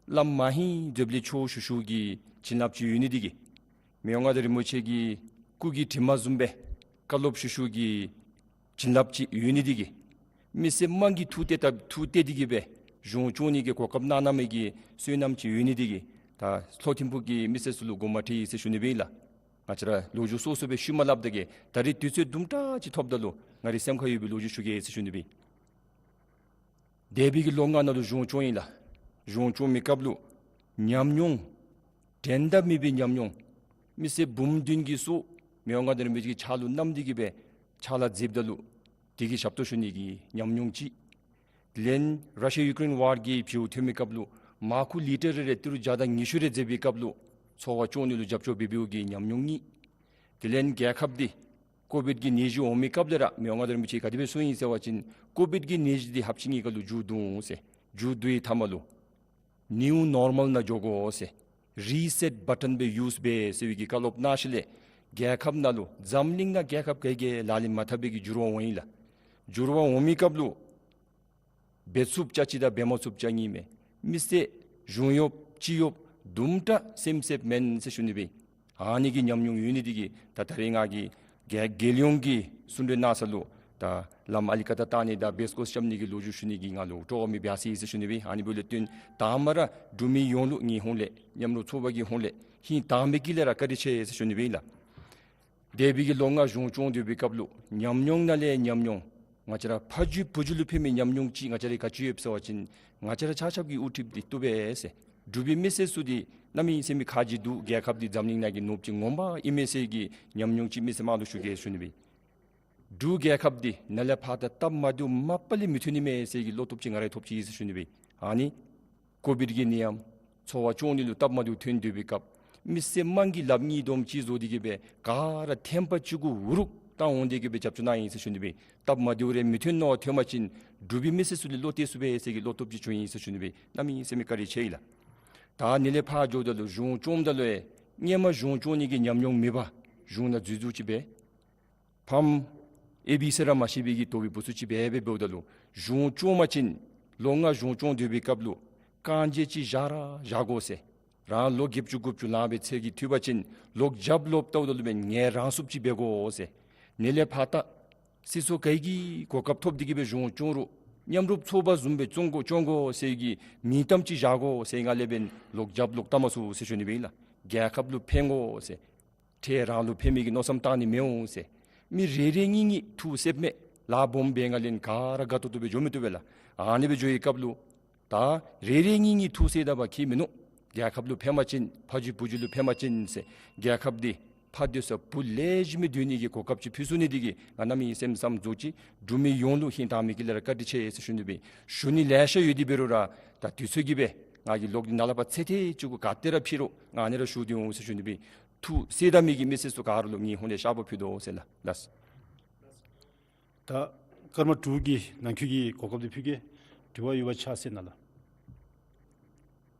བླམ་མ་ཧིང་མཛོད་ལས་ཆོས་ཞུ་ཞུཝ་གི་བྱིན་རླབས་ཅིག་ཡོད་ནི་འདི་གིས་མི་དབང་མངའ་བདག་རིན་པོ་ཆེ་གི་སྐུ་གི་དྲིན་མ་བཟུམ་སྦེ་བཀའ་སློབ་ཞུ་ཞུཝ་གི་བྱིན་རླབས་ཅིག་ཡོད་ནི་འདི་གིས་མི་སེར་དམངས་ཀྱིས་ཐུགས་གཏད་ད་ཐུགས་གཏད་དེ་གིས་སྦེ་གཞུང་སྐྱོང་ནི་གི་གོ་སྐབས་གནང་གནང་མི་གི་བསོད་ནམས་ཅིག་ཡོད་ནི་འདི་གིས་ད་ལྷོ་ཐིམ་ཕུག་གི་མི་སེར་ཚུ་ལུ་དགོངསམ་ཁྲེལ་ཡི་ཟེར་ཞུ་ནི་སྦེ་ཨིན་ལགས། ང་བཅས་ར་ལོ་རྒྱུས་སོ་སོ་སྦེ་ཞུ་མ་སླབ་ད་གི་ད་རེས་དུས་ཚོད་དུམ་གྲ་ཅིག་ཐོབ་ད་ལུ་ང་རའི་སེམས་ཁར་ཡོད་པའི་ལོ་རྒྱུས་ཞུ་གེ་ཟེར་ཞུ་ནི་སྦེ་ཨིན། འདས་པའི་གི་ལོ་ལྔ་ནང་ལུ་གཞུང་སྐྱོང་ཡི་ལགས། གཞུང་སྐྱོང་མི་སྐབས་ལུ་ཉམས་མྱོང་འགྲན་ཟླ་མེད་པའི་ཉམས་མྱོང་མི་སེར་འབུམ་བདུན་གྱིས་སོ་མི་དབང་མངའ་བདག་རིན་པོ་ཆེ་གི་ཕྱག་ལུ་བསྣམས་ཏེ་གིས་སྦེ་ཕྱག་ལཱ་མཛདཔ་ད་ལུ་དེ་གི་ཞབས་ཏོག་ཞུ་ནི་གི་ཉམས་མྱོང་ཅིག། དེ་ལས་ར་ཤི་ཡ་ཡུ་ཀེ་རེན་ཝར་གྱི་བྱེཝ་ཐོན་མི་སྐབས་ལུ་མར་ཁུ་ལི་ཊར་རེ་རེ་ཏི་རུ་བརྒྱ་དང་ཉི་ཤུ་རེ་མཛད་པའི་སྐབས་ལུ་ཚོགས་པ་སྐྱོང་ནི་ལུ་རྒྱབ་སྐྱོར་འབད་འབདཝ་གི་ཉམས་མྱོང་གཉིས། དེ་ལས་རྒྱལ་ཁབ་འདི་ཀོ་བིཌ་ཀྱི་ནད་གཞི་འོང་མི་སྐབས་ལས་ར་མི་དབང་མངའ་བདག་རིན་པོ་ཆེ་གིས་ག་དེ་སྦེ་གསུངས་ཡི་ཟེར་བ་ཅིན་ཀོ་བིཌ་ཀྱི་ནད་གཞི་འདི་ལྷགཔ་ཅིག་གཉིས་ཀ་ལུ་མཇུག་བསྡུ་འོང་ཟེར། མཇུག་བསྡུ་བའི་མཐའ་མ་ལུ་ནིའུ་ནོར་མཱལ་ནང་འགྱོ་དགོ་ཟེར། རི་སེཊ་བ་ཊོན་སྦེ་ཡུསི་འབད་ཟེར་བའི་གི་བཀའ་སློབ་གནང་ཞིནམ་ལས་རྒྱལ་ཁབ་ནང་ལུ་འཛམ་གླིང་ནང་རྒྱལ་ཁབ་ག་གིས་ལག་ལེན་མ་འཐབ་པའི་གི་འགྱུར་བ་འོང་ཡི་ལགས། འགྱུར་བ་འོང་མི་སྐབས་ལུ་འབད་ཚུགསཔ་ཅིག་དང་འབད་མ་ཚུགསཔ་ཅིག་ཨིན་མས། མི་སེར་གཞུང་གཡོགཔ་སྤྱི་གཡོགཔ་དུམ་གྲ་སེམས་སེམས་མེན་ཟེར་ཞུ་ནི་སྦེ། ཨ་ནི་གི་ཉམས་མྱོང་ཡོད་ནི་འདི་གིས་ད་ད་རེས་ང་གིས་རྒྱལ་རྒྱལ་ཡོངས་ཀྱི་གསུང་གྲོས་གནང་ས་ལུ་ ད་ལམ་ཨ་ལི་ཀ་ད་བཏང་ནི་དང་བེས་ཀོ་རྐྱབ་ནི་གི་ལོ་རྒྱུས་ཞུ་ནི་གི་ང་ལུ་སྤྲོ་བ་མེད་པས་ཟེར་ཞུ་ནི་སྦེ། ཨ་ནི་འབདཝ་ལས་བརྟེན་དང་པ་ར་འབྲུག་མི་ཡོངས་ལུ་ངེའི་ཧོངས་ལས་མཉམ་རོགས་ཚོགས་པ་གི་ཧོངས་ལས་ཧིང་དྭངས་མའི་དཀྱིལ་ལས་ར་བཀའ་དྲིན་ཆེ་ཟེར་ཞུ་ནི་སྦེ་ཨིན་ལགས། འདས་པའི་གི་ལོ་ལྔ་གཞུང་སྐྱོང་སྡོད་པའི་སྐབས་ལུ་ཉམས་མྱོང་ནང་ལས་ཉམས་མྱོང་ང་བཅས་ར་ཕ་རྒྱུད་བུ་རྒྱུད་ལུ་ཕན་མི་ཉམས་མྱོང་ཅིག་ང་བཅས་ར་ག་ཅི་ཡོདཔ་ཟེར་བ་ཅིན་ང་བཅས་ར་ཆ་ཁྱབ་ཀྱིས་དབུ་ཁྲིད་འདི་བཏུབ་པས་ཟེར། འབྲུག་པའི་མི་སེར་ཚུ་འདི་གནམ་མེད་ས་མེད་ཁ་རྗེ་འདུག། རྒྱལ་ཁབ་འདི་འཛམ་གླིང་ནང་གི་ནོར་བུ་ཅིག་ངོ་མ་ཨིན་མས་ཟེར་གྱི་ཉམས་མྱོང་ཅིག་མི་སེར་དམངས་ལུ་ཞུ་གེ་ཟེར་ཞུ་ནི་སྦེ། འབྲུག་རྒྱལ་ཁབ་འདི་ནཱ་ལས་ཕར་ད་སྟབས་མ་བདེཝ་མ་པ་ལས་མི་ཐོན་ནི་མས་ཟེར་གྱི་བློ་སྟོབས་ཅིག་ང་ར་ཐོབ་ཅི་ཟེར་ཞུ་ནི་སྦེ། ཨ་ནི་ཀོ་བིཌ་ཀྱི་ནད་ཡམས་འཚོ་བ་སྐྱོང་ནི་ལུ་སྟབས་མ་བདེཝ་ཐོན་སྡོད་པའི་སྐབས་མི་སེར་དམངས་ཀྱིས་ལགཔ་གཉིས་བསྡོམས་ཅིག་བཟོ་སྟེ་གི་སྦེ་ག་ར་ཐེམ་པ་གཅིག་གུ་འུ་རུག་བཏང་འོང་སྟེ་གི་སྦེ་རྒྱབ་སྐྱོར་གནང་ཡི་ཟེར་ཞུ་ནི་སྦེ། སྟབས་མ་བདེཝ་རེ་མི་ཐོན་མནོ་བ་ཐོན་པ་ཅིན་འབྲུག་པའི་མི་སེར་ཚུ་ལས་བློ་གཏད་ཚུགས་པས་ཟེར་གྱི་བློ་སྟོབས་ཅིག་བྱུང་ཡི་ཟེར་ཞུ་ནི་སྦེ། གནམ་མེད་ས་མེད་བཀའ་དྲིན་ཆེ་ཡི་ལགས། ད་ནཱ་ལས་ཕར་འགྱོཝ་ད་ལུ་གཞུང་སྐྱོངམ་ད་ལུ་ཡང་སྔོན་མ་གཞུང་སྐྱོང་ནི་གི་ཉམས་མྱོང་མེད་པར་གཞུང་ནང་འཛུལ་འཛུལཝ་ཅིག་སྦེ་ཕམ་ཨེ་བི་སི་ར་མ་ཤེས་པའི་གི་དོ་པའི་བུ་ཚུ་ཅིག་སྦེ་སྦེ་འབདཝ་ད་ལུ་གཞུང་སྐྱོང་པ་ཅིན་ལོ་ལྔ་གཞུང་སྐྱོང་སྡོད་པའི་སྐབས་ལུ་རྐང་རྗེས་ཅིག་བཞག་ར་བཞག་དགོ་ཟེར། རང་ལོ་བརྒྱད་ཅུ་དགུ་བཅུ་ལང་པའི་ཚད་ཀྱིས་ཐུབ་པ་ཅིན་ལོག་རྒྱབ་ལོག་བལྟཝ་ད་ལུ་སྦེ་ངལ་རངས་ཚུགསཔ་ཅིག་འབད་དགོ་ཟེར། ནཱ་ལས་ཕར་ད་སྲིད་ཚོགས་ག་གི་གོ་སྐབས་ཐོབ་སྟེ་གི་སྦེ་གཞུང་སྐྱོང་རུང་མཉམ་རོགས་ཚོགས་པ་བཟུམ་སྦེ་སྐྱོང་དགོ་སྐྱོང་དགོ་ཟེར་གྱི་མིང་གཏམ་ཅིག་བཞག་དགོ་ཟེར་ང་ལས་འབདན་ལོག་རྒྱབ་ལོག་བལྟ་མ་ཚུགས་ཟེར་ཞུ་ནི་སྦེ་ཨིན་ལགས། རྒྱལ་ཁབ་ལུ་ཕན་དགོ་ཟེར། ཏེ་རང་ལུ་ཕན་མི་གི་མནོ་བསམ་བཏང་ནི་མི་འོང་ཟེར། མི་རེ་རེ་གཉིས་གཉིས་ཐུགས་སེབ་མས། ལཱ་སྦོམ་འབད་ང་ལས་ག་ར་དགའ་ཏོག་ཏོ་སྦེ་འགྱོ་མི་བཏུབ་པས་ལགས། ཨ་ནི་སྦེ་འགྱོ་བའི་སྐབས་ལུ་ད་རེ་རེ་གཉིས་གཉིས་ཐུགས་སེལ་ད་པ་ཁྱད་མིན་ནུག། རྒྱལ་ཁབ་ལུ་ཕན་པ་ཅིན་ཕ་རྒྱུད་བུ་རྒྱུད་ལུ་ཕན་པ་ཅིན་ཟེར་རྒྱལ་ཁབ་འདི་ཕ་སྡོད་ས་བུ་ལེགས་ཤོམ་སྦེ་སྡོད་ནི་གི་གོ་སྐབས་ཅིག་ཕུལ་ཚུགས་ནི་འདི་གིས་ང་གནམ་མེད་ས་མེད་བསམ་རྫོགས་ཅི། འབྲུག་མི་ཡོངས་ལུ་ཧིང་དྭངས་མའི་དཀྱིལ་ལས་ར་བཀའ་དྲིན་ཆེ་ཟེར་ཞུ་ནི་སྦེ། ཞུ་ནི་ལེ་ཤ་ཡོད་དེ་འབད་རུང་ར་ད་དུས་ཚོད་ཀྱིས་སྦེ་ང་གིས་ལོག་སྟེ་ནཱ་ལས་ཕར་ཚེ་ཐེངས་གཅིག་གུ་ག་ཏེ་ར་ཕྱི་རུང་ང་ཨ་ནི་ར་ཞུ་སྟེ་འོང་ཟེར་ཞུ་ནི་སྦེ། ཐུགས་སེལ་ད་མི་གི་མི་སེར་ཚུ་ག་ར་ལུ་ངེའི་ཧོངས་ལས་བཤགས་པ་ཕུལ་དོ་ཟེར་ལགས། ལགས། ད་སྐར་མ་དྲུག་གི་ནང་འཁོད་ཀྱི་གོ་སྐབས་འདི་ཕུལ་གེ། དྲི་བ་ཡོད་པ་ཆ་བཞག་ནི་ལགས།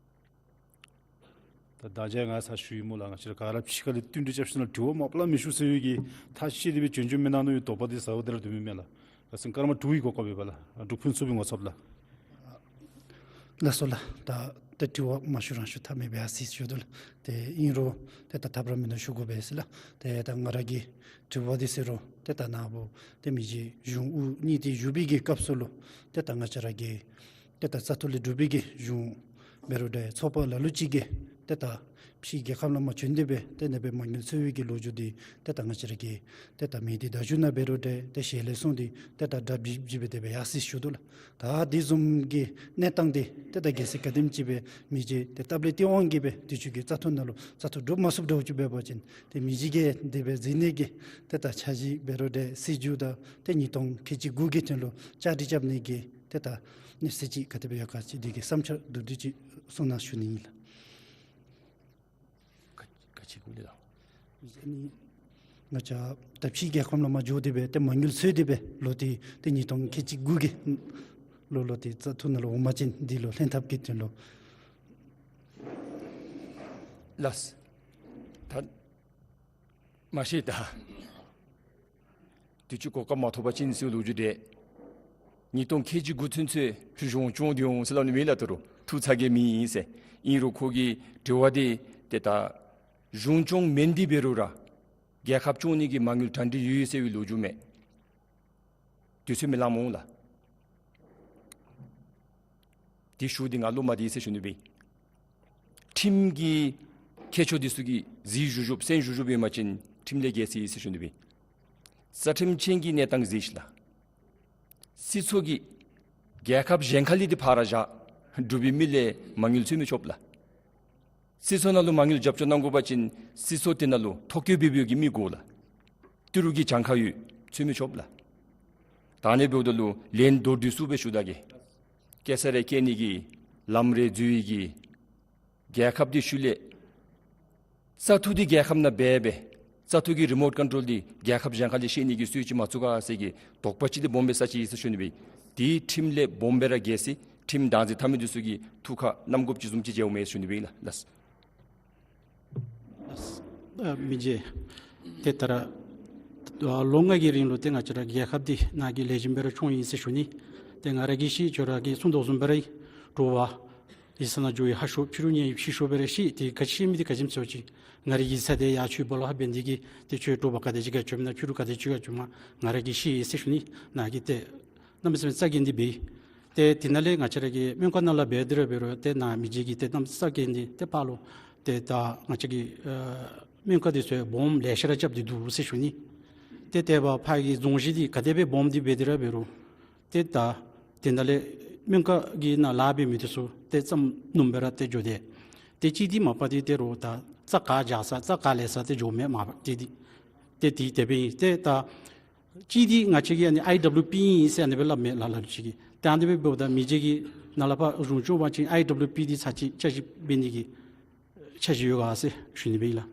ད་ད་ཅི་ང་ས་ཞུ་ཡི་སྨོ་ལགས། ང་བཅས་ར་ག་ར་ཕྱི་ཁ་ལས་བསྟུན་གྲོས་རྐྱབ་ཞིནམ་ལས་དྲི་བ་མ་པ་ལས་མི་ཞུ་ཟེར་བའི་གི་ཐག་བཅད་དེ་སྦེ་བྱོན་བྱོནམ་མེན་ན་མནོ་བའི་དོགས་པ་འདི་ཟ་བ་འདི་ར་འདུག་མི་མེན་ལགས། ལགས་སོ། སྐར་མ་དྲུག་གི་གོ་སྐབས་ཡོད་པ་ལགས། འབྲུག་ཕུན་ཚོགས་པའི་ངོ་ཚབ་ལགས། ལགས་སོ་ལགས། ད་ཏེ་དྲི་བ་མ་ཞུ་རང་ཞུ་ཐབས་མེད་པས་ཟེར་ཞུ་དོ་ལགས། ཏེ་ཨིན་རུང་ཏེ་ད་ཐབས་ར་མེད་ན་ཞུ་དགོ་པས་ཟེར་ལགས། ཏེ་ད་ང་ར་གི་དྲི་བ་འདི་ཟེར་རུང་ཏེ་ད་ནཱ་བུ་ཏེ་མི་རྗེ་གཞུང་དབུ་བརྙེས་ཏེ་བཞུགས་པའི་གི་སྐབས་སུ་ལུ་ཏེ་ད་ང་བཅས་ར་གི་ཏེ་ད་བཙག་འཐུ་ལས་གྲུབ་པའི་གི་གཞུང་འབད་རུང་འདྲ་ཚོགས་པ་ལ་ལུ་ཅིག་གིས་ཏེ་ད་ཕྱི་རྒྱལ་ཁབ་ནང་མར་བྱོན་ཏེ་སྦེ་ཏེ་ནཱ་སྦེ་མ་དངུལ་འཚོལ་བའི་གི་ལོ་རྒྱུས་འདི་ཏེ་ད་ང་བཅས་ར་གི་ཏེ་ད་མི་སྡེ་བརྡ་བརྒྱུད་ནང་འབད་རུང་འདྲ་ཏེ་ཞལ་ལས་གསུངས་ཏེ་ཏེ་ད་དྲག་ཅིག་ཅིག་སྦེ་དེ་སྦེ་ཡར་སོ་ཡི་ཟེར་ཞུ་དོ་ལགས། ད་དེ་བཟུམ་གྱི་གནས་སྟངས་འདི་ཏེ་ད་གལ་སྲིད་ག་དེམ་ཅིག་སྦེ་མི་རྗེ་ཏེ་སྟབས་ལེགས་སྟེས་དབང་གིས་སྦེ་དུས་ཅི་གི་བཙག་འཐུ་ནང་ལུ་བཙག་འཐུ་གྲུབ་མ་ཚུགསཔ་འདྲཝ་ཅིག་འབད་བ་ཅིན་ཏེ་མི་རྗེ་གིས་དེ་སྦེ་གཟིགས་ནི་གི་ཏེ་ད་འཆར་གཞི་འབད་རུང་འདྲ་སྲིད་བྱུས་དང་ཏེ་ཉིས་སྟོང་ཁལ་གཅིག་དགུ་གི་དོན་ལུ་བཅའ་སྒྲིག་རྐྱབ་ནི་གི་ཏེ་ད་གནས་ཚུལ་ཅིག་ག་དེ་སྦེ་ཡོད་ག་ཅིག་འདི་གི་བསམ་འཆར་མདོར་བསྡུས་ཅིག་གསུང་གནང་ཞུ་ནི་ཨིན་ལགས། ག་ག་ཅི་གུ་ལས་ལགས། ང་བཅས་ད་ཕྱི་རྒྱལ་ཁབ་ནང་མར་འགྱོ་སྟེ་སྦེ་ཏེ་མ་དངུལ་འཚོལ་ཏེ་སྦེ་ལོག་སྟེ་ཏེ་ཉིས་སྟོང་ཁལ་གཅིག་དགུ་གི་ལོ་ལོག་སྟེ་བཙག་འཐུ་ནང་ལུ་འོང་པ་ཅིན་འདི་ལུ་ལྷན་ཐབས་ཀྱི་དོན་ལུ། ལགས། ད་མ་ཤེས་ད། དུས་ཅི་གོ་སྐབས་མ་ཐོབ་པ་ཅིན་ཟེར་ལོ་རྒྱུས་འདི་ཉིས་སྟོང་ཁལ་གཅིག་དགུ་ཚུན་ཚོད་གཞུང་སྐྱོང་སྟེ་འོང་ཟེར་སླབ་ནི་མེད་ལགས། ད་རུང་ཐུགས་ཚ་གྱང་མེད་ཨིན་ཟེར། ཨིན་རུང་ཁོ་གི་དྲི་བ་འདི་ཏེ་ད་གཞུང་སྐྱོང་མེན་ཏེ་འབད་རུང་ར་རྒྱལ་ཁབ་སྐྱོང་ནི་གི་མ་དངུལ་གྲ་སྒྲིག་ཡོད་ཟེར་བའི་ལོ་རྒྱུས་མས། དུས་ཚོད་མི་ལང་མོ་ལགས། དེ་ཞུ་སྟེ་ང་བློ་མ་བདེ་ཟེར་ཞུ་ནི་སྦེ། ཁྲིམས་ཀྱི་མཁས་མཆོག་འདི་ཚུ་གིས་གཟིགས་བཞུགས་བཞུགསཔ་གསན་བཞུགས་བཞུགསཔ་ཡོད་པ་ཅིན་ཁྲིམས་ལས་འགལ་སོ་ཡི་ཟེར་ཞུ་ནི་སྦེ། རྩ་ཁྲིམས་ཅན་གྱི་གནས་སྟངས་གཟིགས་ཤིག་ལགས། སྲིད་ཚོགས་ཀྱིས་རྒྱལ་ཁབ་གཞན་ཁ་ལས་འདི་ཕར་བཞག་འབྲུག་པའི་མི་ལས་མ་དངུལ་འཚོལ་མི་ཆོགཔ་ལགས། སྲིད་ཚོགས་ནང་ལུ་མ་དངུལ་རྒྱབ་སྐྱོར་གནང་དགོ་པ་ཅིན་སྲིད་ཚོགས་དེ་ནང་ལུ་ཐོ་བཀོད་འབད་བའི་གི་མི་དགོ་ལགས། ཏི་རུ་གི་གྱངས་ཁ་ཡོད། འཚོལ་མི་ཆོགཔ་ལགས། ད་ཨ་ནི་འབདཝ་ད་ལུ་ལན་མདོར་བསྡུས་སུ་སྦེ་ཞུ་ད་གེ། གེ་སར་ར་བསྐྱལ་ནི་གི་ལམ་རེ་འཛུལ་བའི་གི་རྒྱལ་ཁབ་འདི་ཤུལ་ལས་བཙག་འཐུ་འདི་རྒྱལ་ཁབ་ནང་འབད་སྦེ་བཙག་འཐུ་གི་རི་མོཊ་ཀོན་ཊོལ་འདི་རྒྱལ་ཁབ་གཞན་ཁ་ལས་བཤད་ནི་གི་སྲོལ་ཅིག་མ་བཙུགས་ག་ཟེར་གྱི་དོགས་པ་ཅིག་འདི་སྦོམ་སྦེ་ཟ་ཅི་ཟེར་ཞུ་ནི་སྦེ། དེ་ཁྲིམས་ལས་སྦོམ་སྦེ་ར་འགལ་སོ་ཡི། ཁྲིམས་བདག་འཛིན་འཐབ་མི་འདི་ཚུ་གིས་ཐུགས་ཁར་བསྣམ་དགོཔ་ཅིག་བཟུམ་ཅིག་མཇལཝ་མས་ཞུ་ནི་སྦེ་ལགས། ལགས། ཨ་མི་རྗེ། ཏེ་ད་ར་ཨ་ལོ་ལྔ་གི་རིང་ལུ་ཏེ་ང་བཅས་ར་རྒྱལ་ཁབ་འདི་ནཱ་གིས་ལེགས་ཤོམ་སྦེ་ར་སྐྱོང་ཡི་ཟེར་ཞུ་ནི། ཏེ་ང་ར་གིས་ཤེས་ཁྱོད་ར་གིས་གསུང་དོ་བཟུམ་སྦེ་ར་དྲི་བ་ ཡིག་ཚང་ནང་འགྱོ་ཡི་ཧ་ཤོས་ཕྱི་རུ་ཉལ་ཡི་ཕྱི་ཤོས་སྦེ་ར་ཤེས། ཏེ་ག་ཅི་ཤེས་མི་འདི་ག་ཅི་སྨོ་ཟེར་བ་ཅིན་ང་རའི་ཡིག་ཚང་འདི་ཡར་ཆོས་སྦོ་ལོགས་ཧ་འབད་ནི་འདི་གིས་ཏེ་ཁྱོད་དྲོ་པ་ག་དེ་ཅིག་ཁར་འགྱོཝ་ཨིན་ན་ཕྱི་རུ་ག་དེ་ཅིག་ཁར་འགྱོཝ་ཨིན་ན་ང་ར་གིས་ཤེས་ཡི་ཟེར་ཞུ་ནི། ནཱ་གིས་ཏེ་གནམ་མེད་ས་མེད་རྩ་འགེངས་ཏེ་འབད་ཡི། ཏེ་དེ་ནང་ལས་ང་བཅས་ར་གི་སྨན་ཁང་ནང་ལཱ་འབད་དེ་ར་འབད་རུང་ཏེ་ནཱ་མི་རྗེ་གིས་ཏེ་གནམ་མེད་ས་མེད་རྩ་འགེངས་ཏེ་ཏེ་ཕར་ལུ་ཏེ་ད་ང་བཅས་ཀྱི་ཨ་སྨན་ཁང་འདི་ཚུ་སྦོམ་ལེ་ཤ་ར་རྐྱབ་སྟེ་འདུག་ཟེར་ཞུ་ནི། ཏེ་དེ་འབདཝ་ཕར་གྱི་རྫོང་གཞི་འདི་ག་དེ་སྦེ་སྦོམ་སྟེ་འབད་དེ་ར་འབད་རུང་ཏེ་ད་དེ་ནང་ལས་སྨན་ཁང་གི་ནང་ལཱ་འབད་མི་འདི་ཚུ་ཏེ་ཙམ་ཉུངམ་སྦེ་ར་ཏེ་འགྱོ་དེས། ཏེ་གཅིག་འདི་མ་པ་འདི་ཏེ་རོགས་ད་རྩ་ག་རྒྱག་ས་རྩ་ག་ལས་ས་ཏེ་འགྱོ་མི་མ་པ་འདི་འདི་ཏེ་འདི་དེ་སྦེ་ཨིན། ཏེ་ད་གཅིག་འདི་ང་བཅས་ཀྱི་ཨ་ནི་ཨའི་ཌབ་ལིའུ་པི་ཨིན་ཟེར་ཨ་ནི་སྦེ་སླབ་མས་ལ་ལ་ལུ་ཅིག་གིས། ཏེ་ཨ་ནི་སྦེ་འབདཝ་ད་མི་རྗེ་གིས་ནཱ་ལས་ཕར་གཞུང་སྐྱོང་པ་ཅིན་ཨའི་ཌབ་ལིའུ་པི་འདི་ཚར་གཅིག་བསྐྱར་ཞིབ་འབད་ནི་གི་འཆར་གཞི་ཡོད་ག་ཟེར་ཞུ་ནི་སྦེ་ཨིན་ལགས།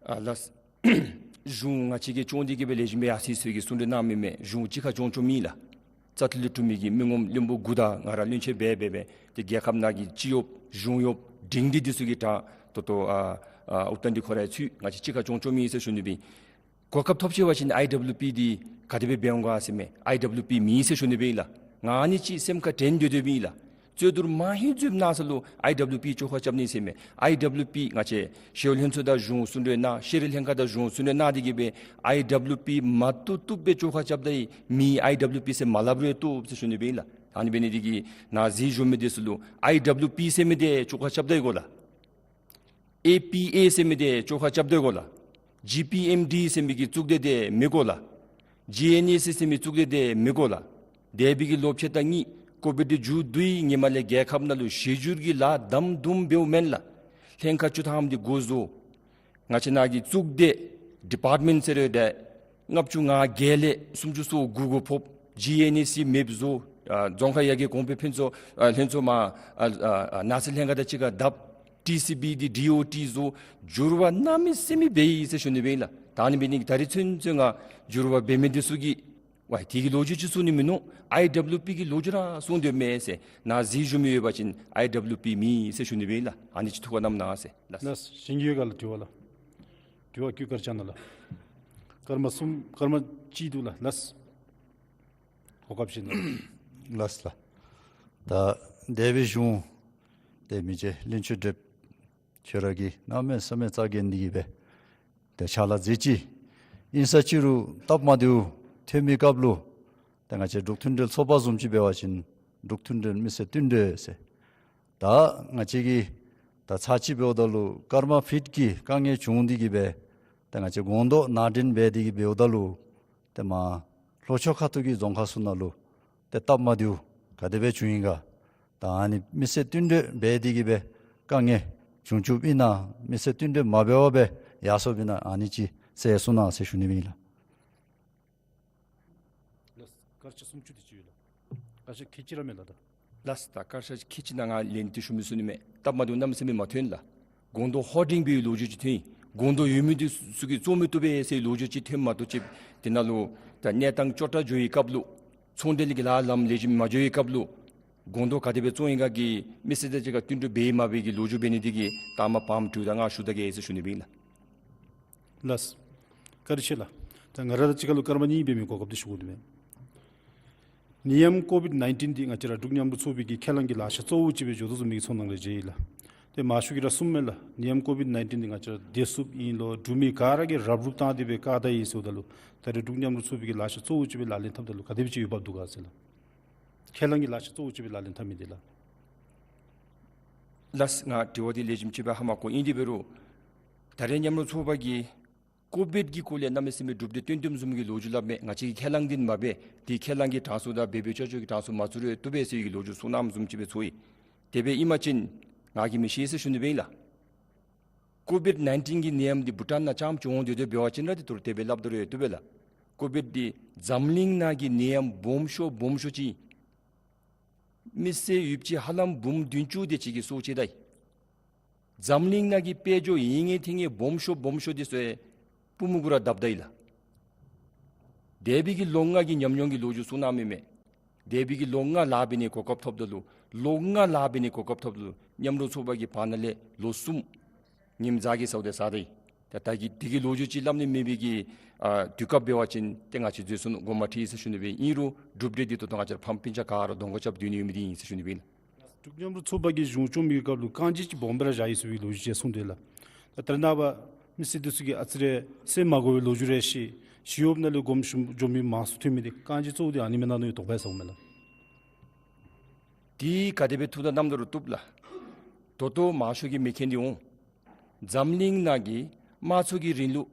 ཨ་ལགས། གཞུང་ང་བཅས་ཀྱིས་སྐྱོང་སྟེ་གི་སྦེ་ལེགས་ཤོམ་སྦེ་ཡར་སོ་ཡི་ཟེར་གྱི་གསུང་གྲོས་གནང་མི་མས། གཞུང་གཅིག་ཁར་སྐྱོང་སྐྱོང་མི་ལགས། རྩ་མཐུད་ལས་གྲུབ་མི་གི་མི་ངོམ་བློན་པོ་དགུ་དང་ང་ར་བློན་ཆེན་སྦེ་འབད་སྦེ་ཏེ་རྒྱལ་ཁབ་ནང་གི་སྤྱི་གཡོགཔ་གཞུང་གཡོགཔ་སྒྲིང་སྒྲི་འདི་ཚུ་གི་གྲངས་ད་ལྟོ་ཨ་ཨ་དབུ་ཏན་འདི་ཁོ་ར་ཚུ་ང་བཅས་གཅིག་ཁར་སྐྱོང་སྐྱོང་མི་ཨིན་ཟེར་ཞུ་ནི་སྦེ་ཨིན། གོ་སྐབས་ཐོབ་ཅི་བ་ཅིན་ཨའི་ཌབ་ལིའུ་པི་འདི་ག་དེ་སྦེ་འབད་འོང་ག་ཟེར་མས། ཨའི་ཌབ་ལིའུ་པི་མེད་ཟེར་ཞུ་ནི་སྦེ་ཨིན་ལགས། ང་ཨ་ནི་ཅིག་སེམས་ཁར་དྲན་སྡོད་སྡོདཔ་ཨིན་ལགས། རྩོད་བསྡུར་མང་ཧེང་རྩོདཔ་གནང་ས་ལུ་ཨའི་ཌབ་ལིའུ་པི་བཅོ་ཁ་རྐྱབ་ནི་ཟེར་མས། ཨའི་ཌབ་ལིའུ་པི་ང་བཅས་ཞི་གཡོག་ལྷན་ཚོགས་དང་གཞུང་གསུང་གྲོས་གནང་ཤེས་རིག་ལྷན་ཁག་དང་གཞུང་གསུང་གྲོས་གནང་སྟེ་གི་སྦེ་ཨའི་ཌབ་ལིའུ་པི་མ་བཏུབ་བཏུབ་སྦེ་བཅོ་ཁ་རྐྱབ་ད་ཡི་མེད་ཨའི་ཌབ་ལིའུ་པི་ཟེར་མ་སླབ་རུང་བཏུབ་ཟེར་ཞུ་ནི་སྦེ་ཨིན་ལགས། ཨ་ནི་འབད་ནི་འདི་གིས་ནཱ་གཟིགས་བཞུགས་མི་འདི་ཚུ་ལུ་ཨའི་ཌབ་ལིའུ་པི་ཟེར་མི་འདི་བཅོ་ཁ་རྐྱབ་ད་ཡི་གོ་ལགས། ཨེ་པི་ཨེ་ཟེར་མི་འདི་བཅོ་ཁ་རྐྱབ་ད་ཡི་གོ་ལགས། ཇི་པི་ཨེམ་ཌི་ཟེར་མི་གི་གཙུག་སྡེ་འདི་མེད་གོ་ལགས། ཇི་ཨེན་ཨེ་སི་ཟེར་མི་གཙུག་སྡེ་འདི་མེད་གོ་ལགས། འདས་པའི་གི་ལོ་ཕྱེད་དང་གཉིས་ཀོ་བིཌ་འདི་མཇུག་བསྡུ་ཡི་ཉིནམ་ལས་རྒྱལ་ཁབ་ནང་ལུ་གཞི་བསྒྱུར་གྱི་ལཱ་དམ་དུམ་འབདཝ་མེན་ལགས། ལྷན་ཁག་བཅུ་ཐམ་འདི་འགོ་བཟོ། ང་བཅས་ནཱ་གི་གཙུག་སྡེ་ཌི་པཱརཊ་མེནཊ་ཟེར་རུང་ཏེ་ལྔ་བཅུ་ང་བརྒྱད་ལས་སུམ་ཅུ་སོ་དགུ་གུ་ཕོགཔ། ཇི་ཨེན་ཨེ་སི་མེདཔ་བཟོ། ཨ་རྫོང་ཁག་ཡར་རྒྱས་གོང་འཕེལ་ཕུན་ཚོགས་ཨ་ལྷན་ཚོགས་མར་ཨ་ཨ་ཨ་ནགས་ཚལ་ལྷན་ཁག་དང་གཅིག་ཁར་བརྡབ། ཊི་སི་བི་འདི་ཌི་ཨོ་ཊི་བཟོ། འགྱུར་བ་གནམ་མེད་ས་མེད་འབད་ཡི་ཟེར་ཞུ་ནི་སྦེ་ཨིན་ལགས། ད་ཨ་ནི་འབད་ནི་ད་རིས་ཚུན་ཚོད་ང་འགྱུར་བ་འབད་མི་འདི་ཚུ་གིས་ཝའི་དེ་གི་ལོ་རྒྱུས་ཅིག་གསུང་ནི་མིན་ནུག། ཨའི་ཌབ་ལིའུ་པི་གི་ལོ་རྒྱུས་ར་གསུང་སྡོད་མས་ཟེར། ནཱ་གཟིགས་བཞུགས་མི་ཡོད་པ་ཅིན་ཨའི་ཌབ་ལིའུ་པི་མེད་ཟེར་ཞུ་ནི་སྦེ་ཨིན་ལགས། ཨ་ནི་ཅིག་ཐུགས་ཁར་བསྣམ་གནང་ཟེར་ལགས། ལགས། གཞན་གྱི་ཡོད་ག་ལགས། དྲི་བ་ལགས། དྲི་བ་བཀོད་ག་ར་བྱང་ནང་ལགས། སྐར་མ་གསུམ་སྐར་མ་གཅིག་འདུག་ལགས། ལགས། གོ་སྐབས་བཞེས་གནང་། ལགས་ལགས། ད་འདས་པའི་གཞུང་ཏེ་མི་རྗེ་བློན་ཆེན་བགྲེསཔ་ཁྱོད་ར་གིས་གནམ་མེད་ས་མེད་རྩ་འགེངས་ཏེ་གི་སྦེ་ཏེ་ཕྱག་ལཱ་མཛད་ཅི། ཨིན་ས་ཅི་རུང་སྟབས་མ་བདེཝ་ཐོན་མི་སྐབས་ལུ་ཏེ་ང་བཅས་འབྲུག་མཐུན་འབྲེལ་ཚོགས་པ་བཟུམ་ཅིག་འབད་བ་ཅིན་འབྲུག་མཐུན་འབྲེལ་མི་སེར་བསྟུན་གྲོས་ཟེར། ད་ང་བཅས་ཀྱིས་ད་ཚར་གཅིག་འབདཝ་ད་ལུ་ཀརྨ་ཕིཊ་ཀྱི་དཀའ་ངལ་བྱུང་སྟེ་གི་སྦེ་ཏེ་ང་བཅས་སྒོང་རྡོག་ནང་འདྲེན་འབད་དེ་གི་འབདཝ་ད་ལུ་ཏེ་མར་ལྷོ་ཕྱོགས་ཁ་ཐུག་གི་རྫོང་ཁག་ཚུ་ནང་ལུ་ཏེ་སྟབས་མ་བདེཝ་ག་དེ་སྦེ་བྱུང་ཡི་ག། ད་ཨ་ནི་མི་སེར་བསྟུན་གྲོས་འབད་དེ་གི་སྦེ་དཀའ་ངལ་བྱུང་བཅུགཔ་ཨིན་ན་མི་སེར་བསྟུན་གྲོས་མ་འབད་བར་སྦེ་ཡར་སོཔ་ཨིན་ན་ཨ་ནི་ཅིག་གསལ་གསུང་གནང་ཟེར་ཞུ་ནི་སྦེ་ཨིན་ལགས། ལགས། སྐར་ཆ་སུམ་ཅུ་དེ་ཅིག་ཡོད་ལགས། སྐར་ཆ་ཁལ་གཅིག་ར་མས་ལགས་ད། ལགས། ད་སྐར་ཆ་ཁལ་གཅིག་ནང་ང་ལན་འདི་ཞུ་མི་ཚུགས་ནི་མས། སྟབས་མ་བདེཝ་གནམ་མེད་ས་མེད་མ་ཐོན་ལགས། སྒོང་རྡོག་ཧོ་ཏིང་པའི་ལོ་རྒྱུས་ཅིག་ཐོན་ཡི། སྒོང་རྡོག་ཡོད་མི་འདི་ཚུ་གིས་བཙོང་མི་བཏུབ་པས་ཟེར་ལོ་རྒྱུས་ཅིག་ཐོན་མ་གཏོགས་ཅིག་དེ་ནང་ལུ་ད་གནས་སྟངས་སྐྱོ་དྲགས་འགྱོ་བའི་སྐབས་ལུ་ཚོང་འབྲེལ་གྱི་ལཱ་ལམ་ལེགས་ཤོམ་མ་འགྱོ་བའི་སྐབས་ལུ་སྒོང་རྡོག་ག་དེ་སྦེ་བཙོང་ཡི་ག་གི་མི་སེར་དང་གཅིག་ཁར་བསྟུན་གྲོས་འབད་ཡི་མ་འབད་གི་ལོ་རྒྱུས་འབད་ནི་འདི་གིས་ད་མ་པའམ་དྲུག་དང་ལྔ་ཞུ་ད་གེ་ཟེར་ཞུ་ནི་སྦེ་ཨིན་ལགས། ལགས། བཀའ་དྲིན་ཆེ་ལགས། ད་ང་ར་དང་གཅིག་ཁར་ལུ་སྐར་མ་གཉིས་འབད་མི་གོ་སྐབས་འདི་ཞུ་དགོ་ནི་མས། ནད་ཡམས་ཀོ་བིཌ་ནའིན་ཊིན་འདི་ང་བཅས་ར་འབྲུག་མཉམ་རུབ་ཚོགས་པའི་གི་ཁས་བླངས་ཀྱི་ལག་ཆ་གཙོ་བོ་ཅིག་སྦེ་འགྱོ་དོ་བཟུམ་མའི་གི་ཚོར་སྣང་རེ་མཇལ་ཡི་ལགས། ཏེ་མང་ཤོས་ཀྱིས་ར་གསུངམ་མས་ལགས། ནད་ཡམས་ཀོ་བིཌ་ནའིན་ཊིན་འདི་ང་བཅས་ར་བདེ་སྲུངཔ་ཨིན་ལོ་འབྲུག་མི་ག་ར་གིས་རབ་རུབ་བཏང་སྟེ་སྦེ་བཀག་ད་ཡི་ཟེརཝ་ད་ལུ་ད་རེས་འབྲུག་མཉམ་རུབ་ཚོགས་པའི་གི་ལག་ཆ་གཙོ་བོ་ཅིག་སྦེ་ལག་ལེན་འཐབ་ད་ལུ་ག་དེ་སྦེ་ཅིག་འོས་འབབ་འདུག་ག་ཟེར་ལགས། ཁས་བླངས་ཀྱི་ལག་ཆ་གཙོ་བོ་ཅིག་སྦེ་ལག་ལེན་འཐབ་མི་འདི་ལགས། ལགས། ང་དྲི་བ་འདི་ལེགས་ཤོམ་ཅིག་སྦེ་ཧ་མ་གོ། ཨིན་དེ་འབད་རུང་ད་རེས་མཉམ་རུབ་ཚོགས་པ་གིས་ཀོ་བིཌ་ཀྱི་སྐོར་ལས་གནམ་མེད་ས་མེད་གྲུབ་འབྲས་སྟོན་སྟོནམ་བཟུམ་གྱི་ལོ་རྒྱུས་སླབ་མས། ང་བཅས་ཀྱིས་ཁས་བླངས་འདི་མ་འབད། དེ་ཁས་བླངས་ཀྱི་གྲངས་སུ་དང་འབད་འབདཝ་ཅ་ཅོག་གི་གྲངས་སུ་མ་ཚུད་རུང་བཏུབ་པས་ཟེར་བའི་གི་ལོ་རྒྱུས་གསུང་གནངམ་བཟུམ་ཅིག་སྦེ་ཚོར་ཡི། དེ་སྦེ་ཨིན་པ་ཅིན་ང་གིས་མི་ཤེས་ཟེར་ཞུ་ནི་སྦེ་ཨིན་ལགས། ཀོ་བིཌ་ནའིན་ཊིན་གྱི་ནད་ཡམས་འདི་བྷུ་ཊཱན་ནང་རྐྱངམ་བྱུང་སྟེ་སྡོད་འབད་བ་ཅིན་ར་འདི་ད་རུང་དེ་སྦེ་སླབ་ད་རུང་བཏུབ་པས་ལགས། ཀོ་བིཌ་འདི་འཛམ་གླིང་ནང་གི་ནད་ཡམས་སྦོམ་ཤོས་སྦོམ་ཤོས་ཅིག་ཨིན། མི་སེར་ཡོདཔ་ཅིག་ཧ་ལམ་འབུམ་བདུན་ཅུ་དེ་ཅིག་གིས་སྲོག་བཅད་ད་ཡི། འཛམ་གླིང་ནང་གི་དཔལ་འབྱོར་ཡིད་ངེས་ཐིང་ངེས་སྦོམ་ཤོས་སྦོམ་ཤོས་འདི་ཚུ་ཡང་པུས་མོ་གུ་ར་བརྡབ་ད་ཡི་ལགས། འདས་པའི་གི་ལོ་ལྔ་གི་ཉམས་མྱོང་གི་ལོ་རྒྱུས་གསུང་གནང་མི་མས། འདས་པའི་གི་ལོ་ལྔ་ལཱ་འབད་ནི་གོ་སྐབས་ཐོབ་ད་ལུ་ལོ་ལྔ་ལཱ་འབད་ནི་གོ་སྐབས་ཐོབ་ད་ལུ་མཉམ་རུབ་ཚོགས་པ་གིས་བར་ན་ལས་ལོ་གསུམ་ཉིམ་ཛ་གི་ཟཝ་ད་ཟ་ད་ཡི། ད་ད་གི་དེ་གི་ལོ་རྒྱུས་ཅིག་སླབ་ནི་མེད་པའི་གི་ཨ་དུས་སྐབས་འབད་བ་ཅིན་ཏེ་ང་བཅས་འཛོལ་སོང་ནུག། དགོངསམ་མ་ཁྲེལ་ཟེར་ཞུ་ནི་སྦེ་ཨིན། ཨིན་རུང་གྲུབ་འབྲས་འདི་ད་ལྟོ་ང་བཅས་ར་ཕམ་སྤུན་ཆ་ག་ར་གདོང་ཁར་རྐྱབ་སྡོད་ནི་ཡོད་མི་འདི་ཨིན་ཟེར་ཞུ་ནི་སྦེ་ཨིན། འབྲུག་མཉམ་རུབ་ཚོགས་པ་གིས་གཞུང་སྐྱོང་མི་གི་སྐབས་ལུ་རྐང་རྗེས་ཅིག་སྦོམ་སྦེ་ར་བཞག་ཡི་ཟེར་བའི་ལོ་རྒྱུས་ཅིག་གསུངས་དེས་ལགས། ད་ད་རེས་ནངས་པ་མི་སེར་འདི་ཚུ་གིས་ཨ་ཙི་རེ་སེམས་མ་དགའ་བའི་ལོ་རྒྱུས་རེ་བཤད། ཞི་གཡོགཔ་ནང་ལས་དགོངསམ་ཞུ་འགྱོ་མི་མང་སུ་ཐོན་མི་འདི་རྐང་རྗེས་གཙོ་བོ་འདི་ཨ་ནི་མེན་ན་མནོ་བའི་དོགས་པ་ཡང་ཟཝ་མས་ལགས། འདི་ག་དེ་སྦེ་ཐུགས་དང་མཉམ་དུ་ར་བཏུབ་ལགས། ད་ལྟོ་མང་ཤོས་ཀྱིས་མི་མཁྱེན་ཏེ་འོང་། འཛམ་གླིང་ནང་གི་དམངས་གཙོ་གི་རིང་ལུགས་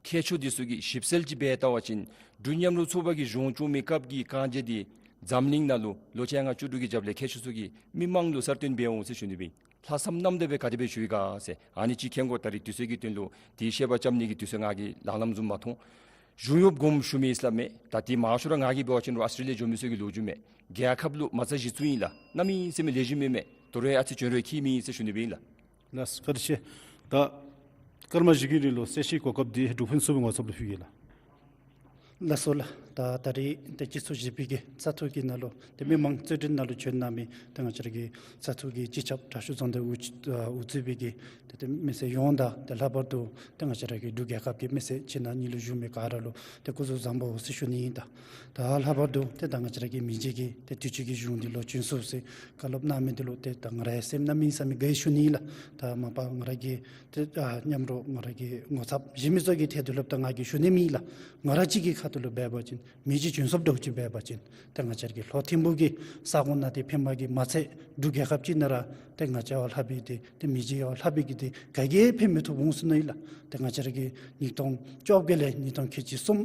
མཁས་མཆོག་འདི་ཚུ་གིས་ཞིབ་འཚོལ་ཅིག་འབད་བལྟ་བ་ཅིན་འབྲུག་མཉམ་རུབ་ཚོགས་པ་གིས་གཞུང་སྐྱོང་མི་སྐབས་ཀྱི་རྐང་རྗེས་འདི་འཛམ་གླིང་ནང་ལུ་ལོ་བཅོ་ལྔ་བཅུ་དྲུག་གི་རྒྱབ་ལས་མཁས་མཆོག་ཚུ་གིས་མི་མང་ལུ་གསར་བཏོན་འབད་འོང་ཟེར་ཞུ་ནི་སྦེ་ཨིན། ལྷག་བསམ་རྣམ་དག་སྦེ་ག་དེ་སྦེ་ཞུ་ཡི་ག་ཟེར། ཨ་ནི་ཅིག་མཁྱེན་དགོ། ད་རིས་དུས་ཚོད་ཀྱི་དོན་ལུ་དེ་བཤད་པ་རྐྱབ་ནི་གི་དུས་ཚོད་ང་གིས་ལང་ལང་བཟུམ་མ་མཐོང་། གཞུང་གཡོགཔ་དགོངསམ་ཞུ་མི་ཨིན་ཟེར་སླབ་མས། ད་དེ་མང་ཤོས་ར་ང་གིས་འབད་བ་ཅིན་རུང་ཨཱོས་ཊེ་ལི་ཡ་འགྱོ་མི་ཚུ་གི་ལོ་རྒྱུས་མས། རྒྱལ་ཁབ་ལུ་མ་རྩ་གཞི་བཙུགས་ཨིན་ལགས། གནམ་མེད་ས་མེད་ལེགས་ཤོམ་ཨིན་མས། དོ་རུང་ཨ་ཙི་བྱོན་རོགས་ཁྱད་མེད་ཨིན་ཟེར་ཞུ་ནི་སྦེ་ཨིན་ལགས། ལགས་སོ། བཀའ་དྲིན་ཆེ། ད་སྐར་མ་བཞི་གི་རིང་ལུ་གསལ་བཤད་གོ་སྐབས་འདི་འབྲུག་ཕུན་སུམ་ཚོགས་པའི་ངོ་ཚབ་ལུ་ཕུལ་གེ་ལགས། ལགས་སོ་ལགས། ད་ད་རིས་ཏེ་སྤྱི་ཚོགས་བཞི་པའི་གི་བཙག་འཐུ་གི་ནང་ལུ་ཏེ་མི་མང་རྩོད་འགྲན་ནང་ལུ་བྱོན་གནང་མི་ཏེ་ང་བཅས་ར་གི་བཙག་འཐུ་གི་སྤྱི་ཁྱབ་དྲག་ཤོས་རྫོང་སྡེ་དབུ་དབུ་གཙོས་པའི་གི་ཏེ་ཏེ་མི་སེར་ཡོངས་དང་ཏེ་ལྷག་པར་དུ་ཏེ་ང་བཅས་ར་གི་འབྲུག་རྒྱལ་ཁབ་ཀྱི་མི་སེར་ཕྱི་ནང་གཉིས་ལུ་བཞུགས་མི་ག་ར་ལུ་ཏེ་སྐུ་གཟུགས་བཟང་པོ་ཟེར་ཞུ་ནི་ཨིན། ད་ད་ལྷག་པར་དུ་ཏེ་ད་ང་བཅས་ར་གི་མི་རྗེ་གིས་ཏེ་དུས་ཅི་གི་གཞུང་འདི་ལོག་བྱོན་ཚུགས་ཟེར་བཀའ་སློབ་གནང་མི་འདི་ལུ་ཏེ་ད་ང་རའི་སེམས་གནམ་མེད་ས་མེད་དགའ་ཡི་ཞུ་ནི་ཨིན་ལགས། ད་མ་པ་ང་ར་གི་ཏེ་ཨ་མཉམ་རོགས་ང་ར་གི་ངོ་ཚབ་གཞན་མི་ཚུ་གི་ཐད་དུ་ལུ་ད་ང་གིས་ཞུ་ནི་མེད་ལགས། ང་ར་གཅིག་གི་ཁ་ཐུག་ལུ་འབད་བ་ཅིན་མི་རྗེ་བྱོན་སོངམ་འདྲཝ་ཅིག་འབད་བ་ཅིན་ཏེ་ང་བཅས་ར་གི་ལྷོ་ཐིམ་ཕུག་གི་ས་གོ་ནང་འདི་ཕན་པ་གིས་མ་ཚད་འབྲུག་རྒྱལ་ཁབ་ཅིག་ནང་ར་ཏེ་ང་བཅས་ཡང་ལྷག་པའི་འདི་ཏེ་མི་རྗེ་ཡང་ལྷག་པའི་གི་འདི་ག་གིས་ཕན་མི་ཐོགས་འོང་ཟེར་ནི་ཨིན་ལགས། ཏེ་ང་བཅས་ར་གི་ཉིས་སྟོང་བཅོ་བརྒྱད་ལས་ཉིས་སྟོང་ཁལ་གཅིག་གསུམ་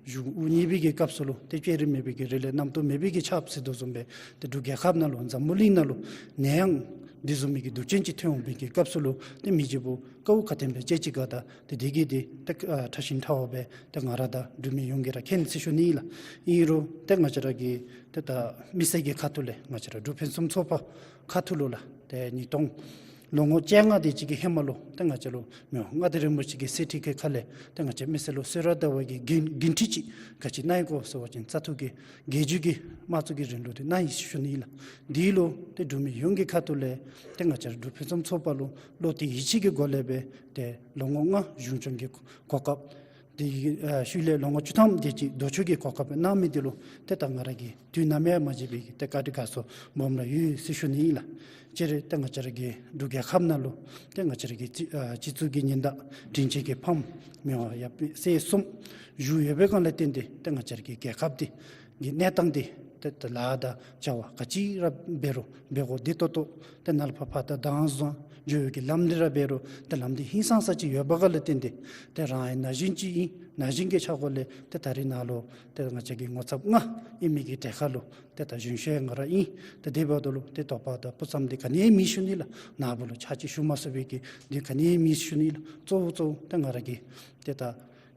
གཞུང་དབུ་བརྙེས་པའི་གི་སྐབས་སུ་ལུ་ཏེ་བསྐྱེད་རིམ་མེད་པའི་གི་རི་ལས་རྣམ་རྟོག་མེད་པའི་གི་ཆརཔ་ཟེར་དོ་བཟུམ་སྦེ་ཏེ་འབྲུག་རྒྱལ་ཁབ་ནང་ལུ་འཛམ་བུ་གླིང་ནང་ལུ་ནད་ཡམས་འདི་བཟུམ་མའི་གི་སྡུག་ཅན་ཅིག་ཐོན་འོང་པའི་གི་སྐབས་སུ་ལུ་ཏེ་མི་རྗེ་བོ་དཀའཝ་ག་དེམ་སྦེ་སྤྱད་ཅི་ག་ད་ཏེ་དེ་གི་འདི་ཏེ་ཨ་ཕྲ་ཞིང་ཕྲ་བ་སྦེ་ཏེ་ང་ར་དང་འབྲུག་མི་ཡོངས་ཀྱིས་ར་མཁྱེན་ཟེར་ཞུ་ནི་ཨིན་ལགས། ཨིན་རུང་ཏེ་ང་བཅས་ར་གི་ཏེ་ད་མི་སེར་གྱི་ཁ་ཐུག་ལས་ང་བཅས་ར་འབྲུག་ཕུན་སུམ་ཚོགས་པ་ཁ་ཐུག་ལུ་ལགས། ཏེ་ཉིས་སྟོང་ལོ་ངོ་བཅོ་ལྔ་དེ་ཅིག་གི་ཧེ་མ་ལུ་ཏེ་ང་བཅས་ལུ་མི་དབང་མངའ་བདག་རིན་པོ་ཆེ་གི་གསེར་ཁྲི་གི་ཁ་ལས་ཏེ་ང་བཅས་མི་སེར་ལུ་གསོལ་རས་གཏང་བའི་གི་འགན་འགན་འཁྲི་ཅིག་ག་ཅི་གནང་ཡི་གོ་ཟེར་བ་ཅིན་བཙག་འཐུ་གི་རྒྱལ་བརྒྱུད་ཀྱི་དམངས་གཙོ་གི་རིང་ལུགས་འདི་གནང་ཡི་ཟེར་ཞུ་ནི་ཨིན་ལགས། འདི་ལུ་ཏེ་འབྲུག་མི་ཡོངས་ཀྱི་ཁ་ཐུག་ལས་ཏེ་ང་བཅས་ར་འབྲུག་ཕུན་སུམ་ཚོགས་པ་ལུ་བློ་གཏད་ཡིད་ཆེས་ཀྱི་སྒོ་ལས་སྦེ་ཏེ་ལོ་ངོ་ལྔ་གཞུང་སྐྱོང་གི་གོ་སྐབས་དེ་ཨ་ཤུལ་ལས་ལོ་ངོ་བཅུ་ཐམ་དེ་ཅིག་དོན་གཅོད་ཀྱི་གོ་སྐབས་གནང་མི་འདི་ལུ་ཏེ་ད་ང་ར་གིས་དུས་ནམ་ཡང་མ་བརྗེད་པའི་གི་ཏེ་བཀའ་དྲིན་དགའ་ཚོར་སྦོམ་ར་ཡོད་ཟེར་ཞུ་ནི་ཨིན་ལགས། སྤྱིར་ཏེ་ང་བཅས་ར་གི་འབྲུག་རྒྱལ་ཁབ་ནང་ལུ་ཏེ་ང་བཅས་ར་གི་སྤྱི་ཨ་སྤྱི་གཙུག་གི་ཉི་ཟླ་དྲིན་ཅན་གྱི་ཕམ་མི་དབང་ཡབ་སྲས་གསུམ་བཞུགས་ཡོད་པའི་སྒང་ལས་བརྟེན་ཏེ་ཏེ་ང་བཅས་ར་གི་རྒྱལ་ཁབ་འདི་གི་གནས་སྟངས་འདི་ཏེ་ཏེ་ལཱ་དང་བྱ་བ་ག་ཅི་ར་འབད་རུང་འབད་དགོཔ་འདི་ཏོག་ཏོ་ཏེ་ནཱ་ལས་ཕར་ཕར་ད་དྭངས་བཟུང་འགྱོ་བའི་གི་ལམ་འདི་ར་འབད་རུང་ཏེ་ལམ་འདི་ཧིང་སངས་ས་ཅིག་ཡོད་པའི་སྒང་ལས་བརྟེན་ཏེ་ཏེ་རང་ཡང་ན་གཞོན་ཅིག་ཨིན། ན་གཞོན་གྱི་ཆ་སྒོ་ལས་ཏེ་ད་རིས་ནཱ་ལུ་ཏེ་ང་བཅས་ཀྱི་ངོ་ཚབ་ལྔ་ཨིན་མི་གི་གྲལ་ཁར་ལུ་ཏེ་ད་གཞོན་ཤོས་ང་ར་ཨིན། ཏེ་དེ་འབདཝ་ད་ལུ་ཏེ་དོགས་པ་དང་སྤུ་ཙམ་འདི་ག་ནི་ཡང་མེད་ཞུ་ནི་ལགས། ནཱ་བུ་ལུ་ཕྱག་ཅིག་ཞུ་མ་ཚུགས་པའི་གི་འདི་ག་ནི་ཡང་མེད་ཞུ་ནི་ལགས། གཙོ་བོ་གཙོ་བོ་ཏེ་ང་ར་གི་ཏེ་ད་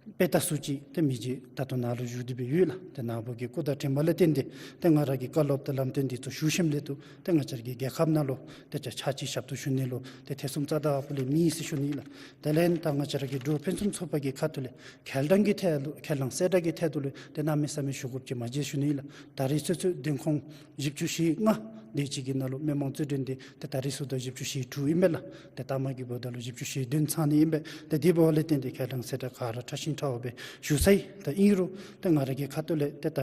དཔེ་ལྟ་ཚུ་ཅིག་ཏེ་མི་རྗེ་ད་ལྟོ་ནཱ་ལུ་བཞུགས་ཏེ་སྦེ་ཡོད་ལགས། ཏེ་ནཱ་བུ་གི་སྐུ་དང་དྲིན་པ་ལས་བརྟེན་ཏེ་ཏེ་ང་ར་གི་བཀའ་སློབ་དང་ལམ་སྟོན་འདི་ཚུ་ཞུ་ཞིནམ་ལས་ཏེ་ཏེ་ང་བཅས་ར་གི་རྒྱལ་ཁབ་ནང་ལུ་ཏེ་ཕྱག་ཕྱག་ཅིག་ཞབས་ཏོག་ཞུ་ནི་ལུ་ཏེ་ཐེ་ཚོམ་རྩ་དང་པོ་ལས་མེད་ཟེར་ཞུ་ནི་ལགས། དེ་ལས་ད་ང་བཅས་ར་གི་འབྲུག་ཕུན་སུམ་ཚོགས་པ་གི་ཁ་ཐུག་ལས་ཁས་བླངས་ཀྱི་ཐད་ལུ་ཁས་བླངས་གསལ་བསྒྲགས་ཀྱི་ཐད་དུ་ལུ་ཏེ་གནམ་མེད་ས་མེད་ཞུ་དགོཔ་ཅིག་མ་མཇལ་ཞུ་ནི་ལགས། ད་རིས་ཚུན་ཚོད་བདུན་ཁོངས་བཞི་བཅུ་ཞེ་ལྔ་དེ་ཅིག་གི་ནང་ལུ་མི་མང་རྩོད་འགྲན་འདི་ཏེ་ད་རིས་སུ་ད་བཞི་བཅུ་ཞེ་དྲུག་ཨིན་པས་ལགས། ཏེ་ལྟ་མ་གི་འབདཝ་ད་ལུ་བཞི་བཅུ་ཞེ་བདུན་ཚང་ནི་ཨིན་པས། ཏེ་དེ་འབདཝ་ལས་བརྟེན་ཏེ་ཁས་བླངས་གསལ་བསྒྲགས་ག་ར་ཕྲ་ཞིང་ཕྲ་བ་སྦེ་ཞུ་ཚར་ཡི། ད་ཨིན་རུང་ཏེ་ང་ར་གི་ཁ་ཐུག་ལས་ཏེ་ད་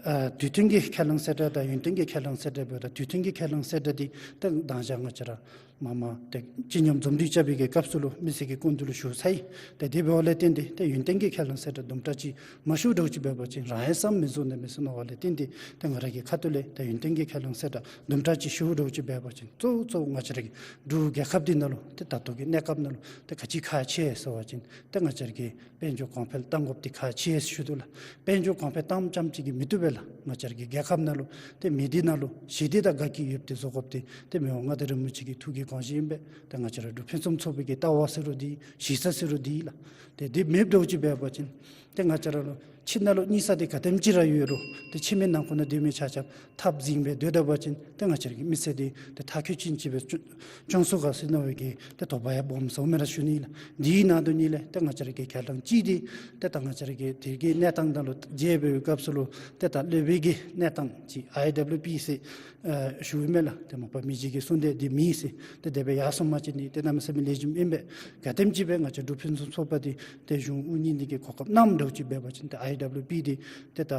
ཨ་དུས་མཐུན་གྱི་ཁས་བླངས་གསལ་བསྒྲགས་དང་ཡུན་བརྟན་གྱི་ཁས་བླངས་གསལ་བསྒྲགས་འབདཝ་ད་དུས་མཐུན་གྱི་ཁས་བླངས་གསལ་བསྒྲགས་འདི་ཏེ་མདང་ཞག་ང་བཅས་ར་མ་མ་ཏེ་སྤྱི་མཉམ་འཛོམས་འདུ་རྐྱབ་པའི་གི་སྐབས་སུ་ལུ་མི་སེར་གྱི་སྐུ་མདུན་ལུ་ཞུ་ཚར་ཡི། ཏེ་དེ་འབདཝ་ལས་བརྟེན་ཏེ་ཏེ་ཡུན་བརྟན་གྱི་ཁས་བླངས་གསལ་བསྒྲགས་དུམ་གྲ་ཅིག་མ་ཞུ་འདྲཝ་ཅིག་འབད་བ་ཅིན་རང་ཡང་བསམ་མི་བཟོ་ནི་མས་ཟེར་མནོ་བ་ལས་བརྟེན་ཏེ་ཏེ་ང་ར་གི་ཁ་ཐུག་ལས་ཏེ་ཡུན་བརྟན་གྱི་ཁས་བླངས་གསལ་བསྒྲགས་དུམ་གྲ་ཅིག་ཞུ་འདྲཝ་ཅིག་འབད་བ་ཅིན་གཙོ་བོ་གཙོ་བོ་ང་བཅས་ར་གི་འབྲུག་རྒྱལ་ཁབ་འདི་ནང་ལུ་ཏེ་ད་ལྟོ་གི་གནས་སྐབས་ནང་ལུ་ཏེ་ག་ཅི་ཁག་ཆེ་ཟེར་བ་ཅིན་ཏེ་ང་བཅས་ར་གི་དཔལ་འབྱོར་གོང་འཕེལ་གཏང་དགོཔ་འདི་ཁག་ཆེ་ཞུ་དོ་ལགས། དཔལ་འབྱོར་གོང་འཕེལ་གཏངམ་ཙམ་ཅིག་གིས་མི་བཏུབ་པས་ལགས། ང་བཅས་ར་གི་རྒྱལ་ཁབ་ནང་ལུ་ཏེ་མི་སྡེ་ནང་ལུ་ཞི་བདེ་དང་དགའ་སྐྱིད་ཡོདཔ་འདི་བཟོ་དགོཔ་འདི་ཏེ་མི་དབང་མངའ་བདག་རིན་པོ་ཆེ་གི་ཐུགས་ཀྱི་དགོངས་བཞེད་ཨིན་པས། ཏེ་ང་བཅས་ར་འབྲུག་ཕུན་སུམ་ཚོགས་པའི་གི་ལྟ་བ་ཟེར་རུང་འདི་གཞི་རྩ་ཟེར་རུང་འདི་ལགས། ཏེ་འདི་མེདཔ་འདྲཝ་ཅིག་འབད་བ་ཅིན་ཏེ་ང་བཅས་ར་ལུ་ཕྱི་ནང་ལུ་གཉིས་ས་འདི་ག་དེམ་ཅིག་ར་ཡོད་རུང་ཏེ་ཕྱི་མི་ནང་ཁོག་ནང་སྡོད་མི་ཆ་ཁྱབ་འཐབ་འཛིང་སྦེ་སྡོད་ད་པ་ཅིན་ཏེ་ང་བཅས་ར་གི་མི་སེར་འདི་ཏེ་མཐར་འཁྱོལ་ཅན་ཅིག་སྦེ་སྐྱོང་སྐྱོང་ཚུགས་ག་ཟེར་མནོ་བའི་གི་ཏེ་དོགས་པ་ཡང་སྦོམ་སྦོམ་ར་ཞུ་ནི་ལགས། འདི་ནང་དོན་ཉིད་ལས་ཏེ་ང་བཅས་ར་གི་ཁས་བླངས་ཅིག་འདི་ཏེ་ད་ང་བཅས་ར་གི་དེ་གི་གནས་སྟངས་ནང་ལུ་མཇལ་བའི་སྐབས་སུ་ལུ་ཏེ་ད་སློབ་དཔོན་གྱི་གནས་སྟངས་ཅིག་ཨའི་ཌབ་ལུ་པི་ཟེར་ཨ་ཞུཝ་མས་ལགས། ཏེ་མ་པ་མི་རྗེ་གི་གསུང་དེ་འདི་མེད་ཟེར། ཏེ་དེ་སྦེ་ཡར་སོང་པ་ཅིན་ནི་ཏེ་གནམ་མེད་ས་མེད་ལེགས་ཤོམ་ཨིན་པས། ག་དེམ་ཅིག་སྦེ་ང་བཅས་འབྲུག་ཕུན་སུམ་ཚོགས་པ་འདི་ཏེ་གཞུང་དབུ་བརྙེས་ནི་གི་གོ་སྐབས་གནངམ་འདྲཝ་ཅིག་འབད་བ་ཅིན་ཏེ་ཨའི་ཌབ་ལུ་པི་འདི་ཏེ་ད་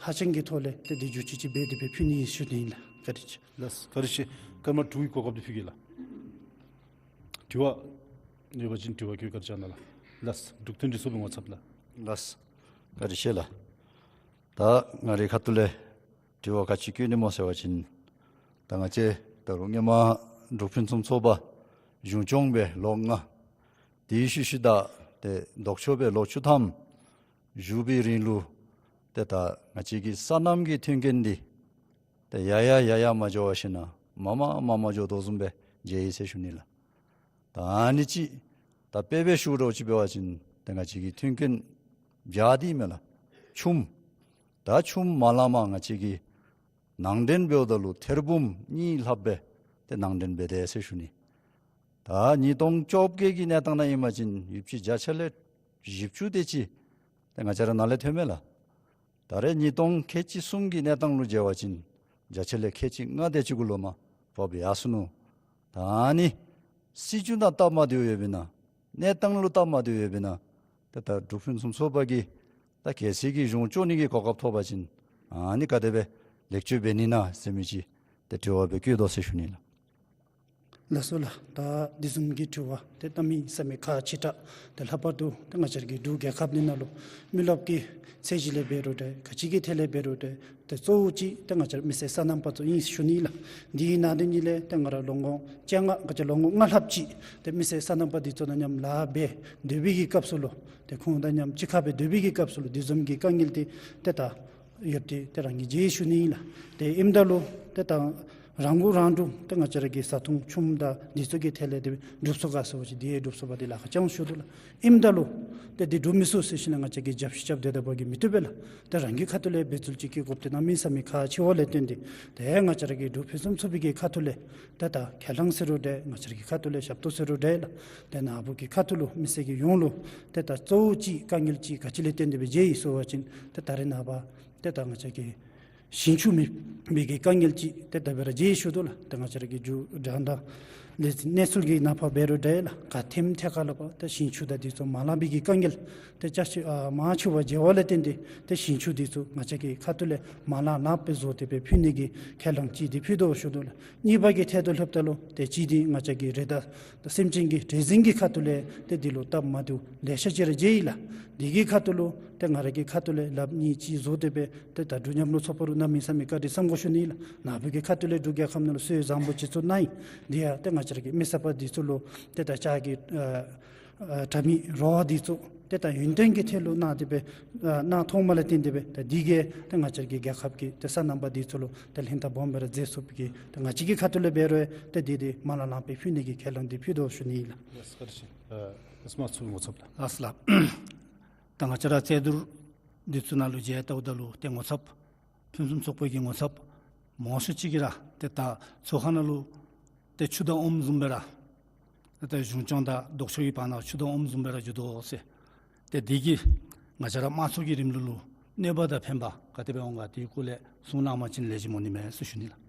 ཧ་ཅང་གི་ཐོག་ལས་ཏེ་འདི་བསྒྱུར་བཅོས་ཅིག་འབད་དེ་སྦེ་ཕུལ་ནི་ཨིན་ཞུ་ནི་ཨིན་ལགས། བཀའ་དྲིན་ཆེ། ལགས་སོ། བཀའ་དྲིན་ཆེ། སྐར་མ་དྲུག་གི་གོ་སྐབས་འདི་ཕུལ་གེ་ལགས། དྲི་བ་ཡོད་པ་ཅིན་དྲི་བ་བཀོད་བཀའ་དྲིན་བསྐྱང་གནང་ལགས། ལགས་སོ། འབྲུག་མཐུན་སྒྲིལ་ཚོགས་པའི་ངོ་ཚབ་ལགས། ལགས་སོ། བཀའ་དྲིན་ཆེ་ལགས། ད་ང་རའི་ཁ་ཐུག་ལས་དྲི་བ་ག་ཅི་བཀོད་ནི་སྨོ་ཟེར་བ་ཅིན་ད་ང་བཅས་ད་རུང་སྔོན་མ་འབྲུག་ཕུན་སུམ་ཚོགས་པ་གཞུང་སྐྱོང་སྦེ་ལོ་ལྔ། དེའི་ཤུལ་ཤུལ་ད་ཏེ་ལྡོག་ཕྱོགས་སྦེ་ལོ་བཅུ་ཐམ་བཞུགས་པའི་རིང་ལུ་ཏེ་ད་ང་བཅས་ཀྱི་སོ་ནམ་གྱི་མཐུན་རྐྱེན་འདི་ཏེ་ཡར་ཡར་ཡར་ཡར་མ་འགྱོ་བ་ཞིན་ན་མར་མར་མར་མར་འགྱོ་དོ་བཟུམ་སྦེ་མཇལ་ཡི་ཟེར་ཞུ་ནི་ལགས། ད་ཨ་ནི་ཅིག་ད་དཔེ་སྦེ་ཞུ་རོགས་ཅིག་འབད་བ་ཅིན་ཏེ་ང་བཅས་ཀྱི་མཐུན་རྐྱེན་བྱཱར་འདི་མས་ལགས། ཆུམ། ད་ཆུམ་མ་ལངམ་ང་བཅས་ཀྱིས་ནང་འདྲེན་འབདཝ་ད་ལུ་ཐེར་འབུམ་གཉིས་ལྷགཔ་སྦེ་ཏེ་ནང་འདྲེན་འབད་དེས་ཟེར་ཞུ་ནི། ད་ཉིས་སྟོང་བཅོ་བརྒྱད་ཀྱི་གནས་སྟངས་ནང་ཨིན་པ་ཅིན་ཡུདཔ་ཅིག་བརྒྱ་ཆ་ལས་བཞི་བཅུ་དེ་ཅིག་ཏེ་ང་བཅས་ར་ནཱ་ལས་ཐོན་མས་ལགས། ད་རེས་ཉིས་སྟོང་ཁལ་གཅིག་གསུམ་གྱི་གནས་སྟངས་ལུ་མཇལ་བ་ཅིན་བརྒྱ་ཆ་ལས་ཁལ་གཅིག་ལྔ་དེ་ཅིག་གུ་ལུ་མར་བབས་ཡར་སོ་ནུག། ད་ཨ་ནི་སྲིད་བྱུས་ནང་སྟབས་མ་བདེཝ་ཡོདཔ་ཨིན་ན་གནས་སྟངས་ལུ་སྟབས་མ་བདེཝ་ཡོདཔ་ཨིན་ན་ཏེ་ད་འབྲུག་ཕུན་སུམ་ཚོགས་པ་གིས་ད་གལ་སྲིད་ཀྱི་གཞུང་སྐྱོང་ནི་གི་གོ་སྐབས་ཐོབ་པ་ཅིན་ཨ་ནི་ག་དེ་སྦེ་ལེགས་བཅོས་འབད་ནི་ན་ཟེར་མི་ཅིག་ཏེ་དྲི་བ་སྦེ་བཀོད་དོ་ཟེར་ཞུ་ནི་ལགས། ལགས་སོ་ལགས། ད་འདི་བཟུམ་གྱི་དྲི་བ་ཏེ་གནམ་མེད་ས་མེད་ཁག་ཆེ་དྲགས། ཏེ་ལྷག་པར་དུ་ཏེ་ང་བཅས་ཀྱི་འབྲུག་རྒྱལ་ཁབ་འདི་ནང་ལུ་མི་རློབས་ཀྱི་ཚད་གཞི་ལས་འབད་རུང་འདྲ་ག་ཅི་གི་ཐད་ལས་འབད་རུང་འདྲ་ཏེ་གཙོ་བོ་ཅིག་ཏེ་ང་བཅས་མི་སེར་སོ་ནམ་པ་ཚུ་ཨིན་ཞུ་ནི་ལགས། འདི་ནང་འདི་ནི་ལས་ཏེ་ང་ར་ལོ་ངོ་བཅོ་ལྔ་ག་ཅི་ལོ་ངོ་ལྔ་ལྷགཔ་ཅིག་ཏེ་མི་སེར་སོ་ནམ་པ་འདི་ཚུ་དང་མཉམ་ལཱ་འབད་སྡོད་པའི་གི་སྐབས་སུ་ལུ་ཏེ་ཁོང་དང་མཉམ་གཅིག་ཁར་སྦེ་སྡོད་པའི་གི་སྐབས་སུ་ལུ་འདི་བཟུམ་གྱི་དཀའ་ངལ་འདི་ཏེ་ད་ཡོདཔ་འདི་ཏེ་རང་གིས་མཇལ་ཞུ་ནི་ལགས། ཏེ་ཨིནམ་ད་ལུ་ཏེ་ད་རང་མགོ་རང་འདྲོངས་ཏེ་ང་བཅས་ར་གི་བཟའ་འཐུང་ཆུམ་དང་འདི་ཚུ་གི་ཐད་ལས་ཏེ་འགྲུབ་སོང་ག་ཟེར་བ་ཅིན་འདི་ཡང་འགྲུབ་སོང་བ་འདི་ལཱ་ཁག་ཅིག་ཞུ་དོ་ལགས། ཨིནམ་ད་ལུ་ཏེ་འདི་འགྲུབ་མི་ཚུགས་ཟེར་ཞིནམ་ལས་ང་བཅས་ཀྱིས་རྒྱབ་བཤུད་རྐྱབ་སྡོད་པ་གིས་མི་བཏུབ་པས་ལགས། ཏེ་རང་གི་ཁ་ཐུག་ལས་འབད་ཚུལ་ཅིག་གི་དགོཔ་འདི་གནམ་མེད་ས་མེད་ཁག་ཆེ་བ་ལས་བརྟེན་ཏེ་ཏེ་ང་བཅས་ར་གི་འབྲུག་ཕུན་སུམ་ཚོགས་པའི་གི་ཁ་ཐུག་ལས་ཏེ་ད་ཁས་བླངས་ཟེར་རུང་འདྲ་ང་བཅས་ར་གི་ཁ་ཐུག་ལས་ཞབས་ཏོག་ཟེར་རུང་འདྲ་ལགས། ཏེ་ནཱ་བུ་གི་ཁ་ཐུག་ལུ་མི་སེར་གྱི་ཡོངས་ལུ་ཏེ་ད་གཙོ་བོ་ཅིག་དཀའ་ངལ་ཅིག་ག་ཅི་ལས་བརྟེན་ཏེ་སྦེ་མཇལ་ཡི་ཟེར་བ་ཅིན་ཏེ་ད་རེས་ནངས་པ་ཏེ་ད་ང་བཅས་ཀྱི་ཞིང་ཆུ་མེད་པའི་གི་དཀའ་ངལ་ཅིག་ཏེ་ད་འབད་ར་མཇལ་ཡི་ཞུ་དོ་ལགས། ཏེ་ང་བཅས་ར་གི་རྒྱུ་དང་ད་ལས་གནས་ཚུལ་གྱི་ནང་ཕར་འབད་རུང་འདྲ་ལགས། ག་ཐེམ་ཐད་ཁར་ལུ་ཕར་ཏེ་ཞིང་ཆུ་དང་འདི་ཚུ་མ་ལང་པའི་གི་དཀའ་ངལ་ཏེ་ཅ་ཆེ་ཨ་མང་ཆེ་བ་མཇལ་བ་ལས་བརྟེན་ཏེ་ཏེ་ཞིང་ཆུ་འདི་ཚུ་ང་བཅས་ཀྱི་ཁ་ཐུག་ལས་མ་ལང་ལངམ་སྦེ་བཟོ་སྟེ་སྦེ་ཕུལ་ནི་གི་ཁས་བླངས་ཅིག་འདི་ཕུལ་དོ་ཞུ་དོ་ལགས། གཉིས་པ་གི་ཐད་དུ་ལྷོདཔ་ད་ལུ་ཏེ་གཅིག་འདི་ང་བཅས་ཀྱི་རི་དྭགས་ད་སེམས་ཅན་གྱི་བྲེལ་ཟིང་གི་ཁ་ཐུག་ལས་ཏེ་འདི་ལུ་སྟབས་མ་བདེཝ་ལེ་ཤ་ཅིག་ར་མཇལ་ཡི་ལགས། འདི་གི་ཁ་ཐུག་ལུ་ཏེ་ང་ར་གི་ཁ་ཐུག་ལས་ལགཔ་གཉིས་ཅིག་བཟོ་སྟེ་སྦེ་ཏེ་ད་འབྲུག་མཉམ་རུབ་ཚོགས་པ་ལུ་གནམ་མེད་ས་མེད་བཀའ་དྲིན་བསམ་དགོ་ཞུ་ནི་ལགས། ནཱ་བུ་གི་ཁ་ཐུག་ལས་འབྲུག་རྒྱལ་ཁབ་ནང་ལུ་སྲོལ་བཟང་པོ་ཅིག་ཚུ་གནང་ཡི། འདི་ཡང་ཏེ་ང་བཅས་ར་གི་མི་སེར་པ་འདི་ཚུ་ལུ་ཏེ་ད་ལྕགས་ཀྱི་ཨ་ཨ་དྲ་མིག་རོགས་འདི་ཚུ་ཏེ་ད་ཡུན་བརྟན་གྱི་ཐད་ལུ་གནང་སྟེ་སྦེ་ཨ་གནང་ཐོག་མ་ལས་བརྟེན་ཏེ་སྦེ་ད་འདི་གིས་ཏེ་ང་བཅས་ར་གི་རྒྱལ་ཁབ་ཀྱི་ཏེ་སོ་ནམ་པ་འདི་ཚུ་ལུ་ཏེ་ལྷན་ཐབས་སྦོམ་སྦེ་ར་མཛད་ཚུགས་པའི་གི་ཏེ་ང་བཅས་ཀྱི་ཁ་ཐུག་ལས་འབད་རུང་ཏེ་འདི་འདི་མ་ལང་ལངམ་སྦེ་ཕུལ་ནི་གི་ཁས་བླངས་འདི་ཕུལ་དོ་ཞུ་ནི་ལགས། ལགས་སོ་བཀའ་དྲིན་ཆེ། ཨ་ཨེསི་མ་ཚུ་ངོ་ཚབ་ལགས། ལགས་སོ་ལགས། ད་ང་བཅས་ར་རྩོད་བསྡུར་འདི་ཚུ་ནང་ལུ་མཇལ་བལྟཝ་ད་ལུ་ཏེ་ངོ་ཚབ་ཕུན་སུམ་ཚོགས་པའི་གི་ངོ་ཚབ་མང་ཤོས་ཅིག་གིས་ར་ཏེ་ད་ཚོགས་ཁང་ནང་ལུ་ཏེ་ཆུ་དང་ཨོམ་བཟུམ་སྦེ་ར་ཏེ་ད་གཞུང་སྐྱོང་དང་ལྡོག་ཕྱོགས་ཀྱི་བར་ན་ཆུ་དང་ཨོམ་བཟུམ་སྦེ་ར་འགྱོ་དོ་ཟེར། ཏེ་འདི་གིས་ང་བཅས་ར་དམངས་གཙོ་གི་རིང་ལུགས་ལུ་གནོད་པ་དང་ཕན་པ་ག་དེ་སྦེ་འོང་ག་དེ་གི་སྐོར་ལས་གསུང་གནང་བ་ཅིན་ལེགས་ཤོམ་འོང་ནི་མས་ཟེར་ཞུ་ནི་ལགས།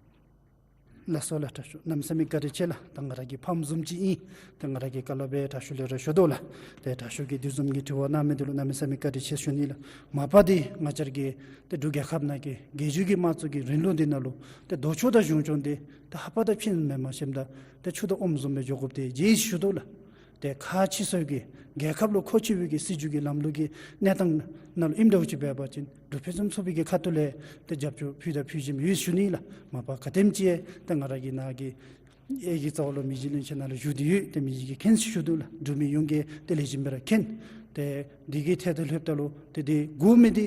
ལགས་སོ་ལགས། དྲག་ཤོས་གནམ་མེད་ས་མེད་བཀའ་དྲིན་ཆེ་ལགས། ད་ང་ར་གི་ཕམ་བཟུམ་ཅིག་ཨིན། ད་ང་ར་གིས་བཀའ་སློབ་སྦེ་དྲག་ཤོས་ལས་ར་ཞུ་དོ་ལགས། ཏེ་དྲག་ཤོས་ཀྱིས་འདི་བཟུམ་གྱི་དྲི་བ་གནང་མི་འདི་ལུ་གནམ་མེད་ས་མེད་བཀའ་དྲིན་ཆེ་ཞུ་ནི་ལགས། མ་པ་འདི་ང་བཅས་ར་གི་ཏེ་འབྲུག་རྒྱལ་ཁབ་ནང་གི་རྒྱལ་བརྒྱུད་ཀྱི་དམངས་གཙོ་གི་རིང་ལུགས་འདི་ནང་ལུ་ཏེ་ལྡོག་ཕྱོགས་དང་གཞུང་སྐྱོང་འདི་ད་ལྷག་པར་དུ་ཕྱིན་མེན་མ་ཤེསཔ་ད་ཏེ་ཆུ་དང་ཨོམ་བཟུམ་སྦེ་འགྱོ་དགོཔ་འདི་མཇལ་ཞུ་དོ་ལགས། ཏེ་ཁག་ཆེ་ཤོས་ཀྱི་རྒྱལ་ཁབ་ལུ་མཁོ་ཆེ་བའི་གི་སྲིད་བྱུས་ཀྱི་ལམ་ལུགས་ཀྱི་གནས་སྟངས་ནང་ལུ་ཨིནམ་འདྲཝ་ཅིག་འབད་བ་ཅིན་འབྲུག་ཕུན་སུམ་ཚོགས་པའི་གི་ཁ་ཐུག་ལས་ཏེ་རྒྱབ་སྐྱོར་ཕུལ་དང་ཕུལ་བཞིནམ་ཡོད་ཞུ་ནི་ལགས། མ་པ་ག་དེམ་ཅིག་ཏེ་ང་ར་གི་ནཱ་གི་ཨེ་གི་རྩ་བ་ལུ་མི་རྗེ་བློན་ཆེན་ནཱ་ལུ་བཞུགས་ཏེ་ཡོད། ཏེ་མི་རྗེ་གིས་མཁྱེན་ཟེར་ཞུ་དོ་ལགས། འབྲུག་མི་ཡོངས་ཀྱིས་ཏེ་ལེགས་ཤོམ་སྦེ་ར་མཁྱེན། ཏེ་འདི་གི་ཐད་དུ་ལྷོདཔ་ད་ལུ་ཏེ་འདི་དགོ་མི་འདི་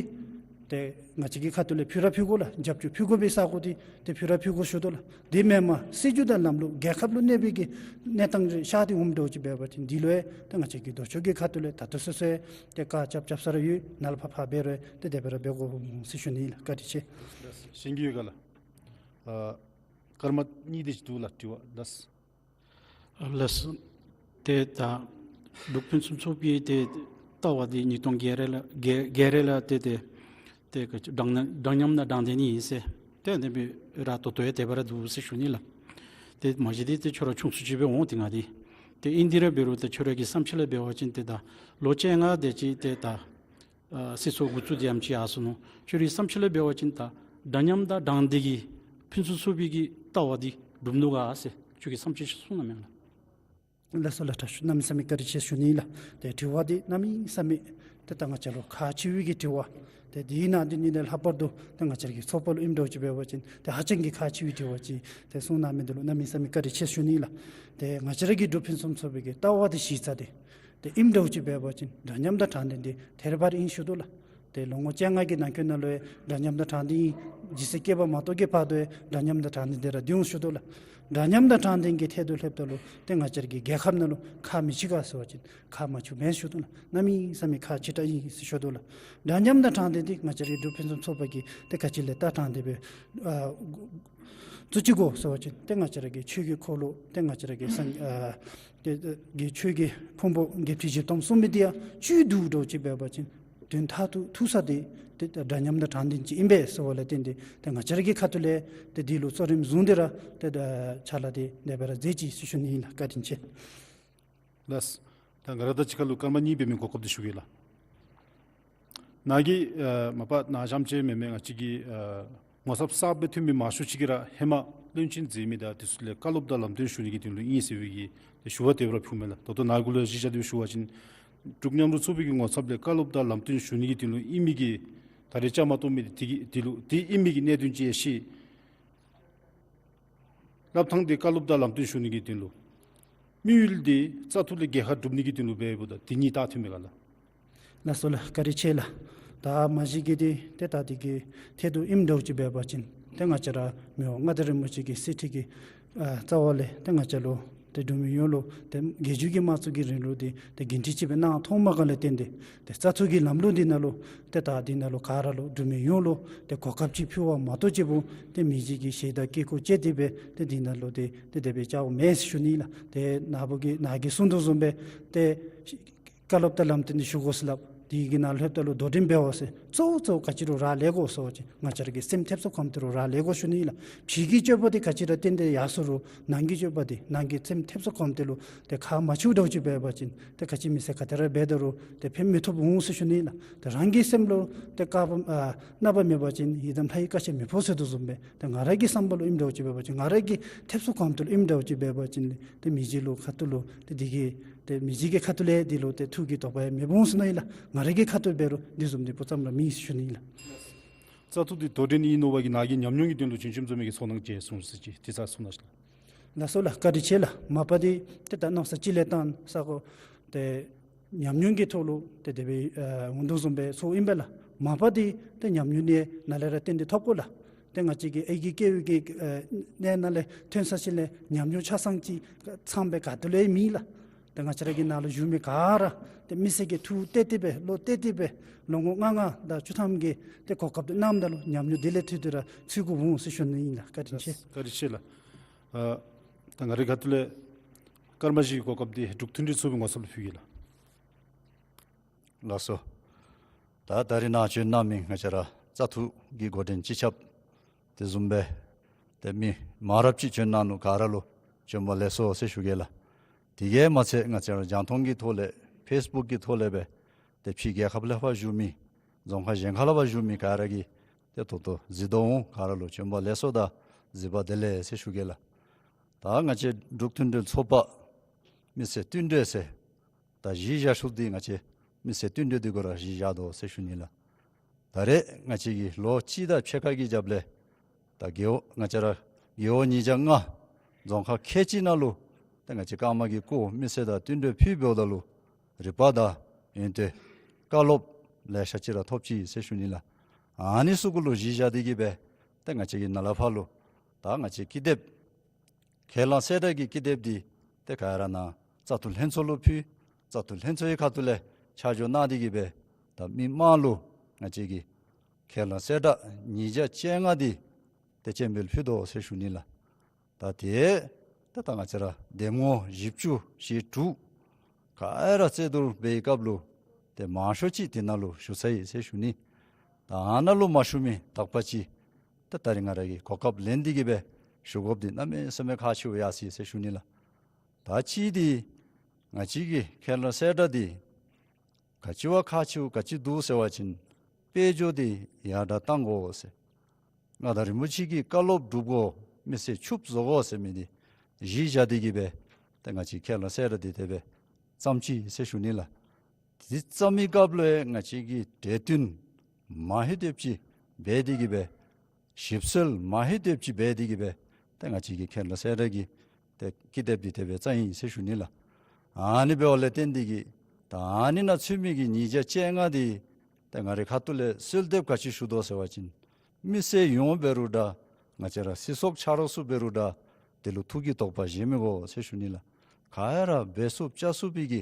ཏེ་ང་བཅས་ཀྱི་ཁ་ཐུག་ལས་ཕུལ་ར་ཕུལ་དགོ་ལགས། རྒྱབ་སྐྱོར་ཕུལ་དགོ་པའི་ས་གོ་འདི་ཏེ་ཕུལ་ར་ཕུལ་དགོ་ཞུ་དོ་ལགས། དེ་མེན་པར་སྲིད་བྱུས་དང་ལམ་ལུགས་རྒྱལ་ཁབ་ལུ་གནོད་པའི་གི་གནས་སྟངས་རེ་ཤར་ཏེ་འོངམ་འདྲཝ་ཅིག་འབད་བ་ཅིན་འདི་ལུ་ཡང་ཏེ་ང་བཅས་ཀྱི་ལྡོག་ཕྱོགས་ཀྱི་ཁ་ཐུག་ལས་ད་ལྟོ་སོ་སོ་ཡང་ཏེ་བཀག་རྐྱབ་རྐྱབ་ས་ར་ཡོད། ནཱ་ལས་ཕར་ཕར་འབད་རུང་ཏེ་དེ་སྦེ་ར་འབད་དགོ་ཟེར་ཞུ་ནི་ལགས། བཀའ་དྲིན་ཆེ། གཞན་གྱི་ཡོད་ག་ལགས། ཨ་སྐར་མ་གཉིས་དེ་ཅིག་འདུག་ལགས། དྲི་བ་ལགས། ལགས་སོ། ཏེ་ད་འབྲུག་ཕུན་སུམ་ཚོགས་པའི་ཏེ་ལྟ་བ་འདི་ཉིས་སྟོང་བརྒྱད་རེ་ལ་བརྒྱད་བརྒྱད་རེ་ལ་ཏེ་ཏེ་ཏེ་ག་ཅི་འདྲ་མཉམ་འདྲ་མཉམ་དང་འདྲ་མཉམ་ཨིན་ཟེར་ཏེ་དེ་སྦེ་ར་ད་ལྟོ་ཡང་དེ་སྦེ་ར་འདུག་ཟེར་ཞུ་ནི་ལགས། ཏེ་མ་གཞི་འདི་ཏེ་ཁྱོད་ར་ཆུང་སུ་ཅིག་སྦེ་འོང་། ཏེ་ང་འདི་ཏེ་ཨིན་ཏེ་ར་འབད་རུང་ཏེ་ཁྱོད་ར་གི་བསམ་འཆར་ལས་འབད་བ་ཅིན་ཏེ་ད་ལོ་བཅོ་ལྔ་དེ་ཅིག་ཏེ་ད་ཨ་སྲིད་ཚོགས་འགོ་བཙུགས་ཏེ་ཡང་ཅིག་ཡར་སོ་ནུག། ཁྱོད་རའི་བསམ་འཆར་ལས་འབད་བ་ཅིན་ད་འདྲ་མཉམ་དང་དྲང་བདེན་གྱི་ཕུན་སུམ་ཚོགས་པའི་གི་ལྟ་བ་འདི་ གྲུབ་ནུག་ག་ཟེར་ཁྱོད་ཀྱིས་བསམ་ཅིག་གསུང་གནང་མས་ལགས། ལགས་སོ་ལགས། དྲག་ཤོས་གནམ་མེད་ས་མེད་བཀའ་དྲིན་ཆེ་ཞུ་ནི་ལགས། ཏེ་དྲི་བ་འདི་གནམ་མེད་ས་མེད་ཏེ་ད་ང་བཅས་ལུ་ཁག་ཆེ་བའི་གི་དྲི་བ། ཏེ་འདི་ནང་འདི་ནི་ལས་ལྷག་པར་དུ་ཏེ་ང་བཅས་ར་གི་ཚོགས་པ་ལུ་ཨིནམ་འདྲཝ་ཅིག་འབད་བ་ཅིན་ཏེ་ཧ་ཅང་གི་ཁག་ཆེ་བའི་དྲི་བ་ཅིག་ཏེ་གསུང་གནང་མི་འདི་ལུ་གནམ་མེད་ས་མེད་བཀའ་དྲིན་ཆེ་ཞུ་ནི་ལགས། ཏེ་ང་བཅས་ར་གི་འབྲུག་ཕུན་སུམ་ཚོགས་པའི་གི་ལྟ་བ་འདི་གཞི་རྩ་འདི་ཏེ་ཨིནམ་འདྲཝ་ཅིག་འབད་བ་ཅིན་འདྲ་མཉམ་དང་དྲང་བདེན་འདི་ཐད་རི་བ་རི་ཨིན་ཞུ་དོ་ལགས། ཏེ་ལོ་ངོ་བཅོ་ལྔ་གི་ནང་འཁོད་ནང་ལུ་ཡང་འདྲ་མཉམ་དང་དྲང་བདེན་ཨིན། རྗེས་སུ་སྐྱེས་པ་མ་གཏོགས་ཀྱི་བར་དུ་ཡང་འདྲ་མཉམ་དང་དྲང་བདེན་འདི་ར་སྡོད་འོང་ཞུ་དོ་ལགས། འདྲ་མཉམ་དང་དྲང་བདེན་གྱི་ཐད་དུ་ལྷོདཔ་ད་ལུ་ཏེ་ང་བཅས་ར་གི་རྒྱལ་ཁབ་ནང་ལུ་ཁག་མི་ཆེ་ག་ཟེར་བ་ཅིན་ཁག་མ་ཆེཝ་མེན་ཞུ་དོ་ལགས། གནམ་མེད་ས་མེད་ཁག་ཆེ་དྲགས་ཨིན་ཟེར་ཞུ་དོ་ལགས། འདྲ་མཉམ་དང་དྲང་བདེན་འདི་ང་བཅས་ར་གི་འབྲུག་ཕུན་སུམ་ཚོགས་པ་གིས་ཏེ་ག་ཅི་ལས་ད་དྲང་བདེན་སྦེ་ཨ་བཙུགས་ཅི་གོ་ཟེར་བ་ཅིན་ཏེ་ང་བཅས་ར་གི་ཆོས་ཀྱི་འཁོར་ལོ་ཏེ་ང་བཅས་ར་གི་སངས་ཨ་ཏེ་གི་ཆོས་ཀྱི་ཕུང་པོ་བརྒྱད་ཁྲི་བཞི་སྟོང་གསུངས་མི་འདི་ཡང་བཅུད་བསྡུ་འདྲཝ་ཅིག་འབད་བ་ཅིན་དོན་མཐར་ཐུག་ཐུག་ས་འདི་ཏེ་འདྲ་མཉམ་དང་དྲང་བདེན་ཅིག་ཨིན་པས་ཟེར་བ་ལས་བརྟེན་ཏེ་ཏེ་ང་བཅས་ར་གི་ཁ་ཐུག་ལས་ཏེ་འདི་ལུ་གཙོ་རིམ་བཟུང་སྟེ་ར་ཏེ་ཕྱག་ལཱ་འདི་འདི་སྦེ་ར་མཛད་ཅི་ཟེར་ཞུ་ནི་ཨིན་ལགས། བཀའ་དྲིན་ཆེ། ལགས། ད་ང་ར་དང་གཅིག་ཁར་ལུ་སྐར་མ་གཉིས་འབད་མི་གོ་སྐབས་འདི་ཞུ་གེ་ལགས། ནཱ་གིས་ཨ་མ་པ་ནཱ་གཤམ་ཅིག་མེན་མས། ང་བཅས་ཀྱི་ཨ་ངོ་ཚབ་གསརཔ་སྦེ་ཐོན་མི་མང་ཤོས་ཅིག་གིས་ར་ཧེ་མ་བློན་ཆེན་མཛད་མི་དང་དེ་ཚུ་ལས་བཀའ་སློབ་དང་ལམ་སྟོན་ཞུ་ནི་གི་དོན་ལུ་ཨིན་ཟེར་བའི་གི་ཏེ་ཞུ་བ་དེ་སྦེ་ར་ཕུལཝ་མས་ལགས། ད་ལྟོ་ནཱ་གུ་ལུ་གཞི་བཞག་སྟེ་ཞུ་བ་ཅིན་འབྲུག་མཉམ་རུབ་ཚོགས་པའི་གི་ངོ་ཚབ་ལས་བཀའ་སློབ་དང་ལམ་སྟོན་ཞུ་ནི་གི་དོན་ལུ་ཨིན་མི་གི་ད་རེས་བཅའ་མར་གཏོགས་མི་དེ་གི་དེ་ལུ་དེ་ཨིན་མི་གི་གནད་དོན་ཅིག་ཡང་ཤེས། སླབ་ཐངས་འདི་བཀའ་སློབ་དང་ལམ་སྟོན་ཞུ་ནི་གི་དོན་ལུ། དམིགས་ཡུལ་འདི་བཙག་འཐུ་ལས་རྒྱལ་ཁ་སྒྲུབ་ནི་གི་དོན་ལུ་འབདཝ་ད་དེ་གཉིས་བལྟ་འཐུས་མས་ག་ལགས། ལགས་སོ་ལགས། བཀའ་དྲིན་ཆེ་ལགས། ད་མ་གཞི་གི་འདི་ཏེ་ད་འདི་གི་ཐད་དུ་ཨིནམ་འདྲཝ་ཅིག་འབད་བ་ཅིན་ཏེ་ང་བཅས་ར་མི་དབང་མངའ་བདག་རིན་པོ་ཆེ་གི་གསེར་ཁྲི་གི་ཨ་རྩ་བ་ལས་ཏེ་ང་བཅས་ལུ་ཏེ་འབྲུག་མི་ཡོངས་ལུ་ཏེ་རྒྱལ་བརྒྱུད་ཀྱི་དམངས་གཙོ་གི་རིང་ལུགས་འདི་ཏེ་འགན་འཁྲི་ཅིག་སྦེ་གནང་ཐོབ་མ་ག་ལས་བརྟེན་ཏེ་ཏེ་བཙག་འཐུ་གི་ལམ་ལུགས་འདི་ནང་ལུ་ཏེ་ད་འདི་ནང་ལུ་ག་ར་ལུ་འབྲུག་མི་ཡོངས་ལུ་ཏེ་གོ་སྐབས་ཅིག་ཕུལ་བ་མ་གཏོགས་ཅིག་པོ་ཏེ་མི་རྗེ་གི་ཞལ་དང་དཀྱིལ་འཁོར་བཅས་ཏེ་སྦེ་ཏེ་འདི་ནང་ལུ་ཏེ་ཏེ་དེ་སྦེ་བཅའཝ་མེན་ཟེར་ཞུ་ནི་ལགས། ཏེ་ནཱ་བུ་གིས་ནཱ་གིས་གསུང་དོ་བཟུམ་སྦེ་ཏེ་བཀའ་སློབ་དང་ལམ་སྟོན་འདི་ཞུ་དགོ་ཟེར་སླབ། དེ་གི་ནང་ལྷོདཔ་ད་ལུ་དོ་འགྲན་འབད་བ་ཟེར་གཙོ་བོ་གཙོ་བོ་ག་ཅི་རུང་རག་ལས་དགོ་ཟེར་བ་ཅིན་ང་བཅས་ར་གི་སེམས་ཐེབས་སུ་འཁོརཝ་དེ་རུ་རག་ལས་དགོ་ཞུ་ནི་ལགས། ཕྱི་གི་སྤྱོད་པ་འདི་ག་ཅི་ར་བཏོན་ཏེ་ཡར་སོང་རུང་ནང་གི་སྤྱོད་པ་འདི་ནང་གི་སེམས་ཐེབས་སུ་འཁོརཝ་དེ་ལུ་ཏེ་ཁག་མ་ཆེཝ་འདྲཝ་ཅིག་འབད་བ་ཅིན་ཏེ་ག་ཅི་མི་ཟེར་ག་དེ་ར་འབད་དོ་རུང་ཏེ་ཕན་མི་ཐོགས་འོང་ཟེར་ཞུ་ནི་ལགས། ཏེ་རང་གི་སེམས་ལུ་ཏེ་བསྐལ་པ་ཨ་རྣམ་པར་སྨིན་པ་ཅིན་ཡི་དམ་ལྷ་ཡི་བཀའ་ཆད་མི་ཕོག་ཟེར་དོ་བཟུམ་སྦེ་ཏེ་ང་ར་གི་བསམ་པ་ལུ་ཨིནམ་འདྲཝ་ཅིག་འབད་བ་ཅིན་ང་ར་གི་ཐེབས་སུ་འཁོརཝ་དེ་ལུ་ཨིནམ་འདྲཝ་ཅིག་འབད་བ་ཅིན་ཏེ་མི་རྗེ་ལུ་ཁ་ཐུག་ལུ་ཏེ་འདི་གི་ཏེ་མི་རྗེ་གི་ཁ་ཐུག་ལས་འདི་ལུ་ཏེ་ཐུགས་ཀྱི་དོགས་པ་ཡང་མི་འོང་ཟེར་ནི་ལགས། ང་ར་གི་ཁ་ཐུག་འབད་རུང་འདི་བཟུམ་འདི་པོ་ཙམ་ར་མེད་ཟེར་ཞུ་ནི་ལགས། བཙག་འཐུ་འདི་དོ་འགྲན་ཨིན་མནོ་བ་གིས་ནཱ་གིས་ཉམས་མྱོང་གི་དོན་ལུ་བྱོན་བྱོནམ་བཟུམ་མའི་གི་ཚོར་སྣང་ཅིག་གསུང་ཟེར་ཅིག་དེ་ཚར་གསུང་གནང་ཤིག་ལགས། ལགས་སོ་ལགས། བཀའ་དྲིན་ཆེ་ལགས། མ་པ་འདི་ཏེ་ད་མནོ་བསམ་ཅིག་ལས་བཏང་ས་གོ་ཏེ་ཉམས་མྱོང་གི་ཐོག་ལུ་ཏེ་དེ་སྦེ་ཨ་འོང་དོ་བཟུམ་སྦེ་ཚོརཝ་ཨིན་པས་ལགས། མ་པ་འདི་ཏེ་ཉམས་མྱོང་འདི་ནཱ་ལས་ར་བཏོན་ཏེ་ཐོབ་དགོ་ལགས། ཏེ་ང་བཅས་ཀྱི་ཨའི་གི་སྐྱེ་བོ་གི་ཨ་གནས་ནང་ལས་ཐོན་ས་ཅིག་ལས་ཉམས་མྱོང་ཆ་ཚང་ཅིག་ཚངམ་སྦེ་ག་ཏེ་ལུ་ཡང་མེད་ལགས། ཏེ་ང་བཅས་ར་གི་ནཱ་ལུ་བཞུགས་མི་ག་ར་ཏེ་མི་སེར་གྱི་ཐུགས་གཏད་དེ་སྦེ་བློ་གཏད་དེ་སྦེ་ལོ་ངོ་ལྔ་ལྔ་དང་བཅུ་ཐམ་གྱི་ཏེ་གོ་སྐབས་འདི་གནངམ་ད་ལུ་ཉམས་མྱོང་དེ་ལས་ཐོན་ཏེ་ར་ཚུད་དགོཔ་འོང་ཟེར་ཞུ་ནི་ཨིན་ལགས། བཀའ་དྲིན་ཆེ། བཀའ་དྲིན་ཆེ་ལགས། ཨ་ད་ང་རའི་ཁ་ཐུག་ལས་སྐར་མ་བཞིའི་གོ་སྐབས་འདི་འབྲུག་མཐུན་སྒྲིལ་ཚོགས་པའི་ངོ་ཚབ་ལུ་ཕུལ་གེ་ལགས། ལགས་སོ། ད་ད་རིས་ནཱ་བྱོན་གནང་མི་ང་བཅས་ར་བཙག་འཐུ་གི་འགོ་འདྲེན་སྤྱི་ཁྱབ་དེ་བཟུམ་སྦེ་ཏེ་མི་མང་རབས་ཅིག་བྱོན་གནང་ནུག། ག་ར་ལུ་བྱོན་པ་ལེགས་སོ་ཟེར་ཞུ་གེ་ལགས། དེ་གིས་མ་ཚད་ང་བཅས་ར་རྒྱང་མཐོང་གི་ཐོག་ལས་ཕེསི་བུཀ་གི་ཐོག་ལས་སྦེ་ཏེ་ཕྱི་རྒྱལ་ཁབ་ལས་ཕར་བཞུགས་མི་རྫོང་ཁག་གཞན་ཁ་ལས་ཕར་བཞུགས་མི་ག་ར་གིས་ཏེ་ད་ལྟོ་གཟིགས་དོ་འོང་། ག་ར་ལུ་བྱོན་པ་ལེགས་སོ་དང་གཟིགས་པ་བདེ་ལེགས་ཟེར་ཞུ་གེ་ལགས། ད་ང་བཅས་འབྲུག་མཐུན་སྒྲིལ་ཚོགས་པ་མི་སེར་བསྟུན་གྲོས་ཟེར་ད་གཞི་བཞག་ས་འདི་ང་བཅས་མི་སེར་བསྟུན་གྲོས་འདི་གུ་ར་གཞི་བཞག་དོ་ཟེར་ཞུ་ནི་ལགས། ད་རེས་ང་བཅས་ཀྱིས་ལོ་གཅིག་དང་ཕྱེད་ཀ་གི་རྒྱབ་ལས་ད་རྒེད་འོག་ང་བཅས་ར་རྒེད་འོག་ཉིས་བརྒྱ་ལྔ་རྫོང་ཁག་ཁལ་གཅིག་ནང་ལུ་ད་ང་བཅས་རྐངམ་གིས་བསྐོར་མི་སེར་དང་བསྟུན་གྲོས་ཕུལ་འབདཝ་ད་ལུ་རིག་པ་དང་ཡོན་ཏན་བཀའ་སློབ་ལེ་ཤ་ཅིག་ར་ཐོབ་ཅི་ཟེར་ཞུ་ནི་ལགས། ཨ་ནི་ཚུ་གུ་ལུ་གཞི་བཞག་སྟེ་གིས་སྦེ་ད་ང་བཅས་ཀྱིས་ནཱ་ལས་ཕར་ལུ་ད་ང་བཅས་ཀྱི་དེབ་ཁས་བླངས་གསལ་བསྒྲགས་ཀྱི་ཀི་དེབ་འདི་ཏེ་ག་ར་ནཱ་བཙག་འཐུ་ལྷན་ཚོགས་ལུ་ཕུལ། བཙག་འཐུ་ལྷན་ཚོགས་ཀྱི་ཁ་ཐུག་ལས་ཆ་འཇོག་གནང་སྟེ་གིས་སྦེ་ད་མི་མང་ལུ་ང་བཅས་ཀྱིས་ཁས་བླངས་གསལ་བསྒྲགས་ཉིས་བརྒྱ་བཅོ་ལྔ་འདི་ཏེ་སྤྱན་འབུལ་ཕུལ་དོ་ཟེར་ཞུ་ནི་ལགས། ད་དེ་ད་ད་ང་བཅས་ར་འདེམས་ངོ་བཞི་བཅུ་ཞེ་དྲུག་ག་ར་རྩོད་བསྡུར་འབད་བའི་སྐབས་ལུ་ཏེ་མང་ཤོས་ཅིག་དེ་ནང་ལུ་ཞུགས་ཚར་ཡི་ཟེར་ཞུ་ནི། ད་ཨ་ནཱ་ལུ་མ་ཞུགས་མི་དག་པ་ཅིག་ད་ད་རིས་ང་ར་གིས་གོ་སྐབས་ལེན་ཏེ་གིས་སྦེ་ཞུ་དགོཔ་འདི་གནམ་མེད་ས་མེད་ཁག་ཆེཝ་ཡར་སོ་ཡི་ཟེར་ཞུ་ནི་ལགས། ད་གཅིག་འདི་ང་བཅས་ཀྱི་ཁས་བླངས་གསལ་བསྒྲགས་འདི་ག་ཅི་བ་ཁག་ཆེཝ་ག་ཅི་འདུག་ཟེར་བ་ཅིན་དཔལ་འབྱོར་འདི་ཡར་དྲག་གཏང་དགོ་ཟེར། མངའ་བདག་རིན་པོ་ཆེ་གི་བཀའ་སློབ་སྒྲུབ་དགོ། མི་སེར་ཕྱུགཔོ་བཟོ་དགོ་ཟེར་མི་འདི་གཞི་བཞག་སྟེ་གི་སྦེ་ཏེ་ང་བཅས་ཁེ་ལས་སེ་ར་འདི་དེ་སྦེ་བརྩམས་ཅི་ཟེར་ཞུ་ནི་ལགས། དེ་བརྩམ་མི་སྐབས་ལུ་ཡང་ང་བཅས་ཀྱི་གྲོས་བསྟུན་མ་ཧེ་དེབ་ཅིག་འབད་དེ་གི་སྦེ་ཞིབ་འཚོལ་མ་ཧེ་དེབ་ཅིག་འབད་དེ་གི་སྦེ་ཏེ་ང་བཅས་ཀྱི་ཁེ་ལས་སེ་ར་གི་ཏེ་ཀི་དེབ་འདི་དེ་སྦེ་བརྩམས་ཡི་ཟེར་ཞུ་ནི་ལགས། ཨ་ནི་འབདཝ་ལས་བརྟེན་ཏེ་གི་ད་ཨ་ནི་ནང་ཚུད་མི་གི་ཉིས་བརྒྱ་བཅོ་ལྔ་འདི་ཏེ་ང་རའི་ཁ་ཐུག་ལས་གསོལ་འདེབས་ག་ཅི་ཞུ་དོ་ཟེར་བ་ཅིན་མི་སེར་ཡོངས་འབད་རུང་འདྲ་ང་བཅས་ར་སྲིད་ཚོགས་ཆ་རོགས་ཚུ་འབད་རུང་འདྲ་དེ་ལུ་ཐུགས་ཀྱི་དོགས་པ་བཞེས་མི་དགོ་ཟེར་ཞུ་ནི་ལགས། ག་ར་འབད་ཚུགསཔ་བཅའ་ཚུགས་པའི་གི་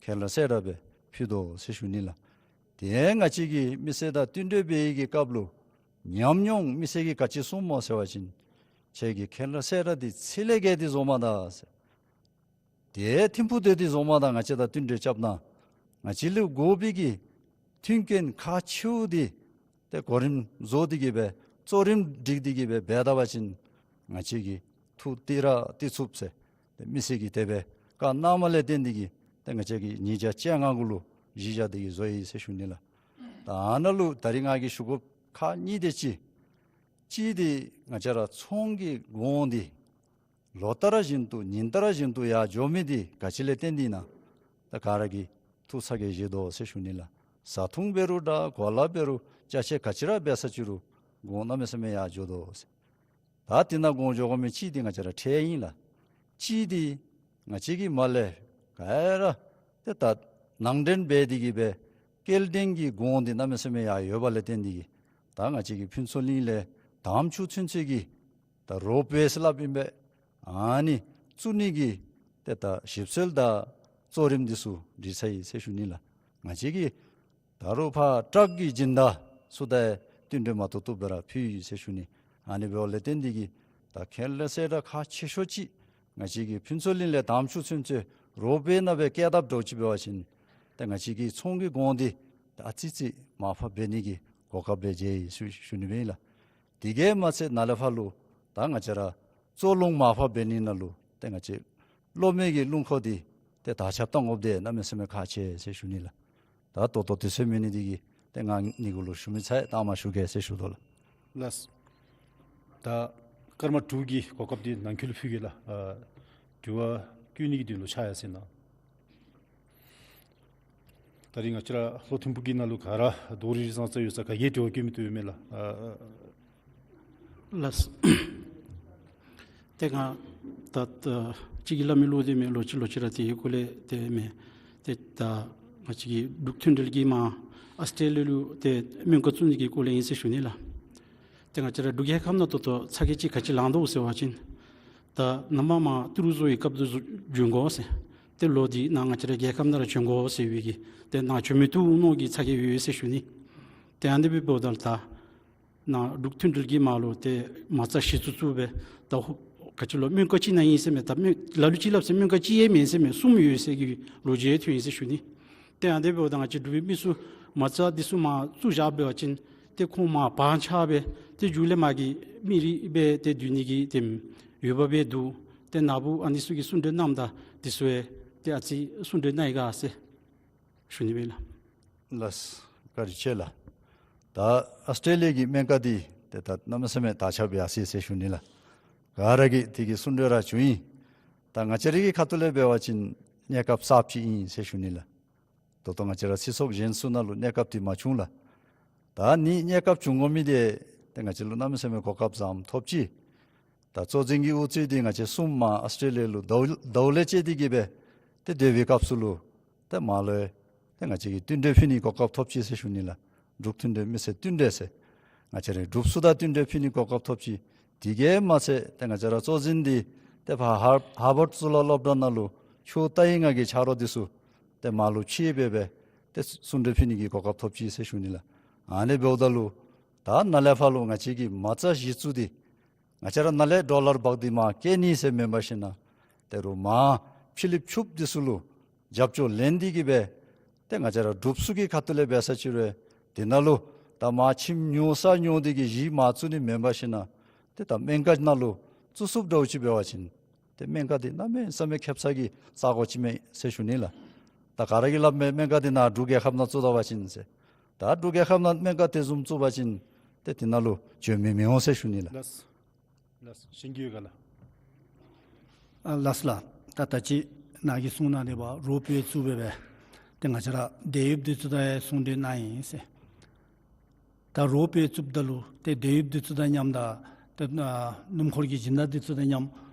ཁེ་ལས་སེ་ར་སྦེ་ཕུལ་དོ་ཟེར་ཞུ་ནི་ལགས། དེ་ཡང་ང་བཅས་ཀྱིས་མི་སེར་དང་བསྟུན་གྲོས་འབད་བའི་གི་སྐབས་ལུ་ཉམས་མྱོང་མི་སེར་གྱིས་ག་ཅི་གསུངསམ་སྨོ་ཟེར་བ་ཅིན་ཁྱེད་ཀྱི་ཁེ་ལས་སེ་ར་འདི་ཚི་ལས་བརྒལ་ཏེ་བཟོཝ་མས་ད་ཟེར། དེ་ཐིམ་ཕུག་དེ་འདི་བཟོཝ་མས་ད། ང་བཅས་དང་བསྟུན་གྲོས་རྐྱབ་གནང་། ང་བཅས་ལུ་དགོ་པའི་གི་མཐུན་རྐྱེན་ཁག་ཆེཝ་འདི་ཏེ་གོ་རིམ་བཟོ་སྟེ་གི་སྦེ་གཙོ་རིམ་སྒྲིག་སྟེ་གི་སྦེ་འབད་ད་པ་ཅིན་ང་བཅས་ཀྱིས་ཐུགས་གཏད་ར་གཏད་ཚུགས་ཟེར། ཏེ་མི་སེར་གྱིས་དེ་སྦེ་བཀའ་གནངམ་ལས་བརྟེན་ཏེ་གི་ཏེ་ང་བཅས་ཀྱིས་ཉིས་བརྒྱ་བཅོ་ལྔ་གུ་ལུ་གཞི་བཞག་སྟེ་གི་བཟོ་ཡི་ཟེར་ཞུ་ནི་ལགས། ད་ཨ་ནཱ་ལུ་ད་རིས་ང་གིས་ཞུ་དགོཔ་ཁག་གཉིས་དེ་ཅིག། གཅིག་འདི་ང་བཅས་ར་ཚོང་གི་གོང་འདི་ལོ་ལྟར་བཞིན་དུ་ཉིན་ལྟར་བཞིན་དུ་ཡར་འགྱོ་མི་འདི་ག་ཅི་ལས་བརྟེན་ཏེ་ཨིན་ན་ད་ག་ར་གིས་ཐུགས་ཚ་གྱང་བཞེས་དོ་ཟེར་ཞུ་ནི་ལགས། བཟའ་འཐུང་འབད་རུང་འདྲ་གོ་ལ་འབད་རུང་ཅ་ཆས་ག་ཅི་ར་འབད་ས་ཅི་རུང་གོང་གནམ་མེད་ས་མེད་ཡར་འགྱོ་དོ་ཟེར། ད་དེ་ནང་གོང་འགྱོ་དགོ་མི་གཅིག་འདི་ང་བཅས་ར་ཁྲལ་ཨིན་ལགས། གཅིག་འདི་ང་བཅས་ཀྱིས་མར་ལས་ག་ར་ཏེ་ད་ནང་འདྲེན་འབད་དེ་གི་སྦེ་སྐྱེལ་འདྲེན་གྱི་གོང་འདི་གནམ་མེད་ས་མེད་ཡར་ཡོདཔ་ལས་བརྟེན་ཏེ་གི་ད་ང་བཅས་ཀྱི་ཕུན་ཚོགས་གླིང་ལས་དམ་ཆོས་ཚུན་ཚོད་ཀྱི་ད་རོབ་ཝེ་ཟེར་སླབ་ཨིན་པས། ཨ་ནི་བཙུགས་ནི་གི་ཏེ་ད་ཞིབ་འཚོལ་དང་གཙོ་རིམ་འདི་ཚུ་སྒྲིག་ཚར་ཡི་ཟེར་ཞུ་ནི་ལགས། ང་བཅས་ཀྱིས་ད་རུང་ཕར་ཊཱག་གི་སྦྱིན་བདག་ཚུ་དང་བསྟུན་གྲོས་མ་ཐུབ་ཐུབ་སྦེ་ར་ཕུལ་ཡི་ཟེར་ཞུ་ནི། ཨ་ནི་འབདཝ་ལས་བརྟེན་ཏེ་གི་ད་ཁེ་ལས་སེ་ར་ཁག་ཆེ་ཤོས་ཅིག་ང་བཅས་ཀྱི་ཕུན་ཚོགས་གླིང་ལས་དམ་ཆོས་ཚུན་ཚོད་རོབ་ཝེ་ནང་སྦེ་བསྐྱལ་དཔ་འདྲཝ་ཅིག་འབད་བ་ཅིན་ཏེ་ང་བཅས་ཀྱི་ཚོང་གི་གོང་འདི་ད་ཨ་ཙི་ཙི་མར་ཕབ་འབད་ནི་གི་གོ་སྐབས་སྦེ་མཇལ་ཡི་ཟེར་ཞུ་ནི་སྦེ་ཨིན་ལགས། དེ་གིས་མ་ཚད་ནཱ་ལས་ཕར་ལུ་ད་ང་བཅས་ར་བཙོ་རླུང་མར་ཕབ་འབད་ནི་ནང་ལུ་ཏེ་ང་བཅས་གློག་མེ་གི་རླུང་འཁོར་འདི་ཏེ་དར་ཁྱབ་གཏང་དགོཔ་འདི་གནམ་མེད་ས་མེད་ཁག་ཆེ་ཟེར་ཞུ་ནི་ལགས། ད་ད་ལྟོ་དུས་ཚོད་མེད་ནི་འདི་གིས་ཏེ་ང་ཨ་ནི་གུ་ལུ་ཞུ་མི་ཚར་ཡི། ད་མ་ཞུ་གེ་ཟེར་ཞུ་དོ་ལགས། ལགས། ད་སྐར་མ་དྲུག་གི་གོ་སྐབས་འདི་ནང་འཁོད་ལུ་ཕུལ་གེ་ལགས། ཨ་དྲི་བ་བཀོད་ནི་གི་དོན་ལུ་ཕྱག་ཡར་སེང་གནང་། ད་རིས་ང་བཅས་ར་ལྷོ་ཐིམ་ཕུག་གི་ནང་ལུ་ག་ར་རྡོ་རིལ་རི་ཙང་ཙ་ཡོད་ས་ག་གིས་དྲི་བ་བཀོད་མི་བཏུབ་ཡོད་མེད་ལགས། ཨ་ལགས། ཏེ་ང་ད་ད་ཅིག་གིས་སླབ་མི་ལུ་དེ་མེན། ལོག་ཅི་ལོག་ཅི་ར་དེ་གི་སྐོར་ལས་དེ་མེན། ཏེ་ད་ང་བཅས་ཀྱི་འབྲུག་མཐུན་འབྲེལ་གྱིས་མར་ཨཱོས་ཊེ་ལི་ཡ་ལུ་ཏེ་སྨན་ཁང་བཙུགས་ནི་གི་སྐོར་ལས་ཨིན་ཟེར་ཞུ་ནི་ལགས། ཏེ་ང་བཅས་ར་འབྲུག་རྒྱལ་ཁབ་ནང་ད་ལྟོ་ཚ་གྱང་ཅིག་ག་ཅི་ལང་དོ་ཟེར་བ་ཅིན་ད་ནང་མར་མར་ཏི་རུ་བཟོ་བའི་སྐབས་དེ་ཚུ་འབྱོན་དགོ་ཟེར། ཏེ་ལོག་འདི་ནཱ་ང་བཅས་ར་རྒྱལ་ཁབ་ནང་ར་བྱོན་དགོ་ཟེར་བའི་གི་ཏེ་ནཱ་བྱོན་མི་བཏུབ་མནོ་གི་ཚ་གྱང་ཡོད་ཟེར་ཞུ་ནི། ཏེ་ཨ་ནི་འབདཝ་ད་ད་ནཱ་འབྲུག་མཐུན་འབྲེལ་གྱིས་མར་ལུ་ཏེ་མ་རྩ་གཞི་བཙུགས་བཙུགསཔ་སྦེ་ད་ཧོ་ག་ཅི་ལོ་སྨན་ཁང་གཅིག་ནང་ཨིན་ཟེར་མས། ད་སྨན་ལ་ལུ་ཅིག་སླབ་ཟེར་སྨན་ཁང་གཅིག་ཡང་མེན་ཟེར་མས། གསུམ་ཡོད་ཟེར་གྱི་ལོ་རྒྱུས་ཐོན་ཡི་ཟེར་ཞུ་ནི། ཏེ་ཨ་ནི་འབདཝ་ད་ང་བཅས་འབྲུག་པའི་མི་ཚུ་མ་རྩ་འདི་ཚུ་མར་བཙུགས་བཞག་འབད་བ་ཅིན་ཏེ་ཁོང་མར་བག་ཆགས་སྦེ་ཏེ་མཇུག་ལས་མར་གྱི་མི་རིགས་སྦེ་ཏེ་སྡོད་ནི་གི་ཏེ་འོས་འབབ་སྦེ་འདུག། ཏེ་ནཱ་བུ་ཨ་ནི་ཚུ་གིས་གསུང་གྲོས་གནངམ་ད་འདི་ཚུ་ཡང་ཏེ་ཨ་ཙི་གསུང་གྲོས་གནང་ཡི་ག་ཟེར་ཞུ་ནི་སྦེ་ལགས། ལགས། བཀའ་དྲིན་ཆེ་ལགས། ད་ཨཱོས་ཊེ་ལི་ཡ་གི་སྨན་ཁང་འདི་ཏེ་ད་གནམ་མེད་ས་མེད་དར་ཁྱབ་ཡར་སོ་ཡི་ཟེར་ཞུ་ནི་ལགས། ག་ར་གིས་དེ་གི་གསུང་གྲོས་ར་བྱུང་ཡི། ད་ང་བཅས་ར་གི་ཁ་ཐུག་ལས་འབད་བ་ཅིན་གནས་སྐབས་གསརཔ་ཅིག་ཨིན་ཟེར་ཞུ་ནི་ལགས། ད་ལྟོ་ང་བཅས་ར་སྲིད་ཚོགས་གཞན་ཚུ་ནང་ལུ་གནས་སྐབས་འདི་མ་བྱུང་ལགས། ད་ཨ་ནི་གནས་སྐབས་བྱུང་དགོ་མི་འདི་ཏེ་ང་བཅས་ལུ་གནམ་མེད་ས་མེད་གོ་སྐབས་བཟངམ་ཐོབ་ཅི། ད་གཙོ་འཛིན་གྱི་དབུ་ཁྲིད་འདི་ང་བཅས་གསུམ་མར་ཨཱོས་ཊེ་ལི་ཡ་ལུ་ཟླཝ་ཟླཝ་ལས་བཅད་དེ་གི་སྦེ་ཏེ་སྡོད་པའི་སྐབས་སུ་ལུ་ཏེ་མར་ལུ་ཏེ་ང་བཅས་ཀྱིས་བསྟུན་གྲོས་ཕུལ་ནི་གོ་སྐབས་ཐོབ་ཅི་ཟེར་ཞུ་ནི་ལགས། འབྲུག་མཐུན་འབྲེལ་མི་སེར་བསྟུན་གྲོས་ཟེར་ང་བཅས་རའི་འབྲུགཔ་ཚུ་དང་བསྟུན་གྲོས་ཕུལ་ནི་གོ་སྐབས་ཐོབ་ཅི། དེ་གིས་མ་ཚད་ཏེ་ང་བཅས་ར་གཙོ་འཛིན་འདི་ཏེ་ཕར་ཧར་ཧར་ཝརཌ་གཙུག་ལག་སློབ་གྲྭ་ནང་ལུ་ཆོས་ལྟ་བའི་ངག་གི་ཆ་རོགས་འདི་ཚུ་ཏེ་མར་ལུ་ཕྱད་སྦེ་སྦེ་ཏེ་གསུང་གྲོས་ཕུལ་ནི་གི་གོ་སྐབས་ཐོབ་ཅི་ཟེར་ཞུ་ནི་ལགས། ཨ་ནི་འབདཝ་ད་ལུ་ད་ནཱ་ལས་ཕར་ལུ་ང་བཅས་ཀྱི་མ་རྩ་གཞི་བཙུགས་འདི་ང་བཅས་ར་ནཱ་ལས་ཌོ་ལར་འབག་སྟེ་མར་བསྐྱལ་ནི་ཟེར་མེན་པར་ཞིན་ན་ད་རུང་མར་ཕྱི་གླིངཔ་ཕྱུགཔོ་འདི་ཚུ་ལུ་རྒྱབ་སྐྱོར་ལེན་ཏེ་གི་སྦེ་ཏེ་ང་བཅས་ར་འབྲུགཔ་ཚུ་གི་ཁ་ཐུག་ལས་འབད་ས་ཅིག་རུང་དེ་ནང་ལུ་ད་མར་ཁྱིམ་ཉོ་ས་ཉོ་སྟེ་གི་གཞི་མར་བཙུགས་ནི་མེན་པར་ཞིན་ན་ཏེ་ད་སྨན་ཁང་ནང་ལུ་བཙུགས་ཚུགསཔ་འདྲཝ་ཅིག་འབད་བ་ཅིན་ཏེ་སྨན་ཁང་འདི་གནམ་མེད་ས་མེད་ཁེ་སང་གི་ས་གོ་ཅིག་མས་ཟེར་ཞུ་ནི་ལགས། ད་ག་ར་གིས་སླབ་མས། སྨན་ཁང་འདི་ནཱ་འབྲུག་རྒྱལ་ཁབ་ནང་བཙུགས་ད་པ་ཅིན་ཟེར། ད་འབྲུག་རྒྱལ་ཁབ་ནང་སྨན་ཁང་དེ་བཟུམ་བཙུགས་པ་ཅིན་ཏེ་དེ་ནང་ལུ་འགྱོ་མི་མི་འོང་ཟེར་ཞུ་ནི་ལགས། ལགས། ལགས་སོ། གཞན་གྱི་ཡོད་ག་ལགས། ཨ་ལགས་སོ་ལགས། ད་ད་ཅི་ནཱ་གིས་གསུངས་གནང་དེ་སྦེ་རོབ་པེ་བཙུགས་སྦེ་སྦེ་ཏེ་ང་བཅས་ར་དེད་གཡོགཔ་འདི་ཚུ་དང་ཡང་གསུང་གྲོས་གནང་ཡི་ཟེར། ད་རོབ་པེ་བཙུགསཔ་ད་ལུ་ཏེ་དེད་གཡོགཔ་འདི་ཚུ་དང་མཉམ་དང་ཏེ་ཨ་སྣུམ་འཁོར་གྱི་སྦྱིན་བདག་འདི་ཚུ་དང་མཉམ་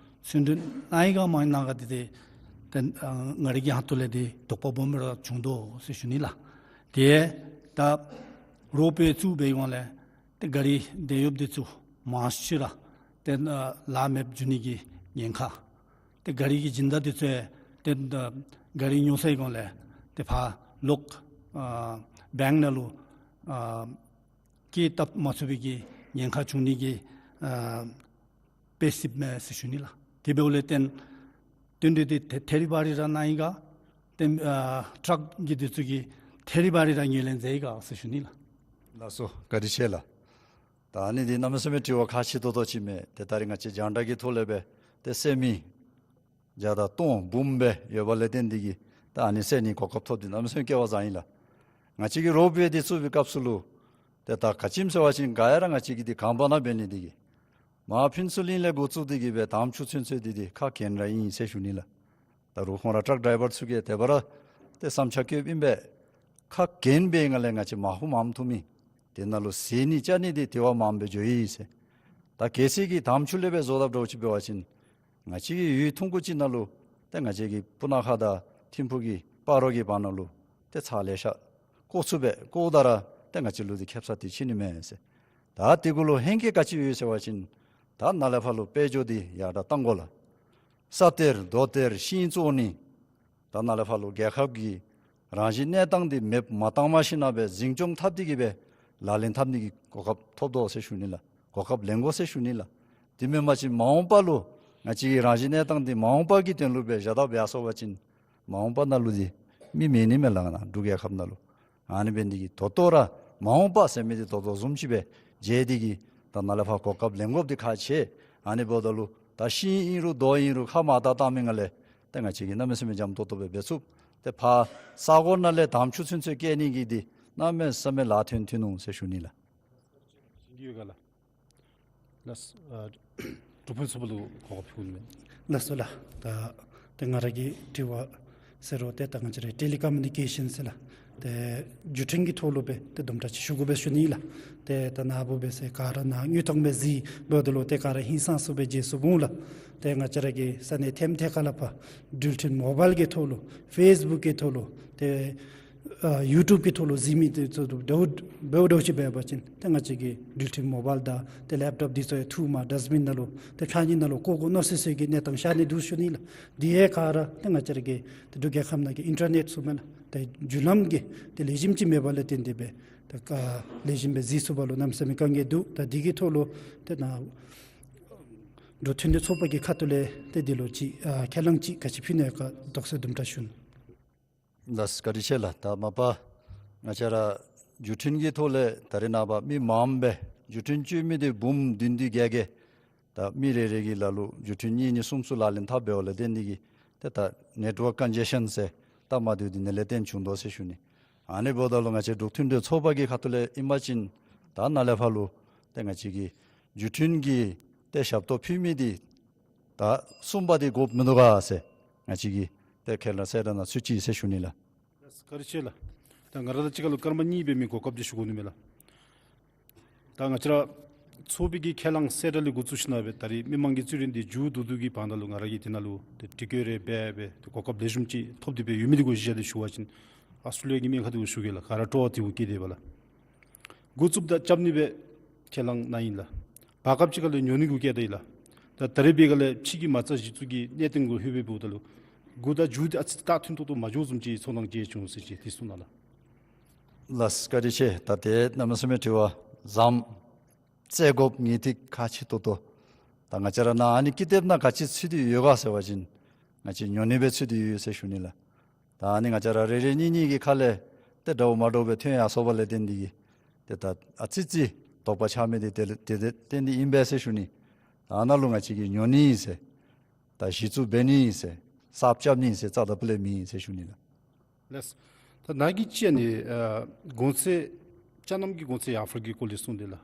གསུང་གྲོས་གནང་ཡི་ག་མ་གནང་ག་འདི་ཏེ་ཏེ་ཨ་ང་རའི་གི་ཁ་ཐུག་ལས་འདི་དོགས་པ་སྦོམ་ར་བྱུང་དོ་ཟེར་ཞུ་ནི་ལགས། ཏེ་ད་རོབ་པེ་བཙུགས་པའི་སྒང་ལས་ཏེ་ག་རི་དེད་གཡོགཔ་འདི་ཚུ་མང་ཤོས་ར་ཏེ་ཨ་ལཱ་མེདཔ་འགྱོ་ནི་གི་ཉེན་ཁ། ཏེ་ག་རི་གི་སྦྱིན་བདག་འདི་ཚུ་ཡང་ཏེ་ཨ་ག་རི་ཉོ་སའི་སྒང་ལས་ཏེ་ཕར་ལོག་ཨ་བེངཀ་ནང་ལུ་ཨ་སྐྱེལ་བཏབ་མ་ཚུགས་པའི་གི་ཉེན་ཁ་བྱུང་ནི་གི་ཨ་དཔེ་སྲིདཔ་མས་ཟེར་ཞུ་ནི་ལགས། དེ་འབདཝ་ལས་བརྟེན་བསྟུན་གྲོས་འདི་ཐད་ཐད་རི་བ་རི་ར་གནང་ཡི་ག། ཏེ་ཨ་ཊཱཀ་གི་འདི་ཚུ་གིས་ཐད་རི་བ་རི་ར་ངོས་ལེན་མཛད་ཡི་ག་ཟེར་ཞུ་ནི་ལགས། ལགས་སོ། བཀའ་དྲིན་ཆེ་ལགས། ད་ཨ་ནི་འདི་གནམ་མེད་ས་མེད་དྲི་བ་ཁག་ཆེ་ཏོག་ཏོ་ཅིག་མས། ཏེ་ད་རིས་ང་བཅས་རྒྱང་བསྒྲགས་ཀྱི་ཐོག་ལས་སྦེ་ཏེ་གསན་མི་བརྒྱ་དང་སྟོང་འབུམ་སྦེ་ཡོད་པ་ལས་བརྟེན་འདི་གིས་ད་ཨ་ནི་གསན་ནི་གོ་སྐབས་ཐོབ་འདི་གནམ་མེད་ས་མེད་སྐལ་བ་བཟང་ཡི་ལགས། ང་བཅས་ཀྱི་རོབ་པེ་འདི་བཙུགས་པའི་སྐབས་སུ་ལུ་ཏེ་ད་ག་ཅི་སྨོ་ཟེར་བ་ཅིན་ག་ཡ་ར་ང་བཅས་ཀྱིས་འདི་གངས་བར་ན་འབད་ནི་འདི་གིས་མར་ཕུན་ཚོགས་གླིང་ལས་འགོ་བཙུགས་འདི་གིས་སྦེ་དམ་ཆོས་ཚུན་ཚོད་འདི་འདི་ཁ་གྱེན་ར་ཨིན་ཟེར་ཞུ་ནི་ལགས། ད་རུང་ཁོང་ར་ཊཱཀ་ཌའི་བར་ཚུ་གིས་དེ་སྦེ་ར་ཏེ་བསམ་འཆར་བཀོདཔ་ཨིན་པས། ཁ་གྱེན་འབད་བའི་སྒང་ལས་ང་བཅས་མར་ཧུམ་མངམ་འཐུང་མི་དེ་ནང་ལུ་བཟི་ནི་བཅའ་ནི་འདི་དེ་བ་མངམ་སྦེ་འགྱོ་ཡི་ཟེར། ད་གལ་སྲིད་ཀྱི་དམ་ཆོས་ལས་སྦེ་བཟོ་དཔ་འདྲཝ་ཅིག་འབད་བ་ཅིན་ང་བཅས་ཀྱི་ཡུལ་ཐུང་ཀུ་ཅིག་ནང་ལུ་ཏེ་ང་བཅས་ཀྱི་སྤུ་ན་ཁ་དང་ཐིམ་ཕུག་གི་སྤ་རོ་གི་བར་ན་ལུ་ཏེ་ཚར་ལེ་ཤ་བཀོ་ཚུགས་པས། བཀོཝ་ད་ར་ཏེ་ང་བཅས་ལུ་འདི་ཁེབ་ས་འདི་ཕྱེ་ནི་མས་ཟེར། ད་དེ་གུ་ལུ་ཧེང་སྐལ་ག་ཅི་ཡོད་ཟེར་བ་ཅིན་ད་ནཱ་ལས་ཕར་ལུ་དཔལ་འབྱོར་འདི་ཡར་དྲག་གཏང་དགོ་ལགས། ས་གཏེར་རྡོ་གཏེར་ཤིང་བཙོང་ནི། ད་ནཱ་ལས་ཕར་ལུ་རྒྱལ་ཁབ་ཀྱི་རང་བཞིན་གནས་སྟངས་འདི་མེདཔ་མ་བཏང་མ་ཞིན་ན་སྦེ་འཛིན་སྐྱོང་འཐབ་འདི་གིས་སྦེ་ལག་ལེན་འཐབ་ནི་གི་གོ་སྐབས་ཐོབ་དོ་ཟེར་ཞུ་ནི་ལགས། གོ་སྐབས་ལེན་དགོ་ཟེར་ཞུ་ནི་ལགས། དེ་མེན་པ་ཅིན་མ་འོངས་པ་ལུ་ང་བཅས་ཀྱི་རང་བཞིན་གནས་སྟངས་འདི་མ་འོངས་པ་གི་དོན་ལུ་སྦེ་བཞག་དཔ་སྦེ་ཡར་སོང་པ་ཅིན་མ་འོངས་པ་ནང་ལུ་འདི་མི་མེད་ནི་མས་ལགས། ནཱ་འབྲུག་རྒྱལ་ཁབ་ནང་ལུ། ཨ་ནི་འབད་ནི་འདི་གིས་ད་ལྟོ་ར་མ་འོངས་པ་ཟེར་མི་འདི་ད་ལྟོ་བཟུམ་ཅིག་སྦེ་མཇལ་འདི་གིས་ད་ནཱ་ལས་ཕར་གོ་སྐབས་ལེན་དགོཔ་འདི་ཁག་ཆེ། ཨ་ནི་འབདཝ་ད་ལུ་ད་ཤིང་ཨིན་རུང་རྡོ་ཨིན་རུང་ཁ་མར་བལྟ་བལྟ་མི་སྒང་ལས་ཏེ་ང་བཅས་ཀྱིས་གནམ་མེད་ས་མེད་འཇམ་ཏོང་ཏོ་སྦེ་འབད་ཚུགས། ཏེ་ཕར་ས་གོ་ནང་ལས་དམ་ཆོས་ཚུན་ཚོད་བསྐྱལ་ནི་གི་འདི་གནམ་མེད་ས་མེད་ལཱ་ཐོན་ཐོན་ནུག་ཟེར་ཞུ་ནི་ལགས། ལགས། ཨ་འབྲུག་ཕུན་ཚོགས་པ་ལུ་གོ་སྐབས་ཕུལ་ནི། ལགས་སོ་ལགས། ད་ཏེ་ང་ར་གི་དྲི་བ་ཟེར་རུང་ཏེ་ད་ང་བཅས་ར་ཊེ་ལི་ཀོ་མུ་ནི་ཀེ་ཤཱན་ཟེར་ལགས། ཏེ་བརྒྱུད་འཕྲིན་གྱི་ཐོག་ལུ་སྦེ་ཏེ་དུམ་གྲ་ཅིག་ཞུ་དགོ་པས་ཞུ་ནི་ལགས། ཏེ་ད་ནཱ་བུ་སྦེ་ཟེར་ག་ར་ནཱ་དངོས་ཐོག་སྦེ་གཟིགས་འབདཝ་ད་ལུ་ཏེ་ག་ར་ཧིང་སངས་ས་སྦེ་མཇལ་ཚུགསཔ་འོང་ལགས། ཏེ་ང་བཅས་ར་གི་ས་གནས་ཐེམ་ཐེ་ཁ་ལས་ཕར་བརྒྱུད་འཕྲིན་མོ་བཱའིལ་གྱི་ཐོག་ལུ་ཕེསི་བུཀ་གི་ཐོག་ལུ་ཏེ་ཨ་ཡུ་ཊུབ་ཀྱི་ཐོག་ལུ་གཟིགས་མི་འདི་ཚུ་འབདཝ་འབདཝ་འདྲཝ་ཅིག་འབད་བ་ཅིན་ཏེ་ང་བཅས་ཀྱི་བརྒྱུད་འཕྲིན་མོ་བཱའིལ་དང་ཏེ་ལེབ་ཊོབ་འདི་ཚུ་ཡང་འཐུ་མར་ཌསཊ་བིན་ནང་ལུ་ཏེ་ཕྱགས་སྙིགས་ནང་ལུ་བཀོ་བཀོ་མནོ་སི་སི་གི་གནས་སྟངས་ཤར་ནི་འདུག་ཞུ་ནི་ལགས། འདི་ཡང་ག་ར་ཏེ་ང་བཅས་ར་གི་ཏེ་འབྲུག་རྒྱལ་ཁབ་ནང་གི་ཨིན་ཊར་ནེཊ་ཟེར་མི་ལགས། ཏེ་བརྒྱུད་ལམ་གྱི་ཏེ་ལེགས་ཤོམ་ཅིག་མེད་པ་ལས་བརྟེན་ཏེ་སྦེ་ཏེ་ག་ལེགས་ཤོམ་སྦེ་གཟིགས་ཚུགས་པ་ལུ་གནམ་མེད་ས་མེད་དཀའ་ངལ་འདུག། ད་འདི་གི་ཐོག་ལུ་ཏེ་ནཱ་འབྲུག་མཐུན་སྒྲིལ་ཚོགས་པ་གི་ཁ་ཐུག་ལས་ཏེ་འདི་ལུ་ཅིག་ཨ་ཁས་བླངས་ཅིག་ག་ཅི་ཕུལ་ནི་ཡོད་ག་དོགས་སེལ་དུམ་གྲ་ཞུ་ནི། ལགས་བཀའ་དྲིན་ཆེ་ལགས། ད་མ་པ་ང་བཅས་ར་བརྒྱུད་འཕྲིན་གྱི་ཐོག་ལས་ད་རེས་ནངས་པ་མི་མངམ་སྦེ་བརྒྱུད་འཕྲིན་སྤྱོད་མི་འདི་འབུམ་བདུན་བདུན་བརྒྱད་བརྒྱད། ད་མི་རེ་རེ་གི་ལཱ་ལུ་བརྒྱུད་འཕྲིན་གཉིས་གཉིས་གསུམ་གསུམ་ལག་ལེན་འཐབ་འབདཝ་ལས་བརྟེན་འདི་གིས་ཏེ་ད་ནེཊ་ཝརཀ་ཀོན་ཇེ་ཤཱན་ཟེར་སྟབས་མ་བདེཝ་འདི་ནི་ལས་བརྟེན་བྱུང་དོ་ཟེར་ཞུ་ནི། ཨ་ནི་འབདཝ་ད་ལུ་ང་བཅས་འབྲུག་མཐུན་སྒྲིལ་ཚོགས་པ་གི་ཁ་ཐུག་ལས་ཨིན་པ་ཅིན་ད་ནཱ་ལས་ཕར་ལུ་ཏེ་ང་བཅས་ཀྱི་བརྒྱུད་འཕྲིན་གྱི་ཏེ་ཞབས་ཏོག་ཕུལ་མི་འདི་ད་གསུམ་པ་འདི་དགོཔ་མིན་འདུག་ག་ཟེར་ང་བཅས་ཀྱིས་ཏེ་ཁས་བླངས་གསལ་བསྒྲགས་ནང་ཚུད་ཅི་ཟེར་ཞུ་ནི་ལགས། ལགས་བཀའ་དྲིན་ཆེ་ལགས། ད་ང་ར་དང་གཅིག་ཁར་ལུ་སྐར་མ་གཉིས་འབད་མི་གོ་སྐབས་ཅིག་ཞུ་དགོ་ནི་མས་ལགས། ད་ང་བཅས་ར་ཚོགས་པའི་གི་ཁས་བླངས་གསལ་བསྒྲགས་ལས་འགོ་བཙུགས་ཞིན་ན་སྦེ་ད་རེས་མི་མང་གི་རྩོད་རེས་འདི་མཇུག་བསྡུ་བསྡུ་གི་བར་ན་ལུ་ང་ར་གིས་དེ་ནང་ལུ་ཏེ་དྲི་བཀོད་རེ་འབད་འབད་ཏེ་གོ་སྐབས་ལེགས་ཤོམ་ཅིག་ཐོབ་སྟེ་སྦེ་ཡོད་མི་འདི་གུ་གཞི་བཞག་སྟེ་ཞུ་བ་ཅིན་ཨཱོས་ཊྲེ་ལི་ཡ་གི་མི་ཁ་འདི་གུ་ཞུ་གེ་ལགས། ག་ར་སྤྲོ་བ་འདི་གུ་བསྐྱེད་དེ་སྦེ་ལགས། འགོ་བཙུགསཔ་ད་རྐྱབ་ནི་སྦེ་ཁས་བླངས་གནང་ཡི་ལགས། བར་སྐབས་ཅིག་ཁར་ལུ་ཉོ་ནི་གུ་བསྐྱལ་ད་ཡི་ལགས། ད་ད་རེས་འབད་སྒང་ལས་ཕྱི་གི་མ་རྩ་གཞི་བཙུགས་ཀྱི་གནད་དོན་གུ་ལྷོད་སྦེ་འབདཝ་ད་ལུ་འགོ་དང་མཇུག་འདི་ཨ་ཙི་ཏག་ཏག་ཏག་ཏག་མ་འགྱོ་བཟུམ་ཅིག་ཚོར་སྣང་སྐྱེས་བྱུང་ཟེར་ཅིག་འདི་གསུང་གནང་ལགས། ལགས་བཀའ་དྲིན་ཆེ། ད་ཏེ་གནམ་མེད་ས་མེད་དྲི་བ་བཟངམ་རྩེ་དགོཔ་ངེས་ཏིག་ཁག་ཆེ་ཏོག་ཏོ། ད་ང་བཅས་ར་ནཱ་ཨ་ནི་ཀི་དེབ་ནང་ག་ཅི་ཚུད་དེ་ཡོད་ག་ཟེར་བ་ཅིན་ང་བཅས་ཉོ་ནི་སྦེ་ཚུད་དེ་ཡོད་ཟེར་ཞུ་ནི་ལགས། ད་ཨ་ནི་ང་བཅས་ར་རེ་རེ་གཉིས་གཉིས་ཀྱི་ཁ་ལས་ཏེ་འདྲཝ་མ་འདྲཝ་སྦེ་ཐོན་ཡར་སོང་བ་ལས་བརྟེན་འདི་གིས་ཏེ་ད་ཨ་ཙི་ཙི་དོགས་པ་ཆགས་མི་འདི་དེ་ལས་དེ་དེ་བརྟེན་འདི་ཨིན་པས་ཟེར་ཞུ་ནི། ད་ཨ་ནཱ་ལུ་ང་བཅས་ཀྱིས་ཉོ་ནི་ཨིན་ཟེར་ད་གཞི་བཙུགས་འབད་ནི་ཨིན་ཟེར་གསརཔ་རྐྱབ་ནི་ཨིན་ཟེར་རྩ་དང་ཕུ་ལས་མེད་ཨིན་ཟེར་ཞུ་ནི་ལགས། ལགས། ད་ནཱ་གིས་ཅིག་ཨ་ནི་ཨ་གོང་ཚད་ཅ་རྣམ་གྱི་གོང་ཚད་ཡར་འཕར་གྱི་སྐོར་ལས་གསུངས་ཏེ་ལགས།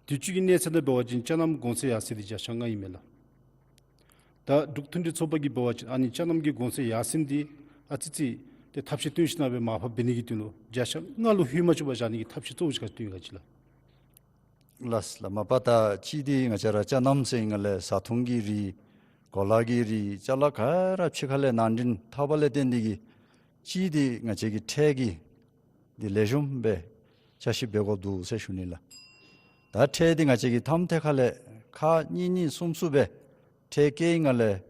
དུས་ཅི་གི་གནས་ཚད་ནང་འབད་བ་ཅིན་ཅ་ནམ་གོང་ཚད་ཡར་སེང་འདི་བརྒྱ་ཆ་ལྔ་ཨིན་མས་ལགས། ད་འབྲུག་མཐུན་སྒྲིལ་ཚོགས་པ་གིས་འབད་བ་ཅིན་ཨ་ནི་ཅ་ནམ་གྱི་གོང་ཚད་ཡར་སེང་འདི་ཨ་ཙི་ཙི་ཏེ་ཐབས་ཤེས་བཏོན་ཞིན་ན་སྦེ་མར་ཕབ་འབད་ནི་གི་དོན་ལུ་བརྒྱ་ཆ་ལྔ་ལུ་ལྷོད་མ་བཅུག་པར་བཞག་ནི་གི་ཐབས་ཤེས་གཙོ་བོ་ཅིག་ག་ཅི་བཏོན་ཡི་ག་ཅི་ལགས། ལགས་ལགས། མ་པ་ད་གཅིག་འདི་ང་བཅས་ར་ཅ་ནམ་ཟེར་ཞིནམ་ལས་བཟའ་འཐུང་གི་རིགས་གོ་ལ་གི་རིགས་ཅ་ལ་ག་ར་ཕྱི་ཁ་ལས་ནང་འདྲེན་འཐབ་པ་ལས་བརྟེན་ཏེ་གིས་གཅིག་འདི་ང་བཅས་ཀྱི་ཁྲལ་གྱི་འདི་ལེགས་ཤོམ་སྦེ་ཆ་ཤས་འབད་དགོཔ་འདུག་ཟེར་ཞུ་ནི་ལགས། ད་ཁྲལ་འདི་ང་བཅས་ཀྱིས་ཐམ་ཐད་ཁ་ལས་ཁག་གཉིས་གཉིས་གསུམ་གསུམ་སྦེ་ཁྲལ་བཀལ་ཞིནམ་ལས་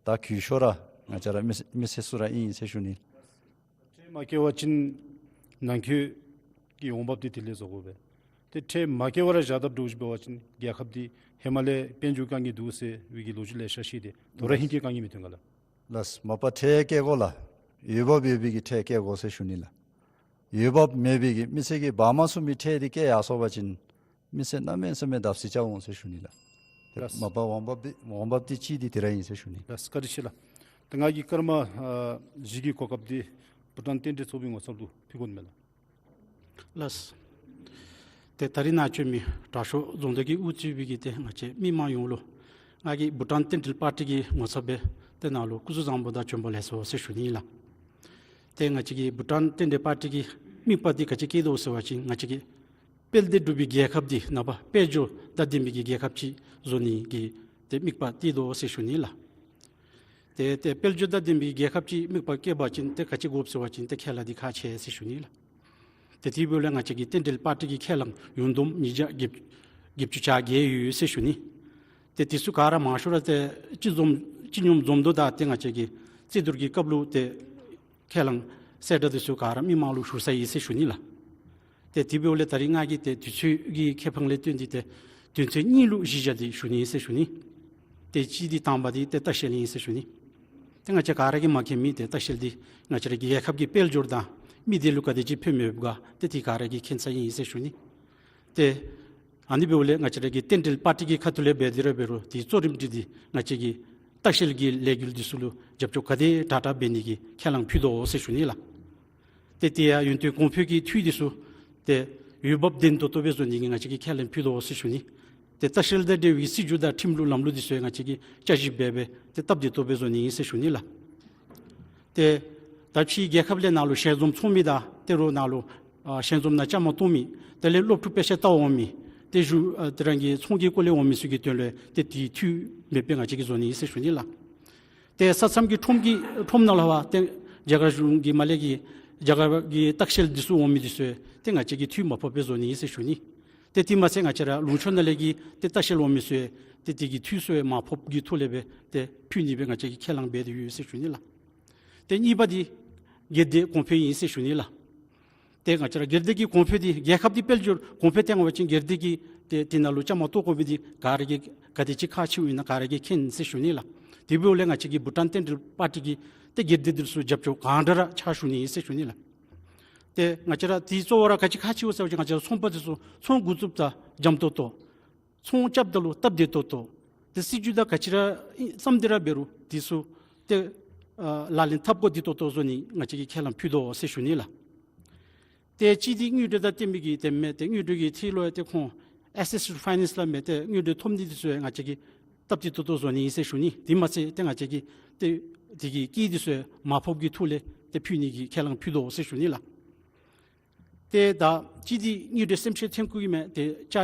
ད་གུ་ཤོ་ར་ང་བཅས་ར་མི་མི་སེར་ཚུ་ར་ཨིན་ཟེར་ཞུ་ནི། ཁྲལ་མ་བཀལ་བ་ཅིན་ནང་འཁོད་ཀྱི་འོང་འབབ་འདི་དེ་ལས་བཟོ་དགོ་པས། ཏེ་ཁྲལ་མ་བཀལ་བར་བཞག་ད་འདྲཝ་ཅིག་འབད་བ་ཅིན་རྒྱལ་ཁབ་འདི་ཧེ་མ་ལས་དཔལ་འབྱོར་དཀའ་ངལ་འདུག་ཟེར་བའི་གི་ལོ་རྒྱུས་ལེ་ཤ་བཤད་དེ་དོ་རུང་ཧེང་སྐལ་དཀའ་ངལ་མི་ཐོན་ག་ལགས། ལགས། མ་པ་ཁྲལ་བཀལ་དགོ་ལགས། འོས་འབབ་ཡོད་པའི་གི་ཁྲལ་བཀལ་དགོ་ཟེར་ཞུ་ནི་ལགས། འོས་འབབ་མེད་པའི་གི་མི་སེར་གྱིས་འབག་མ་ཚུགས་མི་ཁྲལ་འདི་བཀལ་ཡར་སོང་པ་ཅིན་མི་སེར་གནམ་མེད་ས་མེད་བརྡབ་གསིག་རྐྱབ་འོང་ཟེར་ཞུ་ནི་ལགས། ལགས། མ་པ་འོང་འབབ་འདི་འོང་འབབ་འདི་གཅིག་འདི་དེ་ར་ཨིན་ཟེར་ཞུ་ནི། ལགས། བཀའ་དྲིན་ཆེ་ལགས། ད་ང་གིས་སྐར་མ་ཨ་བཞི་གི་གོ་སྐབས་འདི་བྷུ་ཊཱན་བསྟན་འགྲོའི་ཚོགས་པའི་ངོ་ཚབ་ལུ་ཕུལ་དགོ་མས་ལགས། ལགས། ཏེ་ད་རིས་ནཱ་བྱོན་མི་དྲག་ཤོས་རྫོང་བདག་གིས་དབུ་གཙོས་པའི་གི་ཏེ་ང་བཅས་མི་མང་ཡོངས་ལུ་ང་གིས་བྷུ་ཊཱན་བསྟན་འགྲོའི་པར་ཊི་གི་ངོ་ཚབ་སྦེ་ཏེ་ནཱ་ལུ་སྐུ་གཟུགས་བཟང་པོ་དང་བྱོན་པ་ལེགས་སོ་ཟེར་ཞུ་ནི་ལགས། ཏེ་ང་བཅས་ཀྱི་བྷུ་ཊཱན་བསྟན་འགྲོའི་པར་ཊི་གི་དམིགས་པ་འདི་ག་ཅི་བསྐྱེད་དོ་ཟེར་བ་ཅིན་ང་བཅས་ཀྱི་དཔལ་ལྡན་འབྲུག་པའི་རྒྱལ་ཁབ་འདི་ནངས་པ་དཔལ་འབྱོར་དང་ལྡན་པའི་གི་རྒྱལ་ཁབ་ཅིག་བཟོ་ནི་གི་ཏེ་དམིགས་པ་བསྐྱེད་དོ་ཟེར་ཞུ་ནི་ལགས། ཏེ་ཏེ་དཔལ་འབྱོར་དང་ལྡན་པའི་རྒྱལ་ཁབ་ཅིག་དམིགས་པ་བསྐྱེད་པ་ཅིན་ཏེ་ག་ཅི་དགོཔ་ཟེར་བ་ཅིན་ཏེ་ཁས་བླངས་འདི་ཁག་ཆེ་ཟེར་ཞུ་ནི་ལགས། ཏེ་དེ་འབདཝ་ལས་ང་བཅས་ཀྱི་བསྟན་འགྲོའི་པར་ཊི་གི་ཁས་བླངས་ཡུལ་བསྡོམས་ཉིས་བརྒྱ་བརྒྱད་བརྒྱད་ཅུ་གྱ་བརྒྱད་ཡོད་ཟེར་ཞུ་ནི། ཏེ་དེ་ཚུ་ག་ར་མང་ཤོས་ར་ཏེ་སྤྱི་འཛོམས་སྤྱི་སྙོམས་འཛོམས་འདུ་དང་ཏེ་ང་བཅས་ཀྱི་རྩོད་བསྡུར་གྱི་སྐབས་ལུ་ཏེ་ཁས་བླངས་གསལ་བསྒྲགས་འདི་ཚུ་ག་ར་མི་མང་ལུ་ཞུ་ཚར་ཡི་ཟེར་ཞུ་ནི་ལགས། ཏེ་དེ་འབདཝ་ལས་ད་རིས་ང་གིས་ཏེ་དུས་ཚོད་ཀྱི་ཁེ་ཕན་ལས་བརྟེན་ཏེ་ཏེ་དོན་ཚན་གཉིས་ལུ་གཞི་བཞག་སྟེ་ཞུ་ནི་ཟེར་ཞུ་ནི། ཏེ་གཅིག་འདི་དང་པ་འདི་ཏེ་ལྟ་བཤལ་ཨིན་ཟེར་ཞུ་ནི། ཏེ་ང་བཅས་ག་ར་གིས་མཁྱེན་མི་ཏེ་ལྟ་བཤལ་འདི་ང་བཅས་ར་གི་རྒྱལ་ཁབ་ཀྱི་དཔལ་འབྱོར་དང་མི་སྡེ་ལུ་ག་དེ་ཅིག་ཕན་མི་ཡོདཔ་ག་ཏེ་དེ་ག་ར་གིས་མཁྱེན་ཚར་ཡི་ཟེར་ཞུ་ནི། ཏེ་ཨ་ནི་འབདཝ་ལས་ང་བཅས་ར་གི་བསྟན་འགྲོའི་པར་ཊི་གི་ཁ་ཐུག་ལས་འབད་དེ་ར་འབད་རུང་དེའི་གཙོ་རིམ་འདི་འདི་ང་བཅས་ཀྱི་ལྟ་བཤལ་གྱི་ལས་འགུལ་འདི་ཚུ་ལུ་རྒྱབ་སྐྱོར་ག་དེ་དྲག་དྲག་འབད་ནི་གི་ཁས་བླངས་ཕུལ་དོ་ཟེར་ཞུ་ནི་ལགས། ཏེ་དེ་ཡང་ཡོན་ཏན་གོང་འཕེལ་གྱི་འཐུས་འདི་ཚུ་ཏེ་འོས་འབབ་ལྡན་ཏོག་ཏོ་སྦེ་བཟོ་ནི་གི་ང་བཅས་ཀྱིས་ཁས་བླངས་ཕུལ་དོ་ཟེར་ཞུ་ནི། ཏེ་ལྟ་བཤལ་དང་འབྲེལ་བའི་སྲིད་བྱུས་དང་ཁྲིམས་ལུགས་ལམ་ལུགས་འདི་ཚུ་ཡང་ང་བཅས་ཀྱིས་བསྐྱར་ཞིབ་འབད་འབད་ཏེ་སྟབས་བདེ་ཏོག་ཏོ་སྦེ་བཟོ་ནི་ཨིན་ཟེར་ཞུ་ནི་ལགས། ཏེ་ད་ཕྱིའི་རྒྱལ་ཁབ་ལས་ནཱ་ལུ་ཞལ་འཛོམས་ཚོགས་མི་དང་ཏེ་རོགས་ནཱ་ལུ་ཨ་ཞལ་འཛོམས་ནང་བཅའ་མར་གཏོགས་མི་དེ་ལས་སློབ་ཕྲུག་དཔེ་ཆ་ལྟ་འོང་མི་ཏེ་ཞུ་ཨ་ཏེ་རང་གི་ཚོང་གི་སྐོར་ལས་འོང་མི་ཚུ་གི་དོན་ལུ་ཏེ་དེ་འཐུས་མེད་པར་ང་བཅས་ཀྱིས་བཟོ་ནི་ཨིན་ཟེར་ཞུ་ནི་ལགས། ཏེ་ས་མཚམས་ཀྱི་ཁྲོམ་གྱི་ཁྲོམ་ནང་ལུ་འབད་ཏེ་རྒྱ་གར་གཞུང་གི་མར་ལས་ཀྱི་རྒྱ་གར་གྱི་ལྟ་བཤལ་འདི་ཚུ་འོང་མི་འདི་ཚུ་ཏེ་ང་བཅས་ཀྱིས་འཐུས་མ་ཕོགཔ་སྦེ་བཟོ་ནི་ཨིན་ཟེར་ཞུ་ནི། ཏེ་དེ་མ་ཚད་ང་བཅས་ར་ལུང་ཕྱོགས་ནང་ལས་ཀྱི་ཏེ་ལྟ་བཤལ་འོང་མི་ཚུ་ཏེ་དེ་གི་འཐུས་ཚུ་མ་ཕོགཔ་གི་ཐོག་ལས་འབད་ཏེ་ཕུལ་ནི་སྦེ་ང་བཅས་ཀྱིས་ཁས་བླངས་འབད་དེ་ཡོད་ཟེར་ཞུ་ནི་ལགས། ཏེ་གཉིས་པ་འདི་སྒེར་སྡེ་གོང་འཕེལ་ཨིན་ཟེར་ཞུ་ནི་ལགས། ཏེ་ང་བཅས་ར་སྒེར་སྡེ་གི་གོང་འཕེལ་འདི་རྒྱལ་ཁབ་འདི་དཔལ་འབྱོར་གོང་འཕེལ་བཏང་བ་ཅིན་སྒེར་སྡེ་གི་ཏེ་དེ་ནང་ལུ་བཅའ་མར་གཏོགས་དགོ་པའི་འདི་ག་ར་གིས་ག་དེ་ཅིག་ཁག་ཆེཝ་ཨིན་ན་ག་ར་གིས་མཁྱེན་ཟེར་ཞུ་ནི་ལགས། དེ་འབདཝ་ལས་ང་བཅས་ཀྱི་བྷུ་ཊཱན་བསྟན་འགྲོའི་པར་ཊི་གིས་ཏེ་སྒེར་སྡེ་འདི་ཚུ་རྒྱབ་སྐྱོར་གང་དྲག་ར་ཕྱག་ཞུ་ནི་ཨིན་ཟེར་ཞུ་ནི་ལགས། ཏེ་ང་བཅས་ར་དེ་གཙོ་བོ་ར་ག་ཅི་ཁག་ཆེཝ་ཟེར་བ་ཅིན་ང་བཅས་ར་ཚོང་པ་འདི་ཚུ་ཚོང་འགོ་བཙུགསཔ་ད་འཇམ་ཏོག་ཏོ་ཚོང་རྐྱབ་ད་ལུ་སྟབས་བདེ་ཏོག་ཏོ་ཏེ་སྲིད་བྱུས་དང་ག་ཅི་ར་བསམ་སྟེ་ར་འབད་རུང་དེ་ཚུ་ཏེ་ཨ་ལག་ལེན་འཐབ་དགོ་བདེ་ཏོག་ཏོ་བཟོ་ནི་ང་བཅས་ཀྱིས་ཁས་བླངས་ཕུལ་དོ་ཟེར་ཞུ་ནི་ལགས། ཏེ་གཅིག་འདི་དངུལ་འབྲེལ་དང་བསྟུན་མི་གི་ཏེ་མི་ཏེ་དངུལ་འབྲེལ་གྱི་ཐད་ལུ་ཡང་ཏེ་ཁོང་access to finance ལ་མི་ཏེ་དངུལ་འབྲེལ་ཐོབ་ནི་འདི་ཚུ་ཡང་ང་བཅས་ཀྱིས་སྟབས་བདེ་ཏོག་ཏོ་བཟོ་ནི་ཨིན་ཟེར་ཞུ་ནི། དེ་མ་ཚད་ཏེ་ང་བཅས་ཀྱིས་ཏེ་དེ་གི་དཀྱིལ་འདི་ཚུ་ཡང་མར་ཕབ་ཀྱི་ཐོག་ལས་ཏེ་ཕུལ་ནི་གི་ཁས་བླངས་ཕུལ་དོ་ཟེར་ཞུ་ནི་ལགས། ཏེ་ད་གཅིག་འདི་དངུལ་འབྲེལ་སེམས་ཤུགས་ཐོན་ཁུངས་ཀྱི་མི་ཏེ་བཅའ་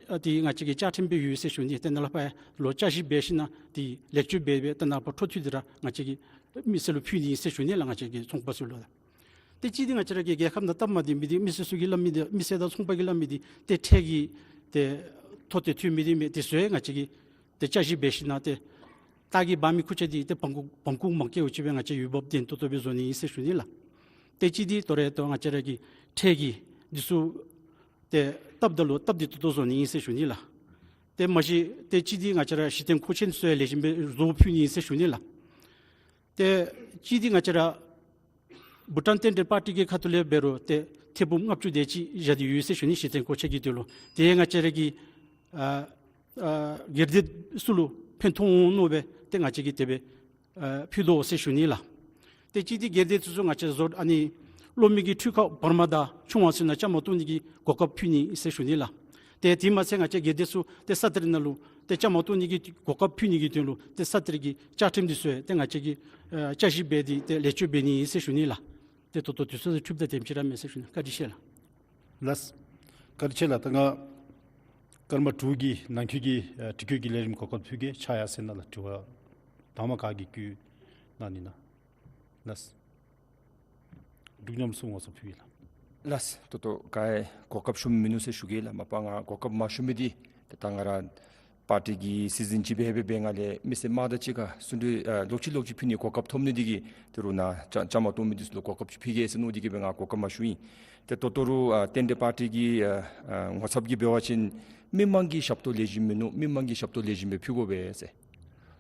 ཨ་ཏེ་ང་བཅས་ཀྱིས་བཅའ་ཁྲིམས་སྦེ་ཡོད་ཟེར་ཞུ་ནི། ཏེ་ནཱ་ལས་ཕར་ལོག་བསྐྱར་ཞིབ་འབད་ཞིན་ན་ཏེ་ལེགས་བཅོས་འབད་འབད་ཏེ་ནཱ་ཕར་འཕྲོ་མཐུད་དེ་ར་ང་བཅས་ཀྱིས་མི་སེར་ལུ་ཕུལ་ནི་ཨིན་ཟེར་ཞུ་ནི་ལགས། ང་བཅས་ཀྱི་ཚོང་པ་ཚུ་ལུ་ད། ཏེ་གཅིག་འདི་ང་བཅས་ར་གི་རྒྱལ་ཁབ་ནང་སྟབས་མ་བདེ་མི་འདི་མི་སེར་ཚུ་གིས་སླབ་མི་འདི་མི་སེར་དང་ཚོང་པ་གིས་སླབ་མི་འདི་ཏེ་ཁྲལ་གྱི་ཏེ་ཐོ་ཏེ་འཐུ་མི་འདི་མི་འདི་ཚུ་ཡང་ང་བཅས་ཀྱིས་ཏེ་བསྐྱར་ཞིབ་འབད་ཞིན་ན་ཏེ་ལྟག་གི་འབག་མི་ཁུར་ཆ་འདི་ཏེ་བང་ཁུག་བང་ཁུག་མ་བཀལཝ་ཅིག་སྦེ་ང་བཅས་འོས་འབབ་ལྡན་ཏོག་ཏོ་སྦེ་བཟོ་ནི་ཨིན་ཟེར་ཞུ་ནི་ལགས། ཏེ་གཅིག་འདི་ད་རེས་ད་ང་བཅས་ར་གི་ཁྲལ་གྱི་འདི་ཚུ་ཏེ་སྟབས་ད་ལུ་སྟབས་བདེ་ཏོག་ཏོ་བཟོ་ནི་ཨིན་ཟེར་ཞུ་ནི་ལགས། ཏེ་མ་གཞི་ཏེ་གཅིག་འདི་ང་བཅས་ར་གཞི་རྟེན་མཁོ་ཆེན་ཚུ་ཡང་ལེགས་ཤོམ་སྦེ་བཟོ་ཕུལ་ནི་ཨིན་ཟེར་ཞུ་ནི་ལགས། ཏེ་གཅིག་འདི་ང་བཅས་ར་བྷུ་ཊཱན་བསྟན་འགྲོའི་པར་ཊི་གི་ཁ་ཐུག་ལས་འབད་རུང་ཏེ་ཐེར་འབུམ་ལྔ་བཅུ་དེ་ཅིག་བཞག་སྟེ་ཡོད་ཟེར་ཞུ་ནི། གཞི་རྟེན་མཁོ་ཆེན་གྱི་དོན་ལུ་ཏེ་ང་བཅས་ར་གི་ཨ་ཨ་སྒེར་སྡེ་ཚུ་ལུ་ཕན་ཐོགས་འོང་མནོ་སྦེ་ཏེ་ང་བཅས་ཀྱིས་དེ་སྦེ་ཨ་ཕུལ་དོ་ཟེར་ཞུ་ནི་ལགས། ཏེ་གཅིག་འདི་སྒེར་སྡེ་ཚུ་ཚུ་ང་བཅས་བཟོ་ཨ་ནི་གློག་མེ་གི་འཕྲུལ་ཁང་བར་མ་དང་ཆུང་བ་ཚུ་ནང་བཅའ་མར་གཏོགས་ནི་གི་གོ་སྐབས་ཕུལ་ནི་ཟེར་ཞུ་ནི་ལགས། ཏེ་དེ་མ་ཚད་ང་བཅས་ཀྱིས་དེ་ཚུ་ཏེ་ས་གཏེར་ནང་ལུ་ཏེ་བཅའ་མར་གཏོགས་ནི་གི་གོ་སྐབས་ཕུལ་ནི་གི་དོན་ལུ་ཏེ་ས་གཏེར་གྱི་བཅའ་ཁྲིམས་འདི་ཚུ་ཡང་ཏེ་ང་བཅས་ཀྱིས་ཨེ་བསྐྱར་ཞིབ་འབད་དེ་ཏེ་ལེགས་བཅོས་འབད་ནི་ཨིན་ཟེར་ཞུ་ནི་ལགས། ཏེ་ད་ལྟོ་དུས་ཚོད་འཕྲོདཔ་ད་དེམ་ཅིག་ར་མས་ཟེར་ཞུ་ནི། བཀའ་དྲིན་ཆེ་ལགས། ལགས། བཀའ་དྲིན་ཆེ་ལགས། ད་ང་སྐར་མ་དྲུག་གི་ནང་འཁོད་ཀྱི་ཨ་དྲི་བཀོད་ཀྱི་ལས་རིམ་གོ་སྐབས་ཕུལ་གེ། ཕྱག་ཡར་སེང་ནང་ལགས། དྲི་བ་དང་པ་ག་གི་བཀོད་གནང་ནི་ན། ལགས། འབྲུག་མཉམ་གསོ་ངོ་ཚབ་ཕུལ་གེ་ལགས། ལགས། ད་ལྟོ་ག་ཡང་གོ་སྐབས་ཞུ་མི་ནུག་ཟེར་ཞུ་གེ་ལགས། མ་པ་ང་གོ་སྐབས་མ་ཞུ་མི་འདི་ཏེ་ད་ང་ར་པར་ཊི་གི་སྲིད་འཛིན་ཅིག་འབད་འབད་འབད་ང་ལས་མི་སེར་དམངས་དང་གཅིག་ཁར་གསུང་གྲོས་ཨ་ལོག་ཅི་ལོག་ཅི་ཕུལ་ནི་གོ་སྐབས་ཐོབ་ནི་འདི་གིས་ཏེ་རུང་ནཱ་བཅའ་བཅའ་མར་གཏོགས་མི་འདི་ཚུ་ལུ་གོ་སྐབས་ཅིག་ཕུལ་གེ་ཟེར་མནོ་སྟེ་གིས་སྦེ་ང་གོ་སྐབས་མ་ཞུ་ཡི། ཏེ་ད་ལྟོ་རུང་ཨ་རྟེན་འབྲེལ་པར་ཊི་གི་ཨ་ཨ་ངོ་ཚབ་ཀྱིས་འབད་བ་ཅིན་མི་མང་གི་ཞབས་ཏོག་ལེགས་ཤོམ་མིན་ནུག། མི་མང་གི་ཞབས་ཏོག་ལེགས་ཤོམ་སྦེ་ཕུལ་དགོ་པས་ཟེར།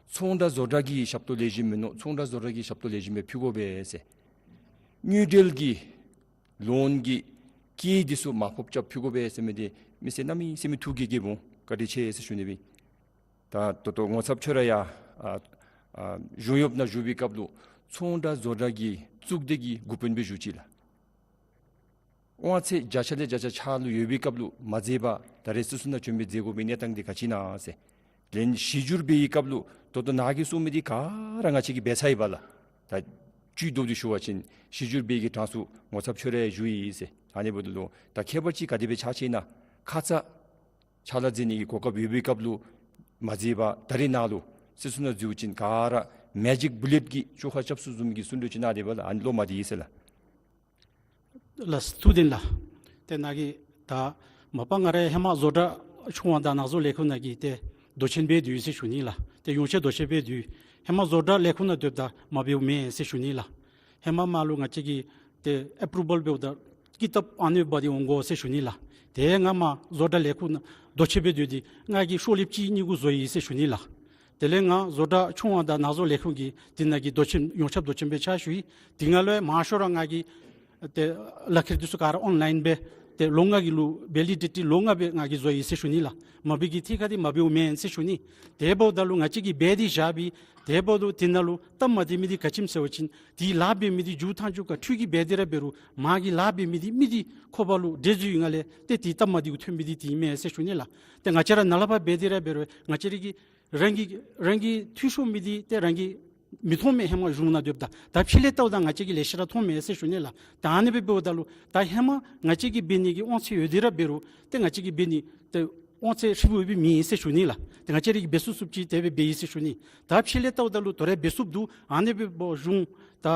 ཚོང་འབྲེལ་བཟོ་གྲྭ་གི་ཞབས་ཏོག་ལེགས་ཤོམ་མིན་ནུག། ཚོང་འབྲེལ་བཟོ་གྲྭ་གི་ཞབས་ཏོག་ལེགས་ཤོམ་སྦེ་ཕུལ་དགོ་པས་ཟེར། དངུལ་འབྲེལ་གྱི་ལོན་གྱི་སྐྱེད་འདི་ཚུ་མར་ཕབ་རྐྱབ་ཕུལ་དགོ་པས་ཟེར་མི་འདི་མི་སེར་གནམ་མེད་ས་མེད་ཐུགས་དགྱེས་དགྱེསཔ་འོང་། བཀའ་དྲིན་ཆེ་ཟེར་ཞུ་ནི་སྦེ། ད་ད་ལྟོ་ངོ་ཚབ་ཁྱོད་ར་ཡང་ཨ་ཨ་གཞུང་གཡོགཔ་ནང་བཞུགས་པའི་སྐབས་ལུ་ཚོང་འབྲེལ་བཟོ་གྲྭ་གི་གཙུག་སྡེ་གི་འགོ་དཔོན་སྦེ་བཞུགས་ཅི་ལགས། དབང་ཚད་བརྒྱ་ཆ་ལས་བརྒྱ་ཆ་ཕྱག་ལུ་ཡོད་པའི་སྐབས་ལུ་མ་མཛད་པར་ད་རེས་སྲིད་ཚོགས་ནང་བྱོན་སྦེ་མཛད་དགོ་པའི་གནས་སྟངས་འདི་ག་ཅི་ཨིན་ན་ཟེར། ལན་གཞི་བསྒྱུར་འབད་བའི་སྐབས་ལུ་ད་ལྟོ་ནཱ་གིས་གསུང་མི་འདི་ག་ར་ང་བཅས་ཀྱིས་འབད་ཚར་ཡི་བ་ལགས། ད་བཅུད་བསྡུ་སྟེ་ཞུ་བ་ཅིན་གཞི་བསྒྱུར་འབད་བའི་གྲངས་སུ་ངོ་ཚབ་ཁྱོད་ར་བཞུགས་ཡི་ཟེར། ཨ་ནི་འབདཝ་ད་ལུ་ད་ཁྱད་པར་ཅིག་ག་དེ་སྦེ་ཆགས་ཅི་ན་ཁ་ཙ་ཕྱག་ལཱ་མཛད་ནི་གི་གོ་སྐབས་ཡོད་པའི་སྐབས་ལུ་མ་མཛད་པར་ད་རེས་ནཱ་ལུ་སྲིད་ཚོགས་ནང་འཛུལ་བ་ཅིན་ག་ར་མེ་ཇིག་བུ་ལེཊ་གི་ཅོག་ཁར་རྐྱབ་ཚུགསཔ་བཟུམ་གྱི་གསུང་གྲོས་ཅིག་གནང་སྟེ་འབད་ལགས། ཨ་ནི་ལོག་མ་བདེ་ཡི་ཟེར་ལགས། ལགས། ཐུགས་བདེན་ལགས། ཏེ་ནཱ་གིས་ད་མ་པ་ང་ར་ཧེ་མ་བཟོ་གྲྭ་ཆུང་བ་དང་ནང་བཟོ་ལས་ཁུངས་ནང་གི་ཏེ་མདོ་ཆེན་སྦེ་སྡོད་ཡི་ཟེར་ཞུ་ནི་ལགས། ཏེ་ཡོངས་ཁྱབ་མདོ་ཆེན་སྦེ་སྡོད་ཡི། ཧེ་མ་བཟོ་གྲྭ་ལས་ཁུངས་ནང་སྡོདཔ་ད་མ་འབདཝ་མེན་ཟེར་ཞུ་ནི་ལགས། ཧེ་མ་མར་ལུ་ང་བཅས་ཀྱིས་ཏེ་ཨེ་པུ་རུ་བཱལ་འབདཝ་ད་ཀི་ཏབ་ཨ་ནི་འབག་སྟེ་འོང་དགོ་ཟེར་ཞུ་ནི་ལགས། ཏེ་ང་མར་བཟོ་གྲྭ་ལས་ཁུངས་ནང་མདོ་ཆེན་སྦེ་སྡོད་དེ་ང་གིས་ཤོག་ལེབ་གཅིག་གཉིས་གུ་བཟོ་ཡི་ཟེར་ཞུ་ནི་ལགས། དེ་ལས་ང་བཟོ་གྲྭ་ཆུང་བ་དང་ནང་བཟོ་ལས་ཁུངས་ཀྱི་དེ་ནང་གི་མདོ་ཆེན་ཡོངས་ཁྱབ་མདོ་ཆེན་སྦེ་ཕྱག་ཞུ་ཡི། དེ་ནང་ལུ་མང་ཤོས་ར་ང་གིས་ཏེ་ལག་ཁྱེར་འདི་ཚུ་ག་ར་ཨོན་ལཱའིན་སྦེ་ཏེ་ལོ་ལྔ་གི་ལུ་བེ་ལི་ཌི་ཊི་ལོ་ལྔ་སྦེ་ང་གིས་བཟོ་ཡི་ཟེར་ཞུ་ནི་ལགས། མ་འབད་གི་ཐད་ཁར་འདི་མ་འབདཝ་མེན་ཟེར་ཞུ་ནི། དེ་འབདཝ་ད་ལུ་ང་བཅས་ཀྱིས་འབད་དེ་བཞག་པའི་དེ་འབདཝ་ད་དེ་ནང་ལུ་སྟབས་མ་བདེ་མི་འདི་ག་ཅི་སྨོ་ཟེར་བ་ཅིན་དེ་ལཱ་འབད་མི་འདི་མཇུག་མཐའ་མཇུག་ཁར་འཕྲུལ་གྱིས་འབད་དེ་ར་འབད་རུང་མ་གི་ལཱ་འབད་མི་འདི་མི་འདི་ཁོ་པ་ལུ་འདྲེ་འཛུལ་ཡི་ནང་ལས་ཏེ་དེ་སྟབས་མ་བདེཝ་ཐོན་མི་འདི་དེ་ཨིན་མས་ཟེར་ཞུ་ནི་ལགས། ཏེ་ང་བཅས་ར་ནཱ་ལས་ཕར་འབད་དེ་ར་འབད་རུང་ང་བཅས་ར་གི་རང་གི་རང་གི་འཐུས་ཤོར་མི་འདི་ཏེ་རང་གིས་མི་མཐོང་མས། ཧེ་མ་གཞུང་ནང་སྡོདཔ་ད་ད་ཕྱི་ལས་བལྟཝ་ད་ང་བཅས་ཀྱིས་ལེ་ཤ་ར་མཐོང་མས་ཟེར་ཞུ་ནི་ལགས། ད་ཨ་ནི་སྦེ་འབདཝ་ད་ལུ་ད་ཧེ་མ་ང་བཅས་ཀྱིས་འབད་ནི་གི་དབང་ཚད་ཡོད་དེ་ར་འབད་རུང་ཏེ་ང་བཅས་ཀྱིས་འབད་ནི་ཏེ་དབང་ཚད་ཧྲིལ་བུ་སྦེ་མེད་ཟེར་ཞུ་ནི་ལགས། ཏེ་ང་བཅས་ར་གིས་འབད་ཚུགས་ཚུགསཔ་ཅིག་དེ་སྦེ་འབད་ཡི་ཟེར་ཞུ་ནི། ད་ཕྱི་ལས་བལྟཝ་ད་ལུ་དོ་རུང་འབད་ཚུགསཔ་འདུག། ཨ་ནི་སྦེ་འབདཝ་གཞུང་ད་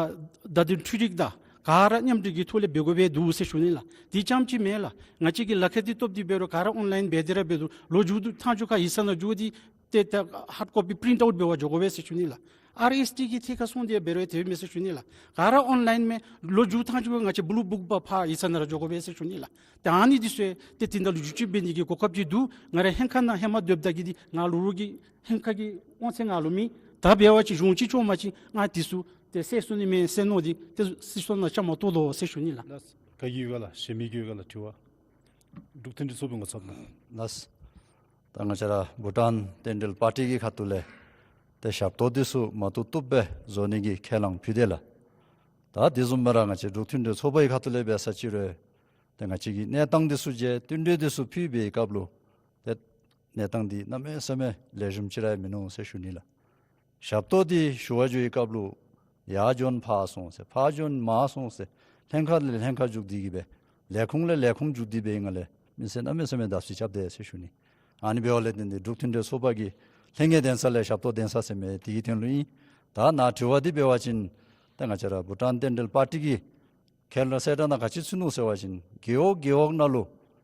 བརྡ་དོན་འཕྲུལ་རིག་དང་ག་ར་མཉམ་འབྲེལ་གྱི་ཐོག་ལས་འབད་དགོ་པས་འདུག་ཟེར་ཞུ་ནི་ལགས། དེ་རྐྱངམ་ཅིག་མེན་ལགས། ང་བཅས་ཀྱིས་ལག་ཁྱེར་འདི་བཏོག་སྟེ་འབད་རུང་ག་ར་ཨོན་ལཱའིན་འབད་དེ་ར་འབད་དོ། ལོག་མཇུག་མཐའ་མཇུག་ཁར་ཡིག་ཚང་ནང་འགྱོ་སྟེ་ཏེ་ད་ཧཱརཌ་ཀོ་པི་པི་རིནཊ་ཨའུཊ་འབད་བར་འགྱོ་དགོ་པས་ཟེར་ཞུ་ནི་ལགས། ཨར་ཨེསི་ཊི་གི་ཐད་ཁར་སོང་སྟེ་འབད་རུང་དེ་སྦེ་མས་ཟེར་ཞུ་ནི་ལགས། ག་ར་ཨོན་ལཱའིན་མས། ལོག་མཇུག་མཐའ་མཇུག་ཁར་ང་བཅས་སྦུག་ལུ་སྦུག་འབག་ཕར་ཡིག་ཚང་ནང་ར་འགྱོ་དགོ་པས་ཟེར་ཞུ་ནི་ལགས། ཏེ་ཨ་ནི་འདི་ཚུ་ཏེ་དེ་ནང་ལུ་བསྒྱུར་བཅོས་འབད་ནི་གི་གོ་སྐབས་ཅིག་འདུག། ང་ར་ཧེང་ཁ་ནང་ཧེ་མ་སྡོདཔ་ད་གི་འདི་ང་ལུ་རོགས་ཀྱི་ཧེང་ཁ་གི་དབང་ཚད་ང་ལུ་མེད། ད་འབད་བ་ཅིན་གཞུང་ཅིག་བཙུགས་པ་ཅིན་ང་འདི་ཚུ་ཏེ་སེལ་ཚུགས་ནི་མས་ཟེར་མནོ་སྟེ་ཏེ་སྲིད་ཚོགས་ནང་བཅའ་མར་གཏོགས་དོ་ཟེར་ཞུ་ནི་ལགས། ལགས། ག་གི་ཡོད་ག་ལགས། གཞན་མི་གི་ཡོད་ག་ལགས། དྲི་བ། འབྲུག་མཐུན་སྒྲིལ་ཚོགས་པའི་ངོ་ཚབ་ལགས། ལགས། ད་ང་བཅས་ར་བྷུ་ཊཱན་རྟེན་འབྲེལ་པར་ཊི་གི་ཁ་ཐུག་ལས་ཏེ་ཞབས་ཏོག་འདི་ཚུ་མ་བཏུབ་བཏུབ་སྦེ་བཟོ་ནི་གི་ཁས་བླངས་ཕུལ་དེས་ལགས། ད་དེ་བཟུམ་སྦེ་ར་ང་བཅས་འབྲུག་མཐུན་སྒྲིལ་ཚོགས་པ་གི་ཁ་ཐུག་ལས་འབད་ས་ཅིག་རུང་ཏེ་ང་བཅས་ཀྱིས་གནས་སྟངས་འདི་ཚུ་མཇལ་བསྟུན་གྲོས་འདི་ཚུ་ཕུལ་བའི་སྐབས་ལུ་ཏེ་གནས་སྟངས་འདི་གནམ་མེད་ས་མེད་ལེགས་ཤོམ་ཅིག་ར་མིན་ནུག་ཟེར་ཞུ་ནི་ལགས། ཞབས་ཏོག་འདི་ཞུ་བར་འགྱོ་བའི་སྐབས་ལུ་ཡར་འགྱོ་ན་ཕར་སོང་ཟེར་ཕར་འགྱོ་ན་མར་སོང་ཟེར་ལྷན་ཁག་ལས་ལྷན་ཁག་འཛུལ་ཏེ་གི་སྦེ་ལས་ཁུངས་ལས་ལས་ཁུངས་འཛུལ་ཏེ་སྦེ་ཨིན་ནང་ལས་མི་སེར་གནམ་མེད་ས་མེད་བརྡབ་གསིག་རྐྱབ་དེས་ཟེར་ཞུ་ནི། ཨ་ནི་འབདཝ་ལས་བརྟེན་ཏེ་འབྲུག་མཐུན་སྒྲིལ་ཚོགས་པ་གིས་ལྷན་རྒྱས་གདན་ས་ལས་ཞབས་ཏོག་གདན་ས་ཟེར་མི་དེ་གི་དོན་ལུ་ཨིན། ད་ནཱ་དྲི་བ་འདི་འབད་བ་ཅིན་ཏེ་ང་བཅས་ར་བྷུ་ཊཱན་རྟེན་འབྲེལ་པར་ཊི་གིས་ཁས་ལེན་གསལ་བསྒྲགས་ནང་ག་ཅི་ཚུད་ནུག་ཟེར་བ་ཅིན་རྒེད་འོག་རྒེད་འོག་ནང་ལུ་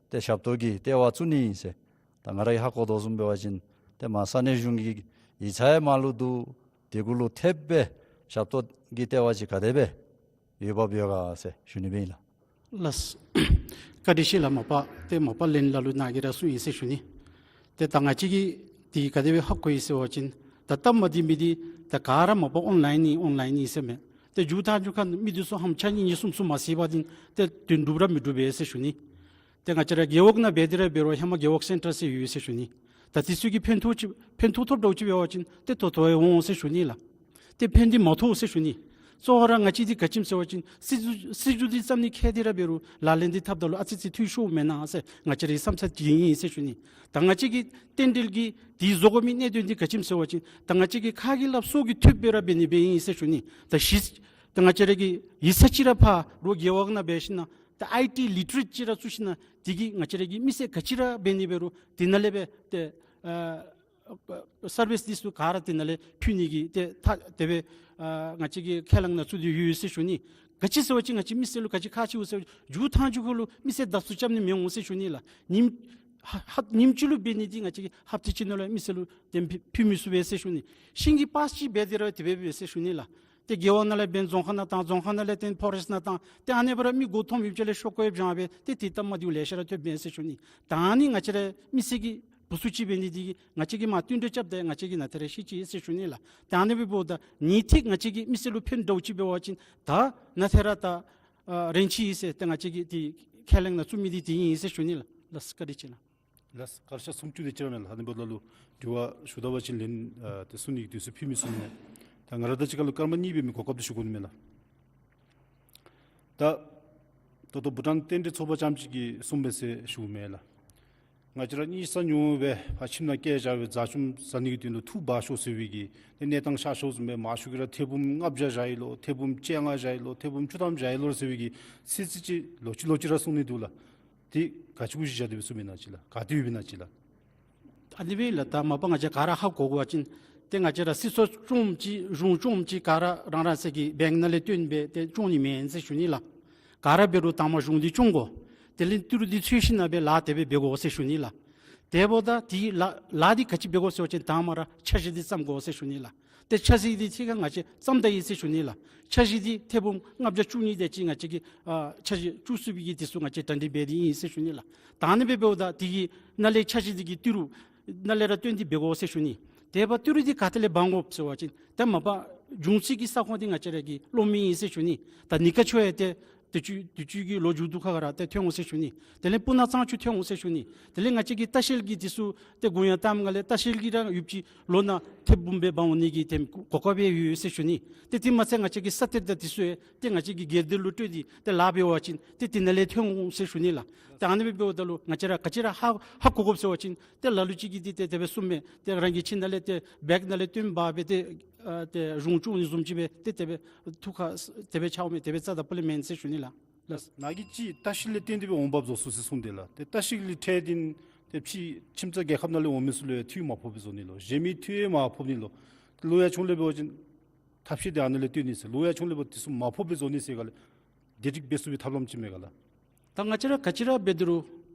ཏེ་ཞབས་ཏོག་གི་ལྟེ་བ་བཙུགས་ནི་ཨིན་ཟེར། ད་ང་ར་གིས་ཧ་གོ་དོ་བཟུམ་འབད་བ་ཅིན་ཏེ་མར་ས་གནས་གཞུང་གི་ཡིག་ཚང་ཡང་མར་ལུ་འདུག། དེ་གུ་ལུ་ཐེབས་སྦེ་ཞབས་ཏོག་གི་ལྟེ་བ་ཅིག་ག་དེ་སྦེ་ཡོདཔ་འབད་ག་ཟེར་ཞུ་ནི་སྦེ་ཨིན་ལགས། ལགས། བཀའ་དྲིན་ཆེ་ལགས། མ་པ་ཏེ་མ་པ་ལན་ལ་ལུ་ནཱ་གིས་ར་གསུངས་ཡི་ཟེར་ཞུ་ནི། ཏེ་ད་ང་བཅས་ཀྱིས་འདི་ག་དེ་སྦེ་ཧ་གོ་ཡི་ཟེར་བ་ཅིན་ད་སྟབས་མ་བདེ་མི་འདི་ད་ག་ར་མ་པ་ཨོན་ལཱའིན་ཨིན་ཨོན་ལཱའིན་ཨིན་ཟེར་མས། ཏེ་མཇུག་མཐའ་མཇུག་ཁར་མི་འདི་ཚུ་ཧམ་ཆ་གཉིས་གཉིས་གསུམ་གསུམ་མ་ཟེར་བ་ཅིན་ཏེ་དོན་འགྲུབ་ར་མི་འགྲུབ་པས་ཟེར་ཞུ་ནི། ཏེ་ང་བཅས་ར་རྒེད་འོག་ནང་འབད་དེ་ར་འབད་རུང་ཧེ་མ་རྒེད་འོག་སེན་ཊར་ཟེར་ཡོད་ཟེར་ཞུ་ནི། ད་དེ་ཚུ་གིས་ཕན་ཐོགས་ཅིག་ཕན་ཐོགས་ཐོབ་འདྲཝ་ཅིག་འབད་བ་ཅིན་ཏེ་ད་ལྟོ་ཡང་འོང་ཟེར་ཞུ་ནི་ལགས། ཏེ་ཕན་འདི་མ་ཐོགས་ཟེར་ཞུ་ནི། གཙོ་བོ་ར་ང་བཅས་འདི་ག་ཅི་སྨོ་ཟེར་བ་ཅིན་སྲིད་བྱུས་སྲིད་བྱུས་འདི་བརྩམ་ནི་ཁེལ་ཏེ་ར་འབད་རུང་ལག་ལེན་འདི་འཐབ་ད་ལུ་ཨ་ཙི་ཅིག་འཐུས་ཤོརཝ་མེན་ན་ཟེར་ང་བཅས་རའི་བསམ་འཆར་ཅིག་ཨིན་ཟེར་ཞུ་ནི། ད་ང་བཅས་ཀྱི་རྟེན་འབྲེལ་གྱི་དེ་བཟོ་དགོ་མི་གནད་དོན་འདི་ག་ཅི་སྨོ་ཟེར་བ་ཅིན་ད་ང་བཅས་ཀྱི་ཁ་གི་སླབ་སྲོལ་གྱི་མཐུད་སྦེ་ར་འབད་ནི་སྦེ་ཨིན་ཟེར་ཞུ་ནི། ད་གཞི་ད་ང་བཅས་ར་གི་ཡིག་ཚང་ཅིག་ར་ཕར་རོགས་རྒེད་འོག་ནང་འབད་ཞིན་ན་ད་ཨའི་ཊི་ལི་ཊི་རེཊ་ཅིག་ར་བཙུགས་ཞིན་ན་དེ་གིས་ང་བཅས་ར་གི་མི་སེར་ག་ཅི་ར་འབད་ནི་འབད་རུང་དེ་ནང་ལས་སྦེ་ཏེ་ཨ་སར་བིསི་འདི་ཚུ་ག་ར་དེ་ནང་ལས་ཕུལ་ནི་གི་ཏེ་ཐ་དེ་སྦེ་ཨ་ང་བཅས་ཀྱིས་ཁས་བླངས་ནང་བཙུགས་ཏེ་ཡོད་ཟེར་ཞུ་ནི། ག་ཅི་ཟེར་བ་ཅིན་ང་བཅས་མི་སེར་ལུ་ག་ཅི་ཁག་ཆེཝ་ཟེར་བ་ཅིན་མཇུག་ཐང་ཅིག་ཁར་ལུ་མི་སེར་བརྡབ་གསིག་རྐྱབ་ནི་མི་འོང་ཟེར་ཞུ་ནི་ལགས། ཉིནམ་ཧ་ཧ་ཉིནམ་གཅིག་ལུ་འབད་ནི་འདི་ང་བཅས་ཀྱིས་ཧབ་ཏ་གཅིག་ནང་ལུ་མི་སེར་ལུ་དེ་ཕུལ་མི་ཚུགས་པས་ཟེར་ཞུ་ནི། ཤིང་གི་པཱསི་ཅིག་འབད་དེ་ར་དེ་སྦེ་འབད་ཟེར་ཞུ་ནི་ལགས། ཏེ་རྒེད་འོག་ནང་ལས་འབད་རྫོང་ཁ་ནང་བཏང་རྫོང་ཁ་ནང་ལས་ཏེ་ཕོ་རེསཊ་ནང་བཏང་ཏེ་ཨ་ནི་སྦེ་ར་མི་མགུ་འཐོམ་ཡོདཔ་ཅིག་ལས་ཤོག་ཀོ་ཡོདཔ་བཞག་སྦེ་ཏེ་དེ་སྟབས་མ་བདེཝ་ལེ་ཤ་ར་ཐོབ་མས་ཟེར་ཞུ་ནི། ད་ཨ་ནི་ང་བཅས་ར་མི་སེར་གྱི་བུ་ཚུ་ཅིག་འབད་ནི་འདི་གིས་ང་བཅས་ཀྱིས་མར་བསྟུན་གྲོས་རྐྱབ་སྟེ་ང་བཅས་ཀྱིས་ནང་ཏེ་ར་ཤེས་ཅི་ཟེར་ཞུ་ནི་ལགས། ད་ཨ་ནི་སྦེ་འབདཝ་ད་ངེས་ཏིག་ང་བཅས་ཀྱིས་མི་སེར་ལུ་ཕན་འདྲཝ་ཅིག་འབད་བ་ཅིན་ད་ནང་ཏེ་ར་ད་ཨ་རན་ཆི་ཡི་ཟེར་ཏེ་ང་བཅས་ཀྱིས་དེ་ཁས་བླངས་ནང་བཙུགས་མི་འདི་དེ་ཨིན་ཟེར་ཞུ་ནི་ལགས། ལགས་བཀའ་དྲིན་ཆེ་ལགས། ལགས་བཀའ་དྲིན་ཆེ། གསུང་བཅུག་དེ་ཅིག་ར་མས་ལགས། ཨ་ནི་འབདཝ་ད་ལུ་དྲི་བ་ཞུ་ད་པ་ཅིན་ལན་ཨ་ཏེ་གསུང་ནི་གི་དུས་ཚོད་ཕུལ་མི་ཚུགས་ནི་མས། ད་ང་ར་དང་གཅིག་ཁར་ལུ་སྐར་མ་གཉིས་འབད་མི་གོ་སྐབས་དེ་ཞུ་དགོ་ནི་མས་ལགས། ད་ད་ལྟོ་བྷུ་ཊཱན་རྟེན་འབྲེལ་ཚོགས་པ་རྐྱངམ་ཅིག་གིས་གསུངམ་མས་ཟེར་ཞུཝ་མེན་ལགས། ང་བཅས་ར་གཉིས་ས་ཉུང་སྦེ་ཕར་ཁྱིམ་ནང་བསྐྱལ་བཞག་སྦེ་བཟའ་ཆུམ་བཟའ་ནི་གི་དོན་ལུ་འཐུ་འབག་ཤོག་ཟེར་བའི་གི་ཏེ་གནས་སྟངས་ཤར་ཤོརཝ་བཟུམ་སྦེ་མང་ཤོས་ཀྱིས་ར་ཐེར་འབུམ་ལྔ་བརྒྱ་བཞག་ཡི་ལོ་ཐེར་འབུམ་བཅོ་ལྔ་བཞག་ཡི་ལོ་ཐེར་འབུམ་བཅུ་ཐམ་བཞག་ཡི་ལོ་ཟེར་བའི་གི་ཚིག་ཚིག་ཅིག་ལོག་ཅི་ལོག་ཅི་ར་གསུང་ནི་འདུག་ལགས། དེ་ག་ཅི་གུ་གཞི་བཞག་སྟེ་སྦེ་གསུངམ་ཨིན་ན་ཅིག་ལགས། ག་དེ་སྦེ་ཨིན་ན་ཅིག་ལགས། ཨ་ནི་སྦེ་ལགས། ད་མ་པ་ང་བཅས་ག་ར་ཧ་གོ་དགོ་པ་ཅིན་ཏེ་ང་བཅས་ར་སྲིད་ཚོགས་སྐྱོངམ་ཅིག་གཞུང་སྐྱོངམ་ཅིག་ག་ར་རང་རང་སོའི་གི་བེངཀ་ནང་ལས་བཏོན་སྦེ་ཏེ་སྐྱོང་ནི་མེན་ཟེར་ཞུ་ནི་ལགས། ག་ར་འབད་རུང་དང་པ་གཞུང་འདི་སྐྱོང་དགོ། དེ་ལས་ཏི་རུ་འདི་འཚོལ་ཞིན་ན་སྦེ་ལཱ་དེ་སྦེ་འབད་དགོ་ཟེར་ཞུ་ནི་ལགས། དེ་འབདཝ་ད་དེ་ལཱ་ལཱ་འདི་ག་ཅི་འབད་དགོ་ཟེར་བ་ཅིན་དང་པ་ར་འཆར་གཞི་འདི་བརྩམ་དགོ་ཟེར་ཞུ་ནི་ལགས། ཏེ་འཆར་གཞི་འདི་ཐད་ཁར་ང་བཅས་བརྩམས་ད་ཡི་ཟེར་ཞུ་ནི་ལགས། འཆར་གཞི་འདི་ཐེར་འབུམ་ལྔ་བརྒྱ་བཅུ་གཉིས་དེ་ཅིག་ང་བཅས་ཀྱིས་ཨ་འཆར་གཞི་བཅུ་གསུམ་པའི་གི་དེ་ཚུ་ང་བཅས་གྲ་སྒྲིག་འབད་དེ་ཨིན་ཟེར་ཞུ་ནི་ལགས། ད་ཨ་ནི་སྦེ་འབདཝ་ད་དེ་གི་ནང་ལས་འཆར་གཞི་འདི་གི་ཏི་རུ་ནང་ལས་ར་བཏོན་ཏེ་འབད་དགོ་ཟེར་ཞུ་ནི། དེ་འབདཝ་ཏི་རུ་འདི་ག་ཏེ་ལས་འབག་དགོཔ་ཟེར་བ་ཅིན་ཏེ་མ་པ་འབྱུང་རྩིས་ཀྱི་ས་ཁོངས་འདི་ང་བཅས་ར་གིས་ལོག་མི་ཨིན་ཟེར་ཞུ་ནི། ད་ནི་ཀ་ཆོ་ཡང་ཏེ་དུས་ཅི་དུས་ཅི་གི་ལོ་མཇུག་དུས་ཁར་ར་ཏེ་ཐོན་འོང་ཟེར་ཞུ་ནི། དེ་ལས་སྤུ་ན་གཙང་ཆུ་ཐོན་འོང་ཟེར་ཞུ་ནི། དེ་ལས་ང་བཅས་ཀྱི་ལྟ་བཤལ་གྱི་དེ་ཚུ་ཏེ་གུ་ཡངས་བཏངམ་ལས་ལྟ་བཤལ་གྱི་ར་ཡོདཔ་ཅིག་ལོ་ནང་ཐེར་འབུམ་སྦེ་འབག་འོང་ནི་གི་ཏེ་གོ་སྐབས་ཡང་ཡོད་ཟེར་ཞུ་ནི། ཏེ་དེ་མ་ཚད་ང་བཅས་ཀྱི་ས་གཏེར་དང་དེ་ཚུ་ཡང་ཏེ་ང་བཅས་ཀྱི་སྒེར་སྡེ་ལུ་སྤྲོད་དེ་ཏེ་ལཱ་འབད་བ་ཅིན་ཏེ་དེ་ནང་ལས་ཐོན་འོང་ཟེར་ཞུ་ནི་ལགས། ཏེ་ཨ་ནི་སྦེ་འབདཝ་ད་ལུ་ང་བཅས་ར་ག་ཅི་ར་ཧ་ཧ་གོ་དགོཔ་ཟེར་བ་ཅིན་ཏེ་ལ་ལུ་ཅིག་གིས་འདི་ཏེ་དེ་སྦེ་གསུངམ་མས། ཏེ་རང་གི་ཁྱིམ་ནང་ལས་ཏེ་བེངཀ་ནང་ལས་བཏོན་འབག་སྦེ་ཏེ་ཨ་ཏེ་གཞུང་སྐྱོང་ནི་བཟུམ་ཅིག་སྦེ་ཏེ་དེ་སྦེ་ཐུགས་ཁར་དེ་སྦེ་འཆརཝ་མས། དེ་སྦེ་རྩ་དང་པོ་ལས་མེན་ཟེར་ཞུ་ནི་ལགས། ལགས། ནཱ་གིས་ཅིག་ལྟ་བཤལ་ལས་བརྟེན་ཏེ་སྦེ་འོང་འབབ་བཟོ་ཚུགས་ཟེར་གསུངས་དེས་ལགས། ཏེ་ལྟ་བཤལ་ལས་ཐད་དེ་ཏེ་ཕྱི་ཁྱིམ་ཚང་རྒྱལ་ཁབ་ནང་ལས་འོང་མི་ཚུ་ལུ་ཡང་འཐུས་མ་ཕོགཔ་སྦེ་བཟོ་ནི་ལོ། གཞན་མི་འཐུས་ཡང་མ་ཕོག་ནི་ལོ། ལོ་ཡང་ཆུང་ལས་འབད་བ་ཅིན་ཐབས་ཤེས་འདི་ཨ་ནི་ལས་བཏོན་ནི་ཟེར། ལོ་ཡང་ཆུང་ལས་འབད་དེ་ཚུ་མ་ཕོགཔ་སྦེ་བཟོ་ནི་ཟེར་ག་ལས་བདེ་སྒྲིག་འབད་ཚུགས་པའི་ཐབས་ལམ་ཅིག་མེད་ག་ལགས། ད་ང་བཅས་ར་ག་ཅི་ར་འབད་དེ་རུང་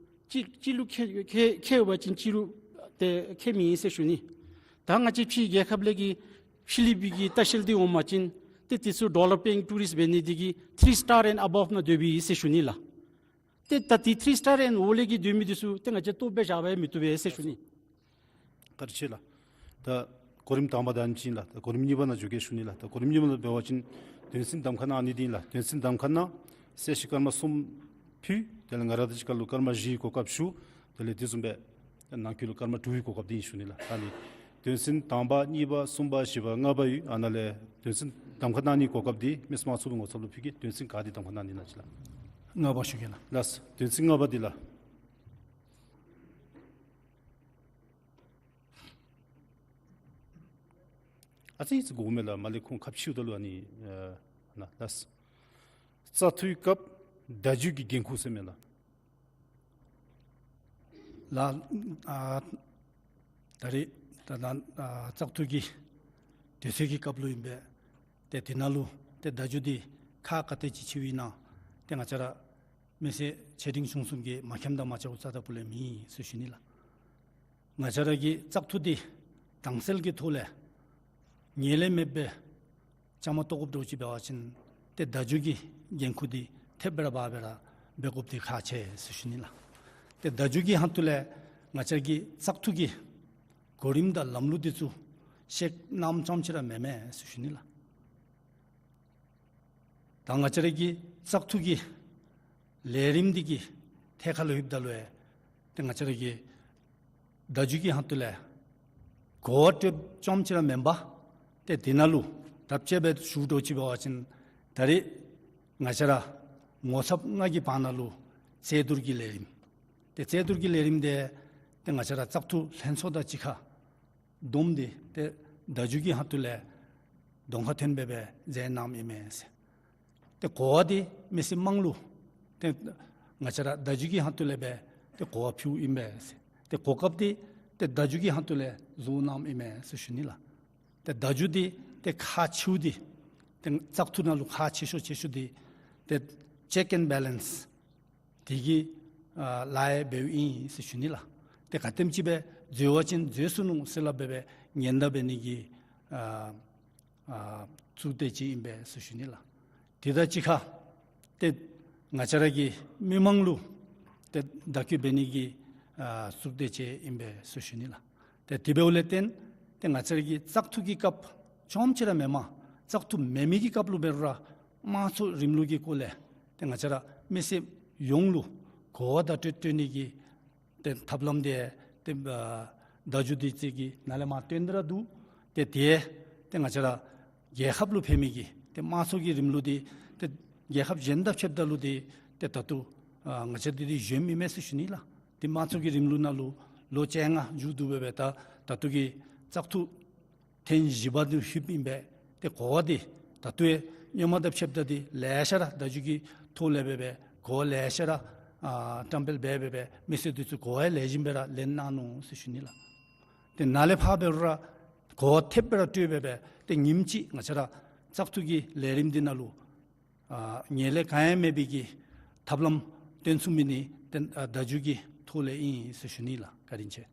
གཅིག་གཅིག་ལུ་ཁེ་ཁེ་ཁེ་ཡོད་པ་ཅིན་གཅིག་ལུ་ཏེ་ཁེ་མེད་ཟེར་ཞུ་ནི། ད་ང་བཅས་ཕྱི་རྒྱལ་ཁབ་ལས་ཀྱི་ཕྱི་གླིང་པའི་གི་ལྟ་བཤལ་འདི་འོང་པ་ཅིན་ཏེ་དེ་ཚུ་ཌི་ཝེ་ལོ་པིང་ཊུ་རིསཊ་འབད་ནི་འདི་གིས་ཐིརི་སི་ཊར་ཨེན་ཌ་ཨ་བབ་ནང་སྡོད་པའི་ཨིན་ཟེར་ཞུ་ནི་ལགས། ཏེ་ད་དེ་ཐིརི་སི་ཊར་ཨེན་ཌ་འོག་ལས་ཀྱི་སྡོད་མི་འདི་ཚུ་ཏེ་ང་བཅས་ལྟོ་སྦེ་བཞག་པ་ཡང་མི་བཏུབ་པས་ཟེར་ཞུ་ནི། བཀའ་དྲིན་ཆེ་ལགས། ད་གོ་རིམ་དང་པ་ད་ཨ་ནི་ཅིག་ཨིན་ལགས། ད་གོ་རིམ་གཉིས་པ་ནང་འགྱོ་གེ་ཞུ་ནི་ལགས། ད་གོ་རིམ་གཉིས་པ་ནང་འབད་བ་ཅིན་དོན་ཚན་གདམ་ཁ་གནང་ནི་འདི་ཨིན་ལགས། དོན་ཚན་གདམ་ཁ་གནང་། གསལ་བཤད་སྐར་མ་གསུམ་ཕུལ། དེ་ལས་ང་ར་དང་གཅིག་ཁར་ལུ་སྐར་མ་བཞིའི་གོ་སྐབས་ཞུ། དེ་ལས་དེ་བཟུམ་སྦེ་ནང་འཁོད་ལུ་སྐར་མ་དྲུག་གི་གོ་སྐབས་འདི་ཨིན་ཞུ་ནི་ལགས། ད་ནི་དོན་ཚན་དང་པ་གཉིས་པ་གསུམ་པ་བཞི་པ་ལྔ་པ་ཡོད། ཨ་ནཱ་ལས་དོན་ཚན་གདམ་ཁ་གནང་ནིའི་གོ་སྐབས་འདི་མི་སེར་དམངས་གཙོའི་ངོ་ཚབ་ལུ་ཕུལ་གེ། དོན་ཚན་ག་འདི་གདམ་ཁ་གནང་ནི་ཨིན་ན་ཅིག་ལགས། ལྔ་པ་ཞུ་གེ་ལགས། ལགས། དོན་ཚན་ལྔ་པ་འདི་ལགས། ཨ་ཙི་ཙི་གོཝ་མས་ལགས། མ་ལས་ཁོང་ཁ་ཕྱེཝ་ད་ལུ་ཨ་ནི་ཨ་ནཱ་ལགས། བཙག་འཐུའི་སྐབས་བརྡ་བརྒྱུད་ཀྱི་འགན་ཁུར་ཟེར་མས་ལགས། ལགས། ཨ་ད་རེས་ད་ད་ཨ་བཙག་འཐུ་གི་དུས་ཚོད་ཀྱི་སྐབས་ལུ་ཨིན་པས། ཏེ་དེ་ནང་ལུ་ཏེ་བརྡ་བརྒྱུད་འདི་ཁག་ག་དེ་ཅིག་ཆེཝ་ཨིན་ན་ཏེ་ང་བཅས་ར་མི་སེར་ཆེ་འབྲིང་ཆུང་གསུམ་གྱིས་མ་མཁྱེནམ་དང་མ་མཁྱེནམ་རྩ་དང་པོ་ལས་མེད་ཟེར་ཞུ་ནི་ལགས། ང་བཅས་ར་གི་བཙག་འཐུ་འདི་དྭངས་གསལ་གྱི་ཐོག་ལས་ངེས་ལེགས་མེད་པའི་བཅའ་མར་གཏོགས་དགོཔ་འདྲཝ་ཅིག་འབད་བ་ཅིན་ཏེ་བརྡ་བརྒྱུད་ཀྱི་འགན་ཁུར་འདི་ཐེབས་སྦེ་ར་འབག་སྦེ་ར་འབད་དགོཔ་འདི་ཁག་ཆེ་ཟེར་ཞུ་ནི་ལགས། ཏེ་བརྡ་བརྒྱུད་ཀྱི་ཧོངས་ལས་ང་བཅས་ཀྱི་བཙག་འཐུ་གི་གོ་རིམ་དང་ལམ་ལུགས་འདི་ཚུ་ཤེས་གནངམ་ཙམ་ཅིག་ར་མེན་མས་ཟེར་ཞུ་ནི་ལགས། ད་ང་བཅས་ར་གི་བཙག་འཐུ་གི་ལས་རིམ་འདི་གི་ཐད་ཁར་ལུ་ཡོདཔ་ད་ལུ་ཡང་ཏེ་ང་བཅས་ར་གི་བརྡ་བརྒྱུད་ཀྱི་ཧོངས་ལས་གོ་བ་སྤྲོད་ཙམ་ཅིག་ར་མེན་པར་ཏེ་དེ་ནང་ལུ་ ད་དཔྱེ་སྦེ་ཞུ་འགྱོ་ཅི་འབད་བ་ཅིན་ད་རེས་ང་བཅས་ར་ངོ་ཚབ་ལྔ་གི་བར་ན་ལུ་རྩོད་བསྡུར་གྱི་ལས་རིམ། ཏེ་རྩོད་བསྡུར་གྱི་ལས་རིམ་འདི་ཏེ་ང་བཅས་ར་བཙག་འཐུ་ལྷན་ཚོགས་དང་གཅིག་ཁར་བསྡོམས་ཏེ་ཏེ་བརྡ་བརྒྱུད་ཀྱི་ཁ་ཐུག་ལས་གདོང་ཁར་ཐོན་སྦེ་སྦེ་མཛད་གནངམ་ཨིན་མས་ཟེར། ཏེ་གོ་བ་འདི་མི་སེར་དམངས་ལུ་ཏེ་ང་བཅས་ར་བརྡ་བརྒྱུད་ཀྱི་ཁ་ཐུག་ལས་སྦེ་ཏེ་གོ་བ་ཕུལཝ་ཨིན་པས་ཟེར། ཏེ་གོ་སྐབས་འདི་ཏེ་བརྡ་བརྒྱུད་ཀྱི་ཁ་ཐུག་ལས་བཟོ་གནངམ་ཨིན་མས་ཟེར་ཞུ་ནི་ལགས། ཏེ་བརྡ་བརྒྱུད་འདི་ཏེ་ཁག་ཆེཝ་འདི་ཏེ་བཙག་འཐུ་ནང་ལུ་ཁག་ཆེ་ཤོས་ཆེ་ཤོས་འདི་ཏེ་ཅེཀ་ཨེན་བེ་ལེནསི་དེ་གི་ཨ་ལཱ་འབདཝ་ཨིན་ཟེར་ཞུ་ནི་ལགས། ཏེ་ག་དེམ་ཅིག་སྦེ་འཛོལ་བ་ཅིན་འཛོལ་སོ་ནུག་ཟེར་སླབ་སྦེ་སྦེ་ཉེན་བརྡ་འབད་ནི་གི་ཨ་ཨ་གཙུག་སྡེ་ཅིག་ཨིན་པས་ཟེར་ཞུ་ནི་ལགས། དེ་དང་གཅིག་ཁར་ཏེ་ང་བཅས་ར་གི་མི་མང་ལུ་ཏེ་བརྡ་བརྒྱུད་འབད་ནི་གི་ཨ་གཙུག་སྡེ་ཅིག་ཨིན་པས་ཟེར་ཞུ་ནི་ལགས། ཏེ་དེ་འབདཝ་ལས་བརྟེན་ཏེ་ང་བཅས་ར་གི་བཙག་འཐུ་གི་སྐབས་ཅུང་ཅིག་ར་མེནམ་བཙག་འཐུ་མེད་མི་གི་སྐབས་ལུ་འབད་རུང་ར་དམངས་གཙོའི་རིང་ལུགས་ཀྱི་སྐོར་ལས་ཏེ་ང་བཅས་ར་མི་སེར་ཡོངས་ལུ་གོ་བ་བརྡ་སྤྲོད་སྤྲོད་ནི་གི་ཏེ་ཐབས་ལམ་འདི་ཏེ་ཨ་བརྡ་བརྒྱུད་འདི་ཚུ་གི་ནང་ལས་མར་བཏོན་ཏེ་ར་འདུག། ཏེ་དེ་ཏེ་ང་བཅས་ར་རྒྱལ་ཁབ་ལུ་ཕན་མི་གི་ཏེ་དམངས་གཙོ་གི་རིང་ལུགས་འདི་ཏེ་རྒྱལ་ཁབ་གཞན་དང་ཕྱདཔ་ད་ལུ་འདི་ཏེ་ད་ལྟོ་ཨ་ང་བཅས་འདི་འདི་གཞོནམ་ཨིན་མས་ཟེར་ཞུ་ནི་ལགས། ཏེ་དམངས་གཙོ་གི་རིང་ལུགས་ནང་ལུ་ལོ་བཅོ་ལྔ་མཇུག་བསྡུ་སྦེ་སྦེ་ད་ད་ལྟོ་གི་བཙག་འཐུ་ཐེངས་བཞི་པ་འདི་ལྷོདཔ་ཨིན་པས། ཏེ་གོ་བ་འདི་ད་ལྟོ་ཡང་སྔོན་མ་དང་ཕྱདཔ་ད་འདི་ལེ་ཤ་ར་བརྡ་བརྒྱུད་ཀྱི་ཐོག་ལས་སྦེ་སྦེ་གོ་བ་ལེ་ཤ་ར་ཨ་བཀྲམ་སྤེལ་འབད་སྦེ་སྦེ་མི་སེར་འདི་ཚུ་གོ་བ་ལེགས་ཤོམ་སྦེ་ར་ལེན་གནང་ནུག་ཟེར་ཞུ་ནི་ལགས། ཏེ་ནཱ་ལས་ཕར་འབད་རུང་ར་གོ་བ་ཐེབས་སྦེ་ར་སྤྲོད་སྦེ་སྦེ་ཏེ་ཉིནམ་གཅིག་ང་བཅས་ར་བཙག་འཐུ་གི་ལས་རིམ་འདི་ནང་ལུ་ཨ་ངན་ལྷད་ག་ཡང་མེད་པའི་གི་ཐབས་ལམ་སྟོན་ཚུགས་མི་འདི་ཏེ་ཨ་བརྡ་བརྒྱུད་ཀྱི་ཐོག་ལས་ཨིན་ཟེར་ཞུ་ནི་ལགས། བཀའ་དྲིན་ཆེ།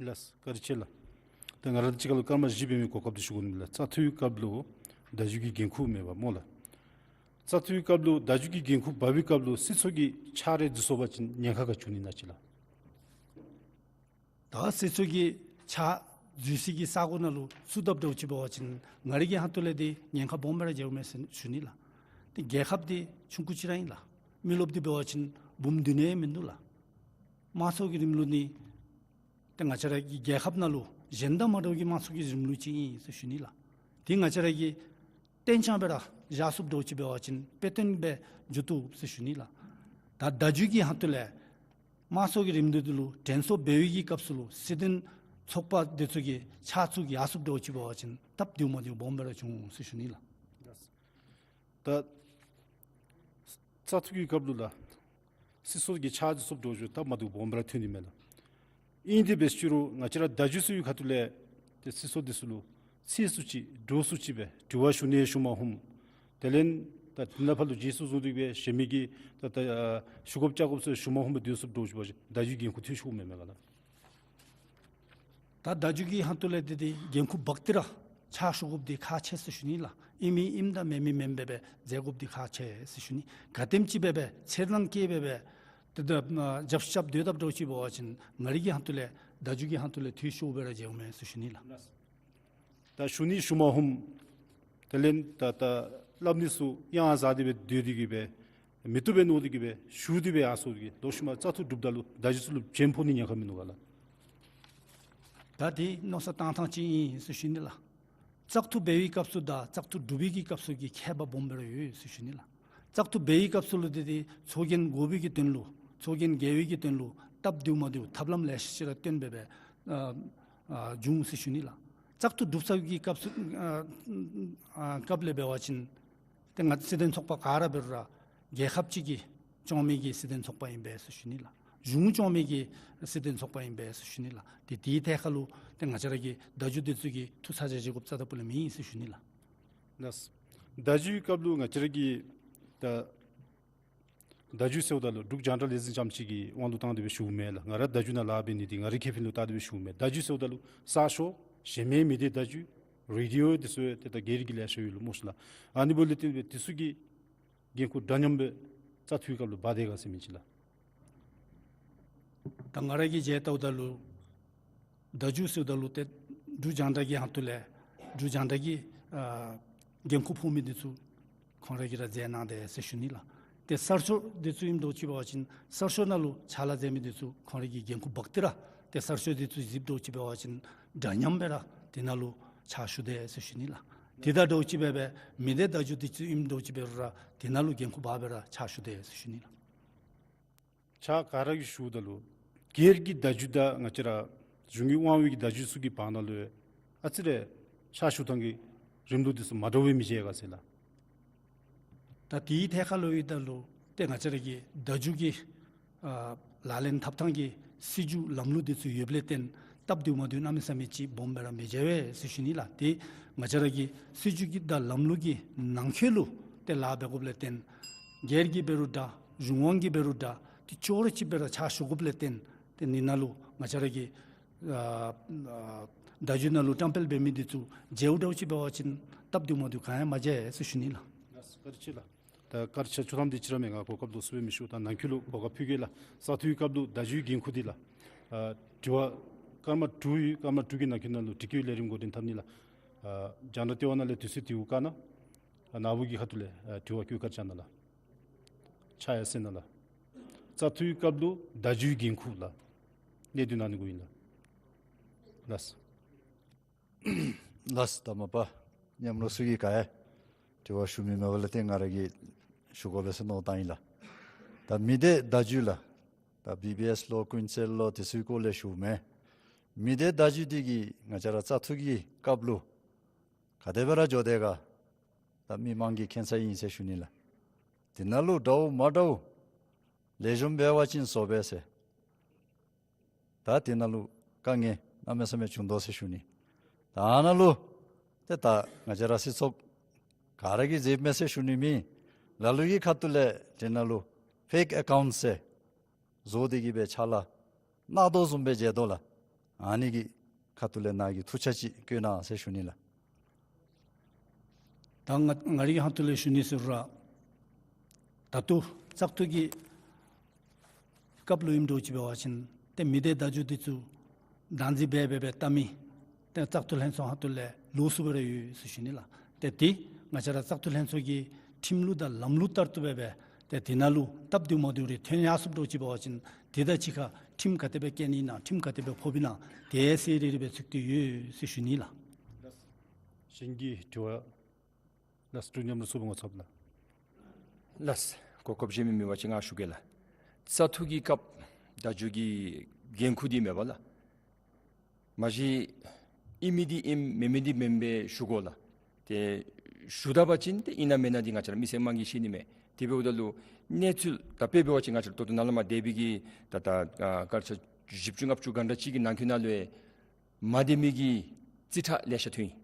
ལགས་བཀའ་དྲིན་ཆེ་ལགས། ད་ང་ར་གཅིག་ཁར་ལུ་སྐར་མ་བཞི་འབད་མི་གོ་སྐབས་འདི་ཞུ་དགོ་ནི་ལགས། བཙག་འཐུའི་སྐབས་ལུ་བརྡ་བརྒྱུད་ཀྱི་འགན་ཁུར་མེད་པ་སྨོ་ལགས། བཙག་འཐུའི་སྐབས་ལུ་བརྡ་བརྒྱུད་ཀྱི་འགན་ཁུར་འབག་པའི་སྐབས་ལུ་སྲིད་ཚོགས་ཀྱི་ཕྱག་རེ་འཛུལ་སོང་པ་ཅིན་ཉེན་ཁ་ག་བྱུང་ནི་ན་ཅི་ལགས། ད་སྲིད་ཚོགས་ཀྱི་ཕྱག་འཛུལ་སའི་གི་ས་གོ་ནང་ལུ་ཚུད་དཔ་འདྲཝ་ཅིག་འབད་བ་ཅིན་ང་རའི་གི་ཁ་ཐུག་ལས་འདི་ཉེན་ཁ་སྦོམ་སྦེ་ར་འགྱོཝ་མས་ཟེར་ཞུ་ནི་ལགས། ཏེ་རྒྱལ་ཁབ་འདི་ཆུང་ཀུ་ཅིག་ར་ཨིན་ལགས། མི་རློབས་འདི་འབད་བ་ཅིན་འབུམ་བདུན་ཡང་མིན་འདུག་ལགས། དམངས་གཙོ་གི་རིང་ལུགས་འདི་ཏེ་ང་བཅས་ར་གི་རྒྱལ་ཁབ་ནང་ལུ་གཞན་དང་མ་འདྲཝ་གི་དམངས་གཙོ་གི་རིང་ལུགས་ཅིག་ཨིན་ཟེར་ཞུ་ནི་ལགས། ཏེ་ང་བཅས་ར་གིས་གཏན་འཇགས་སྦེ་ར་བཞག་ཚུགསཔ་འདྲཝ་ཅིག་འབད་བ་ཅིན་དཔེ་སྟོན་སྦེ་འགྱོ་བཏུབ་ཟེར་ཞུ་ནི་ལགས། ད་བརྡ་བརྒྱུད་ཀྱི་ཁ་ཐུག་ལས་དམངས་གཙོ་གི་རིང་ལུགས་འདི་ལུ་དྲན་གསོ་འབད་བའི་གི་སྐབས་སུ་ལུ་སྲིད་དོན་ཚོགས་པ་འདི་ཚུ་གིས་ཕྱག་བཙུགས་ཡར་སོངམ་འདྲཝ་ཅིག་འབད་བ་ཅིན་སྟབས་བདེཝ་མ་བདེཝ་སྦོམ་སྦེ་ར་བྱུང་ཟེར་ཞུ་ནི་ལགས། ད་བཙག་འཐུ་གི་སྐབས་ལུ་ལགས་སྲིད་ཚོགས་ཀྱི་ཕྱག་འཛུལ་སོངམ་འདྲཝ་ཅིག་སྟབས་མ་བདེཝ་སྦོམ་སྦེ་ར་ཐོན་ནི་མས་ལགས། ཨིན་དེ་འབད་རུང་ང་བཅས་ར་བརྡ་བརྒྱུད་ཚུ་གི་ཁ་ཐུག་ལས་ཏེ་སྲིད་ཚོགས་འདི་ཚུ་ལུ་ཚད་སུ་ཅིག་འདྲོག་སུ་ཅིག་སྦེ་དྲི་བ་ཞུ་ནི་ཞུ་མ་ནུམ། དེ་ལས་ད་དེ་ནང་ཕར་ལུ་རྗེས་སུ་བཟུང་སྟེ་སྦེ་གཞན་མི་གིས་ད་ད་ཨ་ཞུ་དགོཔ་བཅར་དགོཔ་ཚུ་ཞུ་མ་ནུམ་སྦེ་སྡོད་སོངམ་འདྲཝ་ཅིག་འབད་བ་ཅིན་བརྡ་བརྒྱུད་ཀྱི་འགན་ཁུར་ཐོན་ཤོརཝ་མེན་མས་ག་ལགས། ད་བརྡ་བརྒྱུད་ཀྱི་ཁ་ཐུག་ལས་འདི་འདི་འགན་ཁུར་འབག་སྟེ་ར་ཕྱག་ཞུ་དགོཔ་འདི་ཁག་ཆེ་ཟེར་ཞུ་ནི་ལགས། ཨིན་མི་ཨིནམ་དང་མེན་མི་མེནམ་སྦེ་སྦེ་མཛད་དགོཔ་འདི་ཁག་ཆེ་ཟེར་ཞུ་ནི། ག་དེམ་ཅིག་སྦེ་སྦེ་ཚེར་སྣང་བསྐྱེད་སྦེ་སྦེ་ཏེ་ད་ཨ་རྒྱབ་ཤུགས་རྐྱབ་སྡོད་དཔ་འདྲཝ་ཅིག་འབད་བ་ཅིན་ང་རའི་གི་ཁ་ཐུག་ལས་བརྡ་བརྒྱུད་ཀྱི་ཁ་ཐུག་ལས་འཐུས་ཤོར་སྦེ་ར་འགྱོཝ་མས་ཟེར་ཞུ་ནི་ལགས། ད་ཞུ་ནི་ཞུ་མ་ནུམ། དེ་ལས་ད་ད་སླབ་ནི་ཚུ་ཡང་ཟ་སྟེ་སྦེ་སྡོད་དེ་གི་སྦེ་མི་བཏུབ་པའི་མནོ་སྟེ་གི་སྦེ་ཞུ་སྟེ་སྦེ་ཡར་སོང་སྟེ་གི་ལོག་ཤུལ་མ་བཙག་འཐུ་གྲུབ་ད་ལུ་བརྡ་བརྒྱུད་ཚུ་ལུ་བྱེམ་ཕོག་ནི་ཉེན་ཁ་མིན་ནུག་ག་ལགས། ད་འདི་མནོ་བསམ་བཏང་ཐངས་ཅིག་ཨིན་ཟེར་ཞུ་ནི་ལགས། བཙག་འཐུ་འབད་བའི་སྐབས་སུ་དང་བཙག་འཐུ་གྲུབ་པའི་གི་སྐབས་སུ་གི་ཁྱད་པར་སྦོམ་སྦེ་ར་ཡོད་ཟེར་ཞུ་ནི་ལགས། བཙག་འཐུ་འབད་བའི་སྐབས་སུ་ལུ་འདི་འདི་ཚོགས་རྒྱན་དགོ་པའི་གི་དོན་ལུ་ཚོགས་རྒྱན་དགེ་བའི་གི་དོན་ལུ་སྟབས་བདེཝ་མ་བདེཝ་ཐབས་ལམ་ལེ་ཤ་ཅིག་ར་སྟོན་སྦེ་སྦེ་ཨ་ཨ་བྱུང་ཟེར་ཞུ་ནི་ལགས། བཙག་འཐུ་གྲུབ་ཚར་བའི་གི་སྐབས་སུ་ཨ་ཨ་སྐབས་ལས་འབད་བ་ཅིན་ཏེ་ང་སྲིད་དོན་ཚོགས་པ་ག་ར་འབད་རུང་ར་རྒྱལ་ཁབ་ཅིག་གིས་སྐྱོང་མི་གི་སྲིད་དོན་ཚོགས་པ་ཨིན་པས་ཟེར་ཞུ་ནི་ལགས། གཞུང་སྐྱོང་མི་གི་སྲིད་དོན་ཚོགས་པ་ཨིན་པས་ཟེར་ཞུ་ནི་ལགས། ཏེ་དེའི་ཐད་ཁར་ལུ་ཏེ་ང་བཅས་ར་གི་བརྡ་བརྒྱུད་འདི་ཚུ་གིས་ཐུགས་ཚ་གྱང་བཞེས་དགོཔ་རྩ་དང་སྤུ་ལས་མེད་ཟེར་ཞུ་ནི་ལགས། ལགས། བརྡ་བརྒྱུད་སྐབས་ལུ་ང་བཅས་ར་གི་ད་བརྡ་བརྒྱུད་ཟེརཝ་ད་ལུ་འབྲུག་རྒྱང་བསྒྲགས་ལས་འཛིན་ཙམ་ཅིག་གི་དབང་དུ་བཏང་སྟེ་སྦེ་ཞུཝ་མེན་ལགས། ང་ར་བརྡ་བརྒྱུད་ནང་ལཱ་འབད་ནི་འདི་ང་རའི་ཁེ་ཕན་ལུ་བལྟ་སྟེ་སྦེ་ཞུཝ་མེན། བརྡ་བརྒྱུད་ཟེརཝ་ད་ལུ་གསར་ཤོག་གཞན་མི་མི་སྡེ་བརྡ་བརྒྱུད་རེ་ཌི་ཡོ་འདི་ཚུ་ཏེ་ད་སྒེར་གྱི་ལེ་ཤ་ཡོད་ལོ་སྨོ་ཤི་ལགས། ཨ་ནི་འབདཝ་ལས་བརྟེན་སྦེ་འདི་ཚུ་གི་འགན་ཁུར་འདྲ་མཉམ་སྦེ་བཙག་འཐུའི་སྐབས་ལུ་འབག་དེས་ག་ཟེར་མི་ཅིག་ལགས། ད་ང་ར་གིས་མཇལ་བལྟཝ་ད་ལུ་བརྡ་བརྒྱུད་ཟེརཝ་ད་ལུ་ཏེ་འབྲུག་རྒྱང་བསྒྲགས་ཀྱི་ཁ་ཐུག་ལས་འབྲུག་རྒྱང་བསྒྲགས་ཀྱི་ཨ་འགན་ཁུར་ཕོག་མི་འདི་ཚུ་ཁོང་ར་གིས་ར་མཛད་གནང་དེས་ཟེར་ཞུ་ནི་ལགས། ཏེ་གསར་ཤོག་འདི་ཚུ་ཨིནམ་འདྲཝ་ཅིག་འབད་བ་ཅིན་གསར་ཤོག་ནང་ལུ་ཕྱག་ལཱ་མཛད་མི་འདི་ཚུ་ཁོང་ར་གིས་འགན་ཁུར་འབག་སྟེ་ར་ཏེ་གསར་ཤོག་འདི་ཚུ་གཟིགསཔ་འདྲཝ་ཅིག་འབད་བ་ཅིན་འདྲ་མཉམ་སྦེ་ར་དེ་ནང་ལུ་ཕྱག་ཞུ་དེས་ཟེར་ཞུ་ནི་ལགས། དེ་དང་འདྲཝ་ཅིག་སྦེ་སྦེ་མི་སྡེ་བརྡ་བརྒྱུད་འདི་ཚུ་ཨིནམ་འདྲཝ་ཅིག་འབད་རུང་ར་དེ་ནང་ལུ་འགན་ཁུར་འབག་སྦེ་ར་ཕྱག་ཞུ་དེས་ཟེར་ཞུ་ནི་ལགས། ཕྱག་ག་ར་གིས་ཞུཝ་ད་ལུ་སྒེར་གྱི་བརྡ་བརྒྱུད་དང་ང་བཅས་ར་གཞུང་གི་དབང་འོག་གི་བརྡ་བརྒྱུད་ཚུ་གི་བར་ན་ལུ་ཨ་ཙི་རེ་ཕྱག་ཞུ་ཐངས་ཀྱི་རིམ་ལུགས་འདི་ཚུ་མ་འདྲཝ་སྦེ་མི་མཇལ་ག་ཟེར་ལགས། ད་དེའི་ཐད་ཁར་ལུ་ཡོད་ད་ལུ་ཏེ་ང་བཅས་ར་གི་བརྡ་བརྒྱུད་ཀྱི་ཨ་ལག་ལེན་འཐབ་ཐངས་ཀྱི་སྲིད་བྱུས་ལམ་ལུགས་འདི་ཚུ་ཡོདཔ་ལས་བརྟེན་སྟབས་བདེཝ་མ་བདེཝ་གནམ་མེད་ས་མེད་ཅིག་སྦོམ་སྦེ་ར་མི་མཇལ་བས་ཟེར་ཞུ་ནི་ལགས། ཏེ་ང་བཅས་ར་གི་སྲིད་བྱུས་ཀྱི་དང་ལམ་ལུགས་ཀྱི་ནང་འཁོད་ལུ་ཏེ་ལཱ་འབད་དགོཔ་ལས་བརྟེན་སྒེར་གྱི་འབད་རུང་འདྲ་གཞུང་དབང་གི་འབད་རུང་འདྲ་ཏེ་ཅོག་ར་གཅིག་སྦེ་ར་ཕྱག་ཞུ་དགོཔ་ལས་བརྟེན་ཏེ་འདི་ནང་ལུ་ང་བཅས་ར་གི་ཨ་ཨ་བརྡ་བརྒྱུད་ནང་ལུ་བཀྲམ་སྤེལ་འབད་མི་འདི་ཚུ་མཇལཝ་འདྲཝ་ཅིག་འབད་བ་ཅིན་སྟབས་བདེཝ་མ་བདེཝ་ག་ཡང་མ་མཇལ་ཟེར་ཞུ་ནི་ལགས། ལགས་སོ། བཀའ་དྲིན་ཆེ་ལགས། ད་བཀའ་དྲིན་ཆེ། ཆོག་ཐམ་འདི་ཅིག་ར་མེན། ང་གོ་སྐབས་ལོགས་སུ་སྦེ་མི་ཞུ། ད་ནང་འཁོད་ལུ་གོ་སྐབས་ཕུལ་གེ་ལགས། བཙག་འཐུའི་སྐབས་ལུ་བརྡ་བརྒྱུད་འགན་ཁུར་འདི་ལགས། ཨ་དྲི་བ་སྐར་མ་དྲུག་ཡོད། སྐར་མ་དྲུག་གི་ནང་འཁོད་ནང་ལུ་དྲི་བཀོད་ལས་རིམ་འགོ་འདྲེན་འཐབ་ནི་ལགས། ཨ་རྒྱང་བསྒྲགས་ལྟེ་བ་ནང་ལས་དུས་ཚོད་དེ་གུ་བཀག་གནང་། ཨ་ནཱ་བུ་གི་ཁ་ཐུག་ལས་ཨ་དྲི་བ་བཀོད་བཀའ་དྲིན་བསྐྱང་གནང་ལགས། ཕྱག་ཡར་སེང་གནང་ལགས། བཙག་འཐུའི་སྐབས་ལུ་བརྡ་བརྒྱུད་འགན་ཁུར་ལགས། གནད་དོན་གནང་ནི་གུ་ཨིན་ལགས། ལགས་སོ། ལགས་སོ། ད་མ་པ་མཉམ་རོགས་ཚུ་གིས་ག་ཡང་དྲི་བ་ཞུ་མི་མེད་པ་ལས་བརྟེན་ང་ར་གིས་ཞུ་དགོ་པས་ཟེར་མནོ་བཏང་ཡི་ལགས། ད་མི་སྡེ་བརྡ་བརྒྱུད་ལགས། ད་བི་བི་ཨེསི་ལོ་ཀུན་གསལ་ལོ་དེ་ཚུའི་སྐོར་ལས་ཞུཝ་མེན། མི་སྡེ་བརྡ་བརྒྱུད་འདི་གིས་ང་བཅས་ར་བཙག་འཐུ་གི་སྐབས་ལུ་ག་དེ་སྦེ་ར་འགྱོ་དེས་ག། ད་མི་མང་གི་མཁྱེན་ས་ཨིན་ཟེར་ཞུ་ནི་ལགས། དེ་ནང་ལུ་འདྲཝ་མ་འདྲཝ་ལེགས་ཤོམ་འབད་བ་ཅིན་བཟོ་བས་ཟེར། ད་དེ་ནང་ལུ་དཀའ་ངལ་གནམ་མེད་ས་མེད་བྱུང་དོ་ཟེར་ཞུ་ནི། ད་ཨ་ནཱ་ལུ་ཏེ་ད་ང་བཅས་ར་སྲིད་ཚོགས་ག་ར་གིས་མཛདཔ་མས་ཟེར་ཞུ་ནི་མེན། ལ་ལུ་གི་ཁ་ཐུག་ལས་དེ་ནང་ལུ་ཕེཀ་ཨེ་ཀའུནཊ་ཟེར་བཟོ་སྟེ་གིས་སྦེ་ཕྱག་ལཱ་གནང་དོ་བཟུམ་སྦེ་མཇལ་དོ་ལགས། ཨ་ནི་གི་ཁ་ཐུག་ལས་ནཱ་གིས་ཐུགས་འཆར་ཅིག་བཀོད་གནང་ཟེར་ཞུ་ནི་ལགས། ད་ང་ང་རའི་ཁ་ཐུག་ལས་ཞུ་ནི་ཟེར་རུང་ར་ད་ལྟོ་བཙག་འཐུ་གི་སྐབས་ལུ་ཨིནམ་འདྲཝ་ཅིག་འབད་བ་ཅིན་ཏེ་མི་སྡེ་བརྡ་བརྒྱུད་འདི་ཚུ་བདག་འཛིན་འབད་འབད་འབད་བལྟ་མི་ཏེ་བཙག་འཐུ་ལྷན་ཚོགས་ཁ་ཐུག་ལས་ལོགས་སུ་སྦེ་ར་ཡོད་ཟེར་ཞུ་ནི་ལགས། ཏེ་དེ་ང་བཅས་ར་བཙག་འཐུ་ལྷན་ཚོགས་ཀྱི་ཁྲིམས་ལུགས་དང་ལམ་ལུགས་ལྟར་དུ་སྦེ་འབད་ཏེ་དེ་ནང་ལུ་སྟབས་བདེཝ་མ་བདེཝ་རེ་ཐོན་ཡར་སོཔ་འདྲཝ་ཅིག་འབད་བ་ཅིན་དེ་དང་གཅིག་ཁར་ཁྲིམས་ག་དེ་སྦེ་བཀལ་ནི་ཨིན་ན་ཁྲིམས་ག་དེ་སྦེ་ཕོགཔ་ཨིན་ན་དེ་གསལ་རི་རི་སྦེ་ཚུད་དེ་ཡོད་ཟེར་ཞུ་ནི་ལགས། གཞན་གྱི་དྲི་བ། ལགས་སོ། འབྲུག་མཉམ་རོགས་ཚོགས་པ་ངོ་ཚབ་ལགས། ལགས་སོ། གོ་སྐབས་གཞན་མི་མེད་པ་ཅིན་ང་ཞུ་གེ་ལགས། བཙག་འཐུ་གི་སྐབས་བརྡ་བརྒྱུད་ཀྱི་འགན་ཁུར་འདི་མེད་པ་ལགས། མ་གཞི་ཨིན་མི་འདི་ཨིནམ་མེན་མི་འདི་མེནམ་སྦེ་ཞུ་དགོ་ལགས། ཏེ་ཞུ་ད་པ་ཅིན་ཏེ་ཨིན་ན་མེན་ན་འདི་ང་བཅས་ར་མི་སེར་དམངས་ཀྱིས་ཤེས་ནི་མས། དེ་འབདཝ་ད་ལུ་གནས་ཚུལ་ད་དཔེ་འབད་བ་ཅིན་ང་བཅས་ར་ད་ལྟོ་ནཱ་ལས་མར་འདས་པའི་གི་ད་ད་ཨ་སྐར་ཆ་བཞི་བཅུ་ལྔ་བཅུ་ག་འདྲ་ཅིག་གི་ནང་འཁོད་ནང་ལུ་མ་བདེ་མི་གི་རྩིས་ཁྲ་ལེ་ཤ་ཐོན་ཡི།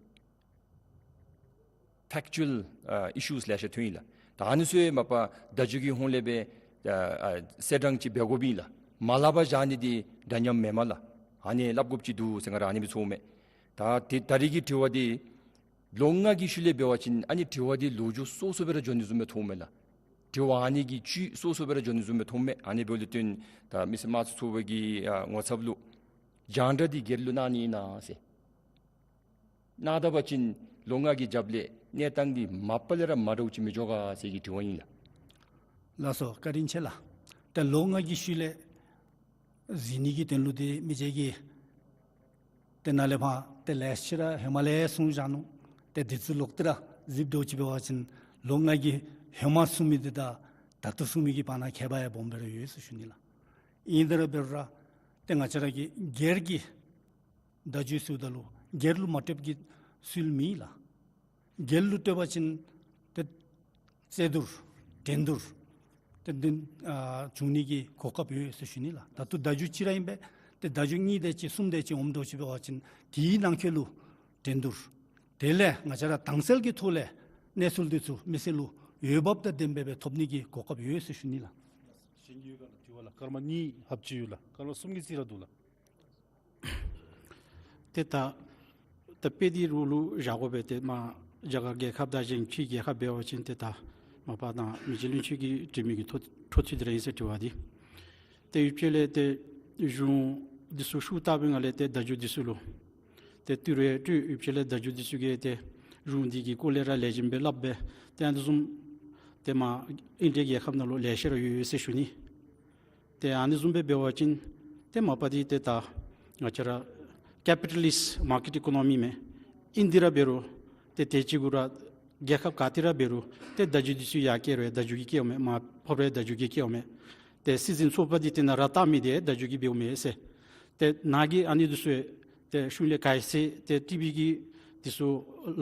ཕེཀ་ཅུ་ཨལ་ཨ་ཨི་ཤུས་ལེ་ཤ་ཐོན་ཡི་ལགས། ད་ཨ་ནི་ཚུ་ཡང་མ་པ་བརྡ་བརྒྱུད་ཀྱི་ཧོངས་ལས་སྦེ་ཨ་ཨ་གསལ་བསྒྲགས་ཅིག་འབད་དགོཔ་ཨིན་ལགས། མ་སླབ་པར་བཞག་ནི་འདི་འདྲ་མཉམ་མེན་མས་ལགས། ཨ་ནི་སླབ་དགོཔ་ཅིག་འདུག་ཟེར་ང་ར་ཨ་ནི་སྦེ་ཚོརཝ་མས། ད་དེ་ད་རིས་ཀྱི་དྲི་བ་འདི་ལོ་ལྔ་གི་ཤུལ་ལས་འབད་བ་ཅིན་ཨ་ནི་དྲི་བ་འདི་ལོ་རྒྱུས་སོ་སོ་སྦེ་ར་འགྱོ་ནི་བཟུམ་སྦེ་མཐོངམ་མས་ལགས། དྲི་བ་ཨ་ནི་གི་བཅུད་སོ་སོ་སྦེ་ར་འགྱོ་ནི་བཟུམ་སྦེ་མཐོངམ་མས། ཨ་ནི་འབདཝ་ལས་བརྟེན་ད་མི་སེར་དམངས་གཙོའི་ཚོགས་པ་གི་ཨ་ངོ་ཚབ་ལུ་རྒྱང་བསྒྲགས་འདི་སྒེར་ལུ་གནང་ནི་ཨིན་ན་ཟེར། གནང་ད་པ་ཅིན་ལོ་ལྔ་གི་རྒྱབ་ལས་གནས་སྟངས་འདི་མ་པ་ལས་ར་མ་འདྲཝ་ཅིག་མི་འགྱོ་ག་ཟེར་གྱི་དྲི་བ་ཨིན་ལགས། ལགས་སོ། བཀའ་དྲིན་ཆེ་ལགས། ཏེ་ལོ་ལྔ་གི་ཤུལ་ལས་གཟིགས་ནི་གི་དོན་ལུ་འདི་མི་རྗེ་གིས་ཏེ་ནཱ་ལས་ཕར་ཏེ་ལེ་ཤ་ར་ཧེ་མ་ལས་གསུངས་བཞག་ནུག། ཏེ་འདི་ཚུ་ལོག་སྟེ་ར་གཟིགསཔ་འདྲཝ་ཅིག་འབད་བ་ཅིན་ལོ་ལྔ་གི་ཧེ་མ་གསུངས་མི་འདི་དང་ད་ལྟོ་གསུངས་མི་གི་བར་ན་ཁྱད་པར་ཡང་སྦོམ་སྦེ་ར་ཡོད་ཟེར་ཞུ་ནི་ལགས། ཨིན་དེ་ར་འབད་རུང་ར་ཏེ་ང་བཅས་ར་གི་སྒེར་གྱི་བརྡ་བརྒྱུད་ཟེརཝ་ད་ལུ་སྒེར་ལུ་མ་སྤྲོདཔ་གི་སྲོལ་མེད་ལགས། སྒེར་ལུ་སྤྲོད་པ་ཅིན་ཏེ་རྩོད་བསྡུར་འགྲན་བསྡུར་ཏེ་འདི་ཨ་འབྱུང་ནི་གི་གོ་སྐབས་ཡོད་ཟེར་ཞུ་ནི་ལགས། ད་ལྟོ་བརྡ་བརྒྱུད་གཅིག་ར་ཨིན་པས། ཏེ་བརྡ་བརྒྱུད་གཉིས་དེ་ཅིག་གསུམ་དེ་ཅིག་འོངམ་འདྲཝ་ཅིག་འབད་བ་ཅིན་དེའི་ནང་འཁོད་ལུ་འགྲན་བསྡུར་དེ་ལས་ང་བཅས་ར་དྭངས་གསལ་གྱི་ཐོག་ལས་གནས་ཚུལ་འདི་ཚུ་མི་སེར་ལུ་འོས་འབབ་དང་ལྡནམ་སྦེ་ཐོབ་ནི་གི་གོ་སྐབས་ཡོད་ཟེར་ཞུ་ནི་ལགས། གཞན་གྱི་ཡོད་ག་ལགས། དྲི་བ་ལགས། སྐར་མ་གཉིས་ལྷགཔ་ཅིག་ཡོད་ལགས། སྐར་མ་གསུམ་གྱི་རྩིས་ར་འདུག་ལགས། ཏེ་ད་ད་དཔེ་འདི་རུང་ལུ་བཞག་དགོ་པས། ཏེ་མ་རྒྱ་གར་རྒྱལ་ཁབ་དང་གཞན་ཕྱི་རྒྱལ་ཁབ་འབད་བ་ཅིན་ཏེ་ད་མ་པ་དང་མི་རྗེ་བློན་ཆེན་གྱིས་འདྲི་མི་གི་འཕྲོ་འཕྲོ་མཐུད་དེ་ར་ཨིན་ཟེར་དྲི་བ་འདི། ཏེ་ཡུདཔ་ཅིག་ལས་ཏེ་གཞུང་འདི་ཚུ་ཤུགས་བཏགས་པའི་ངང་ལས་ཏེ་བརྡ་བརྒྱུད་འདི་ཚུ་ལུ་ཏེ་ཏི་རུ་སྤྲོད། ཡུདཔ་ཅིག་ལས་བརྡ་བརྒྱུད་འདི་ཚུ་གིས་ཏེ་གཞུང་འདི་གི་སྐོར་ལས་ར་ལེགས་ཤོམ་སྦེ་སླབ་སྦེ་ཏེ་ཨ་ནི་བཟུམ་ཏེ་མ་ཨིན་ཌི་ཡ་རྒྱལ་ཁབ་ནང་ལུ་ལེ་ཤ་ར་ཡོད་ཡོད་ཟེར་ཞུ་ནི། ཏེ་ཨ་ནི་བཟུམ་སྦེ་འབད་བ་ཅིན་ཏེ་མ་པ་འདི་ཏེ་ད་ང་བཅས་ར་ཀེ་པི་ཊ་ལིསཊ་མར་ཀེཊ་ཨི་ཀོ་ནོ་མི་མས། ཨིན་དེ་ར་འབད་རུང་ ཏེ་དེ་ཅིག་གུ་ར་རྒྱལ་ཁབ་ག་ཏེ་ར་འབད་རུང་ཏེ་བརྡ་བརྒྱུད་འདི་ཚུ་ཡར་བསྐྱལ་རུང་བརྡ་བརྒྱུད་ཀྱིས་བསྐྱལཝ་མས། མར་ཕབ་རུང་བརྡ་བརྒྱུད་ཀྱིས་བསྐྱལཝ་མས། ཏེ་སྲིད་འཛིན་ཚོགས་པ་འདི་དེ་ནང་ར་བཏང་མི་འདི་བརྡ་བརྒྱུད་ཀྱིས་འབདཝ་མས་ཟེར། ཏེ་ནཱ་གིས་ཨ་ནི་འདི་ཚུ་ཏེ་གཞུང་ལས་ག་ཅི་ཟེར་ཏེ་ཊི་བི་གི་འདི་ཚུ་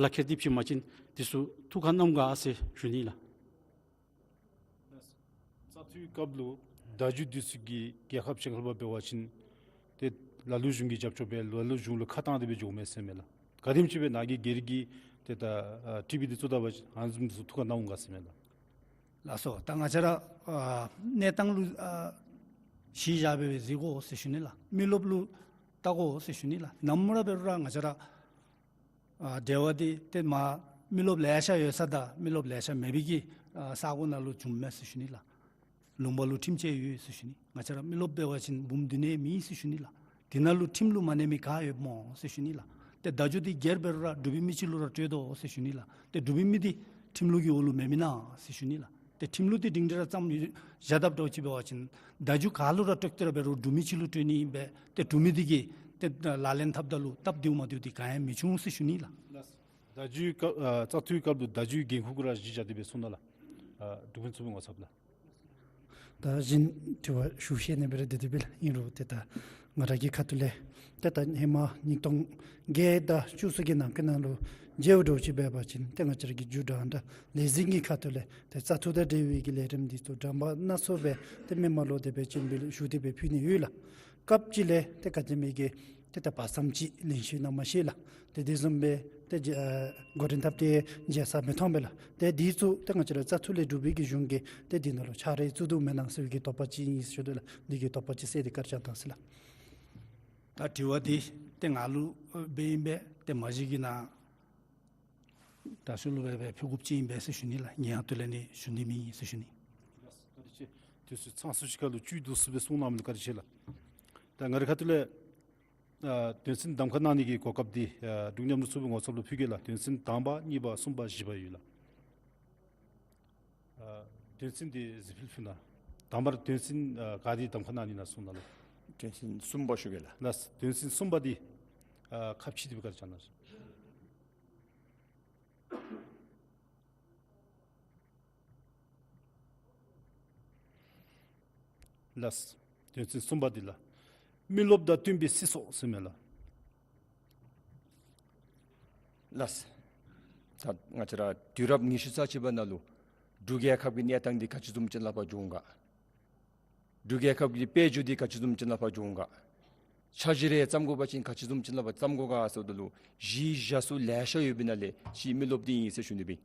ལག་ཁྱེར་འདི་ཕུལ་བ་ཅིན་འདི་ཚུ་ཐུགས་ཁར་བསྣམ་ག་ཟེར་ཞུ་ནི་ལགས། བཙག་འཐུའི་སྐབས་ལུ་བརྡ་བརྒྱུད་འདི་ཚུ་གིས་རྒྱལ་ཁབ་ཕྱེད་ཀ་ལུ་འབད་བ་ཅིན་ཏེ་ལ་ལུ་གཞུང་གི་རྒྱབ་སྐྱོར་འབད་ལ་ལུ་གཞུང་ལུ་ཁ་བཏང་སྟེ་སྦེ་འགྱོཝ་མས་ཟེར་མས་ལགས། ག་དེམ་ཅིག་སྦེ་ནཱ་གིས་སྒེར་གྱི་ཏེ་ད་ཨ་ཊི་བི་འདི་བཙུགས་ད་པ་ཅིན་ཨ་ནི་བཟུམ་འདི་ཚུ་ཐུགས་ཁར་བསྣམ་འོང་ག་ཟེར་མས་ལགས། ལགས་སོ། ད་ང་བཅས་ར་ཨ་གནས་སྟངས་ལུ་ཨ་གཞི་བཞག་སྦེ་གཟིགས་དགོ་ཟེར་ཞུ་ནི་ལགས། མི་རློབས་ལུ་བལྟ་དགོ་ཟེར་ཞུ་ནི་ལགས། ནམ་ར་འབད་རུང་ར་ང་བཅས་ར་ཨ་འབྲེལ་བ་འདི་ཏེ་མར་མི་རློབས་ལེ་ཤ་ཡོད་ས་དང་མི་རློབས་ལེ་ཤ་མེད་པའི་གི་ཨ་ས་གོ་ནང་ལུ་བྱུངམ་མས་ཟེར་ཞུ་ནི་ལགས། ལུང་པ་ལུ་ཁྲིམས་བཅས་ཡོད་ཟེར་ཞུ་ནི། ང་བཅས་ར་མི་རློབས་འབད་བ་ཅིན་འབུམ་བདུན་ནི་མེད་ཟེར་ཞུ་ནི་ལགས། དེ་ནང་ལུ་ཁྲིམས་ལུ་མ་གནས་མི་ག་ཡོད་སྨོ་ཟེར་ཞུ་ནི་ལགས། ཏེ་བརྡ་བརྒྱུད་འདི་སྒེར་འབད་རུང་ར་འབྲུག་པའི་མི་ཅིག་ལུ་ར་སྤྲོད་དོ་ཟེར་ཞུ་ནི་ལགས། ཏེ་འབྲུག་པའི་མི་འདི་ཁྲིམས་ལུགས་ཀྱི་འོག་ལུ་མེད་མི་ན་ཟེར་ཞུ་ནི་ལགས། ཏེ་ཁྲིམས་ལུགས་འདི་སྒྲིང་སྒྲི་ར་བརྩམས་བཞག་དཔ་འདྲཝ་ཅིག་འབད་བ་ཅིན་བརྡ་བརྒྱུད་ག་ལུ་ར་སྤྲོད་དེ་ར་འབད་རུང་འབྲུག་མི་ཅིག་ལུ་སྤྲོད་ནི་ཨིན་པས། ཏེ་འབྲུག་མི་འདི་གིས་ཏེ་ལག་ལེན་འཐབ་ད་ལུ་སྟབས་བདེཝ་མ་བདེཝ་འདི་ག་ཡང་མི་འབྱུང་ཟེར་ཞུ་ནི་ལགས། ལགས། བརྡ་བརྒྱུད་སྐབས་ཨ་བཙག་འཐུའི་སྐབས་ལུ་བརྡ་བརྒྱུད་འགན་ཁུར་གུ་ར་གཞི་བཞག་སྟེ་སྦེ་གསུང་གནང་ལགས། ཨ་འབྲུག་པའི་མི་ཚོགས་པའི་ངོ་ཚབ་ལགས། ད་གཞན་དྲི་བ་ཞུ་ཤེས་ནི་སྦེ་ར་འདི་འདི་སྦེ་ལགས། ཨིན་རུང་ཏེ་ད་ང་ར་གི་ཁ་ཐུག་ལས་ཏེ་ད་ཧེ་མ་ཉིས་སྟོང་བརྒྱད་དང་བཅུ་གསུམ་གྱི་ནང་གི་ནང་ལུ་མཇལཝ་འདྲཝ་ཅིག་འབད་བ་ཅིན་ཏེ་ང་བཅས་ར་གི་རྒྱུན་དང་འདྲ་ལས་འཛིན་གྱི་ཁ་ཐུག་ལས་ཏེ་བཙག་འཐུ་དང་འབྲེལ་བའི་གི་ལས་རིམ་འདི་ཚུ་གྲངས་འབོར་སྣ་ཚོགས་སྦེ་ཏེ་མི་མང་ལུ་དེ་སྦེ་སྤྱན་འབུལ་ཞུ་སྟེ་སྦེ་ཕུལ་ནི་ཡོད་ལགས། སྐབས་ཅིག་ལས་ཏེ་ག་ཅི་མི་གིས་ཏེ་ད་བར་མཚམས་ཅིག་ལེན་ཤེས་ན་མ་ཤེས་ལགས། ཏེ་དེ་བཟུམ་སྦེ་ཏེ་ཨ་འགོ་འདྲེན་འཐབ་སྟེ་མཇལ་ས་མི་མཐོང་པས་ལགས། ཏེ་འདི་ཚུ་ཏེ་ང་བཅས་ར་བཙག་འཐུ་ལས་གྲུབ་པའི་གི་གཞུང་གིས་ཏེ་འདི་ནང་ལུ་ཆ་རེ་བཙུགས་དོ་མེན་ན་ཟེར་བའི་གི་དོགས་པ་ཅིག་ཨིན་ཟེར་ཞུ་དོ་ལགས། འདི་གི་དོགས་པ་ཅིག་སེལ་ཏེ་བཀའ་དྲིན་བསྐྱང་གནང་ཟེར་ལགས། ད་དྲི་བ་འདི་ཏེ་ང་ལུ་འབད་ཨིན་པས། ཏེ་མ་གཞི་གི་ནང་ད་ཤུལ་ལུ་སྦེ་སྦེ་ཕུལ་དགོཔ་ཅིག་ཨིན་པས་ཟེར་ཞུ་ནི་ལགས། ངེའི་ཁ་ཐུག་ལས་ནི་ཞུ་ནི་མེད་ཟེར་ཞུ་ནི། བཀའ་དྲིན་ཆེ། དུས་ཚོད་ཚང་སུ་ཅིག་ཁར་ལུ་བཅུད་བསྡུ་སུ་སྦེ་གསུང་གནང་མི་ལུ་བཀའ་དྲིན་ཆེ་ལགས། ད་ང་རའི་ཁ་ཐུག་ལས་ཨ་དོན་ཚན་གདམ་ཁ་གནང་ནི་གི་གོ་སྐབས་འདི་ཨ་འབྲུག་མཉམ་རུབ་ཚོགས་པའི་ངོ་ཚབ་ལུ་ཕུལ་གེ་ལགས། དོན་ཚན་དང་པ་གཉིས་པ་གསུམ་པ་བཞི་པ་ཡོད་ལགས། ཨ་དོན་ཚན་འདི་གཟིགས་ཕུལ་ཕུལ་གནང་། དང་པ་ར་དོན་ཚན་ཨ་ག་འདི་གདམ་ཁ་གནང་ནི་ན་གསུང་གནང་ལགས། དོན་ཚན་གསུམ་པ་ཞུ་གེ་ལགས། ལགས། དོན་ཚན་གསུམ་པ་འདི་ཨ་ཁ་ཕྱེ་སྟེ་སྦེ་བཀའ་དྲིན་བསྐྱང་གནང་ཞུ། ལགས། དོན་ཚན་གསུམ་པ་འདི་ལགས། མི་རློབས་དང་བསྟུན་པའི་སྲིད་ཚོགས་ཟེར་མས་ལགས། ལགས། ད་ང་བཅས་ར་དུས་རབས་ཉི་ཤུ་རྩ་གཅིག་པ་ནང་ལུ་འབྲུག་རྒྱལ་ཁབ་ཀྱི་གནས་སྟངས་འདི་ག་ཅི་བཟུམ་ཅིག་ནང་ཕར་འགྱོ་འོང་ག། འབྲུག་རྒྱལ་ཁབ་ཀྱི་དཔལ་འབྱོར་འདི་ག་ཅི་བཟུམ་ཅིག་ནང་ཕར་འགྱོ་འོང་ག། འཆར་གཞི་རེ་བརྩམ་དགོ་པ་ཅིན་ག་ཅི་བཟུམ་ཅིག་ནང་ཕར་བརྩམ་དགོ་ག་ཟེརཝ་ད་ལུ་གཞི་བཞག་ས་ལེ་ཤ་ཡོད་པའི་ནང་ལས་གཅིག་མི་རློབས་འདི་ཨིན་ཟེར་ཞུ་ནི་སྦེ།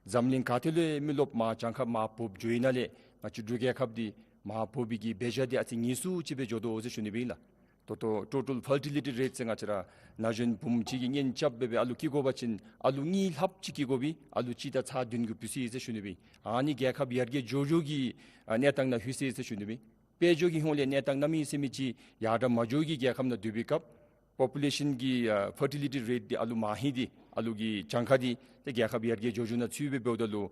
འཛམ་གླིང་ག་ཏེ་ལུ་ཡང་མི་རློབས་མར་གྱངས་ཁ་མར་འབོ་འགྱོ་ཡི་ནང་ལས་ང་བཅས་འབྲུག་རྒྱལ་ཁབ་འདི་མར་འབོ་བའི་གི་འབད་བཞག་འདི་ཨ་ཙི་ཉུང་སུ་ཅིག་སྦེ་འགྱོ་དོ་ཟེར་ཞུ་ནི་སྦེ་ཨིན་ལགས། ད་ལྟོ་total fertility rate ཟེར་ང་བཅས་ར་ན་གཞོན་བུམོ་གཅིག་གིས་གཉེན་རྐྱབ་སྦེ་སྦེ་ཨ་ལུ་སྐྱེ་དགོ་པ་ཅིན་ཨ་ལུ་གཉིས་ལྷགཔ་ཅིག་སྐྱེ་དགོ་པས། ཨ་ལུ་གཅིག་དང་ཚར་བདུན་གུ་བུད་སོ་ཡི་ཟེར་ཞུ་ནི་སྦེ་ཨིན། ཨ་ནི་རྒྱལ་ཁབ་ཡར་རྒྱས་འགྱོ་འགྱོ་གི་ཨ་གནས་སྟངས་ནང་ལྷོད་སོ་ཡི་ཟེར་ཞུ་ནི་སྦེ་ཨིན། དཔལ་འབྱོར་གྱི་ཧོངས་ལས་གནས་སྟངས་གནམ་མེད་ས་མེད་ཅིག་ཡར་དྲག་མ་འགྱོ་གི་རྒྱལ་ཁབ་ནང་སྡོད་པའི་སྐབས་པོ་པུ་ལེ་ཤཱན་གྱི་ཨ་ཕར་ཊི་ལི་ཊི་རེཊ་འདི་ཨ་ལུ་མར་ཧིང་འདི་ཨ་ལུ་གི་གྱངས་ཁ་འདི་ཏེ་རྒྱལ་ཁབ་ཡར་རྒྱས་འགྱོ་འགྱོ་ནང་ཚུད་སྦེ་འབདཝ་ད་ལུ་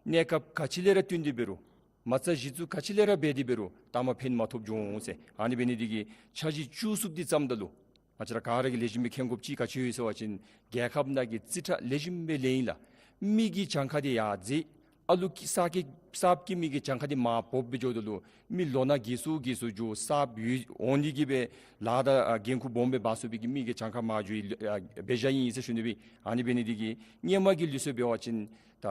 གནས་སྐབས་ག་ཅི་ལས་ར་བསྟུན་ཏེ་འབད་རུང་མ་རྩ་གཞི་བཙུགས་ག་ཅི་ལས་ར་འབད་དེ་འབད་རུང་ལྟ་མ་ཕན་མ་ཐོགས་འགྱོ་འོང་ཟེར། ཨ་ནི་འབད་ནི་འདི་གིས་འཆར་གཞི་བཅུ་གསུམ་འདི་བརྩམ་ད་ལུ་ང་བཅས་ར་ག་ར་གིས་ལེགས་ཤོམ་སྦེ་མཁྱེན་དགོཔ་ཅིག་ག་ཅི་ཡོད་ཟེར་བ་ཅིན་རྒྱལ་ཁབ་ནང་གི་རྩིས་ཁྲ་ལེགས་ཤོམ་སྦེ་ལེན་ཡི་ལགས། མི་གི་གྱངས་ཁ་འདི་ཡར་འཛེགས། ཨ་ལུ་གི་གསར་སྐྱེས་གསརཔ་གི་མི་གི་གྱངས་ཁ་འདི་མར་འབོ་སྦེ་འགྱོཝ་ད་ལུ་མི་ལོ་ན་རྒས་སུ་རྒས་སུ་འགྱོ། གསརཔ་ཡོད་འོང་ནི་གི་སྦེ་ལཱ་དང་ཨ་འགན་ཁུར་སྦོམ་སྦེ་འབག་ཚུགས་པའི་གི་མི་གི་གྱངས་ཁ་མར་འགྱོ་ཡི་ཨ་འབད་བཞག་ཨིན་ཟེར་ཞུ་ནི་སྦེ་ཨིན། ཨ་ནི་འབད་ནི་འདི་གིས་སྔོན་མ་གི་ལུགས་སྲོལ་འབད་བ་ཅིན་ད་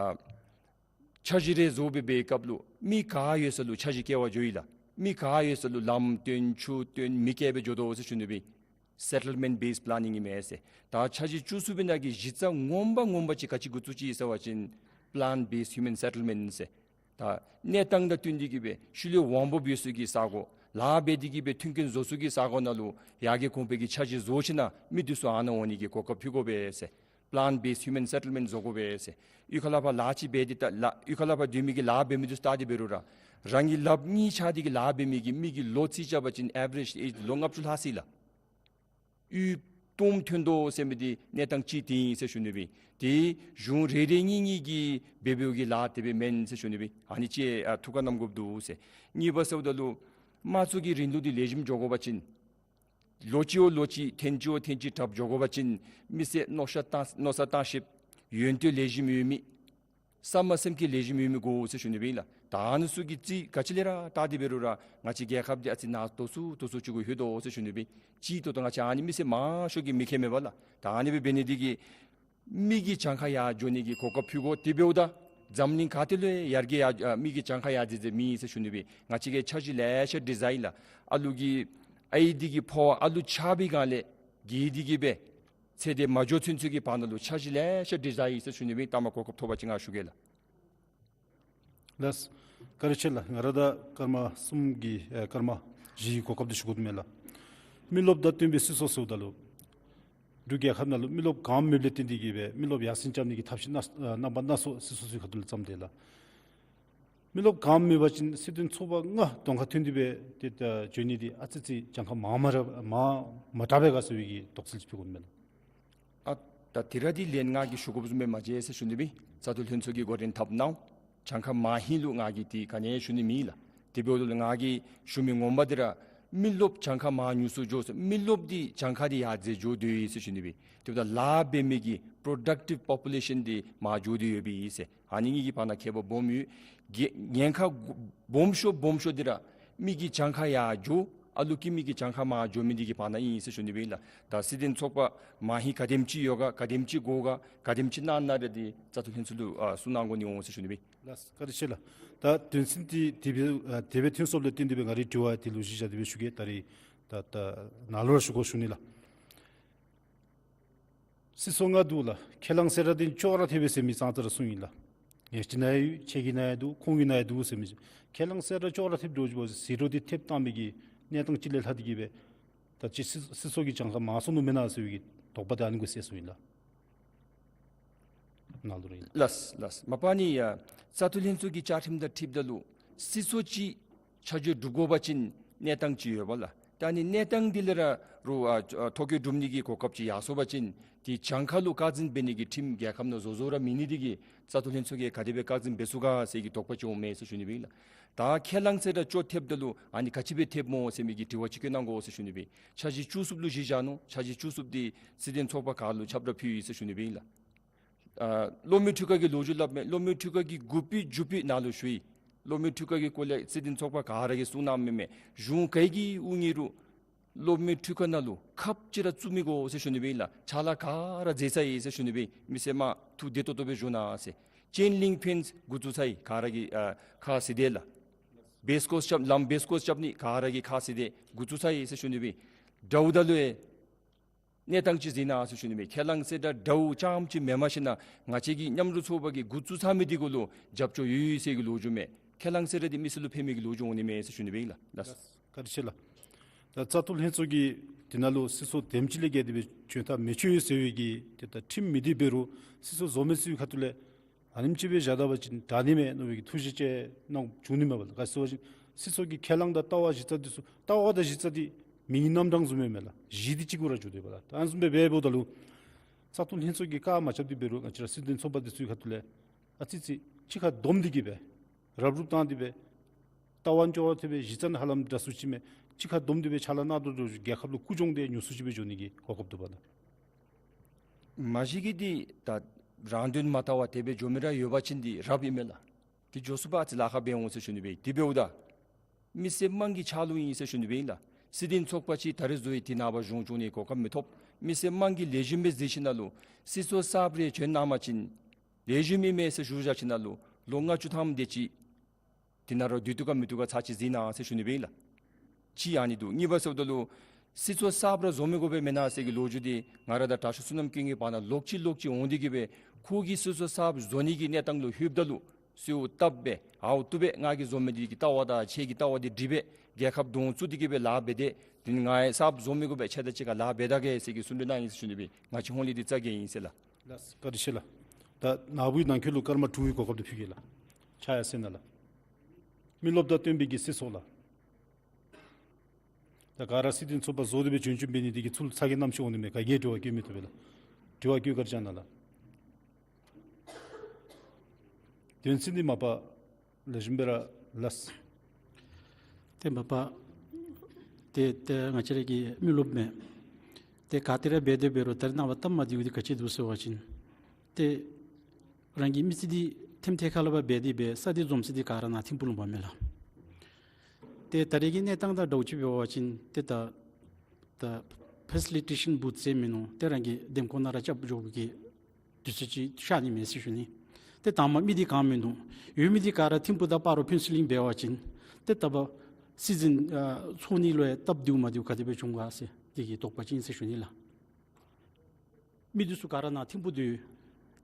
འཆར་གཞི་རེ་བཟོ་སྦེ་འབད་བའི་སྐབས་ལུ་མི་ག་ཡོད་ས་ལུ་འཆར་གཞི་བཀལ་བར་འགྱོ་ཡི་ལགས། མི་ག་ཡོད་ས་ལུ་ལམ་བཏོན་ཆུ་བཏོན་མི་བཀལ་སྦེ་འགྱོ་དོ་ཟེར་ཞུ་ནི་སྦེ་ཨིན། Settlement based planning ཨིན་མས་ཟེར། ད་འཆར་གཞི་བཅུ་གསུམ་པའི་ནང་གི་གཞི་རྩ་ངོ་མ་ངོ་མ་ཅིག་ག་ཅི་འགོ་བཙུགས་ཅི་ཟེར་བ་ཅིན་plan based human settlement ཟེར། ད་གནས་སྟངས་དང་བསྟུན་ཏེ་གི་སྦེ་ཤུལ་ལས་འོང་འབབ་ཡོད་ས་གི་ས་གོ་ལཱ་འབད་དེ་གི་སྦེ་མཐུན་རྐྱེན་བཟོ་ས་གི་ས་གོ་ནང་ལུ་ཡར་རྒྱས་གོང་འཕེལ་གྱི་འཆར་གཞི་བཟོ་ཞིན་ན་མི་འདི་ཚུ་ཨ་ནཱ་འོང་ནི་གི་གོ་སྐབས་ཕུལ་དགོ་པས་ཟེར། plan based human settlement བཟོ་དགོ་པས་ཟེར། གཡུས་ཁ་ལས་ཕར་ལཱ་ཅིག་འབད་དེ་ད་ལཱ་གཡུས་ཁ་ལས་ཕར་སྡོད་མི་གིས་ལཱ་འབད་མི་འདི་ཚུ་བལྟ་སྟེ་འབད་རུང་ར་རང་གི་ལགཔ་གཉིས་ཆགས་ཏེ་གི་ལཱ་འབད་མི་གི་མི་གི་ལོ་རྩིས་རྐྱབ་པ་ཅིན་average age ལོ་ལྔ་བཅུ་ལྷག་སོ་ཡི་ལགས། གཡུས་སྟོངམ་ཐོན་དོ་ཟེར་མི་འདི་གནས་སྟངས་ཅིག་འདི་ཨིན་ཟེར་ཞུ་ནི་སྦེ་ཨིན། ཏེ་གཞུང་རེ་རེ་གཉིས་གཉིས་ཀྱིས་འབད་འབདཝ་གི་ལཱ་དེ་སྦེ་མེན་ཟེར་ཞུ་ནི་སྦེ་ཨིན། ཨ་ནི་ཅིག་ཨ་ཐུགས་ཁར་བསྣམ་དགོཔ་འདུག་ཟེར། གཉིས་པ་ཟེརཝ་ད་ལུ་དམངས་གཙོ་གི་རིང་ལུགས་འདི་ལེགས་ཤོམ་འགྱོ་དགོ་པ་ཅིན་ལོ་གཅིག་བ་ལོ་གཅིག་ཐེངས་གཅིག་བ་ཐེངས་གཅིག་དྲགཔ་འགྱོ་དགོ་པ་ཅིན་མི་སེར་མནོ་བསམ་བཏང་མནོ་བསམ་བཏང་ཤེསཔ་ ཡོན་ཏན་ལེགས་ཤོམ་ཡོད་མི། བསམ་པ་སེམས་བསྐྱེད་ལེགས་ཤོམ་ཡོད་མི་དགོ་ཟེར་ཞུ་ནི་སྦེ་ཨིན་ལགས། ད་ཨ་ནི་ཚུ་གི་རྩིས་ག་ཅི་ལས་ར་བལྟ་སྟེ་འབད་རུང་ར་ང་བཅས་རྒྱལ་ཁབ་འདི་ཨ་ཙི་ནང་དོག་སུ་དོག་སུ་ཅིག་གུ་ལྷོད་དོ་ཟེར་ཞུ་ནི་སྦེ། ཅིག་ཏོག་ཏོ་ང་བཅས་ཨ་ནི་མི་སེར་མང་ཤོས་ཀྱིས་མི་མཁྱེན་མས་པ་ལགས། ད་ཨ་ནི་སྦེ་འབད་ནི་འདི་གིས་མི་གི་གྱངས་ཁ་ཡར་འགྱོ་ནི་གི་གོ་སྐབས་ཕུལ་དགོ། དེ་འབདཝ་ད་འཛམ་གླིང་ག་ཏེ་ལུ་ཡར་རྒྱས་ཡར་ཨ་མི་གི་གྱངས་ཁ་ཡར་འཛེགས་འཛེགས་མི་ཨིན་ཟེར་ཞུ་ནི་སྦེ། ང་བཅས་ཀྱིས་འཆར་གཞི་ལེ་ཤ་བྲིས་ཡི་ལགས། ཨ་ལུ་གི་ཨའི་འདི་གི་ཕོཝ་ཨ་ལུ་ཆགས་པའི་སྒང་ལས་གི་འདི་གིས་སྦེ་ཚེ་འདི་མ་འགྱོ་ཚུན་ཚོད་ཀྱི་བར་ན་ལུ་འཆར་གཞི་ལེ་ཤ་བྲིས་ཡི་ཟེར་ཞུ་ནི་སྦེ། ལྟ་མ་གོ་སྐབས་ཐོབ་པ་ཅིན་ང་ཞུ་གེ་ལགས། ལགས། བཀའ་དྲིན་ཆེ་ལགས། ང་ར་ད་སྐར་མ་གསུམ་གྱི་ཨེ་སྐར་མ་བཞི་གི་གོ་སྐབས་འདི་ཞུ་དགོ་མས་ལགས། མི་རློབས་དང་བསྟུན་པའི་སྲིད་ཚོགས་ཟེརཝ་ད་ལུ་འབྲུག་རྒྱལ་ཁབ་ནང་ལུ་མི་རློབས་གང་མེདཔ་ལས་བརྟེན་ཏེ་གིས་སྦེ་མི་རློབས་ཡར་སེང་རྐྱབ་ནི་གི་ཐབས་ཤེས་སྣ་ཨ་རྣམ་པ་སྣ་ཚོགས་སྲིད་ཚོགས་ཚུའི་ཁ་ཐུག་ལས་བརྩམས་ཏེ་ལགས། མི་རློབས་གང་མེད་པ་ཅིན་སྲིད་དོན་ཚོགས་པ་ལྔ་གདོང་ཁར་མཐུད་དེ་སྦེ་ཏེ་ད་འགྱོ་ནི་འདི་ཨ་ཙི་ཙི་གྱངས་ཁ་མང་མ་ར་མང་མ་དྲགས་པས་ག་ཟེར་བའི་གི་དོགས་སེལ་ཅིག་ཕུལ་དགོ་མས་ལགས། ཨ་ད་དེ་ར་འདི་ལན་ང་གིས་ཞུ་དགོཔ་བཟུམ་སྦེ་མ་མཇལ་ཟེར་ཞུ་ནི་སྦེ། བཙག་འཐུ་ལྷན་ཚོགས་ཀྱིས་འགོ་འདྲེན་འཐབ་གནང་། གྱངས་ཁ་མང་ཧིང་ལུ་ང་གིས་འདི་ག་ནི་ཞུ་ནི་མེད་ལགས། དེ་འབདཝ་ད་ལུ་ང་གིས་ཞུ་མི་ངོ་མ་འདི་ར་མི་རློབས་གྱངས་ཁ་མང་ཉུང་སུ་འགྱོ་ཟེར་མི་རློབས་འདི་གྱངས་ཁ་འདི་ཡར་འཛེགས་འགྱོ་དོ་ཡོད་ཟེར་ཞུ་ནི་སྦེ། དེ་འབདཝ་ད་ལཱ་འབད་མི་གི་productive population འདི་མར་འགྱོ་དོ་ཡོདཔ་ཨིན་ཟེར། ཨ་ནི་གཉིས་ཀྱི་བར་ན་ཁྱད་པར་སྦོམ་ཡོད། གི་ཉེན་ཁ་སྦོམ་ཤོས་སྦོམ་ཤོས་འདི་ར་མི་གི་གྱངས་ཁ་ཡར་འགྱོ་ཨ་ལུ་གི་མི་གི་གྱངས་ཁ་མར་འགྱོ་མི་འདི་གི་བར་ན་ཨིན་ཟེར་ཞུ་ནི་སྦེ་ཨིན་ལགས། ད་སྲིད་དོན་ཚོགས་པ་མང་ཧིང་ག་དེམ་ཅིག་ཡོད་ག་ག་དེམ་ཅིག་དགོ་ག་ག་དེམ་ཅིག་གནང་གནང་ར་འདི་བཙག་འཐུ་ལྷན་ཚོགས་ལུ་ཨ་གསུང་གནང་དགོ་ནི་འོང་ཟེར་ཞུ་ནི་སྦེ། ལགས་བཀའ་དྲིན་ཆེ་ལགས། ད་དོན་ཚན་འདི་དེ་སྦེ་ཨ་དེ་སྦེ་ཐོན་སོངམ་ལས་བརྟེན་ཏེ་སྦེ་ང་རའི་དྲི་བ་དེ་ལུ་གཞི་བཞག་སྟེ་སྦེ་ཞུ་གེ། ད་རེས་ད་ད་ནཱ་ལུ་ར་ཞུ་དགོ་ཞུ་ནི་ལགས། སྲིད་ཚོགས་ལྔ་འདུག་ལགས། ཁས་བླངས་ཟེར་ར་འདི་ཅོག་ར་འཐདཔ་སྦེ་ཟེར་མི་ཙང་ཙ་ར་གསུངས་ཡི་ལགས། ངེ་གི་ནང་ཡང་ཡོད། ཁྱེད་ཀྱི་ནང་ཡང་འདུག། ཁོང་གི་ནང་ཡང་འདུག་ཟེར་མི་ཅིག། ཁས་བླངས་ཟེར་ར་ཅོག་ར་འཐདཔ་འདྲཝ་ཅིག་འབད་ཟེར་རུང་འདི་འཐདཔ་བཏང་མི་གི་གནས་སྟངས་ཅིག་ལས་ལྷག་སྟེ་གིས་སྦེ་ད་ཅི་སྲིད་སྲིད་ཚོགས་ཀྱི་གྱངས་ཁ་མང་སོང་ནུག་མེན་ན་ཟེར་བའི་གི་དོགས་པ་འདི་ཨ་ནི་གུ་སེལ་སོང་ཡི་ལགས། ནཱ་ལུ་ར་ཨིན། ལགས་ལགས། མ་པ་ནི་ཡ་བཙག་འཐུ་ལྷན་ཚོགས་ཀྱི་བཅའ་ཁྲིམས་དང་འཁྲིལཝ་ད་ལུ་སྲིད་ཚོགས་ཅིག་ཆ་འཇོག་གྲུབ་དགོ་པ་ཅིན་གནས་སྟངས་ཅིག་ཡོད་པ་ལགས། ད་ཨ་ནི་གནས་སྟངས་འདི་ལས་ར་རུང་ཨ་ཨ་ཐོ་བཀོད་གྲུབ་ནི་གི་གོ་སྐབས་ཅིག་ཡར་སོང་པ་ཅིན་འདི་གྱངས་ཁ་ལུ་བཀག་འཛིན་འབད་ནི་གི་ཁྲིམས་རྒྱལ་ཁབ་ནང་བཟོ་བཟོཝ་ར་མེད་ནི་འདི་གིས་བཙག་འཐུ་ལྷན་ཚོགས་ཀྱིས་ག་དེ་སྦེ་བཀག་འཛིན་འབད་ཚུགས་ག་ཟེར་གྱི་དོགས་པ་ཅིག་འོང་མས་ཟེར་ཞུ་ནི་སྦེ་ཨིན་ལགས། ད་ཁས་བླངས་ཟེར་ར་ཅོག་འཐདཔ་ད་ལུ་ཨ་ནི་ག་ཅི་སྦེ་འཐདཔ་སྨོ་ཟེར་མི་གི་དྲི་བ་ཅིག་བཀོད་གནང་དགོ་ཟེར་ཞུ་ནི་སྦེ། འཆར་གཞི་བཅུ་གསུམ་ལུ་གཞི་བཞག་ནུག། འཆར་གཞི་བཅུ་གསུམ་འདི་སྲིད་དོན་ཚོགས་པ་ཁག་ལུ་ཁྱབ་བསྒྲགས་ཕུལ་ཡི་ཟེར་ཞུ་ནི་སྦེ་ཨིན་ལགས། ཨ་སློབ་མའི་འཕྲུལ་ཁང་གི་ལོ་རྒྱུས་སླབ་མས། སློབ་མའི་འཕྲུལ་ཁང་གི་འགོ་དཔོན་མཇུག་དཔོན་ནཱ་ལུ་ཞུ་ཡི། སློབ་མའི་འཕྲུལ་ཁང་གི་སྐོར་ལས་སྲིད་དོན་ཚོགས་པ་ག་ར་གིས་གསུང་གནངམ་མས། གཞུང་ག་གི་དབུ་ཨིན་རུང་སློབ་མའི་འཕྲུལ་ཁང་ནང་ལུ་ཁབ་ཅིག་ར་བཙུགས་མི་དགོ་ཟེར་ཞུ་ནི་སྦེ་ཨིན་ལགས། ཕྱག་ལཱ་ག་ར་མཛད་ཚར་ཡི་ཟེར་ཞུ་ནི་སྦེ། མི་སེར་མ་ཐུགས་བདེ་ཏོག་ཏོ་སྦེ་བཞུགས་གནང་ཟེར། ཅེན་ལིང་ཕེནསི་འགོ་བཙུགས་ཚར་ཡི། ག་ར་གིས་ཨ་ཁ་བཟེད་དེ་ལགས། བེས་ཀོརསི་རྐྱབ་ལམ་བེས་ཀོརསི་རྐྱབ་ནི་ག་ར་གིས་ཁ་བཟེད་དེ་འགོ་བཙུགས་ཚར་ཡི་ཟེར་ཞུ་ནི་སྦེ། དགྲ་བོ་དང་ལུ་ཡང་གནས་སྟངས་ཅིག་གཟིགས་གནང་ཟེར་ཞུ་ནི་སྦེ། ཁས་བླངས་ཟེར་ད་དགྲ་བོ་རྐྱངམ་ཅིག་མེན་པར་ཞིན་ན་ང་བཅས་ཀྱི་མཉམ་རུབ་ཚོགས་པ་གིས་འགོ་བཙུགས་ཚར་མི་འདི་གུ་ལུ་རྒྱབ་སྐྱོར་ཡོད་ཡོད་ཟེར་གྱི་ལོ་རྒྱུས་མས། ཁས་བླངས་ཟེར་ར་འདི་མི་སེར་ལུ་ཕན་མི་གི་ལོ་རྒྱུས་འོང་ནི་མས་ཟེར་ཞུ་ནི་སྦེ་ཨིན་ལགས། ལགས། བཀའ་དྲིན་ཆེ་ལགས། ད་བཙག་འཐུ་ལྷན་ཚོགས་ཀྱིས་འདི་ནང་ལུ་སྲིད་ཚོགས་དེམ་ཅིག་ལས་བརྒལ་ཏེ་སྦེ་བྱོན་ཐབས་མི་ཆོག་ཟེར་བའི་གི་ཏེ་ད་ཁྲིམས་མེད་དེ་འབད་རུང་སྲིད་ཚོགས་བཟོ་མི་ཚུའི་ཁ་ཐུག་ལས་ཨ་ནེམ་ཅིག་སྦེ་བཞག་ད་པ་ཅིན་དྲག་ནི་མས་མནོ་བའི་གི་ཐུགས་བཞེད་ཅིག་གནང་བྱུང་ནི་མས་པ་ལགས། ག་ཅི་ཟེར་བ་ཅིན་སྲིད་ཚོགས་ཀྱི་ཁས་བླངས་དང་ལྟ་བ་གཞི་རྩ་འདི་ཚུ་ལྟ་བ་དང་གཞི་རྩ་འདི་མིང་རྣམ་གྲངས་བཟུམ་ཨིན་མས་ལགས། གཞི་འདི་གཅིག་པུ་ར་འགྱོ་དོ་པ་ལགས། ད་ཨ་ནི་བཟུམ་སྦེ་འབདཝ་ད་ལུ་བཙག་འཐུ་ལྷན་ཚོགས་ཀྱིས་བཀག་མ་རྐྱབ་སྟེ་འབད་རུང་ང་བཅས་ར་སྲིད་དོན་ཚོགས་པ་འདི་ཚུའི་ཁ་ཐུག་ལས་ཨ་ཙི་ཙི་གཅིག་ཁར་བསྡོམས་ཏེ་གིས་སྦེ་རབ་རུབ་བཏང་སྟེ་སྦེ་ལྟ་བ་འགྱོ་བ་ཐེབས་སྦེ་གཞི་རྩ་ནང་ཧ་ལམ་འདྲ་སུ་ཅིག་མས། གཅིག་ཁར་བསྡོམས་ཏེ་སྦེ་ཕྱག་ལཱ་གནང་དོ་འགྱོ་རྒྱལ་ཁབ་ལུ་ཀུན་སྦྱོང་འདི་ཉུང་སུ་ཅིག་སྦེ་འགྱོ་ནི་གི་གོ་སྐབས་འདུག་པ་ལགས། མ་གཞི་གིས་འདི་ད་རང་དོན་མ་བལྟ་བར་དེ་སྦེ་འགྱོ་མི་ར་ཡོད་པ་ཅིན་འདི་རབ་ཨིན་མས་ལགས། འདི་འགྱོ་ཚུགས་པ་ཨ་ཙི་ལཱ་ཁག་འབད་འོང་ཟེར་ཞུ་ནི་སྦེ། དེ་འབདཝ་ད་མི་སེར་དམངས་ཀྱི་ཕྱག་ལུ་ཨིན་ཟེར་ཞུ་ནི་སྦེ་ཨིན་ལགས། སྲིད་དོན་ཚོགས་པ་ཅིག་ད་རེས་བཟོ་ཡི་དེ་ནངས་པ་གཞུང་བཙུགས་ནི་གོ་སྐབས་མི་ཐོབ། མི་སེར་དམངས་ཀྱིས་ལེགས་ཤོམ་སྦེ་གཟིགས་ཞིན་ན་ལུ་སྲིད་ཚོགས་གསརཔ་རེ་བྱོན་གནང་པ་ཅིན་ལེགས་ཤོམ་ཨིན་མས་ཟེར་ཞུ་བཞག་ཞིན་ན་ལུ་ལོ་ལྔ་བཅུ་ཐམ་དེ་ཅིག་དེ་ནང་ར་སྡོད་བཏུབ་ག་མི་བཏུབ་ག་ཚར་ཅིག་གཟིགས་གནང་ཟེར་ཞུ་ནི་སྦེ་ཨིན་ལགས། གཅིག་ཨ་ནི་འདུག། གཉིས་པ་ཟེརཝ་ད་ལུ་སྲིད་ཚོགས་གསརཔ་ར་བཟོ་མི་དགོ་པས་མེན་ན་ཟེར་གྱི་ལོ་རྒྱུས་འདི་ང་ར་དང་དྲག་ཤོས་བསོད་ནམས་ཀུན་གྱི་བར་ན་ལོག་ཅི་ལོག་ཅི་འོང་སྟེ་གིས་སྦེ་ཁོ་གིས་སྲིད་ཚོགས་གསརཔ་བཟོ་ནི་གི་གནས་སྟངས་ལུ་ལྷོདཔ་ད་ལུ་གསོལཝ་བཏབ་སྦེ་ཨའུ་བཏུབ་པས་ང་གིས་བཟོ་མི་འདི་གི་ལྟ་བ་དང་ཁྱེད་ཀྱི་ལྟ་བ་འདི་འགྲིག་པས། རྒྱལ་ཁབ་གདོང་བཙུགས་ཏེ་གིས་སྦེ་ལཱ་འབད་དེ་དེ་ནི་ང་ཡང་གསརཔ་བཟོ་མི་དགོ་པས། ཁྱེད་དང་གཅིག་ཁར་ལཱ་འབད་ད་གེ་ཟེར་གྱི་གསུང་གྲོས་གནང་ཡི་ཟེར་ཞུ་ནི་སྦེ། ང་བཅས་ཧོང་ལས་འདི་བཙག་གེ་ཨིན་ཟེར་ལགས། ལགས་བཀའ་དྲིན་ཆེ་ལགས། ད་ནཱ་བུ་ནང་འཁོད་ལུ་སྐར་མ་དྲུག་གི་གོ་སྐབས་འདི་ཕུལ་གེ་ལགས། ཕྱག་ཡར་སེང་གནང་ལགས། མི་རློབས་དང་བསྟུན་པའི་གི་སྲིད་ཚོགས་ལགས། ད་ག་ར་སྲིད་དོན་ཚོགས་པ་བཟོ་སྟེ་སྦེ་བྱོན་བྱོནམ་འབད་ནི་འདི་གིས་ཚུར་ཚ་གྱང་གནམ་མེད་ས་མེད་འོང་ནི་མས། ག་གིས་དྲི་བ་བཀོད་མི་བཏུབ་པས་ལགས། དྲི་བ་བཀོད་བཀའ་དྲིན་བསྐྱང་གནང་ལགས། དོན་ཚན་འདི་མ་པ་ལེགས་ཤོམ་སྦེ་ར་ལགས། ཏེ་མ་པ་ཏེ་ཏེ་ང་བཅས་ར་གི་མི་རློབས་མས། ཏེ་ག་ཏེ་ར་འབད་དེ་འབད་རུང་ད་རེས་ནངས་པ་སྟབས་མ་བདེཝ་འདི་ག་ཅི་འདུག་ཟེར་བ་ཅིན་ཏེ་ རང་གི་མི་རྩིས་འདི་ཐེམ་ཐེ་ཁ་ལས་ཕར་འབད་དེ་སྦེ་ས་འདི་འཛོམས་ས་འདི་ག་ར་ནཱ་ཐིམ་ཕུག་ལུ་འབདཝ་མས་ལགས། ཏེ་ད་རེས་ཀྱི་གནས་སྟངས་དང་འདྲཝ་ཅིག་འབད་བ་ཅིན་ཏེ་ད་ད་ཕེ་སི་ལི་ཊེ་ཤཱན་བུཐ་ཟེར་མིན་ནུག། ཏེ་རང་གི་འདེམས་ཁོངས་ནང་ར་རྐྱབ་འགྱོ་དགོ་གི་དུས་ཚོད་ཅིག་ཤར་ནི་མས་ཟེར་ཞུ་ནི། ཏེ་དང་པ་མི་འདི་ག་མིན་འདུག། ཡོད་མི་འདི་ག་ར་ཐིམ་ཕུག་དང་སྤ་རོ་ཕུན་ཚོགས་གླིང་འབད་བ་ཅིན་ཏེ་ད་པ་སྲིད་འཛིན་ཨ་ཚོགས་གཉིས་ལུ་ཡང་སྟབས་བདེཝ་མ་བདེཝ་ག་དེ་སྦེ་བྱུང་ག་ཟེར་དེ་གི་དོགས་པ་ཅིག་ཨིན་ཟེར་ཞུ་ནི་ལགས། མི་འདི་ཚུ་ག་ར་ནཱ་ཐིམ་ཕུག་ཏུ་ཡོད།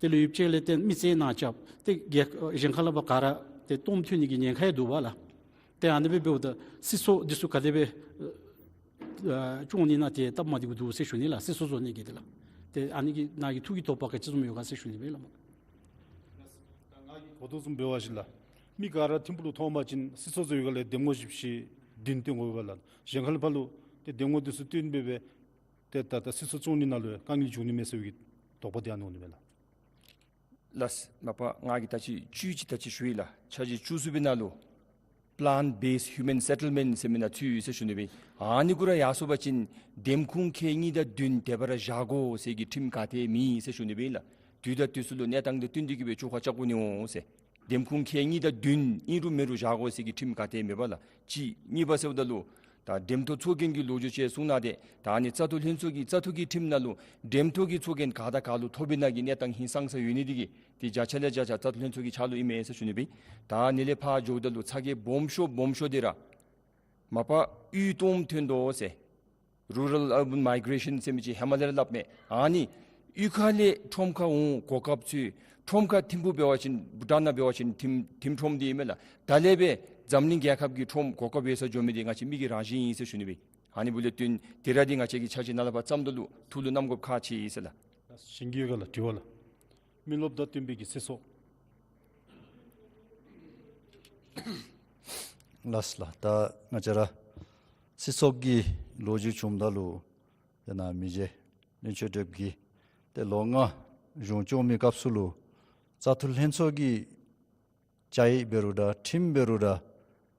དེ་ལུ་ཡུདཔ་ཅིག་ལས་ཏེ་མི་རྩིས་ནཱ་རྐྱབ་སྟེ་ག་གཞན་ཁ་ལས་ཕར་ག་ར་ཏེ་སྟོངམ་ཐོན་ནི་གི་ཉེན་ཁ་ཡང་འདུག་པ་ལགས། ཏེ་ཨ་ནི་སྦེ་འབདཝ་ད་སྲིད་ཚོགས་འདི་ཚུ་ག་དེ་སྦེ་ཨ་སྐྱོང་ནི་ནང་ཏེ་སྟབས་མ་བདེཝ་འདུག་ཟེར་ཞུ་ནི་ལགས། སྲིད་ཚོགས་བཟོ་ནི་གི་དེ་ལགས། ཏེ་ཨ་ནི་གི་ནང་གི་ཐུགས་ཀྱི་དོགས་པ་ག་ཅི་བཟུམ་ཡོད་ག་ཟེར་ཞུ་ནི་སྦེ་ལགས། ད་ང་གིས་གོ་དོ་བཟུམ་འབད་བ་ཅིན་ལགས། མི་ག་ར་ཐིམ་ཕུག་ལུ་ཐོན་པ་ཅིན་སྲིད་ཚོགས་བཟོ་བའི་སྒང་ལས་འདེམས་ངོ་བཞི་བཅུ་ཞེ་བདུན་བཏོན་དགོ་པས་ལགས། གཞན་ཁ་ལས་ཕར་ལུ་ཏེ་འདེམས་ངོ་འདི་ཚུ་བཏོན་སྦེ་སྦེ་ཏེ་ད་ད་སྲིད་ཚོགས་སྐྱོང་ནི་ནང་ལུ་དཀའ་ངལ་འབྱུང་ནི་མས་ཟེར་བའི་དོགས་པ་འདི་ཨ་ནི་འོང་ནི་མས་ལགས། ལགས། མ་པ་ང་གིས་ད་ཅི་བཅུད་ཅིག་ད་ཅི་ཞུ་ཡི་ལགས། ཆ་རྒྱུས་བཅུ་གསུམ་པའི་ནང་ལུ་Plan-Based Human Settlement ཟེར་མི་ནང་ཚུད་ཡོད་ཟེར་ཞུ་ནི་སྦེ། ཨ་ནི་གུ་ར་ཡར་སོང་པ་ཅིན་འདེམས་ཁོངས་ཁལ་གཉིས་དང་བདུན་དེ་སྦེ་ར་བཞག་དགོ་ཟེར་གྱི་ཁྲིམས་ག་ཏེ་མེད་ཟེར་ཞུ་ནི་སྦེ་ལགས། དུས་དང་དུས་སུ་ལུ་གནས་སྟངས་དང་བསྟུན་ཏེ་གི་སྦེ་བཅོ་ཁ་རྐྱབ་དགོ་ནི་འོང་ཟེར། འདེམས་ཁོངས་ཁལ་གཉིས་དང་བདུན་ཨིན་རུང་མེན་རུང་བཞག་དགོ་ཟེར་གྱི་ཁྲིམས་ག་ཏེ་མེད་པས་ལགས། གཅིག། གཉིས་པ་ཟེརཝ་ད་ལུ་ད་འདེམས་ཐོག་ཚོགས་རྒྱན་གྱི་ལོ་རྒྱུས་ཅིག་གསུང་གནང་སྟེ་ད་ཨ་ནི་བཙག་འཐུ་ལྷན་ཚོགས་ཀྱི་བཙག་འཐུ་གི་ཁྲིམས་ནང་ལུ་འདེམས་ཐོག་གི་ཚོགས་རྒྱན་ག་དང་ག་ལུ་ཐོབ་པའི་ནང་གི་གནས་སྟངས་ཧིང་སངས་ས་ཡོད་ནི་འདི་གིས་ཏེ་བརྒྱ་ཆ་ལས་བརྒྱ་ཆ་བཙག་འཐུ་ལྷན་ཚོགས་ཀྱི་ཕྱག་ལུ་ཨིན་མས་ཟེར་ཞུ་ནི་སྦེ། ད་ཨ་ནི་ལས་ཕར་འགྱོཝ་ད་ལུ་ཚ་གྱང་སྦོམ་ཤོས་སྦོམ་ཤོས་འདི་ར་མ་པ་ཡུལ་སྟོངམ་ཐོན་དོ་ཟེར། Rural Urban Migration ཟེར་མི་ཅིག་ཧེ་མ་ལས་ར་སླབ་མས། ཨ་ནི་གཡུས་ཁ་ལས་ཁྲོམ་ཁར་འོང་གོ་སྐབས་ཚུ། ཁྲོམ་ཁར་ཐིམ་ཕུག་འབད་བ་ཅིན་བྷུ་ཊཱན་ནང་འབད་བ་ཅིན་ཐིམ་ཐིམ་ཁྲོམ་འདི་ཨིན་མས་ལགས། ད་ལས་སྦེ་འཛམ་གླིང་རྒྱལ་ཁབ་ཀྱི་ཁྲོམ་གོ་སྐབས་ཡོད་སར་འགྱོ་མི་འདི་ང་བཅས་མི་གི་རང་བཞིན་ཨིན་ཟེར་ཞུ་ནི་སྦེ། ཨ་ནི་འབདཝ་ལས་བརྟེན་དེ་ར་འདི་ང་བཅས་ཀྱིས་ཆ་རྒྱུས་ནཱ་ལས་ཕར་བརྩམ་ད་ལུ་ཐུགས་ལུ་བསྣམ་དགོཔ་ཁག་ཆེ་ཟེར་ལགས། གཞན་གྱི་ཡོད་ག་ལགས། དྲི་བ་ལགས། མི་རློབས་དང་བསྟུན་པའི་གི་སྲིད་ཚོགས། ལགས་ལགས། ད་ང་བཅས་ར་སྲིད་ཚོགས་ཀྱི་ལོ་རྒྱུས་བྱུངམ་ད་ལུ་ཡང་ན་མི་རྗེ་བློན་ཆེན་དོན་གྲུབ་ཀྱིས་ཏེ་ལོ་ལྔ་གཞུང་སྐྱོང་མི་སྐབས་སུ་ལུ་བཙག་འཐུ་ལྷན་ཚོགས་ཀྱི་བཅའ་ཡིག་འབད་རུང་འདྲ་ཁྲིམས་འབད་རུང་འདྲ་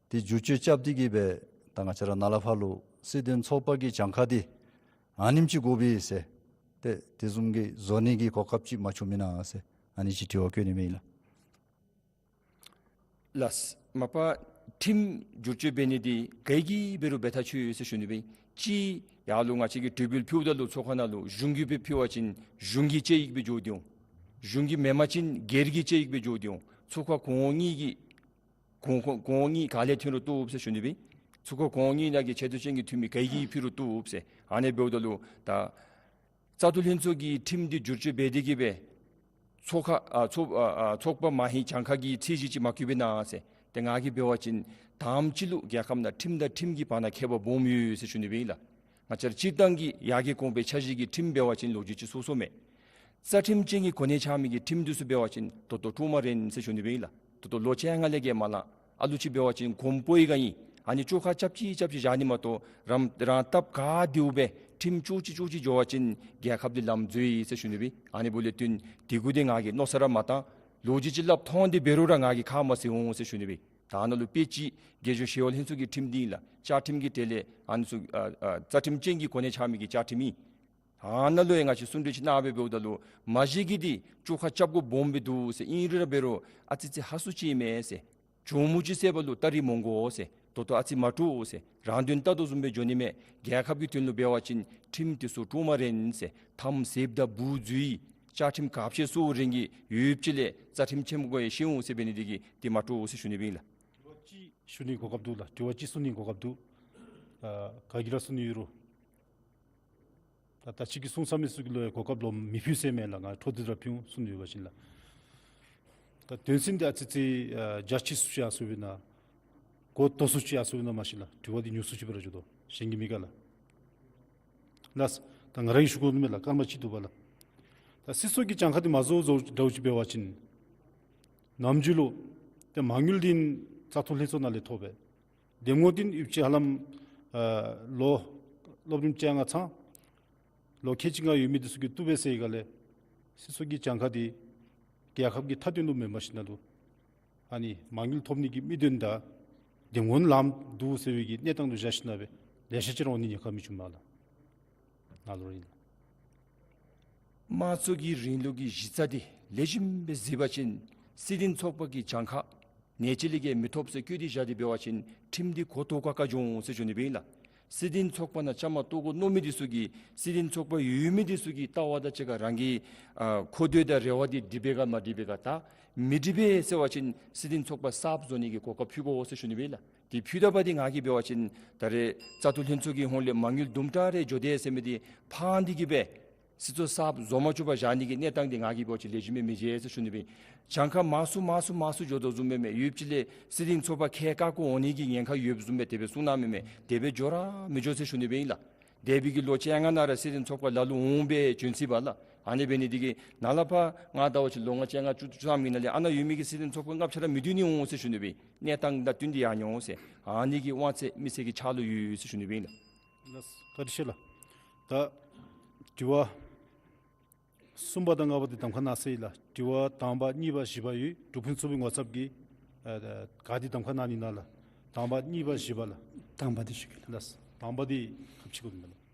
འདི་བསྒྱུར་བཅོས་རྐྱབ་སྟེ་གི་སྦེ་ད་ང་བཅས་ར་ནཱ་ལས་ཕར་ལུ་སྲིད་དོན་ཚོགས་པ་གི་གྱངས་ཁ་འདི་ཨ་ནེམ་ཅིག་དགོ་པས་ཟེར་ཏེ་དེ་བཟུམ་གྱི་བཟོ་ནི་གི་གོ་སྐབས་ཅིག་མ་བྱུང་མེན་ན་ཟེར་ཨ་ནི་ཅིག་དྲི་བ་བཀོད་ནི་མས་ལགས། ལགས། མ་པ་ཁྲིམས་བསྒྱུར་བཅོས་འབད་ནི་འདི་ག་གིས་འབད་རུང་འབད་ཐག་ཆོད་ཡོད་ཟེར་ཞུ་ནི་སྦེ། གཅིག་ཡར་ལུ་ང་བཅས་ཀྱིས་གྲོས་འབུལ་ཕུལཝ་ད་ལུ་ཚོགས་ཁང་ནང་ལུ་གཞུང་གིས་སྦེ་ཕུལ་བ་ཅིན་གཞུང་གི་དཔྱད་ཡིག་སྦེ་འགྱོ་སྟེ་འོང་། གཞུང་གིས་མེན་པ་ཅིན་སྒེར་གྱི་དཔྱད་ཡིག་སྦེ་འགྱོ་སྟེ་འོང་། ཚོགས་ཁང་གོང་འོག་གཉིས་ཀྱི་གོང་གོང་གོང་འོག་གཉིས་ག་ལས་ཐོན་རུང་བཏུབ་ཟེར་ཞུ་ནི་སྦེ། ཚོགས་ཁང་གོང་འོག་གཉིས་ནང་གི་ཆེ་བསྟོད་ཅན་གྱི་འཐུས་མི་ག་གིས་ཕུལ་རུང་བཏུབ་ཟེར། ཨ་ནི་འབདཝ་ད་ལུ་ད་བཙག་འཐུ་ལྷན་ཚོགས་ཀྱི་ཁྲིམས་འདི་བསྒྱུར་བཅོས་འབད་དེ་གི་སྦེ་ཚོགས་ཁང་ཨ་ཚོགས་ཨ་ཨ་ཚོགས་པ་མ་ཧེ་གྱངས་ཁ་གི་ཚད་གཞི་ཅིག་མ་བཀོད་པས་ན་ཟེར། ཏེ་ང་གིས་འབད་བ་ཅིན་དང་པ་ཅིག་ལུ་རྒྱལ་ཁབ་ནང་ཁྲིམས་དང་ཁྲིམས་ཀྱི་བར་ན་ཁྱད་པར་སྦོམ་ཡོད་ཟེར་ཞུ་ནི་སྦེ་ཨིན་ལགས། ང་བཅས་ར་སྤྱིར་བཏང་གི་ཡར་རྒྱས་གོང་འཕེལ་འཆར་གཞི་གི་ཁྲིམས་འབད་བ་ཅིན་ལོ་རྒྱུས་ཅིག་སོ་སོ་མས། རྩ་ཁྲིམས་ཅན་གྱི་གོ་གནས་འཆང་མི་གི་ཁྲིམས་འདི་ཚུ་འབད་བ་ཅིན་ད་ལྟོ་སྤྲོ་མ་རན་ཟེར་ཞུ་ནི་སྦེ་ཨིན་ལགས། ད་ལྟོ་ལོ་བཅོ་ལྔ་ལས་བརྒལ་མ་ལང་། ཨ་ལུ་ཅིག་འབད་བ་ཅིན་གོང་སྤོ་ཡི་ག་ཨིན། ཨ་ནི་བཅོ་ཁ་རྐྱབ་ཅི་རྐྱབ་ཅི་བཞག་ནི་མ་གཏོགས་རང་རང་སྟབས་ག་བདེཝ་སྦེ་ཁྲིམས་བཅོ་ཅི་བཅོ་ཅི་འགྱོ་བ་ཅིན་རྒྱལ་ཁབ་འདི་ལམ་འཛོལ་ཡི་ཟེར་ཞུ་ནི་སྦེ། ཨ་ནི་འབདཝ་ལས་བརྟེན་དེ་གུ་འདི་ང་གིས་མནོ་བསམ་ར་མ་བཏང་། ལོ་རྒྱུས་ཅིག་སླབ་ཐོན་ཏེ་འབད་རུང་ར་ང་གིས་ཁ་མ་བཟེད་འོང་ཟེར་ཞུ་ནི་སྦེ། ད་ནཱ་ལུ་དཔེ་ཅིག་རྒྱལ་གཞུང་ཞི་གཡོག་ལྷན་ཚོགས་ཀྱི་ཁྲིམས་འདི་ཨིན་ལགས། བཅའ་ཁྲིམས་ཀྱི་གྲས་ལས་ཨ་ནི་ཚུ་ཨ་ཨ་རྩ་ཁྲིམས་ཅན་གྱི་གོ་གནས་འཆང་མི་གི་བཅའ་ཁྲིམས་ཨིན། ཨ་ནཱ་ལུ་ཡང་ང་བཅས་གསུང་གྲོས་ཅིག་གནང་སྦེ་འབདཝ་ད་ལུ་མ་གཞི་གི་འདི་བཅོ་ཁ་རྐྱབ་དགོཔ་སྦོམ་སྦེ་འདུག་ཟེར། ཨིན་རུང་ར་འབད་རུང་ཨ་ཙི་ཙི་ཧ་སུ་ཅིག་མས་ཟེར། གྱོང་མོ་ཅིག་བསལ་བ་ལུ་སྟ་རེ་མི་དགོ་ཟེར། ད་ལྟོ་ཨ་ཙི་མ་སྤྲོ་ཟེར། རང་དོན་ལྟ་དོ་བཟུམ་སྦེ་འགྱོ་ནི་མས། རྒྱལ་ཁབ་ཀྱི་དོན་ལུ་འབད་བ་ཅིན་ཁྲིམས་འདི་ཚུ་སྤྲོ་མ་རན་ཟེར། ཐམ་ཟེབ་དང་བུ་འཛུལ་ཡི། བཅའ་ཁྲིམས་ག་ཅི་སོང་རན་གྱི་ཡོདཔ་ཅིག་ལས་རྩ་ཁྲིམས་ཆེན་མོ་གོ་ཡང་ཤེས་འོང་ཟེར་འབད་ནི་འདི་གིས་འདི་མ་སྤྲོ་ཟེར་ཞུ་ནི་སྦེ་ཨིན་ལགས། དྲི་བ་ཅིག་ཞུ་ནི་གོ་སྐབས་འདུག་ལགས། དྲི་བ་ཅིག་གསུང་ནི་གོ་སྐབས་འདུག། ཨ་ག་གིས་ར་གསུང་ནི་ཡོད་རུང་། ད་ད་ཅི་གི་གསུང་ས་མི་ཚུ་གི་ལུ་ཡང་གོ་སྐབས་ལོག་མི་ཕུལ་ཟེར་མས་ལགས། ང་འཕྲོ་མཐུད་ར་ཕུལ་འོང་གསུང་ནི་ཡོད་པ་ཅིན་ལགས། ད་དོན་ཚན་འདི་ཨ་ཙི་ཙི་ཨ་རྒྱ་ཆེ་སུ་ཅིག་ཡར་སོང་པས་ན། གོ་དོ་སུ་ཅིག་ཡར་སོང་པས་ན་མ་ཤེས་ལགས། དྲི་བ་འདི་ཉུང་སུ་ཅིག་སྦེ་ར་འགྱོ་དོ། གཞན་གྱིས་མི་དགའ་ལགས། ལགས། ད་ང་ར་གིས་ཞུ་དགོ་ནི་མས་ལགས། སྐར་མ་གཅིག་འདུག་པ་ལགས། ད་སྲིད་ཚོགས་ཀྱི་གྱངས་ཁ་འདི་མ་བཟོ་བཟོཝ་འདྲཝ་ཅིག་འབད་བ་ཅིན་ནམ་རྒྱུན་ལུ་ཏེ་མ་དངུལ་འདི་བཙག་འཐུ་ལྷན་ཚོགས་ནང་ལས་ཐོབ་པས། འདེམས་ངོ་འདི་ཡུདཔ་ཅིག་ཧ་ལམ་ཨ་ལོ་སློབ་རིམ་བཅོ་ལྔ་ཚང་ལོ་ཁལ་གཅིག་ལྔ་ཡོད་མི་འདི་ཚུ་གིས་བཏུབ་པས་ཟེར་ཡི་ག་ལས་སྲིད་ཚོགས་ཀྱི་གྱངས་ཁ་འདི་རྒྱལ་ཁབ་ཀྱི་མཐའ་དོན་ལུ་མེན་པར་ཞིན་ན་ལུ་ཨ་ནི་མ་དངུལ་ཐོབ་ནི་གི་དམིགས་དོན་དང་འདེམས་ངོ་ལངམ་འདུག་ཟེར་བའི་གི་གནས་སྟངས་ལུ་བཞག་ཞིན་ན་སྦེ་ལེ་ཤ་ཅིག་ར་འོང་ནི་ཉེན་ཁ་མི་འབྱུང་མས་ལགས། ནཱ་ལུ་ར་ཨིན། དམངས་གཙོ་གི་རིང་ལུགས་ཀྱི་གཞི་རྩ་འདི་ ལེགས་ཤོམ་སྦེ་གཟིགས་པ་ཅིན་སྲིད་དོན་ཚོགས་པ་གི་གྱངས་ཁ་ནེ་ཅིག་ལས་བརྒལ་མི་ཐོབ་ཟེར་བཀོད་དེ་བཞག་སྟེ་འབད་བ་ཅིན་ཁྲིམས་འདི་གོ་ཐོག་ཁ་ཁ་འགྱོ་འོང་ཟེར་ཞུ་ནི་སྦེ་ཨིན་ལགས། སྲིད་དོན་ཚོགས་པ་ནང་བཅའ་མར་གཏོགས་དགོ་མནོ་མི་འདི་ཚུ་གིས་སྲིད་དོན་ཚོགས་པ་ཡོད་མི་འདི་ཚུ་གི་ལྟ་བ་དང་གཅིག་ཁར་རང་གི་ཨ་མཁོ་འདོད་དང་རེ་བ་འདི་འགྲུབ་པས་ག་མ་འགྲུབ་པས་ག། ད་མི་འགྲུབ་པས་ཟེར་བ་ཅིན་སྲིད་དོན་ཚོགས་པ་གསརཔ་བཟོ་ནི་གི་གོ་སྐབས་ཕུལ་དགོ་ཟེར་ཞུ་ནི་སྦེ་ཨིན་ལགས། དེ་ཕུལ་ད་པ་འདི་ང་གིས་འབད་བ་ཅིན་ད་རེས་བཙག་འཐུ་ལྷན་ཚོགས་ཀྱི་ཧོངས་ལས་མ་དངུལ་དུམ་གྲ་རེ་འགྱོ་དེས་ཟེར་མི་འདི་ཕངས་ཏེ་གིས་སྦེ་སྲིད་ཚོགས་གསརཔ་བཟོ་མ་བཅུག་པར་བཞག་ནི་གི་གནས་སྟངས་འདི་ང་གིས་འབད་བ་ཅིན་ལེགས་ཤོམ་སྦེ་མི་མཇལ་ཟེར་ཞུ་ནི་སྦེ་ཨིན། གྱངས་ཁ་མང་སུ་མང་སུ་མང་སུ་འགྱོ་དོ་བཟུམ་སྦེ་མས། ཡུདཔ་ཅིག་ལས་སྲིད་དོན་ཚོགས་པ་ཁལ་བཀག་བཀོག་འོང་ནི་གི་ཉེན་ཁ་ཡོདཔ་བཟུམ་སྦེ་དེ་སྦེ་གསུངས་གནང་མི་མས། དེ་སྦེ་འགྱོ་ར་མི་འགྱོ་ཟེར་ཞུ་ནི་སྦེ་ཨིན་ལགས། འདས་པའི་གི་ལོ་བཅོ་ལྔ་ནང་ར་སྲིད་དོན་ཚོགས་པ་ལ་ལུ་འོང་སྦེ་བྱོན་ཅི་པ་ལགས། ཨ་ནི་འབད་ནི་འདི་གིས་ནཱ་ལས་ཕར་ང་ཟླཝ་གཅིག་ལོ་ལྔ་བཅོ་ལྔ་བཅུ་བཅུ་ཐམ་གྱི་ནང་ལས་ཨ་ནཱ་ཡོད་མི་གི་སྲིད་དོན་ཚོགས་པ་ལྔ་བཅུ་ར་མི་སྡོད་ནི་འོང་ཟེར་ཞུ་ནི་སྦེ་ཨིན། གནས་སྟངས་དང་བསྟུན་ཏེ་ཡར་འགྱོ་འོང་ཟེར་ཨ་ནི་གི་དབང་ཚད་མི་སེར་གྱི་ཕྱག་ལུ་ཡོད་ཟེར་ཞུ་ནི་སྦེ་ཨིན་ལགས། ལགས་སོ། བཀའ་དྲིན་ཆེ་ལགས། ད་དྲི་བ་གསུམ་པ་དང་ལྔ་པ་འདི་གདམ་ཁ་གནང་ཟེར་ཨིན་ལགས། དྲི་བ་དང་པ་གཉིས་པ་བཞི་པ་ཡོད། འབྲུག་ཕུན་ཚོགས་པའི་ངོ་ཚབ་ཀྱིས་ཨ་ག་འདི་གདམ་ཁ་གནང་ནི་ན་ལགས། དང་པ་གཉིས་པ་བཞི་པ་ལགས། དང་པ་འདི་ཞུ་གེ་ལགས། ལགས་སོ། དང་པ་འདི་ཁ་ཕྱེ་དགོ་ནི་མས་ལགས།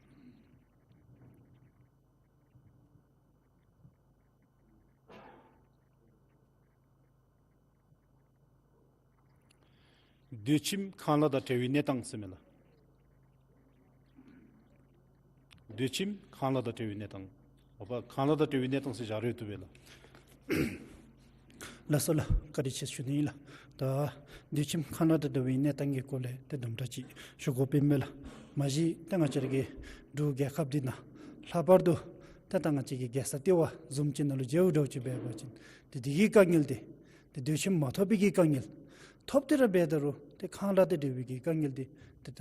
སྡོད་ཁྱིམ་ཁང་གླ་དང་འབྲེལ་བའི་གནས་སྟངས་ཟེར་མས་ལགས། སྡོད་ཁྱིམ་ཁང་གླ་དང་འབྲེལ་བའི་གནས་སྟངས། འོ་བ་ཁང་གླ་དང་འབྲེལ་བའི་གནས་སྟངས་ཟེར་བཞག་རུང་བཏུབ་པས་ལགས། ལགས་སོ་ལགས། བཀའ་དྲིན་ཆེ་ཞུ་ནི་ཨིན་ལགས། ད་སྡོད་ཁྱིམ་ཁང་གླ་དང་འབྲེལ་བའི་གནས་སྟངས་ཀྱི་སྐོར་ལས་ཏེ་དུམ་གྲ་ཅིག་ཞུ་དགོཔ་ཨིན་མས་ལགས། མ་གཞི་ཏེ་ང་བཅས་ར་གི་འབྲུག་རྒྱལ་ཁབ་འདི་ནང་ལྷག་པར་དུ་ཏེ་ད་ང་བཅས་ཀྱི་རྒྱལ་ས་ལྟེ་བ་བཟུམ་ཅིག་ནང་ལུ་མཇལཝ་འདྲཝ་ཅིག་འབད་བ་ཅིན་ཏེ་འདི་གི་དཀའ་ངལ་འདི་ཏེ་སྡོད་ཁྱིམ་མ་ཐོབ་པའི་གི་དཀའ་ངལ། ཐོབ་སྟེ་ར་འབད་ད་རུང་ཏེ་ཁང་གླ་དང་འབྲེལ་བའི་གི་དཀའ་ངལ་འདི་ཏེ་ད་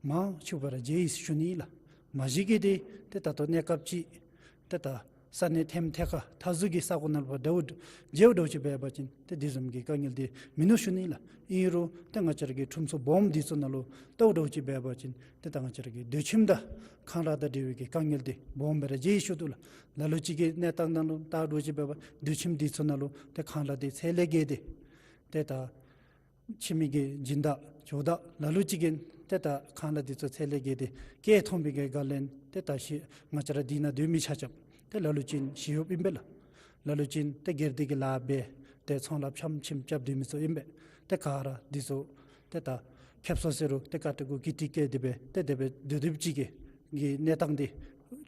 མང་ཆེ་བ་ར་མཇལ་ཡི་ཟེར་ཞུ་ནི་ཨིན་ལགས། མ་གཞི་གིས་འདི་ཏེ་ད་ལྟོ་གནས་སྐབས་ཅིག་ཏེ་ད་ས་གནས་ཐེམ་ཐེ་ཁ་མཐའ་ཟུར་གྱི་ས་གོ་ནང་ལུ་འབད་འདྲཝ་མཇལཝ་འདྲཝ་ཅིག་འབད་བ་ཅིན་ཏེ་འདི་བཟུམ་གྱི་དཀའ་ངལ་འདི་མིན་ནུག་ཞུ་ནི་ཨིན་ལགས། ཨིན་རུང་ཏེ་ང་བཅས་ར་གི་ཁྲོམ་ཚུ་སྦོམ་འདི་ཚུ་ནང་ལུ་བལྟཝ་འདྲཝ་ཅིག་འབད་བ་ཅིན་ཏེ་ད་ང་བཅས་ར་གི་སྡོད་ཁྱིམ་དང་ཁང་གླ་དང་འབྲེལ་བའི་གི་དཀའ་ངལ་འདི་སྦོམ་སྦེ་ར་མཇལ་ཡི་ཞུ་དོ་ལགས། ལ་ལུ་ཅིག་གི་གནས་སྟངས་ནང་ལུ་བལྟཝ་འདྲཝ་ཅིག་འབད་བ་སྡོད་ཁྱིམ་འདི་ཚུ་ནང་ལུ་ཏེ་ཁང་གླ་འདི་ཚད་ལས་བརྒལ་ཏེ་ཏེ་ད་ཁྱིམ་མི་གི་སྦྱིན་བདག་ཇོ་བདག་ལ་ལུ་ཅིག་གིས་ཏེ་ད་ཁང་གླ་འདི་ཚུ་ཚད་ལས་བརྒལ་ཏེ་བཀལ་མཐོང་བའི་གི་བརྒལ་ལས་ཏེ་ད་ཤི་ང་བཅས་ར་འདི་ནང་སྡོད་མི་ཆ་ཁྱབ་ཏེ་ལ་ལུ་ཅིག་ཞི་གཡོགཔ་ཨིན་པས་ལགས། ལ་ལུ་ཅིག་ཏེ་སྒེར་སྡེ་གི་ལཱ་འབད་ཏེ་ཚོང་ལཱ་ཕྱམ་ཁྱིམ་རྐྱབ་སྡོད་མི་ཚུ་ཨིན་པས། ཏེ་ག་ར་འདི་ཚུ་ཏེ་ད་ཁེབ་སོང་ཟེར་རུང་ཏེ་ཀ་ཏི་གུ་ཀི་ཏི་བཀལ་ཏེ་སྦེ་ཏེ་དེ་སྦེ་སྡོད་སྡོདཔ་ཅིག་གི་གི་གནས་སྟངས་འདི་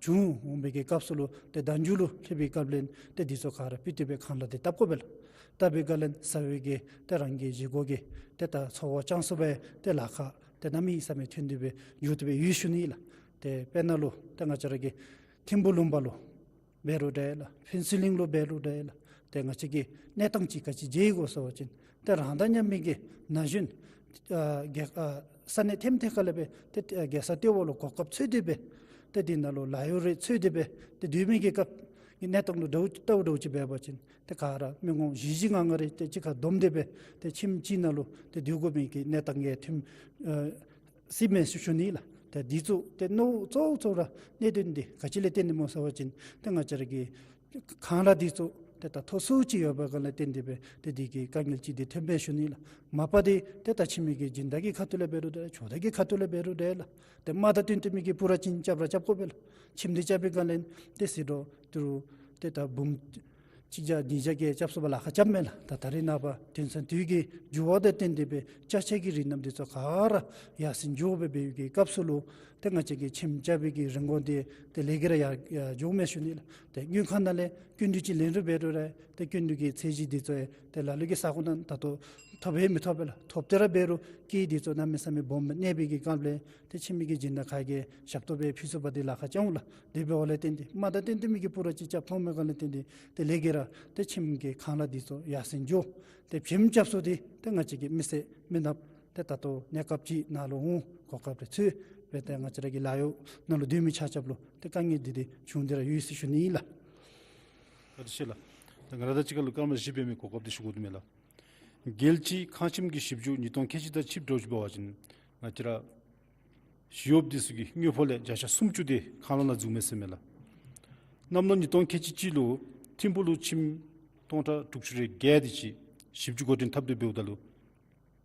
བྱུང་འོང་བའི་གི་སྐབས་སུ་ལུ་ཏེ་ཟླ་མཇུག་ལུ་སླེབས་པའི་སྐབས་ལས་ཏེ་འདི་ཚུ་ག་ར་ཕུད་དེ་སྦེ་ཁང་གླ་འདི་བཏབ་དགོ་པས་ལགས། བཏབ་པའི་བརྒལ་ལས་ཟ་བའི་གི་ཏེ་རང་གི་བཞེས་སྒོ་གི་ཏེ་ད་འཚོ་བ་ཅང་སུ་སྦེ་ཏེ་ལཱ་ཁག་ཏེ་གནམ་མེད་ས་མེད་ཐོན་ཏེ་སྦེ་འགྱོ་སྟེ་སྦེ་ཡོད་ཞུ་ནི་ལགས། ཏེ་དཔེར་ན་ལུ་ཏེ་ང་བཅས་ར་གི་ཐིམ་ཕུ་ལུང་པ་ལུ་འབད་རུང་འདྲ་ལགས། ཕུན་ཚོགས་གླིང་ལུ་འབད་རུང་འདྲ་ལགས། ཏེ་ང་བཅས་ཀྱིས་གནས་སྟངས་ཅིག་ག་ཅི་མཇལ་ཡི་གོ་ཟེར་བ་ཅིན་ཏེ་རང་དང་མཉམ་མི་གི་ན་གཞོན་ཨ་རྒྱལ་ཨ་ས་གནས་ཐེམ་ཐེ་ཁ་ལས་སྦེ་ཏེ་ཨ་རྒྱལ་ས་ལྟེ་བ་ལུ་གོ་སྐབས་འཚོལ་ཏེ་སྦེ་ཏེ་འདི་ནང་ལུ་ལཱ་གཡོག་རེ་འཚོལ་ཏེ་སྦེ་ཏེ་སྡོད་མི་གི་སྐབས་ཀྱི་གནས་སྟངས་ལུ་འདྲཝ་བལྟཝ་འདྲཝ་ཅིག་འབད་བ་ཅིན་ཏེ་ག་ར་མི་ངོམ་བཞི་བཞི་ལྔ་ལྔ་རེ་ཏེ་གཅིག་ཁར་བསྡོམས་ཏེ་སྦེ་ཏེ་ཁྱིམ་གཅིག་ནང་ལུ་ཏེ་སྡོད་དགོ་མི་གི་གནས་སྟངས་ཀྱི་ཐོན་ཨ་སྲིདཔ་མས་ཟེར་ཞུ་ནི་ལགས། ཏེ་འདི་ཚུ་ཏེ་གནོད་གཙོ་བོ་གཙོ་བོ་ར་གནད་དོན་འདི་ག་ཅི་ལས་བརྟེན་ཏེ་སྨོ་ཟེར་བ་ཅིན་ཏེ་ང་བཅས་ར་གི་ཁང་གླ་འདི་ཚུ་ཏེ་ད་མཐོ་སུ་ཅིག་ཡོད་པའི་སྒང་ལས་བརྟེན་ཏེ་སྦེ་ཏེ་འདི་གི་དཀའ་ངལ་ཅིག་འདི་ཐོན་པས་ཞུ་ནི་ལགས། མ་པ་འདི་ཏེ་ད་ཁྱིམ་མི་གི་སྦྱིན་བདག་གི་ཁ་ཐུག་ལས་འབད་རུང་འདྲ་ཇོ་བདག་གི་ཁ་ཐུག་ལས་འབད་རུང་འདྲ་ལགས། ཏེ་མ་དང་བསྟུན་ཏེ་མི་གིས་པུ་ར་ཅིག་རྐྱབ་ར་རྐྱབ་དགོ་པས་ལགས། ཁྱིམ་འདི་རྐྱབ་པའི་སྒང་ལས་ཏེ་ཟད་འགྲོ་ཏི་རུ་ཏེ་ད་འབུམ་གཅིག་བརྒྱ་ཉིས་བརྒྱ་གི་རྐྱབ་ཚུགས་པར་ལཱ་ཁག་རྐྱབ་མས་ལགས། ད་ད་རེས་ནངས་པ་དུས་ཚོད་དུས་ཀྱི་འགྱུར་བ་དང་བསྟུན་ཏེ་སྦེ་ཅ་ཆས་ཀྱི་རིགས་རྣམས་འདི་ཚུ་ག་ར་ཡར་སེང་འགྱོ་སྦེ་འབད་བའི་གི་སྐབས་སུ་ལུ་ཏེ་ང་བཅས་ཀྱི་ཁྱིམ་རྐྱབ་པའི་གི་རིན་གོང་འདི་ཏེ་ལས་ཀྱིས་ར་ཡར་ཡར་འགྱོཝ་མས་ཞུ་ནི་ལགས། ཏེ་དངུལ་ཁང་ནང་ལས་སྐྱིན་འགྲུལ་ཅིག་ལེན་རུང་འབད་རུང་ར་ཏེ་སྐྱིན་འགྲུལ་གྱི་ཚད་གཞི་འདི་ཚུ་ཏེ་ལ་ལུ་གི་ས་གོ་ནང་ད་ལྟོ་ཐོབ་ཡང་མི་ཐོབ་པས་ལགས། ཐོབ་སྟེ་ར་འབད་རུང་སྐྱིན་འདི་ཚུ་གནམ་མེད་ས་མེད་སྦོམ་སྦེ་གནས་པའི་གི་སྐབས་ལས་ཏེ་ཁྱིམ་མི་གི་སྦྱིན་བདག་ཁ་གིས་ཞབས་ཏོག་སྦེ་ཕུལ་ཚུགས་པར་འདི་ལཱ་ཁག་རྐྱབ་འོང་ལགས། དེ་འབདཝ་ལས་བརྟེན་ཏེ་མ་དང་བསྟུན་ཏེ་མི་གིས་པུ་ར་ཅིག་རྐྱབ་མཐོང་མི་སྒང་ལས་བརྟེན་ཏེ་ཏེ་ལས་ཀྱིས་ར་ཏེ་ཁྱིམ་གྱི་ཁང་གླ་འདི་ཚུ་ཡར་སེང་འགྱོ། ཏེ་བྱེམ་རྐྱབ་ས་འདི་ཏེ་ང་བཅས་ཀྱི་མི་སེར་མི་ནགཔ་ཏེ་ད་ལྟོ་གནས་སྐབས་ཅིག་ནང་ལུ་འོང་གོ་སྐབས་རེ་འཚོལ་སྦེ་ཏེ་ང་བཅས་ར་གི་ལཱ་གཡོག་ནང་ལུ་སྡོད་མི་ཆ་ཁྱབ་ལུ་ཏེ་དཀའ་ངལ་འདི་འདི་བྱུང་སྟེ་ར་ཡོད་ཟེར་ཞུ་ནི་ཨིན་ལགས། བཀའ་དྲིན་ཆེ་ལགས། ད་ང་ར་དང་གཅིག་ཁར་ལུ་སྐར་མ་བཞི་འབད་མི་གོ་སྐབས་འདི་ཞུ་དགོ་དོ་མས་ལགས། རྒྱལ་སྤྱིའི་ཁང་ཁྱིམ་གྱི་ཞིབ་འཇུག་ཉིས་སྟོང་ཁལ་གཅིག་དང་ཆིག་འདྲཝ་ཅིག་འབད་བ་ཅིན་ང་བཅས་ར་ཞི་གཡོགཔ་འདི་ཚུ་གི་དངུལ་ཕོགས་ལས་བརྒྱ་ཆ་སུམ་ཅུ་དེ་ཁང་གླ་ནང་འཛུལཝ་མས་ཟེར་མས་ལགས། གནམ་ལོ་ཉིས་སྟོང་ཁལ་གཅིག་གཅིག་ལུ་ཐིམ་ཕུག་ལུ་ཁྱིམ་སྟོང་ཕྲག་དྲུག་ཅུ་རེ་བརྒྱད་དེ་ཅིག་ཞིབ་འཇུག་འགོ་འདྲེན་འཐབ་སྟེ་འབདཝ་ད་ལུ་ང་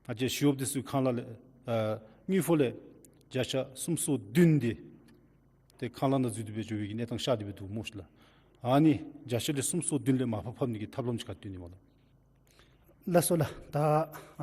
བཅས་ཞི་གཡོགཔ་འདི་ཚུ་ཁང་གླ་ལས་ཨ་དངུལ་ཕོགས་ལས་བརྒྱ་ཆ་སུམ་ཅུ་སོ་བདུན་དེ་ཏེ་ཁང་གླ་ནང་འཛུལ་ཏེ་སྦེ་འགྱོ་བའི་གི་གནས་སྟངས་ཤར་ཏེ་སྦེ་འདུག་སྨོ་ཤིག་ལགས། ཨ་ནི་བརྒྱ་ཆ་ལས་སུམ་ཅུ་སོ་བདུན་ལས་མར་ཕབ་ཕབ་ནི་གི་ཐབས་ལམ་ཅིག་ག་བཏོན་ནི་སྨོ་ལགས། ལགས་སོ་ལགས། ད་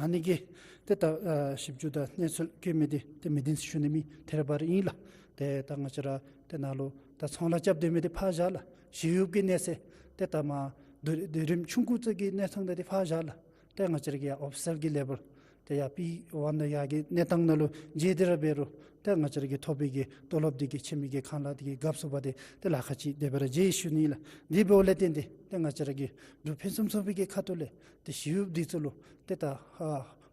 ཨ་ནི་གི་ཏེ་ད་ཨ་ཞིབ་འཇུག་དང་གནས་ཚུལ་བཀོད་མི་འདི་ཏེ་མི་བདེན་ཟེར་ཞུ་ནི་མེད། ཐད་རི་བ་རི་ཨིན་ལགས། ཏེ་ད་ང་བཅས་ར་ཏེ་ནཱ་ལུ་ད་ཚོང་ལཱ་རྐྱབ་སྡོད་མི་འདི་ཕར་བཞག་ལགས། ཞི་གཡོགཔ་གི་གནས་ཚད་ཏེ་ད་མར་སྡོད་སྡོད་རིམ་ཆུང་ཀུ་ཅིག་གི་གནས་སྟངས་འདི་ཕར་བཞག་ལགས། ཏེ་ང་བཅས་ར་གི་ཡར་ཨོ་ཕི་སི་ཡལ་གྱི་ལེ་བལ་ཏེ་ཡར་པི་ཝན་དང་ཡར་གྱི་གནས་སྟངས་ནང་ལུ་མཇལ་ཏེ་ར་འབད་རུང་ཏེ་ང་བཅས་ར་གི་ཐོབ་པའི་གི་ཏོ་ལོབ་འདི་གིས་ཁྱིམ་གྱི་ཁང་གླ་འདི་གིས་རྒཔ་ཚུགས་པ་འདི་ཏེ་ལཱ་ཁག་ཅིག་དེ་སྦེ་ར་མཇལ་ཞུ་ནི་ལགས། དེ་འབདཝ་ལས་བརྟེན་ཏེ་ཏེ་ང་བཅས་ར་གི་འབྲུག་ཕུན་སུམ་ཚོགས་པའི་གི་ཁ་ཐུག་ལས་ཏེ་ཞི་གཡོགཔ་འདི་ཚུ་ལུ་ཏེ་ད་ཨ་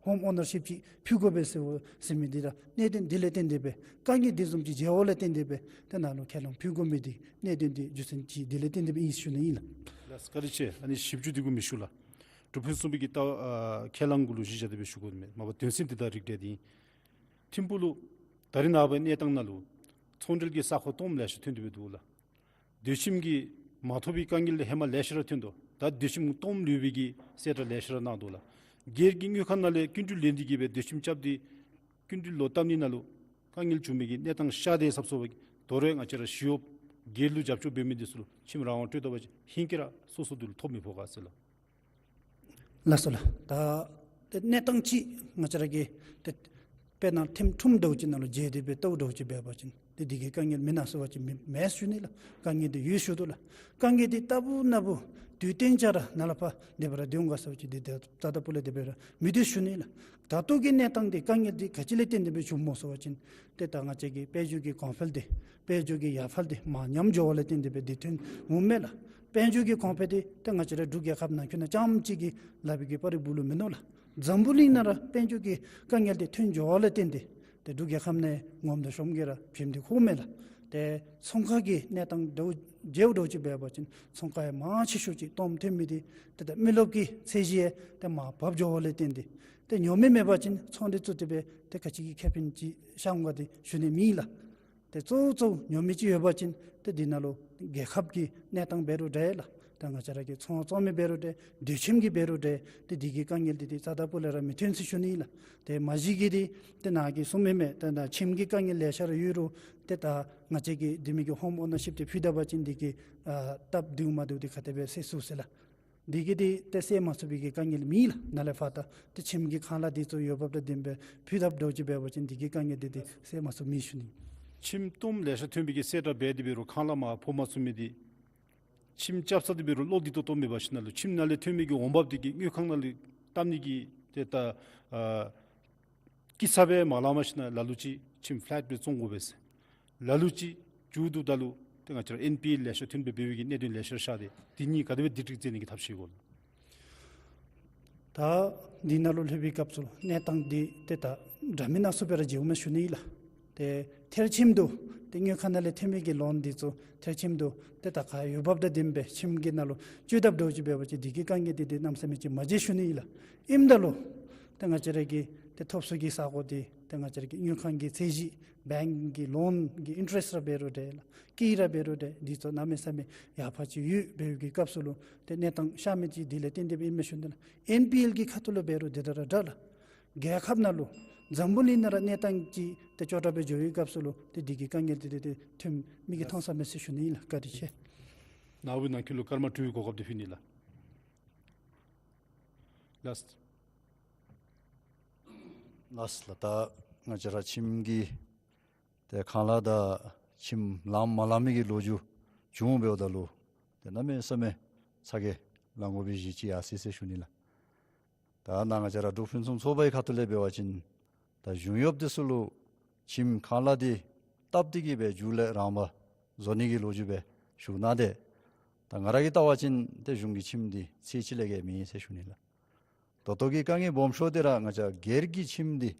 ཧོམ་ཨོ་ནར་ཤིབ་ཅིག་ཕུལ་དགོ་པས་ཟེར་ཟེར་མི་འདི་ར་གནད་དོན་འདི་ལས་བརྟེན་ཏེ་སྦེ་དཀའ་ངལ་འདི་བཟུམ་ཅིག་མཇལ་བ་ལས་བརྟེན་ཏེ་སྦེ་ཏེ་ནཱ་ལུ་ཁས་བླངས་ཕུལ་དགོ་མི་འདི་གནད་དོན་འདི་རྒྱུ་མཚན་ཅིག་འདི་ལས་བརྟེན་ཏེ་སྦེ་ཨིན་ཞུ་ནི་ཨིན་ལགས། ལགས་བཀའ་དྲིན་ཆེ། ཨ་ནི་ཞིབ་འཇུག་འདི་གུ་མི་ཞུ་ལགས། འབྲུག་ཕུན་སུམ་པའི་གི་ལྟ་ཨ་ཁས་བླངས་གུ་ལུ་གཞི་བཞག་སྟེ་སྦེ་ཞུ་དགོ་མི་མ་པ་དོན་ཚན་འདི་དང་རིགས་འདྲ་འདི་ཨིན། ཐིམ་ཕུག་ལུ་ད་རིས་ནངས་པའི་གནས་སྟངས་ནང་ལུ་ཚོང་འབྲེལ་གྱི་ས་ཁོངས་སྟོངམ་ལེ་ཤ་ཐོན་ཏེ་སྦེ་འདུག་ལགས། སྡོད་ཁྱིམ་གྱི་མ་ཐོབ་པའི་དཀའ་ངལ་ཧེ་མ་ལེ་ཤ་ར་ཐོན་དོ། ད་སྡོད་ཁྱིམ་སྟོངམ་ལུས་པའི་གི་གསལ་བསྒྲགས་ལེ་ཤ་ར་གནང་དོ་ལགས། སྒེར་གྱི་དངུལ་ཁང་ནང་ལས་སྐྱིན་འགྲུལ་ལེན་ཏེ་གིས་སྦེ་སྡོད་ཁྱིམ་རྐྱབ་སྟེ་སྐྱིན་འགྲུལ་ལོག་བཏབ་ནི་ནང་ལུ་དཀའ་ངལ་བྱུང་མི་གི་གནས་སྟངས་ཤར་ཏེ་ཡར་སོང་སོ་བ་གི་དོ་རུང་ང་བཅས་ར་ཞི་གཡོགཔ་སྒེར་ལུ་རྒྱབ་སྐྱོར་འབད་མི་འདི་ཚུ་ལུ་ཁྱིམ་རང་དབང་སྤྲོད་ད་པ་ཅིན་ཧིང་གིས་ར་སོ་སོ་འདི་ལུ་ཐོབ་མི་ཕོག་ག་ཟེར་ལགས། ལགས་སོ་ལགས། ད་ཏེ་གནས་སྟངས་ཅིག་ང་བཅས་ར་གི་ཏེ་དཔེར་ན་ཐིམ་ཕུག་འདྲཝ་ཅིག་ནང་ལུ་མཇལ་ཏེ་སྦེ་ལྟཝ་འདྲཝ་ཅིག་འབད་བ་ཅིན་ཏེ་འདི་གི་དཀའ་ངལ་མེད་ན་ཟེར་བ་ཅིན་མེད་མེད་ཞུ་ནི་ལགས། དཀའ་ངལ་འདི་ཡོད་ཞུ་དོ་ལགས། དཀའ་ངལ་འདི་རྟག་བུ་ན་བུ་དུས་གཏན་ཅ་ར་ནཱ་ལས་ཕར་དེ་སྦེ་ར་སྡོད་འོང་ག་ཟེར་བ་ཅིན་འདི་ཏེ་རྩ་དང་པོ་ལས་དེ་སྦེ་ར་མི་སྡོད་ཞུ་ནི་ལགས། ད་ལྟོ་གི་གནས་སྟངས་འདི་དཀའ་ངལ་འདི་ག་ཅི་ལས་བརྟེན་ཏེ་སྦེ་བྱུངམ་སྨོ་ཟེར་བ་ཅིན་ཏེ་ད་ང་བཅས་ཀྱི་དཔལ་འབྱོར་གྱི་གོང་འཕེལ་འདི་དཔལ་འབྱོར་གྱི་ཡར་འཕར་འདི་མར་ཉམས་འགྱོ་བ་ལས་བརྟེན་ཏེ་སྦེ་འདི་ཐོན་འོངམ་མས་ལགས། དཔལ་འབྱོར་གྱི་གོང་འཕེལ་འདི་ཏེ་ང་བཅས་ར་འབྲུག་རྒྱལ་ཁབ་ནང་འཁོད་ནང་རྐྱངམ་གཅིག་གི་ལག་པའི་གི་པར་རིས་སྦུག་ལུ་མིན་ནུག་ལགས། འཛམ་བུ་གླིང་ནང་ར་དཔལ་འབྱོར་གྱི་དཀའ་ངལ་འདི་ཐོན་འགྱོ་བ་ལས་བརྟེན་ཏེ་ཏེ་འབྲུག་རྒྱལ་ཁབ་ནང་ངོམ་དང་ཤོམ་གྱིས་ར་བྱེམ་སྟེ་ཁོག་མས་ལགས། ཏེ་ཚོང་ཁང་གི་གནས་སྟངས་འདྲཝ་མཇལཝ་འདྲཝ་ཅིག་འབད་བ་ཅིན་ཚོང་ཁང་ཡང་མང་ཆེ་ཤོས་ཅིག་སྟོངམ་ཐོན་མི་འདི་ཏེ་ད་མི་རློབས་ཀྱི་ཚད་གཞི་ཡང་ཏེ་མར་བབས་འགྱོ་བ་ལས་བརྟེན་ཏེ་ཏེ་ཉོ་མི་མེད་པ་ཅིན་ཚོང་འདི་བཙུགས་ཏེ་སྦེ་ཏེ་ག་ཅི་གི་ཁེ་ཕན་ཅིག་ཤར་འོང་ག་འདི་ཞུ་ནི་མེད་ལགས། ཏེ་གཙོ་བོ་གཙོ་བོ་ཉོ་མི་ཅིག་ཡོད་པ་ཅིན་ཏེ་འདི་ནང་ལུ་རྒྱལ་ཁབ་ཀྱི་གནས་སྟངས་འབད་རུང་འདྲ་ལགས། ད་ང་བཅས་ར་གི་ཚོང་བཙོང་མི་འབད་རུང་འདྲ། སྡོད་ཁྱིམ་གྱི་འབད་རུང་འདྲ། ཏེ་འདི་གི་དཀའ་ངལ་འདི་ཏེ་རྩ་དང་པོ་ལས་ར་མི་ཐོན་ཟེར་ཞུ་ནི་ལགས། ཏེ་མ་གཞི་གི་འདི་ཏེ་ནཱ་གིས་གསུངས་མི་མས། ཏེ་ད་ཁྱིམ་གྱི་དཀའ་ངལ་ལེ་ཤ་ར་ཡོད་རུང་ཏེ་ད་ང་བཅས་ཀྱིས་འདི་མི་གི་ཧོམ་ཨོ་ནར་ཤིབ་འདི་ཕུལ་ད་པ་ཅིན་འདི་གི་ཨ་སྟབས་བདེཝ་མ་བདེཝ་འདི་ག་དེ་སྦེ་སེལ་ཚུགས་ཟེར་ལགས། འདི་གིས་འདི་ཏེ་སེལ་མ་ཚུགས་པའི་གི་དཀའ་ངལ་མེད་ལགས། ནཱ་ལས་ཕར་ད་ཏེ་ཁྱིམ་གྱི་ཁང་གླ་འདི་ཚུ་འོས་འབབ་དང་ལྡནམ་སྦེ་ཕུལ་ད་འདྲཝ་ཅིག་འབད་བ་ཅིན་འདི་གི་དཀའ་ངལ་འདི་ཏེ་སེལ་མ་ཚུགས་མེད་ཞུ་ནི། ཁྱིམ་སྟོངམ་ལེ་ཤ་ཐོན་པའི་གི་གསལ་བསྒྲགས་འབད་དེ་འབད་རུང་ཁང་གླ་མར་ཕོག་མ་ཚུགས་མི་འདི་ཁྱིམ་རྐྱབ་ས་འདི་འབད་རུང་བློ་འདི་ཏོག་ཏོ་མེད་པ་ཅིག་ནང་ལུ་ཁྱིམ་ནང་ལས་ཐོན་མི་གི་འོང་འབབ་འདི་གིས་དངུལ་ཁང་ནང་ལུ་བཏབ་ནི་གི་ཏེ་ད་ཨ་སྐྱིད་ཚབ་སྦེ་མ་ལང་པ་ཅིག་ནང་ལ་ལུ་ཅིག་ཁྱིམ་ཕ་ལེཊ་སྦེ་བཙོང་དགོ་པས་ཟེར། ལ་ལུ་ཅིག་མཇུག་བསྡུཝ་ད་ལུ་ཏེ་ང་བཅས་ར་ཨེན་པི་ཨེལ་ལེ་ཤ་ཐོན་སྦེ་འབད་བའི་གི་གནད་དོན་ལེ་ཤ་ར་ཤར་ཏེ་འདི་གཉིས་ག་དེ་སྦེ་སྒྲིག་སྒྲིག་མཛད་ནི་གི་ཐབས་ཤེས་དགོ་ལགས། ད་འདི་ནང་ལུ་ལྷོད་པའི་སྐབས་སུ་གནས་སྟངས་འདི་ཏེ་ད་འདྲ་མིན་སྣ་ཚོགས་སྦེ་ར་མཇལཝ་མས་ཞུ་ནི་ལགས། ཏེ་མཐར་ཁྱིམ་དུ་ཏེ་དངུལ་ཁང་ནང་ལས་ཐོན་མི་གི་ལོན་འདི་ཚུ་མཐར་ཁྱིམ་དུ་ཏེ་ད་ག་འོས་འབབ་དང་ལྡནམ་སྦེ་ཁྱིམ་གྱི་ནང་ལུ་བཅུག་ད་འདྲཝ་ཅིག་འབད་བ་ཅིན་འདི་གི་དཀའ་ངལ་འདི་ཏེ་གནམ་མེད་ས་མེད་ཅིག་མ་མཇལ་ཞུ་ནི་ལགས། ཨིནམ་ད་ལུ་ཏེ་ང་བཅས་ར་གི་ཏེ་ཐོབ་ཚུགས་ཀྱི་ས་གོ་འདི་ཏེ་ང་བཅས་ར་གི་དངུལ་ཁང་གི་ཚད་གཞི་བེངཀ་གི་ལོན་གྱི་ཨིན་ཊ་རེསཊ་ར་འབད་རུང་འདྲ་ལགས། སྐྱིད་ར་འབད་རུང་འདྲ། འདི་ཚུ་གནམ་མེད་ས་མེད་ཡར་འཕར་ཅིག་ཡོད་པའི་གི་སྐབས་སུ་ལུ་ཏེ་གནས་སྟངས་ཤར་མི་ཅིག་འདི་ལས་བརྟེན་ཏེ་སྦེ་ཨིན་མས་ཞུ་ནི་ལགས། ཨེན་པི་ཨེལ་གྱི་ཁ་ཐུག་ལུ་འབད་རུང་འདི་ལྟར་ར་འདྲ་ལགས། རྒྱལ་ཁབ་ནང་ལུ་འཛམ་བུ་གླིང་ནང་ར་གནས་སྟངས་ཅིག་ཏེ་སྐྱོ་དྲགས་སྦེ་འགྱོ་བའི་སྐབས་སུ་ལུ་ཏེ་འདི་གི་དཀའ་ངལ་འདི་ཏེ་ཏེ་ཐོན་མི་གིས་མཐོང་ས་མས་ཟེར་ཞུ་ནི་ཨིན་ལགས། བཀའ་དྲིན་ཆེ། ནཱ་བུ་ནང་འཁོད་ལུ་སྐར་མ་དྲུག་གི་གོ་སྐབས་འདི་ཕུལ་ནི་ལགས། ལཱསཊ། ལཱསཊ་ལགས། ད་ང་བཅས་ར་ཁྱིམ་གྱི་ཏེ་ཁང་གླ་དང་ཁྱིམ་ལངམ་མ་ལངམ་མི་གི་ལོ་རྒྱུས་བྱུང་འབདཝ་ད་ལུ་ཏེ་གནམ་མེད་ས་མེད་ཚ་གྱང་ལང་དགོ་པའི་གཞི་ཅིག་ཡར་སོ་ཡི་ཟེར་ཞུ་ནི་ལགས། ད་ནཱ་ང་བཅས་ར་འབྲུག་ཕུན་སུམ་ཚོགས་པའི་ཁ་ཐུག་ལས་འབད་བ་ཅིན་ད་གཞུང་གཡོགཔ་འདི་ཚུ་ལུ་ཁྱིམ་ཁང་གླ་འདི་བཏབ་སྟེ་གིས་སྦེ་མཇུག་ལས་རང་འབག་བཟོ་ནི་གི་ལོ་རྒྱུས་སྦེ་ཞུ་གནང་སྟེ། ད་ང་ར་གིས་བལྟ་བ་ཅིན་ཏེ་གཞུང་གི་ཁྱིམ་འདི་ཚད་ཅིག་ལས་བརྒལ་མེད་ཟེར་ཞུ་ནི་ལགས། ད་ལྟོ་གི་དཀའ་ངལ་སྦོམ་ཤོས་འདི་ར་ང་བཅས་སྒེར་གྱི་ཁྱིམ་འདི་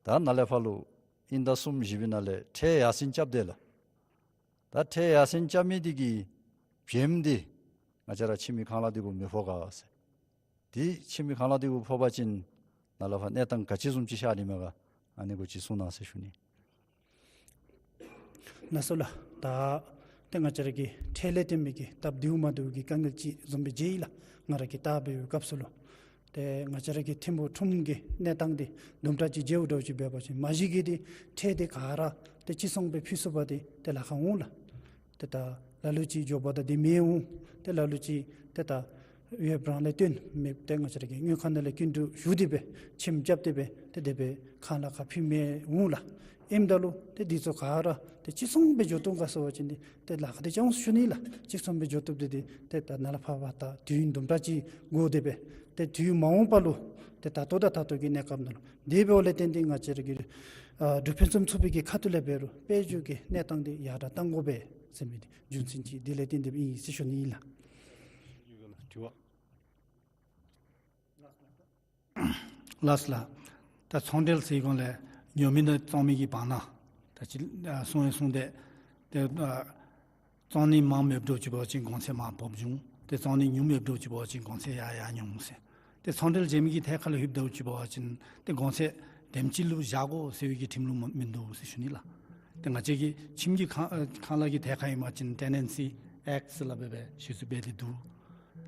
ད་ནཱ་ལས་ཕར་ལུ་ཨིན་ཟླ་གསུམ་བཞི་པའི་ནང་ལས་ཁྲལ་ཡར་སེང་རྐྱབ་སྟེ་ལགས། ད་ཁྲལ་ཡར་སེང་རྐྱབ་མི་འདི་གིས་བྱེམ་འདི་ང་བཅས་ར་ཁྱིམ་གྱི་ཁང་གླ་འདི་གུ་མི་ཕོག་ག་ཟེར། ཏེ་ཁྱིམ་གྱི་ཁང་གླ་འདི་གུ་ཕོག་པ་ཅིན་ནཱ་ལས་ཕར་གནས་སྟངས་ག་ཅི་བཟུམ་ཅིག་ཤར་ནི་མས་ག། ཨ་ནི་གུ་ཅིག་གསུང་གནང་ཟེར་ཞུ་ནི། ལགས་སོ་ལགས། ད་ཏེ་ང་བཅས་ར་གི་ཁྲལ་ལས་བརྟེན་མི་གི་སྟབས་བདེཝ་མ་བདེཝ་གི་དཀའ་ངལ་ཅིག་བཟུམ་སྦེ་མཇལ་ཡི་ལགས། ང་ར་གིས་བལྟ་བའི་སྐབས་སུ་ལུ་ཏེ་ང་བཅས་ར་གི་ཐིམ་ཕུག་ཁྲོམ་གྱི་གནས་སྟངས་འདི་དུམ་གྲ་ཅིག་མཇལཝ་འདྲཝ་ཅིག་འབད་བ་ཅིན་མ་གཞི་གི་འདི་ཁྲལ་འདི་ག་ར་ཏེ་ཅི་སོང་སྦེ་ཕུལ་ཚུགས་པ་འདི་ཏེ་ལཱ་ཁག་འོང་ལགས། ཏེ་ད་ ལ་ལུ་ཅིག་འགྱོ་བ་ད་འདི་མེད་འོང་། ཏེ་ལ་ལུ་ཅིག་ཏེ་ད་ཡོདཔ་རང་ལས་བརྟེན་མེདཔ་ཏེ་ང་བཅས་ར་གི་དངུལ་ཁང་ནང་ལས་སྐྱིན་འགྲུལ་ཞུ་སྟེ་སྦེ་ཁྱིམ་རྐྱབ་སྟེ་སྦེ་ཏེ་དེ་སྦེ་ཁང་གླ་ཁར་ཕུལ་མི་འོང་ལགས། ཨིནམ་ད་ལུ་ཏེ་འདི་ཚུ་ག་ར་ཏེ་ཅིག་སོང་སྦེ་འགྱོ་བཏུབ་ག་ཟེར་བ་ཅིན་འདི་ཏེ་ལཱ་ཁག་འདི་ཅིག་འོང་ཟེར་ཞུ་ནི་ལགས། ཅིག་སོང་སྦེ་འགྱོ་བཏུབ་སྟེ་འདི་ཏེ་ད་ནཱ་ལས་ཕར་བ་ད་དུས་ཡུན་དུམ་གྲ་ཅིག་འགོར་ཏེ་སྦེ་ཏེ་དུས་མ་འོངས་པ་ལུ་ཏེ་ད་ལྟོ་དང་ད་ལྟོ་གི་གནས་སྐབས་ནང་ལུ་དེ་འབདཝ་ལས་བརྟེན་ཏེ་ང་བཅས་ར་གི་ཨ་འབྲུག་ཕུན་སུམ་ཚོགས་པའི་གི་ཁ་ཐུག་ལས་འབད་རུང་དཔལ་འབྱོར་གྱི་གནས་སྟངས་འདི་ཡར་དྲག་གཏང་དགོ་པས་ཟེར་མི་འདི་རྒྱུ་མཚན་ཅིག་འདི་ལས་བརྟེན་ཏེ་སྦེ་ཨིན་ཟེར་ཞུ་ནི་ཨིན་ལགས། དྲི་བ། ལགས་སོ་ལགས། ད་ཚོང་འབྲེལ་ཟེར་གོང་ལས་ཉོ་མི་དང་བཙོང་མི་གི་བར་ན་ད་ཅི་ཨ་གསུང་ཡང་གསུངས་ཏེ་ཏེ་ཨ་བཙོང་ནི་མངམ་ཡོདཔ་འདྲཝ་ཅིག་འབད་བ་ཅིན་གོང་ཚད་མར་ཕབ་འོང་། ཏེ་བཙོང་ནི་ཉུངམ་ཡོདཔ་འདྲཝ་ཅིག་འབད་བ་ཅིན་གོང་ཚད་ཡར་ཡར་འོང་ཟེར། ཏེ་ཚོང་འབྲེལ་བྱེད་མི་གི་ཐད་ཁར་ལུ་ལྷོདཔ་འདྲཝ་ཅིག་འབད་བ་ཅིན་ཏེ་གོང་ཚད་དེམ་ཅིག་ལུ་བཞག་དགོ་ཟེར་བའི་གི་ཁྲིམས་ལུགས་མ་མིན་འདུག་ཟེར་ཞུ་ནི་ལགས། ཏེ་ང་བཅས་ཀྱི་ཁྱིམ་གྱི་ཁང་ཨ་ཁང་གླ་གི་ཐད་ཁར་ཨིན་པ་ཅིན་ཊེ་ནེན་སི་ཨེཀཊ་ཟེར་སླབ་སྦེ་སྦེ་གཞི་བཙུགས་འབད་དེ་འདུག།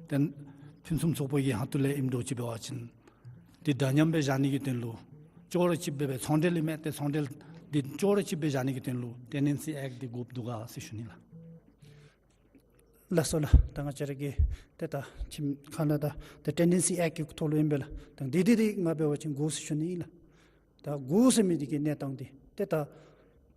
ཏེ་ཕུན་སུམ་ཚོགས་པ་གི་ཧོངས་ལས་ཨིནམ་འདྲཝ་ཅིག་འབད་བ་ཅིན་འདི་འདྲ་མཉམ་སྦེ་བཞག་ནི་གི་དོན་ལུ་ཅོག་ར་གཅིགཔ་སྦེ་སྦེ་ཚོང་འབྲེལ་ཨིན་མས། ཏེ་ཚོང་འབྲེལ་འདི་ཅོག་ར་གཅིགཔ་སྦེ་བཞག་ནི་གི་དོན་ལུ་ཊེ་ནེན་སི་ཨེཀཊ་འདི་དགོཔ་འདུག་ག་ཟེར་ཞུ་ནི་ལགས། ལགས་སོ་ལགས། ད་ང་བཅས་ར་གི་ཏེ་ད་ཁྱིམ་ཁང་གླ་དང་ཏེ་ཊེ་ནེན་སི་ཨེཀཊ་གི་ཐོག་ལུ་ཨིན་པས་ལགས། ད་འདི་འདི་འདི་ང་འབད་བ་ཅིན་དགོ་ཟེར་ཞུ་ནི་ཨིན་ལགས། ད་དགོ་ཟེར་མི་འདི་གི་གནས་སྟངས་འདི་ཏེ་ད་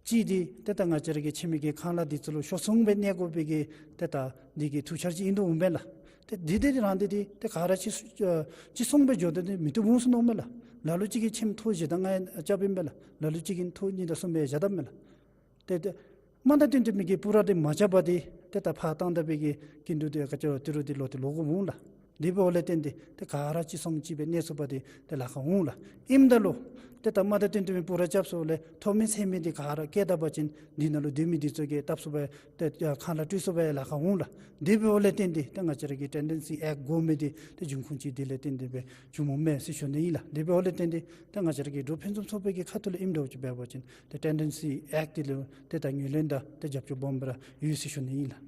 གཅིག་འདི་ཏེ་ད་ང་བཅས་ར་གི་ཁྱིམ་གྱི་ཁང་གླ་འདི་ཚུ་ལུ་ཤོར་སོང་སྦེ་གནས་དགོ་པའི་གི་ཏེ་ད་འདི་གི་ཐུགས་འཆར་ཅིག་ཨིན་དོ་འོང་པས་ལགས། ཏེ་འདི་འདི་རང་འདི་འདི་ཏེ་ག་ར་ཅིག་ཨ་ཅིག་སོང་སྦེ་འགྱོ་སྟེ་འདི་མི་བཏུབ་འོང་ཟེར་མནོཝ་མས་ལགས། ལ་ལུ་ཅིག་གིས་ཁྱིམ་ཐོག་བཞེས་ད་ང་རྐྱབ་ཨིན་པས་ལགས། ལ་ལུ་ཅིག་གིས་ཐོག་གཉིས་དང་གསུམ་སྦེ་བཞག་དཝ་མས་ལགས། ཏེ་ཏེ་མ་དང་བསྟུན་ཏེ་མི་གི་པུ་ར་འདི་མ་རྐྱབ་པར་འདི་ཏེ་ད་ཕར་བཏང་ད་པའི་གི་སྐྱིན་འགྲུལ་འདི་ག་ཅི་ར་ཏི་རུ་འདི་ལོག་སྟེ་ལོག་དགོཔ་འོང་ལགས། དེ་འབདཝ་ལས་བརྟེན་ཏེ་ཏེ་ག་ར་ཅིག་སོང་ཅིག་སྦེ་གནས་ཚུགས་པ་འདི་ཏེ་ལཱ་ཁག་འོང་ལགས། ཨིནམ་ད་ལུ་ཏེ་ད་མ་དང་བསྟུན་ཏེ་མི་པུ་ར་རྐྱབ་སོང་ལས་ཐོབ་མི་ཚེ་མི་འདི་ག་ར་བཀལ་ད་པ་ཅིན་འདི་ནང་ལུ་སྡོད་མི་འདི་ཚུ་གིས་བཏབ་ཚུགས་པས། ཏེ་ཁང་གླ་སྤྲོད་ཚུགས་པའི་ལཱ་ཁག་འོང་ལགས། དེ་འབདཝ་ལས་བརྟེན་ཏེ་ཏེ་ང་བཅས་ར་གི་ཊེ་ནེན་སི་ཨེཀཊ་དགོ་མི་འདི་ཏེ་འབྱུང་ཁུངས་ཅིག་འདི་ལས་བརྟེན་ཏེ་སྦེ་བྱུངམ་འོང་མས་ཟེར་ཞུ་ནི་ཨིན་ལགས། དེ་འབདཝ་ལས་བརྟེན་ཏེ་ཏེ་ང་བཅས་ར་གི་འབྲུག་ཕུན་སུམ་ཚོགས་པའི་གི་ཁ་ཐུག་ལས་ཨིནམ་འདྲཝ་ཅིག་འབད་བ་ཅིན་ཏེ་ཊེ་ནེན་སི་ཨེཀཊ་འདི་ལུ་ཏེ་ད་ངོས་ལེན་དང་ཏེ་རྒྱབ་སྐྱོར་སྦོམ་སྦེ་ར་ཡོད་ཟེར་ཞུ་ནི་ཨིན་ལགས།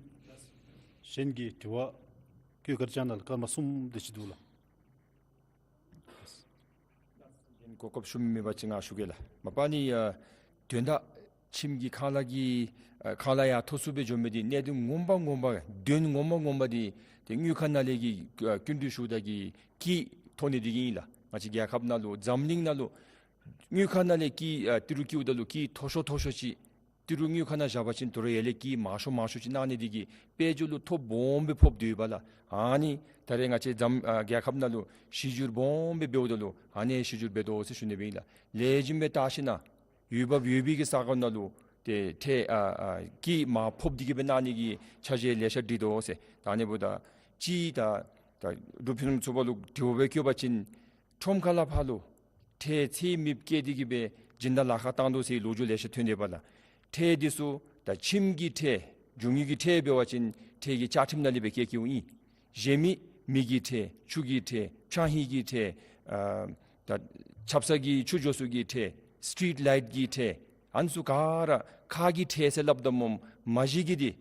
གཞན་གྱི་དྲི་བ་བཀོད་སྒྲིག་ཅན་ནང་ལུ་སྐར་མ་གསུམ་དེ་ཅིག་འདུག་ལགས། གཞན་གོ་སྐབས་ཞུ་མི་མེད་པ་ཅིན་ང་ཞུ་གེ་ལགས། མ་པ་ནི་ཨ་དོན་དག་ཁྱིམ་གྱི་ཁང་གླ་གི་ཨ་ཁང་གླ་ཡར་མཐོ་སུ་སྦེ་འགྱོ་མི་འདི་གནད་དོན་ངོ་མ་ངོ་མ་དོན་ངོ་མ་ངོ་མ་འདི་ཏེ་དངུལ་ཁང་ནང་ལས་ཀྱི་ཨ་སྐྱིན་འགྲུལ་ཞུཝ་ད་གི་ཀི་ཐོབ་ནི་འདི་གིས་ཨིན་ལགས། ང་བཅས་རྒྱལ་ཁབ་ནང་ལུ་འཛམ་གླིང་ནང་ལུ་དངུལ་ཁང་ནང་ལས་ཀི་ཨ་ཏི་རུ་བཀལཝ་ད་ལུ་ཀི་མཐོ་ཤོས་མཐོ་ཤོས་ཅིག་ཏི་རུ་དངུལ་ཁང་ནང་བཞག་པ་ཅིན་དོ་རུང་ཡར་ལས་ཀི་མང་ཤོས་མང་ཤོས་ཅིག་གནང་ནི་འདི་གིས་དཔལ་འབྱོར་ལུ་ཐོ་སྦོམ་སྦེ་ཕོགཔ་འདུག་པ་ལགས། ཨ་ནི་ད་རེས་ང་བཅས་འཛམ་ཨ་རྒྱལ་ཁབ་ནང་ལུ་གཞི་བསྒྱུར་སྦོམ་སྦེ་འབདཝ་ད་ལུ་ཨ་ནི་གཞི་བསྒྱུར་འབད་དོ་ཟེར་ཞུ་ནི་སྦེ་ཨིན་ལགས། ལེགས་ཤོམ་སྦེ་བལྟ་ཞིན་ན་འོས་འབབ་ཡོད་པའི་གི་ས་གོ་ནང་ལུ་ཏེ་ཏེ་ཨ་ཨ་ཀི་མར་ཕབ་སྟེ་གི་སྦེ་གནང་ནི་གི་འཆར་གཞི་ལེ་ཤ་སྒྲིག་དོ་ཟེར། ད་ཨ་ནི་འབདཝ་ད་ཅིག་ད་ད་འབྲུག་ཕུན་སུམ་ཚོགས་པ་ལུ་དྲི་བ་སྦེ་བཀོད་པ་ཅིན་ཁྲོམ་ཁ་ལས་ཕར་ལུ་ཁྲལ་ཚད་མེདཔ་བཀལ་ཏེ་གི་སྦེ་སྦྱིན་བདག་ལཱ་ཁག་བཏང་དོ་ཟེར་ལོ་རྒྱུས་ལེ་ཤ་ཐོན་དེས་པ་ལགས། ཁྲལ་འདི་ཚུ་ད་ཁྱིམ་གྱི་ཁྲལ་རྒྱུ་དངོས་ཀྱི་ཁྲལ་འབད་བ་ཅིན་ཁྲལ་གྱི་བཅའ་ཁྲིམས་ནང་ལས་སྦེ་བཀལ་བཀལཝ་ཨིན། གཞན་མི་མི་གི་ཁྲལ་ཆུ་གི་ཁྲལ་ཆང་ཧིང་གི་ཁྲལ་ཨ་ད་ཆབ་གསང་གི་ཆུ་འགྱོ་ས་གི་ཁྲལ་སི་ཊི་རིཊ་ལའིཊ་གི་ཁྲལ་ཨ་ནི་ཚུ་ག་ར་ཁ་གི་ཁྲལ་ཟེར་སླབ་ད་སྨོ་མ་གཞི་གི་འདི་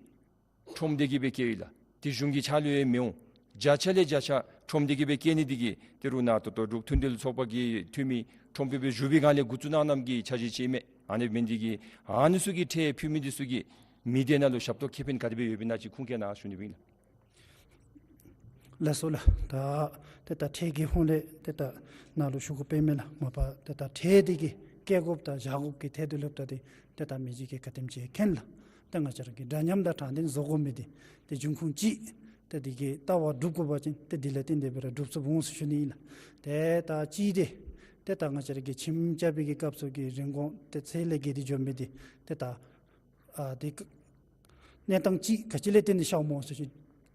ཁྲོམ་སྡེ་གིས་སྦེ་བཀལཝ་ཨིན་ལགས། དེ་གཞུང་གི་ཕྱག་ལུ་ཡང་མི་འོང་། བརྒྱ་ཆ་ལས་བརྒྱ་ཆ་ཁྲོམ་སྡེ་གིས་སྦེ་བཀལ་ནི་འདི་གིས་ཏི་རུ་ནཱ་ད་ལྟོ་འབྲུག་མཐུན་འབྲེལ་ཚོགས་པ་གི་འཐུས་མི་ཁྲོམ་དཔོན་སྦེ་བཞུགས་པའི་སྒང་ལས་འགོ་བཙུགས་གནང་གནངམ་གི་འཆར་གཞི་ཅིག་མས། ཨ་ནི་འབད་ནི་འདི་གིས་ཨ་ནི་ཚུ་གི་ཁྲལ་ཕུལ་མི་འདི་ཚུ་གིས་མི་སྡེ་ནང་ལུ་ཞབས་ཏོག་ཁེ་ཕན་ག་དེ་སྦེ་ཡོདཔ་ཨིན་ན་ཅིག་ཁུངས་བཀལ་གནང་ཞུ་ནི་སྦེ་ཨིན་ལགས། ལགས་སོ་ལགས། ད་ཏེ་ད་ཁྲལ་གྱི་ཧོང་ལས་ཏེ་ད་ནཱ་ལུ་ཞུ་དགོཔ་མེད་ལགས། མ་པ་ཏེ་ད་ཁྲལ་འདི་གིས་བཀལ་དགོཔ་དང་བཞག་དགོཔ་གི་ཐད་དུ་ལྷོདཔ་ད་ཏེ་ཏེ་ད་མི་རྗེ་གིས་ག་དེམ་ཅིག་མཁྱེན་ལགས། ཏེ་ང་བཅས་ར་གིས་འདྲ་མཉམ་དང་དྲང་བདེན་བཟོ་དགོ་མི་འདི་ཏེ་འབྱུང་ཁུངས་ཅིག་ཏེ་འདི་གི་ལྟ་བ་སྒྲུབ་དགོ་པ་ཅིན་ཏེ་འདི་ལས་བརྟེན་ཏེ་སྦེ་ར་སྒྲུབ་ཚུགསཔ་འོང་ཟེར་ཞུ་ནི་ཨིན་ལགས། ཏེ་ད་ཅིག་འདི་ཏེ་ད་ང་བཅས་ར་གིས་ཁྱིམ་རྐྱབ་པའི་གི་སྐབས་སུ་གི་རིན་གོང་ཏེ་ཚད་ལས་བརྒལ་ཏེ་འགྱོ་མི་འདི་ཏེ་ད་ཨ་དེ་གནས་སྟངས་ཅིག་ག་ཅི་ལས་བརྟེན་ཏེ་ཤརཝ་སྨོ་ཟེར་ཞུ་ཅི།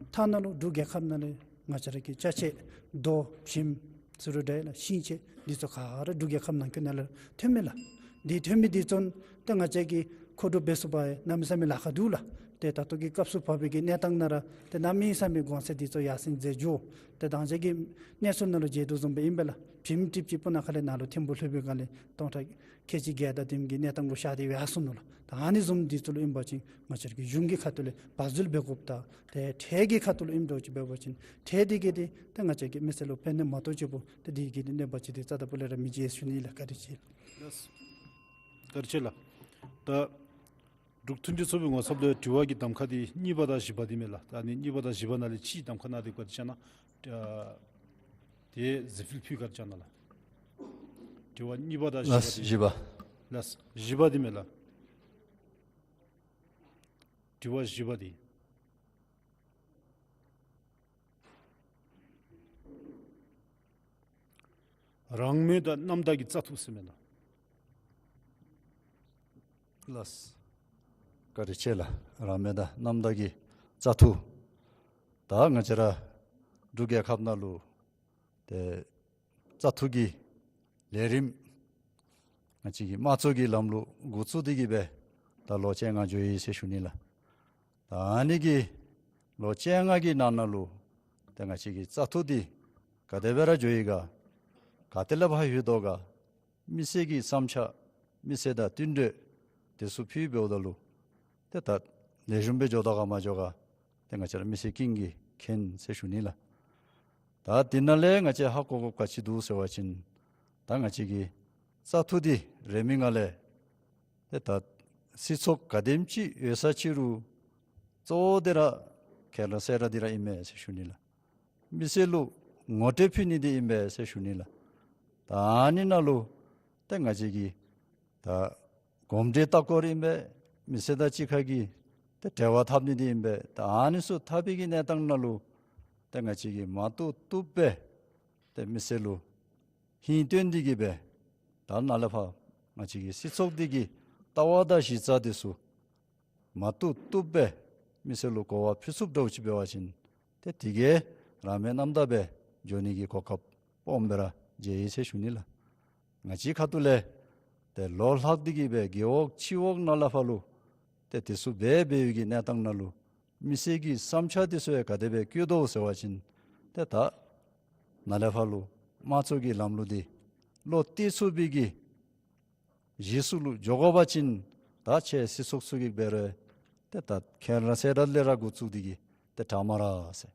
ཐ་ན་ལུ་འབྲུག་རྒྱལ་ཁབ་ནང་ལས་ང་བཅས་ར་གི་ཅ་ཆས་རྡོ་ཞིམ་ཚུ་རུ་འདྲ་ལགས་ཤིང་ཆས་འདི་ཚུ་ག་ར་འབྲུག་རྒྱལ་ཁབ་ནང་འཁོད་ནང་ལས་ཐོན་མས་ལགས། འདི་ཐོན་མི་འདི་ཚུ་ད་ང་བཅས་ཀྱིས་མཁོ་སྒྲུབ་འབད་ཚུགས་པར་གནམ་མེད་ས་མེད་ལཱ་ཁག་འདུག་ལགས། ཏེ་ད་ལྟོ་གི་སྐབས་སུ་བབ་པའི་གི་གནས་སྟངས་ནང་ར་ཏེ་གནམ་མེད་ས་མེད་གོང་ཚད་འདི་ཚུ་ཡར་སེང་འཛེགས་འགྱོ། ཏེ་ད་ཅི་གི་གནས་ཚུལ་ནང་ལུ་མཇལ་དོ་བཟུམ་སྦེ་ཨིན་པས་ལགས། བྱེམ་ཀྲིགཔ་ཅིག་སྤུ་ན་ཁ་ལས་ནཱ་ལུ་ཐིམ་ཕུག་ལྷོད་པའི་སྒང་ལས་སྟོང་ཕྲག་ཁལ་གཅིག་བརྒལ་ད་དེམ་གྱི་གནས་སྟངས་ལུ་ཤར་ཏེ་ཡར་སོང་ནུག་ལགས། ད་ཨ་ནི་བཟུམ་འདི་ཚུ་ལུ་ཨིན་པ་ཅིན་ང་བཅས་ར་གི་གཞུང་གི་ཁ་ཐུག་ལས་བ་ཟུལ་འབད་དགོཔ་དང་ཏེ་ཁྲལ་གྱི་ཁ་ཐུག་ལུ་ཨིནམ་འདྲཝ་ཅིག་འབད་བ་ཅིན་ཁྲལ་འདི་གིས་འདི་ཏེ་ང་བཅས་ཀྱི་མི་སེར་ལུ་ཕན་གནོད་མ་གཏོགས་ཅིག་པོ་ཏེ་འདི་གིས་འདི་གནོད་པ་ཅིག་འདི་རྩ་དང་པོ་ལས་ར་མི་འབྱུང་ཟེར་ཞུ་ནི་ལགས། བཀའ་དྲིན་ཆེ། ལགས། བཀའ་དྲིན་ཆེ་ལགས། ད་ འབྲུག་མཐུན་འབྲེལ་ཚོགས་པའི་ངོ་ཚབ་ལུ་དྲི་བ་གི་གདམ་ཁ་འདི་གཉིས་པ་དང་བཞི་པ་འདི་མས་ལགས། ད་ཨ་ནི་གཉིས་པ་དང་བཞི་པ་ནང་ལས་ཅིག་གདམ་ཁ་གནང་སྟེ་ག་ཅི་ཅིག་ན། ཨ་ཏེ་གཟིགས་ཕུལ་ཕུལ་ག་ཅིག་ཅིག་ན་ལགས། དྲི་བ་གཉིས་པ་དང་བཞི་པ་ལགས་འདི། བཞི་པ། ལགས་བཞི་པ་འདི་མས་ལགས། དྲི་བ་བཞི་པ་འདི། རང་མོས་དང་རྣམ་དག་གི་བཙག་འཐུ་ཟེར་མས་ལགས། ལགས། བཀའ་དྲིན་ཆེ་ལགས། རང་མོས་དང་རྣམ་དག་གི་བཙག་འཐུ། ད་ང་བཅས་ར་འབྲུག་རྒྱལ་ཁབ་ནང་ལུ་ཏེ་བཙག་འཐུ་གི་ལས་རིམ་ང་བཅས་ཀྱི་དམངས་གཙོ་གི་ལམ་ལུགས་འགོ་བཙུགས་ཏེ་གི་སྦེ་ད་ལོ་བཅོ་ལྔ་འགྱོ་ཡི་ཟེར་ཞུ་ནི་ལགས། ད་ཨ་ནི་གི་ལོ་བཅོ་ལྔ་གི་ནང་ན་ལུ་ཏེ་ང་བཅས་ཀྱི་བཙག་འཐུ་འདི་ག་དེ་སྦེ་ར་འགྱོ་ཡི་ག། ག་ཏེ་ལས་ཕར་ལྷོད་དོ་ག། མི་སེར་གྱི་བསམ་འཆར་མི་སེར་དང་བསྟུན་གྲོས་དེ་ཚུ་ཕུལ་འབདཝ་ད་ལུ་ཏེ་ད་ལེགས་ཤོམ་སྦེ་འགྱོ་དོ་ག་མ་འགྱོ་ག། ཏེ་ང་བཅས་ར་མི་སེར་ཀུན་གྱིས་མཁྱེན་ཟེར་ཞུ་ནི་ལགས། ད་འདི་ནང་ལས་ང་བཅས་ཧ་གོ་དགོཔ་ག་ཅི་འདུག་ཟེར་བ་ཅིན་ད་ང་བཅས་ཀྱི་བཙག་འཐུ་འདི་རེ་མི་ནང་ལས་ཏེ་ད་སྲིད་ཚོགས་ག་དེམ་ཅིག་ཡོད་ས་ཅིག་རུང་གཙོ་བོ་འདི་ར་ཁེ་རང་སེ་ར་འདི་ར་ཨིན་མས་ཟེར་ཞུ་ནི་ལགས། མི་སེར་ལུ་ངོ་སྤྲོད་ཕུལ་ནི་འདི་ཨིན་པས་ཟེར་ཞུ་ནི་ལགས། ད་ཨ་ནི་ནང་ལུ་ཏེ་ང་བཅས་ཀྱིས་ད་གོམས་འདྲིས་ལྟ་སྐོར་ཨིན་པས། མི་སེར་དང་གཅིག་ཁར་གྱི་ཏེ་འབྲེལ་བ་འཐབ་ནི་འདི་ཨིན་པས། ད་ཨ་ནི་ཚུ་འཐབ་པའི་གི་གནས་སྟངས་ནང་ལུ་ཏེ་ང་བཅས་ཀྱིས་མ་བཏུབ་བཏུབ་སྦེ་ཏེ་མི་སེར་ལུ་ཧིང་སྟོན་ཏེ་གི་སྦེ་ད་ནཱ་ལས་ཕར་ང་བཅས་ཀྱི་སྲིད་ཚོགས་འདི་གི་ལྟ་བ་དང་གཞི་རྩ་འདི་ཚུ་མ་བཏུབ་བཏུབ་སྦེ་མི་སེར་ལུ་གོ་བ་ཕུལ་ཚུགསཔ་འདྲཝ་ཅིག་འབད་བ་ཅིན་ཏེ་དེ་གིས་རང་མོས་རྣམ་དག་སྦེ་འགྱོ་ནི་གི་གོ་སྐབས་སྦོམ་སྦེ་ར་མཇལ་ཡི་ཟེར་ཞུ་ནི་ལགས། ང་བཅས་ཁ་ཐུག་ལས་ཏེ་ལོ་ལྷག་སྟེ་གི་སྦེ་རྒེད་འོག་སྤྱི་འོག་ནང་ལས་ཕར་ལུ་ཏེ་དེ་ཚུ་འབད་འབད་བའི་གི་གནས་སྟངས་ནང་ལུ་མི་སེར་གྱི་བསམ་འཆར་དེ་ཚུ་ཡང་ག་དེ་སྦེ་བཀོད་དོ་ཟེར་བ་ཅིན་ཏེ་ད་ནཱ་ལས་ཕར་ལུ་དམངས་གཙོ་གི་ལམ་ལུགས་འདི་བློ་གཏད་ཚུགས་པའི་གི་གཞི་ཚུ་ལུ་འགྱོ་དགོ་པ་ཅིན་ད་ཁྱེད་སྲིད་ཚོགས་ཚུ་གིས་འབད་རུང་ཏེ་ད་ཁེ་རང་སེ་ར་ལས་ར་འགོ་བཙུགས་ཏེ་གི་ཏེ་དྲག་སྨ་རེ་ཟེར།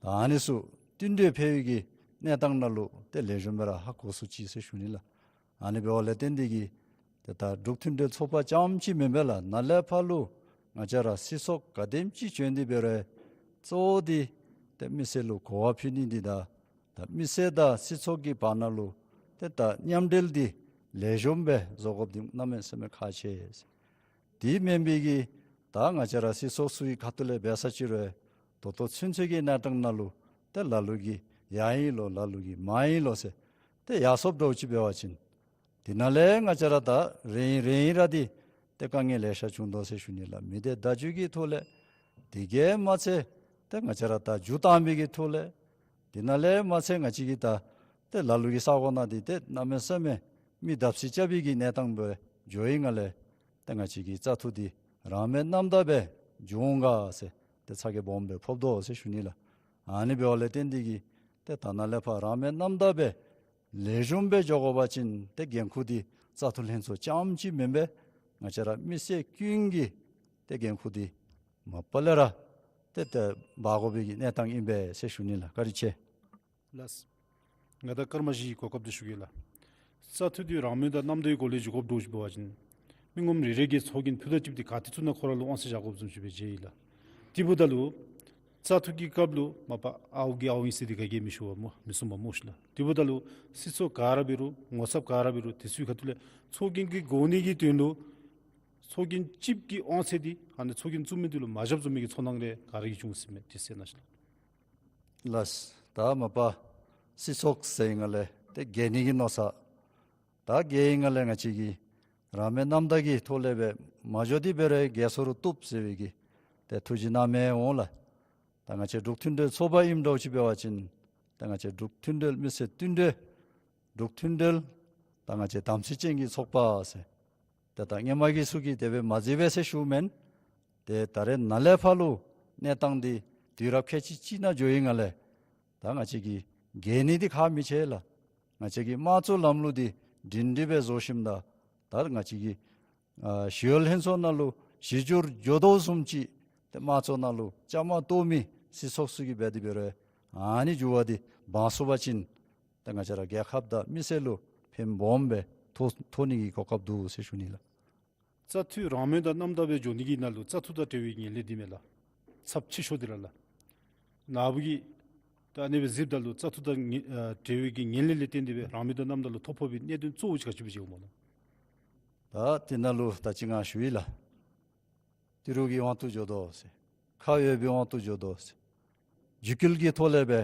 ད་ཨ་ནི་ཚུ་བསྟུན་གྲོས་འཕེལ་བའི་གི་གནས་སྟངས་ནང་ལུ་ཏེ་ལེགས་ཤོམ་སྦེ་ར་ཧ་གོ་ཚུགས་ཅི་ཟེར་ཞུ་ནི་ལགས། ཨ་ནི་འབདཝ་ལས་བརྟེན་ཏེ་གི་ཏེ་ད་འབྲུག་མཐུན་འབྲེལ་ཚོགས་པ་རྐྱངམ་ཅིག་མེན་པས་ལགས། ནཱ་ལས་ཕར་ལུ་ང་བཅས་ར་སྲིད་ཚོགས་ག་དེམ་ཅིག་བྱོན་ཏེ་འབད་རུང་གཙོ་བོ་འདི་ཏེ་མི་སེར་ལུ་གོ་བ་ཕུལ་ནི་འདི་དང་ད་མི་སེར་དང་སྲིད་ཚོགས་ཀྱི་བར་ན་ལུ་ཏེ་ད་མཉམ་འབྲེལ་འདི་ལེགས་ཤོམ་སྦེ་བཟོ་དགོཔ་འདི་གནམ་མེད་ས་མེད་ཁག་ཆེ་ཟེར། དེ་མེན་པའི་གི་ད་ང་བཅས་ར་སྲིད་ཚོགས་ཚུ་གི་ཁ་ཐུག་ལས་འབད་ས་ཅིག་རུང་ད་ལྟོ་ཚུན་ཚོད་ཀྱི་གནས་སྟངས་ནང་ལུ་ཏེ་ལ་ལུ་གིས་ཡར་ཨིན་ལོ་ལ་ལུ་གིས་མར་ཨིན་ལོ་ཟེར་ཏེ་ཡར་སོངམ་འདྲཝ་ཅིག་འབད་བ་ཅིན་དེ་ནང་ལས་ང་བཅས་ར་ད་རེ་རེ་ར་འདི་ཏེ་དཀའ་ངལ་ལེ་ཤ་བྱུང་དོ་ཟེར་ཞུ་ནི་ལགས། མི་སྡེ་བརྡ་བརྒྱུད་ཀྱི་ཐོག་ལས་དེ་གིས་མ་ཚད་ཏེ་ང་བཅས་ར་ད་རྒྱུག་བཏང་མི་གི་ཐོག་ལས་དེ་ནང་ལས་མ་ཚད་ང་བཅས་ཀྱི་ད་ཏེ་ལ་ལུ་གི་ས་གོ་ནང་འདི་ཏེ་གནམ་མེད་ས་མེད་མི་བརྡབ་གསིག་རྐྱབ་པའི་གི་གནས་སྟངས་སྦེ་འགྱོ་བའི་ནང་ལས་ཏེ་ང་བཅས་ཀྱི་བཙག་འཐུ་འདི་རང་མོས་རྣམ་དག་སྦེ་འགྱོ་འོང་ག་ཟེར་ཏེ་ཚ་གྱང་སྦོམ་སྦེ་ཕོག་དོ་ཟེར་ཞུ་ནི་ལགས། ཨ་ནི་འབདཝ་ལས་བརྟེན་ཏེ་གི་ཏེ་ད་ནཱ་ལས་ཕར་རང་མོས་རྣམ་དག་སྦེ་ལེགས་ཤོམ་སྦེ་འགྱོ་དགོ་པ་ཅིན་ཏེ་འགན་ཁུར་འདི་བཙག་འཐུ་ལྷན་ཚོགས་རྐྱངམ་ཅིག་མེན་པས། ང་བཅས་ར་མི་སེར་ཀུན་གྱི་ཏེ་འགན་ཁུར་འདི་མ་པ་ལས་ར་ཏེ་ཏེ་འབག་དགོ་པའི་གི་གནས་སྟངས་ཨིན་པས་ཟེར་ཞུ་ནི་ལགས། བཀའ་དྲིན་ཆེ། ལགས། ང་ད་སྐར་མ་བཞི་གི་གོ་སྐབས་འདི་ཞུ་གེ་ལགས། བཙག་འཐུ་འདི་རང་མོས་དང་རྣམ་དག་གི་སྒོ་ལས་འགྱོ་དགོཔ་འདྲཝ་ཅིག་འབད་བ་ཅིན་མི་ངོམ་རེ་རེ་གིས་ཚོགས་རྒྱན་ཕུད་རྡོག་གཅིག་འདི་ག་ཏེ་ཚུ་ནང་ཁོ་ར་ལུ་དབང་ཚད་བཞག་དགོཔ་བཟུམ་ཅིག་སྦེ་མཇལ་ཡི་ལགས། དེ་འབདཝ་ད་ལུ་བཙག་འཐུ་གི་སྐབས་ལུ་མ་པ་ཨའུ་གིས་ཨའུ་ཨིན་ཟེར་འདི་ག་གིས་མི་ཞུ་བ་སྨོ་མི་གསུང་བ་སྨོ་ཤིག་ལགས། དེ་འབདཝ་ད་ལུ་སྲིད་ཚོགས་ག་ར་འབད་རུང་ངོ་ཚབ་ག་ར་འབད་རུང་དེ་ཚུའི་ཁ་ཐུག་ལས་ཚོགས་རྒྱན་གྱི་གོ་གནས་ཀྱི་དོན་ལུ་ཚོགས་རྒྱན་གཅིག་གི་དབང་ཚད་འདི་ཨ་ནི་ཚོགས་རྒྱན་བཙུགས་མི་འདི་ལུ་མ་བཞགཔ་བཟུམ་མའི་གི་ཚོར་སྣང་རེ་ག་ར་གིས་བྱུང་ཟེར་མས། དེ་ཟེར་གནང་ཤིག་ལགས། ལགས། ད་མ་པ་སྲིད་ཚོགས་ཟེར་བའི་ནང་ལས་ཏེ་རྒྱལ་ནི་གི་མནོ་ས། ད་རྒྱལ་བའི་ནང་ལས་ང་བཅས་ཀྱིས་རང་མོས་རྣམ་དག་གི་ཐོག་ལས་སྦེ་མ་འགྱོ་སྟེ་འབད་རུང་རྒྱལ་སོང་རུང་བཏུབ་ཟེར་བའི་གི་ཏེ་ཐུགས་བཞེད་གནང་མི་འོང་ལགས། ད་ང་བཅས་འབྲུག་མཐུན་འབྲེལ་ཚོགས་པ་ཨིནམ་འདྲཝ་ཅིག་འབད་བ་ཅིན་ད་ང་བཅས་འབྲུག་མཐུན་འབྲེལ་མི་སེར་མཐུན་འབྲེལ་འབྲུག་མཐུན་འབྲེལ་ད་ང་བཅས་དམ་ཚིག་ཅན་གྱི་ཚོགས་པ་ཟེར་ཏེ་ད་སྔོན་མ་གི་ཚུ་གིས་དེ་སྦེ་མ་མཛད་པས་ཟེར་ཞུཝ་མེན། ཏེ་ད་རེས་ནཱ་ལས་ཕར་ལུ་གནས་སྟངས་འདི་དུས་རབས་ཁལ་གཅིག་གཅིག་ནང་འགྱོ་བའི་ནང་ལས་ད་ང་བཅས་ཀྱིས་རྒྱལ་ནི་འདི་ཁག་མི་ཆེ་ལགས། ང་བཅས་ཀྱི་དམངས་གཙོ་ལམ་ལུགས་འདི་སྒྲིང་སྒྲི་སྦེ་བཟོ་ཞིནམ་ད་ད་ང་བཅས་ཀྱི་ཨ་ཞི་གཡོག་ལྷན་ཚོགས་ནང་ལུ་གཞི་འགྱུར་འགྱོ་དོ་བཟུམ་ཅིག་ཏེ་དམངས་གཙོ་ནང་ལུ་བཅའ་མར་གཏོགས་མི་སྲིད་ཚོགས་ཚུ་གིས་འབད་དེ་འབད་རུང་ཨ་ནི་འགྱུར་བ་འདི་འབག་ཚུགས་པ་ཅིན་ཏེ་ང་བཅས་ར་རྒྱལ་ཁབ་དང་མི་སེར་ལུ་ཕན་སྦོམ་སྦེ་ཐོགས་ཐོགས་ནི་གི་གོ་སྐབས་འདུག་ཟེར་ཞུ་ནི་ལགས། བཙག་འཐུ་རང་མོས་དང་རྣམ་དག་སྦེ་འགྱོ་ནི་གི་ནང་ལུ་བཙག་འཐུ་དང་འབྲེལ་བའི་ངན་ལྷད་འདི་མས་ལགས། ཚབས་ཆེ་ཤོས་འདི་ར་ལགས། ནཱ་བུ་གིས་ད་ཨ་ནི་སྦེ་གཟིགསཔ་ད་ལུ་བཙག་འཐུ་དང་ངན་ཨ་འབྲེལ་བའི་གི་ངན་ལྷད་ལས་བརྟེན་ཏེ་སྦེ་རང་མོས་དང་རྣམ་དག་ལུ་ཐོ་ཕོག་པའི་གནད་དོན་གཙོ་བོ་ཅིག་ག་ཅི་སྦེ་མཇལཝ་སྨོ་ལགས། ད་དེ་ནང་ལུ་ད་ཅི་ང་ཞུ་ཡི་ལགས། ཏི་རུ་གི་དབང་དུ་འགྱོ་དོ་ཟེར། ཁ་ཡོད་པའི་དབང་དུ་འགྱོ་དོ་ཟེར། འཇིགས་སྐུལ་གྱི་ཐོག་ལས་སྦེ་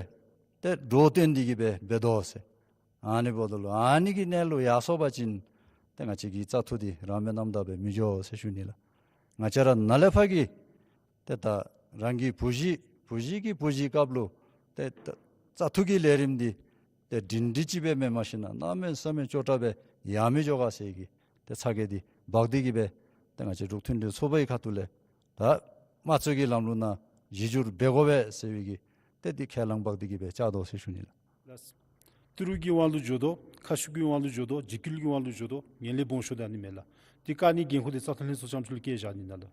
ཏེ་འགྲོ་སྟོན་འདི་གིས་སྦེ་འབད་དོ་ཟེར། ཨ་ནི་འབདཝ་ད་ལུ་ཨ་ནི་གི་གནས་ལུ་ཡར་སོང་པ་ཅིན་ཏེ་ང་བཅས་ཀྱི་བཙག་འཐུ་འདི་རང་མོས་རྣམ་དག་སྦེ་མི་འགྱོ་ཟེར་ཞུ་ནི་ལགས། ང་བཅས་ར་ནཱ་ལས་ཕར་གྱི་ཏེ་ད་རང་གི་བུ་གཞི་བུ་གཞི་གི་བུ་གཞིའི་སྐབས་ལུ་ཏེ་ད་བཙག་འཐུ་གི་ལས་རིམ་འདི་ཏེ་སྒྲིང་སྒྲི་ཅིག་སྦེ་མེན་མ་གཞི་ན་གནམ་མེད་ས་མེད་སྐྱོ་དྲགས་སྦེ་ཡང་མི་འགྱོ་ག་ཟེར་གྱི་ཏེ་ཚ་གྱང་འདི་འབག་སྟེ་གིས་སྦེ་ཏེ་ང་བཅས་འབྲུག་མཐུན་སྒྲིལ་ཚོགས་པའི་ཁ་ཐུག་ལས་ད་དམངས་གཙོ་གི་ལམ་ལུགས་ནང་གཞི་འགྱུར་འབད་དགོ་པས་ཟེར་བའི་གི་ཏེ་འདི་ཁས་བླངས་འབག་སྟེ་གིས་སྦེ་བཅར་དོ་ཟེར་ཞུ་ནི་ལགས། ལགས། ཏི་རུ་གི་དབང་ལུ་འགྱོ་དོ། ཁ་ཤུགས་ཀྱི་དབང་ལུ་འགྱོ་དོ། འཇིགས་སྐུལ་གྱི་དབང་ལུ་འགྱོ་དོ། ངན་ལྷད་སྦོམ་ཤོས་འདི་ཨ་ནི་མས་ལགས། འདི་བཀག་ནིའི་འགན་ཁུར་འདི་བཙག་འཐུ་ལྷན་ཚོགས་རྐྱངམ་གཅིག་ལུ་བཀལ་བཞག་ནི་ཨིན་ན་ལགས།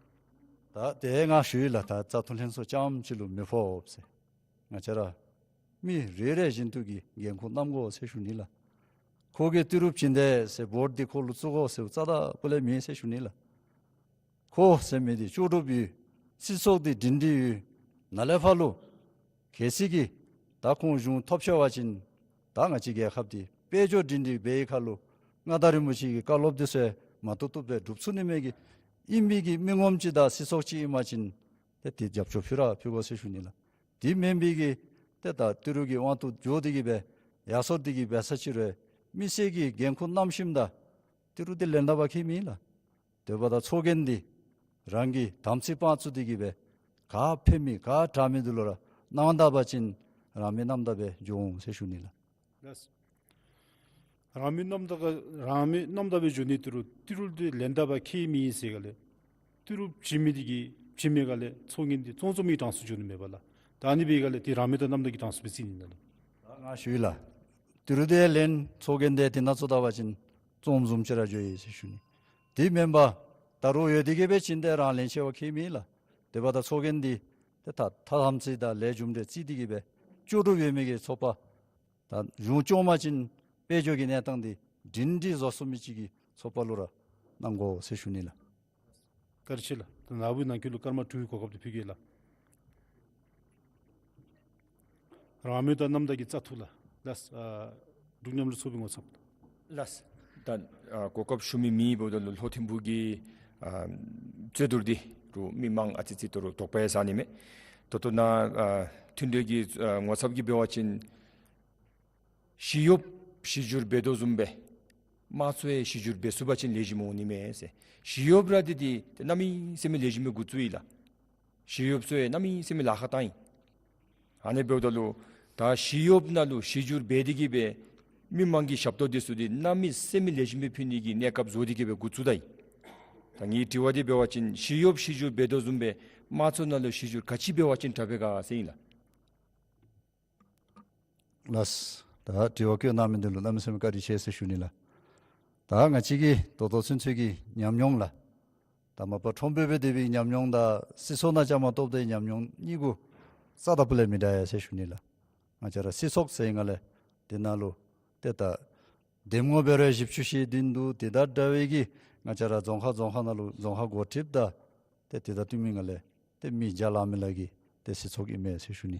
ད་དེ་ང་ཞུ་ཡི་ལགས། ད་བཙག་འཐུ་ལྷན་ཚོགས་རྐྱངམ་གཅིག་ལུ་མི་ཕོག་ཟེར། ང་བཅས་ར་མི་རེ་རེ་བཞིན་དུ་གིས་འགན་ཁུར་བསྣམ་དགོ་ཟེར་ཞུ་ནི་ལགས། ཁོ་གིས་ཏི་རུ་བྱིན་དེས་ཟེར་བོཊ་འདི་ཁོ་ལུ་བཙུགས་དགོ་ཟེར་རྩ་དང་པོ་ལས་མེད་ཟེར་ཞུ་ནི་ལགས། ཁོ་ཟེར་མི་འདི་ལྕོགས་གྲུབ་ཡོད། སྲིད་ཚོགས་འདི་སྒྲིང་སྒྲི་ཡོད། ནཱ་ལས་ཕར་ལུ་གལ་སྲིད་ཀྱིས་ད་ཁོང་གཞུང་ཐོབ་ཆི་བ་ཅིན་ད་ང་བཅས་རྒྱལ་ཁབ་འདི་དཔལ་འབྱོར་སྒྲིང་སྒྲི་འབད་བའི་ཁར་ལུ་མངའ་བདག་རིན་པོ་ཆེ་གི་བཀའ་སློབ་འདི་ཚུ་མ་བཏུབ་བཏུབ་སྦེ་སྒྲུབ་ཚུགས་ནི་མས་གི་ཨིན་པའི་གི་མི་ངོམ་ཅིག་དང་སྲིད་ཚོགས་ཅིག་ཨིན་པ་ཅིན་ཏེ་དེ་རྒྱབ་སྐྱོར་ཕུལ་ར་ཕུལ་དགོ་ཟེར་ཞུ་ནི་ལགས། དེ་མེན་པའི་གི་ཏེ་ད་ཏི་རུ་གི་དབང་དུ་འགྱོ་སྟེ་གིས་སྦེ་ཡར་སོང་སྟེ་གིས་འབད་ས་ཅིག་རུང་མི་སེར་གྱིས་འགན་ཁུར་བསྣམས་ཞིནམ་ད་ཏི་རུ་འདི་ལེན་ད་འབག་ཁྱད་མེད་ལགས། དེ་འབདཝ་ད་ཚོགས་རྒྱན་འདི་རང་གིས་དམ་ཚིག་བང་བཙུགས་ཏེ་གིས་སྦེ་ག་ཕན་མི་ག་དྲག་མི་འདི་ལུ་ར་གནང་ད་པ་ཅིན་རང་མོས་རྣམ་དག་སྦེ་འགྱོ་འོང་ཟེར་ཞུ་ནི་ལགས། ལགས། རང་མོས་རྣམ་དག་རང་མོས་རྣམ་དག་སྦེ་འགྱོ་ནི་ཏི་རུ་ཏི་རུ་འདི་ལེན་ད་འབག་ཁྱད་མེད་ཟེར་ག་ལས་ཏི་རུ་བྱིན་མི་འདི་གིས་བྱིན་མི་ག་ལས་ཚོགས་རྒྱན་འདི་བཙོང་བཙོང་མི་གྲངས་སུ་འགྱོ་ནི་མས་པ་ལགས། ད་ཨ་ནི་འབད་ག་ལས་འདི་རང་མོས་དང་རྣམ་དག་གི་གྲངས་སུ་སྦེ་རྩི་ནི་ཨིན་ན་ལགས། ད་ང་ཞུ་ཡི་ལགས། ཏི་རུ་འདི་ལེན་ཚོགས་རྒྱན་འདི་དེ་ནང་བཙུགས་ད་པ་ཅིན་བཙོང་བཟུམ་ཅིག་ར་འགྱོ་ཡི་ཟེར་ཞུ་ནི། དེ་མེན་པར་ད་རུང་ཡོད་དེ་གིས་སྦེ་བྱིན་ཏེ་རང་ལེན་ཆི་བ་ཁྱད་མེད་ལགས། དེ་འབདཝ་ད་ཚོགས་རྒྱན་འདི་ཏེ་ད་ཐ་དམ་ཚིག་དང་ལས་རྒྱུ་འབྲས་བརྩི་སྟེ་གིས་སྦེ་ལྕོགས་གྲུབ་ཡོད་མི་གི་ཚོགས་པ་ད་གཞུང་སྐྱོང་པ་ཅིན་དཔལ་འབྱོར་གྱི་གནས་སྟངས་འདི་སྒྲིང་སྒྲི་བཟོ་ཚུགས་མི་ཅིག་གི་ཚོགས་པ་ལུ་ར་གནང་དགོ་ཟེར་ཞུ་ནི་ལགས། བཀའ་དྲིན་ཆེ་ལགས། ད་ནཱ་བུ་ནང་འཁོད་ལུ་སྐར་མ་དྲུག་གི་གོ་སྐབས་འདི་ཕུལ་གེ་ལགས། རང་མོས་དང་རྣམ་དག་གི་བཙག་འཐུ་ལགས། ལགས། ཨ་འབྲུག་མཉམ་འབྲེལ་ཚོགས་པའི་ངོ་ཚབ། ལགས། ད་ཨ་གོ་སྐབས་ཞུ་མི་མེད་འབདཝ་ད་ལུ་ལྷོ་ཐིམ་ཕུག་གི་ཨ་རྩོད་བསྡུར་འདི་རུང་མི་མང་ཨ་ཙི་ཙི་ད་རུང་དོགས་པ་ཡང་ཟ་ནི་མས། ད་ལྟོ་ནཱ་ཨ་མཐུན་འབྲེལ་གྱི་ཨ་ངོ་ཚབ་ཀྱིས་འབད་བ་ཅིན་ཞི་གཡོགཔ་གཞི་འགྱུར་འབད་དོ་བཟུམ་སྦེ་དམངས་གཙོ་ཡང་གཞི་འགྱུར་འབད་ཚུགས་པ་ཅིན་ལེགས་ཤོམ་འོང་ནི་མས་ཟེར། ཞི་གཡོགཔ་ར་འདི་འདི་ཏེ་གནམ་མེད་ས་མེད་ལེགས་ཤོམ་སྦེ་འགོ་བཙུགས་ཡི་ལགས། ཞི་གཡོགཔ་ཚུ་ཡང་གནམ་མེད་ས་མེད་ལཱ་ཁག་བཏང་ཡི། ཨ་ནི་འབདཝ་ད་ལུ་ད་ཞི་གཡོགཔ་ནང་ལུ་གཞི་འགྱུར་འབད་དེ་གིས་སྦེ་མི་མང་གི་ཞབས་ཏོག་འདི་ཚུ་འདི་གནམ་མེད་ས་མེད་ལེགས་ཤོམ་སྦེ་ཕུལ་ནི་གི་གནས་སྐབས་བཟོ་སྟེ་གིས་སྦེ་འགོ་བཙུགས་ད་ཡི། ད་ངེའི་དྲི་བ་འདི་འབད་བ་ཅིན་ཞི་གཡོགཔ་གཞི་འགྱུར་འབད་དོ་བཟུམ་སྦེ་དམངས་གཙོ་ནང་ལུ་གཞི་འགྱུར་ག་ཅི་འབད་བ་ཅིན་དྲག་པས་ག་ཟེར་ཨིན་ལགས། ལགས། ད་དྲི་བ་བཀོད་གནང་མི་འདི་ལུ་གནམ་མེད་ས་མེད་བཀའ་དྲིན་ཆེ་ཟེར་ཞུ་ནི་ལགས། ད་ང་བཅས་ཀྱི་ད་ལྟོ་ཚུན་ཚོད་ཀྱི་ཉམས་མྱོང་ལགས། ད་མ་པ་ཁྲོམ་སྦེ་སྦེ་སྡོད་པའི་ཉམས་མྱོང་དང་སྲིད་ཚོགས་ནང་བཅའ་མར་གཏོགསཔ་ད་ཉམས་མྱོང་གཉིས་ཀུ་རྩ་དང་ཕུ་ལས་མི་འདྲ་ཡ་ཟེར་ཞུ་ནི་ལགས། ང་བཅས་ར་སྲིད་ཚོགས་ཟེར་ཨིན་ག་ལས་དེ་ནང་ལུ་ཏེ་ད་འདེམས་ངོ་འབད་རུང་བཞི་བཅུ་ཞེ་བདུན་འདུག། དེ་དང་འདྲ་བའི་གི་ང་བཅས་ར་རྫོང་ཁག་རྫོང་ཁག་ནང་ལུ་རྫོང་ཁག་འགོ་ཁྲིདཔ་དང་ཏེ་དེ་དང་བསྟུན་མི་ནང་ལས་ཏེ་མི་བརྒྱ་ལང་མི་ལང་གི་ཏེ་སྲིད་ཚོགས་ཨིན་མས་ཟེར་ཞུ་ནི།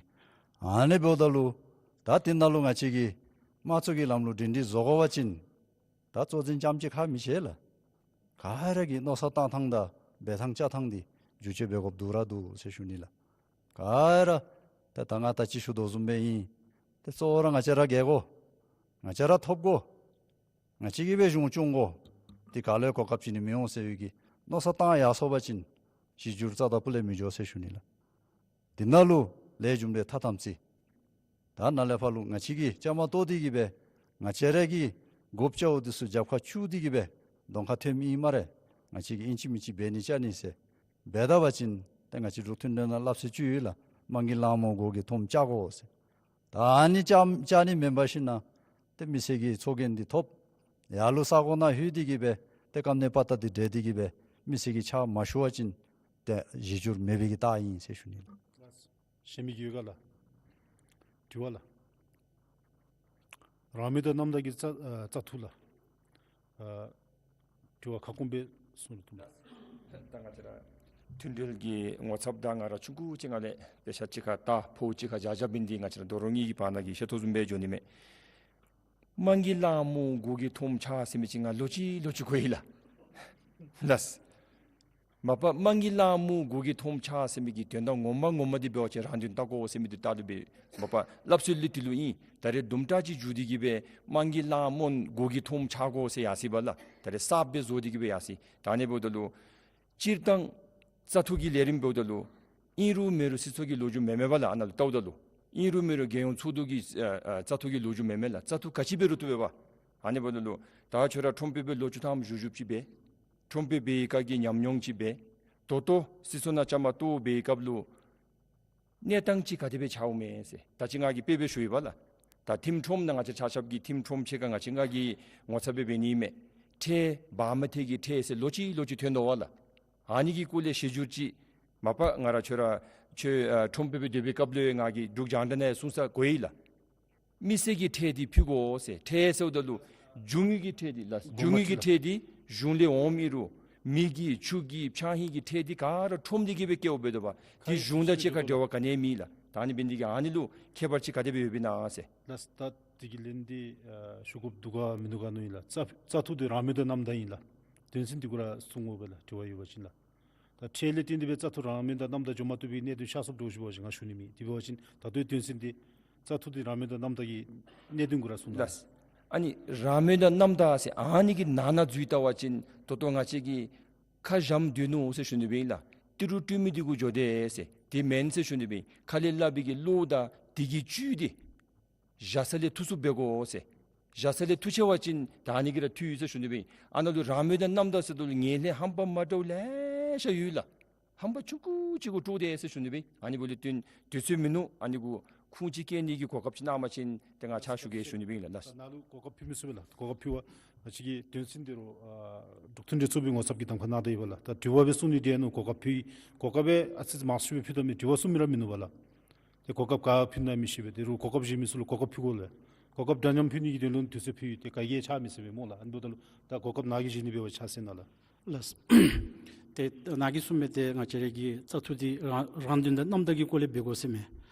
ཨ་ནི་འབདཝ་ད་ལུ་ད་དེ་ནང་ལུ་ང་བཅས་ཀྱིས་དམངས་གཙོ་གི་ལམ་ལུགས་སྒྲིང་སྒྲི་བཟོ་དགོ་པ་ཅིན་ད་གཙོ་འཛིན་རྐྱངམ་གཅིག་ཁག་མི་ཆེ་ལགས། ག་ར་གི་མནོ་བསམ་བཏང་ཐངས་དང་འབད་ཐངས་བཅའ་ཐངས་འདི་བསྒྱུར་བཅོས་འབད་དགོཔ་འདུག་ར་འདུག་ཟེར་ཞུ་ནི་ལགས། ག་ར་ད་ད་ང་ད་ཅི་ཞུ་དོ་བཟུམ་སྦེ་ཨིན། ཏེ་གཙོ་བོ་ར་ང་བཅས་ར་རྒྱལ་དགོ། ང་བཅས་ར་ཐོབ་དགོ། ང་བཅས་ཀྱིས་སྦེ་གཞུང་སྐྱོང་དགོ། ཏེ་ག་ལུ་ཡང་གོ་སྐབས་བྱིན་ནི་མི་འོང་ཟེར་བའི་གི་མནོ་བསམ་བཏང་ཡར་སོང་པ་ཅིན་གཞི་འགྱུར་རྩ་དང་ཕུ་ལས་མི་འགྱོ་ཟེར་ཞུ་ནི་ལགས། དེ་ནང་ལུ་ལས་རྒྱུ་འབྲས་ཐ་དམ་ཚིག། ད་ནཱ་ལས་ཕར་ལུ་ང་བཅས་ཀྱིས་བཅའ་མར་གཏོགས་ཏེ་གིས་སྦེ་ང་བཅས་ར་གི་དགོཔ་བཅའཝ་འདི་ཚུ་རྒྱབ་ཁར་བཙུགས་ཏེ་གིས་སྦེ་གདོང་ཁར་ཐོནམ་ཨིན་སྨ་རེ། ང་བཅས་ཀྱིས་ཨིན་ཅི་མིན་ཅི་འབད་ནི་བཅའ་ནི་ཟེར་འབད་ད་པ་ཅིན་ཏེ་ང་བཅས་འབྲུག་མཐུན་སྒྲིལ་ནང་སླབ་སྲོལ་ཅིག་ཡོད་ལགས། དམངས་ཀྱི་ལང་མོ་མགོ་གིས་འཐོམ་བཅའ་དགོ་ཟེར། ད་ཨ་ནི་བཅའ་བཅའ་ནི་མེན་པར་ཞིན་ན་ཏེ་མི་སེར་གྱི་ཚོགས་རྒྱན་འདི་ཐོབ། ཡར་ལུ་ས་གོ་ནང་ལྷོད་དེ་གིས་སྦེ་ཏེ་སྐམ་ནད་པ་ཏ་འདི་འདྲེན་ཏེ་གིས་སྦེ་མི་སེར་གྱི་ཕྱག་མ་ཞུ་བ་ཅིན་ཏེ་གཞི་འགྱུར་མེད་པའི་གི་རྟགས་ཨིན་ཟེར་ཞུ་ནི་ལགས། གཞན་མི་གི་ཡོད་ག་ལགས། དྲི་བ་ལགས། རང་མོས་དང་རྣམ་དག་གི་བཙག་ཨ་བཙག་འཐུ་ལགས། ཨ་དྲི་བ་ཁ་སྐོང་སྦེ་ གསུང་རོགས་གནང་། ད་ང་བཅས་ར་མཐུན་འབྲེལ་གྱི་ངོ་ཚབ་དང་ང་ར་ཆུང་ཀུ་ཅིག་ང་ལས་དཔེ་ཆ་ཅིག་ཁར་ད་ཕོ་ཅིག་ཁར་བཞག་བཞགཔ་ཨིན། འདི་ང་བཅས་ར་དོ་རུང་གཉིས་ཀྱི་བར་ན་གི་བཤད་ཐོ་བཟུམ་སྦེ་འགྱོ་ནི་མས། དམངས་ཀྱི་གླང་མོ་མགོ་གིས་འཐོམ་ཆགས་ཟེར་མི་ཅིག་ང་ལོག་ཅི་ལོག་ཅི་གོ་ཡི་ལགས། ལགས། མ་པ་དམངས་ཀྱི་གླང་མོ་མགོ་གིས་འཐོམ་ཆགས་ཟེར་མི་གི་དོན་དག་ངོ་མ་ངོ་མ་འདི་འབད་བ་ཅིན་རང་དོན་བལྟ་དགོ་ཟེར་མི་འདི་ལྟ་ལུ་སྦེ་མ་པ་སླབ་སྲོལ་ལས་དེ་ལུ་ཨིན། ད་རེས་དུམ་གྲ་ཅིག་འགྱུར་ཏེ་གི་སྦེ་དམངས་ཀྱི་གླང་མོ་མགོ་གིས་འཐོམ་ཆགས་དགོ་ཟེར་ཡར་སོ་ཡི་པ་ལགས། ད་རེས་གསརཔ་སྦེ་བཟོ་སྟེ་གི་སྦེ་ཡར་སོ་ཡི། ད་ཨ་ནི་འབདཝ་ད་ལུ་སྤྱིར་བཏང་བཙག་འཐུ་གི་ལས་རིམ་འབདཝ་ད་ལུ་ཨིན་རུང་མེན་རུང་སྲིད་ཚོགས་ཀྱི་ལོ་རྒྱུས་མེན་མས་པ་ལགས། ཨ་ནཱ་ལུ་བལྟཝ་ད་ལུ་ཨིན་རུང་མེན་རུང་རྒྱལ་ཡོངས་ཚོགས་འདུ་གི་ཨ་ཨ་བཙག་འཐུ་གི་ལོ་རྒྱུས་མེན་མས་ལགས། བཙག་འཐུ་ག་ཅི་འབད་རུང་བཏུབ་པས་པ། ཨ་ནི་འབདཝ་ད་ལུ་ད་ཁྱོད་ར་ཁྲོམ་དཔོན་སྦེ་ལོ་བཅུ་ཐམ་བཞུགས་བཞུགསཔ་ཅིག་སྦེ་ཁྲོམ་དཔོན་འབད་བའི་སྐབས་ཀྱི་ཉམས་མྱོང་ཅིག་སྦེ་ད་ལྟོ་སྲིད་ཚོགས་ནང་བཅའ་མར་གཏོགས་པའི་སྐབས་ལུ་གནས་སྟངས་ཅིག་ག་དེ་སྦེ་འཆརཝ་མས་ཟེར། ད་ཅི་ང་གིས་དཔེ་སྦེ་ཞུ་ཡི་པ་ལགས། ད་ཁྲིམས་ཁྲོམ་ནང་ང་བཅས་ཆ་ཁྱབ་ཀྱིས་ཁྲིམས་ཁྲོམ་ཕྱེད་ཀ་ང་བཅས་ང་གིས་ངོ་ཚབ་སྦེ་འབད་ནི་མས། ཁྲལ་བར་མ་ཐལ་གྱི་ཁྲལ་ཟེར་ལོག་ཅི་ལོག་ཅི་ཐོན་དོ་བ་ལགས། ཨ་ནི་གི་སྐོར་ལས་ཞིབ་འཇུག་ཅིག་མ་པ་ང་ར་ཁྱོད་ར་ཁྱོད་ཨ་ཁྲོམ་དཔོན་སྦེ་སྡོད་པའི་སྐབས་ལུ་ཡང་ང་གིས་འབྲུག་རྒྱང་བསྒྲགས་ནང་ཡང་གསུང་ས་གོ་ཡི་ལགས། མི་སེར་གྱི་ཁྲལ་འདི་ཕུལ་དགོ་ཟེར། ཁྲལ་ཟེརཝ་ད་ལུ་རྒྱུ་དངོས་ཀྱི་ཁྲལ་འདི་ལགས། རྒྱུ་དངོས་ཀྱི་ཁྲལ་འདི་གཞུང་ལས་འོངམ་ཨིན་རུང་མེ་གི་ཆུ་གི་ཕྱགས་སྙིགས་ཀྱི་ཁྲལ་འདི་ག་ར་ཁྲོམ་འདི་གིས་སྦེ་བཀལཝ་འབད་དོ་བ། འདི་གཞུང་དང་གཅིག་ཁར་འབྲེལ་བ་ག་ནི་ཡང་མེད་ལགས། ད་ཨ་ནི་འབད་ནི་འདི་གིས་ཨ་ནི་ལུ་ཁྱད་པར་ཅིག་ག་དེ་སྦེ་ཡོདཔ་ཨིན་ན་ཟེར། ལགས། ད་འདི་གི་ལན་འདི་ཨ་ཞུ་དགོཔ་འདུག་ག་མིན་འདུག་ག་མནོ་ཡི་ལགས། བཙག་བཙག་འཐུ་འདི་རང་མོས་དང་རྣམ་དག་ཨིན་ལགས། དོན་ཚན་འདི་གུ་ར་གསུང་དགོ་པས་ལགས། དྲི་བ་ཡོད་པ་ཅིན་ལགས། ད་ཁྲལ་ལས་བརྟེན་ཏེ་སྦེ་བཙག་འཐུ་རང་མོས་དང་རྣམ་དག་འགྱོ་མ་བཏུབ་པའི་གནད་དོན་ཤར་སོངམ་འདྲཝ་ཅིག་འབད་བ་ཅིན་ང་ཞུ་ནི་མེད། དེ་འབད་བ་ཅིན་ད་ལྟོའི་དོན་ཚན་འདི་བཙག་འཐུ་འདི་རང་མོས་དང་རྣམ་དག་གི་གནད་དོན་གུ་ར་གསུང་དང་། ལགས། ཨ་ནི་རང་མོས་དང་རྣམ་དག་ཟེར་ཨ་ནི་གི་ནང་ན་འཛུལ་བལྟ་བ་ཅིན་ད་ལྟོ་ང་བཅས་ཀྱིས་ཁ་བཞམས་སྡོད་ནུག་ཟེར་ཞུ་ནི་སྦེ་ཨིན་ལགས། ཏི་རུ་སྤྲོད་མི་འདི་གུ་འགྱོ་དེས་ཟེར། དེ་མེན་ཟེར་ཞུ་ནི་སྦེ་ཨིན། ཁ་ལས་སླབ་པའི་གི་བློ་དང་དེ་གི་བཅུད་འདི་བཞག་ས་ལས་འཐུ་ཚུགསཔ་འབད་དགོ་ཟེར། བཞག་ས་ལས་འཐུ་ཆི་བ་ཅིན་ད་ཨ་ནི་གིས་ར་འཐུས་ཟེར་ཞུ་ནི་སྦེ་ཨིན། ཨ་ནཱ་ལུ་རང་མོས་དང་རྣམ་དག་ཟེརཝ་ད་ལུ་ངན་ལྷད་ཧམ་པ་མ་འདྲཝ་ལེ་ཤ་ཡོད་ལགས། ཧམ་པ་ཆུང་ཀུ་ཅིག་གུ་དཀྲོགས་དེས་ཟེར་ཞུ་ནི་སྦེ་ཨིན། ཨ་ནི་འབདཝ་ལས་བརྟེན་དུས་ཚོད་མིན་ནུག། ཨ་ནི་གུ་ཁུངས་ཅིག་བཀལ་ནི་གི་གོ་སྐབས་ཅིག་གནང་བ་ཅིན་ཏེ་ང་ཕྱག་ཞུ་གེ་ཞུ་ནི་སྦེ་ཨིན་ལགས། ལགས། ནཱ་ལུ་གོ་སྐབས་ཕུལ་མི་ཚུགས་པས་ལགས། གོ་སྐབས་ཕུལ་བ་ང་བཅས་ཀྱིས་དོན་ཚན་འདི་རུ་ཨ་འབྲུག་མཐུན་འབྲེལ་ཚོགས་པའི་ངོ་ཚབ་ཀྱིས་གདམ་ཁ་གནང་ད་ཡི་པ་ལགས། ད་དྲི་བ་སྦེ་གསུང་ནི་འདི་ཨིན་ནོ། གོ་སྐབས་ཕུལ་གོ་སྐབས་སྦེ་ཨ་ཙི་ཙི་མང་སུ་སྦེ་ཕུལ་དོ་མས། དྲི་བ་གསུང་མི་ར་མིན་ནུག་པ་ལགས། ཏེ་གོ་སྐབས་ག་ཕུལ་ན་མི་ཤེས་པས། དེ་རུ་གོ་སྐབས་བཞེས་མི་ཚུ་ལུ་གོ་སྐབས་ཕུལ་དགོ་ལགས། གོ་སྐབས་འདྲ་མཉམ་ཕུལ་ནི་གི་དོན་ལུ་དུས་ཚོད་ཕུལ་ཡི། ཏེ་ག་གིས་ཡང་ཆ་མི་ཟད་པས་སྨོ་ལགས། ཨ་ནི་འབདཝ་ད་ལུ་ད་གོ་སྐབས་ནཱ་གིས་བཞེས་ནི་འབད་བ་ཆ་ཟེར་ན་ལགས། ལགས། ཏེ་ནཱ་གིས་གསུངས་མི་འདི་ང་བཅས་ར་གི་བཙག་འཐུ་འདི་རང་རང་དོན་དང་རྣམ་དག་གི་སྐོར་ལས་འབད་དགོ་ཟེར་མས།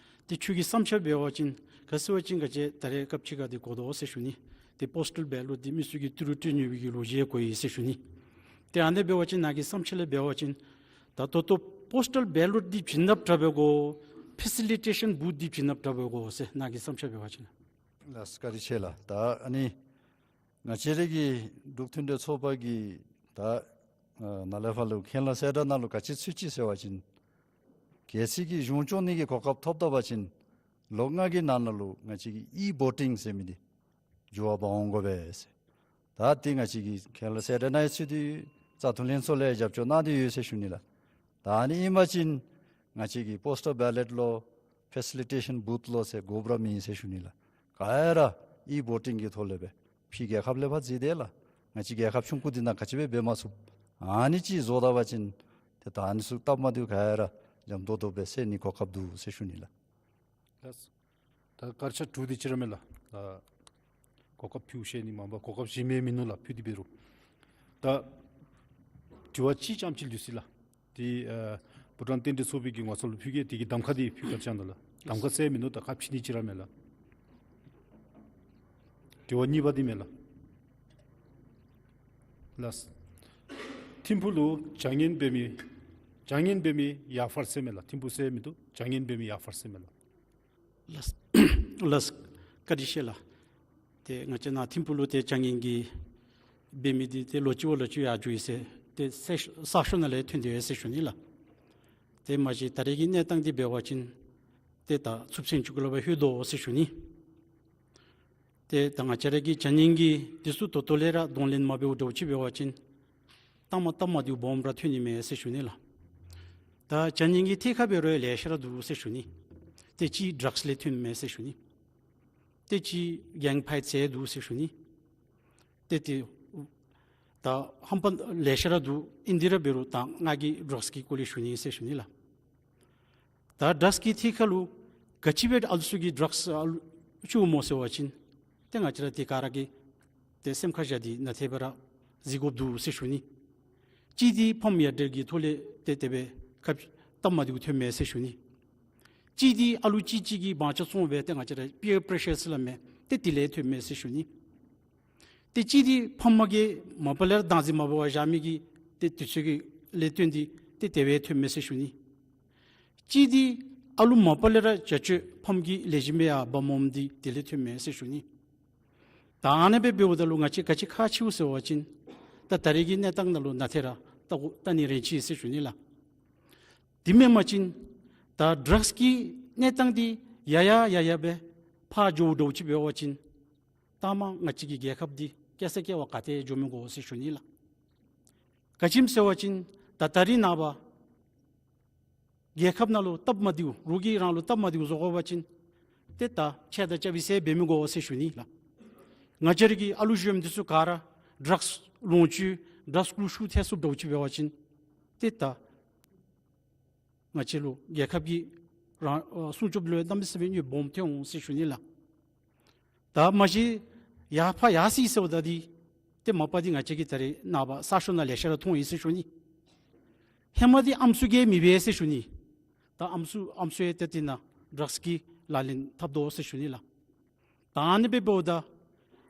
ཏེ་ཁྱོད་ཀྱི་བསམ་འཆར་འབད་བ་ཅིན་ག་ཅི་ཟེར་བ་ཅིན་ང་བཅས་ད་རེས་སྐབས་ཅིག་ཁར་འདི་གོ་དོ་ཟེར་ཞུ་ནི། ཏེ་པོསི་ཊལ་བེ་ལོཊ་འདི་མི་ཚུ་གིས་ཏི་རུ་སྤྲོད་ནི་གི་ལོ་རྒྱུས་གོ་ཡི་ཟེར་ཞུ་ནི། ཏེ་ཨ་ནི་འབད་བ་ཅིན་ནཱ་གི་བསམ་འཆར་ལས་འབད་བ་ཅིན་ད་ད་ལྟོ་པོསི་ཊལ་བེ་ལོཊ་འདི་བྱིན་རླབས་དྲག་པས་གོ། ཕེ་སི་ལི་ཊེ་ཤཱན་བུཐ་འདི་བྱིན་རླབས་དྲག་པས་གོ་ཟེར་ནཱ་གི་བསམ་འཆར་འབད་བ་ཅིན། ལགས། བཀའ་དྲིན་ཆེ་ལགས། ད་ཨ་ནི་ང་བཅས་ར་གི་འབྲུག་མཐུན་འབྲེལ་ཚོགས་པ་གི་ད་ཨ་ནཱ་ལས་ཕར་ལུ་མཁན་སློབ་གསལ་བསྒྲགས་ནང་ལུ་ག་ཅི་ཚུད་ཅི་ཟེར་བ་ཅིན་གལ་སྲིད་ཀྱི་གཞུང་སྐྱོང་ནི་གི་གོ་སྐབས་ཐོབ་ད་པ་ཅིན་ལོ་ལྔ་གི་ནང་ན་ལུ་ང་བཅས་ཀྱིས་ཨི་བོ་ཊིང་ཟེར་མི་འདི་འགྱུར་བ་འབག་འོང་དགོ་པས་ཟེར། ད་འདི་ང་བཅས་ཀྱིས་མཁན་སློབ་གསལ་བསྒྲགས་ནང་ཡང་ཚུད་དེ་ཡོད། བཙག་འཐུ་ལྷན་ཚོགས་ལས་རྒྱབ་སྐྱོར་གནང་སྟེ་ཡོད་ཟེར་ཞུ་ནི་ལགས། ད་ཨ་ནི་ཨིན་པ་ཅིན་ང་བཅས་ཀྱིས་པོསི་ཊལ་བེ་ལོཊ་ལོ་ཕེ་སི་ལི་ཊེ་ཤཱན་བུཐ་ལོ་ཟེར་དགོཔ་ར་མེད་ཟེར་ཞུ་ནི་ལགས། ག་ར་ཨི་བོ་ཊིང་གི་ཐོག་ལས་སྦེ་ཕྱི་རྒྱལ་ཁབ་ལས་ཕར་གཟིགས་དེས་ལགས། ང་བཅས་རྒྱལ་ཁབ་ཆུང་ཀུ་འདི་ནང་ག་ཅི་སྦེ་འབད་མ་ཚུགས། ཨ་ནི་ཅིག་བཟོ་ད་པ་ཅིན་ཏེ་ད་ཨ་ནི་ཚུ་སྟབས་མ་བདེཝ་ག་ར་འཇམ་ཏོང་ཏོ་སྦེ་སེལ་ནི་གོ་སྐབས་འདུག་ཟེར་ཞུ་ནི་ལགས། ལགས། ད་སྐར་ཆ་དྲུག་འདི་ཅིག་ར་མས་ལགས། ད་གོ་སྐབས་ཕུལ་ཤེས་ནི་མ་པ་གོ་སྐབས་གཞན་མི་མིན་ནུག་ལགས། ཕུལ་ཏེ་འབད་རུང་ད་དྲི་བ་གཅིག་ཙམ་ཅིག་ལུས་ཅི་ལགས། འདི་ཨ་བྷུ་ཊཱན་རྟེན་འབྲེལ་ཚོགས་པའི་གི་ངོ་ཚབ་ལུ་ཕུལ་གེ། དེ་གི་གདམ་ཁ་འདི་ཕུལ་ག་ཅི་ཨིན་ན་ལགས། གདམ་ཁ་ཟེར་མིན་ནུག། ད་ཁ་ཕྱེ་ནི་ཅིག་ར་མས་ལགས། དྲི་བ་གཉིས་པ་འདི་མས་ལགས། ལགས། ཐིམ་ཕུག་ལུ་བྱ་ངན་འབད་མི་བྱ་ངན་འབད་མི་ཡར་ཕར་ཟེར་མས་ལགས། ཐིམ་ཕུག་ཟེར་མིན་འདུག། བྱ་ངན་འབད་མི་ཡར་ཕར་ཟེར་མས་ལགས། ལགས། ལགས། བཀའ་དྲིན་ཆེ་ལགས། ཏེ་ང་བཅས་ནཱ་ཐིམ་ཕུག་ལུ་ཏེ་བྱ་ངན་གྱི་འབད་མི་འདི་ཏེ་ལོག་ཅི་བ་ལོག་ཅི་ཡར་འགྱོ་ཡི་ཟེར་ཏེ་གསར་ཤོག་ནང་ལས་ཐོན་ཏེ་ཡོད་ཟེར་ཞུ་ནི་ལགས། ཏེ་མ་གཞི་ད་རེས་ཀྱི་གནས་སྟངས་འདི་འབད་བ་ཅིན་ཏེ་ད་ཚུབ་ཆེན་ཅིག་གུ་ལུ་འབད་ལྷོད་དོ་ཟེར་ཞུ་ནི། ཏེ་ད་ང་བཅས་ར་གི་བྱ་ངན་གྱི་འདི་ཚུ་ད་ལྟོ་ལས་ར་གདོང་ལེན་མ་འབདཝ་འདྲཝ་ཅིག་འབད་བ་ཅིན་སྟབས་མ་སྟབས་མ་བདེཝ་སྦོམ་ར་ཐོན་ནི་མས་ཟེར་ཞུ་ནི་ལགས། ད་བྱ་ངན་གྱི་ཐད་ཁར་འབད་རུང་ལེ་ཤ་ར་འདུག་ཟེར་ཞུ་ནི། ཏེ་གཅིག་ཌྲགསི་ལས་ཐོན་མས་ཟེར་ཞུ་ནི། ཏེ་གཅིག་གེང་ཕའིཊ་ཟེར་འདུག་ཟེར་ཞུ་ནི། ཏེ་ཏེ་ད་ཧམ་པ་ལེ་ཤ་ར་འདུག། ཨིན་དེ་ར་འབད་རུང་ད་ང་གིས་ཌྲགསི་གི་སྐོར་ལས་ཞུ་ནི་ཟེར་ཞུ་ནི་ལགས། ད་ཌྲགསི་གི་ཐད་ཁར་ལུ་ག་ཅི་སྦེ་ཨ་ལུ་ཚུ་གིས་ཌྲགསི་ཨ་ལུ་བཙུགས་སྨོ་ཟེར་བ་ཅིན་ཏེ་ང་བཅས་ར་ཏེ་ག་ར་གིས་ཏེ་སེམས་ཁར་བཞག་སྟེ་ནན་ཏན་སྦེ་ར་གཟིགས་དགོཔ་འདུག་ཟེར་ཞུ་ནི། གཅིག་འདི་ཕམ་ཡ་འདྲེ་གི་ཐོག་ལས་ཏེ་དེ་སྦེ་ཁ་སྟབས་མ་བདེཝ་ཐོནམ་མས་ཟེར་ཞུ་ནི། གཅིག་འདི་ཨ་ལུ་གཅིག་གཅིག་གིས་དབང་ཆ་བཙོང་སྦེ་ཏེ་ང་བཅས་ར་པི་ཡར་པེ་རེ་ཤར་ཟེར་སླབ་མི་ཏེ་དེ་ལས་ཐོནམ་མས་ཟེར་ཞུ་ནི། ཏེ་གཅིག་འདི་ཕམ་གིས་མ་པ་ལས་ར་བདག་འཛིན་མ་འབད་བར་བཞག་མི་གི་ཏེ་དུས་ཚོད་ཀྱི་ལས་བརྟེན་ཏེ་ཏེ་དེ་སྦེ་ཐོནམ་མས་ཟེར་ཞུ་ནི། གཅིག་འདི་ཨ་ལུ་མ་པ་ལས་ར་བྱ་སྤྱོད་ཕམ་གྱིས་ལེགས་ཤོམ་སྦེ་ཡར་འབག་མ་འོངམ་འདི་དེ་ལས་ཐོནམ་མས་ཟེར་ཞུ་ནི། ད་ཨ་ནི་སྦེ་འབདཝ་ད་ལུ་ང་བཅས་ག་ཅི་ཁག་ཆེཝ་ཟེར་བ་ཅིན་ད་ད་རེས་ཀྱི་གནས་སྟངས་ནང་ལུ་ནང་ཐད་ར་ལྟ་དགོ་ལྟ་ནི་རན་ཆི་ཟེར་ཞུ་ནི་ལགས། དེ་མེན་པ་ཅིན་ད་ཌྲགསི་གི་གནས་སྟངས་འདི་ཡར་ཡར་ཡར་ཡར་སྦེ་ཕར་འགྱོཝ་འདྲཝ་ཅིག་འབད་བ་ཅིན་ད་མ་ང་བཅས་ཀྱི་རྒྱལ་ཁབ་འདི་བསྐྱར་ཟློག་བཀལ་བར་ག་ཏེ་འགྱོ་མི་དགོ་ཟེར་ཞུ་ནི་ལགས། ག་ཅི་སྨོ་ཟེར་བ་ཅིན་ད་ད་རེས་ནངས་པ་རྒྱལ་ཁབ་ནང་ལུ་སྟབས་མ་བདེཝ་རོགས་ཀྱིས་རང་ལུ་སྟབས་མ་བདེཝ་བཟོ་དགོ་པ་ཅིན་ཏེ་ད་ཆད་ད་རྐྱབ་ཡི་ཟེར་འབད་མི་དགོ་ཟེར་ཞུ་ནི་ལགས། ང་བཅས་ར་གི་ཨ་ལུ་གཞོནམ་འདི་ཚུ་ག་ར་ཌྲགསི་ལོངས་སྤྱོད་ཌྲགསི་ལུ་ཤུགས་ཐལ་སོངམ་འདྲཝ་ཅིག་འབད་བ་ཅིན་ཏེ་ད་ང་བཅས་ལུ་རྒྱལ་ཁབ་ཀྱི་རང་ཨ་སྲུང་སྐྱོབ་ལུ་གནམ་མེད་ས་མེད་གནོདཔ་སྦོམ་ཐོན་འོང་ཟེར་ཞུ་ནི་ལགས། ད་མ་གཞི་ཡར་ཕར་ཡར་སོ་ཡི་ཟེརཝ་ད་འདི་ཏེ་མ་པ་འདི་ང་བཅས་ཀྱིས་ད་རེས་ནངས་པ་གསར་ཤོག་ནང་ལེ་ཤ་ར་མཐོང་ཡི་ཟེར་ཞུ་ནི། ཧེ་མ་འདི་ཨམ་སྲུ་གིས་མི་འབད་ཟེར་ཞུ་ནི། ད་ཨམ་སྲུ་ཨམ་སྲུ་ཡང་ཏེ་དེ་ནང་ཌྲགསི་གི་ལག་ལེན་འཐབ་དོ་ཟེར་ཞུ་ནི་ལགས། ད་ཨ་ནི་སྦེ་འབདཝ་ད་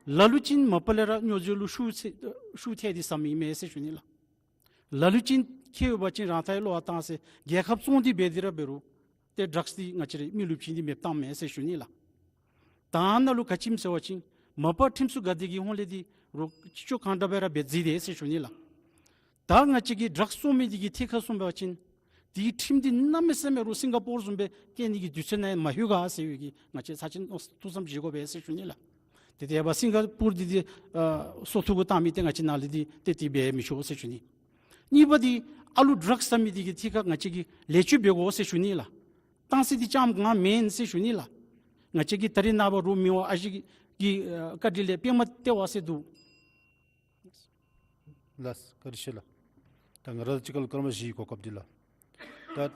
ལ་ལུ་ཅིག་མ་པ་ལས་ར་སྨྱོ་རྫས་ལུ་ཤུགས་ཐལ་ཤུགས་ཐལ་ཏེ་བཟའ་མི་ཨིན་མས་ཟེར་ཞུ་ནི་ལགས། ལ་ལུ་ཅིག་ཁྱད་ཡོད་པ་ཅིན་རང་ཐག་ལུ་བཏང་ཟེར་རྒྱལ་ཁབ་བཙོང་སྟེ་འབད་དེ་ར་འབད་རུང་ཏེ་ཌྲགསི་འདི་ང་བཅས་ར་མི་ལུ་བྱིན་ཏེ་མེདཔ་བཏངམ་མས་ཟེར་ཞུ་ནི་ལགས། ད་ནཱ་ལུ་ག་ཅི་སྨོ་ཟེར་བ་ཅིན་མ་པ་ཁྲིམས་སྲུང་འགག་སྡེ་གི་ཧོངས་ལས་འདི་རོགས་ཅི་ལྕོགས་གང་དྲག་སྦེ་ར་འབད་རྩིས་དེས་ཟེར་ཞུ་ནི་ལགས། ད་ང་བཅས་ཀྱི་ཌྲགསི་བཙོང་མི་འདི་གི་ཐད་ཁར་སོང་པ་ཅིན་དེའི་ཁྲིམས་འདི་གནམ་མེད་ས་མེད་རོགས་སིང་ག་པོར་བཟུམ་སྦེ་བཀལ་ནི་གི་དུས་ཚོད་ནང་མ་ལྷོད་ག་ཟེར་བའི་གི་ང་བཅས་ཚར་ཅིག་ཐུགས་བསམ་བཞེས་དགོ་པས་ཟེར་ཞུ་ནི་ལགས། ཏེ་དེ་འབདཝ་སིང་ག་པོར་འདི་ཏེ་ཨ་སོ་ཐུག་གུ་བཏང་མི་ཏེ་ང་བཅས་ནཱ་ལས་འདི་ཏེ་དེ་འབད་མི་ཆོག་ཟེར་ཞུ་ནི། གཉིས་པ་འདི་ཨ་ལུ་ཌྲགསི་བཟའ་མི་འདི་གི་ཐད་ཁར་ང་བཅས་ཀྱིས་ལེགས་བཅོས་འབད་དགོ་ཟེར་ཞུ་ནི་ལགས། བཏང་ཟེར་འདི་ཅང་གང་མེན་ཟེར་ཞུ་ནི་ལགས། ང་བཅས་ཀྱིས་ད་རེས་ནངས་པ་རོགས་མི་དབང་ཨ་ཞེ་གི་ཨ་བཀའ་དྲིན་ལས་པདྨ་ལྟེ་བ་ཟེར་འདུག། ལགས་བཀའ་དྲིན་ཆེ་ལགས། ད་ང་ར་གཅིག་ཁར་ལུ་སྐར་མ་བཞིའི་གོ་སྐབས་འདི་ལགས། ད་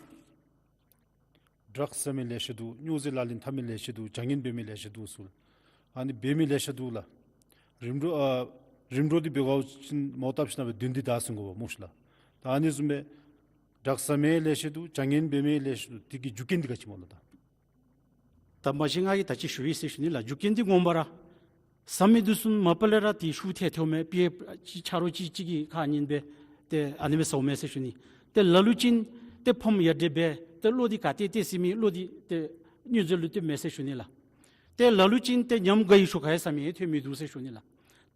ཌྲགསི་བཟའ་མི་ལེ་ཤ་འདུག། སྨྱོ་རྫས་ལག་ལེན་འཐབ་མི་ལེ་ཤ་འདུག། བྱ་ངན་འབད་མི་ལེ་ཤ་འདུག་ཟེར། ཨ་ནི་འབད་མི་ལེ་ཤ་འདུག་ལགས། རིམ་གྲོ་ཨ་རིམ་གྲོ་འདི་འབད་བ་ཅིན་མོ་བཏབ་ཞིནམ་སྦེ་བདུན་འདི་ད་ཟེར་དགོ་པས་སྨོ་ཤིག་ལགས། ད་ཨ་ནི་བཟུམ་སྦེ་ཌྲགསི་བཟའ་མི་ལེ་ཤ་འདུག། བྱ་ངན་འབད་མི་ལེ་ཤ་འདུག། དེ་གི་རྒྱུ་རྐྱེན་འདི་ག་ཅི་སྨོ་ལགས། ད་ད་མ་གཞི་ང་གིས་ད་ཅི་ཞུ་ཡི་ཟེར་ཞུ་ནི་ལགས། རྒྱུ་རྐྱེན་འདི་ངོ་མ་ར་བཟའ་མི་འདི་ཚུ་མ་པ་ལས་ར་ཏེ་ཤུགས་ཐལ་ཐལཝ་མས། པེ་ཆ་རོགས་གཅིག་གཅིག་གི་ཁ་ཉན་སྦེ་ཏེ་ཨ་ནི་སྦེ་བཟའཝ་མས་ཟེར་ཞུ་ནི། ཏེ་ལ་ལུ་ཅིག་ཏེ་ཕམ་ཡ་འདྲེ་འབད་ཏེ་བློ་འདི་ག་ཏེ་གཏད་ཟེར་མི་བློ་འདི་ཏེ་སྨྱོ་རྫས་ལུ་གཏད་མས་ཟེར་ཞུ་ནི་ལགས། ཏེ་ལ་ལུ་ཅིག་ཏེ་ཉམས་དགའ་ཡི་ཤུགས་ཁར་ཡང་བཟའ་མི་ཐོན་མི་འདུག་ཟེར་ཞུ་ནི་ལགས།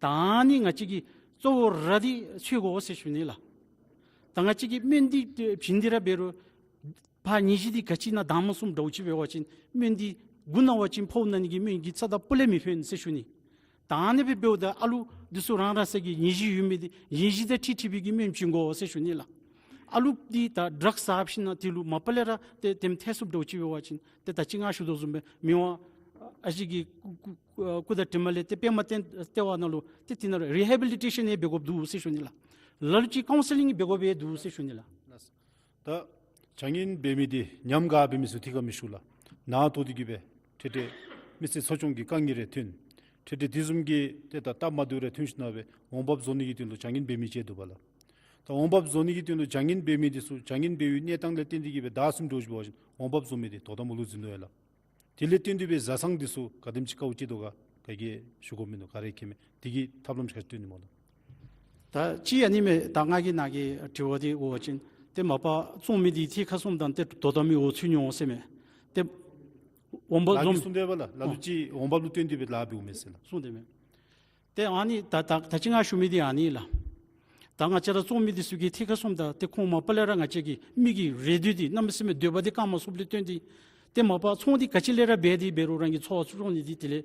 ད་ཨ་ནི་ང་བཅས་ཀྱིས་གཙོ་བོ་ར་འདི་འཚོལ་དགོ་ཟེར་ཞུ་ནི་ལགས། ད་ང་བཅས་ཀྱིས་སྨན་འདི་བྱིན་ཏེ་ར་འབད་རུང་ཕར་ནད་གཞི་འདི་ག་ཅི་ནང་བདའ་མ་ཚུགསཔ་འདྲཝ་ཅིག་འབད་བ་ཅིན་སྨན་འདི་མགུ་ན་བ་ཅིན་ཕོཝ་ན་ནི་གི་སྨན་གྱི་རྩ་དང་སྤུ་ལས་མི་ཕན་ཟེར་ཞུ་ནི། ད་ཨ་ནི་སྦེ་འབདཝ་ད་ཨ་ལུ་འདི་ཚུ་རང་རང་སོའི་གི་ནད་གཞི་ཡོད་མི་འདི་ནད་གཞི་དང་འཁྲིལ་འཁྲིལ་བའི་གི་སྨན་བྱིན་དགོ་ཟེར་ཞུ་ནི་ལགས། ཨ་ལུ་འདི་ད་ཌྲགསི་བཟའ་ཞིནམ་དེ་ལུ་མ་པ་ལས་ར་ཏེ་དེམ་ཐལ་སོངཔ་འདྲཝ་ཅིག་འབད་བ་ཅིན་ཏེ་ད་ཅི་ང་ཞུ་དོ་བཟུམ་སྦེ་མི་དབང་ཨ་ཞེ་གི་སྐུ་སྐུ་སྐུ་དང་གྲིབ་མ་ལས་ཏེ་པདྨ་ལྟེ་བ་ནང་ལུ་ཏེ་དེ་ནང་རི་ཧེ་བི་ལི་ཊེ་ཤཱན་ཡང་འབད་དགོཔ་འདུག་ཟེར་ཞུ་ནི་ལགས། ལ་ལུ་ཅིག་ཀའུན་སི་ལིང་འབད་དགོཔ་འདུག་ཟེར་ཞུ་ནི་ལགས། ད་བྱ་ངན་འབད་མི་འདི་ཉམས་དགའ་འབད་མི་ཚུ་ཐད་ཁར་མི་ཞུ་ལགས། ནང་དོག་འདི་གིས་སྦེ་ཏེ་ཏེ་མི་ཚེ་འཚོ་སྐྱོང་གི་དཀའ་ངལ་རེ་ཐོན། ཏེ་ཏེ་དེ་བཟུམ་གྱི་ཏེ་ད་སྟབས་མ་བདེཝ་རེ་ཐོན་ཞིནམ་སྦེ་འོང་འབབ་བཟོ་ནི་གི་དོན་ལུ་བྱ་ངན་འབད་མི་ཅིག་འདུག་པ་ལགས། ད་འོང་འབབ་བཟོ་ནི་གི་དོན་ལུ་བྱ་ངན་འབད་མི་འདི་ཚུ་བྱ་ངན་འབད་བའི་གནས་སྟངས་ལས་བརྟེན་ཏེ་གིས་སྦེ་བདའ་ཟུན་འགྱོ་ཞིནམ་འབད་བ་ཅིན་འོང་འབབ་བཟོ་མི་འདི་དོ་དམ་ལུ་འཛུལ་ནུག་ཡ་ལགས། དེ་ལས་བརྟེན་ཏེ་སྦེ་བཟའ་ཚང་འདི་ཚུ་ག་དེམ་ཅིག་དཀའཝ་སྤྱད་དོ་ག་ག་གིས་ཞུ་དགོཔ་མིན་འདུག། ག་ར་མཁྱེན་མས། དེ་གི་ཐབས་ལམ་ཅིག་ག་ཅི་སྟོན་ནི་སྨོ་ལགས། ད་ཅི་ཨ་ནི་མས། ད་ང་གིས་ནཱ་གི་དྲི་བ་འདི་འོང་བ་ཅིན་ཏེ་མ་པ་བཙོང་མི་འདི་ཐད་ཁར་སོངམ་ད་ཏེ་དོ་དམ་གྱི་འོག་ཚུད་ནུག་ཟེར་མས། ཏེ་འོང་འབབ་ལགས་བཟོ་ཀྱིས་གསུངས་ཏེ་ཡོད་པ་ལགས། ལ་ལུ་ཅིག་འོང་འབབ་ལུ་བརྟེན་ཏེ་སྦེ་ལཱ་འབདཝ་མས་ཟེར་ལགས། གསུངས་ཏེ་མས། ཏེ་ཨ་ནི་ད་ད་ད་ཅི་ང་ཞུ་མི་འདི་ཨ་ནི་ལགས། ད་ང་བཅས་ར་བཙོང་མི་འདི་ཚུ་གི་ཐད་ཁར་སོངམ་ད་ཏེ་ཁོང་མ་པ་ལས་ར་ང་བཅས་ཀྱི་མི་གི་རེ་འདོད་འདི་གནམ་མེད་ས་མེད་འདོད་པ་འདི་བསྐང་མ་ཚུགསཔ་ལས་བརྟེན་ཏེ་ཏེ་མ་པ་ཚོང་འདི་ག་ཅི་ལས་ར་འབད་དེ་འབད་རུང་རང་གི་འཚོ་བ་འཚོ་སྐྱོང་ནི་འདི་དེ་ལས་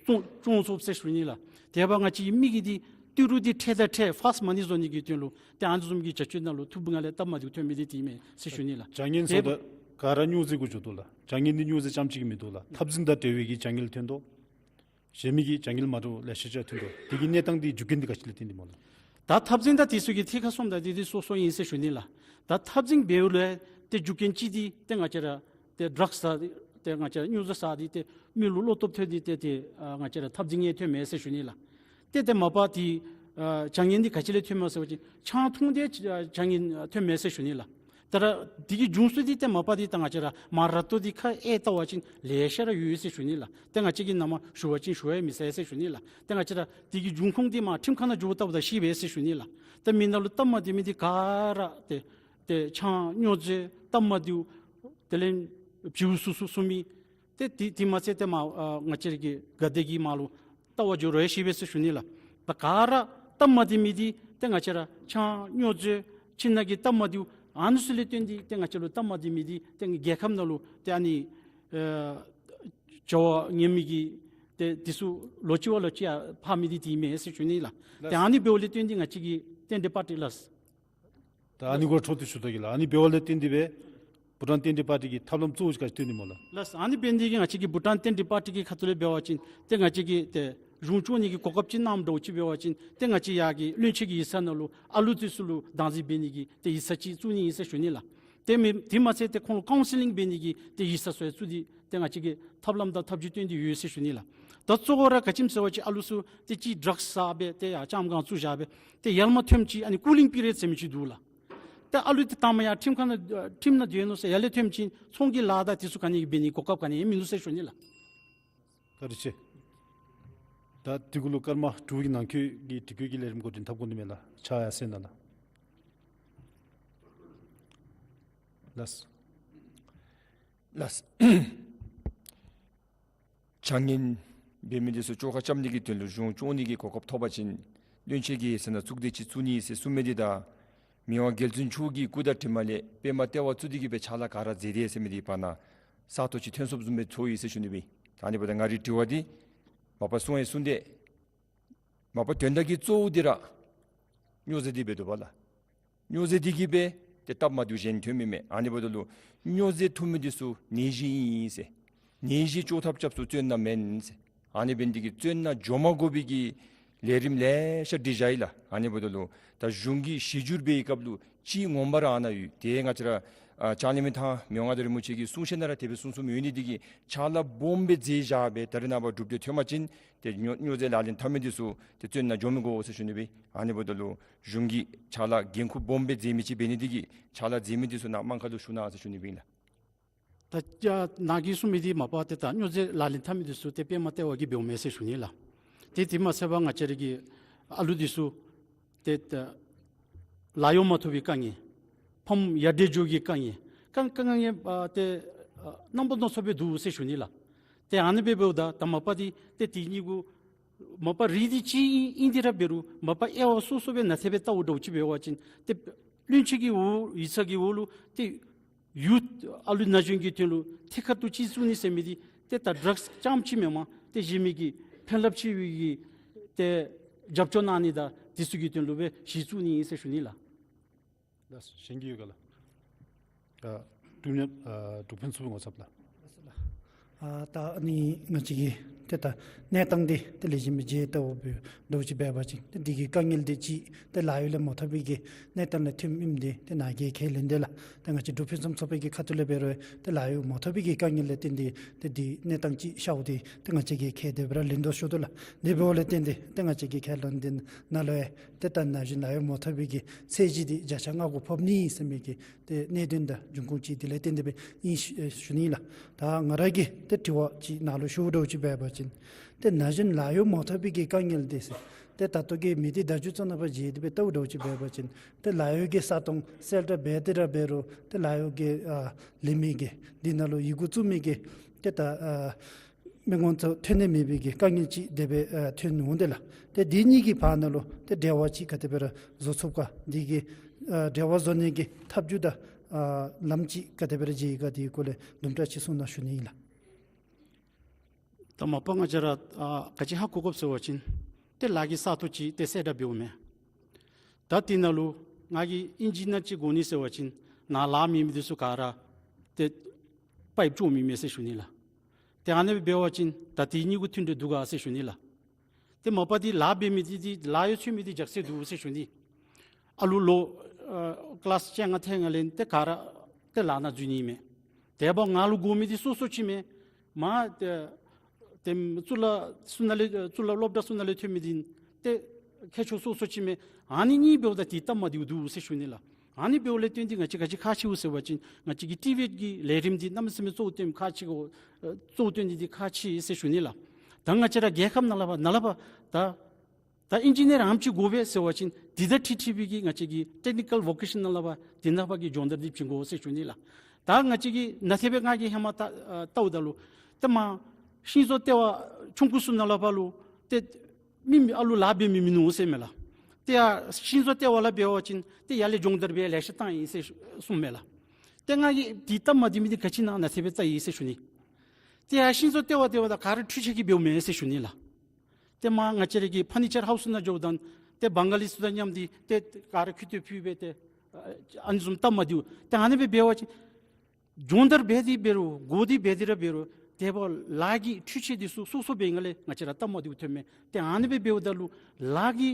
བཙོང་བཙོང་ཚུགས་ཟེར་ཞུ་ནི་ལགས། དེ་འབདཝ་ང་བཅས་ཀྱི་མི་གི་འདི་ཏི་རུ་འདི་འཕྲལ་དང་འཕྲལ་ཕཱསཊ་མ་ནི་བཟོ་ནི་གི་དོན་ལུ་ཏེ་ཨ་ནི་བཟུམ་གྱི་བྱ་སྤྱོད་ནང་ལུ་ཐུག་པའི་ངང་ལས་སྟབས་མ་བདེཝ་ཐོན་མི་འདི་དེ་མས་ཟེར་ཞུ་ནི་ལགས། བྱ་ངན་ཟེརཝ་ད་ག་ར་སྨྱོ་རྫས་གུ་འགྱོ་དོ་ལགས། བྱ་ངན་འདི་སྨྱོ་རྫས་རྐྱངམ་ཅིག་གིས་མི་དོ་ལགས། འཐབ་འཛིང་དང་འབྲེལ་བའི་གི་བྱ་ངན་ཐོན་དོ། གཞན་མི་གི་བྱ་ངན་མ་འདྲཝ་ལེ་ཤ་ཅིག་ཐོན་དོ། དེ་གི་གནས་སྟངས་འདི་རྒྱུ་རྐྱེན་འདི་ག་ཅི་ལས་བརྟེན་ཏེ་སྨོ་ལགས། ད་འཐབ་འཛིང་དང་དེ་ཚུ་གི་ཐད་ཁར་སོངམ་ད་འདི་འདི་སོ་སོ་ཨིན་ཟེར་ཞུ་ནི་ལགས། ད་འཐབ་འཛིང་འབདཝ་ལས་ཏེ་རྒྱུ་རྐྱེན་ཅིག་འདི་ཏེ་ང་བཅས་ར་ཏེ་ཌྲགསི་ཟ་སྟེ་ཏེ་ང་བཅས་ར་སྨྱོ་རྫས་ཟ་སྟེ་ཏེ་མི་ལུ་བློ་སྟོབས་ཐོན་ཏེ་ཏེ་ཏེ་ཨ་ང་བཅས་ར་འཐབ་འཛིང་ཡང་ཐོན་མས་ཟེར་ཞུ་ནི་ལགས། ཏེ་ཏེ་མ་པ་འདི་ ཨ་བྱ་ངན་འདི་ག་ཅི་ལས་ཐོནམ་སྨོ་ཟེར་བ་ཅིན་ཆང་འཐུང་སྟེ་བྱ་ངན་ཐོནམ་མས་ཟེར་ཞུ་ནི་ལགས། ད་ར་དེ་གི་འབྱུང་ས་འདི་ཏེ་མ་པ་འདི་ད་ང་བཅས་ར་མ་ར་ཏོ་འདི་ཁ་ཨེ་བལྟ་བ་ཅིན་ལེ་ཤ་ར་ཡོད་ཟེར་ཞུ་ནི་ལགས། ཏེ་ང་བཅས་ཀྱིས་ནཱ་མར་ཞུ་བ་ཅིན་ཞུ་ཡང་མི་ཚར་ཟེར་ཞུ་ནི་ལགས། ཏེ་ང་བཅས་ར་དེ་གི་འབྱུང་ཁུངས་འདི་མར་ཁྲིམས་ཁང་ནང་འགྱོ་བལྟཝ་ད་ཤེས་པས་ཟེར་ཞུ་ནི་ལགས། ཏེ་མི་ནང་ལུ་སྟབས་མ་བདེ་མི་འདི་ག་ར་ཏེ་ཏེ་ཆང་སྨྱོ་རྫས་སྟབས་མ་བདེཝ་དེ་ལས་བྱིའུ་སུ་སུ་སུ་མི་ཏེ་དེ་དེ་མ་ཚད་ཏེ་མར་ཨ་ང་བཅས་ར་གི་དགའ་བདེ་གི་མར་ལུ་བལྟ་བར་འགྱོ་རུང་ཡང་ཤེས་པས་ཟེར་ཞུ་ནི་ལགས། ད་ག་ར་སྟབས་མ་བདེ་མི་འདི་ཏེ་ང་བཅས་ར་ཆང་སྨྱོ་རྫས་ཕྱི་ནང་གི་སྟབས་མ་བདེཝ་ཨ་ནི་ཚུ་ལས་བརྟེན་ཏེ་ཏེ་ང་བཅས་ལུ་སྟབས་མ་བདེ་མི་འདི་ཏེ་རྒྱལ་ཁབ་ནང་ལུ་ཏེ་ཨ་ནི་ཨ་བྱ་བ་ངན་མི་གི་ཏེ་དེ་ཚུ་ལོག་ཅི་བ་ལོག་ཅི་ཡར་འཕར་མི་འདི་དེ་མས་ཟེར་ཞུ་ནི་ལགས། ཏེ་ཨ་ནི་འབདཝ་ལས་བརྟེན་ཏེ་ང་བཅས་ཀྱིས་བསྟན་འདི་པར་ཊི་ལགས། ད་ཨ་ནི་སྐོར་འཕྲོ་མཐུད་ཞུ་དོ་གི་ལགས། ཨ་ནི་འབདཝ་ལས་བརྟེན་ཏེ་སྦེ་བྷུ་ཊཱན་བསྟན་འདི་པར་ཊི་གི་ཐབས་ལམ་གཙོ་བོ་ཅིག་ག་ཅི་སྟོན་ནི་སྨོ་ལགས། ལགས། ཨ་ནི་འབད་ནི་དེ་གིས་ང་བཅས་ཀྱིས་བྷུ་ཊཱན་བསྟན་འདི་པར་ཊི་གི་ཁ་ཐུག་ལས་འབད་བ་ཅིན་ཏེ་ང་བཅས་ཀྱིས་ཏེ་གཞུང་སྐྱོང་ནི་གི་གོ་སྐབས་ཅིག་གནངམ་འདྲཝ་ཅིག་འབད་བ་ཅིན་ཏེ་ང་བཅས་ཡར་གྱི་བློན་ཆེན་གྱི་ཡིག་ཚང་ནང་ལུ་ཨ་ལུ་འདི་ཚུ་ལུ་བདག་འཛིན་འབད་ནི་གི་ཏེ་ཡིག་ཚང་ཅིག་བཙུགས་ནི་ཨིན་ཟེར་ཞུ་ནི་ལགས། ཏེ་མི་དེ་མ་ཚད་ཏེ་ཁོང་ལུ་ཀའུན་སི་ལིང་འབད་ནི་གི་ཏེ་ཡིག་ཚང་ཚུ་ཡང་བཙུགས་ཏེ་ཏེ་ང་བཅས་ཀྱིས་ཐབས་ལམ་དང་ཐབས་བྱུས་བཏོན་ཏེ་ཡོད་ཟེར་ཞུ་ནི་ལགས། ད་གཙོ་བོ་ར་ག་ཅི་སྨོ་ཟེར་བ་ཅིན་ཨ་ལུ་ཚུ་ཏེ་ཅིག་ཌྲགསི་ཟ་སྦེ་ཏེ་ཡར་ལྕམ་སྒང་བཙུགས་བཞག་སྦེ་ཏེ་ཡར་མར་ཐོནམ་ཅིག་ཨ་ནི་ཀུ་ལིང་པི་རི་ཡོཌ་ཟེར་མི་ཅིག་འདུག་ལགས། ཏེ་ཨ་ལུ་འདི་དང་པ་ཡར་ཁྲིམས་ཁང་ནང་ཁྲིམས་ནང་སྡོད་ནུག་ཟེར་ཡར་ལས་ཐོནམ་ཅིག་ཚོང་གི་ལཱ་དང་དེ་ཚུ་ག་ནི་འབད་ནི་གོ་སྐབས་ག་ནི་ཡང་མིན་འདུག་ཟེར་ཞུ་ནི་ལགས། བཀའ་དྲིན་ཆེ། ད་དེ་གུ་ལུ་ཀརྨ་དྲུག་གི་ནང་འཁོད་ཀྱི་དྲི་བཀོད་ཀྱི་ལས་རིམ་འགོ་འདྲེན་འཐབ་དགོ་ནི་མས་ལགས། ཕྱག་ཡར་གསལ་གནང་ལགས། ལགས། ལགས། བྱ་ངན་འབད་མི་འདི་ཚུ་བཅོ་ཁ་རྐྱབ་ནི་གི་དོན་ལུ་གཞུང་སྐྱོང་ནི་གི་གོ་སྐབས་ཐོབ་པ་ཅིན་བློན་ཆེན་གྱི་ཡིག་ཚང་ནང་བཙུགས་སྡོད་ཅིག་བཙུགས་ནི་ཟེར་གསུངས་མི་འདི་དང་མི་དབང་རྒྱལ་བཙུན་མཆོག་གི་སྐུ་དང་གྲིབ་མ་ལས་པདྨ་ལྟེ་བ་བཙུགས་ཏེ་གི་སྦེ་ཕྱག་ལཱ་ག་ར་མཛད་དེ་ཟེར་མི་འདི་བར་ན་ས་སྟོང་ཅིག་ཐོན་སོངམ་བཟུམ་སྦེ་ཚོར་ཡི་ཟེར་ཞུ་ནི་སྦེ། ཨ་ནི་འབདཝ་ད་ང་རའི་དྲི་བ་འདི་མ་པ་གསུང་ཡང་གསུངས་ཏེ་མ་པ་དོན་དག་གི་གཙོ་བོ་འདི་ར་སྨྱོ་རྫས་འདི་འབད་དོ་བ་ལགས། སྨྱོ་རྫས་འདི་གིས་སྦེ་ཏེ་སྟབས་མ་བདེཝ་གཞན་ཐོན་མི་མས། ཨ་ནི་འབདཝ་ད་ལུ་སྨྱོ་རྫས་འཐུང་མི་འདི་ཚུ་ནད་གཞི་ཨིན་ཟེར། ནད་གཞི་བཅོ་ཐབས་རྐྱབ་ས་བཙོན་ནང་མེན་ཟེར། ཨ་ནི་འབད་ནི་འདི་གིས་བཙོན་ནང་འགྱོ་མ་དགོ་པའི་གི་ལས་རིམ་ལེ་ཤ་སྒྲིག་བཞག་ཡི་ལགས། ཨ་ནི་འབདཝ་ད་ལུ་ད་གཞུང་གིས་གཞི་བསྒྱུར་འབད་བའི་སྐབས་ལུ་ཅིག་ངོ་མ་ར་ཨ་ནཱ་ཡོད། ཏེ་ང་བཅས་ར་ཨ་ལྕང་གླིང་མི་ཐང་མི་དབང་མངའ་བདག་རིན་པོ་ཆེ་གི་གསུང་བཤད་ནང་ར་དེ་སྦེ་གསུངས་གསུངསམ་ཡོད་ནི་འདི་གིས་ཕྱག་ལཱ་སྦོམ་སྦེ་མཛད་བཞག་སྦེ་ད་རེས་ནངས་པ་གྲུབ་འབྲས་ཐོན་པ་ཅིན་ཏེ་སྨྱོ་སྨྱོ་རྫས་ལག་ལེན་འཐབ་མི་འདི་ཚུ་ཏེ་བཙོན་ནང་འགྱོ་མི་དགོ་ཟེར་ཞུ་ནི་སྦེ། ཨ་ནི་འབདཝ་ད་ལུ་གཞུང་གིས་ཕྱག་ལཱ་འགན་ཁུར་སྦོམ་སྦེ་མཛད་མི་ཅིག་འབད་ནི་འདི་གིས་ཕྱག་ལཱ་མཛད་མི་འདི་ཚུ་ནཱ་དམངས་ཁ་ལུ་ཞུ་གནང་ཟེར་ཞུ་ནི་སྦེ་ཨིན་ལགས། ད་ནཱ་གིས་གསུངས་མི་འདི་མ་པ་ཏེ་ད་སྨྱོ་རྫས་ལག་ལེན་འཐབ་མི་འདི་ཚུ་ཏེ་པདྨ་ལྟེ་བ་གིས་འབདཝ་མས་ཟེར་ཞུ་ནི་ལགས། ཏེ་དེ་མ་ཚད་པར་ང་བཅས་ར་གི་ཨ་ལུ་འདི་ཚུ་ཏེ་ད་ལཱ་གཡོག་མ་ཐོབ་པའི་དཀའ་ངལ། ཕམ་ཡར་འདྲེན་འགྱོ་གི་དཀའ་ངལ། དཀའ་དཀའ་ངལ་ཨ་ཏེ་ཨ་རྣམ་པ་སྣ་ཚོགས་སྦེ་འདུག་ཟེར་ཞུ་ནི་ལགས། ཏེ་ཨ་ནི་སྦེ་འབདཝ་ད་ད་མ་པ་འདི་ཏེ་དེ་གཉིས་གུ་མ་པ་རིགས་འདི་གཅིག་ཨིན་ཏེ་ར་འབད་རུང་མ་པ་དབྱེ་བ་སོ་སོ་སྦེ་ནཱ་ཏེ་སྦེ་བལྟཝ་འདྲཝ་ཅིག་འབད་བ་ཅིན་ཏེ་བློན་ཆེན་གྱི་འོག་ཡིག་ཚང་གི་འོག་ལུ་ཏེ་ཡུཐ་ཨ་ལུ་ན་གཞོན་གྱི་དོན་ལུ་ཐད་ཀར་དུ་ཅིག་བཙུགས་ནི་ཟེར་མི་འདི་ཏེ་ད་ཌྲགསི་རྐྱངམ་ཅིག་མེན་པར་ཏེ་གཞན་མི་གི་ཕན་རླབས་ཆེ་བའི་གི་ཏེ་རྒྱབ་སྐྱོར་གནང་ནི་དང་དེ་ཚུ་གི་དོན་ལུ་སྦེ་གཞི་བཙུགས་ནི་ཨིན་ཟེར་ཞུ་ནི་ལགས། ལགས་སོ། གཞན་གྱི་ཡོད་ག་ལགས། ཨ་འབྲུག་ནི་ཨ་འབྲུག་ཕུན་ཚོགས་ངོ་ཚབ་ལགས། ལགས་སོ་ལགས། ཨ་ད་ཨ་ནི་ང་བཅས་ཀྱི་ཏེ་ད་གནས་སྟངས་འདི་ཏེ་ལེགས་ཤོམ་སྦེ་མཇལ་བལྟཝ་འདྲཝ་ཅིག་འབད་བ་ཅིན་ཏེ་འདི་གི་དཀའ་ངལ་འདི་ཅིག་ཏེ་ལཱ་གཡོག་ལས་མ་ཐོབ་པའི་གི་གནས་སྟངས་ལས་ཐོནམ་ཨིནམ་འདི་ཏེ་ནཱ་གིས་ཁས་ལེན་དེས་ལགས། ཏེ་ང་བཅས་འབྲུག་ཕུན་སུམ་ཚོགས་པའི་གི་ཁ་ཐུག་ལས་འབད་རུང་ཏེ་ལཱ་གཡོག་མ་ཐོབ་པའི་གི་དཀའ་ངལ་ལས་བརྟེན་ཏེ་ཏེ་འདི་གནས་སྟངས་ཅིག་ཤརཝ་འདི་ཏེ་ང་བཅས་ཀྱིས་ཁས་ལེན་དེ་སྦེ་ར་ལེན་དོ་ཞུ་དོ་ལགས། དེ་འབདཝ་ལས་བརྟེན་ཏེ་ཏེ་ང་བཅས་ཀྱི་ཁས་ལེན་འདི་ནང་ལུ་ཡང་ཏེ་ད་ན་གཞོན་ལཱ་གཡོག་མ་ཐོབ་པའི་གི་ཚད་གཞི་འདི་བརྒྱ་ཆ་ལྔ་གུ་ཕབ་ནི་ཟེར་མི་གི་ཏེ་གནད་དོན་དང་འབྱུང་ཁུངས་ཅིག་འདི་ལས་བརྟེན་ཏེ་སྦེ་ཨིན་ཞུ་ཨེ་ཞུ་ནི་ལགས། ད་ང་ར་གིས་ཏེ་དྲི་བ་ཅིག་ནཱ་ལུ་ཞུཝ་འདྲཝ་ཅིག་འབད་བ་ཅིན་ཏེ་ན་གཞོན་ལཱ་གཡོག་མ་ཐོབ་པའི་གི་དཀའ་ངལ་འདི་ཟེར་ཏེ་ད་ལྟོ་གི་མི་སྡེ་བརྡ་བརྒྱུད་གཙོ་ནང་ཕར་མཇལ་ཏེ་སྦེ་བལྟཝ་འདྲཝ་ཅིག་འབད་བ་ཅིན་ཏེ་ལཱ་གཡོག་གི་ས་སྟོང་གསལ་བསྒྲགས་འབད་དེ་ར་འབད་རུང་ཏེ་ལཱ་གཡོག་གི་ཨ་ལེན་མི་གི་འདི་ནང་ལུ་ཡི་གུ་བཙུགས་མི་གི་ཏེ་ད་ཨ་མི་ངོམ་ཚུ་ཐོན་ནི་མེད་པའི་གི་དཀའ་ངལ་ཅིག་དེ་སྦེ་ཨ་ཐོན་འོང་དེས་ལགས། ཏེ་འདི་གཉིས་ཀྱི་བར་ན་ལུ་ཏེ་འབྲེལ་བ་ཅིག་ག་དེ་སྦེ་ར་བཟོ་ཚུགས་ག། འདི་གི་ཨ་འབྲེལ་བ་བཟོ་ནི་གི་ཐབས་བྱུས་དང་ཨ་ལམ་ཅིག་ག་དེ་སྦེ་ར་མཇལ་ཡི་ག། དེའི་སྐོར་ལས་དུམ་གྲ་ཅིག་གསུང་གནང་ཞུ་ནི་ཨིན་ལགས། ད་མ་པ་ང་བཅས་ར་ཨ་ག་ཅི་ཧ་གོ་དགོཔ་ཟེར་བ་ཅིན་ཏེ་ལཱ་གི་ས་སྟོང་ཅིག་ཏེ་གསལ་བསྒྲགས་འབདཝ་མས། ད་དེ་ནང་ལུ་ང་གིས་ཨིན་ཇི་ནང་ཅིག་གོ་ནི་ཟེར་བ་ཅིན་ནཱ་ལཱ་མེད་མི་འདི་ཚུ་ག་ར་ཏེ་པའིཔ་ཅོག་མི་མས་ཟེར་ཞུ་ནི་ལགས། ཏེ་ཨ་ནི་སྦེ་འབད་བ་ཅིན་ད་དེ་གཉིས་གུ་མཐུན་འབྲེལ་འདུག་ག་ཟེར་ཞུ་ནི་ལགས། ཏེ་མ་པ་འདི་ལཱ་འབད་མི་འདི་འདི་ལཱ་གཡོག་འཚོལ་མི་འདི་རྒྱགས་སྲོལ་འདུག་ཟེར་ཞུ་ནི། ཨ་ལུ་ལོ་ཨ་ཀི་ལཱསི་བཅོ་ལྔ་ཐལ་ནང་ལས་ཏེ་ག་ར་ཏེ་ལཱ་ནང་འཛུལ་ནི་མས། དེ་འབདཝ་ང་ལུ་དགོ་མི་འདི་སོ་སོ་ཅིག་མས། མ་ཏེ་ཏེ་གཙུག་ལག་ཚུ་ནང་ལས་གཙུག་ལག་སློབ་གྲྭ་ཚུ་ནང་ལས་ཐོན་མི་འདི་ཏེ་ མཁས་མཆོག་སོ་སོ་ཅིག་མས། ཨ་ནི་གཉིས་འབདཝ་ད་འདི་སྟབས་མ་བདེཝ་འདུག་ཟེར་ཞུ་ནི་ལགས། ཨ་ནི་འབདཝ་ལས་བརྟེན་ཏེ་ང་བཅས་ག་ཅི་ཁག་ཆེཝ་ཟེར་བ་ཅིན་ང་བཅས་ཀྱི་ཊི་བེཊ་ཀྱི་ལས་རིམ་འདི་གནམ་མེད་ས་མེད་གཙོ་བོ་བཏོན་ཁག་ཆེ་གོ། ཨ་གཙོ་བོ་བཏོན་ཏེ་འདི་ཁག་ཆེ་ཟེར་ཞུ་ནི་ལགས། ད་ང་བཅས་ར་རྒྱལ་ཁབ་ནང་ལས་ཕར་ནཱ་ལས་ཕར་ད་ད་ཨིན་ཇི་ནི་ཡར་ཨམ་ཅིག་དགོ་པས་ཟེར་བ་ཅིན་འདི་དང་འཁྲིལ་འཁྲིལ་བའི་གི་ང་བཅས་ཀྱི་ཊེག་ནི་ཀཱལ་ཝོ་ཀེ་ཤཱན་ནཱ་ལས་ཕར་འདི་ནང་ཕར་གྱི་སྦྱོང་བརྡར་འདི་བྱིན་དགོ་ཟེར་ཞུ་ནི་ལགས། ད་ང་བཅས་ཀྱི་ནཱ་ཏེ་སྦེ་ང་གིས་ཧེ་མ་ད་ཨ་བལྟཝ་ད་ལུ་ཏེ་མར་ཤིང་བཟོ་ལྟེ་བ་ཆུང་ཀུ་ཚུ་ནང་ལས་ཕར་ལུ་ཏེ་མི་མི་ཨ་ལུ་ལཱ་འབད་མི་མིན་ནུག་ཟེར་མས་ལགས། ཏེ་ཡར་ཤིང་བཟོ་ལྟེ་བ་ལས་འབད་བ་ཅིན་ཏེ་ཡར་ལས་སྦྱོང་བརྡར་འབད་ལེ་ཤ་བཏང་ཡི་ཟེར་གསུངས་མས་ལགས། ཏེ་ང་གིས་འདི་སྟབས་མ་བདེ་མི་འདི་ག་ཅི་ཨིན་ན་ནཱ་ཏེ་སྦེ་བལྟ་ཡི་ཟེར་ཞུ་ནི། ཏེ་ཡར་ཤིང་བཟོ་ལྟེ་བ་འབདཝ་ད་ག་ར་འཕྲུལ་ཆས་ཀྱིས་འབདཝ་མས་ཟེར་ཞུ་ནི་ལགས། ཏེ་མར་ང་བཅས་ར་གི་ཕར་ནི་ཅར་ཧའུསི་ནང་འགྱོཝ་ད་ཏེ་བང་ག་ལི་ཚུ་དང་མཉམ་སྟེ་ཏེ་ག་ར་ཁུ་ཏོ་ཕུད་སྦེ་ཏེ་ཨ་ཨ་ནི་བཟུམ་སྟབས་མ་བདེཝ། ཏེ་ཨ་ནི་སྦེ་འབད་བ་ཅིན་སྦྱོང་བརྡར་འབད་དེ་འབད་རུང་དགོ་དེ་འབད་དེ་ར་འབད་རུང་དེ་འབདཝ་ལཱ་གི་འཕྲུལ་ཆས་འདི་ཚུ་སོ་སོ་འབད་ནི་ལས་ང་བཅས་ར་སྟབས་མ་བདེཝ་ཐོནམ་མས། ཏེ་ཨ་ནི་སྦེ་འབདཝ་ད་ལུ་ལཱ་གི་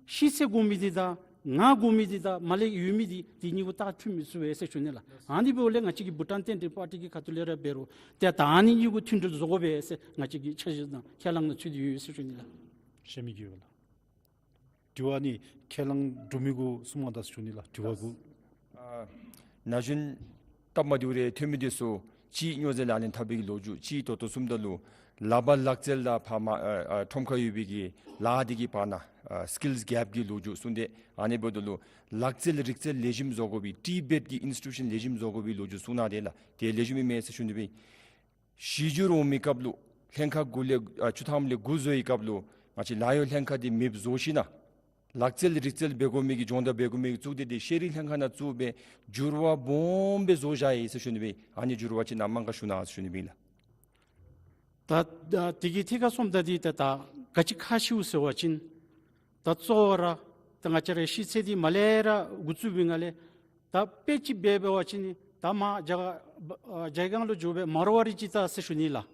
ཤེས་ཚད་དགོ་མི་འདི་དང་ང་དགོ་མི་འདི་དང་མར་ལས་ཡོད་མི་འདི་འདི་གཉིས་པོ་ད་མཐུན་མི་ཚུགས་པས་ཟེར་ཞུ་ནི་ལགས། ཨ་ནི་འབདཝ་ལས་ང་བཅས་ཀྱི་བྷུ་ཊཱན་བསྟན་འགྲོའི་པར་ཊི་གི་ཁ་ཐུག་ལས་ར་འབད་རུང་ཏེ་ད་ཨ་ནི་གཉིས་པོ་མཐུན་སྒྲིལ་བཟོ་དགོ་པས་ཟེར་ང་བཅས་ཀྱི་འཆར་གཞི་དང་ཁས་བླངས་ནང་ཚུད་དེ་ཡོད་ཟེར་ཞུ་ནི་ལགས། བཤད་མི་དགོས་པས་ལགས། དྲི་བ་ནི་ཁས་བླངས་འགྲོ་མི་གུ་གསུང་མ་ད་ཞུ་ནི་ལགས། དྲི་བ་གུ། ཨ་ན་གཞོན་སྟབས་མ་བདེཝ་རེ་ཐོན་མི་འདི་ཚུ་གཅིག་སྨྱོ་རྫས་ལག་ལེན་འཐབ་པའི་གི་ལོ་རྒྱུས། གཅིག་ད་ལྟོ་གསུངམ་ད་ལུ་ལག་པར་ལག་རྩལ་དང་ཕར་མར་ཨ་ཨ་ཁྲོམ་ཁར་ཡོད་པའི་གི་ལཱ་འདི་གི་བར་ན་ཨ་སི་ཀིལསི་གེབ་ཀྱི་ལོ་རྒྱུས་གསུངས་ཏེ། ཨ་ནི་འབདཝ་ད་ལུ་ལག་རྩལ་རིག་རྩལ་ལེགས་ཤོམ་བཟོ་དགོ་པའི་ཊི་བེཊ་ཀྱི་ཨིནསི་ཊི་ཊུ་ཤཱན་ལེགས་ཤོམ་བཟོ་དགོ་པའི་ལོ་རྒྱུས་གསུངས་གནང་དེས་ལགས། དེ་ལེགས་ཤོམ་ཨིན་མས་ཟེར་ཞུ་ནི་སྦེ། གཞི་འགྱུར་འོང་མི་སྐབས་ལུ་ལྷན་ཁག་གུ་ལས་ཨ་བཅུ་ཐམ་ལས་དགུ་བཟོ་བའི་སྐབས་ལུ་ང་བཅས་ལཱ་གཡོག་ལྷན་ཁག་འདི་མེདཔ་བཟོ་ཞིནམ་ལས་ལག་རྩལ་རིག་རྩལ་འབད་དགོ་མི་གི་སྦྱོང་བརྡར་འབད་དགོ་མི་གི་གཙུག་སྡེ་འདི་ཤེས་རིག་ལྷན་ཁག་ནང་བཙུགས་སྦེ་འགྱུར་བ་སྦོམ་སྦེ་བཟོ་བཞག་ཡི་ཟེར་ཞུ་ནི་སྦེ། ཨ་ནི་འགྱུར་བ་ཅིག་ནཱ་མང་ག་ཞུ་གནང་ཟེར་ཞུ་ནི་སྦེ་ལགས། ད་ད་དེ་གི་ཐད་ཁར་སོངམ་ད་འདི་ད་ད་ག་ཅི་ཁག་ཆེཝ་ཟེར་བ་ཅིན་ད་གཙོ་བོ་ར་ད་ང་བཅས་ར་ཤེས་ཚད་འདི་མར་ལས་ར་འགོ་བཙུགས་པའི་ནང་ལས་ད་དཔེ་ཅིག་འབད་འབད་བ་ཅིན་ད་མར་རྒྱ་ཨ་རྒྱ་གར་ལུ་འགྱོ་སྦེ་མར་ཝ་རི་ཅིག་བལྟ་ཟེར་ཞུ་ནི་ལགས།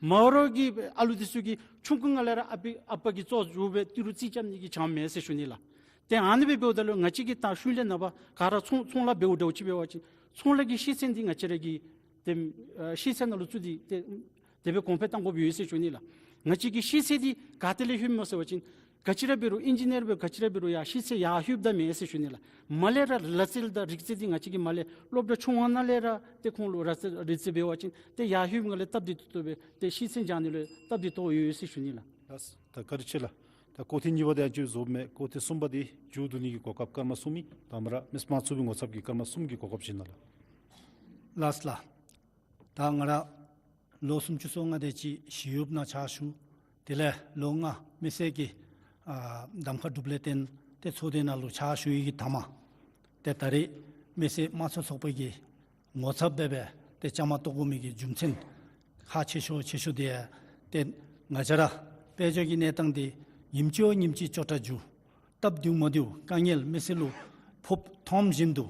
མར་ཝ་གི་ཨ་ལུ་འདི་ཚུ་གིས་ཆུང་ཀུ་ནང་ལས་ར་ཨ་པ་ཨ་པ་གི་ཙོགས་འགྱོ་སྦེ་ཏི་རུ་རྩིས་རྐྱབ་ནི་གི་ཆ་མེད་ཟེར་ཞུ་ནི་ལགས། ཏེ་ཨ་ནི་སྦེ་འབདཝ་ད་ལུ་ང་བཅས་ཀྱིས་ད་ཤུལ་ལས་ནངས་པ་ག་ར་ཚོང་ཚོང་ལཱ་འབདཝ་འདྲཝ་ཅིག་འབད་བ་ཅིན་ཚོང་ལཱ་གི་ཤེས་ཚད་འདི་ང་བཅས་ར་གི་ཏེ་ཨ་ཤེས་ཚད་ནང་ལུ་བཙུགས་ཏེ་ཏེ་དེ་སྦེ་གོང་འཕེལ་གཏང་དགོཔ་ཡོད་ཟེར་ཞུ་ནི་ལགས། ང་བཅས་ཀྱི་ཤེས་ཚད་འདི་ག་ཏེ་ལས་ལྷོདཔ་སྨོ་ཟེར་བ་ཅིན་ག་ཅི་ར་འབད་རུང་ཨིན་ཇི་ནི་ཡར་འབད་ག་ཅི་ར་འབད་རུང་ཡར་ཤེས་ཚད་ཡར་ལྷོདཔ་ད་མེན་ཟེར་ཞུ་ནི་ལགས། མར་ལས་ར་ལག་རྩལ་དང་རིག་རྩལ་འདི་ང་བཅས་ཀྱིས་མར་ལས་སློབ་གྲྭ་ཆུང་བ་ནང་ལས་ར་ཏེ་ཁོང་ལུ་ལག་རྩལ་རིག་རྩལ་འབད་བ་ཅིན་ཏེ་ཡར་ལྷོདཔ་ནང་ལས་སྟབས་བདེ་ཏོག་ཏོ་སྦེ་ཏེ་ཤེས་ཚད་འཇགས་ནི་ལུ་སྟབས་བདེ་ཏོག་ཡོད་ཟེར་ཞུ་ནི་ལགས། ལགས། ད་བཀའ་དྲིན་ཆེ་ལགས། ད་སྐོར་ཐེངས་གཉིས་པ་འདི་ཨ་ཙི་རྫོགསཔ་མས། སྐོར་ཐེངས་གསུམ་པ་འདི་མཇུག་བསྡུ་ནི་གི་གོ་སྐབས་སྐར་མ་གསུམ་ཨིན། ད་མར་ར་མི་སེར་དམངས་གཙོའི་ངོ་ཚབ་ཀྱིས་སྐར་མ་གསུམ་གྱི་གོ་སྐབས་བྱིན་གནང་ལགས། ལགས་ལགས། ད་ང་ར་ལོ་སུམ་ཅུ་སོ་ལྔ་དེ་ཅིག་ཞི་གཡོགཔ་ནང་ཕྱག་ཞུ། དེ་ལས་ལོ་ལྔ་མི་སེར་གྱི་ཨ་གདམ་ཁ་གྲུབ་ལས་བརྟེན་ཏེ་ཚོགས་སྡེ་ནང་ལུ་ཕྱག་ཞུ་ཡི་གི་མཐའ་མ་ཏེ་ད་རེས་མི་སེར་དམངས་གཙོ་ཚོགས་པ་གི་ངོ་ཚབ་འབད་སྦེ་ཏེ་བཅའ་མར་གཏོགས་དགོ་མི་གི་རྒྱུ་མཚན་ཁག་ཆེ་ཤོས་ཆེ་ཤོས་འདི་ཏེ་ང་བཅས་ར་དཔལ་འབྱོར་གྱི་གནས་སྟངས་འདི་ཉིནམ་ཅིག་ཉིནམ་ཅིག་སྐྱོ་དྲགས་འགྱོ། སྟབས་བདེཝ་མ་བདེཝ་དཀའ་ངལ་མི་སེར་ལུ་ཕོགཔ་མཐོངམ་བཞིན་དུ་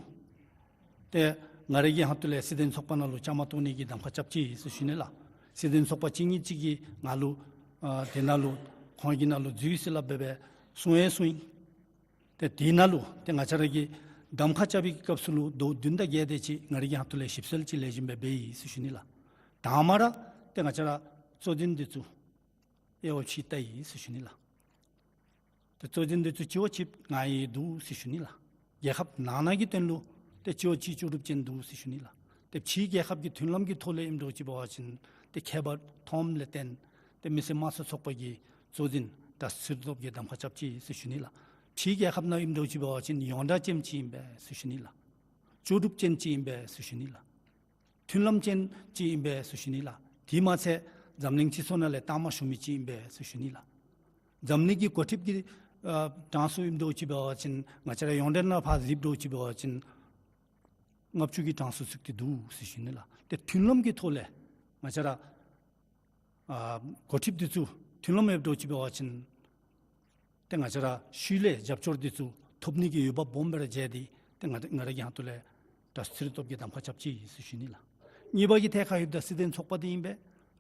ཏེ་ང་རའི་གི་ཧོངས་ལས་སྲིད་དོན་ཚོགས་པ་ནང་ལུ་བཅའ་མར་གཏོགས་ནི་གི་གདམ་ཁ་རྐྱབ་ཅི་ཟེར་ཞུ་ནི་ལགས། སྲིད་དོན་ཚོགས་པ་གཅིག་གཉིས་ཅིག་གིས་ང་ལུ་ཨ་དེ་ནང་ལུ་ཁོང་གི་ནང་ལུ་འཛུལ་ཟེར་སླབ་སྦེ་སྦེ་གསུང་ཡང་གསུངས་ཡི། ཏེ་དེ་ནང་ལུ་ཏེ་ང་བཅས་ར་གིས་གདམ་ཁ་རྐྱབ་པའི་སྐབས་སུ་ལུ་ཟླཝ་བདུན་དང་བརྒྱད་དེ་ཅིག་ང་རའི་གི་ཧོངས་ལས་ཞིབ་འཚོལ་ཅིག་ལེགས་ཤོམ་སྦེ་འབད་ཡི་ཟེར་ཞུ་ནི་ལགས། དང་པ་ར་ཏེ་ང་བཅས་ར་གཙོ་འཛིན་འདི་ཚུ་དབྱེ་བ་ཕྱེ་བལྟ་ཡི་ཟེར་ཞུ་ནི་ལགས། ཏེ་གཙོ་འཛིན་འདི་ཚུ་གཅིག་བ་གཅིག་ང་ཡི་འདུག་ཟེར་ཞུ་ནི་ལགས། རྒྱལ་ཁབ་ནང་ན་གི་དོན་ལུ་ཏེ་གཅིག་བ་གཅིག་ལྕོགས་གྲུབ་ཅན་འདུག་ཟེར་ཞུ་ནི་ལགས། ཏེ་ཕྱིའི་རྒྱལ་ཁབ་ཀྱི་མཐུན་ལམ་གྱི་ཐོག་ལས་ཨིནམ་འདྲཝ་ཅིག་འབད་བ་ཅིན་ཏེ་ཁྱད་པར་མཐོངམ་ལས་བརྟེན་ཏེ་མི་སེར་དམངས་གཙོ་ཚོགས་པ་གི་གཙོ་འཛིན་དྲག་ཤོས་ཚུ་གི་གདམ་ཁ་རྐྱབ་ཅི་ཟེར་ཞུ་ནི་ལགས། ཕྱིའི་རྒྱལ་ཁབ་ནང་ཨིནམ་འདྲཝ་ཅིག་འབད་བ་ཅིན་ཡོངས་གྲགས་ཅན་ཅིག་ཨིན་པས་ཟེར་ཞུ་ནི་ལགས། ལྕོགས་གྲུབ་ཅན་ཅིག་ཨིན་པས་ཟེར་ཞུ་ནི་ལགས། མཐུན་ལམ་ཅན་ཅིག་ཨིན་པས་ཟེར་ཞུ་ནི་ལགས། དེ་མ་ཚད་འཛམ་གླིང་སྤྱི་ཚོགས་ནང་ལས་རྟགས་མ་ཞུ་མི་ཅིག་ཨིན་པས་ཟེར་ཞུ་ནི་ལགས། འཛམ་གླིང་གི་འགོ་ཁྲིདཔ་གི་ཨ་གྲངས་སུ་ཨིནམ་འདྲཝ་ཅིག་འབད་བ་ཅིན་ང་བཅས་ར་ཡོངས་གྲགས་ནང་ཕར་གཟིགསཔ་འདྲཝ་ཅིག་འབད་བ་ཅིན་ལྔ་བཅུ་གི་གྲངས་སུ་ཚུད་དེ་འདུག་ཟེར་ཞུ་ནི་ལགས། ཏེ་མཐུན་ལམ་གྱི་ཐོག་ལས་ང་བཅས་ར་ཨ་འགོ་ཁྲིདཔ་འདི་ཚུ་མཐུན་ལམ་ཡོདཔ་འདྲཝ་ཅིག་འབད་བ་ཅིན་ཏེ་ང་བཅས་ར་ཤུལ་ལས་རྒྱབ་སྐྱོར་འདི་ཚུ་ཐོབ་ནི་གི་འོས་འབབ་སྦོམ་སྦེ་ར་མཇལ་ཏེ་ཏེ་ང་ང་རའི་གི་ཧོངས་ལས་དྲག་ཤོས་ཚུ་གི་གདམ་ཁ་རྐྱབ་ཅི་ཟེར་ཞུ་ནི་ལགས། གཉིས་པ་གི་ཐད་ཁར་ཡོདཔ་ད་སྲིད་དོན་ཚོགས་པ་འདི་ཨིན་པས།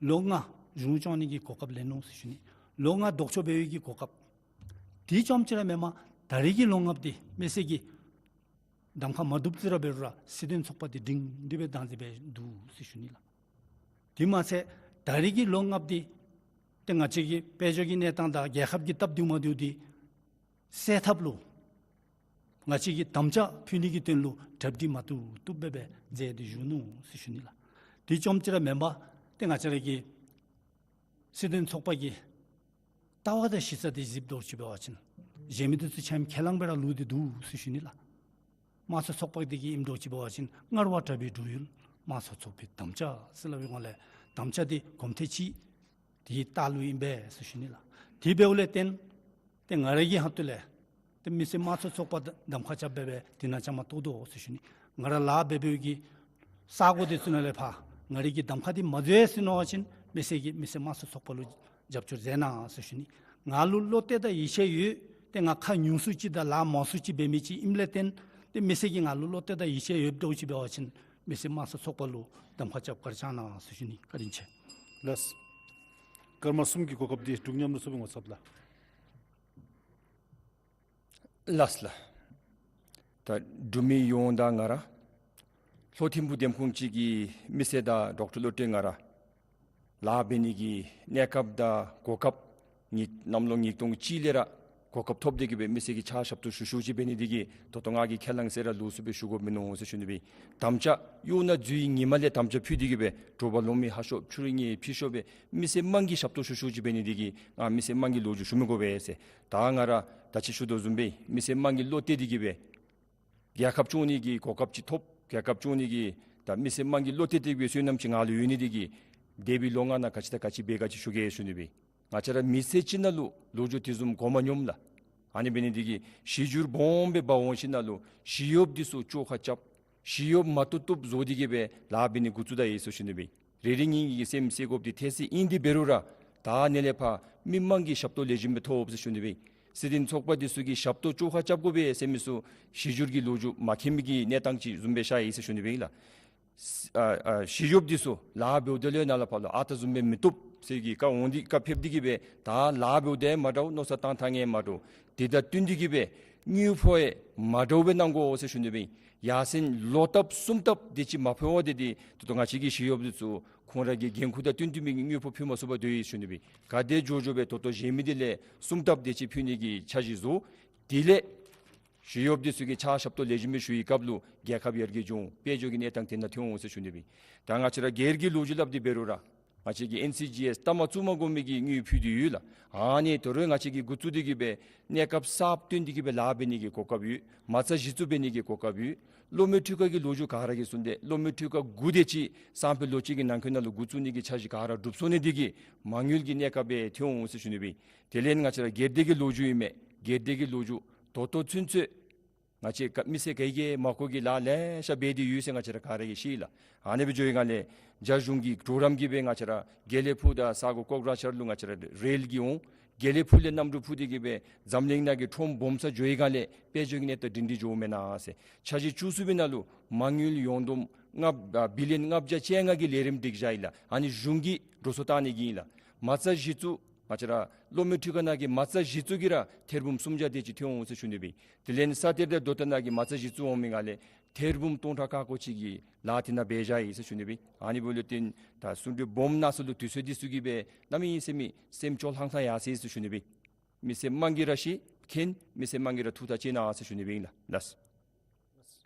ལོ་ལྔ་གཞུང་སྐྱོང་ནི་གི་གོ་སྐབས་ལེན་ནུག་ཟེར་ཞུ་ནི། ལོ་ལྔ་ལྡོག་ཕྱོགས་འབད་བའི་གི་གོ་སྐབས། དེ་ཙམ་ཅིག་ར་མེན་པར་ད་རེས་ཀྱི་ལོ་ལྔ་པོ་འདི་མི་སེར་གྱིས་གདམ་ཁ་མ་བཏུབ་ཅིག་ར་འབད་རུང་ར་སྲིད་དོན་ཚོགས་པ་འདི་སྒྲིང་སྒྲི་སྦེ་བདག་འཛིན་འབད་འདུག་ཟེར་ཞུ་ནི་ལགས། དེ་མ་ཚད་ད་རེས་ཀྱི་ལོ་ལྔ་པོ་འདི་ཏེ་ང་བཅས་ཀྱི་དཔལ་འབྱོར་གྱི་གནས་སྟངས་དང་རྒྱལ་ཁབ་ཀྱི་སྟབས་བདེཝ་མ་བདེཝ་འདི་ སེལ་ཐབས་ལུ་ང་བཅས་ཀྱིས་དམ་བཅའ་ཕུལ་ནི་གི་དོན་ལུ་གྲ་སྒྲིག་མ་བཏུབ་བཏུབ་སྦེ་སྦེ་མཛད་དེ་བཞུགས་ནུག་ཟེར་ཞུ་ནི་ལགས། དེ་བཟུམ་ཅིག་ར་མེན་པར་ཏེ་ང་བཅས་ར་གི་སྲིད་དོན་ཚོགས་པ་གི་ལྟ་བ་དང་གཞི་རྩ་དེ་གཟིགསཔ་འདྲཝ་ཅིག་འབད་བ་ཅིན་གཞན་མི་དེ་ཚུ་ཆ་མཉམ་ཁས་བླངས་སྦེ་ར་ལུས་ཏེ་འདུག་ཟེར་ཞུ་ནི་ལགས། དམངས་གཙོ་ཚོགས་པ་དེ་གི་ཨིནམ་འདྲཝ་ཅིག་འབད་བ་ཅིན་སྔར་བ་དྲག་པའི་འགྲོ་ཡུལ་དམངས་གཙོ་ཚོགས་པའི་དམ་བཅའ་ཟེར་སླབ་པའི་སྒང་ལས་དམ་བཅའ་དེ་གོམ་ཐེངས་གཅིག་དེའི་ལྟག་ལུ་ཨིན་པས་ཟེར་ཞུ་ནི་ལགས། དེ་འབདཝ་ལས་བརྟེན་ཏེ་ང་ར་གི་ཁ་ཐུག་ལས་ཏེ་མི་སེར་དམངས་གཙོ་ཚོགས་པ་གདམ་ཁ་རྐྱབ་སྦེ་སྦེ་དེ་ནང་བཅའ་མར་གཏོགས་དོ་ཟེར་ཞུ་ནི། ང་ར་ལཱ་འབད་འབདཝ་གི་ས་གོ་དེ་ཚུ་ནང་ལས་ཕར་ང་རའི་གི་གདམ་ཁ་དེ་མ་འཛོལ་ཡི་ཟེར་མནོ་བ་ཅིན་མི་སེར་གྱིས་མི་སེར་དམངས་གཙོ་ཚོགས་པ་ལུ་རྒྱབ་སྐྱོར་མཛད་གནང་ཟེར་ཞུ་ནི། ང་ལུ་བློ་གཏད་དང་ཡིད་ཆེས་ཡོད། ཏེ་ང་ཁ་ཉུང་སུ་ཅིག་དང་ལཱ་མང་སུ་ཅིག་འབད་མི་ཅིག་ཨིནམ་ལས་བརྟེན་ཏེ་མི་སེར་གྱིས་ང་ལུ་བློ་གཏད་དང་ཡིད་ཆེས་ཡོདཔ་འདྲཝ་ཅིག་འབད་བ་ཅིན་མི་སེར་དམངས་གཙོ་ཚོགས་པ་ལུ་གདམ་ཁ་རྐྱབ་ག་ར་བྱིན་གནང་ཟེར་ཞུ་ནི། བཀའ་དྲིན་ཆེ། ལགས། སྐར་མ་གསུམ་གྱི་གོ་སྐབས་འདི་འབྲུག་མཉམ་རུབ་ཚོགས་པའི་ངོ་ཚབ་ལགས། ལགས་ལགས། ད་འབྲུག་མི་ཡོངས་དང་ང་ར་ལྷོ་ཐིམ་ཕུག་འདེམས་ཁོངས་ཅིག་གི་མི་སེར་དང་ཌོག་ཊར་བློ་གྲོས་ང་ར་ལཱ་འབད་ནི་གི་གནས་སྐབས་དང་གོ་སྐབས་ཉིས་གནམ་ལོ་ཉིས་སྟོང་གཅིག་ལས་ར་གོ་སྐབས་ཐོབ་སྟེ་གི་སྦེ་མི་སེར་གྱི་ཕྱག་ཞབས་ཏོག་ཞུ་ཞུཝ་ཅིག་འབད་ནི་དེ་གིས་ད་ལྟོ་ང་གིས་ཁས་བླངས་ཟེར་ར་ལོགས་སུ་སྦེ་ཞུ་དགོཔ་མིན་ནུག་ཟེར་ཞུ་ནི་སྦེ། དམ་བཅའ་གཡོག་ནང་འཛུལ་བའི་ཉིནམ་ལས་དམ་བཅའ་ཕུལ་ཏེ་གི་སྦེ་དྲོ་པ་ལོང་མི་ཧ་ཤོས་ཕྱི་རུ་ཉལ་ཕྱི་ཤོས་སྦེ་མི་སེར་དམངས་ཀྱི་ཞབས་ཏོག་ཞུ་ཞུཝ་ཅིག་འབད་ནི་དེ་གིས་ང་མི་སེར་དམངས་ཀྱི་ལོ་རྒྱུས་ཞུ་མི་དགོ་པས་ཟེར། ད་ང་ར་ད་ཅི་ཞུ་དོ་བཟུམ་སྦེ་མི་སེར་དམངས་ཀྱི་བློ་གཏད་དེ་གི་སྦེ་རྒྱལ་ཁབ་སྐྱོང་ནི་གི་གོ་སྐབས་ཅིག་ཐོབ། རྒྱལ་ཁབ་སྐྱོང་ནི་གི་ད་མི་སེར་དམངས་ཀྱི་བློ་གཏད་དེ་གི་སྦེ་བསོད་ནམས་ཅིག་ང་ལུ་ཡོད་ནི་དེ་གིས་འདས་པའི་ལོ་ལྔ་ནང་ག་ཅི་དང་ག་ཅི་འབད་ག་ཅི་ཞུ་གེ་ཞུ་ནི་སྦེ། ང་བཅས་ར་མི་ཚེ་གཅིག་ནང་ལུ་ལོ་རྒྱུས་དེ་བཟུམ་གོ་མ་མྱོངམ་ལགས། ཨ་ནི་འབད་ནི་དེ་གིས་གཞི་འགྱུར་སྦོམ་སྦེ་འབག་འོང་ཞིནམ་ལས་ཞི་གཡོགཔ་འདི་ཚུ་བཅོ་ཁ་རྐྱབ། ཞི་གཡོགཔ་མ་བཏུབ་བཏུབ་བཟོ་སྟེ་གི་སྦེ་ལཱ་འབད་ནི་འགོ་བཙུགས་ད་ཡི་ཟེར་ཞུ་ནི་སྦེ། རེ་རེ་གཉིས་གཉིས་ཀྱི་སེམས་བསད་དགོཔ་འདི་ཐལ་སྲིད་ཨིན། དེ་འབད་རུང་ར་ད་ཨ་ནི་ལས་ཕར་མི་དམངས་ཀྱི་ཞབས་ཏོག་ལེགས་ཤོམ་སྦེ་ཐོབ་ཟེར་ཞུ་ནི་སྦེ། སྲིད་དོན་ཚོགས་པ་འདི་ཚུ་གི་ཞབས་ཏོག་བཅོ་ཁ་རྐྱབ་དགོ་པས་ཟེར་མི་ཚུ་གཞི་འགྱུར་གྱི་ལོ་རྒྱུས་མ་མཁྱེན་མི་གི་གནས་སྟངས་ཅིག་བཟུམ་སྦེ་ཤར་ཡི་ཟེར་ཞུ་ནི་སྦེ་ཨིན་ལགས། ཨ་ཨ་ཞི་གཡོགཔ་འདི་ཚུ་ལཱ་འབདཝ་ད་ལུ་ནཱ་ལས་ཕར་ལུ་ཨ་རྟག་བཟུམ་སྦེ་མི་བཏུབ་ཟེར་གྱི་བཀའ་འོང་སྟེ་བཀའ་ཕེབས་ཏེ་གི་སྦེ་ད་ལཱ་འབདཝ་ད་ཡང་མ་འདྲཝ་མནོ་བསམ་བཏང་ཐངས་ཡང་མ་འདྲཝ། དེ་དང་བསྟུན་ཏེ་གི་སྦེ་དངུལ་ཕོགས་ཡང་མ་འདྲཝ་སྦེ་གནང་དགོ་ཟེར་ཞུ་ནི་སྦེ། ཡར་སེང་ལོག་ལྟབ་གསུམ་ལྟབ་དེ་ཅིག་མ་ཕོག་པར་ཏེ་དེ་ད་ལྟོ་ང་བཅས་ཀྱི་ཞི་གཡོགཔ་འདི་ཚུ་ཁོང་ར་གི་འགན་ཁུར་དང་བསྟུན་བསྟུན་མི་གི་དངུལ་ཕོགས་ཕུལ་མ་ཚུགས་པར་སྡོད་ཡི་ཟེར་ཞུ་ནི་སྦེ། ག་དེ་མགྱོགས་མགྱོགས་སྦེ་ད་ལྟོ་གཞན་མི་དེ་ལས་གསུམ་ལྟབ་དེ་ཅིག་ཕུལ་ནི་གི་འཆར་གཞི་བཟོ། དེ་ལས་ཞི་གཡོགཔ་འདི་ཚུ་གི་ཕྱག་ཞབས་ཏོག་ལེགས་ཤོམ་སྦེ་ཞུ་བའི་སྐབས་ལུ་རྒྱལ་ཁབ་ཡར་རྒྱས་འགྱོ་འོང་། དཔལ་འབྱོར་གྱི་གནས་སྟངས་དེ་ནང་ཐོན་འོང་ཟེར་ཞུ་ནི་སྦེ། ད་ང་བཅས་ར་སྒེར་གྱི་ལོ་རྒྱུས་སླབ་སྟེ་འབད་རུང་ར་ང་བཅས་ཀྱི་ཨེན་སི་ཇི་ཨེསི་ལྟ་མ་བཙུགས་མ་དགོ་མི་གི་དངུལ་ཕུལ་ཏེ་ཡོད་ལགས། ཨ་ནི་དོ་རུང་ང་བཅས་ཀྱིས་འགོ་བཙུགས་ཏེ་གི་སྦེ་གནས་སྐབས་གསརཔ་བཏོན་ཏེ་གི་སྦེ་ལཱ་འབད་ནི་གི་གོ་སྐབས་ཡོད། མ་རྩ་གཞི་བཙུགས་འབད་ནི་གི་གོ་སྐབས་ཡོད། གློག་མེ་འཕྲུལ་ཁང་གི་ལོ་རྒྱུས་ག་ར་གིས་གསུངས་ཏེ་གློག་མེ་འཕྲུལ་ཁང་དགུ་དེ་ཅིག་སང་ཕོད་ལོ་གཅིག་གི་ནང་འཁོད་ནང་ལུ་འགོ་བཙུགས་ནི་གི་འཆར་གཞི་ག་ར་འགྲུབ་སོང་ནི་དེ་གིས་མ་དངུལ་གྱི་གནས་སྐབས་སྦེ་ཐོན་འོང་ཟེར་ཞུ་ནི་སྦེ། དེ་ལས་ང་བཅས་ར་སྒེར་སྡེ་གི་ལོ་རྒྱུས་ཨིན་མས། སྒེར་སྡེ་གི་ལོ་རྒྱུས་ད་ལྟོ་ཚུན་ཚོད་ང་བཅས་ཀ་མི་སེར་ག་གིས་མ་གོ་གི་ལཱ་ལེ་ཤ་འབད་དེ་ཡོད་ཟེར་ང་བཅས་ར་ག་ར་གིས་ཤེས་ལགས། ཨ་ནི་སྦེ་འགྱོ་བའི་སྒང་ལས་རྒྱ་གཞུང་གི་གྲོགས་རམ་གྱིས་སྦེ་ང་བཅས་ར་དགེ་ལེགས་ཕུག་དང་ས་གོ་ཀོག་ར་ཤར་ལུ་ང་བཅས་ར་རེལ་གྱིས་འོང་། དགེ་ལེགས་ཕུག་ལས་གནམ་གྲུ་འཕུར་ཏེ་གི་སྦེ་འཛམ་གླིང་ནང་གི་ཁྲོམ་སྦོམ་ས་འགྱོ་བའི་སྒང་ལས་དཔལ་འབྱོར་གྱི་གནས་སྟངས་སྒྲིང་སྒྲི་འགྱོཝ་མེན་ན་ཟེར། འཆར་གཞི་བཅུ་གསུམ་པའི་ནང་ལུ་མ་དངུལ་ཡོངས་བསྡོམས་ལྔ་ཨ་བི་ལི་ཡོན་ལྔ་བརྒྱ་བཅོ་ལྔ་གི་ལས་རིམ་སྒྲིག་བཞག་ཡི་ལགས། ཨ་ནི་གཞུང་གིས་འགྲོ་སོང་བཏང་ནི་གི་ཨིན་ལགས། མ་རྩ་གཞི་བཙུགས་ང་བཅས་ར་གློག་མེ་འཕྲུལ་ཁང་ནང་གི་མ་རྩ་གཞི་བཙུགས་ཀྱིས་ར་ཐེར་འབུམ་སུམ་བརྒྱ་དེ་ཅིག་ཐོན་འོང་ཟེར་ཞུ་ནི་སྦེ། དེ་ལས་ས་གཏེར་དང་རྡོ་གཏེར་ནང་གི་མ་རྩ་གཞི་བཙུགས་འོང་མི་སྒང་ལས་ཐེར་འབུམ་སྟོང་ཕྲག་ཁ་སྐོར་ཅིག་གི་ལཱ་དེ་ནང་འབད་བཞག་ཡི་ཟེར་ཞུ་ནི་སྦེ། ཨ་ནི་འབདཝ་ལས་བརྟེན་ད་གསུང་གྲོས་སྦོམ་ནང་སོ་ལུ་དུས་ཚོད་འདི་ཚུ་གིས་སྦེ་གནམ་མེད་ས་མེད་སེམས་སྐྱོ་ལྷང་ལྷང་ཡར་སོ་ཡི་ཟེར་ཞུ་ནི་སྦེ། མི་སེར་དམངས་ཀྱིས་ར་ཤེས་མཁྱེན། མི་སེར་དམངས་ཀྱིས་ར་ཐུགས་ཐག་བཅད་གནང་ཟེར་ཞུ་ནི་སྦེ་ཨིན་ལགས། ལགས།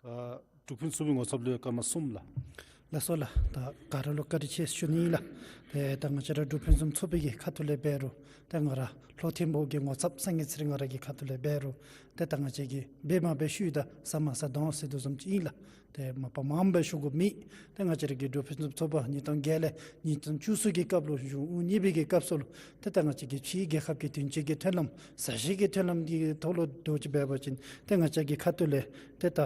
ཨ་འབྲུག་ཕུན་ཚོགས་པའི་ངོ་ཚབ་ལུ་སྐར་མ་གསུམ་ལགས། ལགས་སོ་ལགས། ད་ག་ར་ལུ་བཀའ་དྲིན་ཆེ་ཞུ་ནི་ཨིན་ལགས། ཏེ་ད་ང་བཅས་ར་འབྲུག་ཕུན་སུམ་ཚོགས་པའི་གི་ཁ་ཐུག་ལས་འབད་རུང་ཏེ་ང་ར་ལྷོ་ཐིམ་ཕུག་གི་ངོ་ཚབ་སངས་རྒྱས་ཚེ་རིང་ང་ར་གི་ཁ་ཐུག་ལས་འབད་རུང་ཏེ་ད་ང་བཅས་ཀྱིས་འབད་མ་འབད་ཤུལ་ད་ཟ་མ་ཟ་དོང་ཟེར་དོ་བཟུམ་ཅིག་ཨིན་ལགས། ཏེ་མ་པ་མངམ་སྦེ་ཞུ་དགོཔ་མེད། ཏེ་ང་བཅས་ར་གི་འབྲུག་ཕུན་སུམ་ཚོགས་པ་ཉིས་སྟོང་བརྒྱད་ལས་ཉིས་སྟོང་བཅུ་གསུམ་གྱི་སྐབས་ལུ་གཞུང་དབུ་བརྙེས་པའི་གི་སྐབས་སུ་ལུ་ཏེ་ད་ང་བཅས་ཀྱི་ཕྱིའི་རྒྱལ་ཁབ་ཀྱི་དོན་གཅོད་ཀྱི་མཐུན་ལམ་ས་གཞི་གི་མཐུན་ལམ་གྱི་ཐོག་ལུ་འདྲཝ་ཅིག་འབད་བ་ཅིན་ཏེ་ང་བཅས་ཀྱི་ཁ་ཐུག་ལས་ཏེ་ད་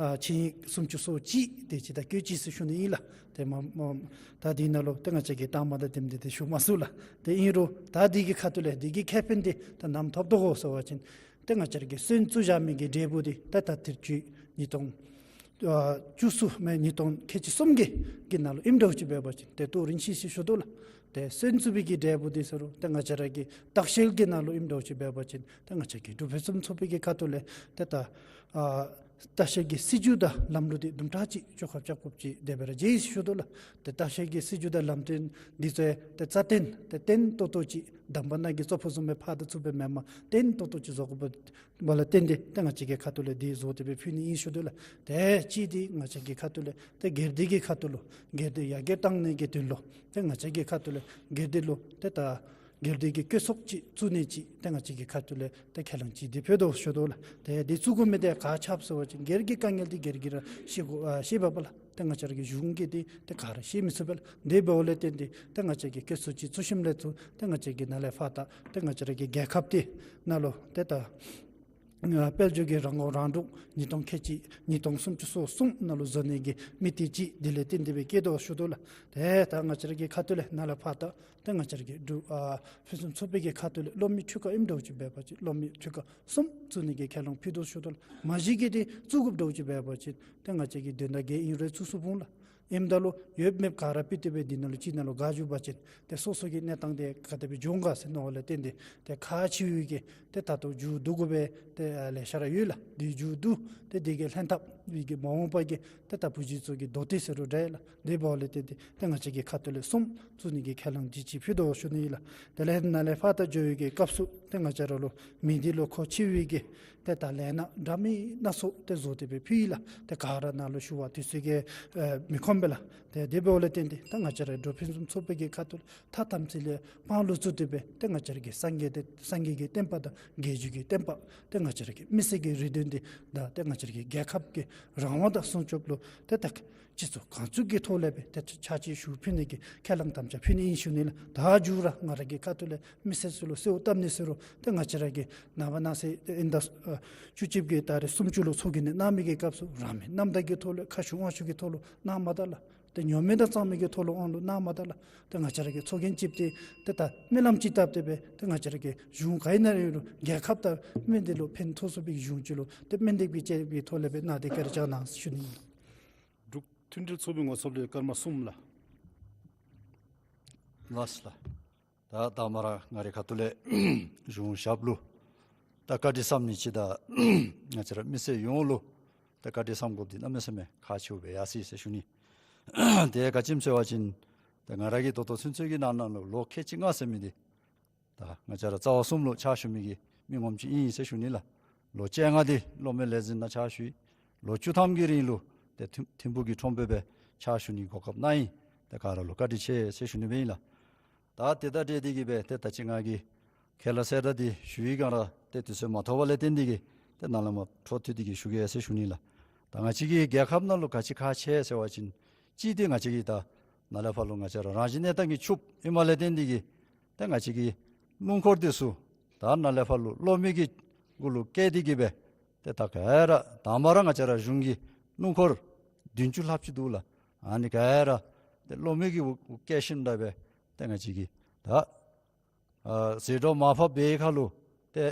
ཨ་ཆིངས་ཡིག་སུམ་ཅུ་སོ་གཅིག་དེ་ཅིག་ད་བཀོད་ཅི་ཟེར་ཞུ་ནི་ཨིན་ལགས། ཏེ་མ་མ་ད་དེ་ནང་ལུ་ཏེ་ང་བཅས་ཀྱིས་གཏང་མ་དང་དེམ་དེ་ཏེ་ཞུ་མ་ཚུགས་ལགས། ཏེ་ཨིན་རུང་ད་དེ་གི་ཁ་ཐུག་ལས་དེ་གི་ཁེ་ཕན་དེ་ད་ནམ་ཐོབ་དོ་གོ་ཟེར་བ་ཅིན་ཏེ་ང་བཅས་ར་གི་སོན་བཙུགས་བཞག་མི་གི་འབྲས་བུ་དེ་ད་ད་དེ་ཅིག་ཉིས་སྟོང་ཨ་བཅུ་གསུམ་མེན་ཉིས་སྟོང་ཁལ་གཅིག་གསུམ་གྱི་གི་ནང་ལུ་ཨིནམ་འདྲཝ་ཅིག་འབད་བ་ཅིན་ཏེ་ཏོག་རིན་ཆེ་ཟེར་ཞུ་དོ་ལགས། ཏེ་སོན་བཙུགས་པའི་གི་འབྲས་བུ་དེ་ཟེར་རུང་ཏེ་ང་བཅས་ར་གི་བརྟག་དཔྱད་ཀྱི་ནང་ལུ་ཨིནམ་འདྲཝ་ཅིག་འབད་བ་ཅིན་ཏེ་ང་བཅས་ཀྱི་འབྲུག་ཕུན་སུམ་ཚོགས་པའི་གི་ཁ་ཐུག་ལས་ཏེ་ད་ཨ་ ལྟ་བཤལ་གྱི་སྲིད་བྱུས་དང་ལམ་ལུགས་འདི་དུམ་གྲ་ཅིག་བཅོ་ཁ་རྐྱབ་དགོཔ་ཅིག་དེ་སྦེ་ར་མཇལ་ཡི་ཟེར་ཞུ་དོ་ལགས། ཏེ་ལྟ་བཤལ་གྱི་སྲིད་བྱུས་དང་ལམ་སྟོན་འདི་ཚུ་ཏེ་རྩ་བརྟན་ཏེ་བརྟན་ཏོག་ཏོ་ཅིག་དང་པ་ནང་གི་གཙོ་ཕུད་བཟུམ་སྦེ་ཕར་དང་ཚུར་སྦེ་མེན་པར་བརྟན་ཏོག་ཏོ་ཅིག་བཟོ་དགོཔ་འབདཝ་ལས་བརྟེན་ཏེ་ཏེ་ང་བཅས་ཀྱི་ཁ་ཐུག་ལས་འདི་བཟོ་སྟེ་སྦེ་ཕུལ་ནི་ཨིན་ཟེར་ཞུ་དོ་ལགས། ཏེ་གཅིག་འདི་ང་བཅས་ཀྱི་ཁ་ཐུག་ལས་ཏེ་སྒེར་སྡེ་གི་ཁ་ཐུག་ལུ་སྒེར་སྡེ་ཡར་རྒྱས་གཏང་ནི་གི་དོན་ལུ་ཏེ་ང་བཅས་ཀྱི་ཁ་ཐུག་ལས་སྒེར་སྡེ་ལུ་ཏེ་ད་སྒེར་སྡེ་གི་བཀོད་ཚོགས་ཅིག་བཙུགས་ནི་ཅིག་ཏེ་ང་བཅས་ཀྱི་ཁ་ཐུག་ལས་ཏེ་ཁས་བླངས་ཅིག་འདི་ཕུལ་དོ་ཟེར་ཞུ་དོ་ལགས། ཏེ་འདི་བཙུགས་དགོ་མི་འདི་ག་ཅི་སྦེ་ཟེར་བ་ཅིན་སྒེར་གྱི་དཀའ་ངལ་འདི་སྒེར་གྱིས་ར་བཤད་དགོ་ཨ་བཤད་པ་པ་ལགས། ཏེ་ང་བཅས་ར་གི་གཞུང་གིས་འདི་ཏེ་ག་ར་བཤད་མི་ཚུགས་པས་ལགས། དེ་འབདཝ་ལས་བརྟེན་ཏེ་ཏེ་ང་བཅས་ཀྱིས་བཀོད་ཚོགས་ཅིག་བཙུགས་ཞིནམ་ལས་ཚུར་ཏེ་ང་བཅས་ཀྱིས་ནཱ་ལས་ཕར་ད་ཏེ་ང་བཅས་ར་གི་རྒྱལ་ཁབ་འདི་ནང་ལུ་ཏེ་ད་ཨ་དཔལ་འབྱོར་གྱི་རང་ངོ་རང་སྒྲུབ་ཉིས་སྟོང་ཁལ་གཅིག་ཉིས་སྟོང་སུམ་ཅུ་སོ་གསུམ་ནང་ལུ་བཟོ་ནི་གི་དམིགས་གཏད་ཅིག་འདི་ལས་བརྟེན་ཏེ་སྦེ་བསྐྱེད་དོ་ཟེར་ཞུ་དོ་ལགས། ཏེ་ད་ང་བཅས་ར་གི་ཁ་ཐུག་ལས་ནཱ་ལས་ཕར་ད་ཏེ་ང་བཅས་ར་གི་འབྲུག་ཨ་ཕུན་སུམ་ཚོགས་པའི་གི་ཁ་ཐུག་ལས་སློབ་མའི་འཕྲུལ་ཁང་ཨིནམ་འདྲཝ་ཅིག་འབད་བ་ཅིན་སློབ་མའི་འཕྲུལ་ཁང་གསུམ་བཙུགས་ནི་གི་ཁས་བླངས་ཕུལ་དོ་ཟེར་ཞུ་དོ་ལགས། མ་གཞི་གི་འདི་བཙུགས་དགོཔ་འདྲཝ་ཅིག་འབད་བ་ཅིན་ཏེ་ང་བཅས་ཀྱིས་དོན་དག་གི་ཨིན་རུང་བཙུགས་ཚུགས་འོང་ལགས། ཨིནམ་ད་ལུ་ཡོདཔ་མེདཔ་ག་ར་ཕུད་དེ་སྦེ་འདི་ནང་ལུ་ཅིག་ནང་ལུ་བཀལ་བཅུག་པ་ཅིན་ཏེ་སོ་སོ་གི་གནས་སྟངས་འདི་ག་དེ་སྦེ་འགྱོ་འོང་ག་ཟེར་མནོ་བ་ལས་བརྟེན་ཏེ་ཏེ་ཁག་ཆེ་བའི་གི་ཏེ་ད་ལྟོ་མཇུག་བསྡུ་དགོ་པའི་ཏེ་ལེ་ཤ་ར་ཡོད་ལགས། འདི་མཇུག་བསྡུ་སྟེ་འདི་གི་ལྷན་ཐབས་འདི་གི་མ་འོངས་པ་གི་ཏེ་ད་བུ་གཞི་ཚུ་གི་མདོ་སྡེ་ཟེར་རུང་འདྲ་ལགས། དེ་འབདཝ་ལས་བརྟེན་ཏེ་ཏེ་ང་བཅས་ཀྱི་ཁ་ཐུག་ལས་གསུམ་བཙུགས་ནི་གི་ཁས་བླངས་འདི་ཅིག་ཕུལ་དོ་ཟེར་ཞུ་ནི་ཨིན་ལགས། དེ་ལས་ནཱ་ལས་ཕར་ད་འགྱོ་བའི་གི་སྐབས་སུ་ཏེ་ང་བཅས་ར་ལུ་མི་སྡེ་ལུ་མཁོ་ཆེ་བའི་གི་ཏེ་ད་ལས་སྣ་འདྲ་མིན་སྣ་ཚོགས་ཏེ་བཟོ་སྟེ་སྦེ་ཕུལ་ཡི་ལགས། ཏེ་ག་ར་ནཱ་ལུ་ཞུ་བ་དུས་ཚོད་ཀྱིས་ཨེ་མི་ཁོམ་པས་ལགས། ཏེ་དེ་འབདཝ་ལས་བརྟེན་ཏེ་ད་ང་བཅས་ར་འབྲུག་ཕུན་སུམ་ཚོགས་པའི་གི་ཁ་ཐུག་ལས་ཐ་དམ་ཚིག་ལས་དཔང་ལུ་བཙུགས་ཏེ་སྦེ་ཏེ་ང་བཅས་ར་གི་སངས་རྒྱས་ཏེ་སངས་རྒྱས་ཀྱི་བསྟན་པ་དང་རྒྱལ་བརྒྱུད་ཀྱི་བསྟན་པ་ཏེ་ང་བཅས་ར་གི་མི་སེར་གྱི་རེ་འདུན་འདི་དང་ཏེ་ང་བཅས་ར་གི་རྒྱལ་ཁབ་ཀྱི་རང་དབང་དང་སྲུང་སྐྱོབ་ལུ་ཏེ་ད་སྤྱི་ཚོགས་གང་བྱུང་གི་ཐོག་ལས་སྦེ་ཏེ་ཕྱག་ཕྱིད་ཞུ་ཕུལ་ནི་གི་ཁས་བླངས་དམ་བཅའ་ཕུལ་ནི་ཨིན་ཞུ་ནི་ལགས། ད་མཇུག་ར་ང་ར་གི་ཁ་ཐུག་ལས་མི་སེར་ཚུ་ལུ་གསོལཝ་བཏབ་ནི་ཟེར་རུང་ཏེ་ང་བཅས་ར་གི་ནངས་པ་གནངས་ཚེ་ཨིན་ཟླ་ཨ་བཅུ་གཅིག་གི་ཏ་རིག་སུམ་ཅུ་ལུ་ཚོགས་རྒྱན་ནི་གནང་མི་གི་སྐབས་སུ་རང་མོས་རྣམ་དག་གི་ཐོག་ལས་ཁ་ཞུ་དབང་ཞུ་གི་ཐོག་ལུ་གནང་མ་ད་ལགས། ཏེ་ཉོ་མི་དང་གཙང་མི་གི་ཐོག་ལུ་དབང་ལུ་གནང་མ་ད་ལགས། ཏེ་ང་བཅས་ར་གི་ཚོགས་རྒྱན་ཅིག་ཏེ་ཏེ་ད་སྨོན་ལམ་ཅིག་བཏབ་སྟེ་སྦེ་ཏེ་ང་བཅས་ར་གི་གཞུང་ག་ཨིན་ན་ཡོད་རུང་རྒྱལ་ཁབ་དང་སྨན་སྡེ་ལུ་ཕན་ཐོགས་ཚུགས་པའི་གཞུང་ཅིག་ལུ་ཏེ་སྨན་སྡེ་གི་བཅའ་བའི་ཐོག་ལས་སྦེ་གནང་སྟེ་བཀའ་དྲིན་བསྐྱང་གནང་ཞུ་ནི་ཨིན། འབྲུག་མཐུན་སྒྲིལ་ཚོགས་པའི་ངོ་ཚབ་ལས་སྐར་མ་གསུམ་ལགས། ལགས་སོ་ལགས། ད་དང་པ་ར་ང་རའི་ཁ་ཐུག་ལས་གཞུང་ཞབས་ལུ་ད་བཀའ་དྲིན་བསམ་ནི་ཅིག་དང་ང་བཅས་ར་མི་སེར་ཡོངས་ལུ་ད་བཀའ་དྲིན་བསམ་དགོཔ་འདི་གནམ་མེད་ས་མེད་ཁག་ཆེཝ་སྦེ་ཡར་སོ་ཡི་ཟེར་ཞུ་ནི། དེ་ག་ཅི་སྨོ་ཟེར་བ་ཅིན་ད་ང་ར་གིས་ད་ལྟོ་ཚུན་ཚོད་ཀྱི་ནང་ན་ལུ་ལོ་ཁལ་གཅིག་ལྔ་ཟེར་མི་འདི་ད་ང་བཅས་ར་རྩ་བ་གསུམ་ལུ་ཕྱག་ཞུ་མི་གི་མི་ངོམ་ཅིག་ཨིན་ཟེར་ཞུ་ནི་ལགས། ལོ་བཅོ་ལྔ་འདི་སློབ་མའི་ལས་འཛིན་ནང་ཕྱག་ཞུ་ཡི། ལོ་བཅུ་ཐམ་གྱི་རིང་ལུ་ཏེ་ཐིམ་ཐིམ་ཕུག་གི་ཁྲོམ་དཔོན་སྦེ་ཕྱག་ཞུ་ནི་གོ་སྐབས་གནང་ཡི། ཏེ་ག་ར་ལུ་བཀའ་དྲིན་ཆེ་ཟེར་ཞུ་ནི་སྦེ་ཨིན་ལགས། ད་དེ་དང་འབྲེལ་ཏེ་གིས་སྦེ་ཏེ་ད་ཅི་ང་གིས་ཁས་བླངས་གསལ་བསྒྲགས་འདི་ཞུ་ཡི་ག་ར་ཏེ་དུས་ཚོད་མ་ཐོབ་པ་ལས་བརྟེན་ཏེ་གིས་ཏེ་ནཱ་ལས་མར་འཕྲོ་མཐུད་དེ་གིས་ཞུ་གེ་ཟེར་ཞུ་ནི་ལགས། ད་ང་བཅས་ཀྱི་རྒྱལ་ཁབ་ནང་ལུ་ག་ཅི་ཁག་ཆེ་ཟེར་བ་ཅིན་གཅིག་འདི་ང་བཅས་ཀྱི་ད་ནཱ་ལས་ཕར་ལུ་ང་བཅས་ར་རང་བཞིན་གནས་སྟངས་ཀྱིས་ཕྱུགཔོ་ཨིནམ་ལས་བརྟེན་ཏེ་གིས་ཏེ་ང་བཅས་ཀྱི་སྣུམ་འཁོར་འདི་ཚུ་ད་ནཱ་ལས་ཕར་ལུ་གློག་མེ་གི་གུ་ལུ་བཀལ་ཏེ་གིས་སྦེ་ཏེ་ད་ག་ར་དང་པ་ར་ང་བཅས་ར་གཞུང་གི་སྣུམ་འཁོར་བདུན་ཅུ་ལྷགཔ་ཅིག་འདུག་ལགས། ཨ་ནི་ག་ར་ཏེ་གློག་མེ་གི་གུ་བཀལ་ཞིནམ་ད་སྦེ་ཏེ་ང་བཅས་ཀྱིས་ད་ཨ་ཟད་འགྲོ་མར་ཕབ་འབད་བའི་ཁར་ལུ་ཏེ་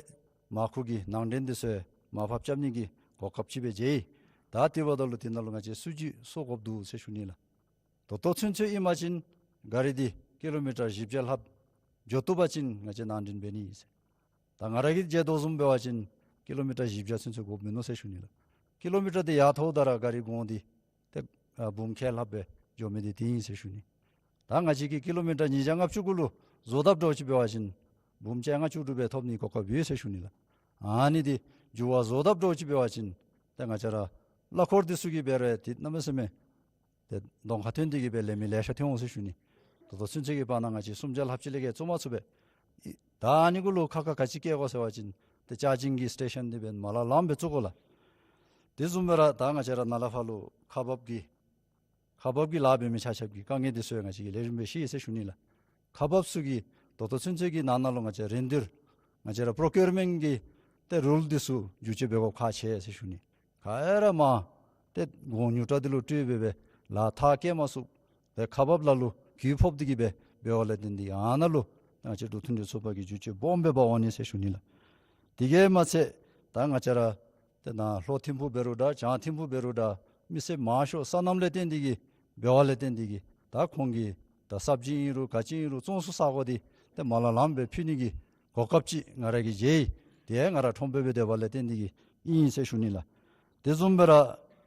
མར་ཁུ་གི་ནང་འདྲེན་འདི་ཚུ་མར་ཕབ་རྐྱབ་ནི་གི་གོ་སྐབས་ཅིག་སྦེ་མཇལ་ཡི། ད་དེ་འབདཝ་ད་ལུ་དེ་ནང་ལུ་ང་བཅས་སུ་ཅིག་སོར་དགོཔ་འདུག་ཟེར་ཞུ་ནི་ལགས། ད་ལྟོ་ཚུན་ཚོད་ཨིན་པ་ཅིན་གཱ་རི་འདི་ཀི་ལོ་མི་ཊར་བཞི་བརྒྱ་ལྷགཔ་འགྱོ་བཏུབ་པ་ཅིན་ང་བཅས་ནང་འདྲེན་འབད་ནི་ཨིན་ཟེར། ད་ང་ར་གིས་མཇལ་དོ་བཟུམ་འབད་བ་ཅིན་ཀི་ལོ་མི་ཊར་བཞི་བརྒྱ་ཚུན་ཚོད་དགོཔ་མིན་ནུག་ཟེར་ཞུ་ནི་ལགས། ཀི་ལོ་མི་ཊར་འདི་ཡར་མཐོཝ་ད་ར་གཱ་རི་གོང་འདི་ཏེ་ཨ་འབུམ་ཁལ་ལྷགཔ་སྦེ་འགྱོ་མི་འདི་དེ་ཨིན་ཟེར་ཞུ་ནི། ད་ང་བཅས་ཀྱིས་ཀི་ལོ་མི་ཊར་ཉིས་བརྒྱ་ལྔ་བཅུ་གུ་ལུ་བཟོ་དཔ་འདྲཝ་ཅིག་འབད་བ་ཅིན་འབུམ་བཅོ་ལྔ་བཅུ་དྲུག་སྦེ་ཐོབ་ནི་གོ་སྐབས་ཡོད་ཟེར་ཞུ་ནི་ལགས། ཨ་ནི་འདི་འགྱུར་བ་བཟོ་དཔ་འདྲཝ་ཅིག་འབད་བ་ཅིན་ཏེ་ང་བཅས་ར་གླ་འཁོར་འདི་ཚུ་གིས་འབད་རུང་ཏེ་གནམ་མེད་ས་མེད་ཏེ་གདོང་ཁར་ཐོན་ཏེ་གིས་སྦེ་ལེན་མི་ལེ་ཤ་ཐོན་འོང་ཟེར་ཞུ་ནི། ད་ལྟོ་ཚུན་ཚོད་ཀྱི་བར་ན་ང་བཅས་སུམ་བརྒྱ་ལྷགཔ་ཅིག་ལས་བརྒལ་བཙུགས་མ་ཚུགས་པས། ད་ཨ་ནི་གུ་ལུ་ཁག་ཁག་ག་ཅི་བཀལ་དགོ་ཟེར་བ་ཅིན་ཏེ་ཅར་ཇིང་གི་སི་ཊེ་ཤཱན་འདི་འབདན་མ་ལང་ལངམ་སྦེ་བཙུགས་དགོ་ལགས། དེ་བཟུམ་སྦེ་ར་ད་ང་བཅས་ར་ནཱ་ལས་ཕར་ལུ་ཁག་འབགཔ་གི་ཁག་འབགཔ་གི་ལཱ་འབད་མི་ཆ་ཁྱབ་ཀྱི་དཀའ་ངལ་འདི་ཚུ་ཡང་ང་བཅས་ཀྱིས་ལེགས་ཤོམ་སྦེ་ཤེས་ཡི་ཟེར་ཞུ་ནི་ལགས། ཁག་འབགཔ་ཚུ་གིས་ད་ལྟོ་ཚུན་ཚོད་ཀྱི་ནང་ན་ལུ་ང་བཅས་ར་རིན་བསྡུར་ང་བཅས་ར་པོརོ་ཀིའུར་མེནཊ་གི་ཏེ་རུལ་འདི་ཚུ་བསྒྱུར་བཅོས་འབད་དགོཔ་ཁག་ཆེ་ཟེར་ཞུ་ནི། ག་ར་མར་ཏེ་གོང་ཉུང་དྲགས་འདི་ལུ་སྤྲོད་སྦེ་སྦེ་ལཱ་མཐར་སྐྱེལ་མ་ཚུགས། ཏེ་ཁག་འབགཔ་ལ་ལུ་གུ་ཕོགཔ་འདི་གིས་སྦེ་འབདཝ་ལས་བརྟེན་ཏེ་ཨ་ནཱ་ལུ་ང་བཅས་འབྲུག་མཐུན་སྒྲིལ་ཚོགས་པ་གིས་བསྒྱུར་བཅོས་སྦོམ་སྦེ་འབད་འོང་ནི་ཟེར་ཞུ་ནི་ལགས། དེ་གིས་མ་ཚད་ད་ང་བཅས་ར་ཏེ་ནཱ་ལྷོ་ཐིམ་ཕུག་འབད་རུང་འདྲ་བྱང་ཐིམ་ཕུག་འབད་རུང་འདྲ་མི་སེར་མང་ཤོས་སོ་ནམ་ལས་བརྟེན་ཏེ་གིས་འབདཝ་ལས་བརྟེན་ཏེ་གིས་ད་ཁོང་གིས་ད་སབ་ཇི་ཨིན་རུང་ག་ཅི་ཨིན་རུང་བཙོང་ས་ས་གོ་འདི་ཏེ་མ་ལང་ལངམ་སྦེ་ཕུལ་ནི་གི་གོ་སྐབས་ཅིག་ང་ར་གིས་མཇལ་ཡི། དེ་ཡང་ང་ར་ཁྲོམ་དཔོན་སྦེ་སྡོདཔ་ལས་བརྟེན་ཏེ་གིས་ཨིན་ཟེར་ཞུ་ནི་ལགས། དེ་བཟུམ་སྦེ་ར་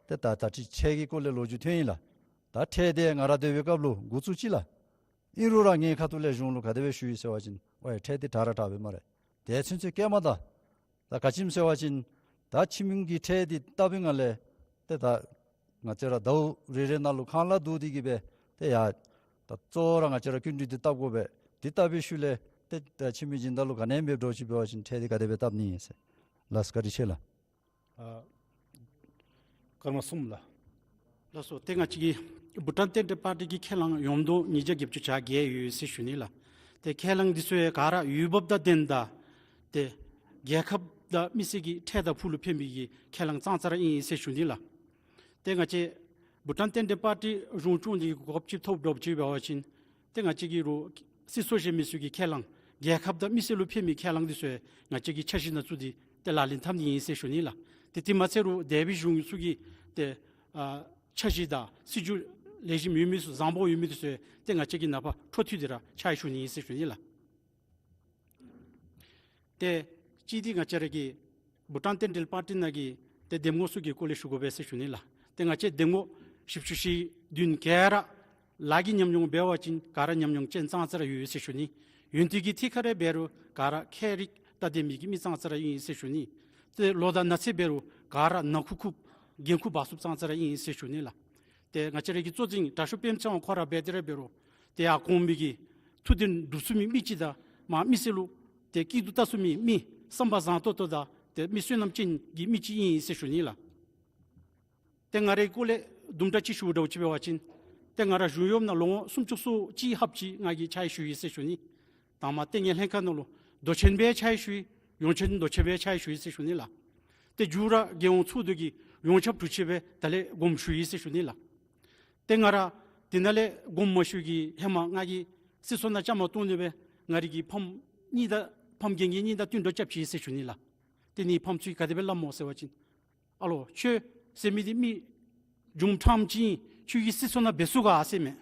ཏེ་ད་ད་ཅི་ཁྲལ་གྱི་སྐོར་ལས་ལོ་རྒྱུས་ཐོན་ཡི་ལགས། ད་ཁྲལ་དེ་ང་ར་སྡོད་པའི་སྐབས་ལུ་འགོ་བཙུགས་ཅི་ལགས། ཨིན་རུང་ར་ངེའི་ཁ་ཐུག་ལས་གཞུང་ལུ་ག་དེ་སྦེ་ཞུ་ཡི་ཟེར་བ་ཅིན་ཝའི་ཁྲལ་དེ་དྲག་ར་དྲག་པས་སྨ་རེ། དེ་ཚུན་ཚོད་བཀལ་མ་ད། ད་ག་ཅི་སྨོ་ཟེར་བ་ཅིན་ད་ཁྱིམ་གྱི་ཁྲལ་དེ་བཏབ་པའི་སྒང་ལས་ཏེ་ད་ང་བཅས་ར་ཟླཝ་རེ་རེ་ནང་ལུ་ཁང་གླ་བསྡུ་སྟེ་གི་སྦེ་ཏེ་ཡ་ད་གཙོ་བོ་ར་ང་བཅས་ར་སྐྱིན་འགྲུལ་དེ་བཏབ་དགོ་པས། དེ་བཏབ་པའི་ཤུལ་ལས་ཏེ་ད་ཁྱིམ་གྱི་སྦྱིན་བདག་ལུ་ག་ནི་འབདཝ་འདྲཝ་ཅིག་འབད་བ་ཅིན་ཁྲལ་དེ་ག་དེ་སྦེ་བཏབ་ནི་ཨིན་ཟེར། ལགས་སོ། བཀའ་དྲིན་ཆེ་ལགས། ཨ་སྐར་མ་གསུམ་ལགས། ལགས་སོ། ཏེ་ང་བཅས་ཀྱི་བྷུ་ཊཱན་རྟེན་འབྲེལ་པར་ཊི་གི་ཁས་བླངས་ཡོངས་བསྡོམས་ཉིས་བརྒྱ་བརྒྱད་ཅུ་གྱ་བརྒྱད་ཡོད་ཟེར་ཞུ་ནི་ལགས། ཏེ་ཁས་བླངས་འདི་ཚུ་ཡང་ག་ར་འོས་འབབ་དང་ལྡནམ་ད་ཏེ་རྒྱལ་ཁབ་དང་མི་སེར་གྱི་ཁྲལ་དང་ཕུགས་ལུ་ཕན་པའི་གི་ཁས་བླངས་ཙང་ཙ་ར་ཨིན་ཟེར་ཞུ་ནི་ལགས། ཏེ་ང་བཅས་བྷུ་ཊཱན་རྟེན་འབྲེལ་པར་ཊི་གཞུང་སྐྱོང་ནི་གི་གོ་སྐབས་ཅིག་ཐོབ་འདྲཝ་ཅིག་འབད་བ་ཅིན་ཏེ་ང་བཅས་ཀྱིས་རུང་སྲིད་ཚོགས་གཞན་མི་ཚུ་གི་ཁས་བླངས་རྒྱལ་ཁབ་དང་མི་སེར་ལུ་ཕན་པའི་ཁས་བླངས་འདི་ཚུ་ཡང་ང་བཅས་ཀྱིས་འཆར་གཞི་ནང་བཙུགས་ཏེ་ཏེ་ལག་ལེན་འཐབ་ནི་ཨིན་ཟེར་ཞུ་ནི་ལགས། ཏེ་དེ་མ་ཚད་རུང་འདས་པའི་གཞུང་ཚུ་གི་ཏེ་ཨ་འཆར་གཞི་དང་སྲིད་བྱུས་ལེགས་ཤོམ་ཡོད་མི་ཚུ་བཟང་པོ་ཡོད་མི་འདི་ཚུ་ཡང་ཏེ་ང་བཅས་ཀྱིས་ནངས་པ་འཕྲོ་མཐུད་དེ་ར་ཕྱག་ཞུ་ནི་ཨིན་ཟེར་ཞུ་ནི་ལགས། ཏེ་གཅིག་འདི་ང་བཅས་ར་གི་བྷུ་ཊཱན་རྟེན་འབྲེལ་པར་ཊི་ནང་གི་ཏེ་འདེམས་ངོ་ཚུ་གི་སྐོར་ལས་ཞུ་དགོ་པས་ཟེར་ཞུ་ནི་ལགས། ཏེ་ང་བཅས་འདེམས་ངོ་བཞི་བཅུ་ཞེ་བདུན་ག་ར་ལཱ་གི་ཉམས་མྱོང་འབད་བ་ཅིན་ག་ར་ཉམས་མྱོང་ཅན་ཙང་ཙ་ར་ཡོད་ཟེར་ཞུ་ནི། ཡོན་ཏན་གྱི་ཐད་ཁར་འབད་རུང་ག་ར་མཁས་རིག་དང་ལྡན་མི་གི་མི་ཙང་ཙ་ར་ཨིན་ཟེར་ཞུ་ནི། ཏེ་ལོ་དང་ན་ཚོད་འབད་རུང་ག་ར་ནང་ཁུག་ཁུགཔ་འགན་ཁུར་འབག་ཚུགསཔ་ཙང་ཙ་ར་ཨིན་ཟེར་ཞུ་ནི་ལགས། ཏེ་ང་བཅས་ར་གི་གཙོ་འཛིན་དྲག་ཤོས་སྤེན་ཚེ་དབང་ཁོ་ར་འབད་དེ་ར་འབད་རུང་ཏེ་ཡར་གོང་མའི་གི་ཐུགས་འདུན་འགྲུབ་ཚུགས་མི་མི་ཅིག་དང་མར་མི་སེར་ལུ་ཏེ་སྐྱིད་སྡུག་བལྟ་ཚུགས་མི་མི་བསམ་པ་བཟང་ཏོག་ཏོ་དང་ཏེ་མི་བསོད་ནམས་ཅན་གྱི་མི་ཅིག་ཨིན་ཟེར་ཞུ་ནི་ལགས། ཏེ་ང་རའི་སྐོར་ལས་དུམ་གྲ་ཅིག་ཞུཝ་འདྲཝ་ཅིག་འབད་བ་ཅིན་ཏེ་ང་ར་གཞུང་གཡོགཔ་ནང་ལོ་ངོ་སུམ་ཅུ་སོ་གཅིག་ལྷགཔ་ཅིག་ང་གིས་ཕྱག་ཞུ་ཡི་ཟེར་ཞུ་ནི། དང་པ་ཏེ་ངེའི་ལྷན་ཁག་ནང་ལུ་མདོ་ཆེན་སྦེ་ཕྱག་ཞུ་ཡི། ཡོངས་ཆེན་མདོ་ཆེན་སྦེ་ཕྱག་ཞུ་ཡི་ཟེར་ཞུ་ནི་ལགས། ཏེ་མཇུག་ར་རྒྱལ་ཡོངས་ཚོགས་འདུ་གི་ཡོངས་ཁྱབ་དྲུང་ཆེན་སྦེ་ད་ལས་དགོངསམ་ཞུ་ཡི་ཟེར་ཞུ་ནི་ལགས། ཏེ་ང་ར་དེ་ནང་ལས་དགོངསམ་མ་ཞུ་གི་ཧེ་མ་ང་གིས་སྲིད་ཚོགས་ནང་བཅའ་མར་གཏོགས་ནི་སྦེ་ང་རའི་གི་ཕམ་གཉིས་དང་ཕམ་རྒན་རྒས་གཉིས་དང་བསྟུན་གྲོས་རྐྱབ་ཅི་ཟེར་ཞུ་ནི་ལགས། ཏེ་ངེའི་ཕམ་ཚུ་གིས་ག་དེ་སྦེ་སླབ་སྨོ་ཟེར་བ་ཅིན་ཨ་ལོ་ཁྱོད་ཟེར་མི་འདི་མི་རྒྱུ་མཚན་ཅིག་ཁྱོད་ཀྱིས་སྲིད་ཚོགས་ནང་འབད་ཚུགས་ག་ཟེར་མས།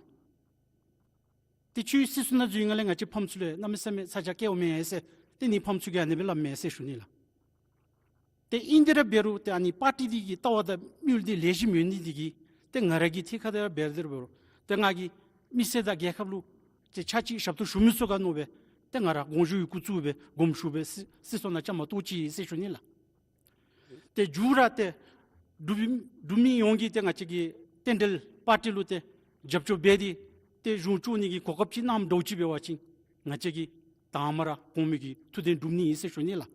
ཏེ་ཁྱོད་སྲིད་ཚོགས་ནང་འཛུལ་ནི་ལས་ང་བཅས་ཕམ་ཚུ་ལུ་གནམ་མེད་ས་མེད་ཚ་གྱང་བཀལཝ་མས་ཟེར་ཏེ་ངེའི་ཕམ་ཚུ་གིས་ཨ་ནི་སྦེ་སླབ་མས་ཟེར་ཞུ་ནི་ལགས། ཏེ་ཨིན་དེ་ར་འབད་རུང་ཏེ་ཨ་ནི་པར་ཊི་འདི་གི་ལྟ་བ་དང་དམིགས་ཡུལ་འདི་ལེགས་ཤོམ་ཡོད་ནི་འདི་གིས་ཏེ་ང་ར་གི་ཐད་ཁར་དེ་ར་འབད་དེ་ར་འབད་རུང་ཏེ་ང་གིས་མི་སེར་དང་རྒྱལ་ཁབ་ལུ་ཏེ་ཕྱག་ཕྱིད་ཞབས་ཏོག་ཞུ་མི་ཚུགས་ག་མནོ་སྦེ་ཏེ་ང་ར་དགོངས་ཞུ་ཡི་སྐུ་གཙུགས་སྦེ་དགོངསམ་ཞུ་སྦེ་སྲིད་སྲིད་ཚོགས་ནང་བཅའ་མར་གཏོགས་ཅི་ཟེར་ཞུ་ནི་ལགས། ཏེ་མཇུག་ར་ཏེ་འབྲུག་འབྲུག་མི་ཡོངས་ཀྱིས་ཏེ་ང་བཅས་ཀྱི་རྟེན་འབྲེལ་པར་ཊི་ལུ་ཏེ་རྒྱབ་སྐྱོར་འབད་དེ་ཏེ་གཞུང་སྐྱོང་ནི་གི་གོ་སྐབས་ཅིག་གནངམ་འདྲཝ་ཅིག་འབད་བ་ཅིན་ང་བཅས་ཀྱིས་དང་པ་ར་གོང་མའི་གི་ཐུགས་འདུན་འགྲུབ་ནི་ཨིན་ཟེར་ཞུ་ནི་ལགས།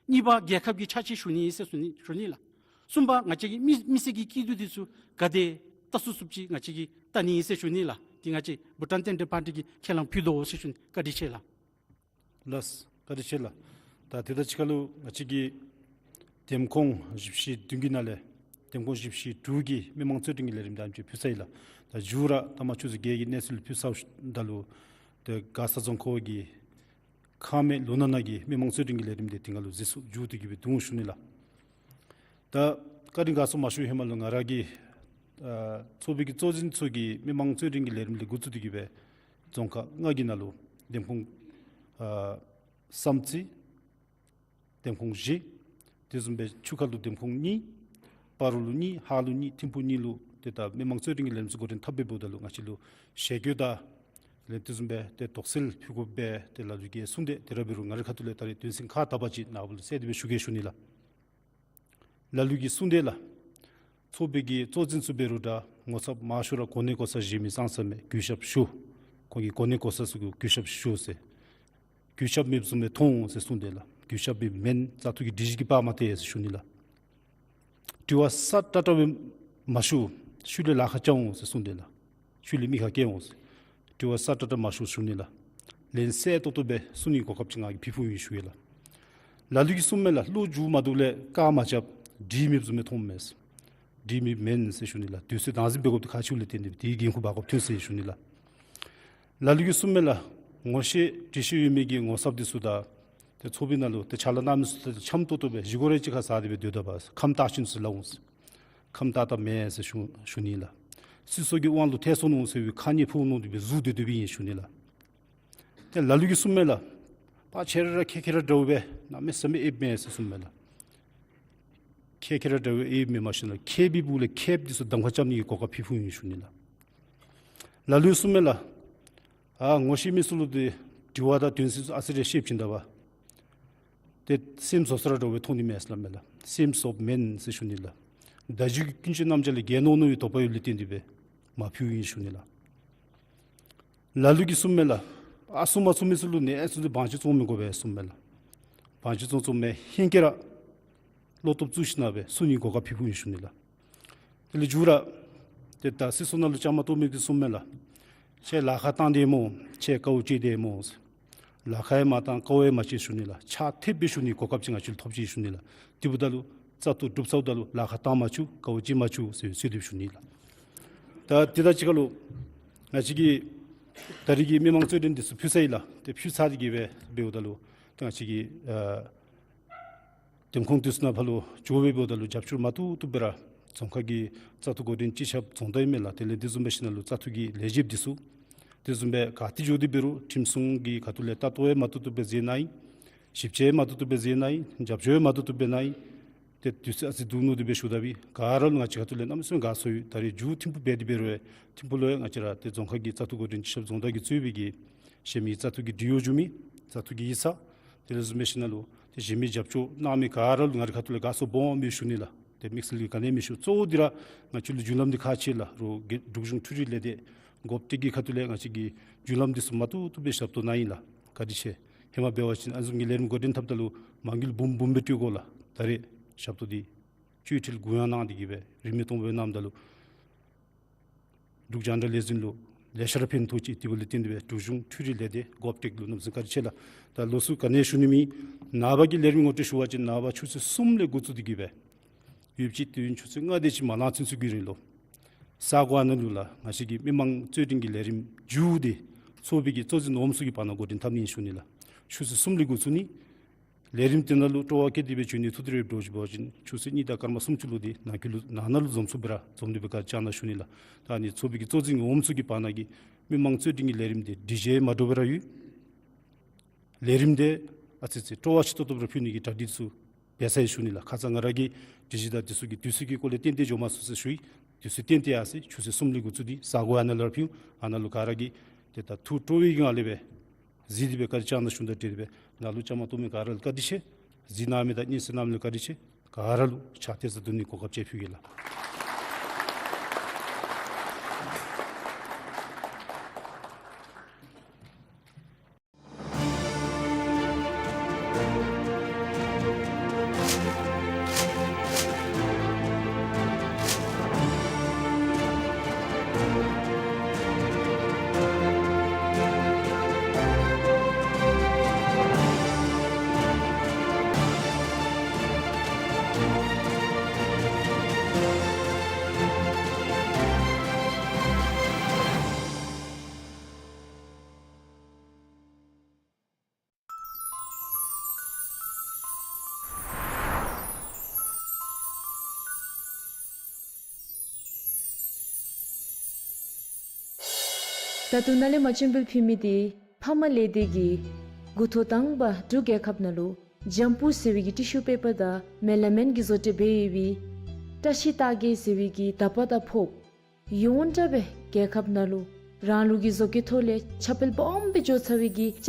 གཉིས་པ་རྒྱལ་ཁབ་ཀྱི་ཕྱག་ཕྱིད་ཞུ་ནི་ཨིན་ཟེར་ཞུ་ནི་ཞུ་ནི་ལགས། གསུམ་པ་ང་བཅས་ཀྱི་མི་མི་སེར་གྱི་སྐྱིད་སྡུག་འདི་ཚུ་ག་དེ་བལྟ་ཚུགས་ཚུགསཔ་ཅིག་ང་བཅས་ཀྱིས་བལྟ་ནི་ཨིན་ཟེར་ཞུ་ནི་ལགས། ཏེ་ང་བཅས་བྷུ་ཊཱན་རྟེན་འབྲེལ་པར་ཊི་གིས་ཁས་བླངས་ཕུལ་དོ་ཟེར་ཞུ་ནི། བཀའ་དྲིན་ཆེ་ལགས། ལགས། བཀའ་དྲིན་ཆེ་ལགས། ད་དེ་དང་གཅིག་ཁར་ལུ་ང་བཅས་ཀྱི་འདེམས་ཁོངས་བཞི་བཅུ་ཞེ་བདུན་གྱི་ནང་ལས་འདེམས་ཁོངས་བཞི་བཅུ་ཞེ་དྲུག་གི་མི་མང་རྩོད་འགྲན་གྱི་ལས་རིམ་དེ་ཨ་ནེམ་ཅིག་ཕུལ་ཚར་ཡི་ལགས། ད་མཇུག་ར་ད་མ་ཆུ་ཚོད་བརྒྱད་ཀྱི་གནས་ཚུལ་ཕུལ་ཚརཝ་ད་ལུ་ཏེ་མགར་ས་རྫོང་ཁག་གི་ཁང་མེད་ལུང་ནག་ནང་གི་མི་མང་རྩོད་འགྲན་གྱི་ལས་རིམ་དེ་དེ་སྒང་ལུ་འཛིན་སྐྱོང་མཇུག་བསྡུ་གི་སྦེ་འདུག་ཞུ་ནི་ལགས། ད་བཀའ་དྲིན་དགའ་ཚོར་མ་ཞུ་ཧེ་མ་ལུ་ང་ར་གི་ཨ་ཚོགས་པའི་གི་གཙོ་འཛིན་ཚུ་གིས་མི་མང་རྩོད་འགྲན་གྱི་ལས་རིམ་ལས་འགོ་བཙུགས་ཏེ་གི་སྦེ་རྫོང་ཁག་ལྔ་གི་ནང་ལུ་འདེམས་ཁོངས་ཨ་བསམ་རྩེ་འདེམས་ཁོངས་བཞི། དེ་བཟུམ་སྦེ་ཆུ་ཁ་ལུ་འདེམས་ཁོངས་གཉིས། སྤ་རོ་ལུ་གཉིས། ཧཱ་ལུ་གཉིས། ཐིམ་ཕུ་གཉིས་ལུ་ཏེ་ད་མི་མང་རྩོད་འགྲན་གྱི་ལས་རིམ་ཚུ་འགོ་འདྲེན་འཐབ་འབདཝ་ད་ལུ་ང་བཅས་ལུ་ཞལ་བཀོད་དང་ལས་དེ་བཟུམ་སྦེ་ཏེ་དོགས་སེལ་ཕུལ་དགོ་པའི་ཏེ་ལ་ལུ་གི་གསུང་སྟེ་དེ་ར་འབད་རུང་ང་རའི་ཁ་ཐུག་ལས་ད་རེས་དོན་ཚན་ཁག་དག་པ་ཅིག་ནཱ་བུ་ལུ་གསལ་ཏེ་སྦེ་ཞུ་གེ་ཞུ་ནི་ལགས། ལ་ལུ་གི་གསུང་དེ་ལགས། ཚོགས་པའི་གི་གཙོ་འཛིན་ཚུ་འབད་རུང་འདྲ་ངོ་ཚབ་མང་ཤོས་ར་གོ་གནས་གོ་ས་གཞན་མི་ཙང་ཙ་མས། གུས་ཞབས་ཞུ། ཁོང་གི་གོ་གནས་གོ་ས་ཚུ་གུ་གུས་ཞབས་ཞུ་ཟེར། གུས་ཞབས་མེདཔ་བཟུམ་སྦེ་མཐོང་འོང་ཟེར་གསུང་དེ་ལགས། གུས་ཞབས་མེད་མེན་བཙག་འཐུ་གི་སྒྲིག་གཞི་གིས་དཔག་མ་སྟེར་ཟེར་ཞུ་ནི་ལགས། དྲི་བ་གསལ་ཏག་ཏག་སྦེ་མ་ཞུ། ཤུལ་ལས་ལཱ་ཁག་རྐྱབ་འོང་ཟེར་གསུང་དེ་ལགས། ཤུལ་ལས་མི་ཁག་སྐྱེལ་འོང་ཟེར། དྲི་བ་གསལ་ཏག་ཏག་མ་ཞུ་ཞུ་ནི་ལགས། ལན་གསལ་ཏོག་ཏོ་སྦེ་གསུང་ནི་གོ་སྐབས་ཅིག་ང་གིས་ཕུལ་ཕུལཝ་ཨིན་ཞུ་ཡི་ལགས། ལ་ལུ་གིས་གསུངམ་མས་ལགས། བློ་འགྱུར་མ་བཏུབ་ལས་བཀག་མ་རྐྱབ། སྒྲིག་མེདཔ་བཟུམ་སྦེ་མཐོངམ་མས། སྒྲིག་མེདཔ་མེན་ཟེར་ཞུ་ནི་ལགས། དུས་ཚོད་དམ་འཛིན་འབད་དགོཔ་དེ་ཁག་ཆེཝ་ལས་བརྟེན་ཏེ་དེའི་འགན་ཁུར་འབག་དགོཔ་ཐོན་ཟེར་ཞུ་ནི་ལགས། ལ་ལུ་གིས་གསུངམ་མས་ལགས། ངོ་ཤེས་འདྲིས་ཤེས་ཡོད་མི་གི་ངོ་ཚབ་འདི་ཚུ་དང་ཏེ་ཚོགས་པའི་ནང་ལུ་ཏེ་ཕྱག་ལཱ་གནང་མི་ཚུ་དང་འཆམ་ཏོག་ཏོ་སྦེ་བཞེས་སྒོ་རེ་གཅིག་ཁར་བཟའ་སྟེ་སྦེ་སྡོད་དོ་བ་ཁམས་དྭངས་ཅིག་ཟེར་སླབ་འོང་ཟེར། ཁམས་ཏག་ཏག་མེན་ཟེར་ཞུ་ཞུ་ནི་ལགས། སྲིད་ཚོགས་ཀྱི་དབང་ལུ་ཐལ་སོ་ནུག་ཟེར་བའི་ཁ་ཉེས་ཕོག་ནུག་དེ་སྦེ་ཟུར་སྡོད་སྡོདཔ་ཨིན་ཞུ་ནི་ལགས། ཏེ་ལ་ལུ་གིས་གསུངམ་མས་ལགས། པ་ཁྱེད་ར་ཁྱེད་ཁྱེད་ར་འདྲཝ་སྦེ་གནམ་མེད་ས་མེད་ཨེབ་མས་ཟེར་གསུངམ་མས་ལགས། ཁྱེད་ཁྱེད་ར་འདྲ་བའི་ཨེ་མེན་མ་ཤེས་ན་མཁས་པའི་སྦུག་ལས་མཁསཔ་འདི་ཚུ་གདམ་ཁ་རྐྱབ་ནི་གི་གོ་སྐབས་ཕུལ་ཕུལཝ་ཨིན་ཞུ་ནི་ལགས། ལ་ལུ་གསུངམ་མས་ལགས། ཨ་ངོ་ཤེས་མི་ཚུ་ལུ་འདི་དྲི་བ་དང་དོན་ཚན་ཚུ་ཨ་ཙི་རེ་བཤད་བྱིན་ད་བ། ཏེ་སེམས་བཟོ་ས་ར་འདྲ་བའི་མཐོང་ནི་མས་ཟེར་སླབ་མས་ལགས། སེམས་བཟོཝ་མེན་ཟེར་ཞུ་ནི་ལགས། བརྡ་བརྒྱུད་ཀྱི་ཀུན་སྤྱོད་རྣམ་གཞག་ལས་འགལ་འོང་མནོ་བའི་དོགས་པ་ཡོད་ལས་བརྟེན་ཏེ་སྦེ་མ་ཕུལཝ་ཨིན་ཞུ་ནི་ལགས། ལ་ལུ་གིས་གསུངམ་མས་ལགས། ཨ་གསུང་མ་ཚུགས་མི་ཚུ་ལུ་ནི་ཨེ་ཚུ་འདི་བང་ཅིན་བཙོང་མི་དགོ་པས་གསུངམ་མས་ལགས། བང་ཅིན་བཙོང་བཙོང་མི་ཧིང་ཀེ་ར་བློ་སྟོབས་བཙུགས་ཞིན་ན་སྦེ་གསུང་ནི་གོ་སྐབས་ཕུལ་ཕུལཝ་ཨིན་ཞུ་ནི་ལགས། དེ་ལས་མཇུག་ར་ཏེ་ད་སྲིད་ཚོགས་ནང་ལུ་བཅའ་མར་གཏོགས་མི་གིས་གསུངམ་མས་ལགས། ཁྱེད་ལཱ་ཁག་བཏང་དེས་སྨོ། ཁྱེད་དཀའཝ་སྤྱད་དེས་སྨོ། ལཱ་ཁག་ཡང་མ་བཏང་དཀའཝ་ཡང་མ་སྤྱད་ཞུ་ནི་ལགས། ཕྱག་ཐེབས་སྦེ་ཞུ་ནི་གོ་སྐབས་ཅིག་ང་བཅས་ལུ་ཐོབ་ཅི་ཞུ་ནི་ལགས། དེ་འབདཝ་ད་ལུ་བཙག་འཐུ་གྲུབ་ཚརཝ་ད་ལུ་ལཱ་ཁག་བཏང་མ་བཅུག། དཀའཝ་སྤྱད་མ་བཅུག་ཟེར་གསོལ་འདེབས་ཞུ་ནི་ལགས། ད་དེ་དང་གཅིག་ཁར་ལུ་ང་བཅས་ཀྱི་ད་རེས་ཀྱི་མི་མང་གཙོས་དྲན་འདི་ཚུ་ཕུལ་ཚར་ཡི་ལགས། ཏེ་ཕུལ་ཚར་ཏེ་གིས་སྦེ་འབདཝ་ད་ལུ་ཏེ་ང་བཅས་ཀྱི་ཨ་འདེམས་ཁོངས་འདི་ཚུ་ནང་ཕར་ལུ་འགྱོ་སྦེ་འབདཝ་ད་ལུ་རྒྱབ་སྐྱོར་མ་ཐུབ་ཐུབ་སྦེ་ར་རྫོང་ཁག་གི་བཙག་འཐུ་འགོ་འདྲེན་སྤྱི་ཁྱབ་རྫོང་བདག་ཨིན་མས་ལགས། དེ་ལས་དེ་བཟུམ་སྦེ་ཞིན་ན་ལུ་བཙག་འཐུ་གི་ལས་བྱེདཔ་འདི་ཚུ་དེ་བཟུམ་སྦེ་ག་ཏེ་འགྱོ་སྟེ་འབད་རུང་ཁྲིམས་སྲུང་གི་ཁ་ཐུག་ལས་ལྟ་རྟོག་ཡང་མ་ཐུབ་ཐུབ་སྦེ་མཛད་གནང་ཡི། ཞིབ་དཔྱད་ཡང་མ་ཐུབ་ཐུབ་སྦེ་མཛད་གནང་ཡི། རྒྱབ་སྐྱོར་ཡང་མ་ཐུབ་ཐུབ་སྦེ་གནང་ཡི། ཏེ་དུས་ཚོད་ཨ་ཙི་སྡུག་ནོར་དེ་སྦེ་ཞུཝ་ད་འབད་ག་ར་ལུ་ང་བཅས་ཁ་ཐུག་ལས་གནམ་མེད་ས་མེད་དགའ་ཚོར་ཡོད། ད་རེས་མཇུག་ཐིམ་ཕུག་འབད་དེ་འབད་རུང་ཐིམ་ཕུག་ལུ་ཡང་ང་བཅས་ར་ཏེ་རྫོང་ཁག་གི་བཙག་འཐུ་འགོ་འདྲེན་སྤྱི་ཁྱབ་རྫོང་བདག་གིས་གཙོས་པའི་གི་གཞན་མི་བཙག་འཐུ་གི་འབྲེལ་ཡོད་འབྱུང་མི་བཙག་འཐུ་གི་ཡིག་ཚང་དེ་ལས་བཟུམ་སྦེ་ཞིན་ན་ལུ་ཏེ་གཞན་མི་རྒྱབ་སྐྱོར་གནང་མི་ག་ར་ལུ་ང་རའི་ཁ་ཐུག་ལས་དགའ་ཚོར་སྦོམ་ཡོད་ཞུ་ནི་ལགས། ཏེ་དམིགས་བསལ་གྱི་ག་ནི་མི་ཞུ། གཙོ་བོ་འདི་ར་ང་བཅས་ལུ་རྒྱུན་ལམ་འདི་ཁག་ཆེ་ལགས། རོགས་འབྲུག་གཞུང་འཕྲུལ་རིག་ལས་སྡེ་འགོ་བཏེགས་ཀྱི་ཁ་ཐུག་ལས་ང་བཅས་ཀྱི་རྒྱུན་ལམ་འདི་ཚུ་མ་བཏུབ་བཏུབ་སྦེ་ཞབས་ཏོག་གནང་ཡི་ལགས། བཀའ་དྲིན་ཆེ། ཧེ་མ་འབད་བ་ཅིན་ཨ་ནི་བཟུམ་གྱི་ལས་རིམ་འགོ་འདྲེན་འཐབ་ད་ལུ་མ་དངུལ་འབུམ་འབུམ་སྦེ་སྤྲོད་དགོ་ལགས། ད་རེས་ཞབས་ཏོག་འདི་བཅོས་ཁྲིད་གུ་ཡངས་གནང་སྟེ་གིས་སྦེ་རིན་མེད་སྟོང་པ་སྦེ་གནངམ་ད་ལུ་འབྲུག་རྒྱང་བསྒྲགས་ལས་འཛིན་ལུ་ལེ་ཤ་ར་ཕན་ཐོགས་ཅི། དེ་འབདཝ་ལས་བརྟེན་ཏེ་སྦེ་འབྲུག་གཞུང་འཕྲུལ་རིག་ལས་སྡེ་འགོ་བཏེགས་ལུ་གནམ་མེད་ས་མེད་བཀའ་དྲིན་ཆེ་ལགས། ད་ལོགས་སུ་ག་ནི་ཞུ་ནི་མེད། ནངས་པ་གི་ལས་རིམ་ངོ་སྤྲོད་ཞུ་བ་ཅིན་ནངས་པ་ཆུ་ཚོད་གསུམ་ལས་འགོ་བཙུགས་ཏེ་གིས་སྦེ་ཡུདཔ་ཅིག་དུས་ཡུན་ཆུ་ཚོད་ལྔ་དེ་ཅིག་མ་ལང་ཚུན་ཚོད་ཀྱི་རིང་ལུ་ས་གོ་ཨ་ནཱ་ལུ་ལགས་ང་བཅས་ཀྱི་མི་མང་གཙོས་དྲན་གྱི་ལས་རིམ་མཇུག་འདི་ཚོགས་པའི་གི་གཙོ་འཛིན་འོགམ་ཚུ་གི་བར་ན་འགོ་འདྲེན་འཐབ་ནི་ཨིན་ཞུ་ནི་ལགས། ཆུ་ཚོད་གསུམ་ལས་འགོ་བཙུགས་ནི། ལས་རིམ་དེ་ནང་ལུ་སྤྲོ་བ་བསྐྱེད་དེ་སྦེ་འབྱོན་ནི་ཐུགས་ཏེ་རེ་འདྲོག་ཅི་འབད་བ་ཅིན་ཆུ་ཚོད་གཉིས་དང་སྐར་མ་སུམ་ཅུ་ལུ་འདི་ནང་འཁོད་ལུ་ནང་ན་ལུ་འཛོམས་ཚུགསཔ་སྦེ་ར་འཛོམས་ནི་སྦེ་བཀའ་དྲིན་བསྐྱང་གནང་ཞུ་ནི་ལགས། ད་ཨ་ནི་ཚོགས་པའི་གི་གཙོ་འཛིན་འོགམ་ཚུ་གི་བར་ན་གི་མི་མང་གཙོས་དྲན་གྱི་ལས་རིམ་འདི་སྒྲིག་གཞི་མ་འདྲཝ་སྦེ་ར་ཡོད། ལས་རིམ་འདི་ཨ་ཙི་ཙི་སྤྲོ་བ་ཆེ་ཏོག་ཏོ་སྦེ་ར་ཕུལ་ནི་གི་གྲ་སྒྲིག་ཚུ་འབད་ཚར་ཡི་ཞུ་ནི་ལགས། ཁ་ཙ་ང་ར་གིས་སྒྲིག་གཞི་དང་དེ་ཚུ་གི་དུས་ཚོད་ཀྱི་སྐོར་ལས་ཏན་ཏན་འགྱོ་མ་ཚུགས་ཟེར་ཞུ་ཡི། དུས་ཚོད་ཏན་ཏན་ཡར་སོ་ཡི། ཆུ་ཚོད་གསུམ་ལས་འགོ་བཙུགས་ཏེ་ས་གོ་ཨ་ནཱ་ལུ་ར་ཕུལ། ཨ་ནཱ་ལུ་ག་ར་གིས་ཏེ་ད་ཐུགས་སྤྲོ་བའི་གི་ངང་ལས་སྦེ་གཟིགས་ཏེ་སྦེ་བཀའ་དྲིན་བསྐྱང་གནང་ཞུ་དོ་བཟུམ་སྦེ་ནཱ་ལུ་བཅའ་མར་གཏོགས་མི་ག་ར་ལུ་བཀའ་དྲིན་ཆེ། གཟིགས་གནང་མི་དང་སྙན་གསན་གནང་མི་ལུ་བཀའ་དྲིན་ཆེ། ག་ར་ལུ་ཕྱག་ཐེབས་ས་བསྡུ་ནི་གོ་སྐབས་ཅིག་ཕུལ་གེ་ལགས། ད་ལྟོ་ནཱ་ལས་མར་སྤྱན་འབུལ་ཕུལ་མི་འདི་ཕ་མ་ལས་སྡེ་གི་འགོ་ཐོག་དང་པ་འབྲུག་རྒྱལ་ཁབ་ནང་ལུ་ཇམ་པུ་ཟེར་བའི་གི་ཊི་ཤུ་པེ་པར་དང་མེ་ལ་མིན་གྱི་བཟོ་གྲྭ་འབད་ཡོད་པའི་བཀྲ་ཤིས་རྟགས་བརྒྱད་ཟེར་བའི་གི་དག་པ་དང་ཕོརཔ་ཡོངས་གྲགས་སྦེ་རྒྱལ་ཁབ་ནང་ལུ་རང་ལུགས་ཀྱི་བཟོ་བཀོད་ཐོག་ལས་ཁྱབ་སྤེལ་སྦོམ་སྦེ་འགྱོ་ཚར་བའི་གི་